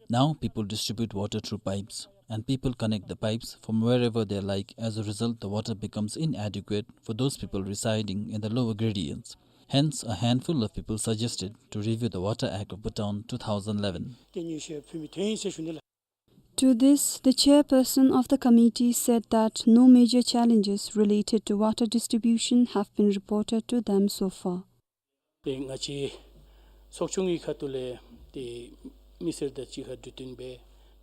Now people distribute water through pipes, and people connect the pipes from wherever they like. As a result, the water becomes inadequate for those people residing in the lower gradients. Hence, a handful of people suggested to review the Water Act of Bhutan two thousand eleven. ཏེ་ཉུང་ཤོས་ཕུལ་མི་དོན་ཨིན་ཟེར་ཞུ་ནི་ལགས། To this, the chairperson of the committee said that no major challenges related to water distribution have been reported to them so far. ཏེ་ང་བཅས་ཚོགས་ཆུང་གི་ཁ་ཐུག་ལས་ཏེ་མི་སེར་དང་གཅིག་ཁར་གྲོས་བསྟུན་འབད་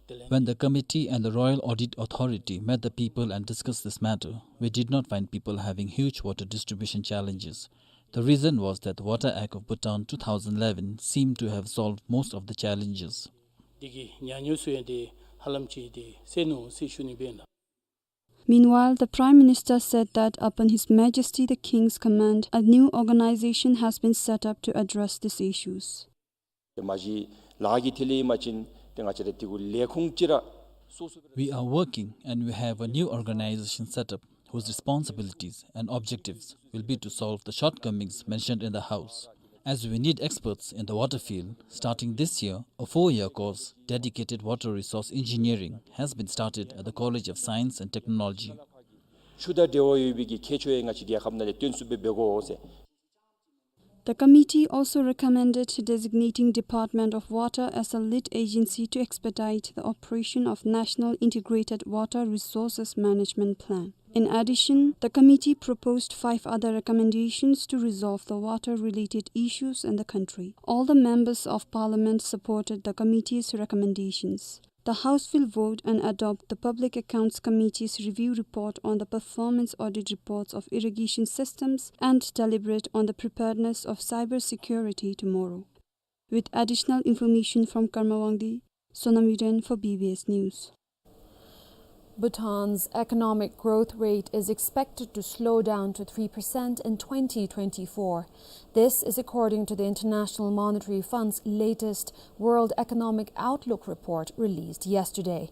དེ་ལས། When the committee and the Royal Audit Authority met the people and discussed this matter, we did not find people having huge water distribution challenges. The reason was that the Water Act of Bhutan two thousand eleven seemed to have solved most of the challenges. འདི་གིས་ཉམས་མྱོང་ཚུ་ཡང་ཏེ་ཧ་ལམ་ཅིག་ཏེ་སེལ་ནུག་ཟེར་ཞུ་ནི་སྦེ་ཨིན་ལགས། Meanwhile, the Prime Minister said that upon His Majesty the King's command, a new organization has been set up to address these issues. ཏེ་མ་གཞི་ལཱ་གི་ཐད་ལས་ཨིན་པ་ཅིན་ཏེ་ང་བཅས་ར་དེ་གུ་ལས་ཁུངས་ཅིག་ར་སོ་སོ་སྦེ་ར། We are working and we have a new organization set up whose responsibilities and objectives will be to solve the shortcomings mentioned in the House. As we need experts in the water field, starting this year, a four-year course dedicated water resource engineering has been started at the College of Science and Technology. ཆུ་དང་འབྲེལ་བ་ཡོད་པའི་གི་ཁྱད་ཆོས་ཡང་ང་བཅས་རྒྱལ་ཁབ་ནང་ལས་སྟོན་ཚུགསཔ་སྦེ་འབད་དགོ་ཟེར། The committee also recommended designating Department of Water as a lead agency to expedite the operation of National Integrated Water Resources Management Plan. In addition, the committee proposed five other recommendations to resolve the water-related issues in the country. All the members of parliament supported the committee's recommendations. The House will vote and adopt the Public Accounts Committee's review report on the performance audit reports of irrigation systems and deliberate on the preparedness of cyber security tomorrow. With additional information from Karma Wangdi, Sonam Yuden for B B S News. Bhutan's economic growth rate is expected to slow down to three percent in twenty twenty-four. This is according to the International Monetary Fund's latest World Economic Outlook report released yesterday.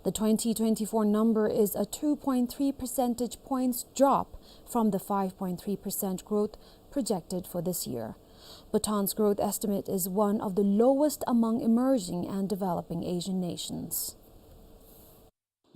The twenty twenty-four number is a two point three percentage points drop from the five point three percent growth projected for this year. Bhutan's growth estimate is one of the lowest among emerging and developing Asian nations.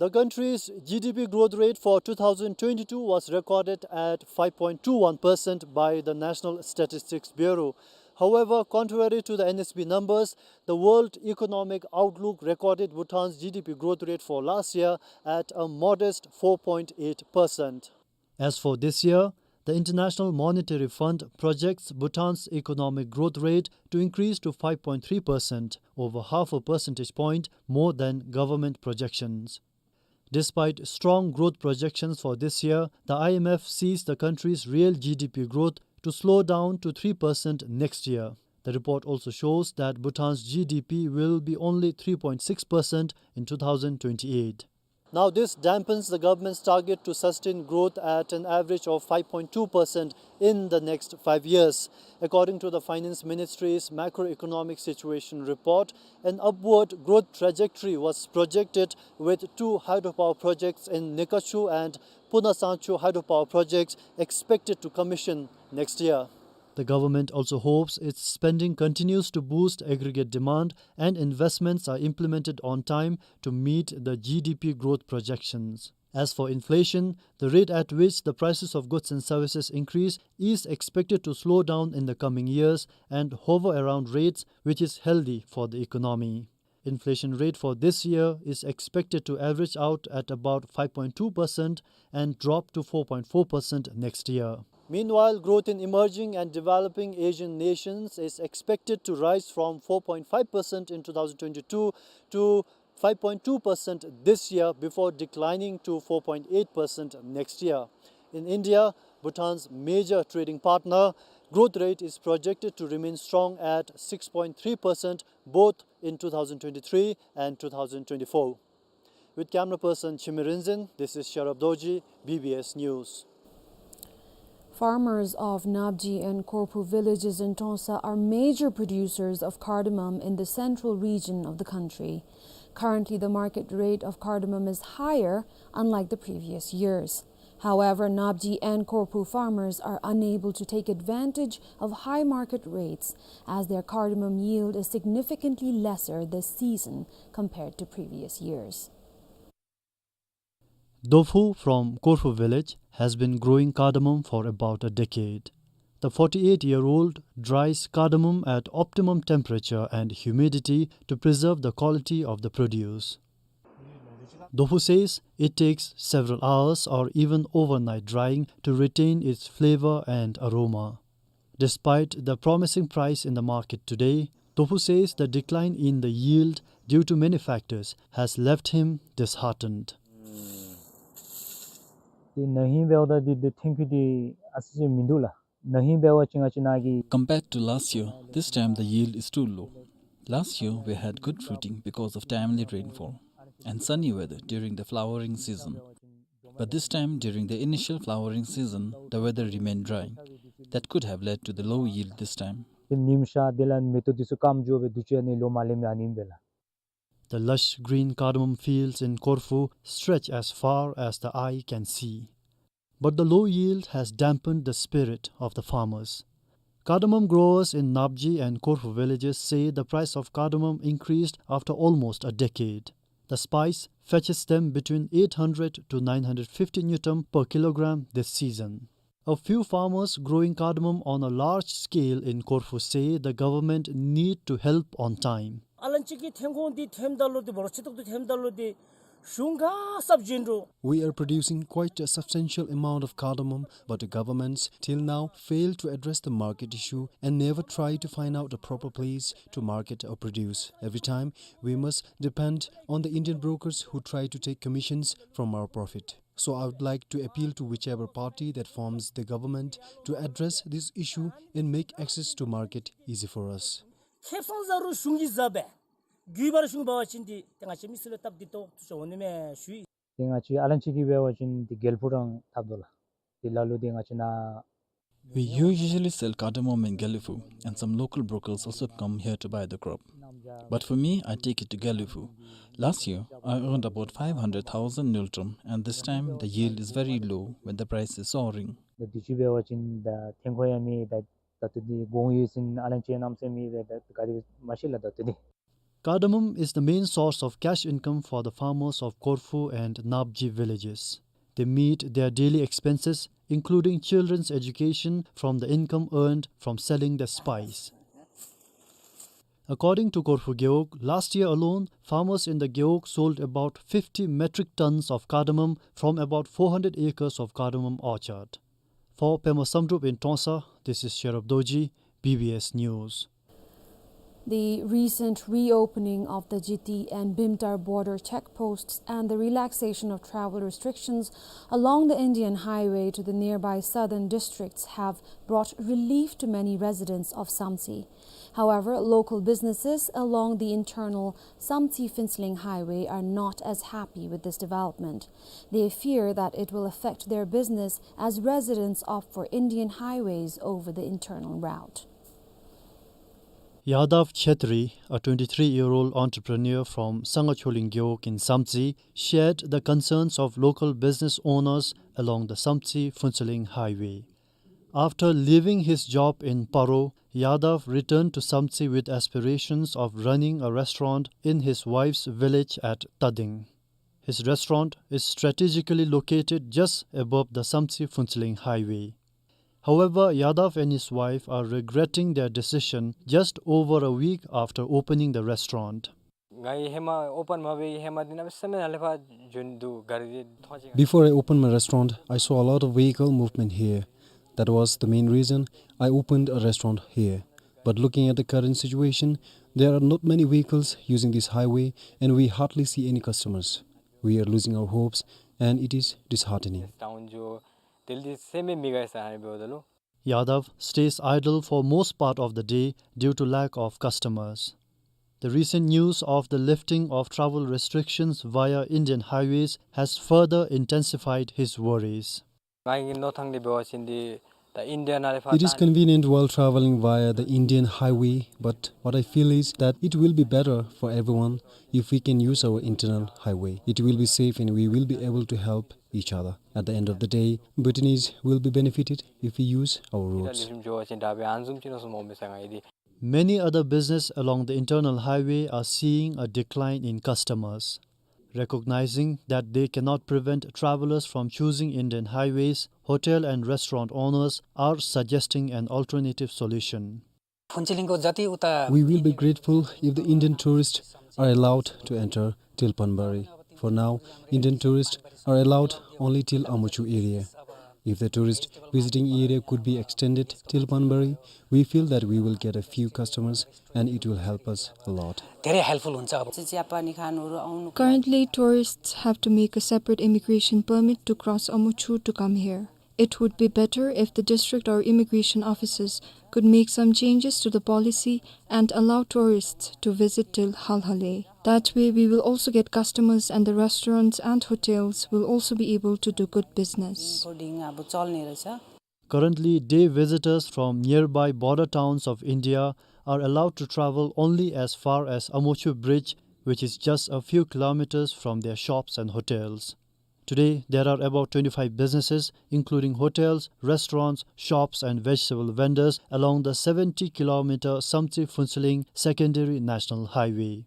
The country's G D P growth rate for two thousand twenty-two was recorded at five point two one percent by the National Statistics Bureau. However, contrary to the N S B numbers, the World Economic Outlook recorded Bhutan's G D P growth rate for last year at a modest four point eight percent. As for this year, the International Monetary Fund projects Bhutan's economic growth rate to increase to five point three percent, over half a percentage point more than government projections. Despite strong growth projections for this year, the I M F sees the country's real G D P growth to slow down to three percent next year. The report also shows that Bhutan's G D P will be only three point six percent in two thousand twenty-eight. Now, this dampens the government's target to sustain growth at an average of five point two percent in the next five years. According to the Finance Ministry's macroeconomic situation report, an upward growth trajectory was projected, with two hydropower projects in Nekachu and Punasangchu hydropower projects expected to commission next year. The government also hopes its spending continues to boost aggregate demand and investments are implemented on time to meet the G D P growth projections. As for inflation, the rate at which the prices of goods and services increase is expected to slow down in the coming years and hover around rates which is healthy for the economy. Inflation rate for this year is expected to average out at about five point two percent and drop to four point four percent next year. Meanwhile, growth in emerging and developing Asian nations is expected to rise from four point five percent in two thousand twenty-two to five point two percent this year before declining to four point eight percent next year. In India, Bhutan's major trading partner, growth rate is projected to remain strong at six point three percent both in two thousand twenty-three and two thousand twenty-four. With camera person Chimi Rinzin, this is Sharab Dorji, B B S News. Farmers of Napji and Korphu villages in Trongsa are major producers of cardamom in the central region of the country. Currently, the market rate of cardamom is higher, unlike the previous years. However, Napji and Korphu farmers are unable to take advantage of high market rates, as their cardamom yield is significantly lesser this season compared to previous years. Dophu from Korphu village has been growing cardamom for about a decade. The forty-eight-year-old dries cardamom at optimum temperature and humidity to preserve the quality of the produce. Dophu says it takes several hours or even overnight drying to retain its flavor and aroma. Despite the promising price in the market today, Dophu says the decline in the yield due to many factors has left him disheartened. ཏེ་ན་ཧིང་འབདཝ་ད་འདི་འདི་ཐོན་ཁུངས་འདི་ཨ་ཙི་ཅིག་མིན་འདུག་ལགས། ན་ཧིང་འབད་བ་ཅིན་ང་བཅས་ནཱ་གི Compared to last year, this time the yield is too low. Last year, we had good fruiting because of timely rainfall and sunny weather during the flowering season. But this time, during the initial flowering season, the weather remained dry. That could have led to the low yield this time. ཏེ་ཉིམ་ཤར་དེ་ལས་མེ་ཏོག་འདི་ཚུ་སྐམ་འགྱོ་སྦེ་དུས་ཅི་ཨ་ནི་ལོ་མ་ལེན་མི་ཨ་ནི་ཨིན་པས་ལགས། The lush green cardamom fields in Korphu stretch as far as the eye can see. But the low yield has dampened the spirit of the farmers. Cardamom growers in Napji and Korphu villages say the price of cardamom increased after almost a decade. The spice fetches them between eight hundred to nine hundred fifty ngultrum per kilogram this season. A few farmers growing cardamom on a large scale in Korphu say the government need to help on time. ཨ་ལན་ཅིག་གི་ཐོན་ཁུངས་འདི་ཐོནམ་ད་ལུ་འདི་འབོར་ཆེ་ཏོག་ཏོ་ཐོནམ་ད་ལུ་འདི་གཞུང་ག་སབ་ཅིན་འགྲོ། We are producing quite a substantial amount of cardamom, but the governments till now fail to address the market issue and never try to find out a proper place to market our produce. Every time, we must depend on the Indian brokers who try to take commissions from our profit. So I would like to appeal to whichever party that forms the government to address this issue and make access to market easy for us. ཁེ་བཟང་ཟ་རུང་གཞུང་གིས་ཟ་བས། རྒྱུ་འབོར་གཞུང་འབད་བ་ཅིན་འདི་ཏེ་ང་བཅས་མི་སེར་ལུ་སྟབས་བདེ་ཏོག་ཏོ་ཅིག་འོང་ནི་མས་ཞུ་ཡི། ཏེ་ང་བཅས་ཨ་ལན་ཅི་གི་འབད་བ་ཅིན་ཏེ་གྱལ་ཕུག་ར་འཐབ་དོ་ལགས། ཏེ་ལ་ལུ་ཏེ་ང་བཅས་ནཱ། We usually sell cardamom in Gelephu, and some local brokers also come here to buy the crop. But for me, I take it to Gelephu. Last year, I earned about five hundred thousand ngultrum, and this time the yield is very low when the price is soaring. ད་དུས་ཅི་འབད་བ་ཅིན་ད་ཐོན་ཁུངས་ཡང་མེད། ད་ད་ལྟོ་འདི་གོང་ཡོད་ཟེར་ཨ་ལན་ཅི་གནམ་མེད་ས་མེད་འབད་ད་ག་དེ་མ་ཤེས་ལགས་ད་ལྟོ་འདི། Cardamom is the main source of cash income for the farmers of Korfu and Napji villages. They meet their daily expenses, including children's education, from the income earned from selling the spice. According to Korfu Gewog, last year alone, farmers in the Gewog sold about fifty metric tons of cardamom from about four hundred acres of cardamom orchard. For Pema Samdrup in Trongsa, this is Sherub Dorji, B B S News. The recent reopening of the Jiti and Bhimtar border checkposts and the relaxation of travel restrictions along the Indian highway to the nearby southern districts have brought relief to many residents of Samtse. However, local businesses along the internal Samtse-Phuentsholing highway are not as happy with this development. They fear that it will affect their business as residents opt for Indian highways over the internal route. Yadav Chhetri, a twenty-three-year-old entrepreneur from Sangachholing Gewog in Samtse, shared the concerns of local business owners along the Samtse-Phuentsholing highway. After leaving his job in Paro, Yadav returned to Samtse with aspirations of running a restaurant in his wife's village at Tading. His restaurant is strategically located just above the Samtse-Phuentsholing highway. However, Yadav and his wife are regretting their decision just over a week after opening the restaurant. ང་ཧེ་མ་ཨོ་པཱན་མ་འབད་བའི་ཧེ་མ་འདི་ནང་སེམས་ནང་ལས་ཕར་འགྱོ་འདུག་ག་རི་འདི་མཐོང་ཅི། Before I opened my restaurant, I saw a lot of vehicle movement here. That was the main reason I opened a restaurant here. But looking at the current situation, there are not many vehicles using this highway, and we hardly see any customers. We are losing our hopes, and it is disheartening. ཌའུན་འགྱོ། དེ་ལས་སེམས་མི་དགའ་ས་ཧ་ནི་འབདཝ་ད་ལུ། Yadav stays idle for most part of the day due to lack of customers. The recent news of the lifting of travel restrictions via Indian highways has further intensified his worries. ང་གི་མནོ་ཐངས་འདི་འབད་བ་ཅིན་འདི་ད་ཨིན་ཌི་ཡ་ནང་ལས་ཕར། It is convenient while traveling via the Indian highway, but what I feel is that it will be better for everyone if we can use our internal highway. It will be safe and we will be able to help each other. At the end of the day, Bhutanese will be benefited if we use our roads. Many other business along the internal highway are seeing a decline in customers. Recognizing that they cannot prevent travelers from choosing Indian highways, hotel and restaurant owners are suggesting an alternative solution. We will be grateful if the Indian tourists are allowed to enter till Panbari. For now, Indian tourists are allowed only till Amuchu area. If the tourist visiting area could be extended till Panbari, we feel that we will get a few customers and it will help us a lot. धेरै हेल्पफुल हुन्छ। अब चियापानी खानुहरू आउनु। Currently, tourists have to make a separate immigration permit to cross Amuchu to come here. It would be better if the district or immigration officers could make some changes to the policy and allow tourists to visit till Halhale. That way, we will also get customers and the restaurants and hotels will also be able to do good business. Currently, day visitors from nearby border towns of India are allowed to travel only as far as Amuchu Bridge, which is just a few kilometers from their shops and hotels. Today, there are about twenty-five businesses, including hotels, restaurants, shops, and vegetable vendors along the seventy kilometer Samtse-Phuentsholing Secondary National Highway.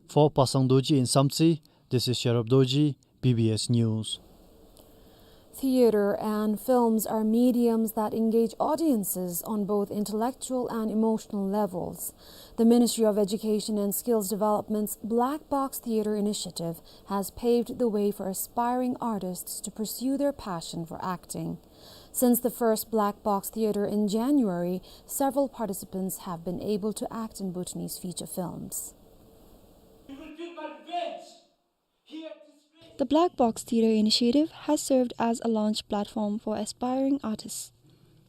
For Pasang Dorji in Samtse, this is Sherub Dorji, B B S News. Theater and films are mediums that engage audiences on both intellectual and emotional levels. The Ministry of Education and Skills Development's Black Box Theater Initiative has paved the way for aspiring artists to pursue their passion for acting. Since the first Black Box Theater in January, several participants have been able to act in Bhutanese feature films. The Black Box Theatre Initiative has served as a launch platform for aspiring artists.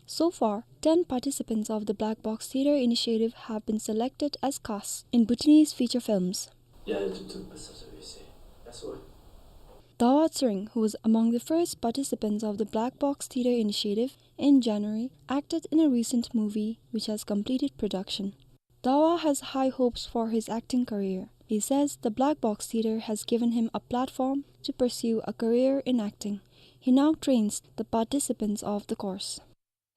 So far, ten participants of the Black Box Theatre Initiative have been selected as casts in Bhutanese feature films. Dawa Tshering, who was among the first participants of the Black Box Theatre Initiative in January, acted in a recent movie which has completed production. Dawa has high hopes for his acting career. He says the Black Box Theatre has given him a platform to pursue a career in acting. He now trains the participants of the course.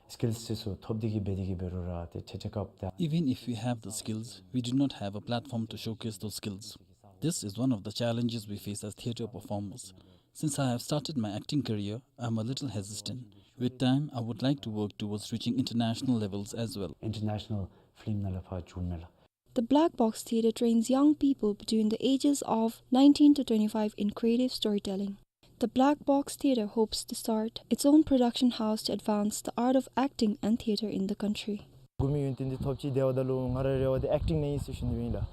སི་ཀིལསི་ཚུ་ཐོབ་སྟེ་གི་འབད་དེ་གི་འབད་རུང་ར་ཏེ་ཏེ་ཏེ་སྐབས་དེ། Even if we have the skills, we do not have a platform to showcase those skills. This is one of the challenges we face as theatre performers. Since I have started my acting career, I'm a little hesitant. With time, I would like to work towards reaching international levels as well. International film ནང་ལུ་ཕར་འགྱོ་ནི་ལགས། The Black Box Theatre trains young people between the ages of nineteen to twenty-five in creative storytelling. The Black Box Theatre hopes to start its own production house to advance the art of acting and theatre in the country. དགོ་མི་ཡོན་ཏན་འདི་ཐོབ་ཅི། དེ་འབདཝ་ད་ལུ་ང་རའི་རེ་བ་འདི་ཨེཀ་ཊིང་ནང་ཨིན་ཟེར་ཞུ་ནི་ཨིན་ལགས།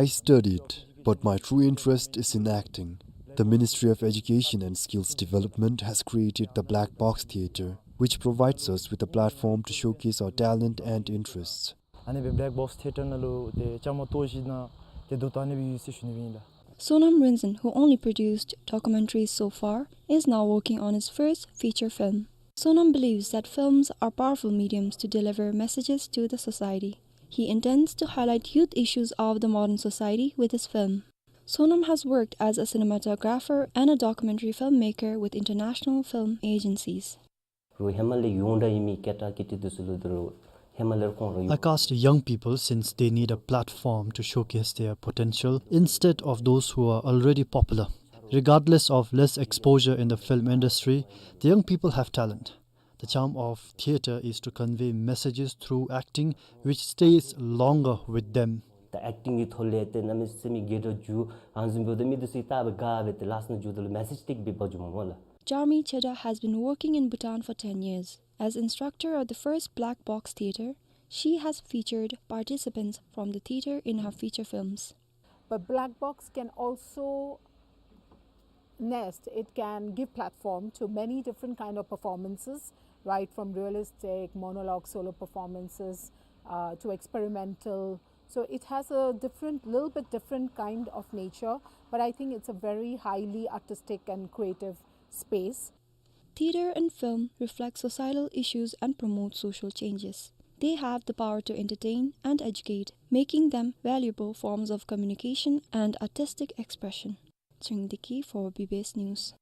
I studied, but my true interest is in acting. The Ministry of Education and Skills Development has created the Black Box Theatre, which provides us with a platform to showcase our talent and interests. ཨ་ནི་སྦེ་Black Box Theatre ནང་ལུ་ཏེ་བཅའ་མར་གཏོགས་ཞིནམ་ཏེ་སྡོད་དེ་ཨ་ནི་སྦེ་ཡོད་ཟེར་ཞུ་ནི་ཨིན་ལགས། Sonam Rinzin, who only produced documentaries so far, is now working on his first feature film. Sonam believes that films are powerful mediums to deliver messages to the society. He intends to highlight youth issues of the modern society with his film. Sonam has worked as a cinematographer and a documentary filmmaker with international film agencies. རུང་ཧེ་མ་ལས་ཡོངས་གྲགས་ཨིན་མི་སྐད་གྲགས་ཀྱི་ཏི་དུས་སུ་ལུ་དོ་རུང་ཧེ་མ་ལས་ཁོང་རུང་། I cast young people since they need a platform to showcase their potential instead of those who are already popular. Regardless of less exposure in the film industry, the young people have talent. The charm of theatre is to convey messages through acting which stays longer with them. ད་ཨེཀ་ཊིང་གི་ཐོག་ལས་ཏེ་གནམ་མེད་ས་མེད་རྒྱས་དྲགས་འགྱོ། ཨ་ནི་བཟུམ་འབདཝ་ད་མི་འདི་ཚུ་ད་འབད་དགའ་སྦེ་ཏེ་ལགས་ནང་འགྱོཝ་ད་ལུ་མེ་སེཇ་ཏེ་གི་འབད་འགྱོཝ་མས་སྨོ་ལགས། Charmi Chheda has been working in Bhutan for ten years. As instructor of the first Black Box Theatre, she has featured participants from the theatre in her feature films. But Black Box can also nest, it can give platform to many different kind of performances, right from realistic, monologue, solo performances, uh, to experimental. So it has a different, little bit different kind of nature, but I think it's a very highly artistic and creative space. Theatre and film reflect societal issues and promote social changes. They have the power to entertain and educate, making them valuable forms of communication and artistic expression. Tshering Deki for B B S News.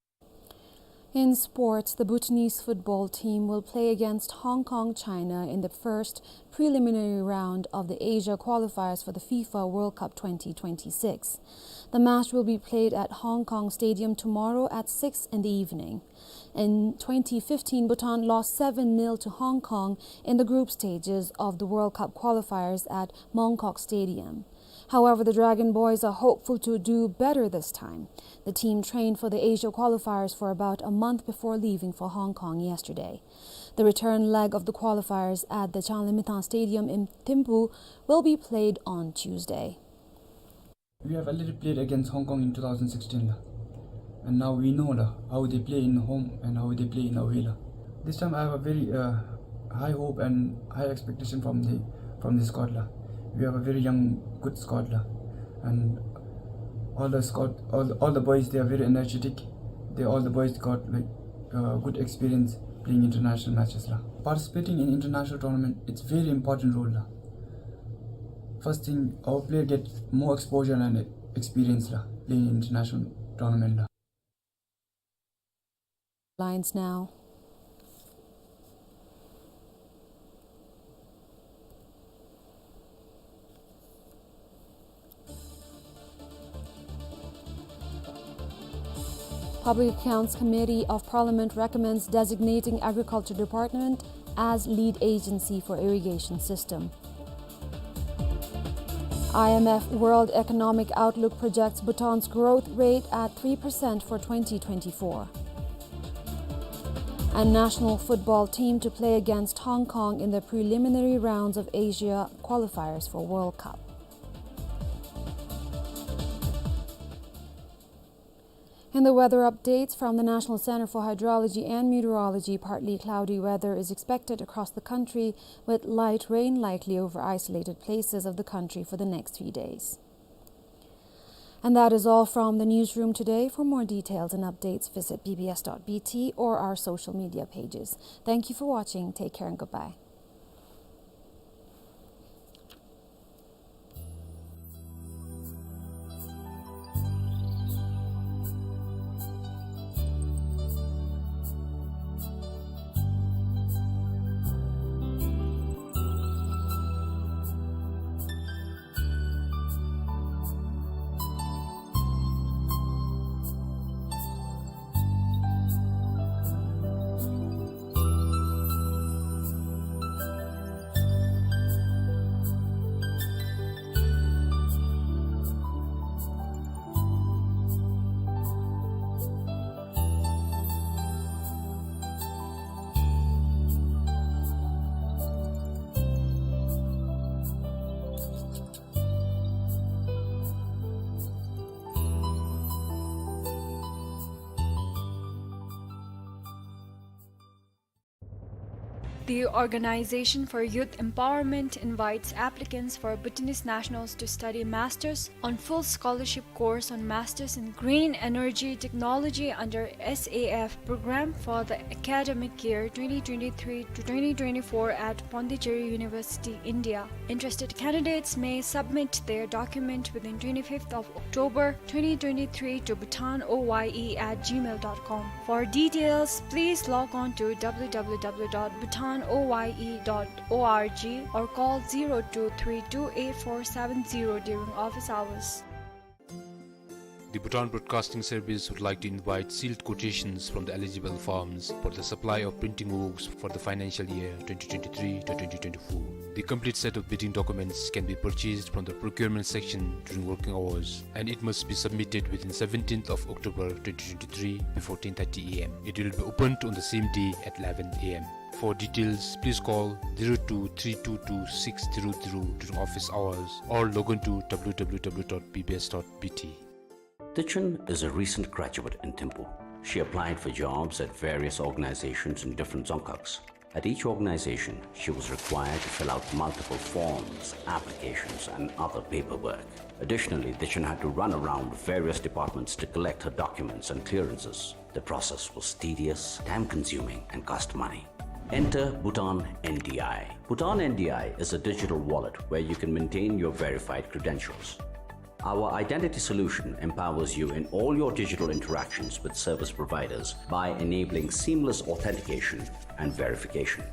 In sports, the Bhutanese football team will play against Hong Kong, China in the first preliminary round of the Asia qualifiers for the FIFA World Cup twenty twenty-six. The match will be played at Hong Kong Stadium tomorrow at six in the evening. In twenty fifteen, Bhutan lost seven nil to Hong Kong in the group stages of the World Cup qualifiers at Mong Kok Stadium. However, the Dragon Boys are hopeful to do better this time. The team trained for the Asia qualifiers for about a month before leaving for Hong Kong yesterday. The return leg of the qualifiers at the Changlimithang Stadium in Thimphu will be played on Tuesday. We have already played against Hong Kong in two thousand sixteen, la. And now we know, la, how they play in home and how they play in away, la. This time I have a very, uh, high hope and high expectation from the, from the squad, la. We have a very young, good squad, la. And all the squad, all, all the boys, they are very energetic. They, all the boys got, like, uh, good experience playing international matches, la. Participating in international tournament, it's very important role, la. First thing, our player get more exposure and experience, la, playing international tournament, la. Lines now. Public Accounts Committee of Parliament recommends designating Agriculture Department as lead agency for irrigation system. I M F World Economic Outlook projects Bhutan's growth rate at three percent for twenty twenty-four. And national football team to play against Hong Kong in the preliminary rounds of Asia qualifiers for World Cup. In the weather updates from the National Center for Hydrology and Meteorology, partly cloudy weather is expected across the country, with light rain likely over isolated places of the country for the next three days. And that is all from the newsroom today. For more details and updates, visit B B S dot B T or our social media pages. Thank you for watching. Take care and goodbye. The Organization for Youth Empowerment invites applicants for Bhutanese nationals to study masters on full scholarship course on Masters in Green Energy Technology under S A F program for the academic year twenty twenty-three to twenty twenty-four at Pondicherry University, India. Interested candidates may submit their document within twenty-fifth of October twenty twenty-three to bhutan O Y E at gmail dot com. For details, please log on to W W W dot bhutan O Y E dot O R G or call zero two three two eight four seven zero during office hours. The Bhutan Broadcasting Service would like to invite sealed quotations from the eligible firms for the supply of printing works for the financial year twenty twenty-three to twenty twenty-four. The complete set of bidding documents can be purchased from the procurement section during working hours, and it must be submitted within seventeenth of October twenty twenty-three before ten thirty A M. It will be opened on the same day at eleven A M. For details, please call zero two three two two six zero zero during office hours or log on to W W W dot B B S dot B T. Tichen is a recent graduate in Thimphu. She applied for jobs at various organizations in different dzongkhags. At each organization, she was required to fill out multiple forms, applications, and other paperwork. Additionally, Tichen had to run around various departments to collect her documents and clearances. The process was tedious, time-consuming, and cost money. Enter Bhutan N D I. Bhutan N D I is a digital wallet where you can maintain your verified credentials. Our identity solution empowers you in all your digital interactions with service providers by enabling seamless authentication and verification.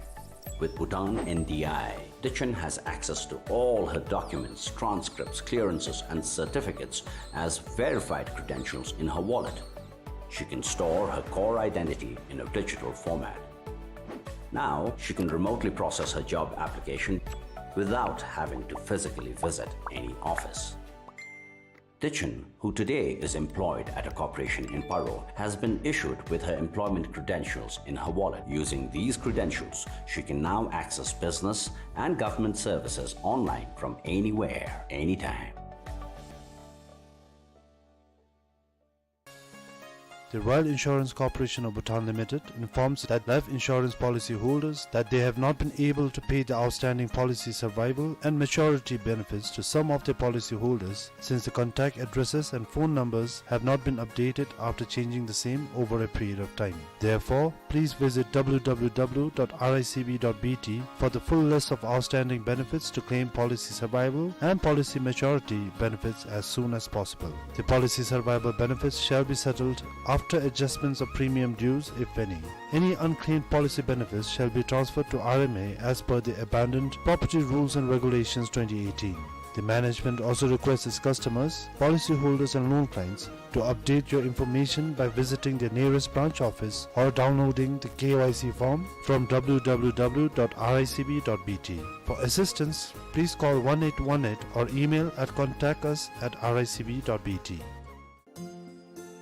With Bhutan N D I, Tichen has access to all her documents, transcripts, clearances, and certificates as verified credentials in her wallet. She can store her core identity in a digital format. Now, she can remotely process her job application without having to physically visit any office. Tichen, who today is employed at a corporation in Paro, has been issued with her employment credentials in her wallet. Using these credentials, she can now access business and government services online from anywhere, anytime. The Royal Insurance Corporation of Bhutan Limited informs that life insurance policy holders that they have not been able to pay the outstanding policy survival and maturity benefits to some of their policy holders, since the contact addresses and phone numbers have not been updated after changing the same over a period of time. Therefore, please visit W W W dot R I C B dot B T for the full list of outstanding benefits to claim policy survival and policy maturity benefits as soon as possible. The policy survival benefits shall be settled after adjustments of premium dues, if any. Any unclaimed policy benefits shall be transferred to R M A as per the Abandoned Property Rules and Regulations twenty eighteen. The management also requests its customers, policyholders and loan clients to update your information by visiting their nearest branch office or downloading the K Y C form from W W W dot R I C B dot B T. For assistance, please call one eight one eight or email at contact us at R I C B dot B T.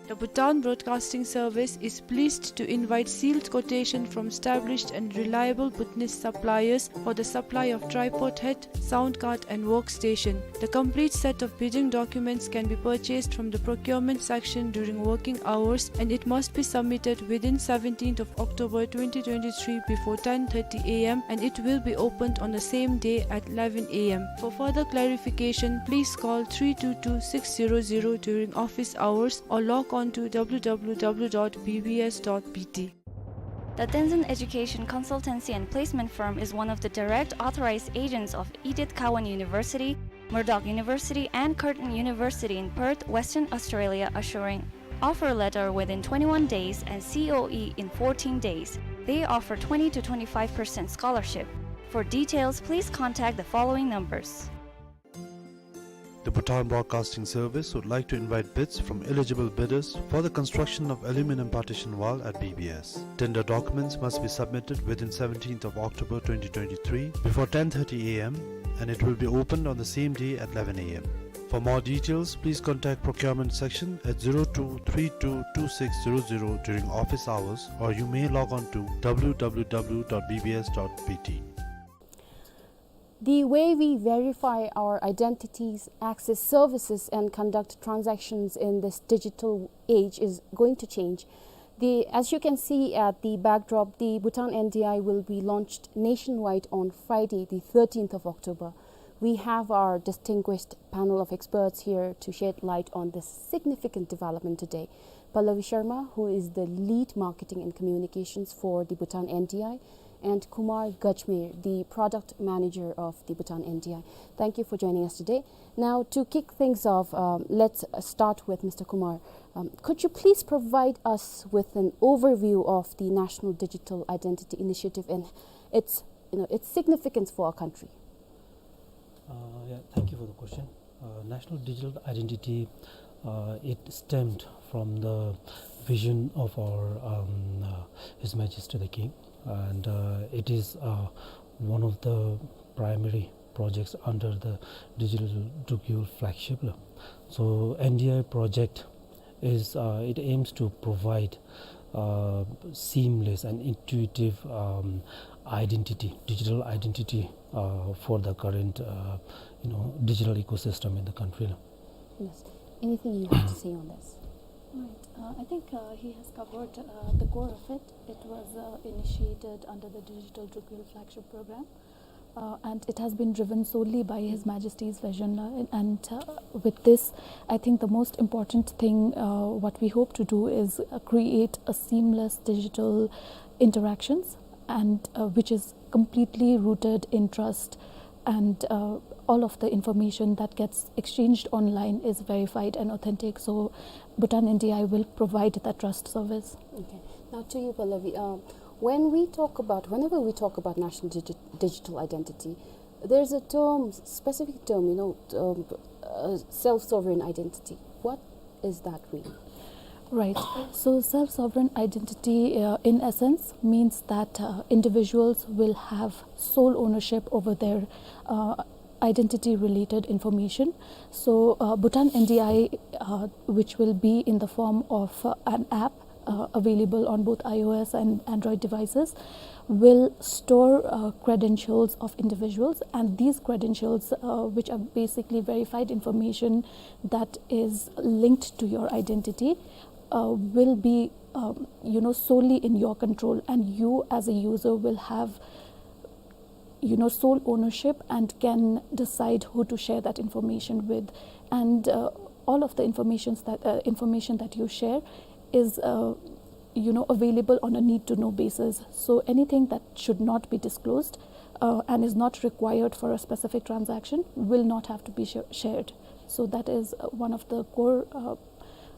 The Bhutan Broadcasting Service is pleased to invite sealed quotation from established and reliable Bhutanese suppliers for the supply of tripod head, sound card, and workstation. The complete set of bidding documents can be purchased from the procurement section during working hours, and it must be submitted within seventeenth of October twenty twenty-three before ten thirty a m, and it will be opened on the same day at eleven a m. For further clarification, please call three two two six zero zero during office hours or log on to w w w dot b b s dot b t. The Tenzin Education Consultancy and Placement Firm is one of the direct authorized agents of Edith Cowan University, Murdoch University, and Curtin University in Perth, Western Australia, assuring offer letter within twenty-one days and C O E in fourteen days. They offer twenty to twenty-five percent scholarship. For details, please contact the following numbers. The Bhutan Broadcasting Service would like to invite bids from eligible bidders for the construction of aluminum partition wall at B B S. Tender documents must be submitted within seventeenth of October twenty twenty-three before ten thirty a m, and it will be opened on the same day at eleven a m. For more details, please contact procurement section at zero two three two two six zero zero during office hours, or you may log on to w w w dot b b s dot b t. The way we verify our identities, access services, and conduct transactions in this digital age is going to change. The, as you can see at the backdrop, the Bhutan N D I will be launched nationwide on Friday, the thirteenth of October. We have our distinguished panel of experts here to shed light on this significant development today. Pallavi Sharma, who is the lead marketing and communications for the Bhutan N D I, and Kumar Gajmer, the product manager of the Bhutan N D I. Thank you for joining us today. Now, to kick things off, um, let's, uh, start with Mister Kumar. Um, could you please provide us with an overview of the National Digital Identity Initiative and its, you know, its significance for our country? Uh, yeah, thank you for the question. Uh, National Digital Identity, uh, it stemmed from the vision of our, um, uh, His Majesty the King, and, uh, it is, uh, one of the primary projects under the Digital Drukyul flagship. So N D I project is, uh, it aims to provide, uh, seamless and intuitive, um, identity, digital identity, uh, for the current, uh, you know, digital ecosystem in the country. Yes. Anything you have to say on this? Right. Uh, I think, uh, he has covered, uh, the core of it. It was, uh, initiated under the Digital Drukyul flagship program. Uh, and it has been driven solely by His Majesty's vision. Uh, and, and, uh, with this, I think the most important thing, uh, what we hope to do is, uh, create a seamless digital interactions, and, uh, which is completely rooted in trust, and, uh, all of the information that gets exchanged online is verified and authentic. So Bhutan N D I will provide that trust service. Okay. Now to you, Pallavi. Uh, when we talk about, whenever we talk about national digi- digital identity, there's a term, specific term, you know, um, uh, self-sovereign identity. What is that really? Right. So self-sovereign identity, uh, in essence, means that, uh, individuals will have sole ownership over their, uh, identity-related information. So, uh, Bhutan N D I, uh, which will be in the form of, uh, an app, uh, available on both iOS and Android devices, will store, uh, credentials of individuals, and these credentials, uh, which are basically verified information that is linked to your identity, uh, will be, um, you know, solely in your control, and you as a user will have, you know, sole ownership and can decide who to share that information with. And, uh, all of the informations that, uh, information that you share is, uh, you know, available on a need-to-know basis. So anything that should not be disclosed, uh, and is not required for a specific transaction will not have to be sh- shared. So that is, uh, one of the core, uh,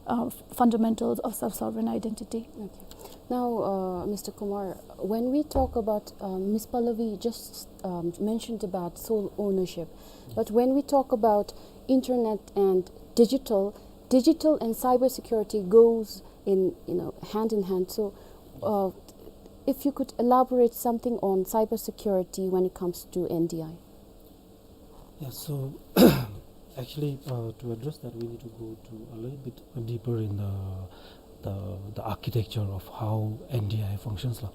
uh, f- fundamentals of self-sovereign identity. Okay. Now, uh, Mister Kumar, when we talk about, um, Miss Pallavi just, um, mentioned about sole ownership, but when we talk about internet and digital, digital and cybersecurity goes in, you know, hand in hand. So, uh, if you could elaborate something on cybersecurity when it comes to N D I. Yeah, so Actually, uh, to address that, we need to go to a little bit deeper in the, the, the architecture of how N D I functions la.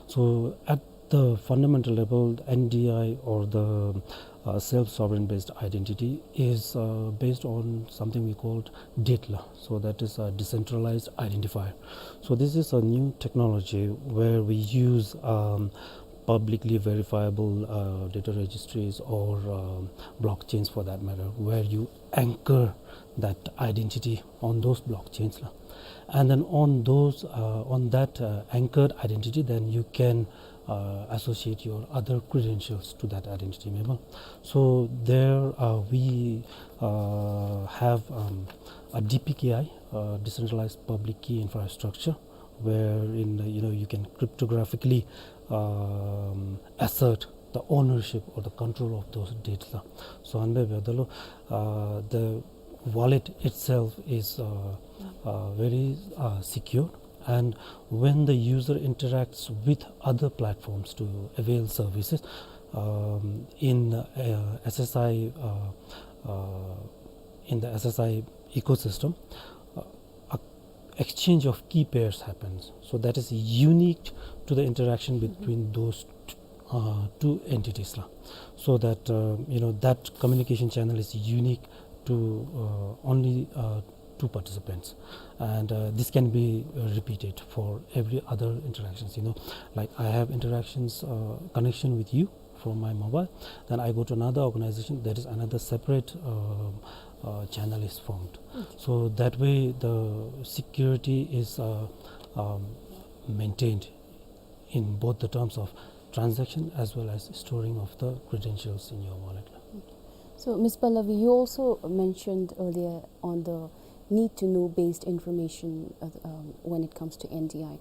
So at the fundamental level, N D I, or the, uh, self-sovereign based identity, is, uh, based on something we called date la. So that is a decentralized identifier. So this is a new technology where we use, um, publicly verifiable, uh, data registries or, um, blockchains for that matter, where you anchor that identity on those blockchains la. And then on those, uh, on that, uh, anchored identity, then you can, uh, associate your other credentials to that identity, memang. So there, uh, we, uh, have, um, a D P K I, uh, decentralized public key infrastructure, wherein, uh, you know, you can cryptographically, um, assert the ownership or the control of those dates la. So ānda bebdalo, uh, the wallet itself is, uh, uh, very, uh, secure, and when the user interacts with other platforms to avail services, um, in, uh, S S I, uh, uh, in the S S I ecosystem, uh, a exchange of key pairs happens. So that is unique to the interaction between those t-, uh, two entities la. So that, uh, you know, that communication channel is unique to, uh, only, uh, two participants, and, uh, this can be, uh, repeated for every other interactions. You know, like, I have interactions, uh, connection with you from my mobile, then I go to another organization, there is another separate, uh, uh, channel is formed. So that way the security is, uh, um, maintained in both the terms of transaction as well as storing of the credentials in your wallet. So, Miss Pallavi, you also mentioned earlier on the need to know based information, uh, um, when it comes to N D I.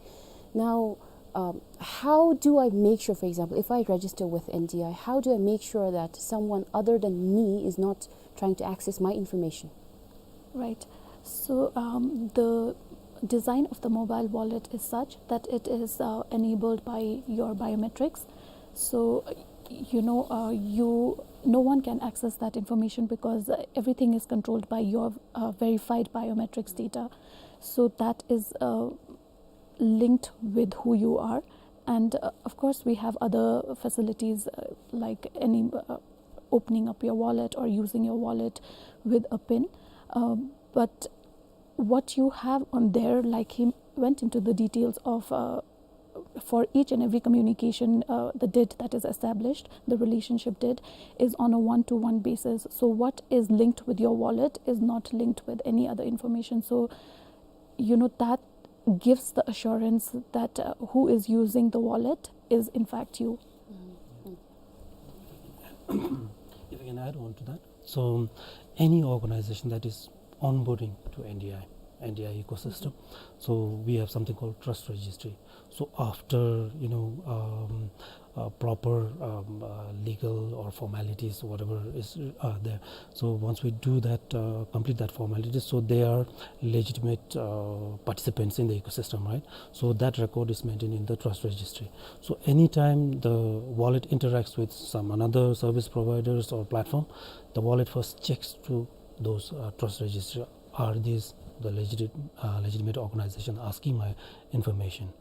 Now, um, how do I make sure, for example, if I register with N D I, how do I make sure that someone other than me is not trying to access my information? Right. So, um, the design of the mobile wallet is such that it is, uh, enabled by your biometrics. So, uh, you know, uh, you, no one can access that information because, uh, everything is controlled by your, uh, verified biometrics data. So that is, uh, linked with who you are. And, uh, of course, we have other facilities, uh, like any, uh, opening up your wallet or using your wallet with a pin. Um, but what you have on there, like, he went into the details of, uh, for each and every communication, uh, the did that is established, the relationship did, is on a one-to-one basis. So what is linked with your wallet is not linked with any other information. So, you know, that gives the assurance that, uh, who is using the wallet is in fact you. If I can add on to that. So any organization that is onboarding to N D I, N D I ecosystem, so we have something called trust registry. So after, you know, um, uh, proper, um, uh, legal or formalities, whatever is, uh, there. So once we do that, uh, complete that formality, so they are legitimate, uh, participants in the ecosystem, right? So that record is maintained in the trust registry. So anytime the wallet interacts with some another service providers or platform, the wallet first checks to those, uh, trust registry, are these the legit-, uh, legitimate organization asking my information?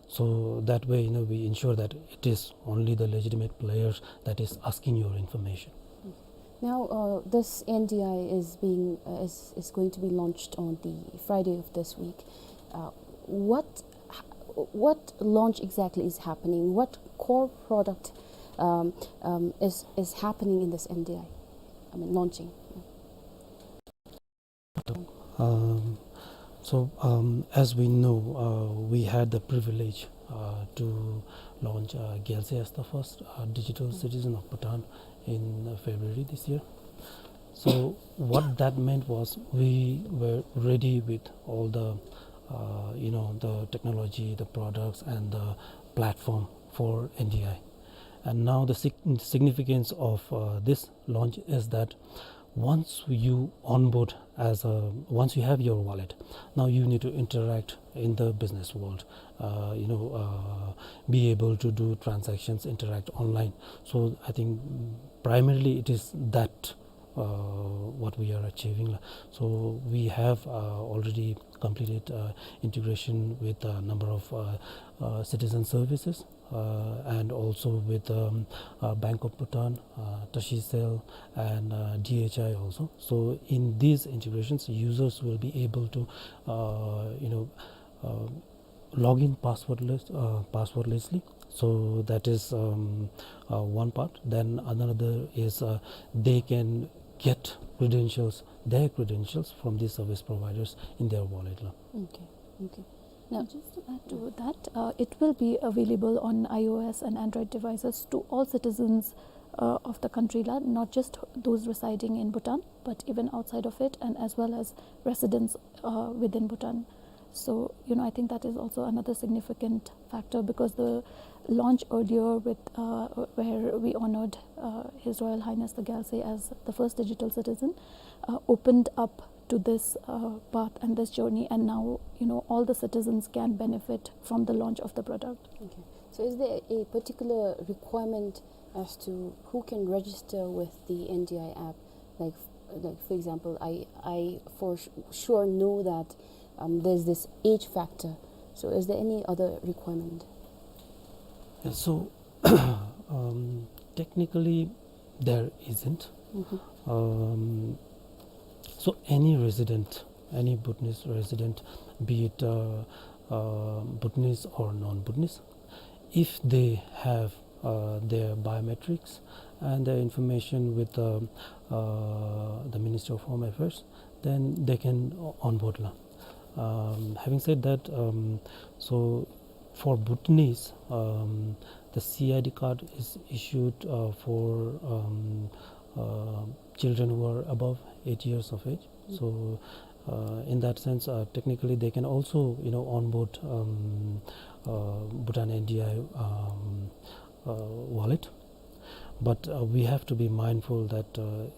So that way, you know, we ensure that it is only the legitimate players that is asking your information. Now, uh, this N D I is being, uh, is, is going to be launched on the Friday of this week. Uh, what, what launch exactly is happening? What core product, um, um, is, is happening in this N D I? I mean, launching. Um, so, um, as we know, uh, we had the privilege, uh, to launch, uh, Gyaltsey as the first, uh, digital citizen of Bhutan in, uh, February this year. So what that meant was we were ready with all the, uh, you know, the technology, the products, and the platform for N D I. And now the sig-, significance of, uh, this launch is that once you onboard as a, once you have your wallet, now you need to interact in the business world, uh, you know, uh, be able to do transactions, interact online. So I think primarily it is that uh, what we are achieving la. So we have, uh, already completed, uh, integration with a number of, uh, uh, citizen services, uh, and also with, um, uh, Bank of Bhutan, uh, Tashicell, and, uh, D H I also. So in these integrations, users will be able to, uh, you know, uh, log in passwordless, uh, passwordlessly. So that is, um, uh, one part. Then another is, uh, they can get credentials, their credentials from these service providers in their wallet la. Okay, okay. Now, just to add to that, uh, it will be available on iOS and Android devices to all citizens, uh, of the country la, not just those residing in Bhutan, but even outside of it, and as well as residents, uh, within Bhutan. So, you know, I think that is also another significant factor, because the launch earlier with, uh, where we honored, uh, His Royal Highness the Gyaltsay as the first digital citizen, uh, opened up to this, uh, path and this journey, and now, you know, all the citizens can benefit from the launch of the product. Okay. So is there a particular requirement as to who can register with the N D I app? Like, like, for example, I, I for s-, sure know that, um, there's this age factor. So is there any other requirement? Yeah, so, um, technically, there isn't. Mm-hmm. Um, so any resident, any Bhutanese resident, be it, uh, uh, Bhutanese or non-Bhutanese, if they have, uh, their biometrics and their information with, uh, uh, the Ministry of Home Affairs, then they can o-, onboard la. Um, having said that, um, so for Bhutanese, um, the C I D card is issued, uh, for, um, uh, children who are above eight years of age. Mm. So, uh, in that sense, uh, technically they can also, you know, onboard, um, uh, Bhutan N D I, um, uh, wallet. But, uh, we have to be mindful that, uh,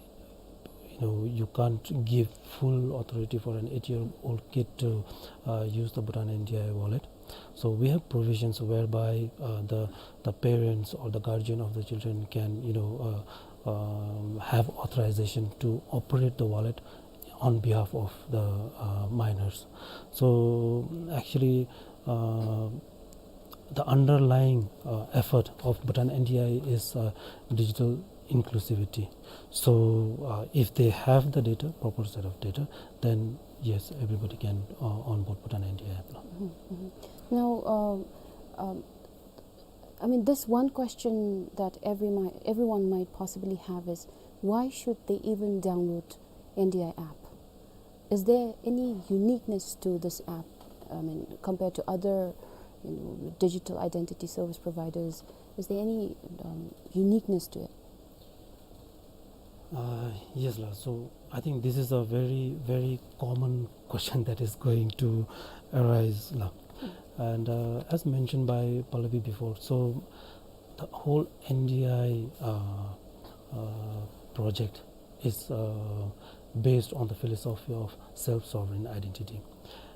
you know, you can't give full authority for an eight-year-old kid to, uh, use the Bhutan N D I wallet. So we have provisions whereby, uh, the, the parents or the guardian of the children can, you know, uh, um, have authorization to operate the wallet on behalf of the, uh, minors. So actually, uh, the underlying, uh, effort of Bhutan N D I is, uh, digital inclusivity. So, uh, if they have the data, proper set of data, then yes, everybody can, uh, onboard Bhutan N D I app. Mm-hmm, mm-hmm. Now, um, um, I mean, this one question that every mi-, everyone might possibly have is, why should they even download N D I app? Is there any uniqueness to this app? I mean, compared to other, you know, digital identity service providers, is there any, um, uniqueness to it? Uh, yes, la. So I think this is a very, very common question that is going to arise, la. Mm. And, uh, as mentioned by Pallavi before, so the whole N D I, uh, uh, project is, uh, based on the philosophy of self-sovereign identity.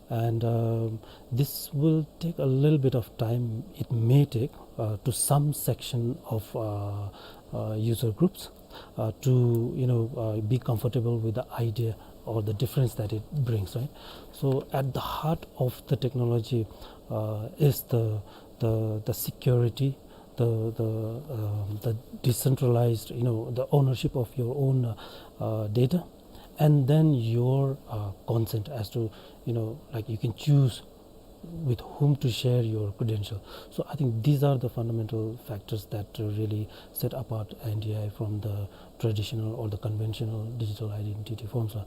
And, um, this will take a little bit of time. It may take, uh, to some section of, uh, uh, user groups, uh, to, you know, uh, be comfortable with the idea or the difference that it brings, right? So at the heart of the technology, uh, is the, the, the security, the, the, um, the decentralized, you know, the ownership of your own, uh, uh, data, and then your, uh, consent as to, you know, like, you can choose with whom to share your credential. So I think these are the fundamental factors that, uh, really set apart N D I from the traditional or the conventional digital identity forms, uh.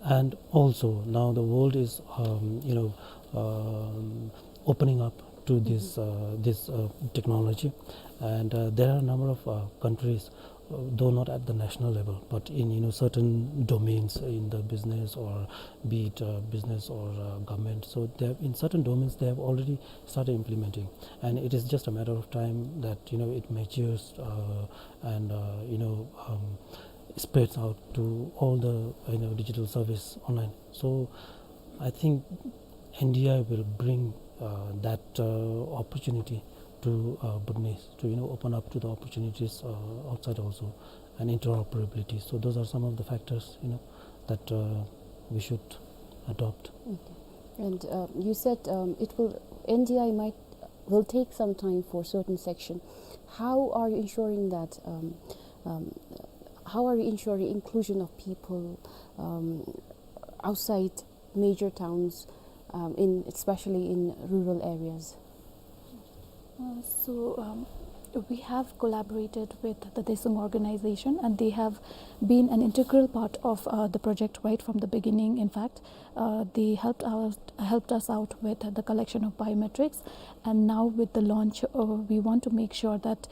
And also now the world is, um, you know, um, opening up to this, mm-hmm, uh, this, uh, technology, and, uh, there are a number of, uh, countries, uh, though not at the national level, but in, you know, certain domains in the business, or be it, uh, business or, uh, government. So they have, in certain domains, they have already started implementing, and it is just a matter of time that, you know, it matures, uh, and, uh, you know, um, spreads out to all the, you know, digital service online. So I think N D I will bring, uh, that, uh, opportunity to, uh, Bhutanese to, you know, open up to the opportunities, uh, outside also, and interoperability. So those are some of the factors, you know, that, uh, we should adopt. Okay. And, uh, you said, um, it will, N D I might, will take some time for certain section. How are you ensuring that, um, um, how are you ensuring inclusion of people, um, outside major towns, um, in, especially in rural areas? Uh, so, um, we have collaborated with the Daesung organization, and they have been an integral part of, uh, the project right from the beginning. In fact, uh, they helped out, helped us out with the collection of biometrics, and now with the launch, uh, we want to make sure that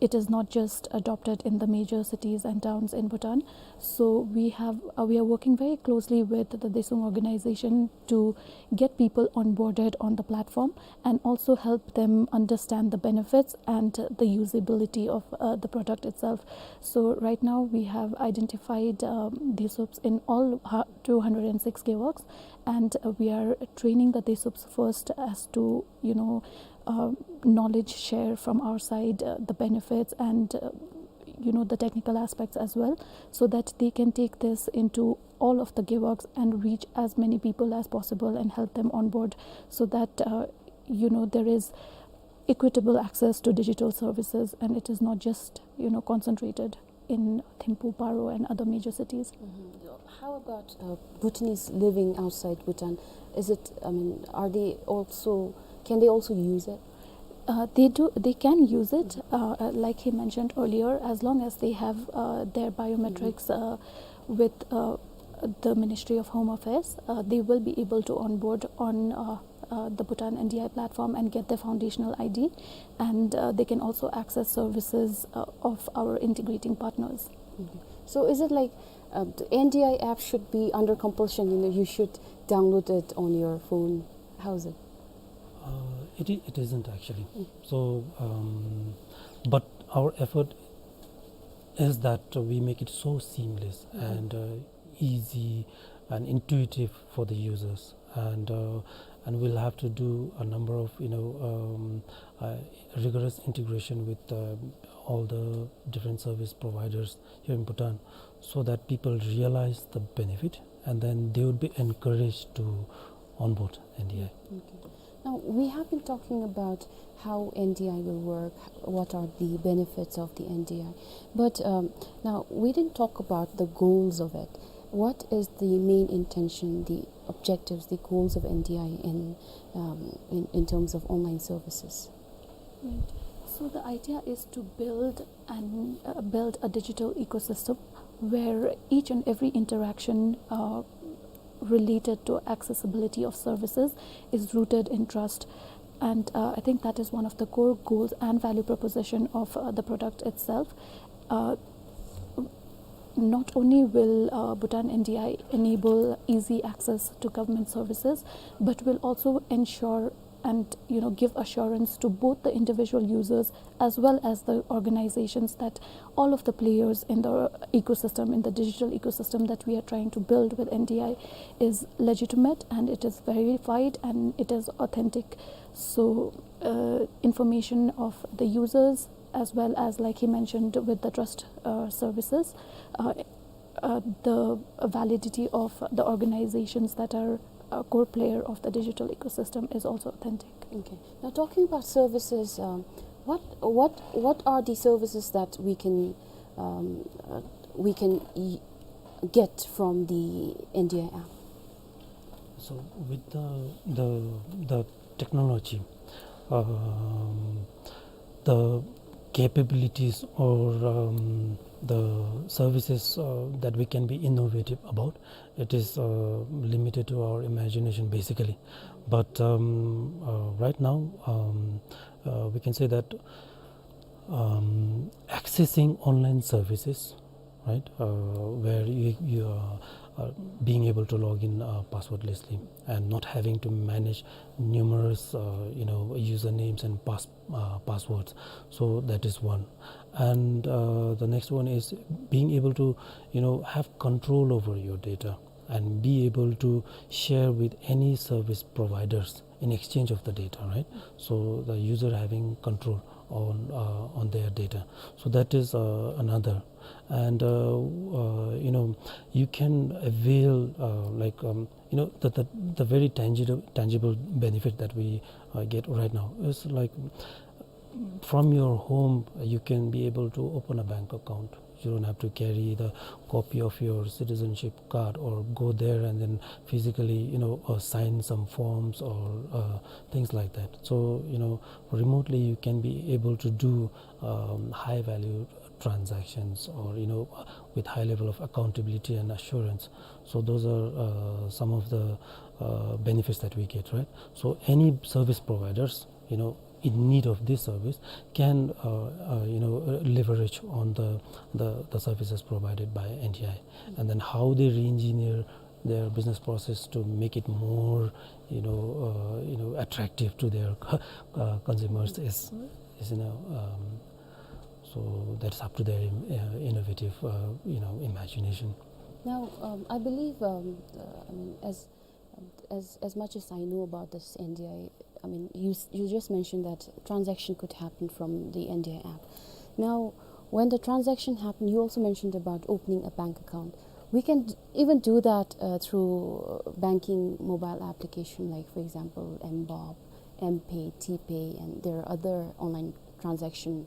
it is not just adopted in the major cities and towns in Bhutan. So we have, uh, we are working very closely with the Daesung organization to get people onboarded on the platform and also help them understand the benefits and the usability of, uh, the product itself. So right now we have identified, um, Daesups in all hu-, two hundred and six gewogs, and, uh, we are training the Daesups first as to, you know, uh, knowledge share from our side, uh, the benefits and, uh, you know, the technical aspects as well, so that they can take this into all of the gewogs and reach as many people as possible and help them onboard, so that, uh, you know, there is equitable access to digital services and it is not just, you know, concentrated in Thimphu, Paro, and other major cities. Mm-hmm. How about, uh, Bhutanese living outside Bhutan? Is it, I mean, are they also, can they also use it? Uh, they do, they can use it, uh, uh, like he mentioned earlier, as long as they have, uh, their biometrics, uh, with, uh, the Ministry of Home Affairs, uh, they will be able to onboard on, uh, uh, the Bhutan N D I platform and get their foundational I D, and, uh, they can also access services, uh, of our integrating partners. Okay. So is it like, uh, the N D I app should be under compulsion, you know, you should download it on your phone? How is it? Uh, it i-, it isn't actually. Mm. So, um, but our effort is that we make it so seamless, mm-hmm, and, uh, easy and intuitive for the users. And, uh, and we'll have to do a number of, you know, um, uh, rigorous integration with, uh, all the different service providers here in Bhutan, so that people realize the benefit and then they would be encouraged to onboard N D I. Okay. Now, we have been talking about how N D I will work, what are the benefits of the N D I. But, um, now, we didn't talk about the goals of it. What is the main intention, the objectives, the goals of N D I in, um, in, in terms of online services? Right. So the idea is to build and, uh, build a digital ecosystem where each and every interaction, uh, related to accessibility of services is rooted in trust. And, uh, I think that is one of the core goals and value proposition of, uh, the product itself. Uh, not only will, uh, Bhutan N D I enable easy access to government services, but will also ensure and, you know, give assurance to both the individual users as well as the organizations that all of the players in the ecosystem, in the digital ecosystem that we are trying to build with N D I, is legitimate and it is verified and it is authentic. So, uh, information of the users, as well as, like he mentioned, with the trust, uh, services, uh, uh, the validity of the organizations that are a core player of the digital ecosystem is also authentic. Okay. Now, talking about services, um, what, what, what are the services that we can, um, uh, we can y-, get from the N D I app? So with the, the, the technology, um, the capabilities or, um, the services, uh, that we can be innovative about, it is, uh, limited to our imagination, basically. But, um, uh, right now, um, uh, we can say that, um, accessing online services, right, uh, where you, you are, uh, being able to log in, uh, passwordlessly and not having to manage numerous, uh, you know, usernames and pass-, uh, passwords. So that is one. And, uh, the next one is being able to, you know, have control over your data and be able to share with any service providers in exchange of the data, right? So the user having control on, uh, on their data. So that is, uh, another. And, uh, uh, you know, you can avail, uh, like, um, you know, the, the, the very tangible, tangible benefit that we, uh, get right now is, like, from your home, uh, you can be able to open a bank account. You don't have to carry the copy of your citizenship card or go there and then physically, you know, uh, sign some forms or, uh, things like that. So, you know, remotely you can be able to do, um, high value transactions or, you know, uh, with high level of accountability and assurance. So those are, uh, some of the, uh, benefits that we get, right? So any service providers, you know, in need of this service can, uh, uh, you know, uh, leverage on the, the, the services provided by N D I. And then how they re-engineer their business process to make it more, you know, uh, you know, attractive to their uh, consumers is, is, you know, um, so that's up to their, uh, innovative, uh, you know, imagination. Now, um, I believe, um, uh, I mean, as, as, as much as I know about this N D I, I mean, you s-, you just mentioned that transaction could happen from the N D I app. Now, when the transaction happened, you also mentioned about opening a bank account. We can d-, even do that, uh, through, uh, banking mobile application, like, for example, M bob, M pay, T pay, and there are other online transaction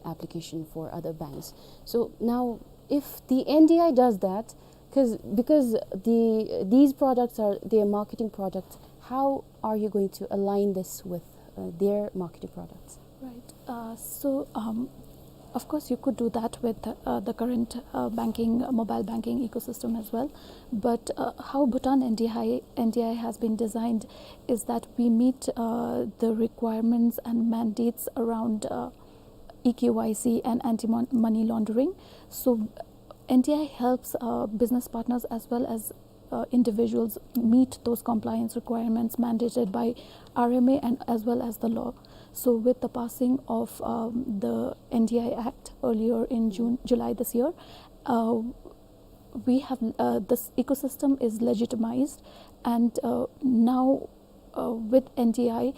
application for other banks. So now, if the N D I does that, 'cause, because the, these products are their marketing products, how are you going to align this with, uh, their marketing products? Right. Uh, so, um, of course, you could do that with, uh, the current, uh, banking, mobile banking ecosystem as well. But, uh, how Bhutan N D I, N D I has been designed is that we meet, uh, the requirements and mandates around, uh, e K Y C and anti-mon-, money laundering. So N D I helps, uh, business partners as well as, uh, individuals meet those compliance requirements mandated by R M A and as well as the law. So with the passing of, um, the N D I Act earlier in June, July this year, uh, we have, uh, this ecosystem is legitimized, and, uh, now, uh, with N D I,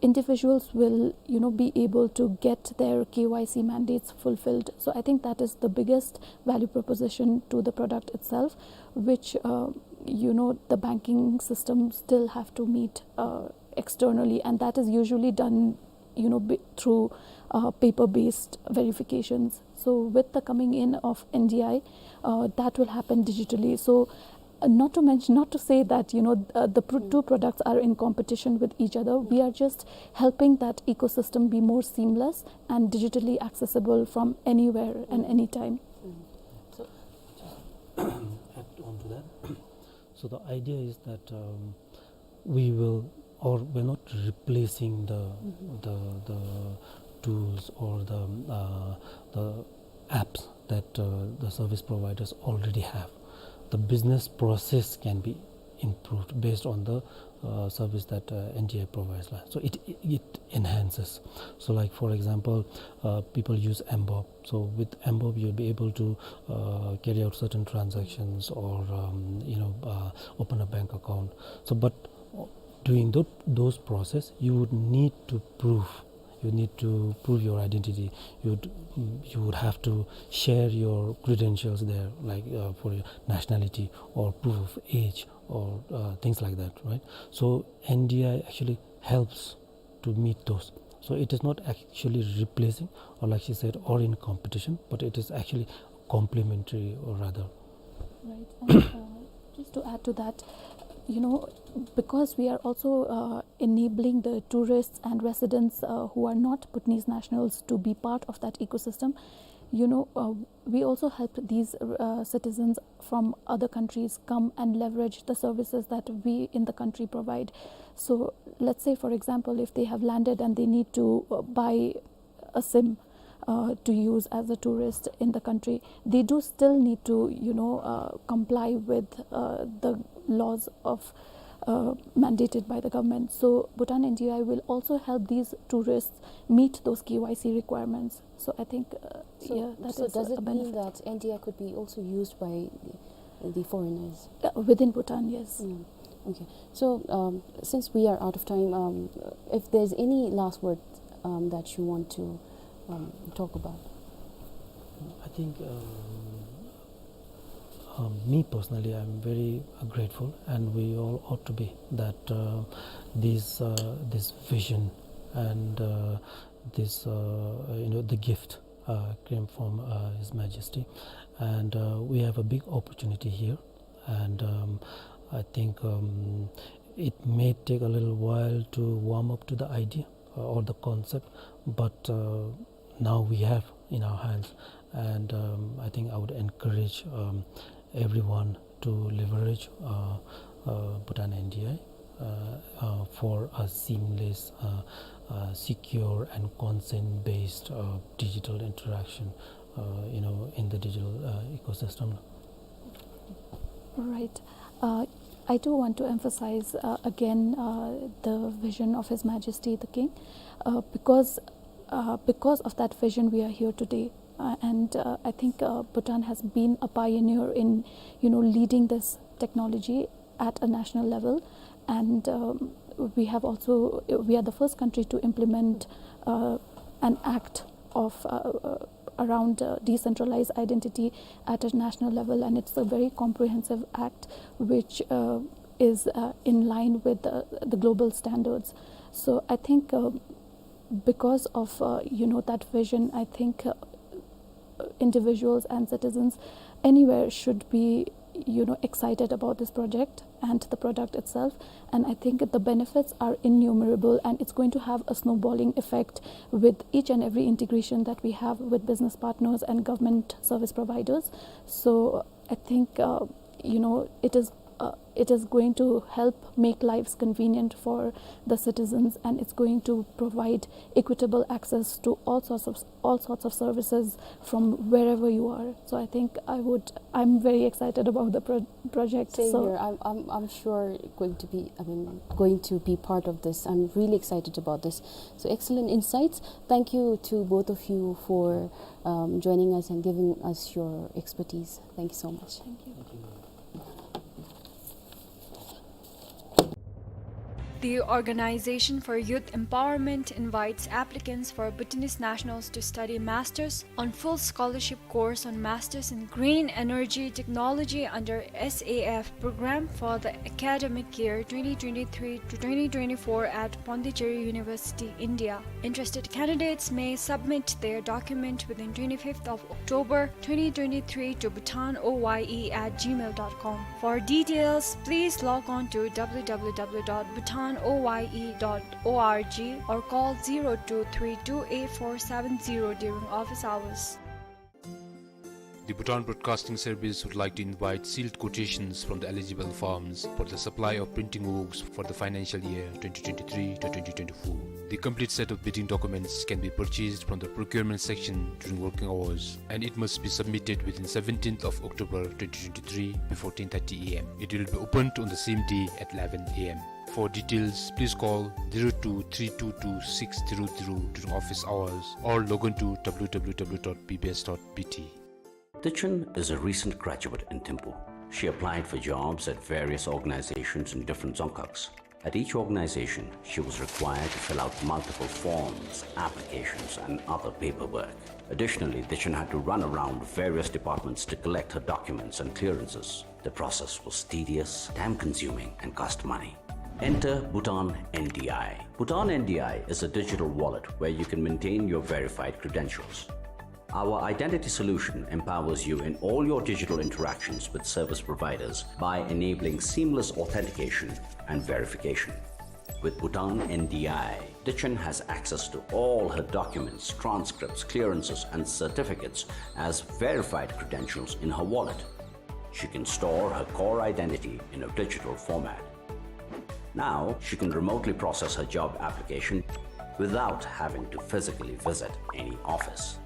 individuals will, you know, be able to get their K Y C mandates fulfilled. So I think that is the biggest value proposition to the product itself, which, uh, you know, the banking system still have to meet, uh, externally, and that is usually done, you know, b-, through, uh, paper-based verifications. So with the coming in of N D I, uh, that will happen digitally. So, uh, not to mention, not to say that, you know, uh, the pr-, two products are in competition with each other. We are just helping that ecosystem be more seamless and digitally accessible from anywhere and anytime. So, add on to that. So the idea is that, um, we will, or we're not replacing the, the, the tools or the, uh, the apps that, uh, the service providers already have. The business process can be improved based on the, uh, service that, uh, N D I provides, lah. So it, it enhances. So, like, for example, uh, people use M bob. So with M bob, you'll be able to, uh, carry out certain transactions or, um, you know, uh, open a bank account. So, but, uh, doing tho-, those process, you would need to prove, you need to prove your identity. You'd, you would have to share your credentials there, like, uh, for your nationality or proof of age or, uh, things like that, right? So N D I actually helps to meet those. So it is not actually replacing, or like she said, or in competition, but it is actually complementary, or rather. Right. And, uh, just to add to that, you know, because we are also, uh, enabling the tourists and residents, uh, who are not Bhutanese nationals to be part of that ecosystem, you know, uh, we also help these, uh, citizens from other countries come and leverage the services that we in the country provide. So let's say, for example, if they have landed and they need to, uh, buy a SIM, uh, to use as a tourist in the country, they do still need to, you know, uh, comply with, uh, the laws of, uh, mandated by the government. So Bhutan N D I will also help these tourists meet those K Y C requirements. So I think, uh, so, yeah, that so is does a it mean benefit that N D I could be also used by the, the foreigners? Uh, within Bhutan, yes. Mm. Okay. So, um, since we are out of time, um, if there's any last word, um, that you want to, um, talk about. I think, um, um, me personally, I'm very, uh, grateful, and we all ought to be, that, uh, this, uh, this vision and, uh, this, uh, you know, the gift, uh, came from, uh, His Majesty. And, uh, we have a big opportunity here. And, um, I think, um, it may take a little while to warm up to the idea, uh, or the concept, but, uh, now we have in our hands. And, um, I think I would encourage, um, everyone to leverage, uh, uh, Bhutan N D I, uh, uh, for a seamless, uh, uh, secure and consent-based, uh, digital interaction, uh, you know, in the digital, uh, ecosystem. Right. Uh, I do want to emphasize, uh, again, uh, the vision of His Majesty the King, uh, because, uh, because of that vision we are here today. Uh, and, uh, I think, uh, Bhutan has been a pioneer in, you know, leading this technology at a national level. And, um, we have also, we are the first country to implement, uh, an act of, uh, uh, around, uh, decentralized identity at a national level, and it's a very comprehensive act which, uh, is, uh, in line with the, the global standards. So I think, uh, because of, uh, you know, that vision, I think, uh, individuals and citizens anywhere should be, you know, excited about this project and the product itself. And I think the benefits are innumerable, and it's going to have a snowballing effect with each and every integration that we have with business partners and government service providers. So I think, uh, you know, it is, uh, it is going to help make lives convenient for the citizens, and it's going to provide equitable access to all sorts of, all sorts of services from wherever you are. So I think I would, I'm very excited about the pro-, project. Same here. I'm, I'm, I'm sure going to be, I mean, going to be part of this. I'm really excited about this. So excellent insights. Thank you to both of you for, um, joining us and giving us your expertise. Thank you so much. Thank you. The Organization for Youth Empowerment invites applicants for Bhutanese nationals to study masters on full scholarship course on Masters in Green Energy Technology under S A F program for the academic year twenty twenty-three to twenty twenty-four at Pondicherry University, India. Interested candidates may submit their document within twenty-fifth of October twenty twenty-three to bhutan O Y E at gmail dot com. For details, please log on to W W W dot bhutan O Y E dot O R G or call zero two three two eight four seven zero during office hours. The Bhutan Broadcasting Service would like to invite sealed quotations from the eligible firms for the supply of printing works for the financial year twenty twenty-three to twenty twenty-four. The complete set of bidding documents can be purchased from the procurement section during working hours, and it must be submitted within seventeenth of October twenty twenty-three before ten thirty A M. It will be opened on the same day at eleven A M. For details, please call zero two three two two six zero zero during office hours or log on to W W W dot B B S dot B T. Dichen is a recent graduate in Thimphu. She applied for jobs at various organizations in different dzongkhags. At each organization, she was required to fill out multiple forms, applications, and other paperwork. Additionally, Dichen had to run around various departments to collect her documents and clearances. The process was tedious, time-consuming, and cost money. Enter Bhutan N D I. Bhutan N D I is a digital wallet where you can maintain your verified credentials. Our identity solution empowers you in all your digital interactions with service providers by enabling seamless authentication and verification. With Bhutan N D I, Dichen has access to all her documents, transcripts, clearances, and certificates as verified credentials in her wallet. She can store her core identity in a digital format. Now, she can remotely process her job application without having to physically visit any office.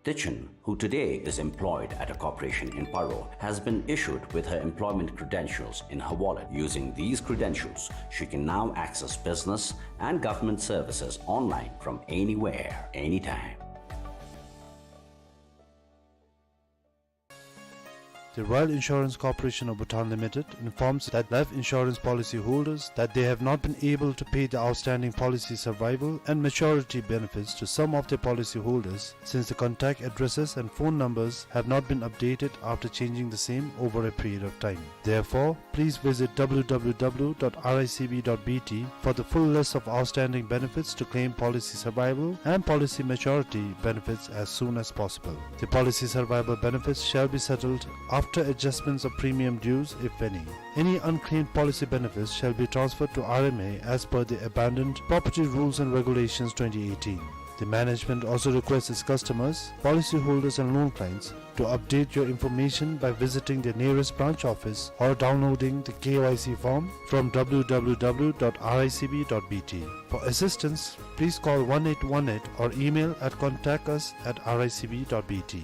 Dichen, who today is employed at a corporation in Paro, has been issued with her employment credentials in her wallet. Using these credentials, she can now access business and government services online from anywhere, anytime. The Royal Insurance Corporation of Bhutan Limited informs that life insurance policy holders that they have not been able to pay the outstanding policy survival and maturity benefits to some of their policy holders since the contact addresses and phone numbers have not been updated after changing the same over a period of time. Therefore, please visit w w w dot r i c b dot b t for the full list of outstanding benefits to claim policy survival and policy maturity benefits as soon as possible. The policy survival benefits shall be settled after adjustments of premium dues, if any. Any unclaimed policy benefits shall be transferred to R M A as per the Abandoned Property Rules and Regulations twenty eighteen. The management also requests its customers, policyholders and loan clients to update your information by visiting the nearest branch office or downloading the K Y C form from w w w dot r i c b dot b t. For assistance, please call one eight one eight or email at contact us at r i c b dot b t.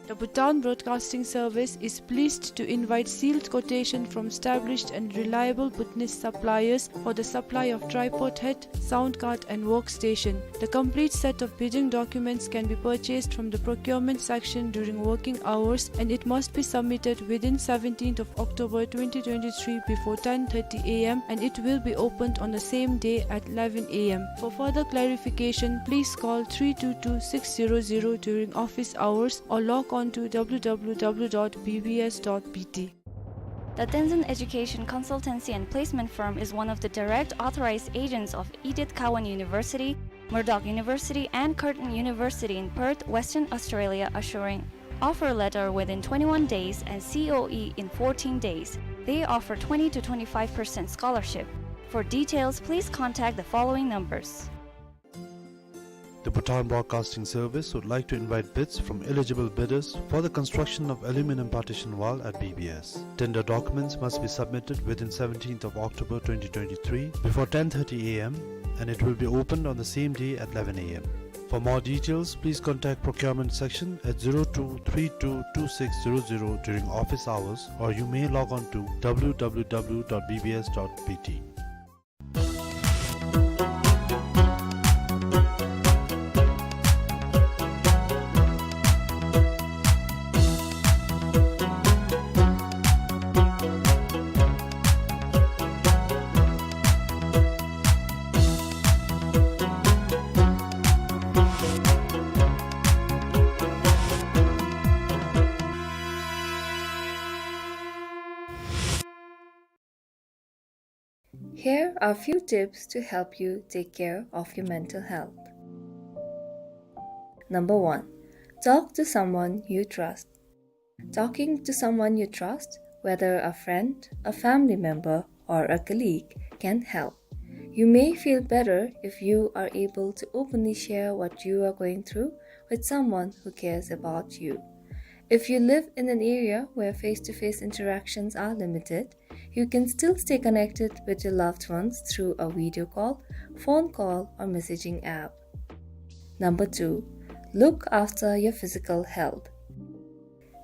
The Bhutan Broadcasting Service is pleased to invite sealed quotation from established and reliable Bhutanese suppliers for the supply of tripod head, sound card and workstation. The complete set of bidding documents can be purchased from the procurement section during working hours, and it must be submitted within seventeenth of October twenty twenty-three before ten thirty a m, and it will be opened on the same day at eleven a m. For further clarification, please call three two two six zero zero during office hours or log on to w w w dot b b s dot b t. The Tenzin Education Consultancy and Placement Firm is one of the direct authorized agents of Edith Cowan University, Murdoch University, and Curtin University in Perth, Western Australia, assuring offer letter within twenty-one days and C O E in fourteen days. They offer twenty to twenty-five percent scholarship. For details, please contact the following numbers. The Bhutan Broadcasting Service would like to invite bids from eligible bidders for the construction of aluminum partition wall at B B S. Tender documents must be submitted within seventeenth of October twenty twenty-three before ten thirty a m, and it will be opened on the same day at eleven a m. For more details, please contact procurement section at zero two three two two six zero zero during office hours, or you may log on to w w w dot b b s dot b t. Here are few tips to help you take care of your mental health. Number one, talk to someone you trust. Talking to someone you trust, whether a friend, a family member, or a colleague, can help. You may feel better if you are able to openly share what you are going through with someone who cares about you. If you live in an area where face-to-face interactions are limited, you can still stay connected with your loved ones through a video call, phone call, or messaging app. Number two, look after your physical health.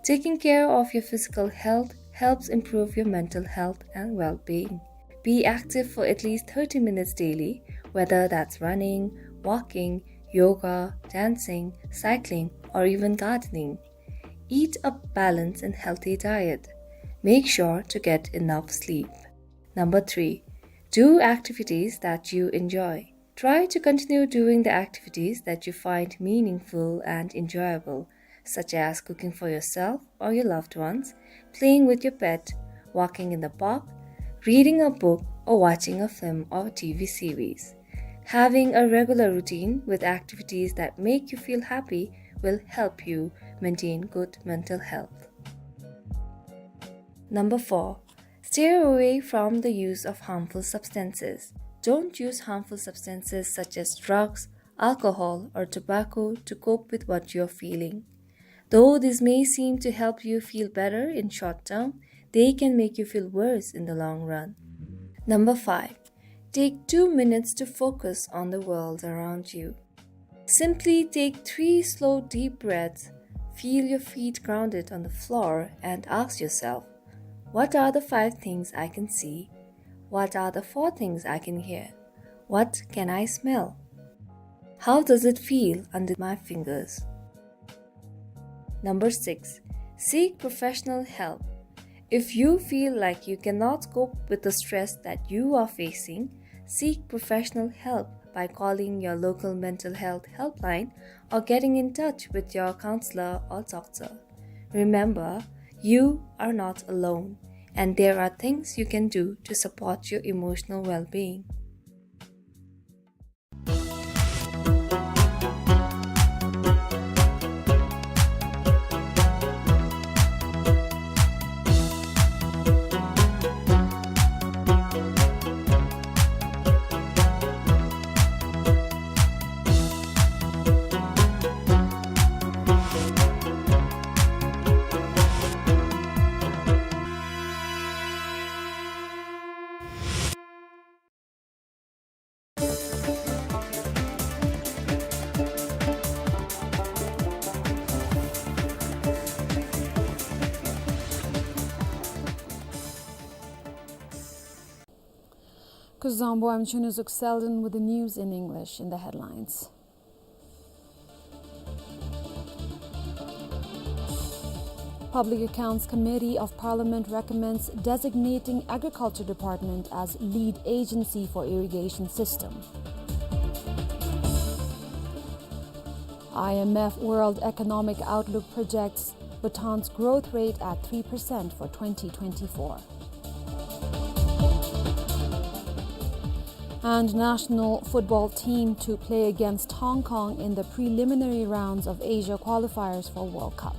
Taking care of your physical health helps improve your mental health and well-being. Be active for at least thirty minutes daily, whether that's running, walking, yoga, dancing, cycling, or even gardening. Eat a balanced and healthy diet. Make sure to get enough sleep. Number three, do activities that you enjoy. Try to continue doing the activities that you find meaningful and enjoyable, such as cooking for yourself or your loved ones, playing with your pet, walking in the park, reading a book, or watching a film or T V series. Having a regular routine with activities that make you feel happy will help you maintain good mental health. Number four, steer away from the use of harmful substances. Don't use harmful substances such as drugs, alcohol, or tobacco to cope with what you're feeling. Though this may seem to help you feel better in short term, they can make you feel worse in the long run. Number five, take two minutes to focus on the world around you. Simply take three slow, deep breaths, feel your feet grounded on the floor, and ask yourself, "What are the five things I can see? What are the four things I can hear? What can I smell? How does it feel under my fingers?" Number six, Seek professional help. If you feel like you cannot cope with the stress that you are facing, seek professional help by calling your local mental health helpline or getting in touch with your counselor or doctor. Remember, you are not alone, and there are things you can do to support your emotional well-being. Kuzuzangpo, I'm Chunuzuk Selden with the news in English in the headlines. Public Accounts Committee of Parliament recommends designating Agriculture Department as lead agency for irrigation system. I M F World Economic Outlook projects Bhutan's growth rate at three percent for twenty twenty-four. And national football team to play against Hong Kong in the preliminary rounds of Asia qualifiers for World Cup.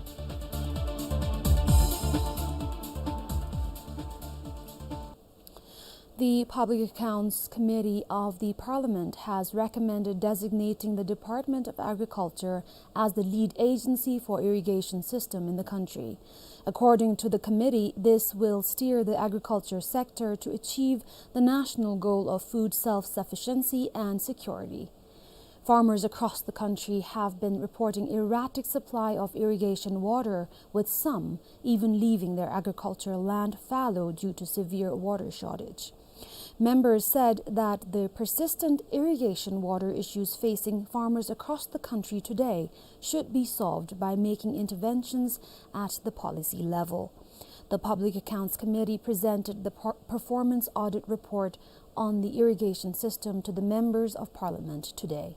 The Public Accounts Committee of the Parliament has recommended designating the Department of Agriculture as the lead agency for irrigation system in the country. According to the committee, this will steer the agriculture sector to achieve the national goal of food self-sufficiency and security. Farmers across the country have been reporting erratic supply of irrigation water, with some even leaving their agricultural land fallow due to severe water shortage. Members said that the persistent irrigation water issues facing farmers across the country today should be solved by making interventions at the policy level. The Public Accounts Committee presented the per-, performance audit report on the irrigation system to the members of parliament today.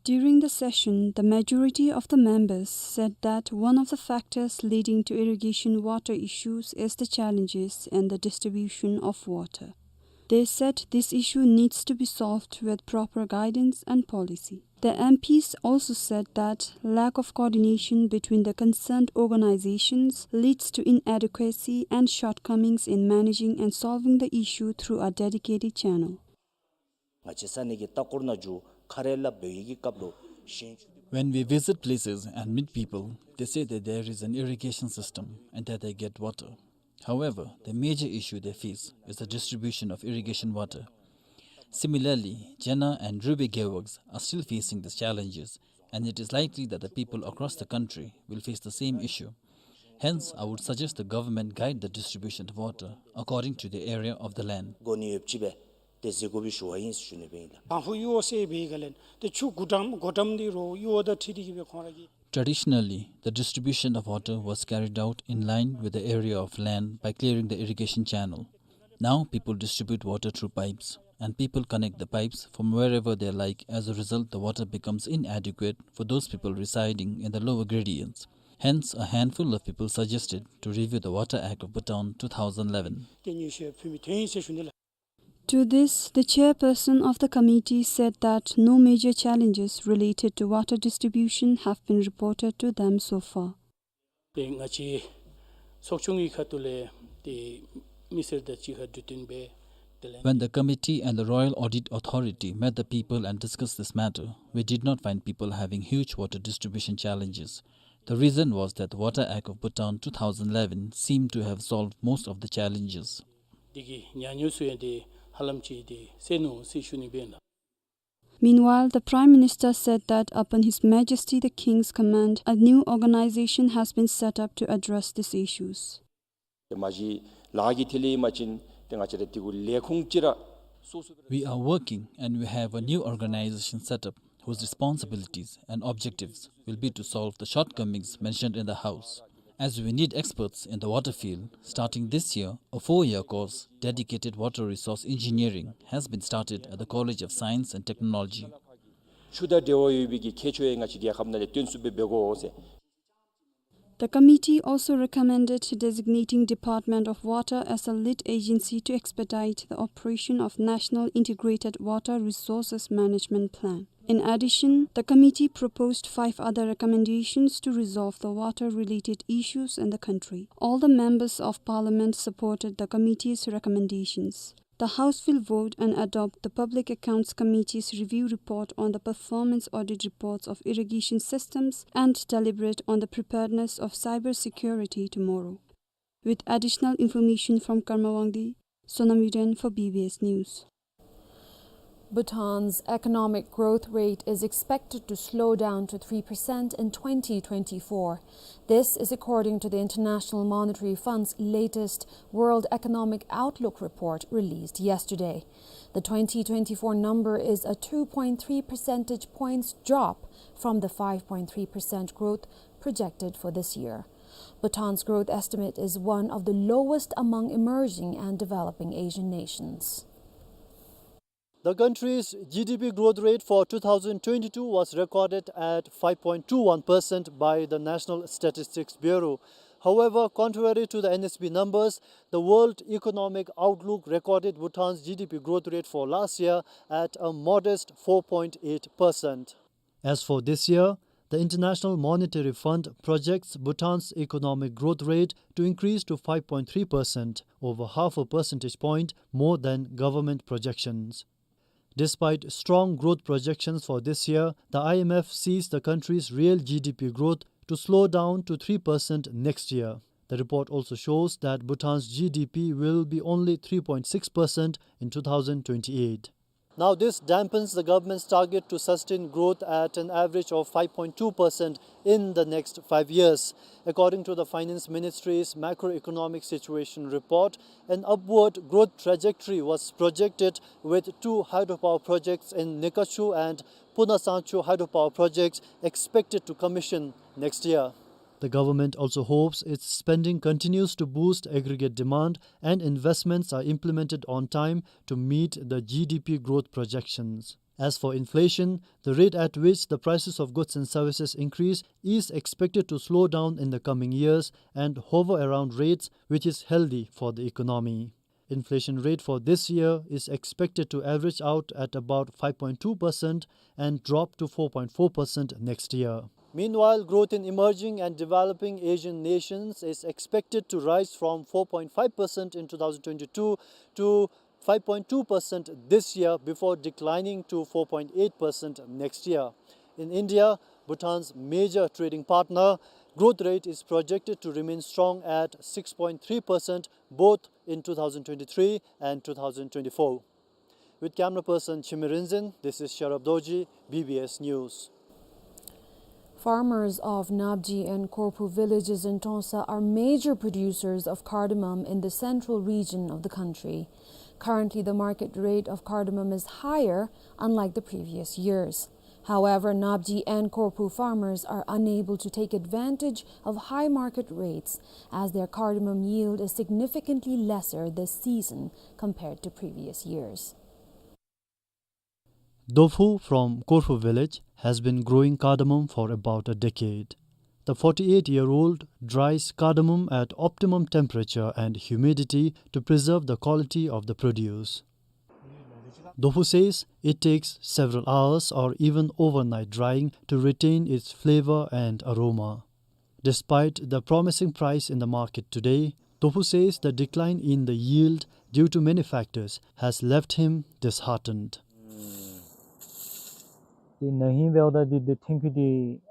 During the session, the majority of the members said that one of the factors leading to irrigation water issues is the challenges in the distribution of water. They said this issue needs to be solved with proper guidance and policy. The M Ps also said that lack of coordination between the concerned organizations leads to inadequacy and shortcomings in managing and solving the issue through a dedicated channel. ང་བཅས་ས་གནས་ཀྱི་ལྟ་སྐོར་ནང་འཛུལ་ཁ་རས་ལ་འབད་བའི་གི་སྐབས་ལུ་ཞིང་ཆུ། When we visit places and meet people, they say that there is an irrigation system and that they get water. However, the major issue they face is the distribution of irrigation water. Similarly, Jena and Rubey Gewugs are still facing these challenges, and it is likely that the people across the country will face the same issue. Hence, I would suggest the government guide the distribution of water according to the area of the land. དགོ་ནི་ཡོདཔ་ཅིག་སྦེ་ཏེ་གཟིགས་དགོ་པའི་ཞུ་བ་ཨིན་ཟེར་ཞུ་ནི་སྦེ་ཨིན་ལགས། དང་ཕུ་གཡུར་བ་སེལ་བའི་སྒང་ལས་ཏེ་ཆུ་དགོ་དྲངམ་དགོ་དྲངམ་འདི་རོགས་གཡུར་བ་དང་འཁྲིལ་ཏེ་གིས་སྦེ་ཁོང་ར་གིས། Traditionally, the distribution of water was carried out in line with the area of land by clearing the irrigation channel. Now, people distribute water through pipes, and people connect the pipes from wherever they like. As a result, the water becomes inadequate for those people residing in the lower gradients. Hence, a handful of people suggested to review the Water Act of Bhutan two thousand eleven. ཏེ་ཉུང་ཤོས་ཕུལ་མི་ཐོན་ཡི་ཟེར་ཞུ་ནི་ལགས། To this, the chairperson of the committee said that no major challenges related to water distribution have been reported to them so far. ཏེ་ང་བཅས་ཚོགས་ཆུང་གི་ཁ་ཐུག་ལས་ཏེ་མི་སེར་དང་གཅིག་ཁར་གྲོས་བསྟུན་འབད་དེ་ལས། When the committee and the Royal Audit Authority met the people and discussed this matter, we did not find people having huge water distribution challenges. The reason was that the Water Act of Bhutan two thousand eleven seemed to have solved most of the challenges. འདི་གི་ཉམས་མྱོང་ཚུ་ཡང་ཏེ་ཧ་ལམ་ཅིག་ཏེ་སེལ་ནུག་ཟེར་ཞུ་ནི་སྦེ་ཨིན་ལགས། Meanwhile, the Prime Minister said that upon His Majesty the King's command, a new organization has been set up to address these issues. ཏེ་མ་གཞི་ལཱ་གི་ཐད་ལས་ཨིན་པ་ཅིན་ཏེ་ང་བཅས་ར་དེ་གུ་ལས་ཁུངས་ཅིག་ར་སོ་སོ། We are working and we have a new organization set up. whose responsibilities and objectives will be to solve the shortcomings mentioned in the House. As we need experts in the water field, starting this year, a four-year course dedicated water resource engineering has been started at the College of Science and Technology. ཆུ་དང་འབྲེལ་བ་ཡོད་པའི་གི་ཁྱད་ཆོས་ཡང་ང་བཅས་རྒྱལ་ཁབ་ནང་ལས་སྟོན་ཚུགསཔ་སྦེ་འབད་དགོ་ཟེར། The committee also recommended designating Department of Water as a lead agency to expedite the operation of National Integrated Water Resources Management Plan. In addition, the committee proposed five other recommendations to resolve the water-related issues in the country. All the members of parliament supported the committee's recommendations. The House will vote and adopt the Public Accounts Committee's review report on the performance audit reports of irrigation systems and deliberate on the preparedness of cybersecurity tomorrow. With additional information from Karma Wangdi, Sonam Yuden for B B S News. Bhutan's economic growth rate is expected to slow down to three percent in twenty twenty-four. This is according to the International Monetary Fund's latest World Economic Outlook report released yesterday. The twenty twenty-four number is a two point three percentage points drop from the five point three percent growth projected for this year. Bhutan's growth estimate is one of the lowest among emerging and developing Asian nations. The country's G D P growth rate for two thousand twenty-two was recorded at five point two one percent by the National Statistics Bureau. However, contrary to the N S B numbers, the World Economic Outlook recorded Bhutan's G D P growth rate for last year at a modest four point eight percent. As for this year, the International Monetary Fund projects Bhutan's economic growth rate to increase to five point three percent, over half a percentage point more than government projections. Despite strong growth projections for this year, the I M F sees the country's real G D P growth to slow down to three percent next year. The report also shows that Bhutan's G D P will be only three point six percent in two thousand twenty-eight. Now, this dampens the government's target to sustain growth at an average of five point two percent in the next five years. According to the Finance Ministry's macroeconomic situation report, an upward growth trajectory was projected, with two hydropower projects in Nekachu and Punasangchu hydropower projects expected to commission next year. The government also hopes its spending continues to boost aggregate demand and investments are implemented on time to meet the G D P growth projections. As for inflation, the rate at which the prices of goods and services increase is expected to slow down in the coming years and hover around rates which is healthy for the economy. Inflation rate for this year is expected to average out at about five point two percent and drop to four point four percent next year. Meanwhile, growth in emerging and developing Asian nations is expected to rise from four point five percent in two thousand twenty-two to five point two percent this year, before declining to four point eight percent next year. In India, Bhutan's major trading partner, growth rate is projected to remain strong at six point three percent, both in two thousand twenty-three and two thousand twenty-four. With camera person Chime Rinzin, this is Sharab Dorji, B B S News. Farmers of Napji and Korphu villages in Trongsa are major producers of cardamom in the central region of the country. Currently, the market rate of cardamom is higher, unlike the previous years. However, Napji and Korphu farmers are unable to take advantage of high market rates, as their cardamom yield is significantly lesser this season compared to previous years. Dophu from Korphu village has been growing cardamom for about a decade. The forty-eight-year-old dries cardamom at optimum temperature and humidity to preserve the quality of the produce. Dophu says it takes several hours or even overnight drying to retain its flavor and aroma. Despite the promising price in the market today, Dophu says the decline in the yield due to many factors has left him disheartened. ཏེ་ན་ཧིང་འབདཝ་ད་འདི་འདི་ཐོན་ཁུངས་འདི་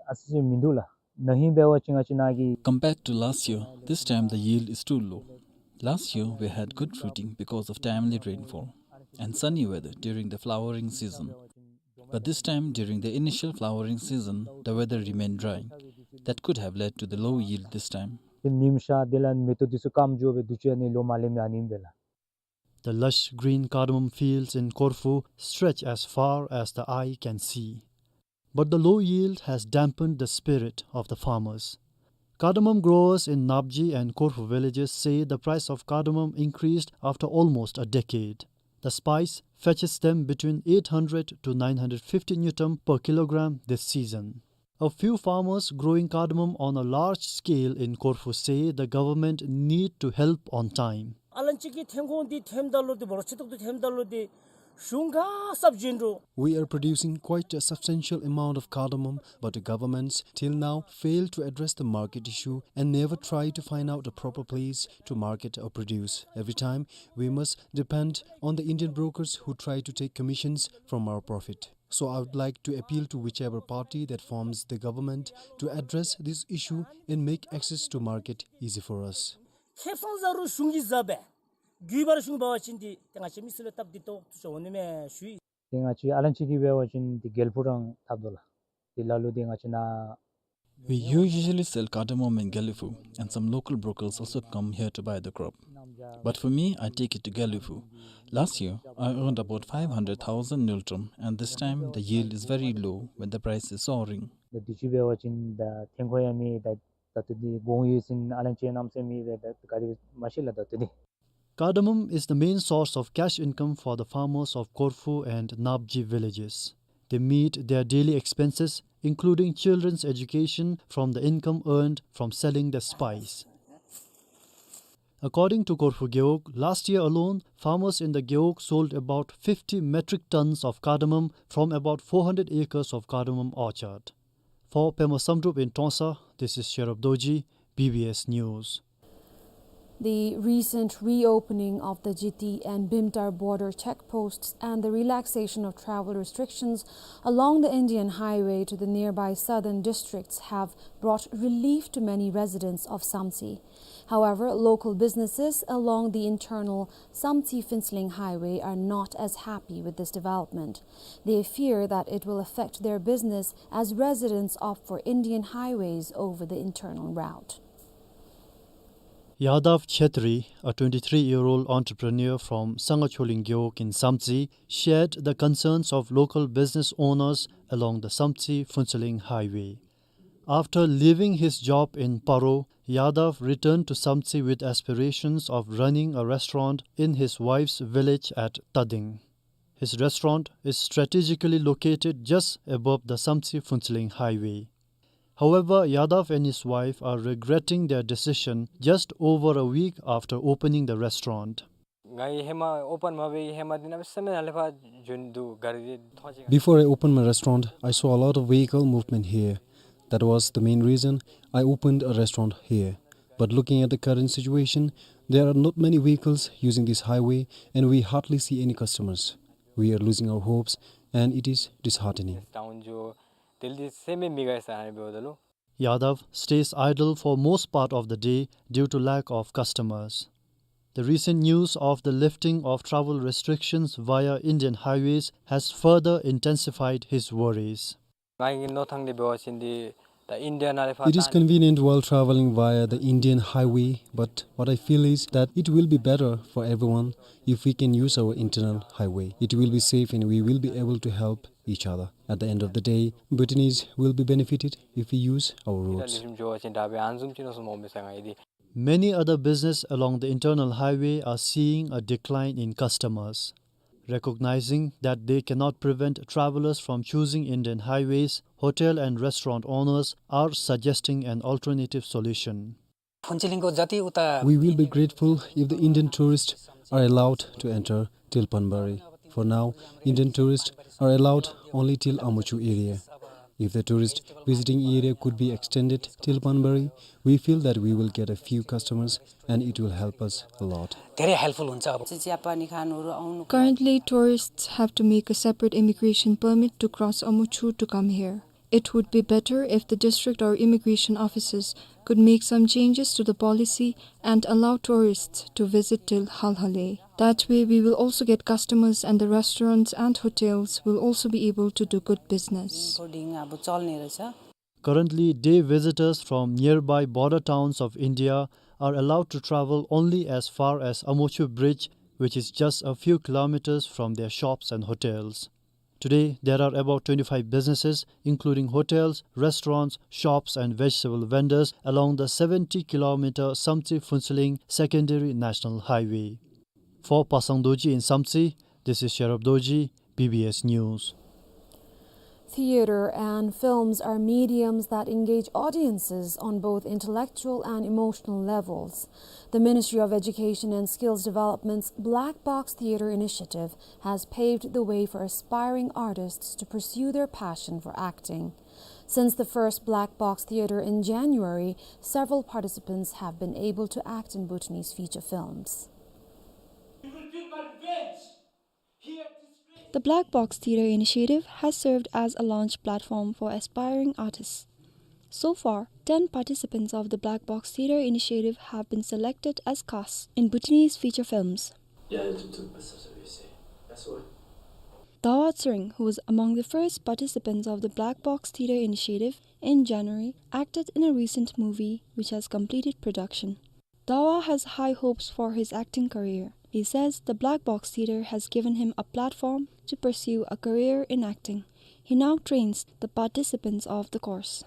ཨ་ཙི་ཅིག་མིན་འདུག་ལགས། ན་ཧིང་འབད་བ་ཅིན་ང་བཅས་ནཱ་གི Compared to last year, this time the yield is too low. Last year, we had good fruiting because of timely rainfall and sunny weather during the flowering season. But this time, during the initial flowering season, the weather remained dry. That could have led to the low yield this time. ཏེ་ཉིམ་ཤར་དེ་ལས་མེ་ཏོག་འདི་ཚུ་སྐམ་འགྱོ་སྦེ་དུས་ཚོད་ཨ་ནི་ལོ་མ་ལེགས་མི་ཨ་ནི་ཨིན་པས་ལགས། The lush green cardamom fields in Korphu stretch as far as the eye can see. But the low yield has dampened the spirit of the farmers. Cardamom growers in Napji and Korfu villages say the price of cardamom increased after almost a decade. The spice fetches them between eight hundred to nine hundred fifty ngultrum per kilogram this season. A few farmers growing cardamom on a large scale in Korfu say the government need to help on time. ཨ་ལན་ཅི་གི་ཐོན་ཁུངས་འདི་ཐོནམ་ད་ལུ་འདི་འབོར་ཆེ་ཏོག་ཏོ་ཐོནམ་ད་ལུ་འདི་གཞུང་ག་སབ་ཇེན་རོ། We are producing quite a substantial amount of cardamom, but the governments till now fail to address the market issue and never try to find out a proper place to market or produce. Every time, we must depend on the Indian brokers who try to take commissions from our profit. So I would like to appeal to whichever party that forms the government to address this issue and make access to market easy for us. ཁེ་བཟང་ཟ་རུང་གཞུང་གིས་ཟ་བས། རྒྱུ་འབོར་གཞུང་འབག་པ་ཅིན་འདི་ཏེ་ང་བཅས་མི་སེར་ལུ་སྟབས་བདེ་ཏོག་ཏོ་ཅིག་འོང་ནི་མས་ཞུ་ཡི། ཏེ་ང་བཅས་ཨ་ལན་ཅི་གི་འབད་བ་ཅིན་འདི་དགེ་ལེགས་ཕུག་ར་འཐབ་དོ་ལགས། འདི་ལ་ལུ་འདི་ང་བཅས་ནཱ We usually sell cardamom in Gelephu, and some local brokers also come here to buy the crop. But for me, I take it to Gelephu. Last year, I earned about five hundred thousand ngultrum, and this time the yield is very low when the price is soaring. ད་དུས་ཅི་འབད་བ་ཅིན་ད་ཐོན་ཁུངས་ཡང་མེད། ད་ད་ལྟོ་འདི་གོང་ཡོད་ཟེར་ཨ་ལན་ཅི་གནམ་མེད་ས་མེད་འབད་ད་ག་དེ་མ་ཤེས་ལགས་ད་ལྟོ་འདི། Cardamom is the main source of cash income for the farmers of Korfu and Napji villages. They meet their daily expenses, including children's education, from the income earned from selling the spice. According to Korfu Gewog, last year alone, farmers in the Gewog sold about fifty metric tons of cardamom from about four hundred acres of cardamom orchard. For Pema Samdrup in Trongsa, this is Sherab Dorji, B B S News. The recent reopening of the Jiti and Bhimtar border checkposts and the relaxation of travel restrictions along the Indian highway to the nearby southern districts have brought relief to many residents of Samtse. However, local businesses along the internal Samtse-Phuentsholing highway are not as happy with this development. They fear that it will affect their business as residents opt for Indian highways over the internal route. Yadav Chhetri, a twenty-three-year-old entrepreneur from Sangachholing Gewog in Samtse, shared the concerns of local business owners along the Samtse-Phuentsholing highway. After leaving his job in Paro, Yadav returned to Samtse with aspirations of running a restaurant in his wife's village at Tading. His restaurant is strategically located just above the Samtse-Phuentsholing highway. However, Yadav and his wife are regretting their decision just over a week after opening the restaurant. ང་ཧེ་མ་ཨོ་པཱན་མ་འབད་བའི་ཧེ་མ་འདི་ནང་སེམས་ནང་ལས་ཕར་འགྱོ་ནི་འདུག། ག་རི་འདི་མཐོང་ཅི། Before I opened my restaurant, I saw a lot of vehicle movement here. That was the main reason I opened a restaurant here. But looking at the current situation, there are not many vehicles using this highway and we hardly see any customers. We are losing our hopes and it is disheartening. ཌའུན་འགྱོ། དེ་ལས་སེམས་མི་དགའ་ས་ཨ་ནི་འབདཝ་ད་ལུ། Yadav stays idle for most part of the day due to lack of customers. The recent news of the lifting of travel restrictions via Indian highways has further intensified his worries. ང་གིས་མནོ་ཐངས་འདི་འབད་བ་ཅིན་འདི་ད་ཨིན་ཌི་ཡ་ནང་ལས་ཕར་It is convenient while traveling via the Indian highway, but what I feel is that it will be better for everyone if we can use our internal highway. It will be safe and we will be able to help each other. At the end of the day, Bhutanese will be benefited if we use our roads. ད་ལེགས་ཤོམ་འགྱོ་བ་ཅིན་དྲག་པས། ཨ་ནི་བཟུམ་ཅིག་མནོ་བསམ་འོང་མས་ཟེར་ང་ཡི་འདི། Many other business along the internal highway are seeing a decline in customers. Recognizing that they cannot prevent travelers from choosing Indian highways, hotel and restaurant owners are suggesting an alternative solution. ཕུན་ཚོགས་གླིང་གོ་ཛ་ཏི་ཨུ་ཏ། We will be grateful if the Indian tourists are allowed to enter till Panbari. For now, Indian tourists are allowed only till Amuchu area. If the tourist visiting area could be extended till Panbari, we feel that we will get a few customers and it will help us a lot. धेरै हेल्पफुल हुन्छ। अब चियापानी खानुहरू आउनु Currently, tourists have to make a separate immigration permit to cross Amuchu to come here. It would be better if the district or immigration officers could make some changes to the policy and allow tourists to visit till Halhale. That way, we will also get customers and the restaurants and hotels will also be able to do good business. Boarding अब चल्ने रहेछ। Currently, day visitors from nearby border towns of India are allowed to travel only as far as Amuchu Bridge, which is just a few kilometers from their shops and hotels. Today, there are about twenty-five businesses, including hotels, restaurants, shops, and vegetable vendors along the seventy kilometer Samtse-Phuentsholing Secondary National Highway. For Pasang Dorji in Samtse, this is Sherab Dorji, B B S News. Theater and films are mediums that engage audiences on both intellectual and emotional levels. The Ministry of Education and Skills Development's Black Box Theater Initiative has paved the way for aspiring artists to pursue their passion for acting. Since the first Black Box Theater in January, several participants have been able to act in Bhutanese feature films. The Black Box Theatre Initiative has served as a launch platform for aspiring artists. So far, ten participants of the Black Box Theatre Initiative have been selected as casts in Bhutanese feature films. Dawa Tshering, who was among the first participants of the Black Box Theatre Initiative in January, acted in a recent movie which has completed production. Dawa has high hopes for his acting career. He says the Black Box Theatre has given him a platform to pursue a career in acting. He now trains the participants of the course.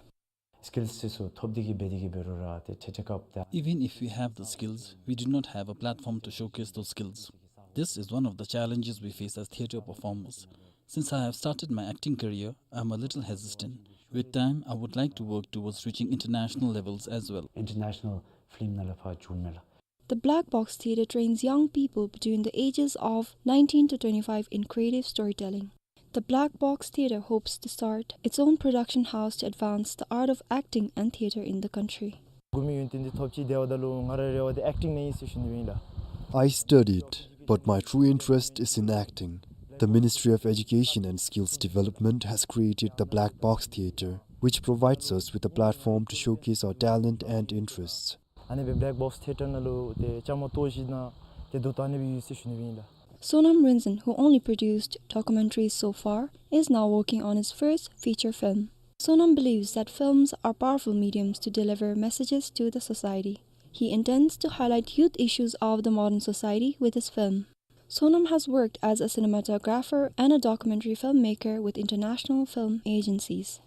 Skills ཚུ་ཐོབ་སྟེ་གི་འབད་དེ་གི་འབད་རུང་ར་ཏེ་ཐེ་ཐེ་སྐབས་ད། Even if we have the skills, we do not have a platform to showcase those skills. This is one of the challenges we face as theatre performers. Since I have started my acting career, I am a little hesitant. With time, I would like to work towards reaching international levels as well. International film ནང་ལུ་ཕར་འགྱོ་ནི་ལགས། The Black Box Theatre trains young people between the ages of nineteen to twenty-five in creative storytelling. The Black Box Theatre hopes to start its own production house to advance the art of acting and theatre in the country. གོ་མི་ཡོན་ཏན་འདི་ཐོབ་ཅི། དེ་འབདཝ་ད་ལུ་ང་རའི་རེ་བ་འདི་ཨེཀ་ཊིང་ནང་ཨིན་ཟེར་ཞུ་ནི་ཨིན་ལགས། I studied, but my true interest is in acting. The Ministry of Education and Skills Development has created the Black Box Theatre, which provides us with a platform to showcase our talent and interests. ཨ་ནི་སྦེ་Black Box Theatre ནང་ལུ་ཏེ་བཅའ་མར་གཏོགས་ཞིནམ་ཏེ་ད་ལྟོ་ཨ་ནི་སྦེ་ཡོད་ཟེར་ཞུ་ནི་ཨིན་ལགས། Sonam Rinzin, who only produced documentaries so far, is now working on his first feature film. Sonam believes that films are powerful mediums to deliver messages to the society. He intends to highlight youth issues of the modern society with his film. Sonam has worked as a cinematographer and a documentary filmmaker with international film agencies.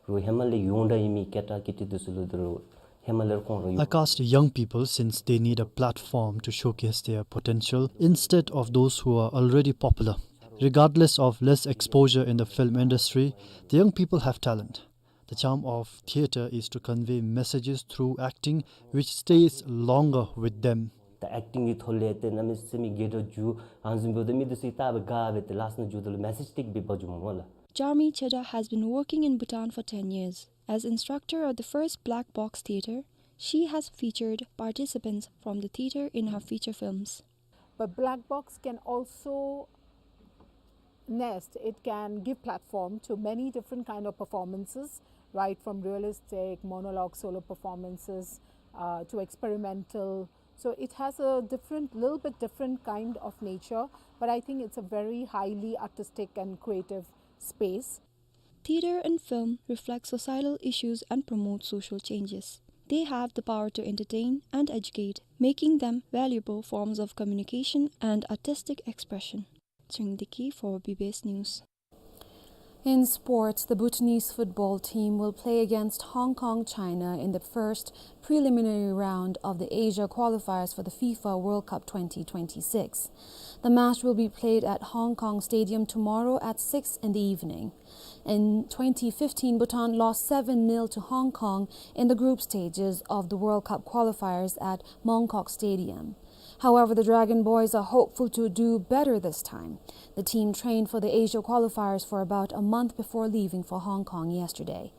རུང་ཧེ་མ་ལས་ཡོངས་གྲགས་ཨིན་མི་སྐད་གྲགས་ཀྱི་ཏི་དུས་སུ་ལུ་དེ་རུང་ཧེ་མ་ལས་ཁོང་རུང་ཡོད། I cast young people since they need a platform to showcase their potential instead of those who are already popular. Regardless of less exposure in the film industry, the young people have talent. The charm of theatre is to convey messages through acting, which stays longer with them. ད་ཨེཀ་ཊིང་གི་ཐོག་ལས་ཏེ་གནམ་མེད་ས་མེད་རྒྱས་དྲགས་འགྱོ། ཨ་ནི་བཟུམ་འབདཝ་ད་མི་འདི་ཚུ་ད་འབད་དགའ་སྦེ་ཏེ་ལཱསཊ་ནང་འགྱོཝ་ད་ལུ་མེ་སེཇ་ཏིག་སྦེ་འབག་འགྱོཝ་མས་ལགས། Charmi Cheda has been working in Bhutan for ten years. As instructor of the first Black Box Theatre, she has featured participants from the theatre in her feature films. But Black Box can also nest, it can give platform to many different kind of performances, right from realistic, monologue, solo performances, uh, to experimental. So it has a different, little bit different kind of nature, but I think it's a very highly artistic and creative space. Theatre and film reflect societal issues and promote social changes. They have the power to entertain and educate, making them valuable forms of communication and artistic expression. Tshering Deki for B B S News. In sports, the Bhutanese football team will play against Hong Kong, China in the first preliminary round of the Asia qualifiers for the FIFA World Cup twenty twenty-six. The match will be played at Hong Kong Stadium tomorrow at six in the evening. In twenty fifteen, Bhutan lost seven nil to Hong Kong in the group stages of the World Cup qualifiers at Mong Kok Stadium. However, the Dragon Boys are hopeful to do better this time. The team trained for the Asia qualifiers for about a month before leaving for Hong Kong yesterday.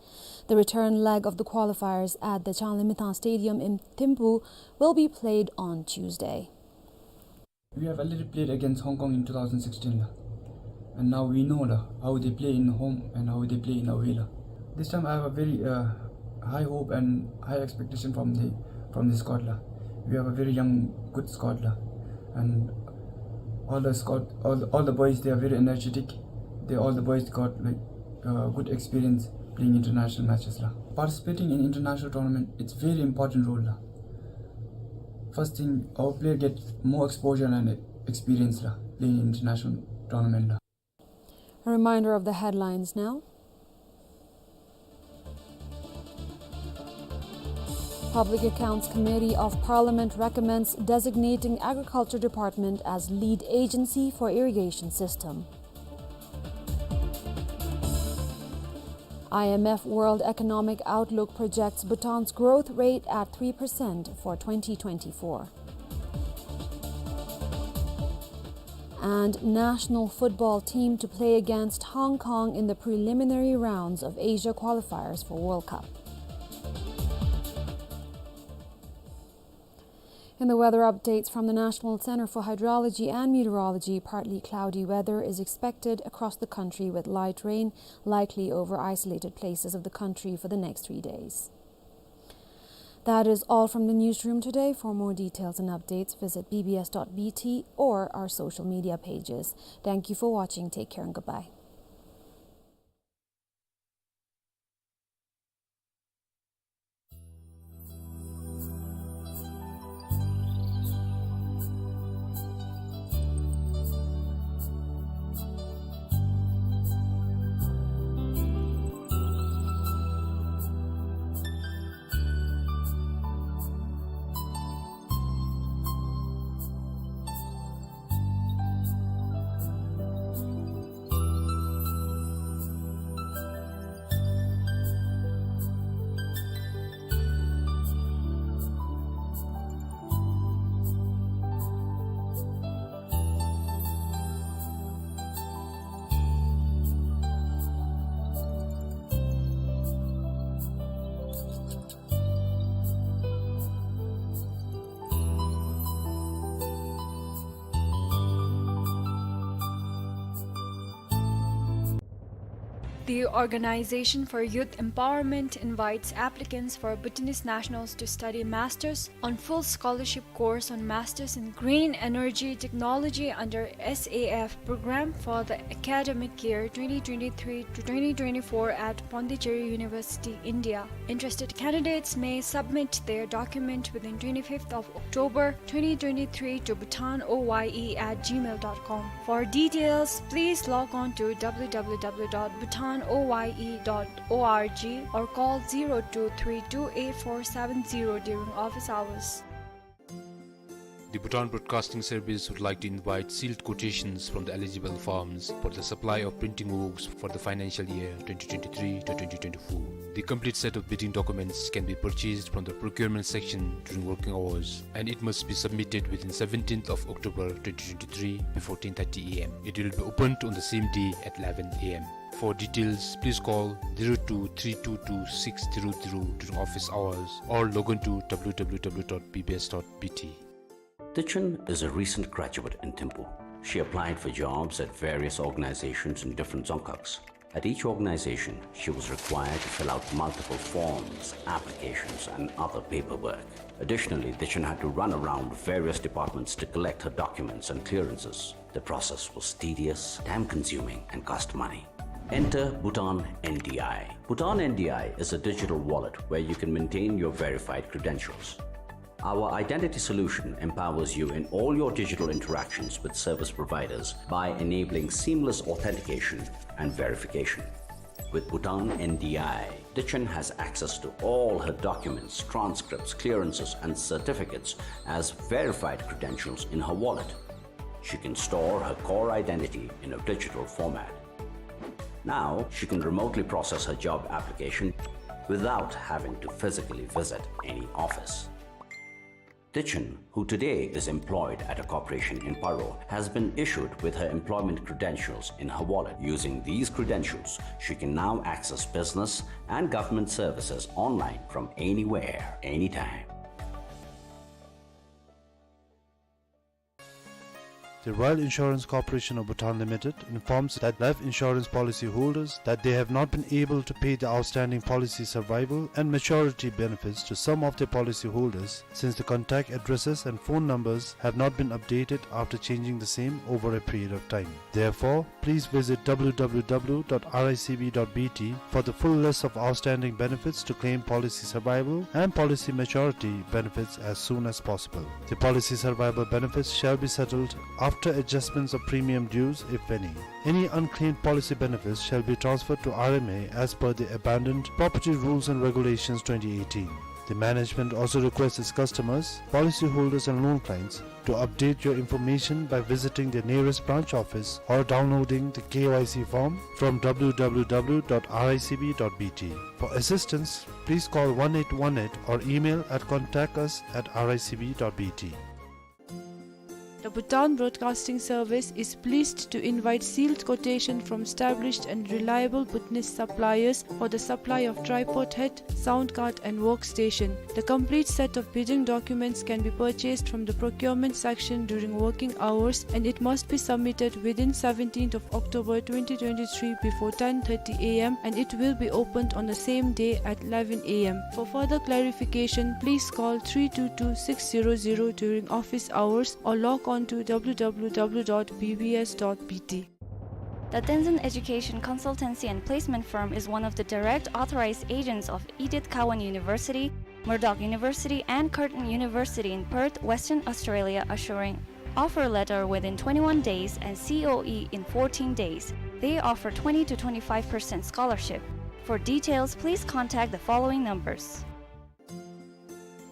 The return leg of the qualifiers at the Changlimithang Stadium in Thimphu will be played on Tuesday. We have already played against Hong Kong in two thousand sixteen, la. And now we know, la, how they play in home and how they play in away, la. This time I have a very, uh, high hope and high expectation from the, from the squad, la. We have a very young, good squad, la. And all the squad, all the, all the boys, they are very energetic. They, all the boys got, like, uh, good experience playing international matches, la. Participating in international tournament, it's very important role, la. First thing, our player get more exposure and experience, la, playing international tournament, la. A reminder of the headlines now. Public Accounts Committee of Parliament recommends designating Agriculture Department as lead agency for irrigation system. I M F World Economic Outlook projects Bhutan's growth rate at three percent for twenty twenty-four. And national football team to play against Hong Kong in the preliminary rounds of Asia qualifiers for World Cup. In the weather updates from the National Center for Hydrology and Meteorology, partly cloudy weather is expected across the country with light rain likely over isolated places of the country for the next three days. That is all from the newsroom today. For more details and updates, visit B B S dot B T or our social media pages. Thank you for watching. Take care and goodbye. The Organization for Youth Empowerment invites applicants for Bhutanese nationals to study masters on full scholarship course on Masters in Green Energy Technology under S A F program for the academic year twenty twenty-three to twenty twenty-four at Pondicherry University, India. Interested candidates may submit their document within twenty-fifth of October twenty twenty-three to bhutan O Y E at gmail dot com. For details, please log on to W W W dot bhutan O Y E dot O R G or call zero two three two eight four seven zero during office hours. The Bhutan Broadcasting Service would like to invite sealed quotations from the eligible firms for the supply of printing works for the financial year twenty twenty-three to twenty twenty-four. The complete set of bidding documents can be purchased from the procurement section during working hours, and it must be submitted within seventeenth of October twenty twenty-three before ten thirty A M. It will be opened on the same day at eleven A M. For details, please call zero two three two two six zero zero during office hours or log on to W W W dot B B S dot B T. Dichen is a recent graduate in Thimphu. She applied for jobs at various organizations in different dzongkhags. At each organization, she was required to fill out multiple forms, applications, and other paperwork. Additionally, Dichen had to run around various departments to collect her documents and clearances. The process was tedious, time-consuming, and cost money. Enter Bhutan N D I. Bhutan N D I is a digital wallet where you can maintain your verified credentials. Our identity solution empowers you in all your digital interactions with service providers by enabling seamless authentication and verification. With Bhutan N D I, Dichen has access to all her documents, transcripts, clearances, and certificates as verified credentials in her wallet. She can store her core identity in a digital format. Now, she can remotely process her job application without having to physically visit any office. Dichen, who today is employed at a corporation in Paro, has been issued with her employment credentials in her wallet. Using these credentials, she can now access business and government services online from anywhere, anytime. The Royal Insurance Corporation of Bhutan Limited informs that life insurance policy holders that they have not been able to pay the outstanding policy survival and maturity benefits to some of their policy holders since the contact addresses and phone numbers have not been updated after changing the same over a period of time. Therefore, please visit W W W dot R I C B dot B T for the full list of outstanding benefits to claim policy survival and policy maturity benefits as soon as possible. The policy survival benefits shall be settled after after adjustments of premium dues, if any. Any unclaimed policy benefits shall be transferred to R M A as per the Abandoned Property Rules and Regulations twenty eighteen. The management also requests its customers, policyholders and loan clients to update your information by visiting the nearest branch office or downloading the K Y C form from W W W dot R I C B dot B T. For assistance, please call one eight one eight or email at contact us at R I C B dot B T. The Bhutan Broadcasting Service is pleased to invite sealed quotation from established and reliable Bhutanese suppliers for the supply of tripod head, sound card and workstation. The complete set of bidding documents can be purchased from the procurement section during working hours, and it must be submitted within seventeenth of October twenty twenty-three before ten thirty A M, and it will be opened on the same day at eleven A M. For further clarification, please call three two two six zero zero during office hours or log on to W W W dot B B S dot B T. The Tenzin Education Consultancy and Placement Firm is one of the direct authorized agents of Edith Cowan University, Murdoch University, and Curtin University in Perth, Western Australia, assuring offer letter within twenty-one days and C O E in fourteen days. They offer twenty to twenty-five percent scholarship. For details, please contact the following numbers.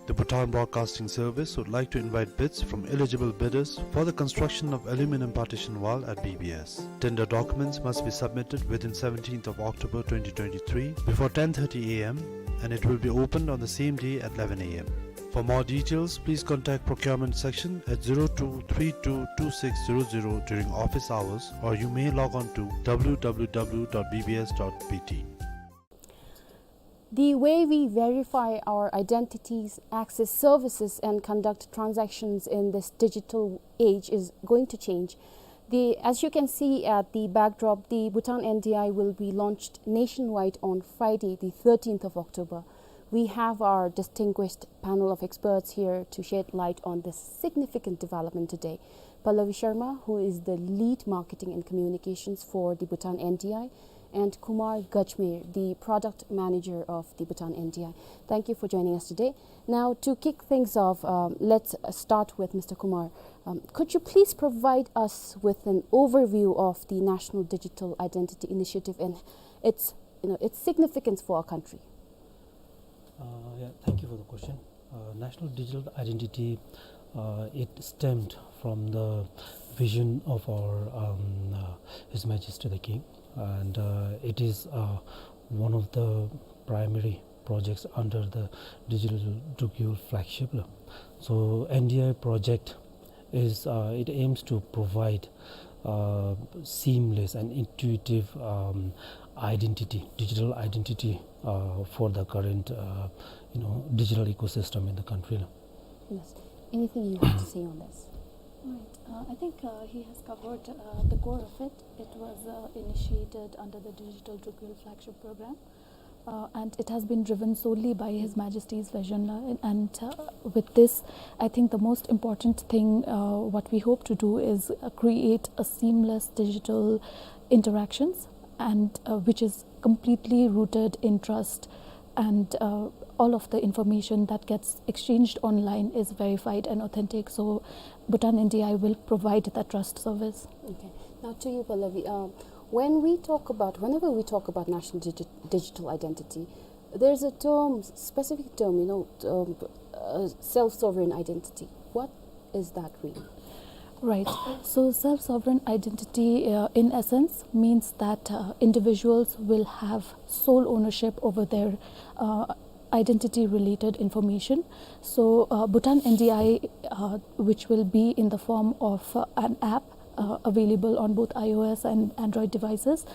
The Bhutan Broadcasting Service would like to invite bids from eligible bidders for the construction of aluminum partition wall at B B S. Tender documents must be submitted within seventeenth of October twenty twenty-three before ten thirty A M, and it will be opened on the same day at eleven A M. For more details, please contact procurement section at zero two three two two six zero zero during office hours, or you may log on to W W W dot B B S dot B T. The way we verify our identities, access services, and conduct transactions in this digital age is going to change. The, as you can see at the backdrop, the Bhutan N D I will be launched nationwide on Friday, the thirteenth of October. We have our distinguished panel of experts here to shed light on this significant development today. Pallavi Sharma, who is the lead marketing and communications for the Bhutan N D I, and Kumar Gajmer, the product manager of the Bhutan N D I. Thank you for joining us today. Now, to kick things off, um, let's, uh, start with Mister Kumar. Um, could you please provide us with an overview of the National Digital Identity Initiative and its, you know, its significance for our country? Uh, yeah, thank you for the question. Uh, national digital identity, uh, it stemmed from the vision of our, um, uh, His Majesty the King, and, uh, it is, uh, one of the primary projects under the Digital Drukyul flagship. So N D I project is, uh, it aims to provide, uh, seamless and intuitive, um, identity, digital identity, uh, for the current, uh, you know, digital ecosystem in the country. Yes. Anything you want to say on this? Right. Uh, I think, uh, he has covered, uh, the core of it. It was, uh, initiated under the Digital Drukyul flagship program. Uh, and it has been driven solely by His Majesty's vision, uh, and, and, uh, with this, I think the most important thing, uh, what we hope to do is, uh, create a seamless digital interactions, and, uh, which is completely rooted in trust, and, uh, all of the information that gets exchanged online is verified and authentic. So Bhutan N D I will provide that trust service. Okay. Now to you, Pallavi. Uh, when we talk about, whenever we talk about national digi- digital identity, there's a term, specific term, you know, um, uh, self-sovereign identity. What is that really? Right. So self-sovereign identity, uh, in essence, means that, uh, individuals will have sole ownership over their, uh, identity-related information. So, uh, Bhutan N D I, uh, which will be in the form of, uh, an app, uh, available on both iOS and Android devices,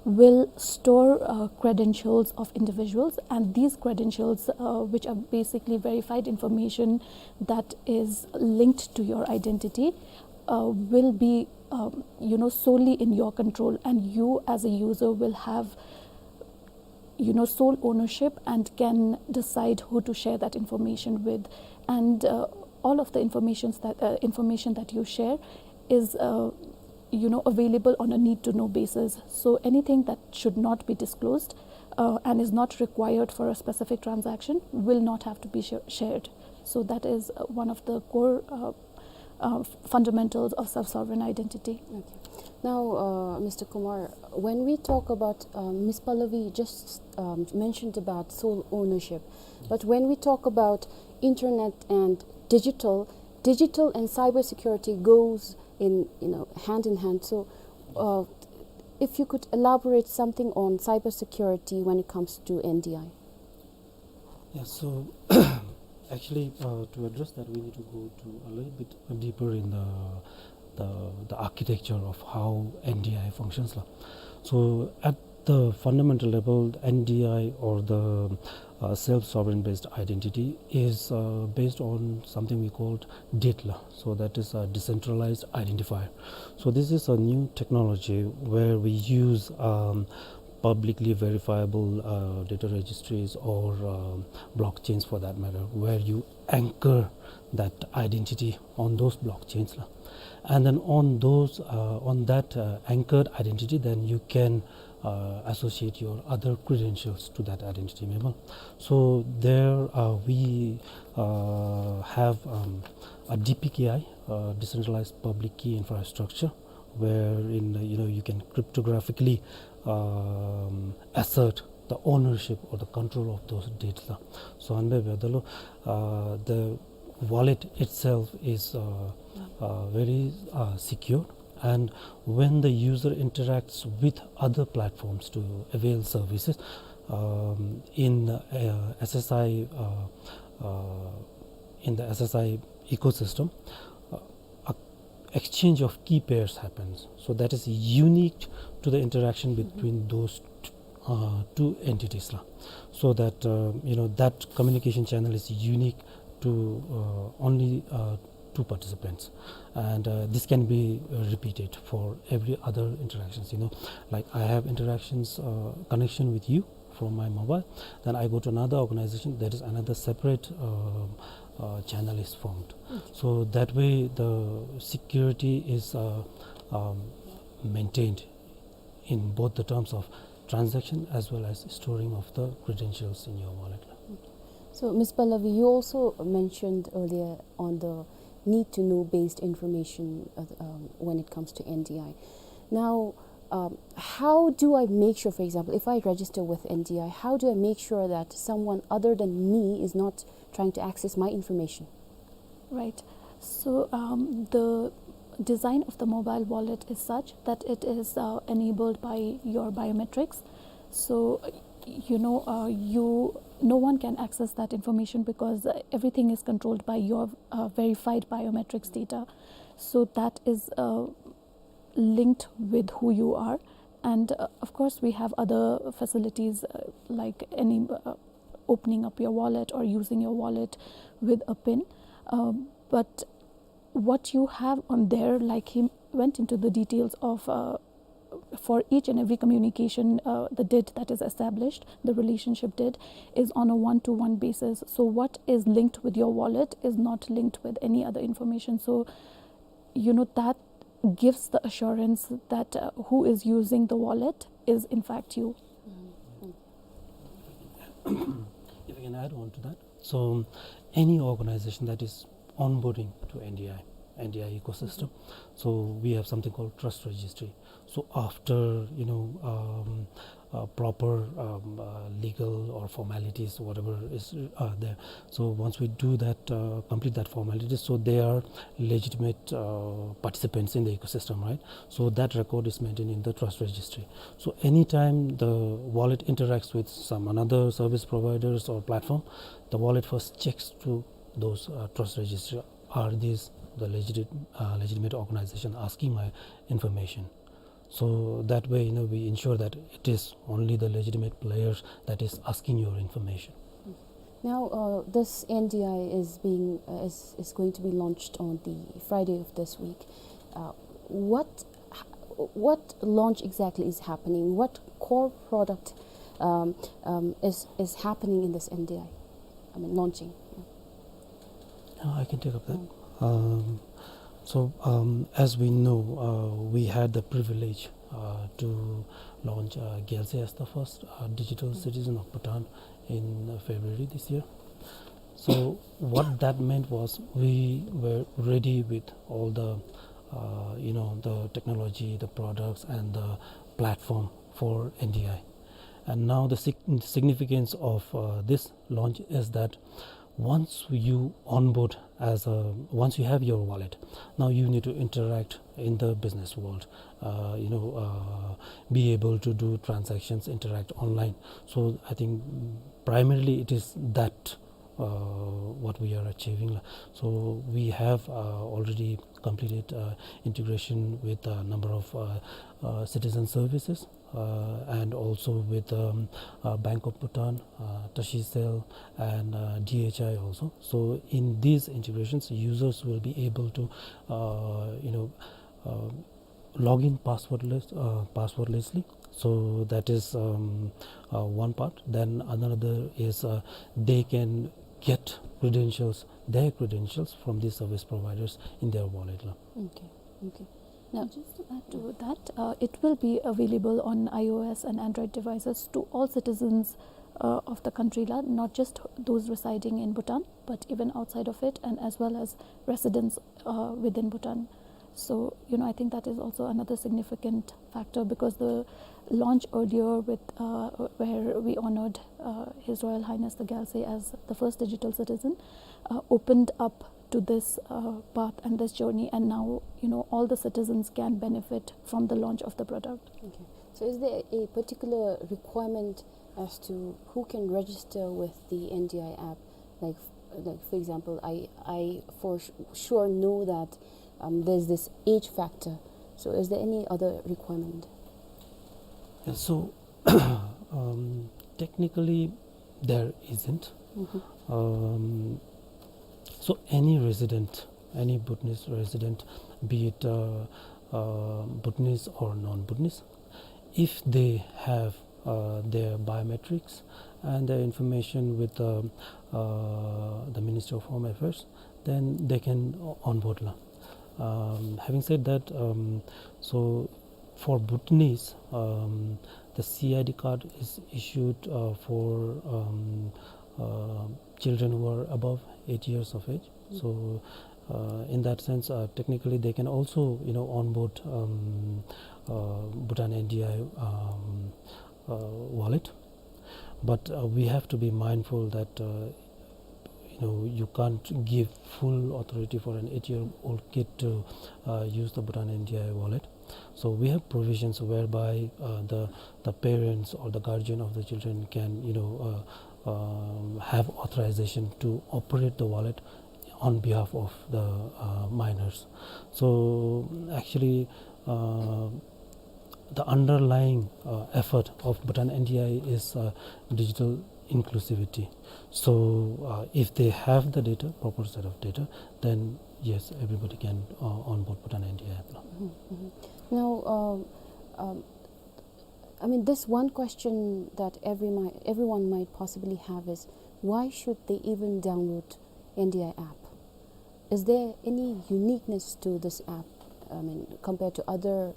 will store, uh, credentials of individuals, and these credentials, uh, which are basically verified information that is linked to your identity, uh, will be, um, you know, solely in your control, and you as a user will have, you know, sole ownership and can decide who to share that information with. And, uh, all of the informations that, uh, information that you share is, uh, you know, available on a need-to-know basis. So anything that should not be disclosed, uh, and is not required for a specific transaction will not have to be sh- shared. So that is, uh, one of the core, uh, uh, fundamentals of self-sovereign identity. Okay. Now, uh, Mister Kumar, when we talk about, um, Miss Pallavi just, um, mentioned about sole ownership, but when we talk about internet and digital, digital and cybersecurity goes in, you know, hand in hand. So, uh, if you could elaborate something on cybersecurity when it comes to N D I. Yeah, so actually, uh, to address that, we need to go to a little bit deeper in the, the, the architecture of how N D I functions la. So at the fundamental level, N D I, or the, uh, self-sovereign based identity, is, uh, based on something we called DID la. So that is a decentralized identifier. So this is a new technology where we use, um, publicly verifiable, uh, data registries or, um, blockchains for that matter, where you anchor that identity on those blockchains la. And then on those, uh, on that, uh, anchored identity, then you can, uh, associate your other credentials to that identity, memang. So there, uh, we, uh, have, um, a D P K I, uh, decentralized public key infrastructure, wherein, uh, you know, you can cryptographically, um, assert the ownership or the control of those data. So, ane pepbedalo, uh, the wallet itself is, uh, uh, very, uh, secure, and when the user interacts with other platforms to avail services, um, in, uh, S S I, uh, uh, in the S S I ecosystem, uh, a exchange of key pairs happens. So that is unique to the interaction between those t-, uh, two entities la. So that, uh, you know, that communication channel is unique to, uh, only, uh, two participants, and, uh, this can be, uh, repeated for every other interactions. You know, like, I have interactions, uh, connection with you from my mobile, then I go to another organization, that is another separate, uh, uh, channel is formed. So that way the security is, uh, um, maintained in both the terms of transaction as well as storing of the credentials in your wallet. So, Miss Pallavi, you also mentioned earlier on the need to know based information, uh, um, when it comes to N D I. Now, um, how do I make sure, for example, if I register with N D I, how do I make sure that someone other than me is not trying to access my information? Right. So, um, the design of the mobile wallet is such that it is, uh, enabled by your biometrics. So, uh, you know, uh, you, no one can access that information because, uh, everything is controlled by your, uh, verified biometrics data. So that is, uh, linked with who you are. And, uh, of course, we have other facilities, uh, like any, uh, opening up your wallet or using your wallet with a pin. Um, but what you have on there, like, he went into the details of, uh, for each and every communication, uh, the DID that is established, the relationship DID, is on a one-to-one basis. So what is linked with your wallet is not linked with any other information. So, you know, that gives the assurance that, uh, who is using the wallet is in fact you. If I can add on to that, so any organization that is onboarding to N D I, N D I ecosystem, so we have something called trust registry. So after, you know, um, uh, proper, um, uh, legal or formalities, whatever is, uh, there. So once we do that, uh, complete that formality, so they are legitimate, uh, participants in the ecosystem, right? So that record is maintained in the trust registry. So anytime the wallet interacts with some another service providers or platform, the wallet first checks to those, uh, trust registry. Are these the legit-, uh, legitimate organization asking my information? So that way, you know, we ensure that it is only the legitimate players that is asking your information. Now, uh, this N D I is being, uh, is, is going to be launched on the Friday of this week. Uh, what, what launch exactly is happening? What core product, um, um, is, is happening in this N D I? I mean, launching. Yeah. Uh, I can take up that. Mm. Um, so, um, as we know, uh, we had the privilege, uh, to launch, uh, Gyalse as the first, uh, digital citizen of Bhutan in, uh, February this year. So what that meant was we were ready with all the, uh, you know, the technology, the products, and the platform for N D I. And now the sig-, significance of, uh, this launch is that once you onboard as a, once you have your wallet, now you need to interact in the business world, uh, you know, uh, be able to do transactions, interact online. So I think primarily it is that, uh, what we are achieving. So we have, uh, already completed, uh, integration with a number of, uh, uh, citizen services, uh, and also with, um, uh, Bank of Bhutan, uh, Tashicell, and, uh, D H I also. So in these integrations, users will be able to, uh, you know, uh, log in passwordless, uh, passwordlessly. So that is, um, uh, one part. Then another is, uh, they can get credentials, their credentials from these service providers in their wallet la. Okay, okay. Now, just to add to that, uh, it will be available on iOS and Android devices to all citizens, uh, of the country la, not just those residing in Bhutan, but even outside of it, and as well as residents, uh, within Bhutan. So, you know, I think that is also another significant factor, because the launch earlier with, uh, where we honored, uh, His Royal Highness the Gyaltswe as the first digital citizen, uh, opened up to this, uh, path and this journey, and now, you know, all the citizens can benefit from the launch of the product. Okay. So is there a particular requirement as to who can register with the N D I app? Like, like, for example, I, I for s-, sure know that, um, there's this age factor. So is there any other requirement? Yeah, so, um, technically, there isn't. Mm-hmm. Um, so any resident, any Bhutanese resident, be it, uh, uh, Bhutanese or non-Bhutanese, if they have, uh, their biometrics and their information with, uh, uh, the Ministry of Home Affairs, then they can o-, onboard la. Um, having said that, um, so for Bhutanese, um, the C I D card is issued, uh, for, um, uh, children who are above eight years of age. Mm. So, uh, in that sense, uh, technically they can also, you know, onboard, um, uh, Bhutan N D I, um, uh, wallet. But, uh, we have to be mindful that, uh, you know, you can't give full authority for an eight-year-old kid to, uh, use the Bhutan N D I wallet. So we have provisions whereby, uh, the, the parents or the guardian of the children can, you know, uh, um, have authorization to operate the wallet on behalf of the, uh, minors. So actually, uh, the underlying, uh, effort of Bhutan N D I is, uh, digital inclusivity. So, uh, if they have the data, proper set of data, then yes, everybody can, uh, onboard Bhutan N D I app. Mm-hmm, mm-hmm. Now, um, um, I mean, this one question that every mi-, everyone might possibly have is, why should they even download N D I app? Is there any uniqueness to this app? I mean, compared to other,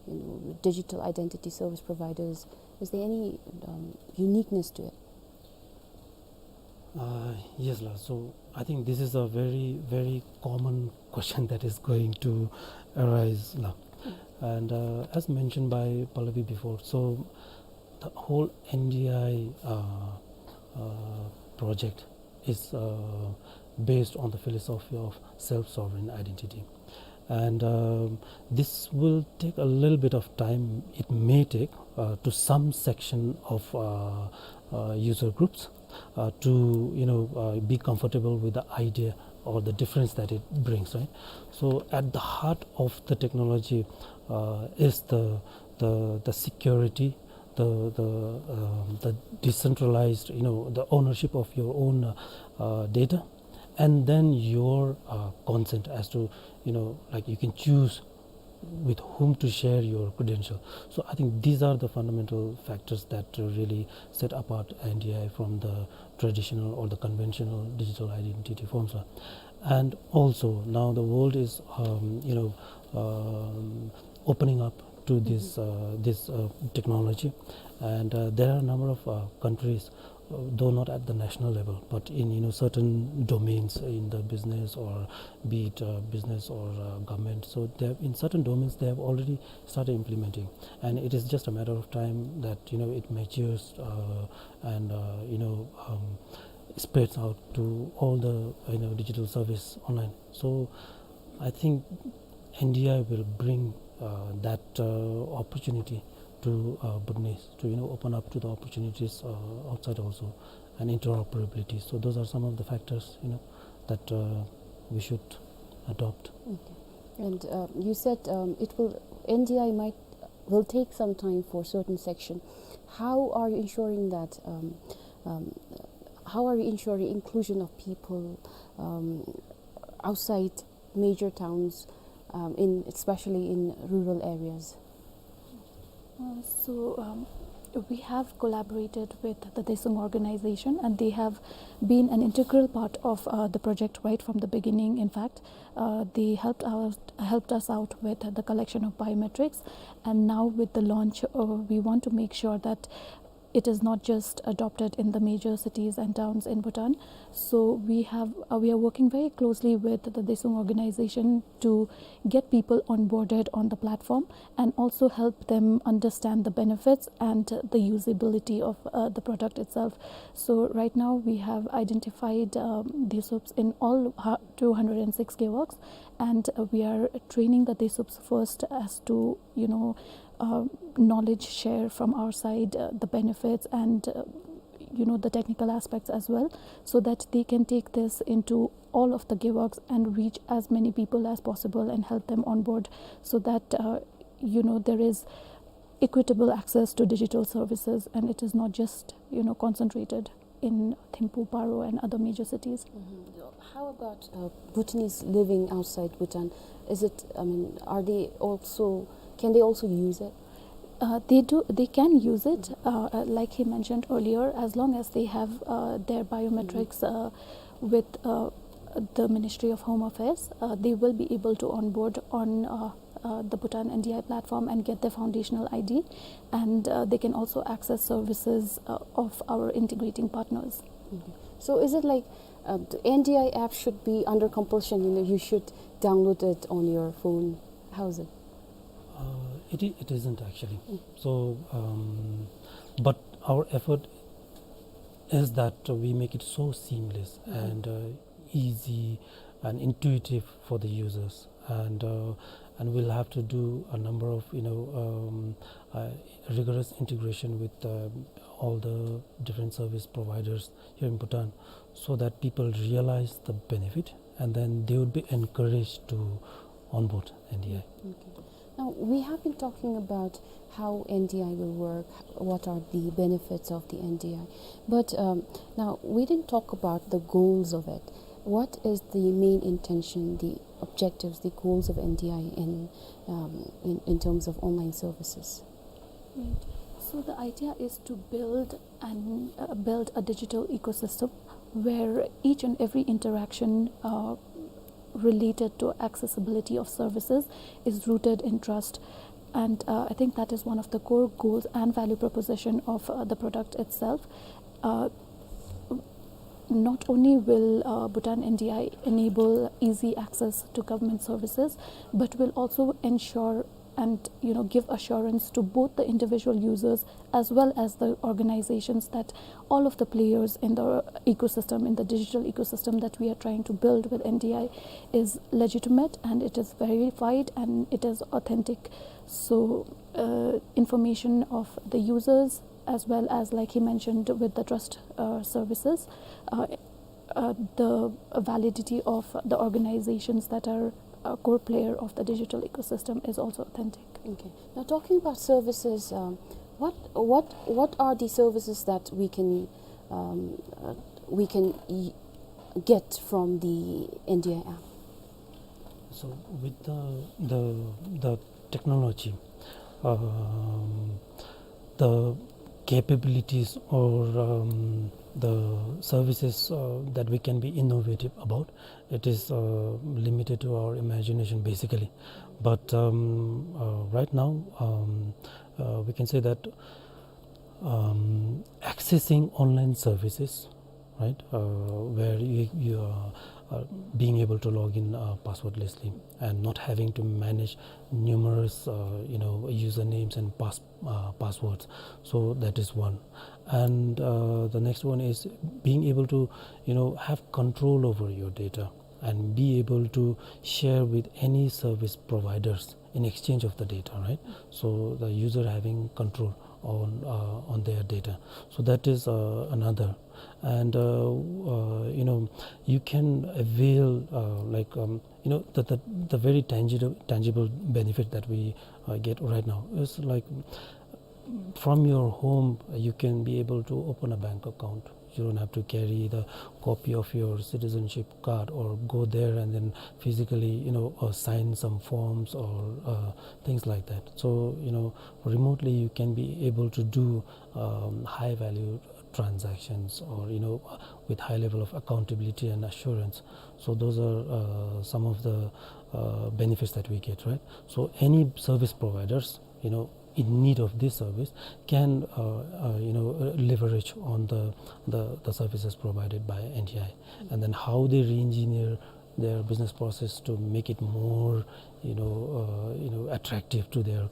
you know, digital identity service providers, is there any, um, uniqueness to it? Uh, yes, la. So I think this is a very, very common question that is going to arise la. Mm. And, uh, as mentioned by Pallavi before, so the whole N D I, uh, uh, project is, uh, based on the philosophy of self-sovereign identity. And, um, this will take a little bit of time. It may take, uh, to some section of, uh, uh, user groups, uh, to, you know, uh, be comfortable with the idea or the difference that it brings, right? So at the heart of the technology, uh, is the, the, the security, the, the, um, the decentralized, you know, the ownership of your own, uh, uh, data, and then your, uh, consent as to, you know, like, you can choose with whom to share your credential. So I think these are the fundamental factors that, uh, really set apart N D I from the traditional or the conventional digital identity forms la. And also now the world is, um, you know, um, opening up to this, mm-hmm, uh, this, uh, technology, and, uh, there are a number of, uh, countries though not at the national level, but in, you know, certain domains in the business, or be it, uh, business or, uh, government. So they have, in certain domains, they have already started implementing, and it is just a matter of time that, you know, it matures, uh, and, uh, you know, um, spreads out to all the, you know, digital service online. So I think N D I will bring, uh, that, uh, opportunity to, uh, Bhutanese to, you know, open up to the opportunities, uh, outside also, and interoperability. So those are some of the factors, you know, that, uh, we should adopt. Okay. And, uh, you said, um, it will, N D I might, will take some time for certain section. How are you ensuring that, um, um, how are you ensuring inclusion of people, um, outside major towns, um, in, especially in rural areas? Uh, so, um, we have collaborated with the Daesung organization, and they have been an integral part of, uh, the project right from the beginning. In fact, uh, they helped out, helped us out with the collection of biometrics, and now with the launch, uh, we want to make sure that it is not just adopted in the major cities and towns in Bhutan. So we have, uh, we are working very closely with the Daesung organization to get people onboarded on the platform and also help them understand the benefits and the usability of, uh, the product itself. So right now we have identified, um, Daesups in all hu-, two hundred and six gewogs, and, uh, we are training the Daesups first as to, you know, uh, knowledge share from our side, uh, the benefits and, uh, you know, the technical aspects as well, so that they can take this into all of the gewogs and reach as many people as possible and help them onboard, so that, uh, you know, there is equitable access to digital services and it is not just, you know, concentrated in Thimphu, Paro, and other major cities. Mm-hmm. How about, uh, Bhutanese living outside Bhutan? Is it, I mean, are they also, can they also use it? Uh, they do, they can use it, uh, uh, like he mentioned earlier, as long as they have, uh, their biometrics, uh, with, uh, the Ministry of Home Affairs, uh, they will be able to onboard on, uh, uh, the Bhutan N D I platform and get their foundational I D, and, uh, they can also access services, uh, of our integrating partners. Okay. So is it like, uh, the N D I app should be under compulsion, you know, you should download it on your phone? How is it? Uh, it i-, it isn't actually. Mm. So, um, but our effort is that we make it so seamless, mm-hmm, and, uh, easy and intuitive for the users. And, uh, and we'll have to do a number of, you know, um, uh, rigorous integration with, uh, all the different service providers here in Bhutan, so that people realize the benefit and then they would be encouraged to onboard N D I. Okay. Now, we have been talking about how N D I will work, what are the benefits of the N D I. But, um, now, we didn't talk about the goals of it. What is the main intention, the objectives, the goals of N D I in, um, in, in terms of online services? Right. So the idea is to build and, uh, build a digital ecosystem where each and every interaction, uh, related to accessibility of services is rooted in trust. And, uh, I think that is one of the core goals and value proposition of, uh, the product itself. Uh, not only will, uh, Bhutan N D I enable easy access to government services, but will also ensure and, you know, give assurance to both the individual users as well as the organizations that all of the players in the ecosystem, in the digital ecosystem that we are trying to build with N D I, is legitimate and it is verified and it is authentic. So, uh, information of the users, as well as, like he mentioned, with the trust, uh, services, uh, uh, the validity of the organizations that are a core player of the digital ecosystem is also authentic. Okay. Now, talking about services, um, what, what, what are the services that we can, um, uh, we can y-, get from the N D I app? So with the, the, the technology, um, the capabilities or, um, the services, uh, that we can be innovative about, it is, uh, limited to our imagination, basically. But, um, uh, right now, um, uh, we can say that Um, accessing online services, right, uh, where you, you are, are being able to log in, uh, passwordlessly and not having to manage numerous, uh, you know, usernames and pass-, uh, passwords. So that is one. And, uh, the next one is being able to, you know, have control over your data and be able to share with any service providers in exchange of the data, right? So the user having control on, uh, on their data. So that is, uh, another. And, uh, uh, you know, you can avail, uh, like, um, you know, the, the, the very tangible, tangible benefit that we, uh, get right now is, like, from your home, uh, you can be able to open a bank account. You don't have to carry the copy of your citizenship card or go there and then physically, you know, uh, sign some forms or, uh, things like that. So, you know, remotely you can be able to do, um, high value transactions or, you know, with high level of accountability and assurance. So those are, uh, some of the, uh, benefits that we get, right? So any service providers, you know, in need of this service can, uh, uh, you know, uh, leverage on the, the, the services provided by N D I. And then how they re-engineer their business process to make it more, you know, uh, you know, attractive to their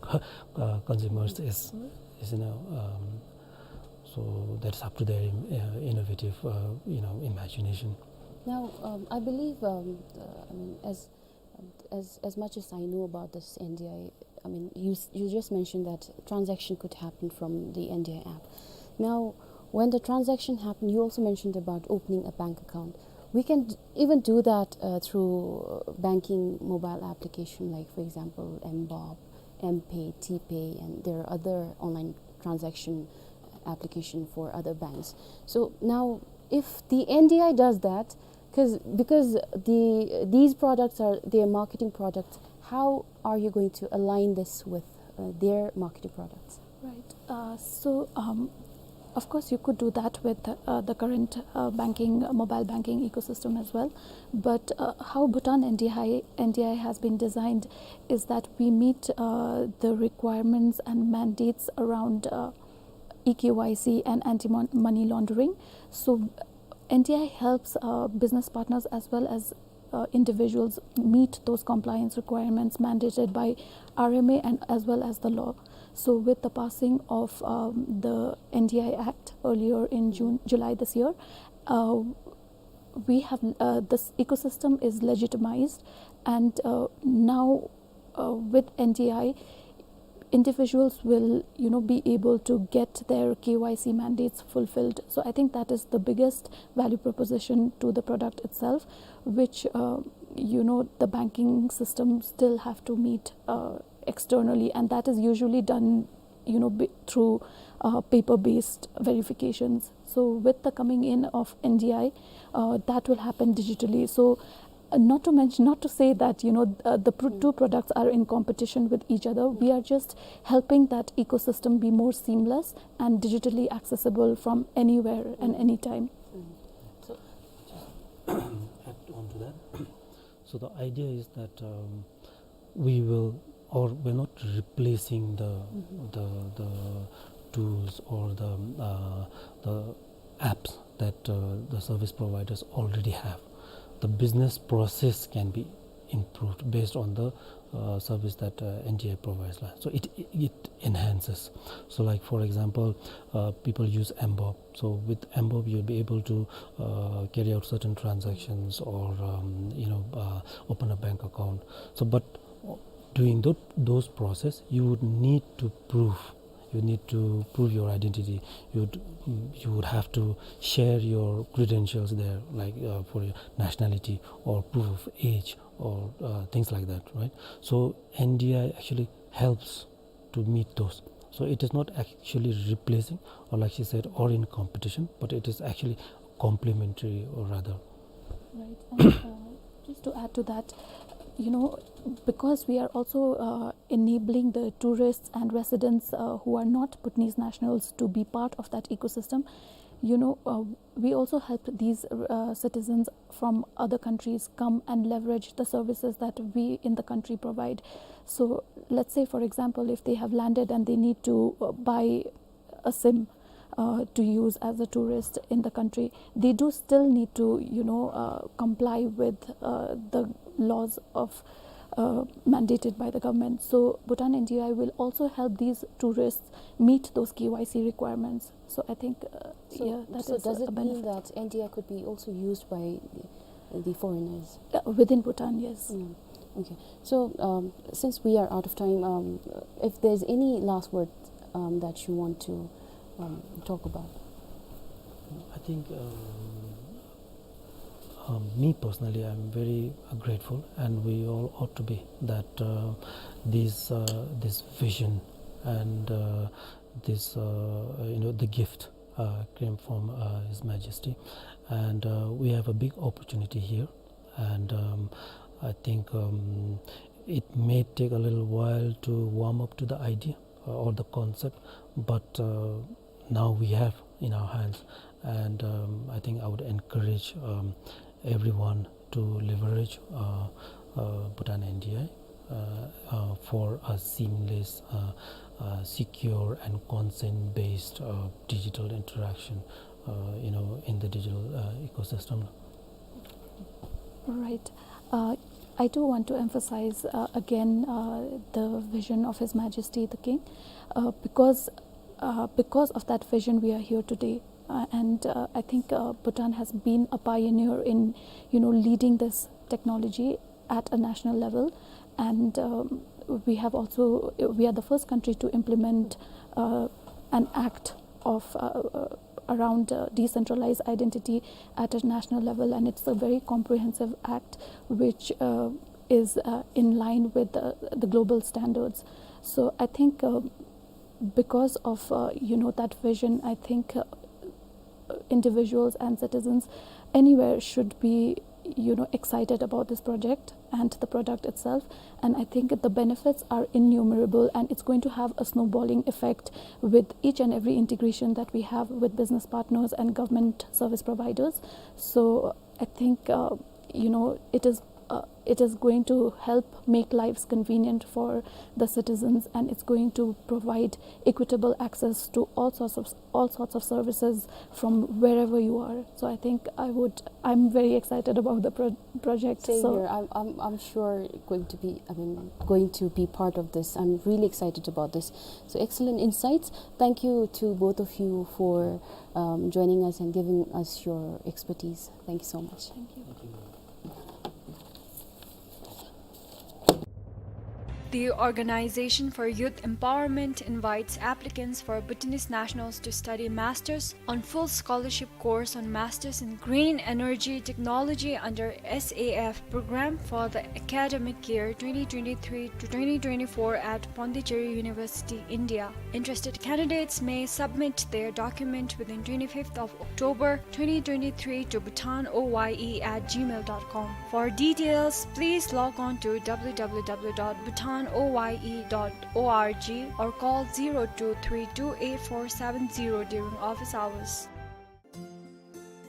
uh, consumers is, is, you know, um, so that's up to their, uh, innovative, uh, you know, imagination. Now, um, I believe, um, uh, I mean, as, as, as much as I know about this N D I, I mean, you, s- you just mentioned that transaction could happen from the N D I app. Now, when the transaction happened, you also mentioned about opening a bank account. We can d- even do that, uh, through, uh, banking mobile application, like, for example, M bob, M Pay, T Pay, and there are other online transaction application for other banks. So now, if the N D I does that, 'cause, because the, these products are, they're marketing products, how are you going to align this with, uh, their marketing products? Right. Uh, so, um, of course, you could do that with, uh, the current, uh, banking, mobile banking ecosystem as well. But, uh, how Bhutan N D I, N D I has been designed is that we meet, uh, the requirements and mandates around, uh, e K Y C and anti-money laundering. So N D I helps, uh, business partners as well as, uh, individuals meet those compliance requirements mandated by R M A and as well as the law. So with the passing of, um, the N D I Act earlier in June, July this year, uh, we have, uh, this ecosystem is legitimized, and, uh, now, uh, with N D I, individuals will, you know, be able to get their K Y C mandates fulfilled. So I think that is the biggest value proposition to the product itself, which, uh, you know, the banking system still have to meet, uh, externally, and that is usually done, you know, b- through, uh, paper-based verifications. So with the coming in of N D I, uh, that will happen digitally. So, uh, not to mention, not to say that, you know, uh, the pr- two products are in competition with each other. We are just helping that ecosystem be more seamless and digitally accessible from anywhere and anytime. So, add on to that. So the idea is that, um, we will, or we're not replacing the, the, the tools or the, uh, the apps that, uh, the service providers already have. The business process can be improved based on the, uh, service that, uh, N D I provides lah. So it, it enhances. So, like, for example, uh, people use M bob. So with M bob, you'll be able to, uh, carry out certain transactions or, um, you know, uh, open a bank account. So, but doing tho- those process, you would need to prove. You need to prove your identity. You'd, you would have to share your credentials there, like, uh, for your nationality or proof of age or, uh, things like that, right? So N D I actually helps to meet those. So it is not actually replacing, or like she said, or in competition, but it is actually complementary, or rather. Right. And, uh, just to add to that, you know, because we are also, uh, enabling the tourists and residents, uh, who are not Bhutanese nationals to be part of that ecosystem, you know, uh, we also help these, uh, citizens from other countries come and leverage the services that we in the country provide. So let's say, for example, if they have landed and they need to, uh, buy a SIM, uh, to use as a tourist in the country, they do still need to, you know, uh, comply with, uh, the laws of, uh, mandated by the government. So Bhutan N D I will also help these tourists meet those K Y C requirements. So I think, uh, so, yeah, that so is does a it mean benefit that N D I could be also used by the, the foreigners? Uh, within Bhutan, yes. Mm. Okay. So, um, since we are out of time, um, if there's any last word, um, that you want to, um, talk about? I think, um, um, me personally, I'm very, uh, grateful, and we all ought to be, that, uh, this, uh, this vision and, uh, this, uh, you know, the gift, uh, came from, uh, His Majesty, and, uh, we have a big opportunity here, and, um, I think, um, it may take a little while to warm up to the idea, uh, or the concept, but, uh, now we have in our hands, and, um, I think I would encourage, um, everyone to leverage, uh, uh, Bhutan N D I, uh, uh, for a seamless, uh, uh, secure and consent-based, uh, digital interaction, uh, you know, in the digital, uh, ecosystem. Right. Uh, I do want to emphasize, uh, again, uh, the vision of His Majesty the King, uh, because, uh, because of that vision, we are here today. Uh, and, uh, I think, uh, Bhutan has been a pioneer in, you know, leading this technology at a national level. And, um, we have also, we are the first country to implement, uh, an act of, uh, uh, around, uh, decentralized identity at a national level. And it's a very comprehensive act which, uh, is, uh, in line with the, the global standards. So I think, uh, because of, uh, you know, that vision, I think, uh, individuals and citizens anywhere should be, you know, excited about this project and the product itself. And I think the benefits are innumerable, and it's going to have a snowballing effect with each and every integration that we have with business partners and government service providers. So I think, uh, you know, it is, uh, it is going to help make lives convenient for the citizens, and it's going to provide equitable access to all sorts of, all sorts of services from wherever you are. So I think I would, I'm very excited about the pro-, project. Same here. I'm, I'm, I'm sure going to be, I mean, going to be part of this. I'm really excited about this. So excellent insights. Thank you to both of you for, um, joining us and giving us your expertise. Thank you so much. Thank you. The Organization for Youth Empowerment invites applicants for Bhutanese nationals to study masters on full scholarship course on Masters in Green Energy Technology under S A F program for the academic year twenty twenty-three to twenty twenty-four at Pondicherry University, India. Interested candidates may submit their document within twenty-fifth of October twenty twenty-three to bhutan O Y E at gmail dot com. For details, please log on to w w w dot bhutan o y e dot org or call zero two three two eight four seven zero during office hours.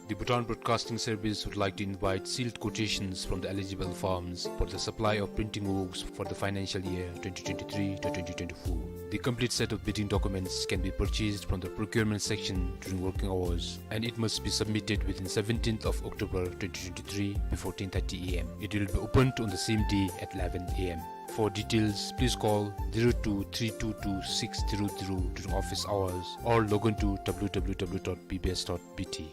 The Bhutan Broadcasting Service would like to invite sealed quotations from the eligible firms for the supply of printing works for the financial year twenty twenty-three to twenty twenty-four. The complete set of bidding documents can be purchased from the procurement section during working hours, and it must be submitted within seventeenth of October twenty twenty-three before ten thirty a m. It will be opened on the same day at eleven a m. For details, please call zero two three two two six zero zero during office hours or log on to w w w dot b b s dot b t.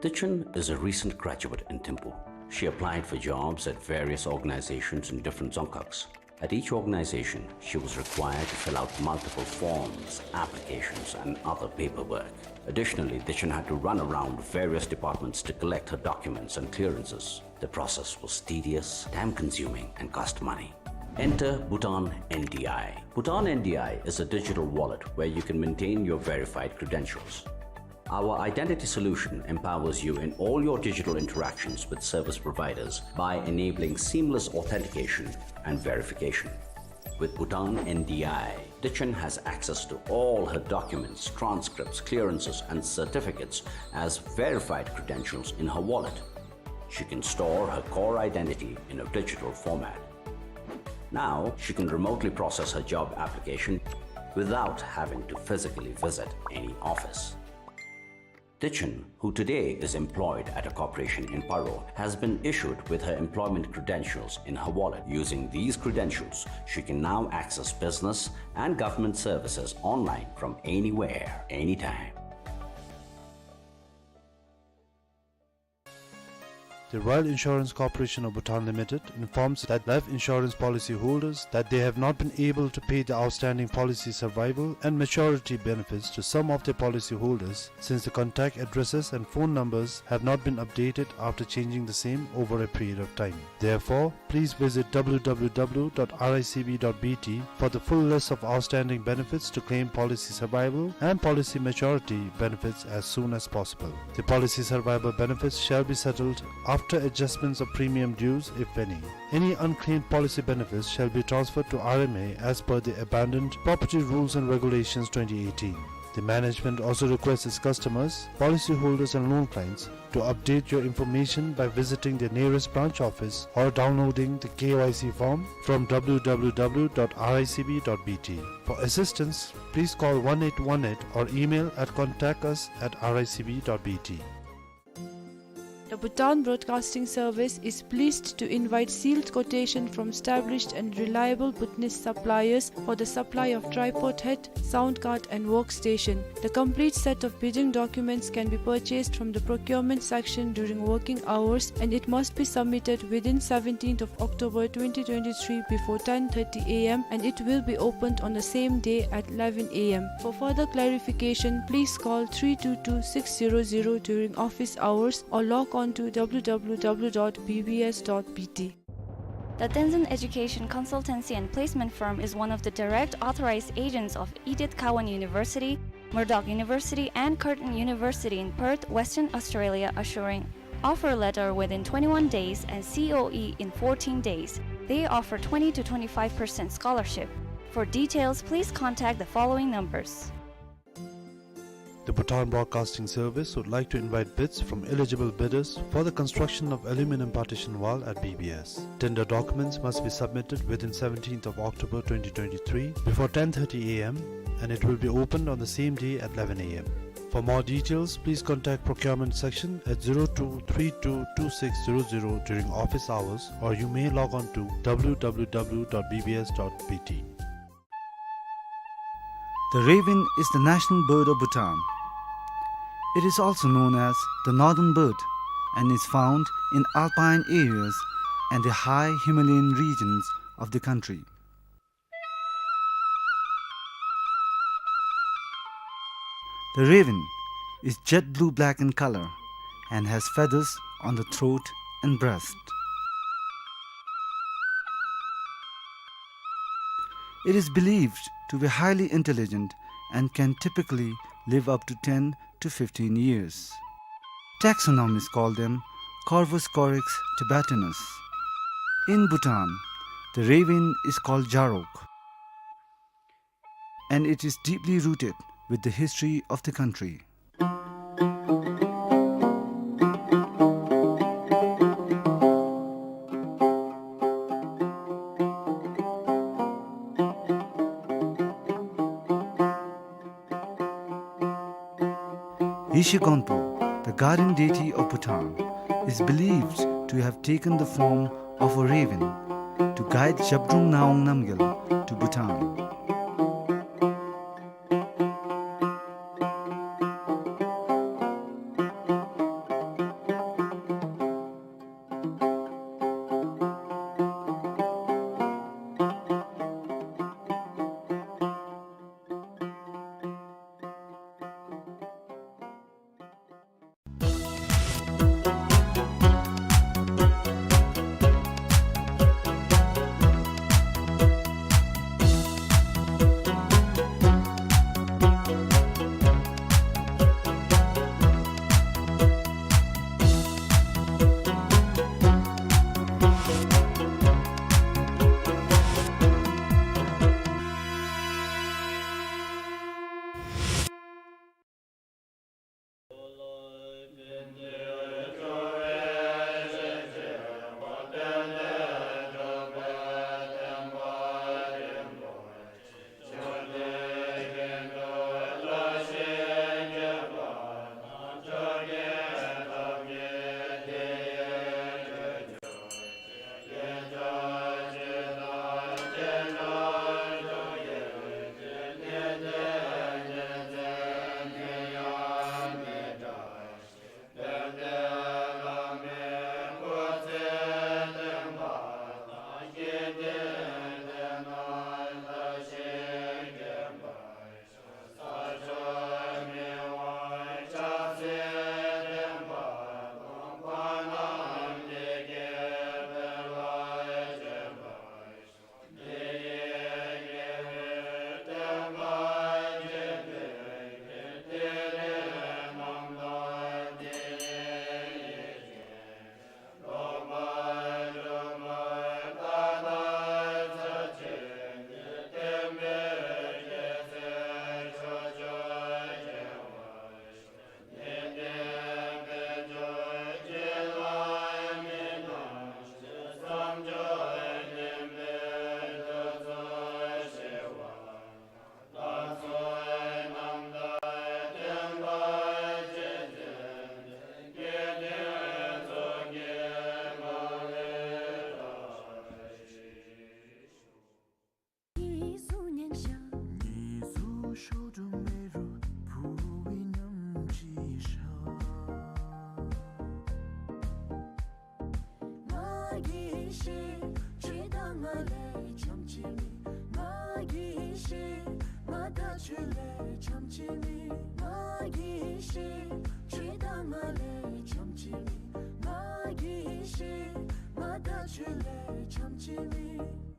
Dichen is a recent graduate in Thimphu. She applied for jobs at various organizations in different dzongkhags. At each organization, she was required to fill out multiple forms, applications, and other paperwork. Additionally, Dichen had to run around various departments to collect her documents and clearances. The process was tedious, time-consuming, and cost money. Enter Bhutan N D I. Bhutan N D I is a digital wallet where you can maintain your verified credentials. Our identity solution empowers you in all your digital interactions with service providers by enabling seamless authentication and verification. With Bhutan N D I, Dichen has access to all her documents, transcripts, clearances, and certificates as verified credentials in her wallet. She can store her core identity in a digital format. Now, she can remotely process her job application without having to physically visit any office. Tichun, who today is employed at a corporation in Paro, has been issued with her employment credentials in her wallet. Using these credentials, she can now access business and government services online from anywhere, anytime. The Royal Insurance Corporation of Bhutan Limited informs that life insurance policy holders that they have not been able to pay the outstanding policy survival and maturity benefits to some of their policy holders since the contact addresses and phone numbers have not been updated after changing the same over a period of time. Therefore, please visit W W W dot R I C B dot B T for the full list of outstanding benefits to claim policy survival and policy maturity benefits as soon as possible. The policy survival benefits shall be settled after adjustments of premium dues, if any. Any unclaimed policy benefits shall be transferred to R M A as per the Abandoned Property Rules and Regulations twenty eighteen. The management also requests its customers, policyholders and loan clients to update your information by visiting the nearest branch office or downloading the K Y C form from W W W dot R I C B dot B T. For assistance, please call one eight one eight or email at contact us at R I C B dot B T. The Bhutan Broadcasting Service is pleased to invite sealed quotation from established and reliable Bhutanese suppliers for the supply of tripod head, sound card and workstation. The complete set of bidding documents can be purchased from the procurement section during working hours, and it must be submitted within seventeenth of October twenty twenty-three before ten thirty A M, and it will be opened on the same day at eleven A M. For further clarification, please call three two two six zero zero during office hours or log on to W W W dot B B S dot B T. The Tenzin Education Consultancy and Placement Firm is one of the direct authorized agents of Edith Cowan University, Murdoch University, and Curtin University in Perth, Western Australia, assuring offer letter within twenty-one days and C O E in fourteen days. They offer twenty to twenty-five percent scholarship. For details, please contact the following numbers. The Bhutan Broadcasting Service would like to invite bids from eligible bidders for the construction of aluminum partition wall at B B S. Tender documents must be submitted within seventeenth of October twenty twenty-three before ten thirty A M, and it will be opened on the same day at eleven A M. For more details, please contact procurement section at zero two three two two six zero zero during office hours, or you may log on to W W W dot B B S dot B T. The raven is the national bird of Bhutan. It is also known as the northern bird and is found in alpine areas and the high Himalayan regions of the country. The raven is jet blue-black in color and has feathers on the throat and breast. It is believed to be highly intelligent and can typically live up to ten to fifteen years. Taxonomists call them Corvus corax tibetanus. In Bhutan, the raven is called jarok, and it is deeply rooted with the history of the country. Yeshe Gonpo, the guardian deity of Bhutan, is believed to have taken the form of a raven to guide Zhabdrung Ngawang Namgyal to Bhutan. ཤོར་དུ་མེད་རུང་བུ་བའི་ཉམས་ཅིག་ཤར། ང་གིས་ཤེས་ཁྱོད་དང་ང་ལས་འཆམ་ཅིག་མེད། ང་གིས་ཤེས་ང་དང་ཁྱོད་ལས་འཆམ་ཅིག་མེད། ང་གིས་ཤེས་ཁྱོད་དང་ང་ལས་འཆམ་ཅིག་མེད། ང་གིས་ཤེས་ང་དང་ཁྱོད་ལས་འཆམ་ཅིག་མེད།